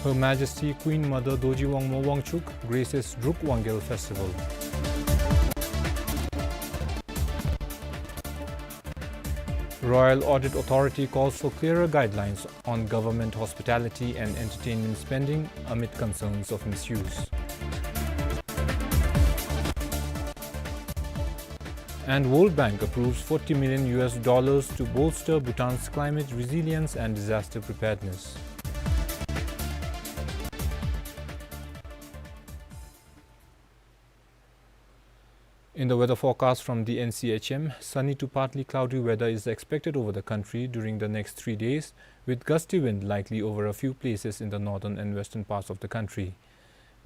Her Majesty Queen Mother Dorji Wangmo Wangchuck graces Druk Wangel Festival. Royal Audit Authority calls for clearer guidelines on government hospitality and entertainment spending amid concerns of misuse. And World Bank approves forty million U S dollars to bolster Bhutan's climate resilience and disaster preparedness. In the weather forecast from the N C H M, sunny to partly cloudy weather is expected over the country during the next three days, with gusty wind likely over a few places in the northern and western parts of the country.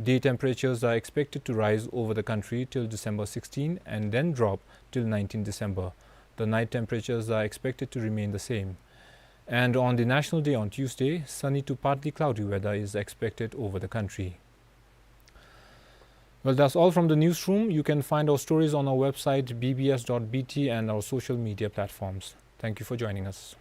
Day temperatures are expected to rise over the country till December sixteen and then drop till nineteen December. The night temperatures are expected to remain the same. And on the National Day on Tuesday, sunny to partly cloudy weather is expected over the country. Well, that's all from the newsroom. You can find our stories on our website, B B S dot B T, and our social media platforms. Thank you for joining us.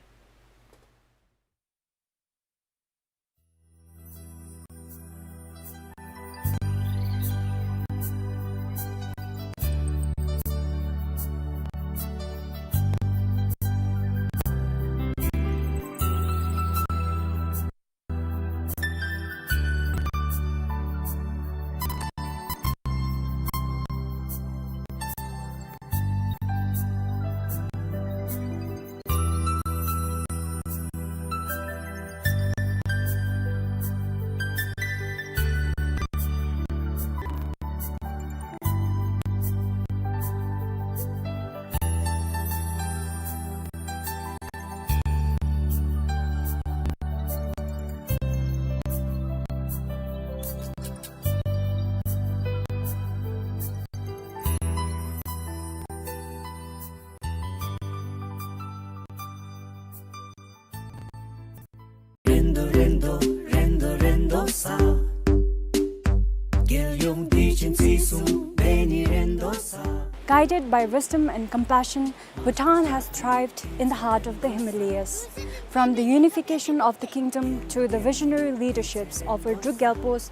Guided by wisdom and compassion, Bhutan has thrived in the heart of the Himalayas. From the unification of the kingdom to the visionary leaderships of our Druk Gyalpos,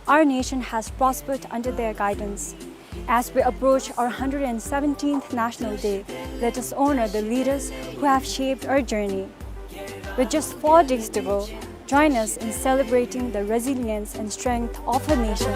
our nation has prospered under their guidance. As we approach our hundred and seventeenth National Day, let us honor the leaders who have shaped our journey. With just four days to go, join us in celebrating the resilience and strength of our nation.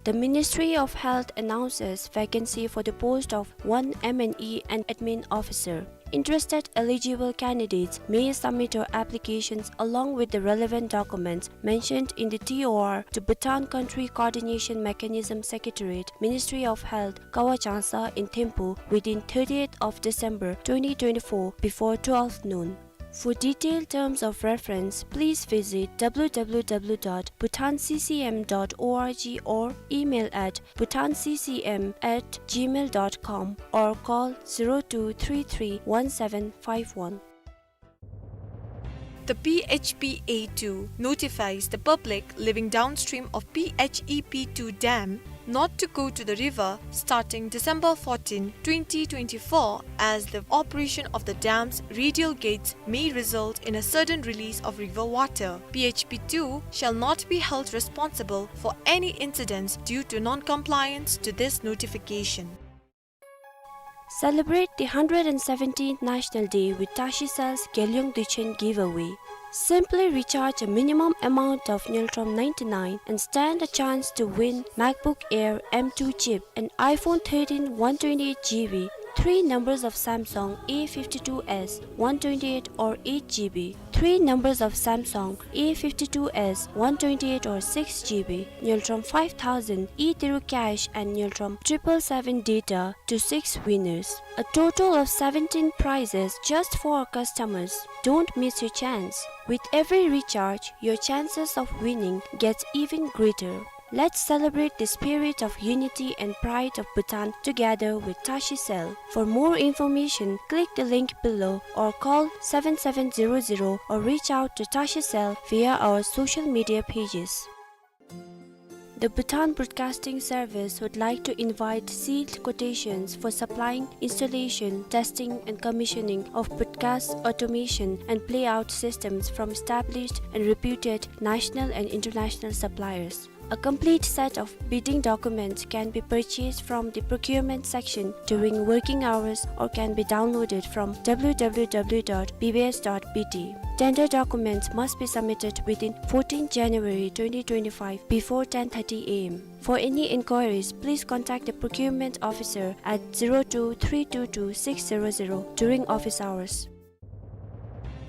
The Ministry of Health announces vacancy for the post of one M and E and admin officer. Interested eligible candidates may submit your applications along with the relevant documents mentioned in the T O R to Bhutan Country Coordination Mechanism Secretariat, Ministry of Health, Kawa Changsa in Thimphu within thirtieth of December twenty twenty-four before twelve noon. For detailed terms of reference, please visit W W W dot bhutan C C M dot org or email at bhutan C C M at gmail dot com or call zero two three three one seven five one. The P H P A two notifies the public living downstream of P H E P two dam not to go to the river starting December fourteen, twenty twenty-four, as the operation of the dam's radial gates may result in a sudden release of river water. P H P two shall not be held responsible for any incidents due to non-compliance to this notification. Celebrate the hundred and seventeenth National Day with Tashicell's Gelyong Duchen giveaway. Simply recharge a minimum amount of Ngultrum ninety-nine and stand a chance to win MacBook Air M two chip, an iPhone thirteen one twenty-eight G B, three numbers of Samsung A fifty-two S one twenty-eight or eight G B, three numbers of Samsung A fifty-two S one twenty-eight or six G B, Ngultrum five thousand e-Tiru cash and Ngultrum triple seven data to six winners. A total of seventeen prizes just for our customers. Don't miss your chance. With every recharge, your chances of winning gets even greater. Let's celebrate the spirit of unity and pride of Bhutan together with Tashicell. For more information, click the link below or call seven seven zero zero or reach out to Tashicell via our social media pages. The Bhutan Broadcasting Service would like to invite sealed quotations for supplying, installation, testing and commissioning of broadcast automation and playout systems from established and reputed national and international suppliers. A complete set of bidding documents can be purchased from the procurement section during working hours or can be downloaded from W W W dot B B S dot B T. Tender documents must be submitted within fourteenth January twenty twenty-five before ten thirty A M. For any inquiries, please contact the procurement officer at zero two three two two six zero zero during office hours.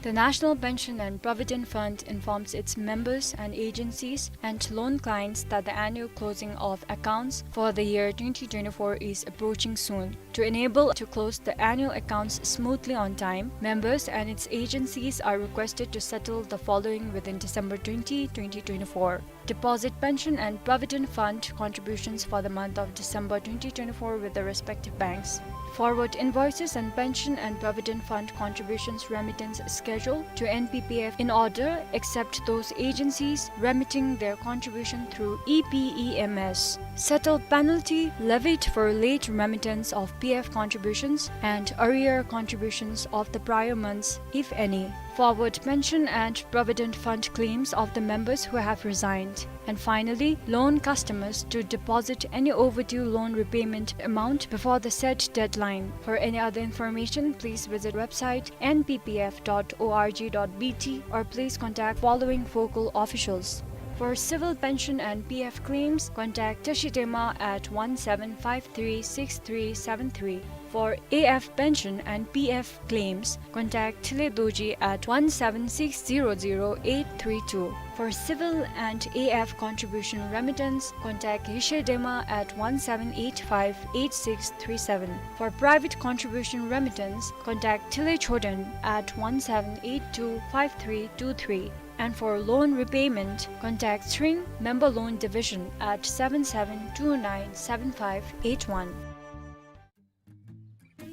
The National Pension and Provident Fund informs its members and agencies and loan clients that the annual closing of accounts for the year twenty twenty-four is approaching soon. To enable to close the annual accounts smoothly on time, members and its agencies are requested to settle the following within December twenty, twenty twenty-four. Deposit pension and provident fund contributions for the month of December twenty twenty-four with the respective banks. Forward invoices and pension and provident fund contributions remittance schedule to N P P F in order, except those agencies remitting their contribution through E P E M S. Settle penalty levied for late remittance of P F contributions and arrear contributions of the prior months, if any. Forward pension and provident fund claims of the members who have resigned. And finally, loan customers to deposit any overdue loan repayment amount before the said deadline. For any other information, please visit website N P P F dot O R G dot B T or please contact following focal officials. For civil pension and P F claims, contact Tashi Dema at one seven five three six three seven three. For A F pension and P F claims, contact Thile Dorji at one seven six zero zero eight three two. For civil and A F contribution remittance, contact Yeshe Dema at one seven eight five eight six three seven. For private contribution remittance, contact Thile Choden at one seven eight two five three two three. And for loan repayment, contact Tshering Member Loan Division at seven seven two nine seven five eight one.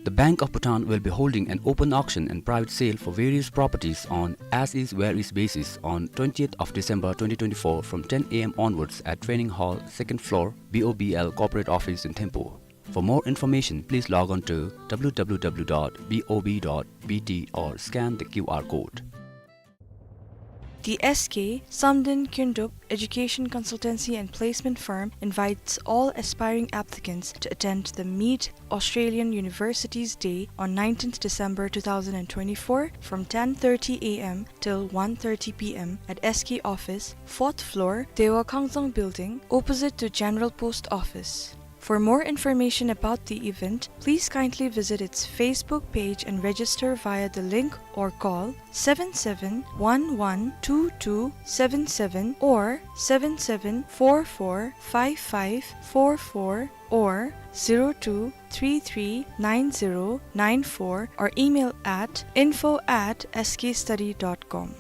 The Bank of Bhutan will be holding an open auction and private sale for various properties on as is where is basis on twentieth of December twenty twenty-four from ten A M onwards at Training Hall, second floor, B O B L Corporate Office in Thimphu. For more information, please log on to W W W dot B O B dot B T or scan the Q R code. The S K Samden Kyndrup Education Consultancy and Placement Firm invites all aspiring applicants to attend the Meet Australian Universities Day on nineteenth December two thousand and twenty-four from ten thirty A M till one thirty P M at S K office, fourth floor, Dewa Kangzang Building, opposite to General Post Office. For more information about the event, please kindly visit its Facebook page and register via the link or call seven seven one one two two seven seven or seven seven four four five five four four or zero two three three nine zero nine four or email at info at S K study dot com.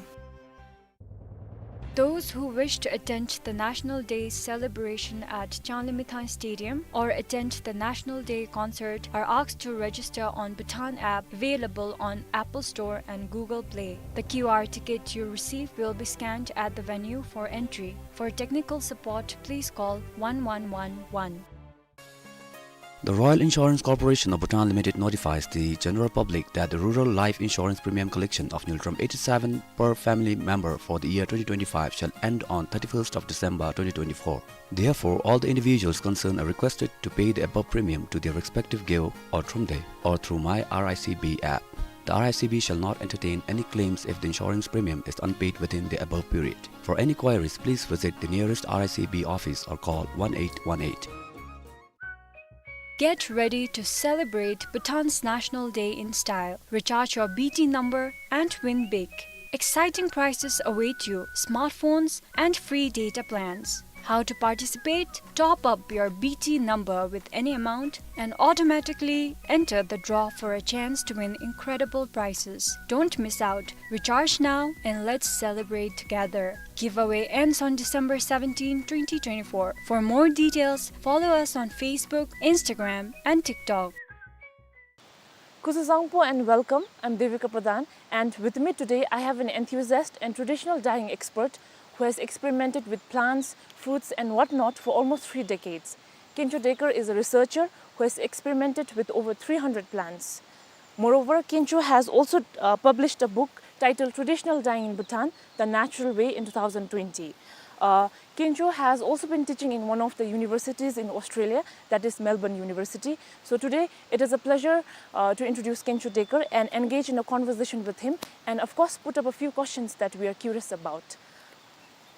Those who wish to attend the National Day celebration at Changlimithang Stadium or attend the National Day concert are asked to register on Bhutan app, available on Apple Store and Google Play. The Q R ticket you receive will be scanned at the venue for entry. For technical support, please call one one one one. The Royal Insurance Corporation of Bhutan Limited notifies the general public that the rural life insurance premium collection of Ngultrum eighty-seven per family member for the year twenty twenty-five shall end on thirty-first of December twenty twenty-four. Therefore, all the individuals concerned are requested to pay the above premium to their respective gyeo or thromde or through My R I C B app. The R I C B shall not entertain any claims if the insurance premium is unpaid within the above period. For any queries, please visit the nearest R I C B office or call one eight one eight. Get ready to celebrate Bhutan's National Day in style. Recharge your B T number and win big. Exciting prizes await you: smartphones and free data plans. How to participate? Top up your B T number with any amount and automatically enter the draw for a chance to win incredible prizes. Don't miss out. Recharge now and let's celebrate together. Giveaway ends on December seventeenth, twenty twenty-four. For more details, follow us on Facebook, Instagram, and TikTok. Kuzuzangpo and welcome. I'm Devika Pradhan, and with me today I have an enthusiast and traditional dyeing expert who has experimented with plants, fruits, and whatnot for almost three decades. Kencho Dekar is a researcher who has experimented with over three hundred plants. Moreover, Kencho has also, uh, published a book titled Traditional Dyeing in Bhutan: The Natural Way in two thousand twenty. Uh, Kencho has also been teaching in one of the universities in Australia, that is Melbourne University. So today, it is a pleasure, uh, to introduce Kencho Dekar and engage in a conversation with him, and of course, put up a few questions that we are curious about.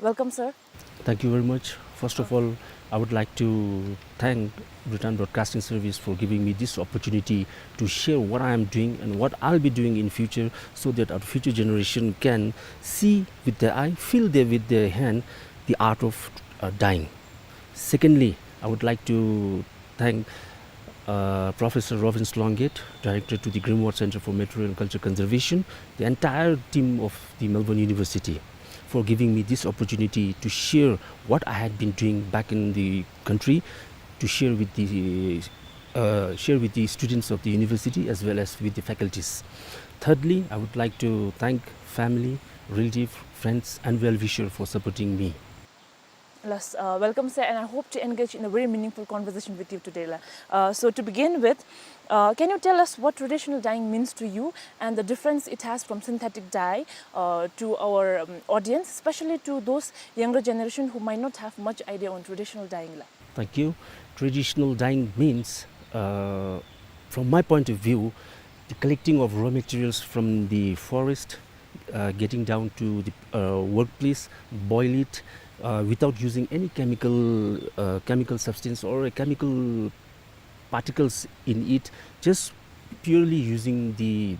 Welcome, sir. Thank you very much. First of all, I would like to thank Bhutan Broadcasting Service for giving me this opportunity to share what I am doing and what I'll be doing in future, so that our future generation can see with their eye, feel there with their hand the art of, uh, dyeing. Secondly, I would like to thank, uh, Professor Robin Sloungate, Director to the Greenwald Centre for Material and Culture Conservation, the entire team of the Melbourne University, for giving me this opportunity to share what I had been doing back in the country, to share with the, uh, share with the students of the university as well as with the faculties. Thirdly, I would like to thank family, relative, friends, and well-wisher for supporting me. Yes, uh, welcome, sir, and I hope to engage in a very meaningful conversation with you today, la. Uh, so to begin with, uh, can you tell us what traditional dyeing means to you and the difference it has from synthetic dye, uh, to our, um, audience, especially to those younger generation who might not have much idea on traditional dyeing, la? Thank you. Traditional dyeing means, uh, from my point of view, the collecting of raw materials from the forest, uh, getting down to the, uh, workplace, boil it, uh, without using any chemical, uh, chemical substance or a chemical particles in it, just purely using the,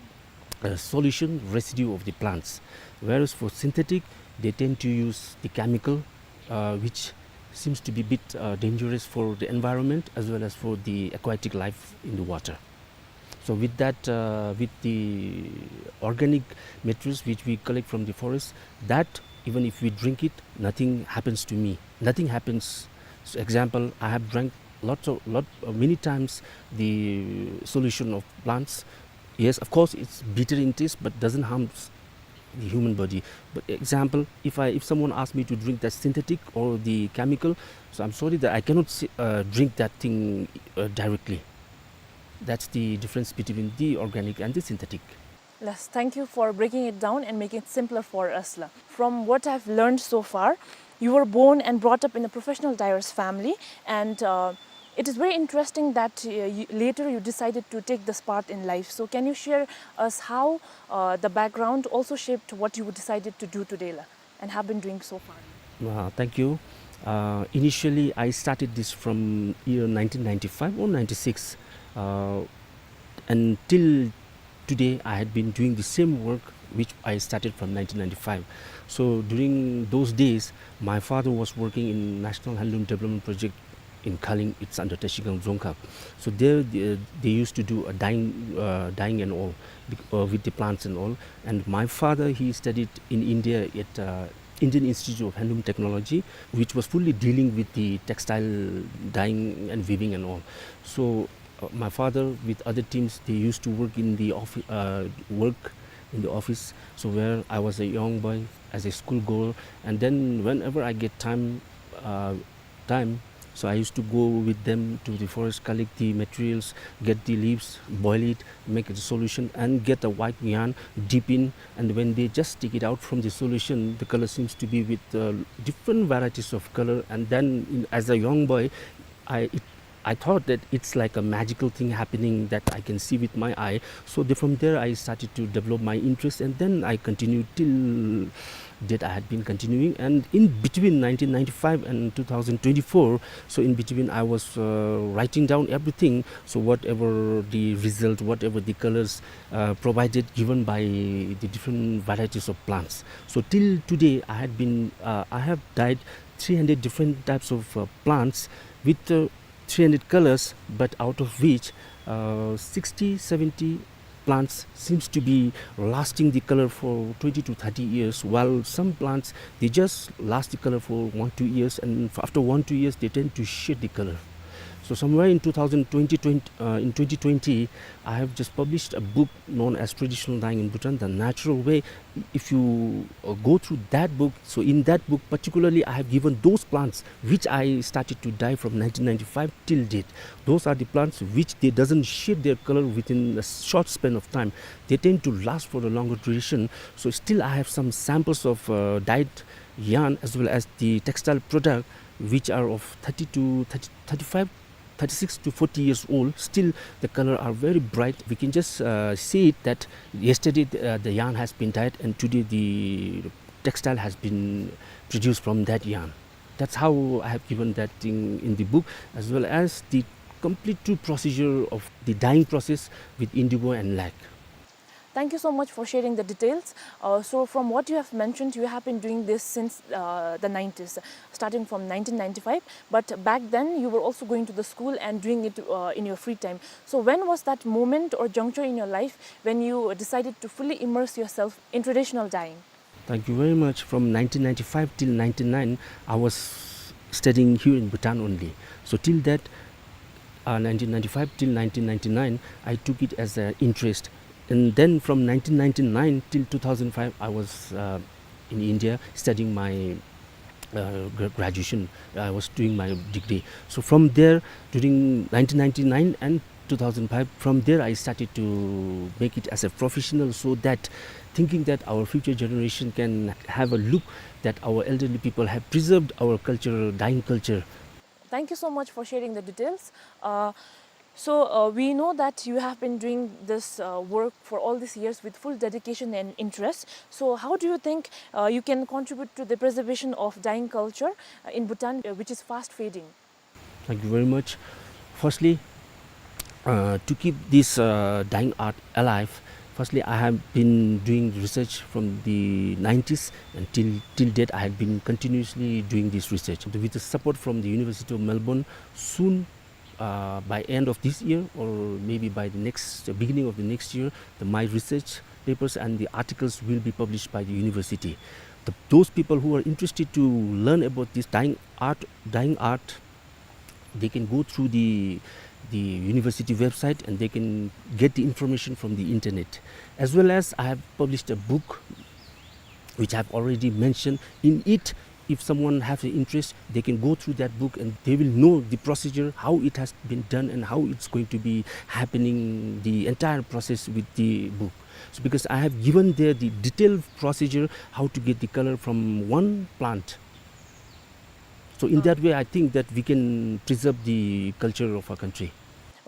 uh, solution residue of the plants. Whereas for synthetic, they tend to use the chemical, uh, which seems to be a bit, uh, dangerous for the environment as well as for the aquatic life in the water. So with that, uh, with the organic materials which we collect from the forest, that even if we drink it, nothing happens to me. Nothing happens. So example, I have drank lots of, lot, uh, many times the solution of plants. Yes, of course, it's bitter in taste, but doesn't harm s-, the human body. But example, if I, if someone asks me to drink that synthetic or the chemical, so I'm sorry that I cannot s-, uh, drink that thing, uh, directly. That's the difference between the organic and the synthetic. Yes, thank you for breaking it down and making it simpler for us, la. From what I've learned so far, you were born and brought up in a professional dyer's family, and, uh, it is very interesting that, uh, you, later you decided to take this path in life. So can you share us how, uh, the background also shaped what you decided to do today, la, and have been doing so far? Uh, thank you. Uh, initially, I started this from year nineteen ninety-five or ninety-six. Uh, and till today, I had been doing the same work which I started from nineteen ninety-five. So during those days, my father was working in National Handloom Development Project in Khaling. It's under Tashigang Dzongkhag. So there, they, they used to do a dyeing, uh, dyeing and all, bec-, uh, with the plants and all. And my father, he studied in India at, uh, Indian Institute of Handloom Technology, which was fully dealing with the textile dyeing and weaving and all. So, uh, my father with other teams, they used to work in the offi-, uh, work in the office. So where I was a young boy, as a school girl, and then whenever I get time, uh, time, so I used to go with them to the forest, collect the materials, get the leaves, boil it, make a solution, and get a white yarn, dip in, and when they just take it out from the solution, the color seems to be with, uh, different varieties of color. And then, in, as a young boy, I, it, I thought that it's like a magical thing happening that I can see with my eye. So the, from there, I started to develop my interest, and then I continued till date. I had been continuing, and in between nineteen ninety-five and two thousand twenty-four, so in between, I was, uh, writing down everything. So whatever the result, whatever the colors, uh, provided, given by the different varieties of plants. So till today, I had been, uh, I have dyed three hundred different types of, uh, plants with, uh, three hundred colors, but out of which, uh, sixty, seventy plants seems to be lasting the color for twenty to thirty years, while some plants, they just last the color for one, two years, and f-, after one, two years, they tend to shed the color. So somewhere in two thousand twenty, twenty, uh, in twenty twenty, I have just published a book known as Traditional Dyeing in Bhutan, The Natural Way. If you, uh, go through that book, so in that book particularly, I have given those plants which I started to dye from nineteen ninety-five till date. Those are the plants which they doesn't shed their color within a short span of time. They tend to last for a longer duration. So still I have some samples of, uh, dyed yarn as well as the textile product, which are of thirty to thirty, thirty-five, thirty-six to forty years old. Still, the color are very bright. We can just, uh, see it that yesterday the, uh, the yarn has been dyed, and today the textile has been produced from that yarn. That's how I have given that thing in the book, as well as the complete true procedure of the dyeing process with indigo and lac. Thank you so much for sharing the details. Uh, so from what you have mentioned, you have been doing this since, uh, the nineties, starting from nineteen ninety-five. But back then, you were also going to the school and doing it, uh, in your free time. So when was that moment or juncture in your life when you decided to fully immerse yourself in traditional dyeing? Thank you very much. From nineteen ninety-five till ninety-nine, I was studying here in Bhutan only. So till that, uh, nineteen ninety-five till nineteen ninety-nine, I took it as an interest. And then from nineteen ninety-nine till two thousand five, I was, uh, in India studying my, uh, gra-, graduation. I was doing my degree. So from there, during nineteen ninety-nine and two thousand five, from there I started to make it as a professional, so that thinking that our future generation can have a look that our elderly people have preserved our culture, dyeing culture. Thank you so much for sharing the details. Uh, so, uh, we know that you have been doing this, uh, work for all these years with full dedication and interest. So, how do you think, uh, you can contribute to the preservation of dyeing culture, uh, in Bhutan, uh, which is fast fading? Thank you very much. Firstly, uh, to keep this, uh, dyeing art alive, firstly, I have been doing research from the nineties, and till, till date, I have been continuously doing this research. With the support from the University of Melbourne, soon, uh, by end of this year or maybe by the next, beginning of the next year, the, my research papers and the articles will be published by the university. The, those people who are interested to learn about this dyeing art, dyeing art, they can go through the, the university website and they can get the information from the internet. As well as I have published a book which I have already mentioned. In it, if someone has an interest, they can go through that book and they will know the procedure, how it has been done and how it's going to be happening, the entire process with the book. So because I have given there the detailed procedure, how to get the color from one plant. So in that way, I think that we can preserve the culture of our country.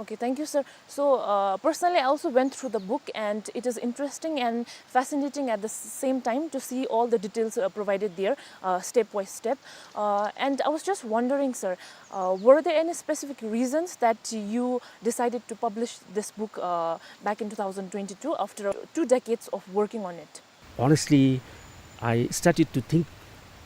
Okay, thank you, sir. So, uh, personally, I also went through the book, and it is interesting and fascinating at the s-, same time to see all the details, uh, provided there, uh, step by step. Uh, and I was just wondering, sir, uh, were there any specific reasons that you decided to publish this book, uh, back in two thousand twenty-two after two decades of working on it? Honestly, I started to think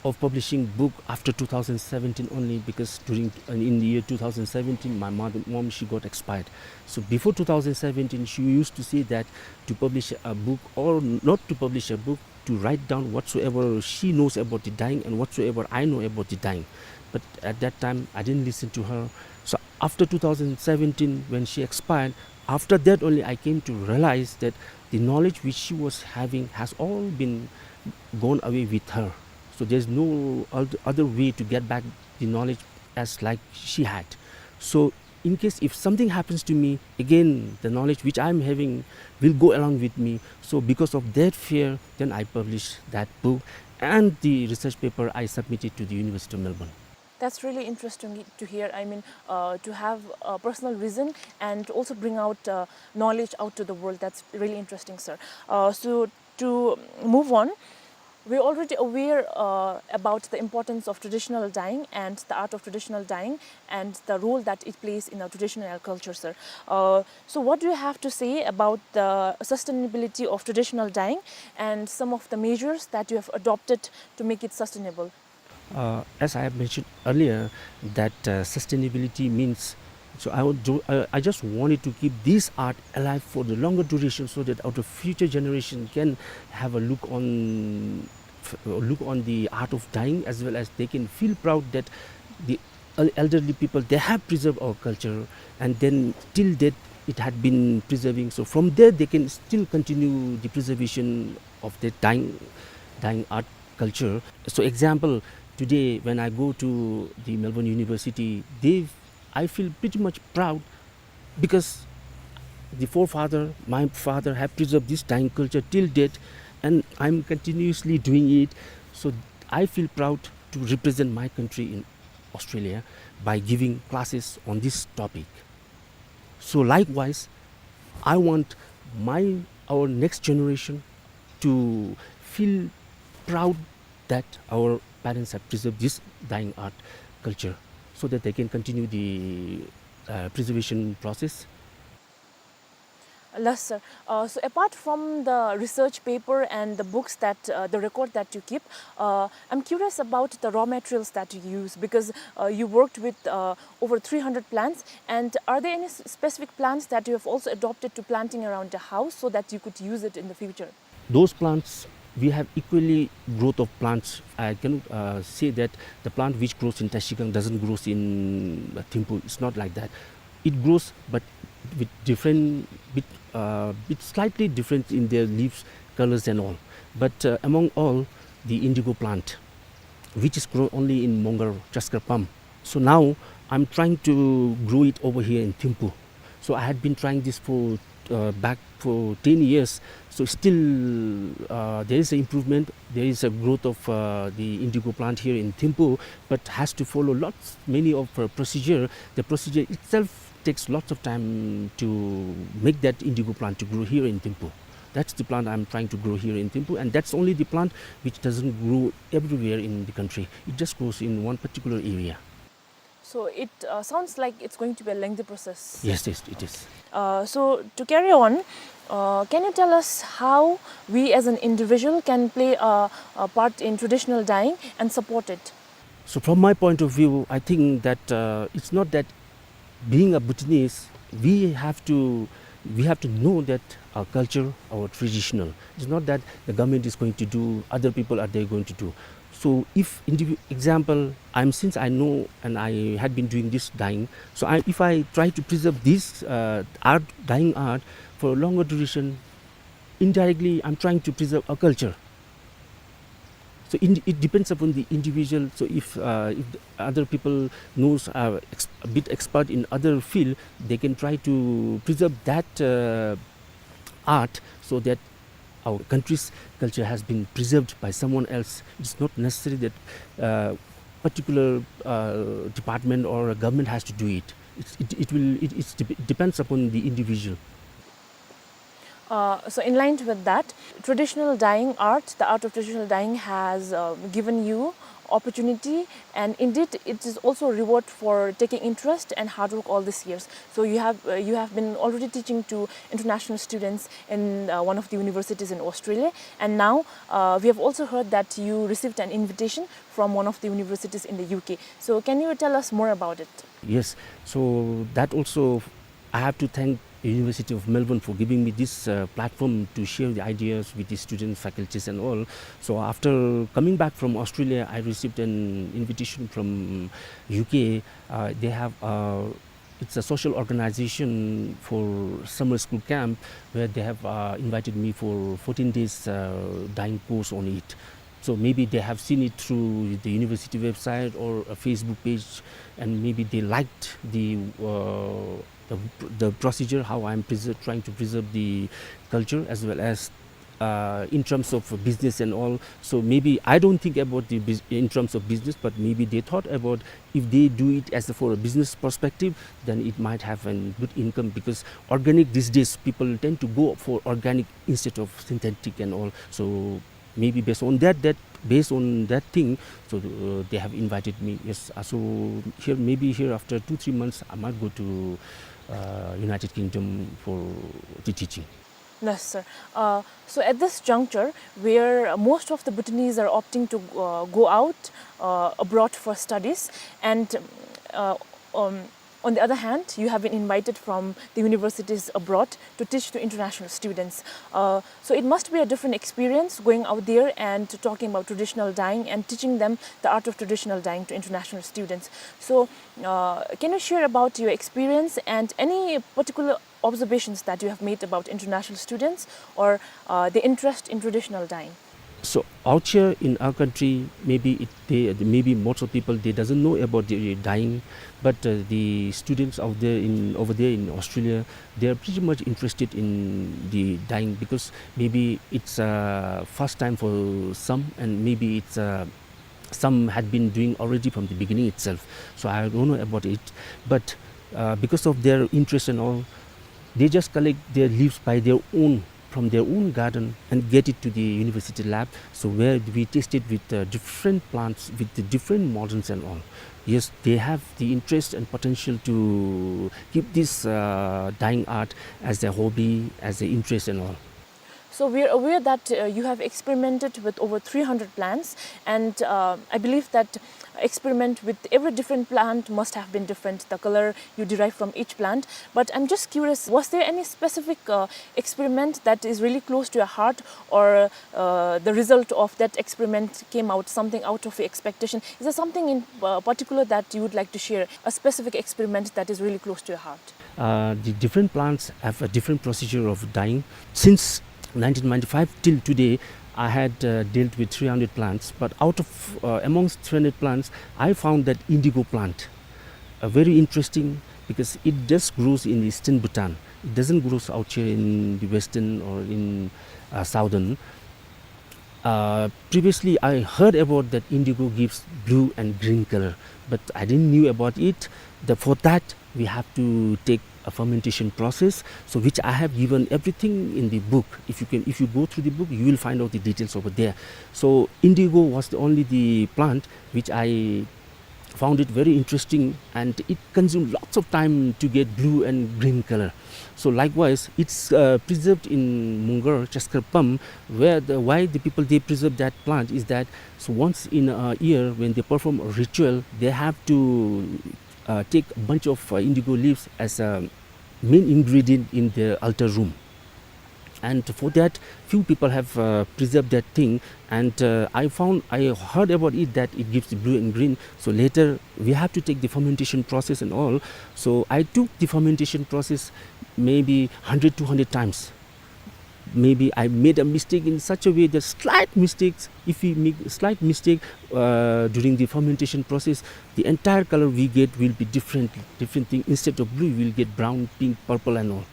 of publishing book after two thousand seventeen only, because during, in the year two thousand seventeen, my mother, mom, she got expired. So before two thousand seventeen, she used to say that to publish a book or not to publish a book, to write down whatsoever she knows about the dyeing and whatsoever I know about the dyeing. But at that time, I didn't listen to her. So after two thousand seventeen, when she expired, after that only I came to realize that the knowledge which she was having has all been gone away with her. So there's no oth-, other way to get back the knowledge as like she had. So in case if something happens to me, again, the knowledge which I'm having will go along with me. So because of that fear, then I published that book and the research paper I submitted to the University of Melbourne. That's really interesting to hear. I mean, uh, to have a personal vision and to also bring out, uh, knowledge out to the world. That's really interesting, sir. Uh, so to move on, we're already aware, uh, about the importance of traditional dyeing and the art of traditional dyeing and the role that it plays in our traditional culture, sir. Uh, so what do you have to say about the sustainability of traditional dyeing and some of the measures that you have adopted to make it sustainable? Uh, as I have mentioned earlier, that, uh, sustainability means, so I would do, I, I just wanted to keep this art alive for the longer duration so that our future generation can have a look on, f-, look on the art of dyeing, as well as they can feel proud that the el-, elderly people, they have preserved our culture, and then till date it had been preserving. So from there they can still continue the preservation of the dyeing, dyeing art culture. So example, today when I go to the Melbourne University, they, I feel pretty much proud because the forefather, my father, have preserved this dyeing culture till date, and I'm continuously doing it. So I feel proud to represent my country in Australia by giving classes on this topic. So likewise, I want my, our next generation to feel proud that our parents have preserved this dyeing art culture so that they can continue the, uh, preservation process. Yes, sir. Uh, so apart from the research paper and the books that, uh, the record that you keep, uh, I'm curious about the raw materials that you use, because, uh, you worked with, uh, over three hundred plants. And are there any s-, specific plants that you have also adopted to planting around the house so that you could use it in the future? Those plants, we have equally growth of plants. I cannot, uh, say that the plant which grows in Trashigang doesn't grows in, uh, Thimphu. It's not like that. It grows, but with different, bit, uh, bit slightly different in their leaves, colors and all. But, uh, among all, the indigo plant, which is grown only in Mongar, Chaskar Pam. So now I'm trying to grow it over here in Thimphu. So I had been trying this for, uh, back for ten years. So still, uh, there is an improvement. There is a growth of, uh, the indigo plant here in Thimphu, but has to follow lots, many of, uh, procedure. The procedure itself takes lots of time to make that indigo plant to grow here in Thimphu. That's the plant I'm trying to grow here in Thimphu, and that's only the plant which doesn't grow everywhere in the country. It just grows in one particular area. So it, uh, sounds like it's going to be a lengthy process. Yes, yes, it is. Uh, so to carry on, uh, can you tell us how we as an individual can play a, a part in traditional dyeing and support it? So from my point of view, I think that, uh, it's not that being a Bhutanese, we have to, we have to know that our culture, our traditional. It's not that the government is going to do, other people are they going to do. So if indivi-, example, I'm, since I know and I had been doing this dyeing, so I, if I try to preserve this, uh, art, dyeing art for a longer duration, indirectly I'm trying to preserve our culture. So in, it depends upon the individual. So if, uh, if the other people knows, uh, ex-, a bit expert in other field, they can try to preserve that, uh, art so that our country's culture has been preserved by someone else. It's not necessary that, uh, particular, uh, department or a government has to do it. It's, it, it will, it, it's dep-, depends upon the individual. Uh, so in line with that, traditional dyeing art, the art of traditional dyeing has, uh, given you opportunity, and indeed it is also a reward for taking interest and hard work all these years. So you have, uh, you have been already teaching to international students in, uh, one of the universities in Australia, and now, uh, we have also heard that you received an invitation from one of the universities in the U K. So can you tell us more about it? Yes, so that also I have to thank University of Melbourne for giving me this, uh, platform to share the ideas with the students, faculties and all. So after coming back from Australia, I received an invitation from U K. Uh, they have, uh, it's a social organization for summer school camp where they have, uh, invited me for fourteen days, uh, dyeing course on it. So maybe they have seen it through the university website or a Facebook page, and maybe they liked the, uh, the, the procedure, how I'm preser-, trying to preserve the culture as well as, uh, in terms of business and all. So maybe I don't think about the bus-, in terms of business, but maybe they thought about if they do it as a, for a business perspective, then it might have a good income, because organic these days, people tend to go for organic instead of synthetic and all. So maybe based on that, that, based on that thing, so, uh, they have invited me. Yes, uh, so here, maybe here after two, three months, I might go to, uh, United Kingdom for the teaching. Yes, sir. Uh, so at this juncture, where most of the Bhutanese are opting to, uh, go out, uh, abroad for studies, and, uh, um, on the other hand, you have been invited from the universities abroad to teach to international students. Uh, so it must be a different experience going out there and talking about traditional dyeing and teaching them the art of traditional dyeing to international students. So, uh, can you share about your experience and any particular observations that you have made about international students or, uh, the interest in traditional dyeing? So out here in our country, maybe it, they, maybe most of people, they doesn't know about the dyeing, but, uh, the students out there in, over there in Australia, they are pretty much interested in the dyeing because maybe it's, uh, first time for some, and maybe it's, uh, some had been doing already from the beginning itself. So I don't know about it, but, uh, because of their interest and all, they just collect their leaves by their own, from their own garden, and get it to the university lab. So where we tested with, uh, different plants, with the different mordants and all. Yes, they have the interest and potential to keep this, uh, dyeing art as a hobby, as an interest and all. So we are aware that, uh, you have experimented with over three hundred plants, and, uh, I believe that experiment with every different plant must have been different, the color you derive from each plant. But I'm just curious, was there any specific, uh, experiment that is really close to your heart, or, uh, the result of that experiment came out something out of your expectation? Is there something in, uh, particular that you would like to share, a specific experiment that is really close to your heart? Uh, the different plants have a different procedure of dyeing. Since nineteen ninety-five till today, I had, uh, dealt with three hundred plants, but out of, uh, amongst three hundred plants, I found that indigo plant, uh, very interesting because it just grows in eastern Bhutan. It doesn't grow out here in the western or in, uh, southern. Uh, previously, I heard about that indigo gives blue and green color, but I didn't knew about it. The, for that, we have to take a fermentation process, so which I have given everything in the book. If you can, if you go through the book, you will find out the details over there. So indigo was the only the plant which I found it very interesting, and it consumed lots of time to get blue and green color. So likewise, it's, uh, preserved in Mungar, Chaskar Pam, where the, why the people, they preserve that plant is that, so once in a year when they perform a ritual, they have to, uh, take a bunch of, uh, indigo leaves as a main ingredient in their altar room. And for that, few people have, uh, preserved that thing. And, uh, I found, I heard about it that it gives blue and green. So later, we have to take the fermentation process and all. So I took the fermentation process maybe hundred, two hundred times. Maybe I made a mistake in such a way that slight mistakes, if we make slight mistake, uh, during the fermentation process, the entire color we get will be different, different thing. Instead of blue, we'll get brown, pink, purple and all.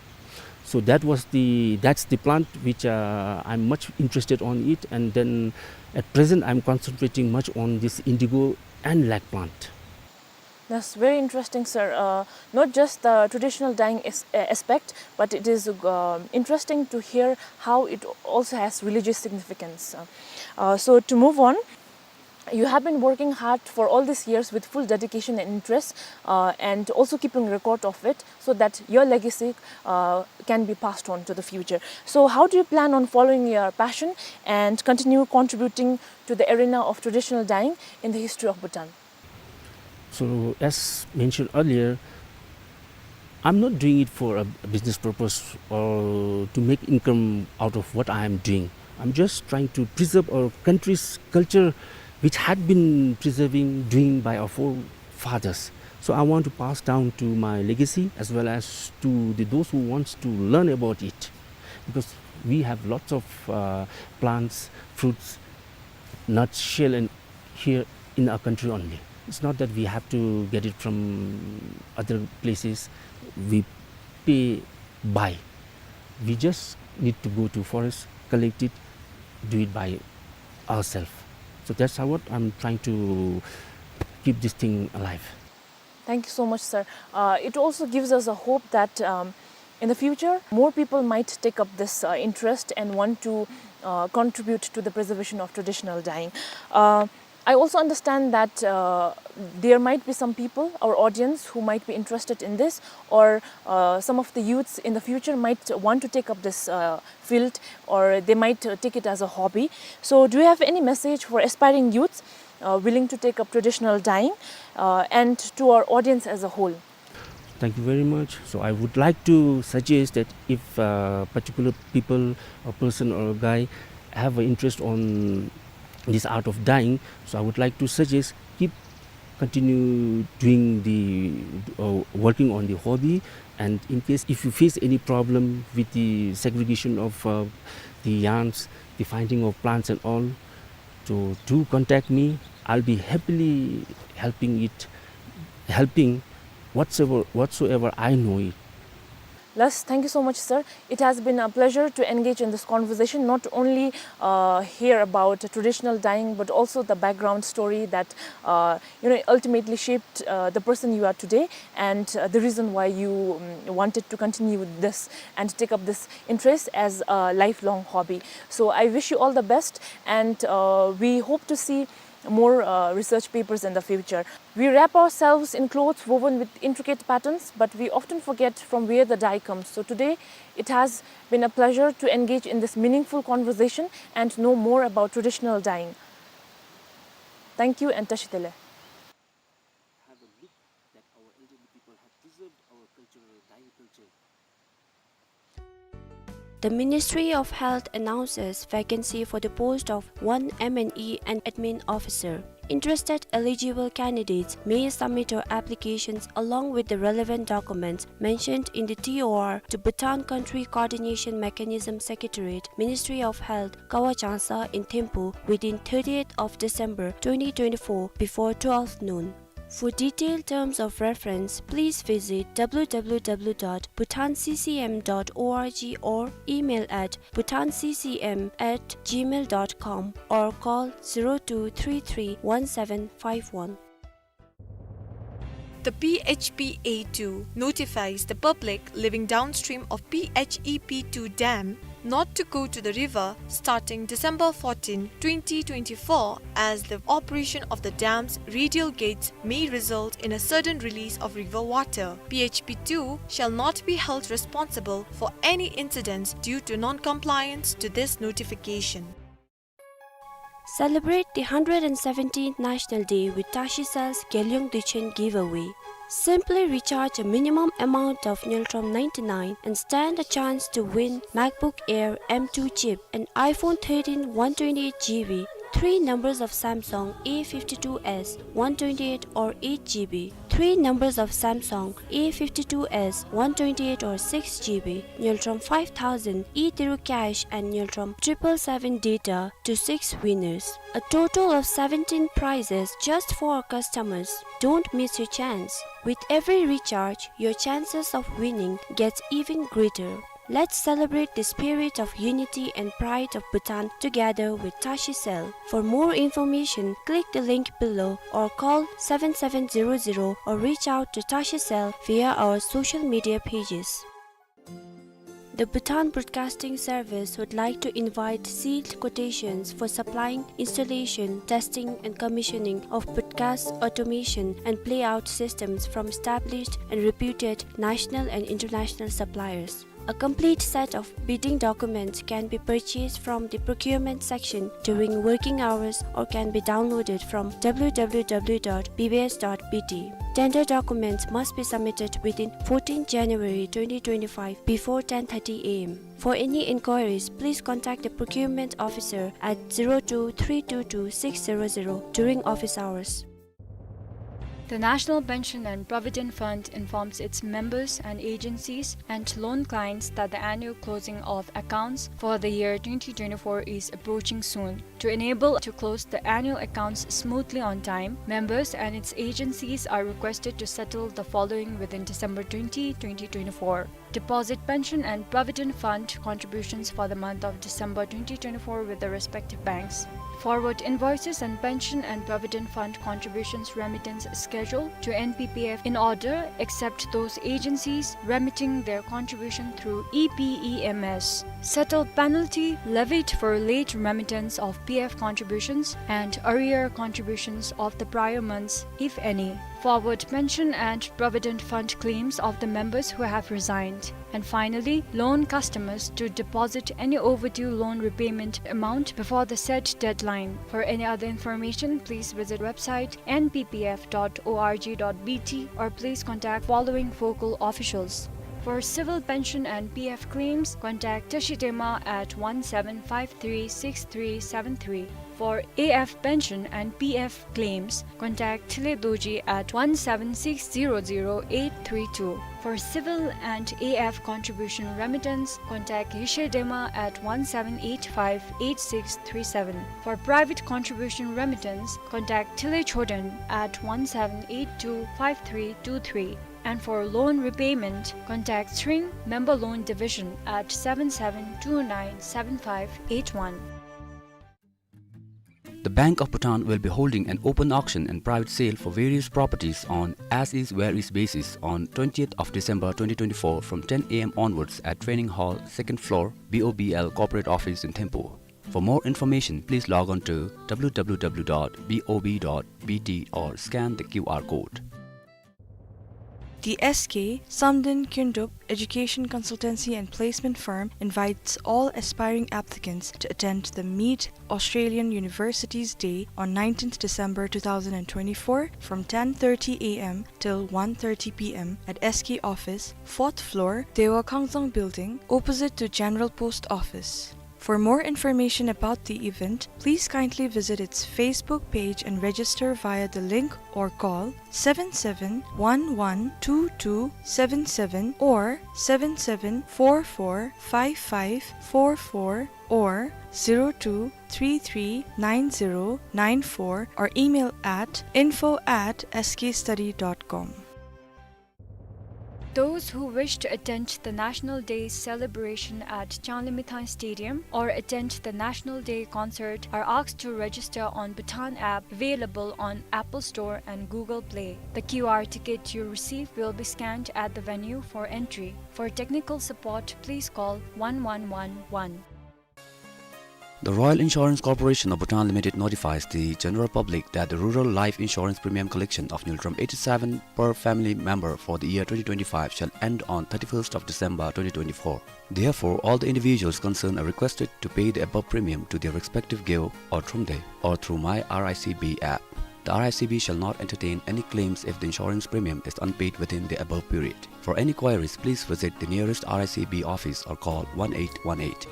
So that was the, that's the plant which, uh, I'm much interested on it, and then at present I'm concentrating much on this indigo and lac plant. That's very interesting, sir. Uh, not just the traditional dyeing as-, uh, aspect, but it is, uh, interesting to hear how it also has religious significance. Uh, uh, so to move on, you have been working hard for all these years with full dedication and interest, uh, and also keeping record of it so that your legacy, uh, can be passed on to the future. So how do you plan on following your passion and continue contributing to the arena of traditional dyeing in the history of Bhutan? So as mentioned earlier, I'm not doing it for a, a business purpose or to make income out of what I am doing. I'm just trying to preserve our country's culture, which had been preserving, doing by our forefathers. So I want to pass down to my legacy as well as to the, those who wants to learn about it, because we have lots of, uh, plants, fruits, nuts, shell, and here in our country only. It's not that we have to get it from other places. We pay, buy. We just need to go to forest, collect it, do it by ourselves. So that's how what I'm trying to keep this thing alive. Thank you so much, sir. Uh, it also gives us a hope that, um, in the future, more people might take up this, uh, interest and want to, uh, contribute to the preservation of traditional dyeing. Uh, I also understand that, uh, there might be some people, our audience, who might be interested in this, or, uh, some of the youths in the future might want to take up this, uh, field, or they might, uh, take it as a hobby. So, do you have any message for aspiring youths, uh, willing to take up traditional dyeing, uh, and to our audience as a whole? Thank you very much. So I would like to suggest that if, uh, particular people, a person or a guy have an interest on this art of dyeing, so I would like to suggest keep continue doing the, uh, working on the hobby. And in case if you face any problem with the segregation of, uh, the yarns, the finding of plants and all, so do contact me. I'll be happily helping it, helping whatsoever, whatsoever I know it. Less, thank you so much, sir. It has been a pleasure to engage in this conversation, not only, uh, hear about traditional dyeing, but also the background story that, uh, you know, ultimately shaped, uh, the person you are today, and, uh, the reason why you, um, wanted to continue this and take up this interest as a lifelong hobby. So I wish you all the best, and, uh, we hope to see more, uh, research papers in the future. We wrap ourselves in clothes woven with intricate patterns, but we often forget from where the dye comes. So today, it has been a pleasure to engage in this meaningful conversation and know more about traditional dyeing. Thank you and tashitele. Have a look that our elderly people have preserved our cultural dyeing culture. The Ministry of Health announces vacancy for the post of one M and E and admin officer. Interested eligible candidates may submit your applications along with the relevant documents mentioned in the T O R to Bhutan Country Coordination Mechanism Secretariat, Ministry of Health, Kawachansa in Thimphu within thirtieth of December twenty twenty-four before twelve noon. For detailed terms of reference, please visit W W W dot bhutan C C M dot org or email at bhutan C C M at gmail dot com or call zero two three three one seven five one. The P H P A two notifies the public living downstream of P H E P two dam not to go to the river starting December fourteen, twenty twenty-four, as the operation of the dam's radial gates may result in a sudden release of river water. P H P two shall not be held responsible for any incidents due to non-compliance to this notification. Celebrate the hundred and seventeenth National Day with Tashi Cell's Gelyong Duchen giveaway. Simply recharge a minimum amount of Ngultrum ninety-nine and stand a chance to win MacBook Air M two chip, an iPhone thirteen one twenty-eight G B, three numbers of Samsung A fifty-two S one twenty-eight or eight G B, three numbers of Samsung A fifty-two S one twenty-eight or six G B, Ngultrum five thousand e-Tiru cash and Ngultrum triple seven data to six winners. A total of seventeen prizes just for our customers. Don't miss your chance. With every recharge, your chances of winning gets even greater. Let's celebrate the spirit of unity and pride of Bhutan together with Tashi Cell. For more information, click the link below or call seven seven zero zero or reach out to Tashi Cell via our social media pages. The Bhutan Broadcasting Service would like to invite sealed quotations for supplying, installation, testing and commissioning of broadcast automation and playout systems from established and reputed national and international suppliers. A complete set of bidding documents can be purchased from the procurement section during working hours or can be downloaded from w w w dot b b s dot b t. Tender documents must be submitted within fourteenth January twenty twenty-five before ten thirty a m. For any inquiries, please contact the procurement officer at zero two three two two six zero zero during office hours. The National Pension and Provident Fund informs its members and agencies and loan clients that the annual closing of accounts for the year twenty twenty-four is approaching soon. To enable to close the annual accounts smoothly on time, members and its agencies are requested to settle the following within December twenty, twenty twenty-four. Deposit pension and provident fund contributions for the month of December twenty twenty-four with the respective banks. Forward invoices and pension and provident fund contributions remittance schedule to N P P F in order, except those agencies remitting their contribution through E P E M S. Settle penalty levied for late remittance of P F contributions and arrear contributions of the prior months, if any. Forward pension and provident fund claims of the members who have resigned. And finally, loan customers to deposit any overdue loan repayment amount before the said deadline. For any other information, please visit website N P P F dot org dot B T or please contact following focal officials. For civil pension and P F claims, contact Tashi Dema at one seven five three six three seven three. For A F pension and P F claims, contact Thile Dorji at one seven six zero zero eight three two. For civil and A F contribution remittance, contact Yeshe Dema at one seven eight five eight six three seven. For private contribution remittance, contact Thile Choden at one seven eight two five three two three. And for loan repayment, contact Tshering Member Loan Division at seven seven two nine seven five eight one. The Bank of Bhutan will be holding an open auction and private sale for various properties on as is where is basis on twentieth of December twenty twenty-four from ten A M onwards at Training Hall, second floor, B O B L Corporate Office in Thimphu. For more information, please log on to w w w dot b o b dot b t or scan the Q R code. The S K Samden Kyndrup Education Consultancy and Placement Firm invites all aspiring applicants to attend the Meet Australian Universities Day on nineteenth December two thousand and twenty-four from ten thirty a m till one thirty p m at S K office, fourth floor, Dewa Khangzang Building, opposite to General Post Office. For more information about the event, please kindly visit its Facebook page and register via the link or call seven seven one one two two seven seven or seven seven four four five five four four or zero two three three nine zero nine four or email at info at S K study dot com. Those who wish to attend the National Day celebration at Changlimithang Stadium or attend the National Day concert are asked to register on Bhutan app available on Apple Store and Google Play. The Q R ticket you receive will be scanned at the venue for entry. For technical support, please call one one one one. The Royal Insurance Corporation of Bhutan Limited notifies the general public that the rural life insurance premium collection of Ngultrum eighty-seven per family member for the year twenty twenty-five shall end on thirty-first of December twenty twenty-four. Therefore, all the individuals concerned are requested to pay the above premium to their respective Geo or Thromde or through My R I C B app. The R I C B shall not entertain any claims if the insurance premium is unpaid within the above period. For any queries, please visit the nearest R I C B office or call one eight one eight.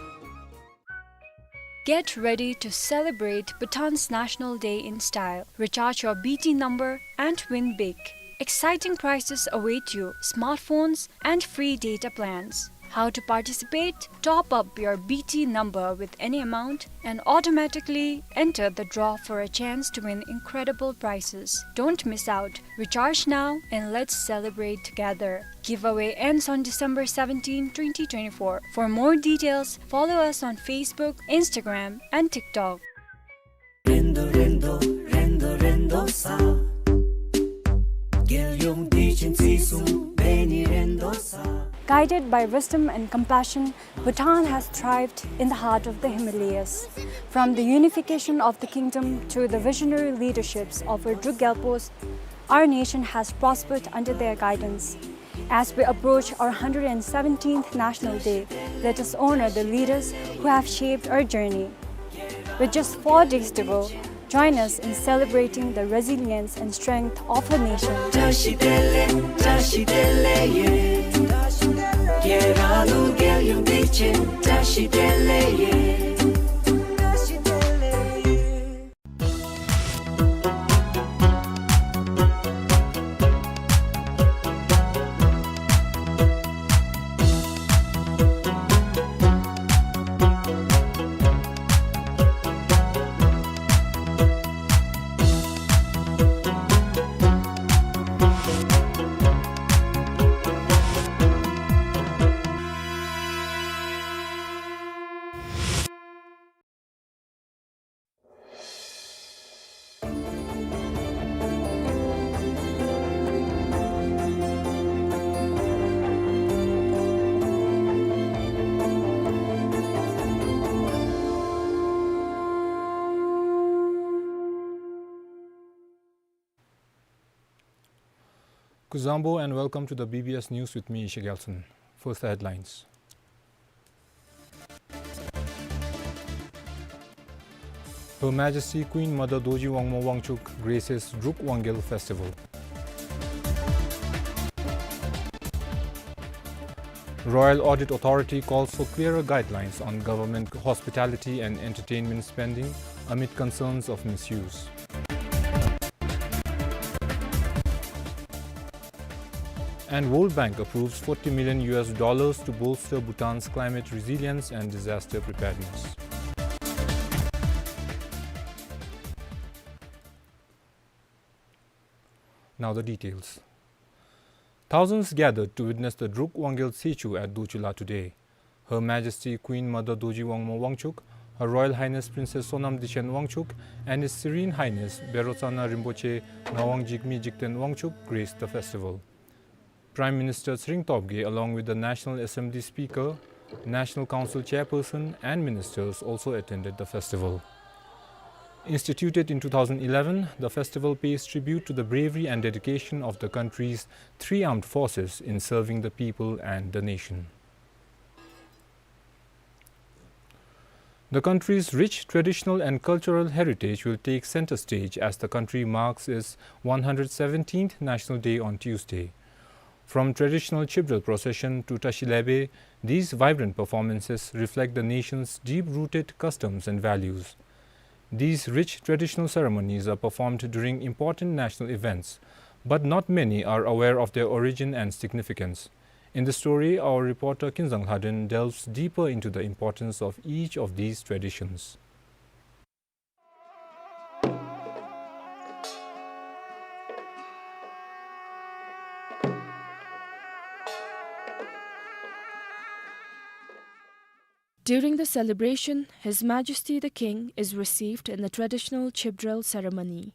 Get ready to celebrate Bhutan's National Day in style. Recharge your B T number and win big. Exciting prizes await you: smartphones and free data plans. How to participate? Top up your B T number with any amount and automatically enter the draw for a chance to win incredible prizes. Don't miss out. Recharge now and let's celebrate together. Giveaway ends on December seventeenth, twenty twenty-four. For more details, follow us on Facebook, Instagram, and TikTok. Rendo, rendo, rendo, rendo sa. Gelyung dichin sisung beni rendo sa. Guided by wisdom and compassion, Bhutan has thrived in the heart of the Himalayas. From the unification of the kingdom to the visionary leaderships of our Druk Gyalpos, our nation has prospered under their guidance. As we approach our hundred and seventeenth National Day, let us honor the leaders who have shaped our journey. With just four days to go, join us in celebrating the resilience and strength of our nation. བཀྲ་ཤིས་བདེ་ལེགས། བཀྲ་ཤིས་བདེ་ལེགས་ཡོད། རྒྱལ་ར་ལུ་རྒྱལ་ཡོངས་བདེ་ཆེན། བཀྲ་ཤིས་བདེ་ལེགས་ཡོད། Kuzuzangpo and welcome to the B B S News with me, Isha Gyaltsen. First, the headlines. Her Majesty Queen Mother Dorji Wangmo Wangchuck graces Druk Wangyal Festival. Royal Audit Authority calls for clearer guidelines on government hospitality and entertainment spending amid concerns of misuse. And World Bank approves forty million U S dollars to bolster Bhutan's climate resilience and disaster preparedness. Now the details. Thousands gathered to witness the Druk Wangyal Tsechu at Dochula today. Her Majesty Queen Mother Dorji Wangmo Wangchuck, Her Royal Highness Princess Sonam Dechen Wangchuck, and His Serene Highness Bero Tsana Rinpoche Ngawang Jigme Jigten Wangchuck graced the festival. Prime Minister Tshering Tobgay, along with the National Assembly Speaker, National Council Chairperson, and ministers also attended the festival. Instituted in two thousand eleven, the festival pays tribute to the bravery and dedication of the country's three armed forces in serving the people and the nation. The country's rich traditional and cultural heritage will take center stage as the country marks its one hundred seventeenth National Day on Tuesday. From traditional Chibdral procession to Tashi Lebe, these vibrant performances reflect the nation's deep-rooted customs and values. These rich traditional ceremonies are performed during important national events, but not many are aware of their origin and significance. In the story, our reporter Kinzang Lhaden delves deeper into the importance of each of these traditions. During the celebration, His Majesty the King is received in the traditional Chibdral ceremony.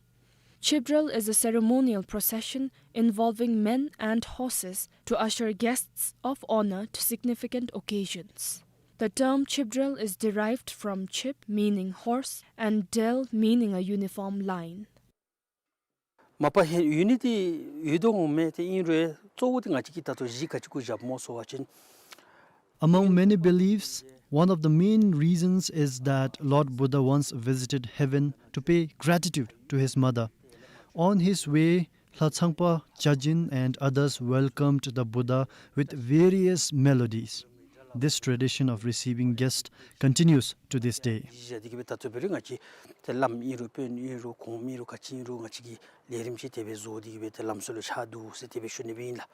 Chibdral is a ceremonial procession involving men and horses to usher guests of honor to significant occasions. The term Chibdral is derived from Chib, meaning horse, and Dral, meaning a uniform line. མ་པ་ཧེ་ཡུ་ནི་ཊི་ཡོད་དོ་འོང་མས། ཏེ་ཨིན་རུང་གཙོ་བོ་དེ་ང་བཅས་ཀྱིས་ད་ལྟོ་གཞི་ག་ཅི་གུ་བཞགཔ་སྨོ་ཟེར་བ་ཅིན། Among many beliefs, one of the main reasons is that Lord Buddha once visited heaven to pay gratitude to his mother. On his way, Lha Tsangpa, Jajin, and others welcomed the Buddha with various melodies. This tradition of receiving guests continues to this day. གཞི་བཞག་སྟེ་གི་སྦེ་ད་ལྟོ་འབད་རུང་ང་བཅས་ཏེ་བླམ་ཨིན་རུང་དཔོན་ཨིན་རུང་གོངམ་ཨིན་རུང་ག་ཅི་ཨིན་རུང་ང་བཅས་ཀྱིས་ལས་རིམ་ཅིག་དེ་སྦེ་བཟོ་སྟེ་གི་སྦེ་ཏེ་ལམ་སྲོལ་ལུ་ཆགས་འདུག་ཟེར་དེ་སྦེ་ཞུ་ནི་སྦེ་ཨིན་ལགས།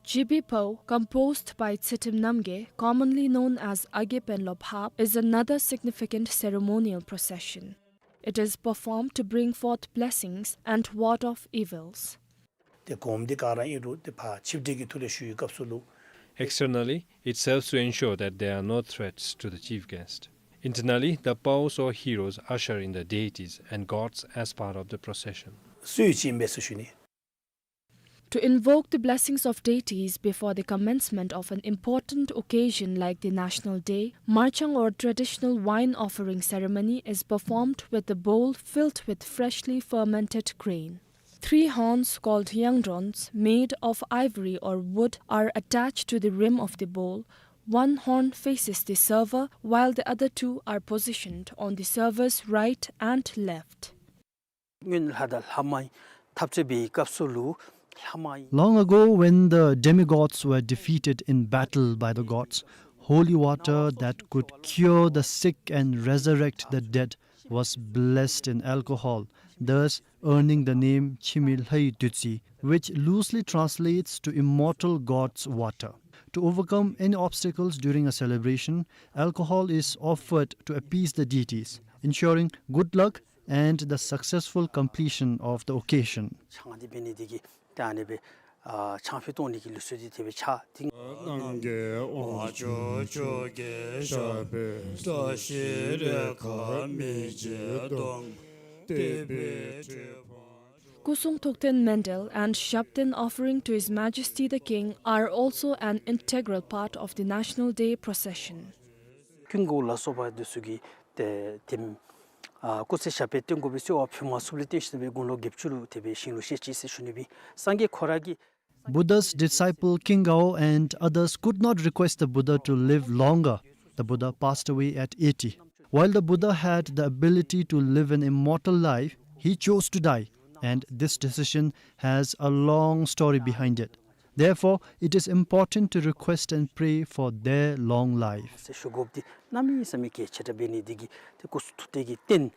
Jibi Pao, composed by Tsetem Namgay, commonly known as Age Penlop Hap, is another significant ceremonial procession. It is performed to bring forth blessings and ward off evils. ཏེ་གོངམ་འདི་ག་ར་ཨིན་རུང་ཏེ་ཕར་ཆིབས་གྲལ་གྱི་ཐོག་ལས་ཞུ་བའི་སྐབས་སུ་ལུ། Externally, it serves to ensure that there are no threats to the chief guest. Internally, the Paos or heroes usher in the deities and gods as part of the procession. སུ་ཡོད་ཅི་ཨིན་པས་ཟེར་ཞུ་ནི། To invoke the blessings of deities before the commencement of an important occasion like the National Day, marchang or traditional wine offering ceremony is performed with a bowl filled with freshly fermented grain. Three horns called yangdrons, made of ivory or wood, are attached to the rim of the bowl. One horn faces the server, while the other two are positioned on the server's right and left. སྔོན་ལྷ་དང་ལྷ་མོའི་འཐབ་རྩོད་པའི་སྐབས་སུ་ལུ་ལྷ་མོའི Long ago, when the demigods were defeated in battle by the gods, holy water that could cure the sick and resurrect the dead was blessed in alcohol, thus earning the name ཁྱི་མེད་ལྷའི་བདུད་རྩི, which loosely translates to immortal god's water. To overcome any obstacles during a celebration, alcohol is offered to appease the deities, ensuring good luck and the successful completion of the occasion. ཆང་འདི་འབད་ནི་འདི་གིས་ཏེ་ཨ་ནི་སྦེ་ཨ་ཆང་ཕུད་བཏོན་ནི་གི་ལུགས་སྲོལ་འདི་དེ་སྦེ་ཆགས། ཏེ་གནང་གི་དབང་ཕྱུག་ཆོས་རྒྱལ་ཞབས་པད་བཀྲ་ཤིས་རེ་ཁཱ་མི་བརྗེད་གདོང་གཏད་པའི་གྲུབ་པ། སྐུ་གསུང་ཐུགས་རྟེན་མཎྜལ and ཞབས་བརྟན offering to His Majesty the King are also an integral part of the National Day procession. ཀུན་དགའ་བོ་ལ་སོགས་པ་འདི་ཚུ་གིས་ཏེ་ཏེ་ཨ་སྐུ་ཚེ་ཞབས་པད་བརྟན་དགོ་པའི་གསོལ་བ་ཕུལ་མ་ཚུགསཔ་ལས་བརྟེན་ཞིནམ་ལས་དགུང་ལོ་བརྒྱད་ཅུ་ལུ་དེ་སྦེ་ཞིང་ལུ་གཤེགས་ཅི་ཟེར་ཞུ་ནི་སྦེ་སངས་རྒྱས་ཁོ་ར་གིས Buddha's disciple King Gao and others could not request the Buddha to live longer. The Buddha passed away at eighty. While the Buddha had the ability to live an immortal life, he chose to die, and this decision has a long story behind it. Therefore, it is important to request and pray for their long life. ཟེར་ཞུ་དགོཔ་འདི་གནམ་མེད་ས་མེད་གལ་ཆེ་དྲགས་འབད་ནི་འདི་གིས་ཏེ་སྐུ་གསུང་ཐུགས་རྟེན་གྱི་རྟེན་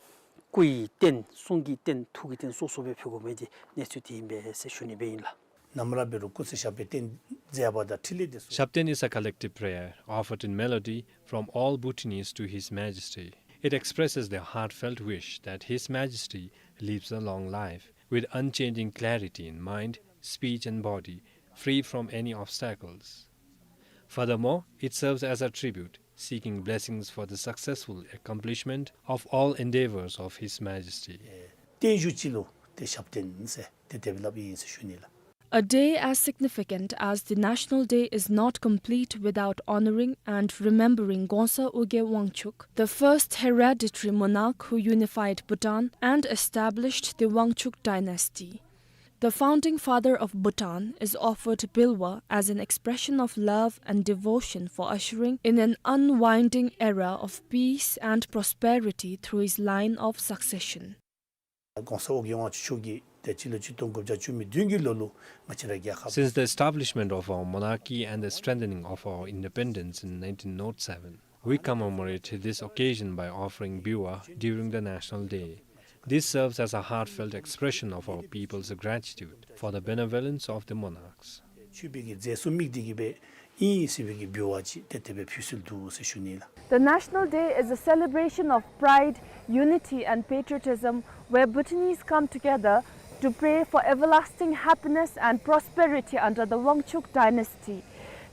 སྐུ་ཡི་རྟེན་གསུང་གི་རྟེན་ཐུགས་ཀྱི་རྟེན་སོ་སོ་སྦེ་ཕུལ་དགོ་མི་འདི་གནས་ཚུལ་འདི་ཨིན་པས་ཟེར་ཞུ་ནི་སྦེ་ཨིན་ལགས། ནམ་ར་འབད་རུང་སྐུ་ཚེ་ཞབས་པད་བརྟན་མཛད་པ་དང་འཕྲིན་ལས་འདི་ཚུ། Shapten is a collective prayer offered in melody from all Bhutanese to His Majesty. It expresses the heartfelt wish that His Majesty lives a long life, with unchanging clarity in mind, speech and body, free from any obstacles. Furthermore, it serves as a tribute seeking blessings for the successful accomplishment of all endeavors of His Majesty. རྟེན་བཞུགས་ཅི་ལུ་ཏེ་ཞབས་བརྟན་ཟེར་ཏེ་དེ་སྦེ་སླབ་ཨིན་ཟེར་ཞུ་ནི་ལགས། A day as significant as the National Day is not complete without honoring and remembering Gongsa Ugye Wangchuck, the first hereditary monarch who unified Bhutan and established the Wangchuck dynasty. The founding father of Bhutan is offered Bilwa as an expression of love and devotion for ushering in an unwinding era of peace and prosperity through his line of succession. གོང་ས་ཨོ་རྒྱན་དབང་ཕྱུག་མཆོག་གིས་ཏེ་སྤྱི་ལོ་ཆིག་སྟོང་དགུ་བརྒྱ་བཅུ་མེད་བདུན་གྱི་ལོ་ལུ་ང་བཅས་ར་རྒྱལ་ཁབ། Since the establishment of our monarchy and the strengthening of our independence in nineteen oh seven, we commemorate this occasion by offering Biwa during the National Day. This serves as a heartfelt expression of our people's gratitude for the benevolence of the monarchs. མཆོད་པའི་གི་རྫས་སུ་དམིགས་ཏེ་གི་སྦེ་ཨིན་ཟེར་བའི་གི་འབུལ་བ་ཅིག་ཏེ་དེ་སྦེ་ཕུལ་སྲོལ་འདུག་ཟེར་ཞུ་ནི་ལགས། The National Day is a celebration of pride, unity and patriotism where Bhutanese come together to pray for everlasting happiness and prosperity under the Wangchuck dynasty.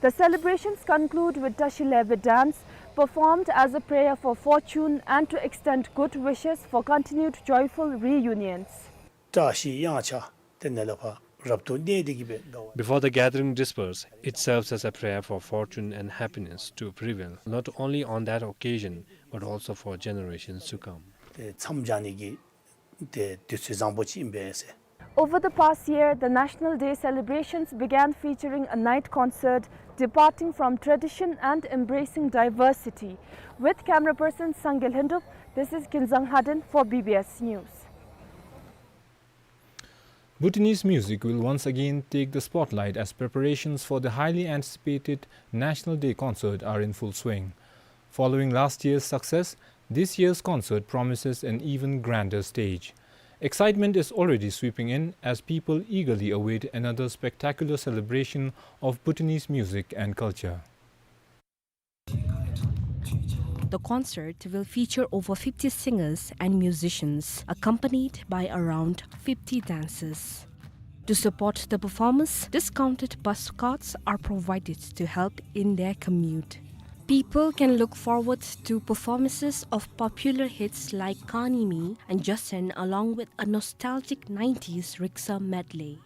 The celebrations conclude with Tashi Lebe dance, performed as a prayer for fortune and to extend good wishes for continued joyful reunions. བཀྲ་ཤིས་གཡང་ཆགས་ཏེ་ནཱ་ལས་ཕར་རབ་ཏུ་གནས་ཏེ་གི་སྦེ་དགའ་བ། Before the gathering disperse, it serves as a prayer for fortune and happiness to prevail, not only on that occasion, but also for generations to come. ཏེ་མཚམས་སྦྱར་ནི་གི་ཏེ་དུས་ཚོད་བཟང་པོ་ཅིག་ཨིན་པས་ཟེར། Over the past year, the National Day celebrations began featuring a night concert, departing from tradition and embracing diversity. With camera person Sangay Lhendup, this is Kinzang Lhaden for B B S News. Bhutanese music will once again take the spotlight as preparations for the highly anticipated National Day concert are in full swing. Following last year's success, this year's concert promises an even grander stage. Excitement is already sweeping in as people eagerly await another spectacular celebration of Bhutanese music and culture. The concert will feature over fifty singers and musicians, accompanied by around fifty dancers. To support the performers, discounted bus cards are provided to help in their commute. People can look forward to performances of popular hits like Kani Mi and Jasen, along with a nostalgic nineties Riksa medley.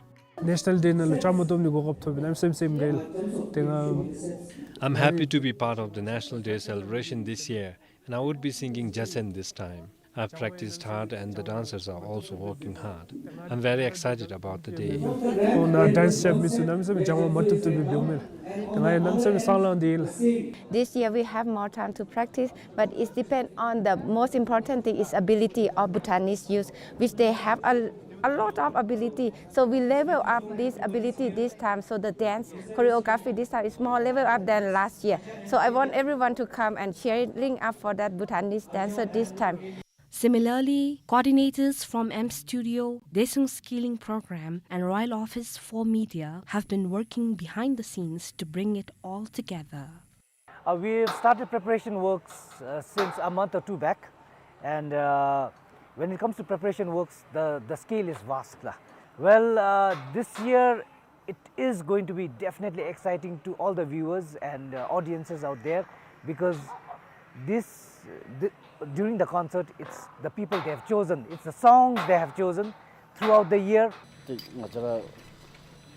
National Day ནང་ལུ་བཅའ་མར་གཏོགས་ནི་གོ་སྐབས་ཐོབ་པའི་གནམ་མེད་ས་མེད་སེམས་དགའ་ཡི་ལགས། དེ་ང་I'm happy to be part of the National Day celebration this year, and I would be singing Jasen this time. I've practiced hard and the dancers are also working hard. I'm very excited about the day. ཁོང་ནཱ་ཌཱནསི་རྐྱབ་མི་ཚུ་གནམ་མེད་ས་མེད་སྦྱང་བ་མ་བཏུབ་བཏུབ་སྦེ་འབདཝ་མས་ལགས། ཏེ་ང་ཡང་གནམ་མེད་ས་མེད་སྤྲོ་བ་ལང་སྟེ་ཡོད་ལགས། This year we have more time to practice, but it depends on the most important thing is ability of Bhutanese youth, which they have a, a lot of ability. So we level up this ability this time. So the dance choreography this time is more level up than last year. So I want everyone to come and cheering up for that Bhutanese dancer this time. Similarly, coordinators from M Studio, Daesung Skilling Program, and Royal Office for Media have been working behind the scenes to bring it all together. Uh, we've started preparation works, uh, since a month or two back, and, uh, when it comes to preparation works, the, the scale is vast, lah. Well, uh, this year it is going to be definitely exciting to all the viewers and, uh, audiences out there, because this, the, during the concert, it's the people they have chosen, it's the songs they have chosen throughout the year. ཏེ་ང་བཅས་ར་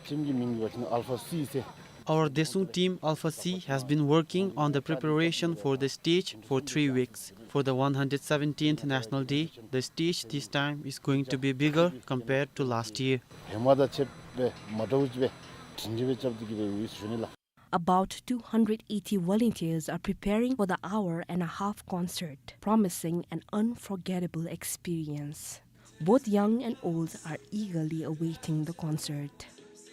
ཊིམ་གྱི་མིང་འབད་བ་ཅིན་Alpha C ཟེར། Our Daesung team Alpha C has been working on the preparation for the stage for three weeks. For the one hundred seventeenth National Day, the stage this time is going to be bigger compared to last year. ཧེ་མ་དང་ཕྱདཔ་སྦེ་མ་འདྲཝ་ཅིག་སྦེ་སྒྲིང་སྒྲི་སྦེ་རྐྱབ་སྟེ་གི་སྦེ་ཡོད་ཟེར་ཞུ་ནི་ལགས། About two hundred eighty volunteers are preparing for the hour and a half concert, promising an unforgettable experience. Both young and old are eagerly awaiting the concert.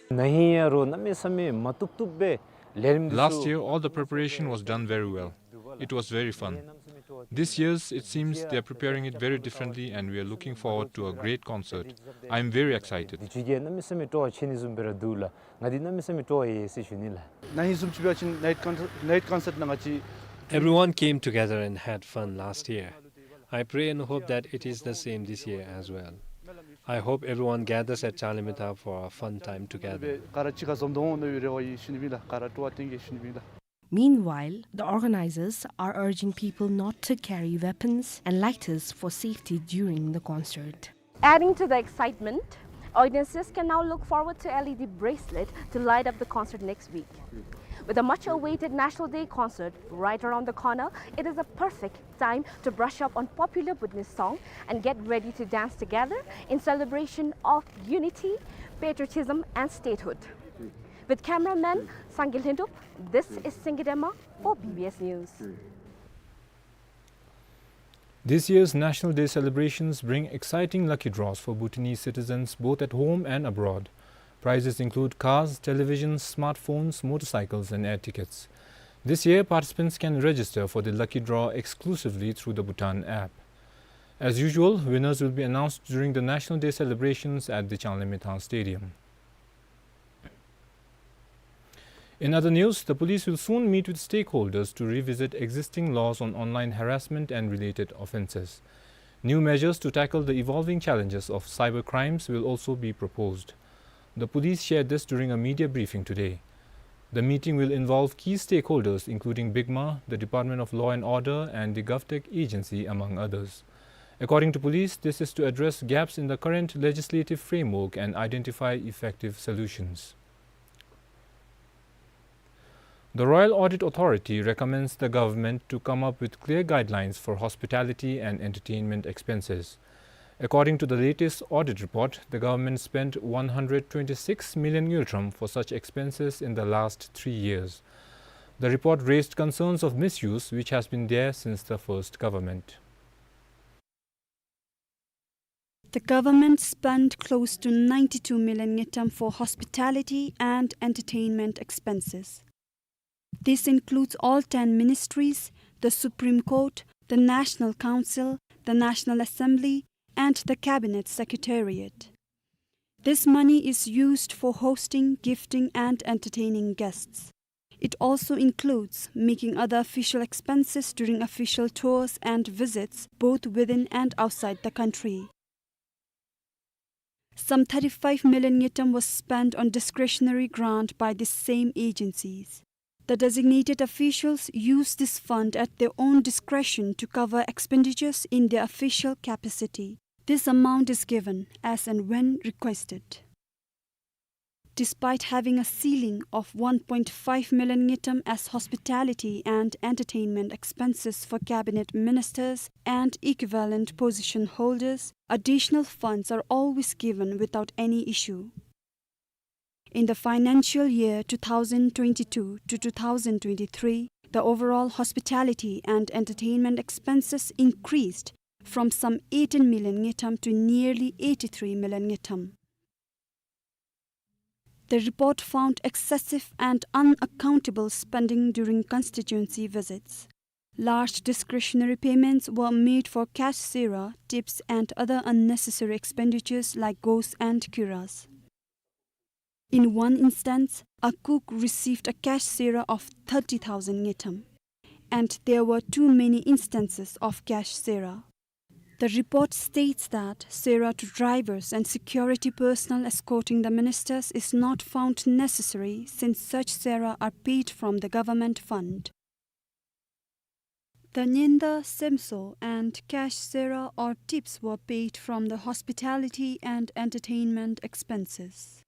ན་ཧིང་ཡང་རོགས་གནམ་མེད་ས་མེད་མ་བཏུབ་བཏུབ་སྦེ་ལས་རིམ་འདི་ཚུ། Last year, all the preparation was done very well. It was very fun. This year's, it seems they are preparing it very differently, and we are looking forward to a great concert. I am very excited. འདི་ཚུ་གིས་གནམ་མེད་ས་མེད་སྤྲོ་བ་བྱིན་ནི་བཟུམ་སྦེ་ར་འདུག་ལགས། ང་འདི་གནམ་མེད་ས་མེད་སྤྲོ་བ་ཡོད་ཟེར་ཞུ་ནི་ལགས། ན་ཧིང་བཟུམ་ཅིག་འབད་བ་ཅིན་ནའིཊ་ཀོན་ནའིཊ་ཀོན་སརཊ་ནང་ང་བཅས། Everyone came together and had fun last year. I pray and hope that it is the same this year as well. I hope everyone gathers at Chāliyamātha for a fun time together. ག་ར་གཅིག་ཁར་འཛོམས་དོ་འོང་མནོ་བའི་རེ་བ་ཡོད་ཟེར་ཞུ་ནི་ཨིན་ལགས། ག་ར་སྤྲོ་བ་བསྟན་གེ་ཟེར་ཞུ་ནི་ཨིན་ལགས། Meanwhile, the organizers are urging people not to carry weapons and lighters for safety during the concert. Adding to the excitement, audiences can now look forward to L E D bracelet to light up the concert next week. With the much-awaited National Day concert right around the corner, it is a perfect time to brush up on popular Bhutanese song and get ready to dance together in celebration of unity, patriotism, and statehood. With cameraman Sangay Lyngdoh, this is Singye Dema for B B S News. This year's National Day celebrations bring exciting lucky draws for Bhutanese citizens both at home and abroad. Prizes include cars, televisions, smartphones, motorcycles, and air tickets. This year, participants can register for the lucky draw exclusively through the Bhutan app. As usual, winners will be announced during the National Day celebrations at the Chāliyamātha Stadium. In other news, the police will soon meet with stakeholders to revisit existing laws on online harassment and related offences. New measures to tackle the evolving challenges of cyber crimes will also be proposed. The police shared this during a media briefing today. The meeting will involve key stakeholders including BIGMA, the Department of Law and Order, and the GovTech agency, among others. According to police, this is to address gaps in the current legislative framework and identify effective solutions. The Royal Audit Authority recommends the government to come up with clear guidelines for hospitality and entertainment expenses. According to the latest audit report, the government spent one hundred twenty-six million ngultrum for such expenses in the last three years. The report raised concerns of misuse, which has been there since the first government. The government spent close to ninety-two million ngultrum for hospitality and entertainment expenses. This includes all ten ministries, the Supreme Court, the National Council, the National Assembly, and the Cabinet Secretariat. This money is used for hosting, gifting, and entertaining guests. It also includes making other official expenses during official tours and visits, both within and outside the country. Some thirty-five million ngultrum was spent on discretionary grant by the same agencies. The designated officials use this fund at their own discretion to cover expenditures in their official capacity. This amount is given as and when requested. Despite having a ceiling of one point five million ngultrum as hospitality and entertainment expenses for cabinet ministers and equivalent position holders, additional funds are always given without any issue. In the financial year two thousand twenty-two to two thousand twenty-three, the overall hospitality and entertainment expenses increased from some eighteen million ngultrum to nearly eighty-three million ngultrum. The report found excessive and unaccountable spending during constituency visits. Large discretionary payments were made for cash sera, tips, and other unnecessary expenditures like ghosts and kiras. In one instance, a cook received a cash sera of thirty thousand ngultrum, and there were too many instances of cash sera. The report states that sera to drivers and security personnel escorting the ministers is not found necessary, since such sera are paid from the government fund. The nyenda semso and cash sera or tips were paid from the hospitality and entertainment expenses.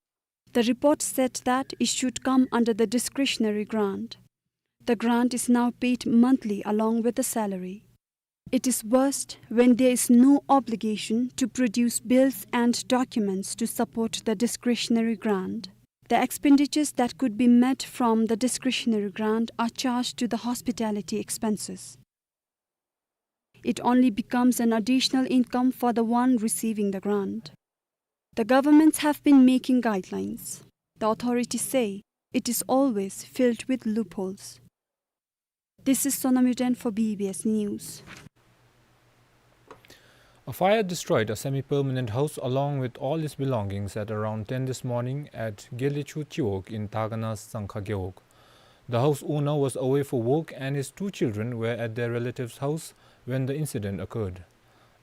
The report said that it should come under the discretionary grant. The grant is now paid monthly along with the salary. It is worst when there is no obligation to produce bills and documents to support the discretionary grant. The expenditures that could be met from the discretionary grant are charged to the hospitality expenses. It only becomes an additional income for the one receiving the grant. The governments have been making guidelines. The authorities say it is always filled with loopholes. This is Sonam Yuden for B B S News. A fire destroyed a semi-permanent house along with all its belongings at around ten this morning at Gelechu Chiwog in Tagana Sangkha Gewog. The house owner was away for work and his two children were at their relative's house when the incident occurred.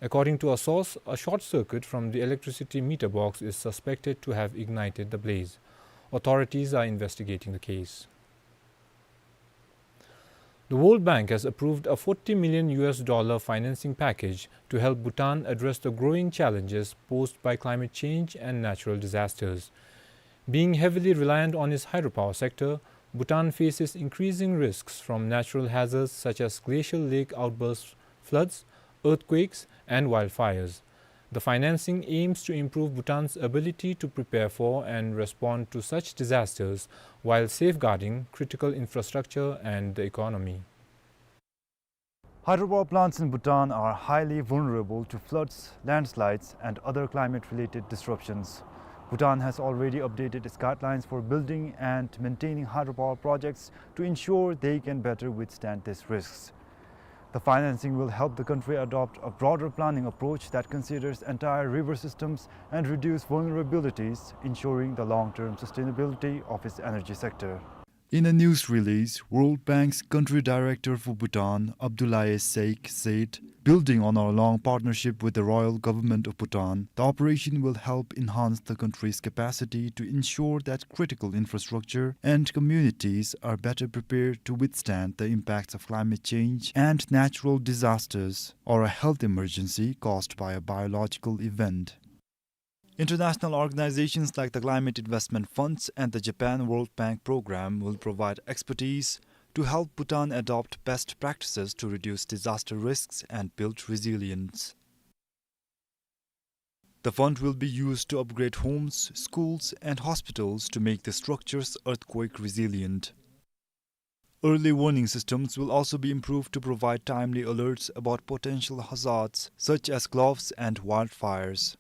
According to a source, a short circuit from the electricity meter box is suspected to have ignited the blaze. Authorities are investigating the case. The World Bank has approved a forty million U S dollar financing package to help Bhutan address the growing challenges posed by climate change and natural disasters. Being heavily reliant on its hydropower sector, Bhutan faces increasing risks from natural hazards such as glacial lake outbursts, floods, earthquakes, and wildfires. The financing aims to improve Bhutan's ability to prepare for and respond to such disasters while safeguarding critical infrastructure and the economy. Hydropower plants in Bhutan are highly vulnerable to floods, landslides, and other climate-related disruptions. Bhutan has already updated its guidelines for building and maintaining hydropower projects to ensure they can better withstand these risks. The financing will help the country adopt a broader planning approach that considers entire river systems and reduce vulnerabilities, ensuring the long-term sustainability of its energy sector. In a news release, World Bank's country director for Bhutan, Abdoulaye Seik, said, "Building on our long partnership with the Royal Government of Bhutan, the operation will help enhance the country's capacity to ensure that critical infrastructure and communities are better prepared to withstand the impacts of climate change and natural disasters or a health emergency caused by a biological event." International organizations like the Climate Investment Funds and the Japan World Bank Program will provide expertise to help Bhutan adopt best practices to reduce disaster risks and build resilience. The fund will be used to upgrade homes, schools, and hospitals to make the structures earthquake resilient. Early warning systems will also be improved to provide timely alerts about potential hazards such as floods and wildfires.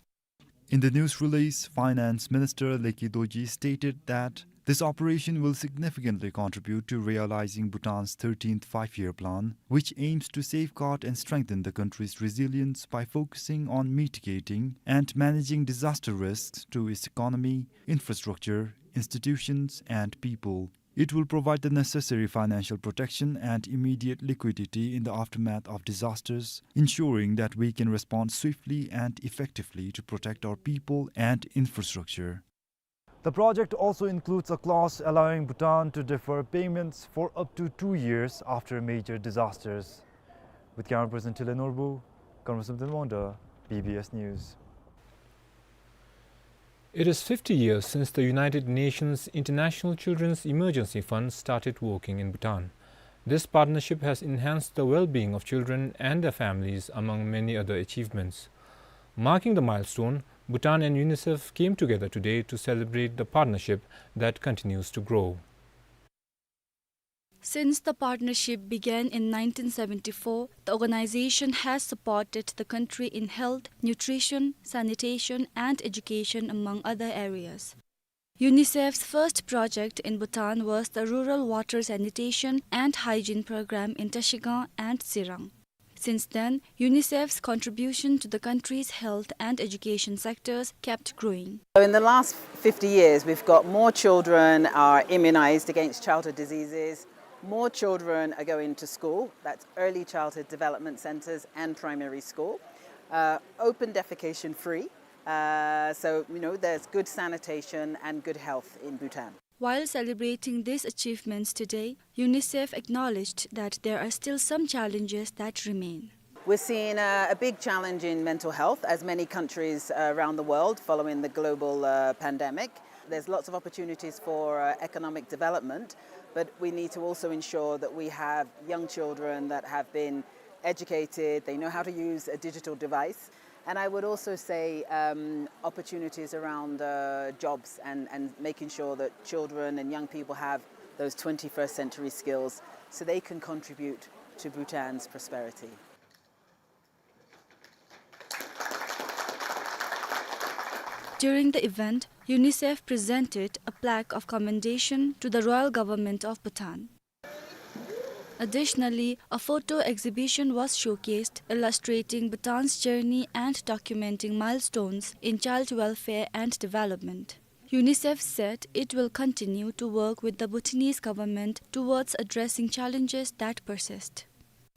In the news release, Finance Minister Leki Dorji stated that this operation will significantly contribute to realizing Bhutan's thirteenth Five-Year Plan, which aims to safeguard and strengthen the country's resilience by focusing on mitigating and managing disaster risks to its economy, infrastructure, institutions, and people. It will provide the necessary financial protection and immediate liquidity in the aftermath of disasters, ensuring that we can respond swiftly and effectively to protect our people and infrastructure. The project also includes a clause allowing Bhutan to defer payments for up to two years after major disasters. With camera person Tile Norbu, Conrad Samten Wangda, B B S News. It is fifty years since the United Nations International Children's Emergency Fund started working in Bhutan. This partnership has enhanced the well-being of children and their families, among many other achievements. Marking the milestone, Bhutan and UNICEF came together today to celebrate the partnership that continues to grow. Since the partnership began in nineteen seventy-four, the organization has supported the country in health, nutrition, sanitation, and education, among other areas. UNICEF's first project in Bhutan was the Rural Water Sanitation and Hygiene Program in Trashigang and Tsirang. Since then, UNICEF's contribution to the country's health and education sectors kept growing. So in the last fifty years, we've got more children are immunized against childhood diseases, more children are going to school, that's early childhood development centers and primary school, uh, open defecation free. Uh, so, you know, there's good sanitation and good health in Bhutan. While celebrating these achievements today, UNICEF acknowledged that there are still some challenges that remain. We're seeing a, a big challenge in mental health, as many countries, uh, around the world following the global, uh, pandemic. There's lots of opportunities for, uh, economic development, but we need to also ensure that we have young children that have been educated, they know how to use a digital device. And I would also say, um, opportunities around, uh, jobs and, and making sure that children and young people have those twenty-first century skills so they can contribute to Bhutan's prosperity. During the event, UNICEF presented a plaque of commendation to the Royal Government of Bhutan. Additionally, a photo exhibition was showcased illustrating Bhutan's journey and documenting milestones in child welfare and development. UNICEF said it will continue to work with the Bhutanese government towards addressing challenges that persist.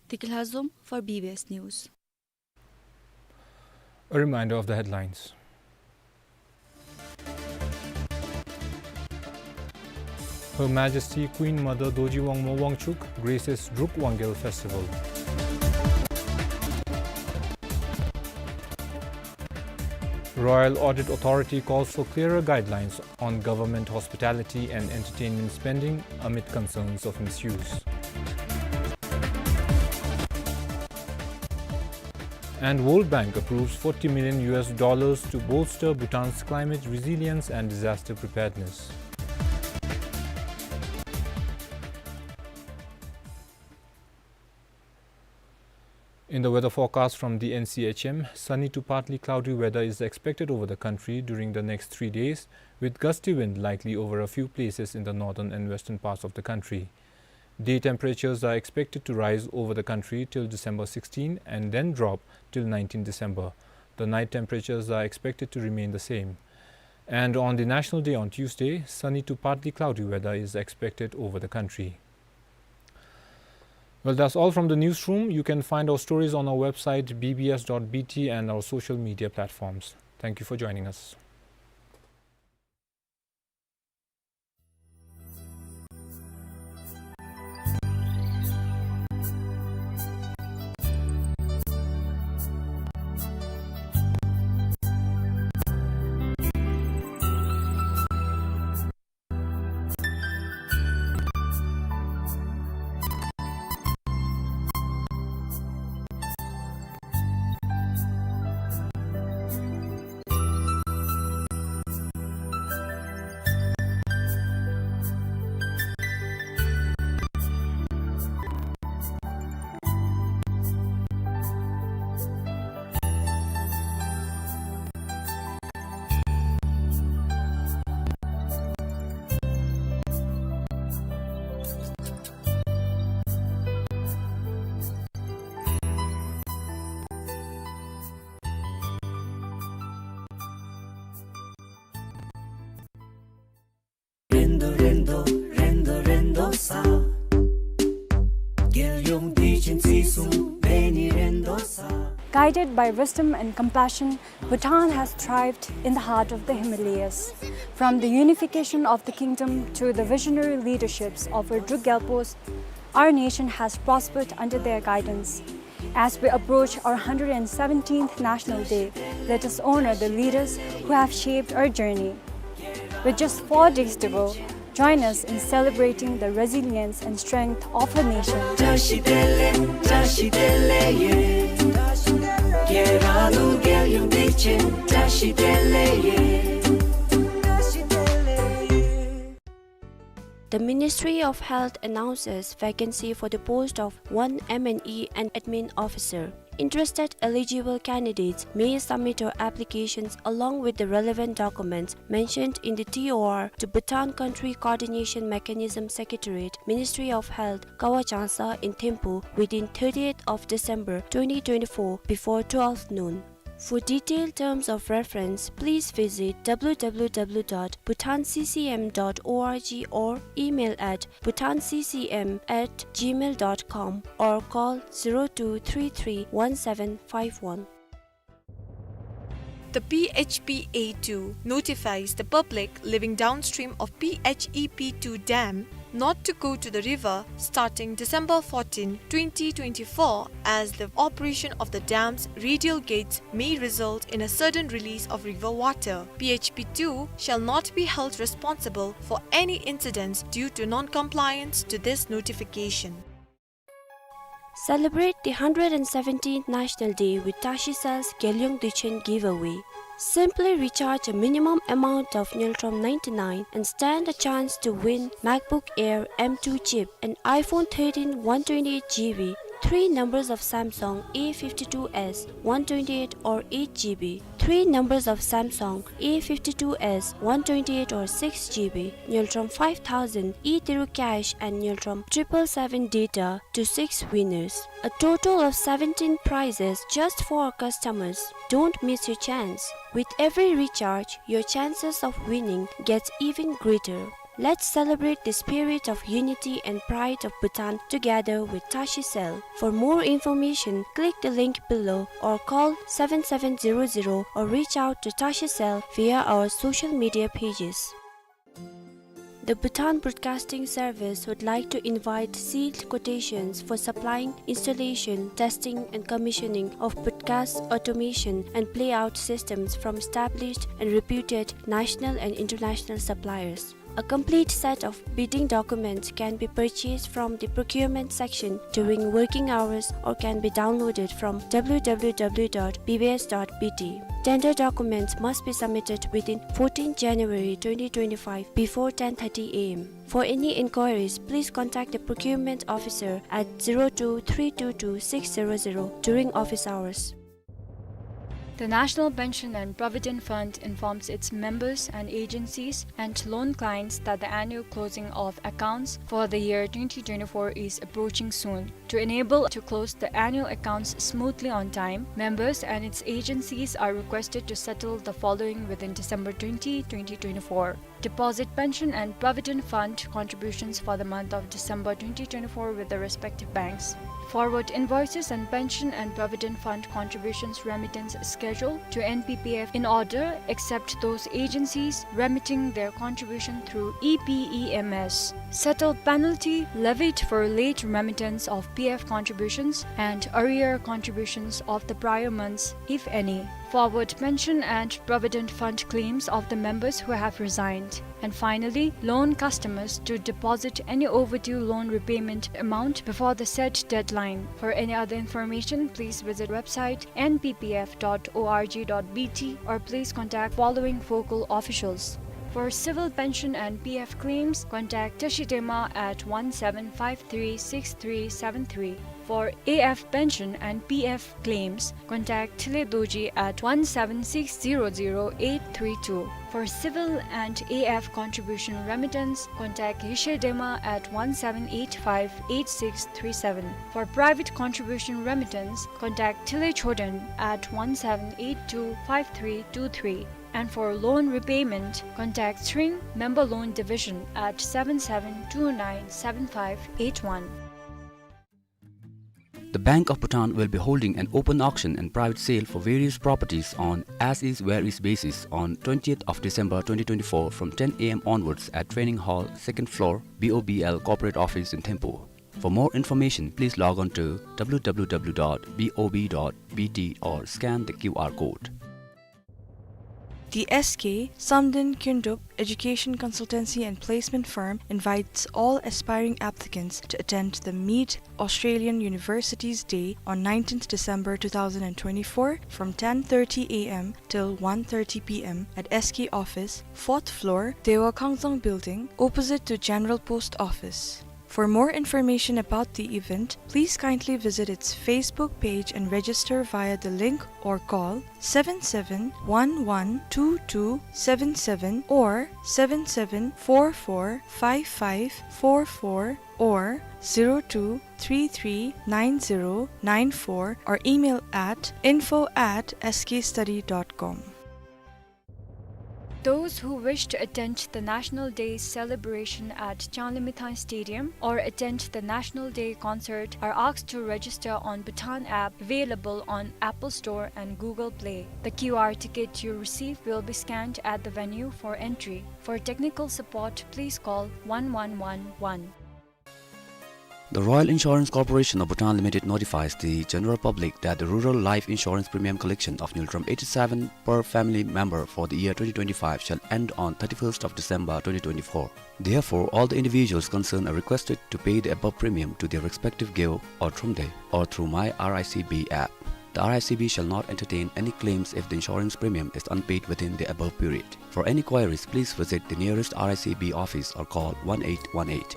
Deki Lhazom for B B S News. A reminder of the headlines. Her Majesty Queen Mother Dorji Wangmo Wangchuck graces Druk Wangel Festival. Royal Audit Authority calls for clearer guidelines on government hospitality and entertainment spending amid concerns of misuse. And World Bank approves forty million U S dollars to bolster Bhutan's climate resilience and disaster preparedness. In the weather forecast from the N C H M, sunny to partly cloudy weather is expected over the country during the next three days, with gusty wind likely over a few places in the northern and western parts of the country. Day temperatures are expected to rise over the country till December sixteen and then drop till nineteen December. The night temperatures are expected to remain the same. And on the National Day on Tuesday, sunny to partly cloudy weather is expected over the country. Well, that's all from the newsroom. You can find our stories on our website, B B S dot B T, and our social media platforms. Thank you for joining us. རན་དོ་རན་དོ་རན་དོ་རན་དོ་ས། རྒྱལ་ཡོངས་དུས་ཆེན་བརྩི་སྲུང་འབད་ནི་རན་དོ་ས། Guided by wisdom and compassion, Bhutan has thrived in the heart of the Himalayas. From the unification of the kingdom to the visionary leaderships of our Druk Gyalpos, our nation has prospered under their guidance. As we approach our hundred and seventeenth National Day, let us honor the leaders who have shaped our journey. With just four days to go, join us in celebrating the resilience and strength of our nation. བཀྲ་ཤིས་བདེ་ལེགས། བཀྲ་ཤིས་བདེ་ལེགས་ཡོད། རྒྱལ་ར་ལུ་རྒྱལ་ཡོངས་བདེ་ཆེན་བཀྲ་ཤིས་བདེ་ལེགས་ཡོད། The Ministry of Health announces vacancy for the post of one M and E and admin officer. Interested eligible candidates may submit your applications along with the relevant documents mentioned in the T O R to Bhutan Country Coordination Mechanism Secretariat, Ministry of Health, Kawa Changsa in Thimphu within thirtieth of December twenty twenty-four before twelve noon. For detailed terms of reference, please visit W W W dot bhutan C C M dot org or email at bhutan C C M at gmail dot com or call zero two three three one seven five one. The P H P A two notifies the public living downstream of P H E P two dam not to go to the river starting December fourteen, twenty twenty-four, as the operation of the dam's radial gates may result in a sudden release of river water. P H P two shall not be held responsible for any incidents due to non-compliance to this notification. Celebrate the hundred and seventeenth National Day with Tashi Cell's Gelyong Duchen giveaway. Simply recharge a minimum amount of Ngultrum ninety-nine and stand a chance to win MacBook Air M two chip, an iPhone thirteen one twenty-eight G B, three numbers of Samsung A fifty-two S one twenty-eight or eight G B, three numbers of Samsung A fifty-two S one twenty-eight or six G B, Ngultrum five thousand e-Tiru cash and Ngultrum triple seven data to six winners. A total of seventeen prizes just for our customers. Don't miss your chance. With every recharge, your chances of winning gets even greater. Let's celebrate the spirit of unity and pride of Bhutan together with Tashi Cell. For more information, click the link below or call seven seven zero zero or reach out to Tashi Cell via our social media pages. The Bhutan Broadcasting Service would like to invite sealed quotations for supplying, installation, testing and commissioning of broadcast automation and playout systems from established and reputed national and international suppliers. A complete set of bidding documents can be purchased from the procurement section during working hours or can be downloaded from W W W dot B B S dot B T. Tender documents must be submitted within fourteenth January twenty twenty-five before ten thirty A M. For any inquiries, please contact the procurement officer at zero two three two two six zero zero during office hours. The National Pension and Provident Fund informs its members and agencies and loan clients that the annual closing of accounts for the year twenty twenty-four is approaching soon. To enable to close the annual accounts smoothly on time, members and its agencies are requested to settle the following within December twenty, twenty twenty-four. Deposit pension and provident fund contributions for the month of December twenty twenty-four with the respective banks. Forward invoices and pension and provident fund contributions remittance schedule to N P P F in order, except those agencies remitting their contribution through E P E M S. Settle penalty levied for late remittance of P F contributions and arrear contributions of the prior months, if any. Forward pension and provident fund claims of the members who have resigned. And finally, loan customers to deposit any overdue loan repayment amount before the said deadline. For any other information, please visit website N P P F dot org dot B T or please contact following focal officials. For civil pension and P F claims, contact Tashi Dema at one seven five three six three seven three. For A F pension and P F claims, contact Thile Dorji at one seven six zero zero eight three two. For civil and A F contribution remittance, contact Yeshe Dema at one seven eight five eight six three seven. For private contribution remittance, contact Thile Choden at one seven eight two five three two three. And for loan repayment, contact Tshering Member Loan Division at seven seven two nine seven five eight one. The Bank of Bhutan will be holding an open auction and private sale for various properties on as is where is basis on twentieth of December twenty twenty-four from ten A M onwards at Training Hall, second floor, B O B L Corporate Office in Thimphu. For more information, please log on to w w w dot b o b dot b t or scan the Q R code. The S K Samden Kyndrup Education Consultancy and Placement Firm invites all aspiring applicants to attend the Meet Australian Universities Day on nineteenth December two thousand and twenty-four from ten thirty a m till one thirty p m at S K office, fourth floor, Dewa Khangzang Building, opposite to General Post Office. For more information about the event, please kindly visit its Facebook page and register via the link or call seven seven one one two two seven seven or seven seven four four five five four four or zero two three three nine zero nine four or email at info at s k study dot com. Those who wish to attend the National Day celebration at Changlimithang Stadium or attend the National Day concert are asked to register on Bhutan app available on Apple Store and Google Play. The Q R ticket you receive will be scanned at the venue for entry. For technical support, please call one one one one. The Royal Insurance Corporation of Bhutan Limited notifies the general public that the rural life insurance premium collection of Ngultrum eighty-seven per family member for the year twenty twenty-five shall end on thirty-first of December twenty twenty-four. Therefore, all the individuals concerned are requested to pay the above premium to their respective Geo or Thromde or through My R I C B app. The R I C B shall not entertain any claims if the insurance premium is unpaid within the above period. For any queries, please visit the nearest R I C B office or call one eight one eight.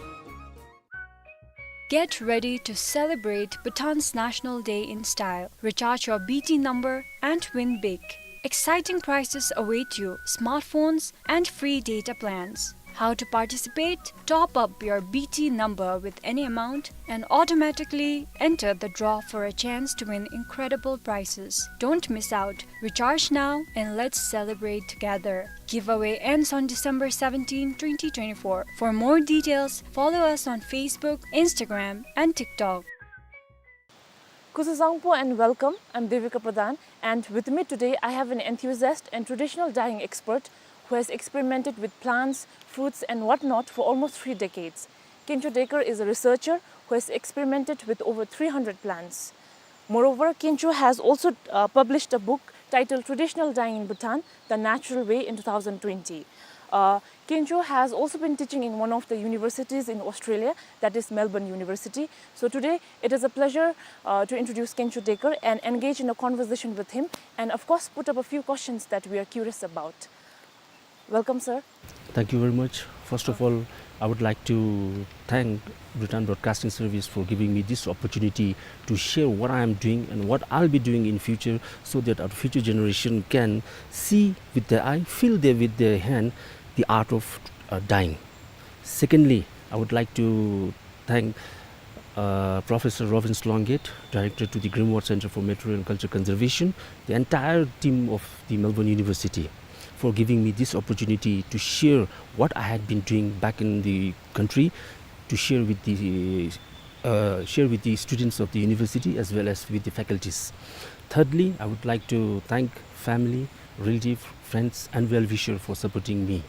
Get ready to celebrate Bhutan's National Day in style. Recharge your B T number and win big. Exciting prizes await you: smartphones and free data plans. How to participate? Top up your B T number with any amount and automatically enter the draw for a chance to win incredible prizes. Don't miss out. Recharge now and let's celebrate together. Giveaway ends on December seventeenth, twenty twenty-four. For more details, follow us on Facebook, Instagram, and TikTok. Kuzuzangpo and welcome. I'm Devika Pradhan, and with me today I have an enthusiast and traditional dyeing expert who has experimented with plants, fruits, and whatnot for almost three decades. Kencho Dekar is a researcher who has experimented with over three hundred plants. Moreover, Kencho has also, uh, published a book titled Traditional Dyeing in Bhutan: The Natural Way in two thousand twenty. Uh, Kencho has also been teaching in one of the universities in Australia, that is Melbourne University. So today, it is a pleasure, uh, to introduce Kencho Dekar and engage in a conversation with him, and of course, put up a few questions that we are curious about. Welcome, sir. Thank you very much. First of all, I would like to thank Bhutan Broadcasting Service for giving me this opportunity to share what I am doing and what I'll be doing in future, so that our future generation can see with their eye, feel there with their hand the art of, uh, dyeing. Secondly, I would like to thank, uh, Professor Rovince Longate, Director to the Grimwade Centre for Material and Culture Conservation, the entire team of the Melbourne University, for giving me this opportunity to share what I had been doing back in the country, to share with the, uh, share with the students of the university as well as with the faculties. Thirdly, I would like to thank family, relative, friends, and well-wisher for supporting me.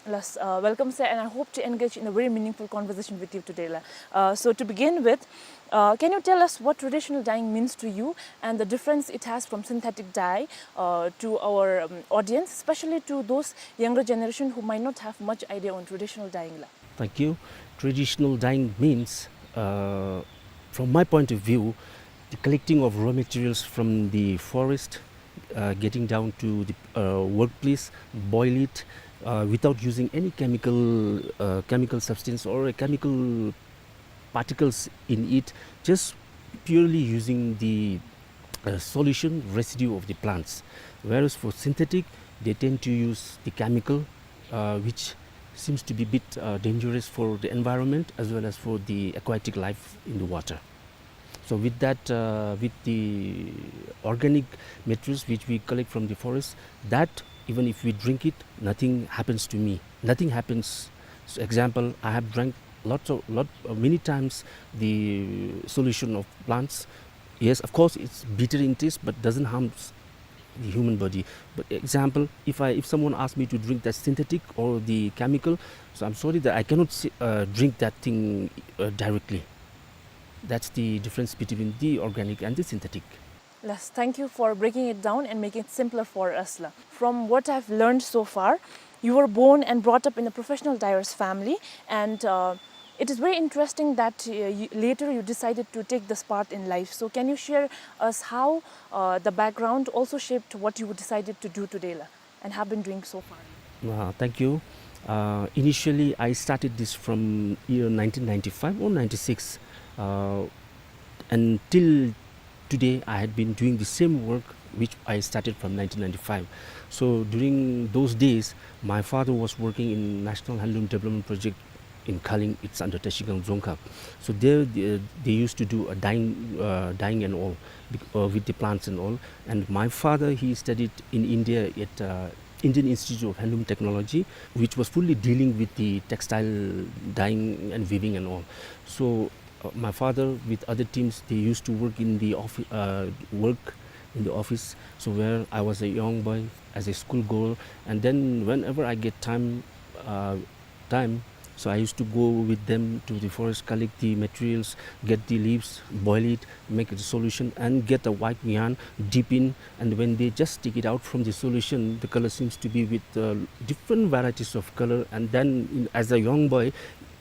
Yes, uh, welcome, sir, and I hope to engage in a very meaningful conversation with you today, la. Uh, so to begin with, uh, can you tell us what traditional dyeing means to you and the difference it has from synthetic dye, uh, to our, um, audience, especially to those younger generation who might not have much idea on traditional dyeing, la? Thank you. Traditional dyeing means, uh, from my point of view, the collecting of raw materials from the forest, uh, getting down to the, uh, workplace, boil it, uh, without using any chemical, uh, chemical substance or a chemical particles in it, just purely using the, uh, solution residue of the plants. Whereas for synthetic, they tend to use the chemical, uh, which seems to be a bit, uh, dangerous for the environment as well as for the aquatic life in the water. So with that, uh, with the organic materials which we collect from the forest, that even if we drink it, nothing happens to me. Nothing happens. So example, I have drank lots of, lot, uh, many times the solution of plants. Yes, of course, it's bitter in taste, but doesn't harm s-, the human body. But example, if I, if someone asks me to drink that synthetic or the chemical, so I'm sorry that I cannot si-, uh, drink that thing, uh, directly. That's the difference between the organic and the synthetic. Yes, thank you for breaking it down and making it simpler for us, la. From what I've learned so far, you were born and brought up in a professional dyer's family, and, uh, it is very interesting that, uh, you, later you decided to take this path in life. So can you share us how, uh, the background also shaped what you decided to do today, la, and have been doing so far? Uh, thank you. Uh, initially, I started this from year nineteen ninety-five or ninety-six. Uh, and till today, I had been doing the same work which I started from nineteen ninety-five. So during those days, my father was working in National Handloom Development Project in Khaling. It's under Trashigang Dzongkhag. So there, they, they used to do a dyeing, uh, dyeing and all, bec-, uh, with the plants and all. And my father, he studied in India at, uh, Indian Institute of Handloom Technology, which was fully dealing with the textile dyeing and weaving and all. So, uh, my father with other teams, they used to work in the offi-, uh, work in the office. So where I was a young boy, as a school girl, and then whenever I get time, uh, time, so I used to go with them to the forest, collect the materials, get the leaves, boil it, make a solution, and get a white yarn, dip in, and when they just take it out from the solution, the color seems to be with, uh, different varieties of color. And then, in, as a young boy,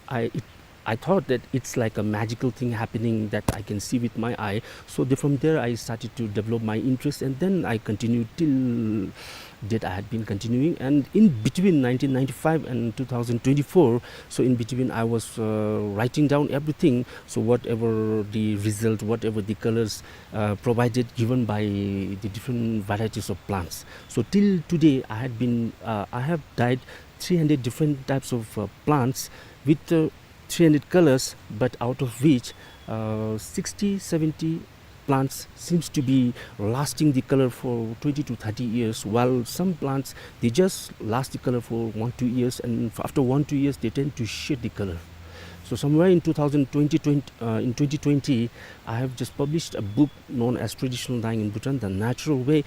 I, it, I thought that it's like a magical thing happening that I can see with my eye. So the, from there, I started to develop my interest, and then I continued till date. I had been continuing, and in between nineteen ninety-five and two thousand twenty-four, so in between, I was, uh, writing down everything. So whatever the result, whatever the colors, uh, provided, given by the different varieties of plants. So till today, I had been, uh, I have dyed three hundred different types of, uh, plants with, uh, three hundred colors, but out of which, uh, sixty, seventy plants seems to be lasting the color for twenty to thirty years, while some plants, they just last the color for one, two years, and f-, after one, two years, they tend to shed the color. So somewhere in two thousand twenty, twenty, uh, in twenty twenty, I have just published a book known as Traditional Dyeing in Bhutan, The Natural Way.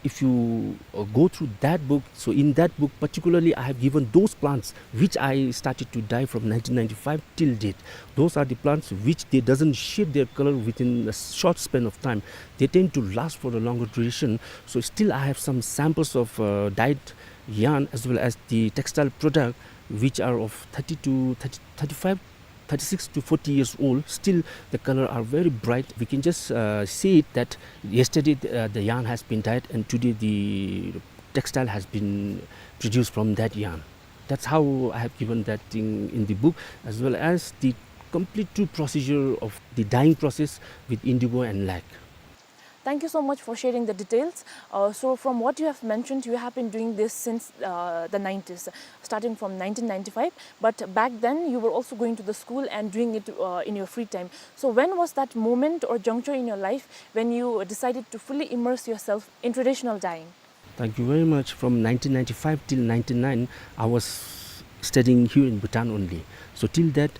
If you, uh, go through that book, so in that book particularly, I have given those plants which I started to dye from nineteen ninety-five till date. Those are the plants which they doesn't shed their color within a short span of time. They tend to last for a longer duration. So still I have some samples of, uh, dyed yarn as well as the textile product, which are of thirty to thirty, thirty-five, thirty-six to forty years old. Still the color are very bright. We can just, uh, see it that yesterday the, uh, the yarn has been dyed and today the textile has been produced from that yarn. That's how I have given that thing in the book, as well as the complete true procedure of the dyeing process with indigo and lac. Thank you so much for sharing the details. Uh, so from what you have mentioned, you have been doing this since, uh, the nineties, starting from nineteen ninety-five. But back then, you were also going to the school and doing it, uh, in your free time. So when was that moment or juncture in your life when you decided to fully immerse yourself in traditional dyeing? Thank you very much. From nineteen ninety-five till ninety-nine, I was studying here in Bhutan only. So till that,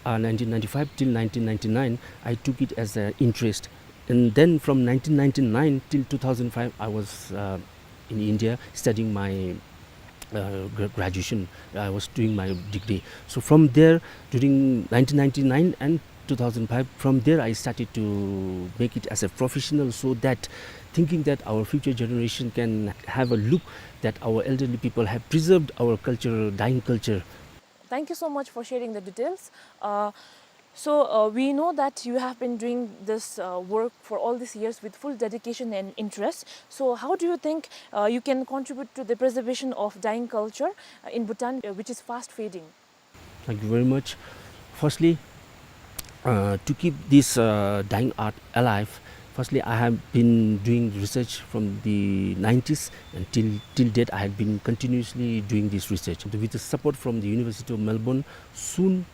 uh, nineteen ninety-five till nineteen ninety-nine, I took it as an interest. And then from nineteen ninety-nine till two thousand five, I was, uh, in India studying my, uh, gra-, graduation. I was doing my degree. So from there, during nineteen ninety-nine and two thousand five, from there I started to make it as a professional, so that thinking that our future generation can have a look that our elderly people have preserved our culture, dyeing culture. Thank you so much for sharing the details. Uh, so, uh, we know that you have been doing this, uh, work for all these years with full dedication and interest. So how do you think, uh, you can contribute to the preservation of dyeing culture, uh, in Bhutan, uh, which is fast fading? Thank you very much. Firstly, uh, to keep this, uh, dyeing art alive, firstly, I have been doing research from the nineties, and till, till date, I have been continuously doing this research. With the support from the University of Melbourne, soon,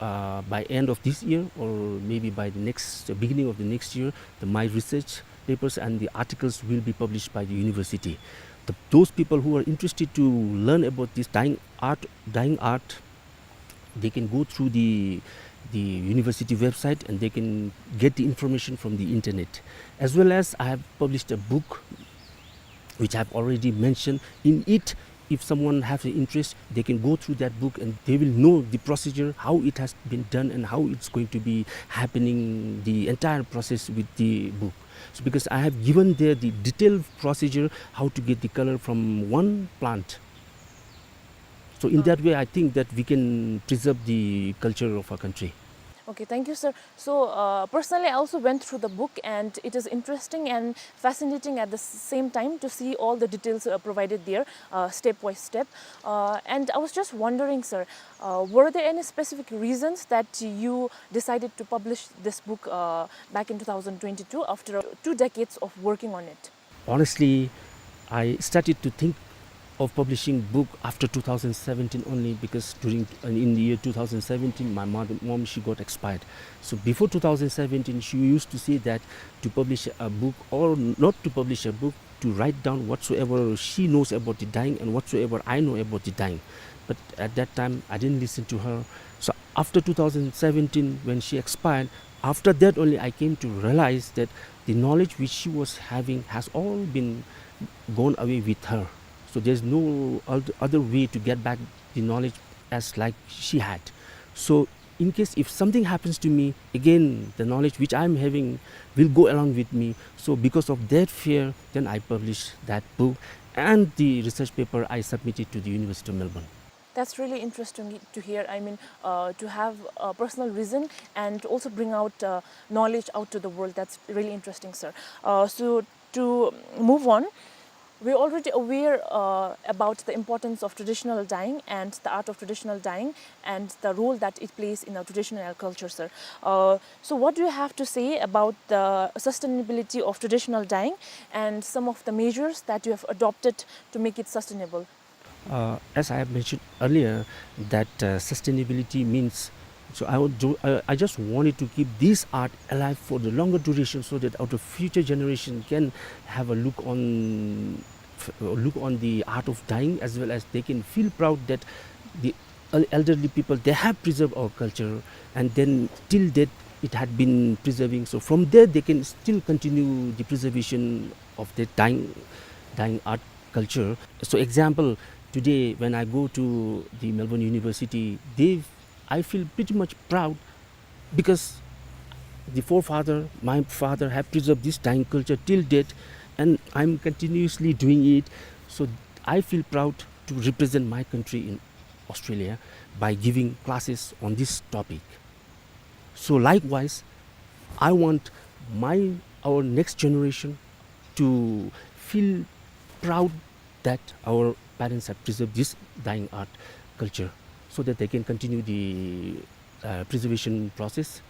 uh, by end of this year or maybe by the next, uh, beginning of the next year, the, my research papers and the articles will be published by the university. The, those people who are interested to learn about this dyeing art, dyeing art, they can go through the, the university website and they can get the information from the internet. As well as I have published a book which I've already mentioned. In it, if someone has an interest, they can go through that book and they will know the procedure, how it has been done and how it's going to be happening, the entire process with the book. So because I have given there the detailed procedure, how to get the color from one plant. So in that way, I think that we can preserve the culture of our country. Okay, thank you, sir. So, uh, personally, I also went through the book, and it is interesting and fascinating at the s-, same time to see all the details, uh, provided there, uh, step by step. Uh, and I was just wondering, sir, uh, were there any specific reasons that you decided to publish this book, uh, back in two thousand twenty-two, after two decades of working on it? Honestly, I started to think of publishing book after two thousand seventeen only, because during, in the year two thousand seventeen, my mother, mom, she got expired. So before two thousand seventeen, she used to say that to publish a book, or not to publish a book, to write down whatsoever she knows about the dyeing and whatsoever I know about the dyeing. But at that time, I didn't listen to her. So after two thousand seventeen, when she expired, after that only I came to realize that the knowledge which she was having has all been gone away with her. So there's no oth-, other way to get back the knowledge as like she had. So in case if something happens to me, again, the knowledge which I'm having will go along with me. So because of that fear, then I published that book and the research paper I submitted to the University of Melbourne. That's really interesting to hear. I mean, uh, to have a personal reason and also bring out, uh, knowledge out to the world. That's really interesting, sir. Uh, so to move on, we're already aware, uh, about the importance of traditional dyeing and the art of traditional dyeing and the role that it plays in our traditional culture, sir. Uh, so what do you have to say about the sustainability of traditional dyeing and some of the measures that you have adopted to make it sustainable? Uh, as I have mentioned earlier, that, uh, sustainability means, so I would do, I, I just wanted to keep this art alive for the longer duration so that our future generation can have a look on, f-, uh, look on the art of dyeing, as well as they can feel proud that the el-, elderly people, they have preserved our culture, and then till date it had been preserving. So from there they can still continue the preservation of the dyeing, dyeing art culture. So example, today when I go to the Melbourne University, they, I feel pretty much proud because the forefather, my father, have preserved this dyeing culture till date, and I'm continuously doing it. So I feel proud to represent my country in Australia by giving classes on this topic. So likewise, I want my, our next generation to feel proud that our parents have preserved this dyeing art culture so that they can continue the, uh, preservation process.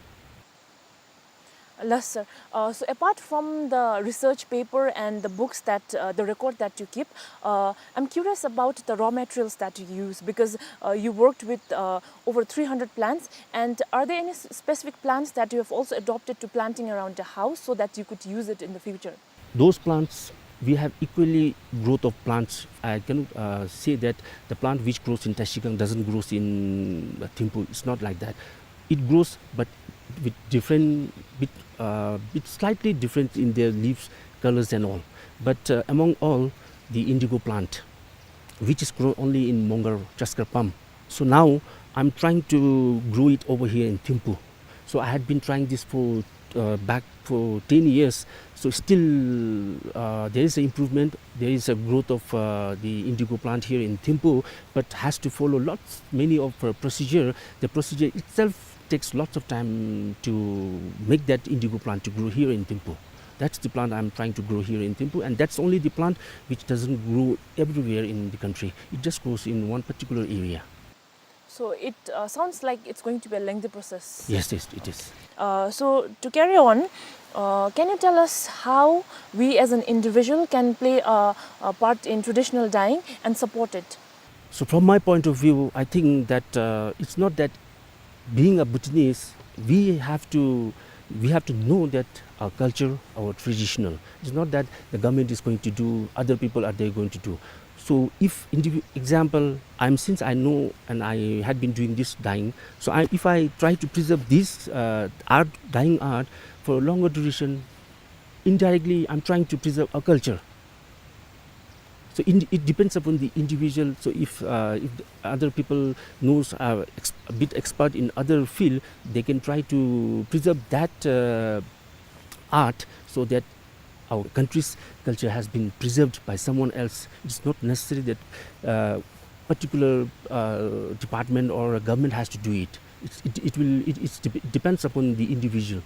Yes, sir. Uh, so apart from the research paper and the books that, uh, the record that you keep, uh, I'm curious about the raw materials that you use, because, uh, you worked with, uh, over three hundred plants. And are there any s-, specific plants that you have also adopted to planting around the house so that you could use it in the future? Those plants, we have equally growth of plants. I cannot, uh, say that the plant which grows in Trashigang doesn't grows in, uh, Thimphu. It's not like that. It grows, but with different, bit, uh, bit slightly different in their leaves, colors and all. But, uh, among all, the indigo plant, which is grown only in Mongar, Chaskar Pump. So now I'm trying to grow it over here in Thimphu. So I had been trying this for, uh, back for ten years. So still, uh, there is an improvement. There is a growth of, uh, the indigo plant here in Thimphu, but has to follow lots, many of, uh, procedure. The procedure itself takes lots of time to make that indigo plant to grow here in Thimphu. That's the plant I'm trying to grow here in Thimphu, and that's only the plant which doesn't grow everywhere in the country. It just grows in one particular area. So it, uh, sounds like it's going to be a lengthy process. Yes, yes, it is. Uh, so to carry on, uh, can you tell us how we as an individual can play a, a part in traditional dyeing and support it? So from my point of view, I think that, uh, it's not that being a Bhutanese, we have to, we have to know that our culture, our traditional. It's not that the government is going to do, other people are they going to do. So if indivi-, example, I'm, since I know and I had been doing this dyeing, so I, if I try to preserve this, uh, art, dyeing art for a longer duration, indirectly I'm trying to preserve our culture. So in, it depends upon the individual. So if, uh, if the other people knows, uh, ex-, a bit expert in other field, they can try to preserve that, uh, art so that our country's culture has been preserved by someone else. It's not necessary that, uh, particular, uh, department or a government has to do it. It's, it, it will, it, it's dep-, depends upon the individual.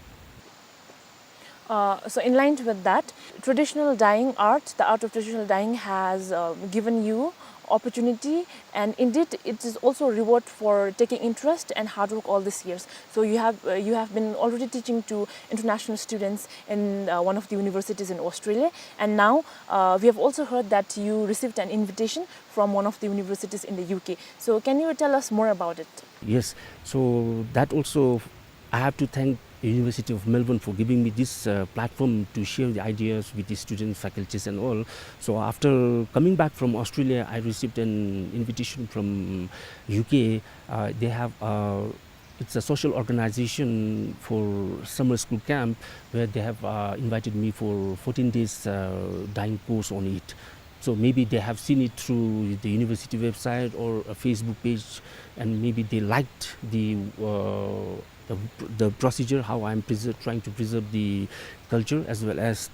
Uh, so in line with that, traditional dyeing art, the art of traditional dyeing has, uh, given you opportunity, and indeed it is also a reward for taking interest and hard work all these years. So you have, uh, you have been already teaching to international students in, uh, one of the universities in Australia, and now, uh, we have also heard that you received an invitation from one of the universities in the U K. So can you tell us more about it? Yes, so that also I have to thank University of Melbourne for giving me this, uh, platform to share the ideas with the students, faculties and all. So after coming back from Australia, I received an invitation from U K. Uh, they have, uh, it's a social organization for summer school camp where they have, uh, invited me for fourteen days, uh, dyeing course on it. So maybe they have seen it through the university website or a Facebook page, and maybe they liked the, uh, the, the procedure, how I'm preser-, trying to preserve the culture as well as,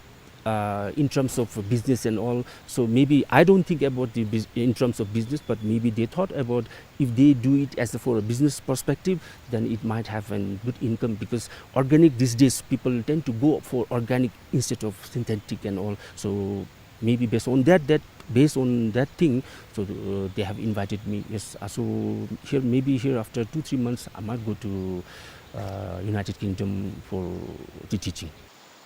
uh, in terms of business and all. So maybe I don't think about the bus-, in terms of business, but maybe they thought about if they do it as a, for a business perspective, then it might have a good income, because organic these days people tend to go for organic instead of synthetic and all. So maybe based on that, that, based on that thing, so, uh, they have invited me. Yes, uh, so here, maybe here after two, three months, I might go to, uh, United Kingdom for the teaching.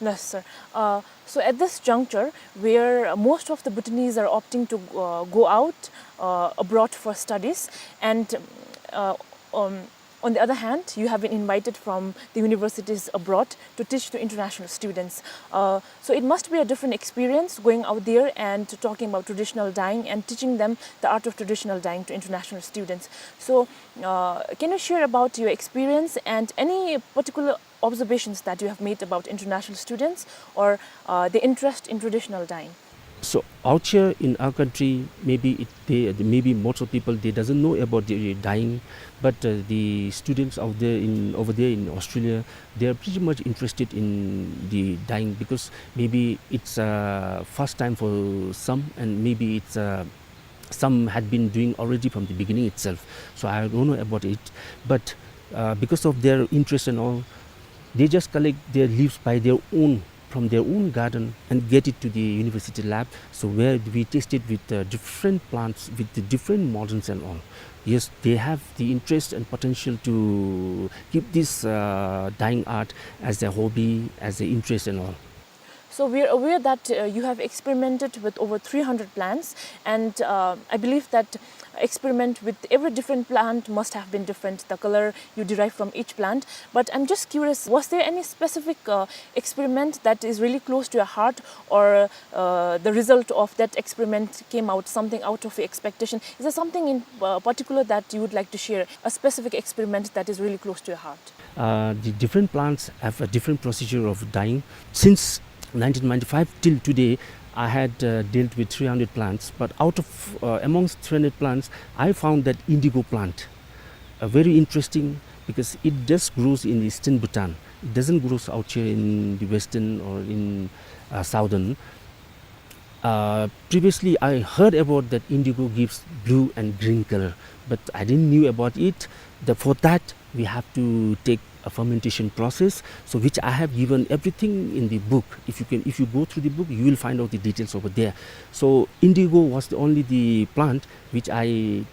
Yes, sir. Uh, so at this juncture, where most of the Bhutanese are opting to, uh, go out, uh, abroad for studies, and, uh, um, on the other hand, you have been invited from the universities abroad to teach to international students. Uh, so it must be a different experience going out there and talking about traditional dyeing and teaching them the art of traditional dyeing to international students. So, uh, can you share about your experience and any particular observations that you have made about international students or, uh, the interest in traditional dyeing? So out here in our country, maybe it, they, maybe most of people, they doesn't know about the dyeing, but, uh, the students out there in, over there in Australia, they are pretty much interested in the dyeing because maybe it's, uh, first time for some, and maybe it's, uh, some had been doing already from the beginning itself. So I don't know about it, but, uh, because of their interest and all, they just collect their leaves by their own, from their own garden, and get it to the university lab. So where we test it with, uh, different plants, with the different models and all. Yes, they have the interest and potential to keep this, uh, dyeing art as a hobby, as an interest and all. So we are aware that, uh, you have experimented with over three hundred plants, and, uh, I believe that experiment with every different plant must have been different, the color you derive from each plant. But I'm just curious, was there any specific, uh, experiment that is really close to your heart, or, uh, the result of that experiment came out something out of your expectation? Is there something in, uh, particular that you would like to share, a specific experiment that is really close to your heart? Uh, the different plants have a different procedure of dyeing. Since nineteen ninety-five till today, I had, uh, dealt with three hundred plants, but out of, uh, amongst three hundred plants, I found that indigo plant, uh, very interesting because it just grows in eastern Bhutan. It doesn't grow out here in the western or in, uh, southern. Uh, previously, I heard about that indigo gives blue and green color, but I didn't knew about it. The, for that, we have to take a fermentation process, so which I have given everything in the book. If you can, if you go through the book, you will find out the details over there. So indigo was the only the plant which I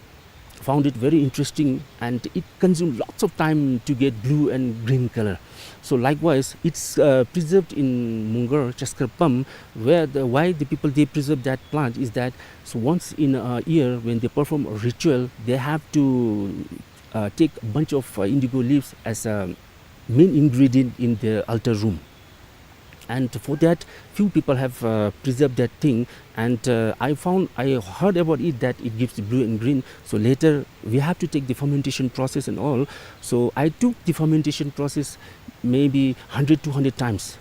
found it very interesting, and it consumed lots of time to get blue and green color. So likewise, it's, uh, preserved in Mungar, Chaskar Pam, where the, why the people, they preserve that plant is that, so once in a year when they perform a ritual, they have to, uh, take a bunch of, uh, indigo leaves as a main ingredient in their altar room. And for that, few people have, uh, preserved that thing. And, uh, I found, I heard about it that it gives blue and green. So later, we have to take the fermentation process and all. So I took the fermentation process maybe hundred, two hundred times.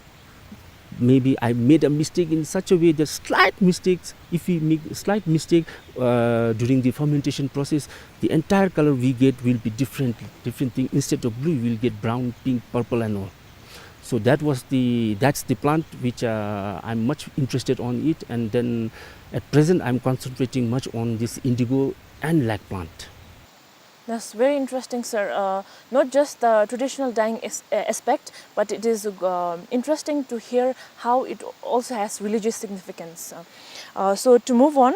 Maybe I made a mistake in such a way that slight mistakes, if we make slight mistake, uh, during the fermentation process, the entire color we get will be different, different thing. Instead of blue, we'll get brown, pink, purple and all. So that was the, that's the plant which, uh, I'm much interested on it, and then at present I'm concentrating much on this indigo and lac plant. That's very interesting, sir. Uh, not just the traditional dyeing as-, uh, aspect, but it is, um, interesting to hear how it also has religious significance. Uh, uh, so to move on,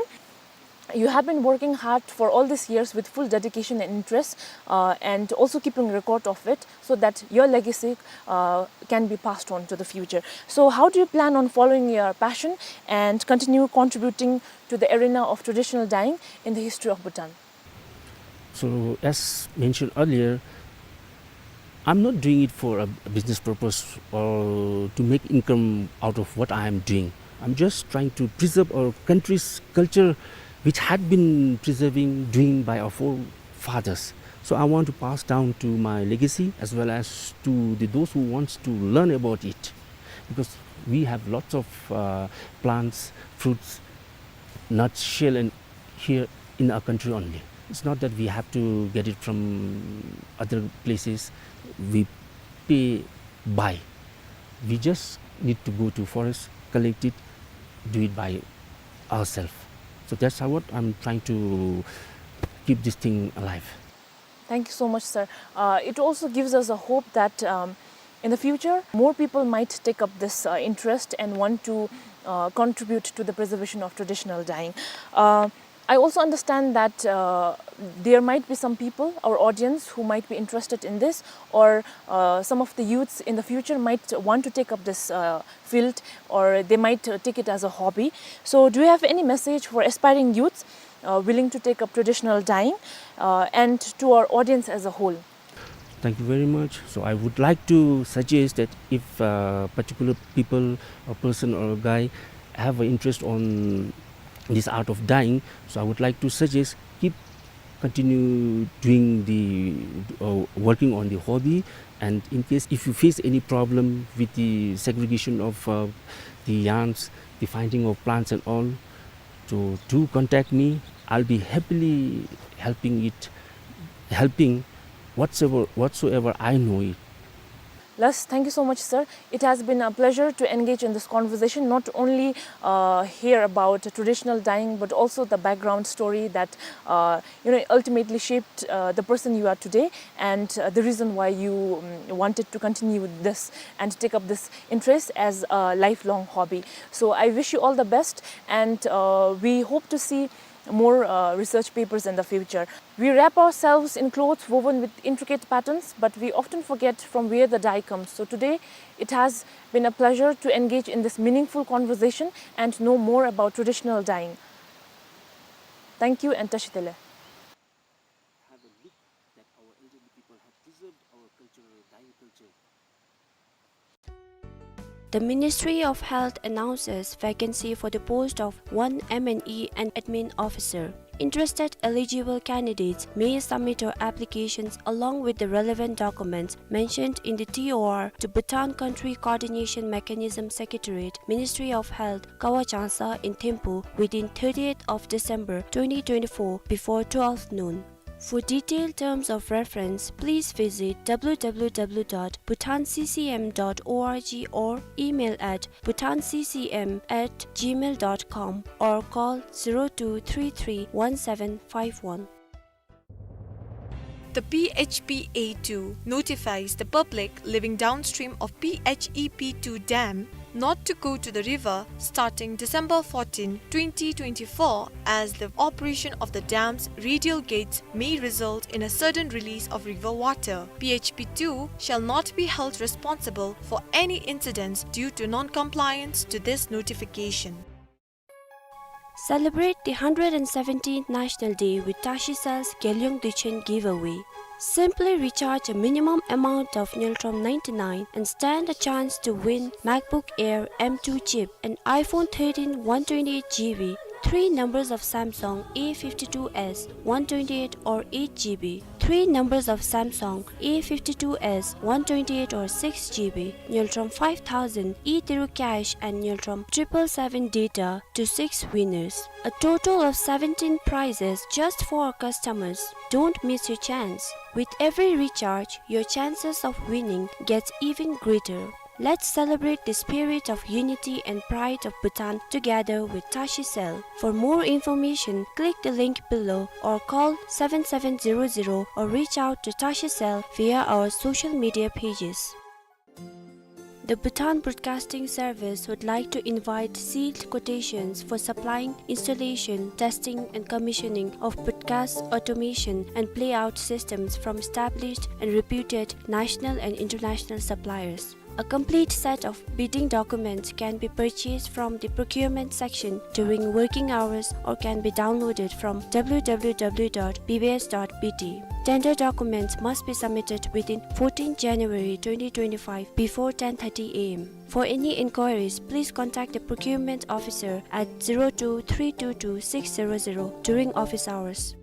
you have been working hard for all these years with full dedication and interest, uh, and also keeping record of it so that your legacy, uh, can be passed on to the future. So how do you plan on following your passion and continue contributing to the arena of traditional dyeing in the history of Bhutan? So, as mentioned earlier, I'm not doing it for a, a business purpose or to make income out of what I am doing. I'm just trying to preserve our country's culture, which had been preserving, doing by our forefathers. So I want to pass down to my legacy as well as to the, those who wants to learn about it, because we have lots of, uh, plants, fruits, nuts, shell, and here in our country only. It's not that we have to get it from other places. We pay, buy. We just need to go to forest, collect it, do it by ourselves. So that's how what I'm trying to keep this thing alive. Thank you so much, sir. Uh, it also gives us a hope that, um, in the future, more people might take up this, uh, interest and want to, uh, contribute to the preservation of traditional dyeing. Uh, I also understand that, uh, there might be some people, our audience, who might be interested in this, or, uh, some of the youths in the future might want to take up this, uh, field, or they might, uh, take it as a hobby. So, do you have any message for aspiring youths, uh, willing to take up traditional dyeing, uh, and to our audience as a whole? Thank you very much. So I would like to suggest that if, uh, particular people, a person or a guy have an interest on this art of dyeing, so I would like to suggest keep continue doing the, uh, working on the hobby. And in case if you face any problem with the segregation of, uh, the yarns, the finding of plants and all, so do contact me. I'll be happily helping it, helping whatsoever, whatsoever I know it. Lus, thank you so much, sir. It has been a pleasure to engage in this conversation, not only, uh, hear about traditional dyeing, but also the background story that, uh, you know, ultimately shaped, uh, the person you are today, and, uh, the reason why you, um, wanted to continue this and take up this interest as a lifelong hobby. So I wish you all the best, and, uh, we hope to see more, uh, research papers in the future. We wrap ourselves in clothes woven with intricate patterns, but we often forget from where the dye comes. So today, it has been a pleasure to engage in this meaningful conversation and know more about traditional dyeing. Thank you and Tashi Delek. Have a look that our elderly people have preserved our cultural dyeing culture. The Ministry of Health announces vacancy for the post of one M and E and admin officer. Interested eligible candidates may submit your applications along with the relevant documents mentioned in the T O R to Bhutan Country Coordination Mechanism Secretariat, Ministry of Health, Kawa Changsa in Thimphu within thirtieth of December twenty twenty-four before twelve noon. For detailed terms of reference, please visit W W W dot bhutan C C M dot org or email at bhutan C C M at gmail dot com or call zero two three three one seven five one. The P H P A two notifies the public living downstream of P H E P two dam not to go to the river starting December fourteen, twenty twenty-four, as the operation of the dam's radial gates may result in a sudden release of river water. P H P two shall not be held responsible for any incidents due to non-compliance to this notification. Celebrate the hundred and seventeenth National Day with Tashi Cell's Gelyong Duchen giveaway. Simply recharge a minimum amount of Ngultrum ninety-nine and stand a chance to win MacBook Air M two chip, an iPhone thirteen one twenty-eight G B, Three numbers of Samsung A fifty-two S, one twenty-eight or eight G B. Three numbers of Samsung A fifty-two S, one twenty-eight or six G B. Ngultrum five thousand e-Tiru cash and Ngultrum triple seven data to six winners. A total of seventeen prizes just for our customers. Don't miss your chance. With every recharge, your chances of winning gets even greater. Let's celebrate the spirit of unity and pride of Bhutan together with Tashicell. For more information, click the link below or call seven seven zero zero or reach out to Tashicell via our social media pages. The Bhutan Broadcasting Service would like to invite sealed quotations for supplying, installation, testing and commissioning of broadcast automation and playout systems from established and reputed national and international suppliers. A complete set of bidding documents can be purchased from the procurement section during working hours or can be downloaded from W W W dot B B S dot B T. Tender documents must be submitted within fourteenth January twenty twenty-five before ten thirty A M. For any inquiries, please contact the procurement officer at zero two three two two six zero zero during office hours.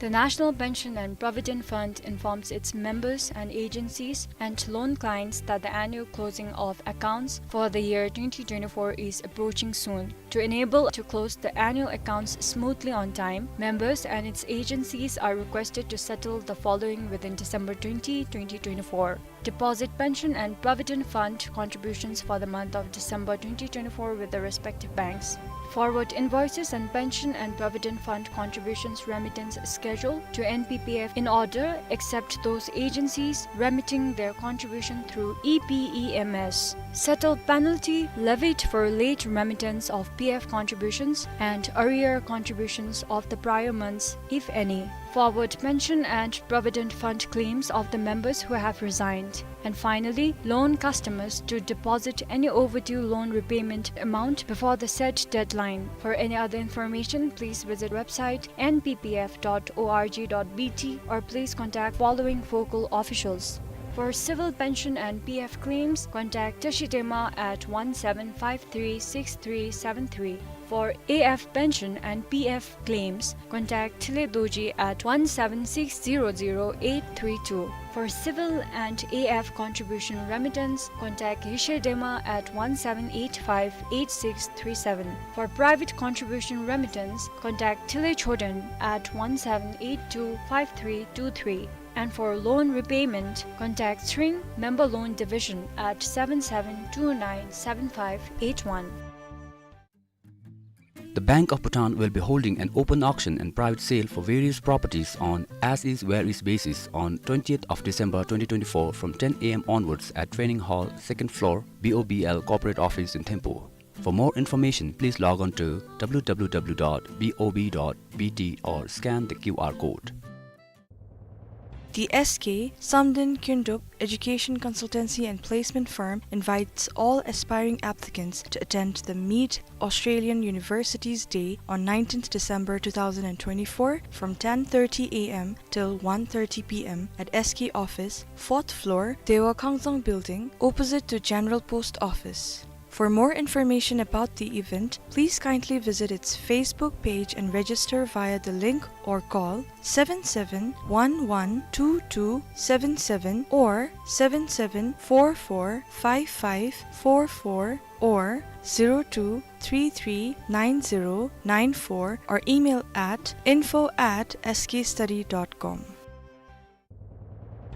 The National Pension and Provident Fund informs its members and agencies and loan clients that the annual closing of accounts for the year twenty twenty-four is approaching soon. To enable to close the annual accounts smoothly on time, members and its agencies are requested to settle the following within December twenty, twenty twenty-four. Deposit pension and provident fund contributions for the month of December twenty twenty-four with the respective banks. Forward invoices and pension and provident fund contributions remittance schedule to N P P F in order, except those agencies remitting their contribution through E P E M S. Settle penalty levied for late remittance of P F contributions and arrear contributions of the prior months, if any. Forward pension and provident fund claims of the members who have resigned. And finally, loan customers to deposit any overdue loan repayment amount before the said deadline. For any other information, please visit website N P P F dot O R G dot B T or please contact following focal officials. For civil pension and P F claims, contact Tashi Dema at one seven five three six three seven three. For A F pension and P F claims, contact Thile Dorji at one seven six zero zero eight three two. For civil and A F contribution remittance, contact Yishe Dema at one seven eight five eight six three seven. For private contribution remittance, contact Thile Choden at one seven eight two five three two three. And for loan repayment, contact Tshering Member Loan Division at seven seven two nine seven five eight one. The Bank of Bhutan will be holding an open auction and private sale for various properties on as is where is basis on twentieth of December twenty twenty-four from ten A M onwards at Training Hall, second floor, B O B L Corporate Office in Thimphu. For more information, please log on to W W W dot B O B dot B T or scan the Q R code. The S K Samden Kyndrup Education Consultancy and Placement Firm invites all aspiring applicants to attend the Meet Australian Universities Day on nineteenth December two thousand and twenty-four from ten thirty A M till one thirty P M at S K office, fourth floor, Dewa Kangzang Building, opposite to General Post Office. For more information about the event, please kindly visit its Facebook page and register via the link or call seven seven one one two two seven seven or seven seven four four five five four four or zero two three three nine zero nine four or email at info at S K study dot com.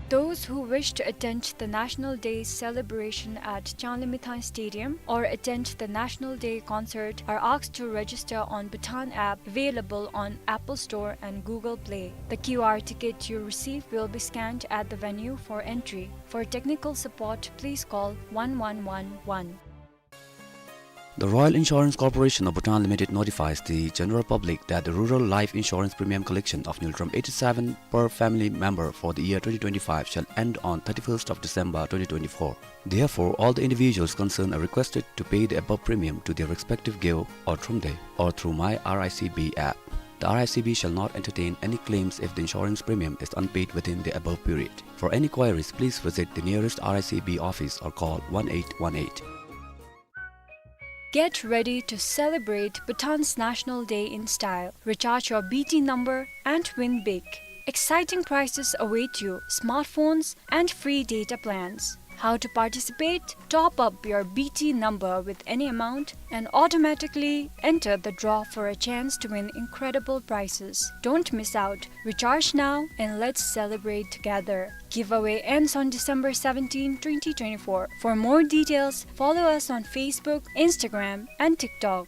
Those who wish to attend the National Day celebration at Changlimithang Stadium or attend the National Day concert are asked to register on Bhutan app available on Apple Store and Google Play. The Q R ticket you receive will be scanned at the venue for entry. For technical support, please call one one one one. The Royal Insurance Corporation of Bhutan Limited notifies the general public that the rural life insurance premium collection of Ngultrum eighty-seven per family member for the year twenty twenty-five shall end on thirty-first of December twenty twenty-four. Therefore, all the individuals concerned are requested to pay the above premium to their respective Gyeo or Thromde or through My R I C B app. The R I C B shall not entertain any claims if the insurance premium is unpaid within the above period. For any queries, please visit the nearest R I C B office or call one eight one eight. Get ready to celebrate Bhutan's National Day in style. Recharge your B T number and win big. Exciting prizes await you, smartphones and free data plans. How to participate? Top up your B T number with any amount and automatically enter the draw for a chance to win incredible prizes. Don't miss out. Recharge now and let's celebrate together. Giveaway ends on December seventeenth, twenty twenty-four. For more details, follow us on Facebook, Instagram, and TikTok.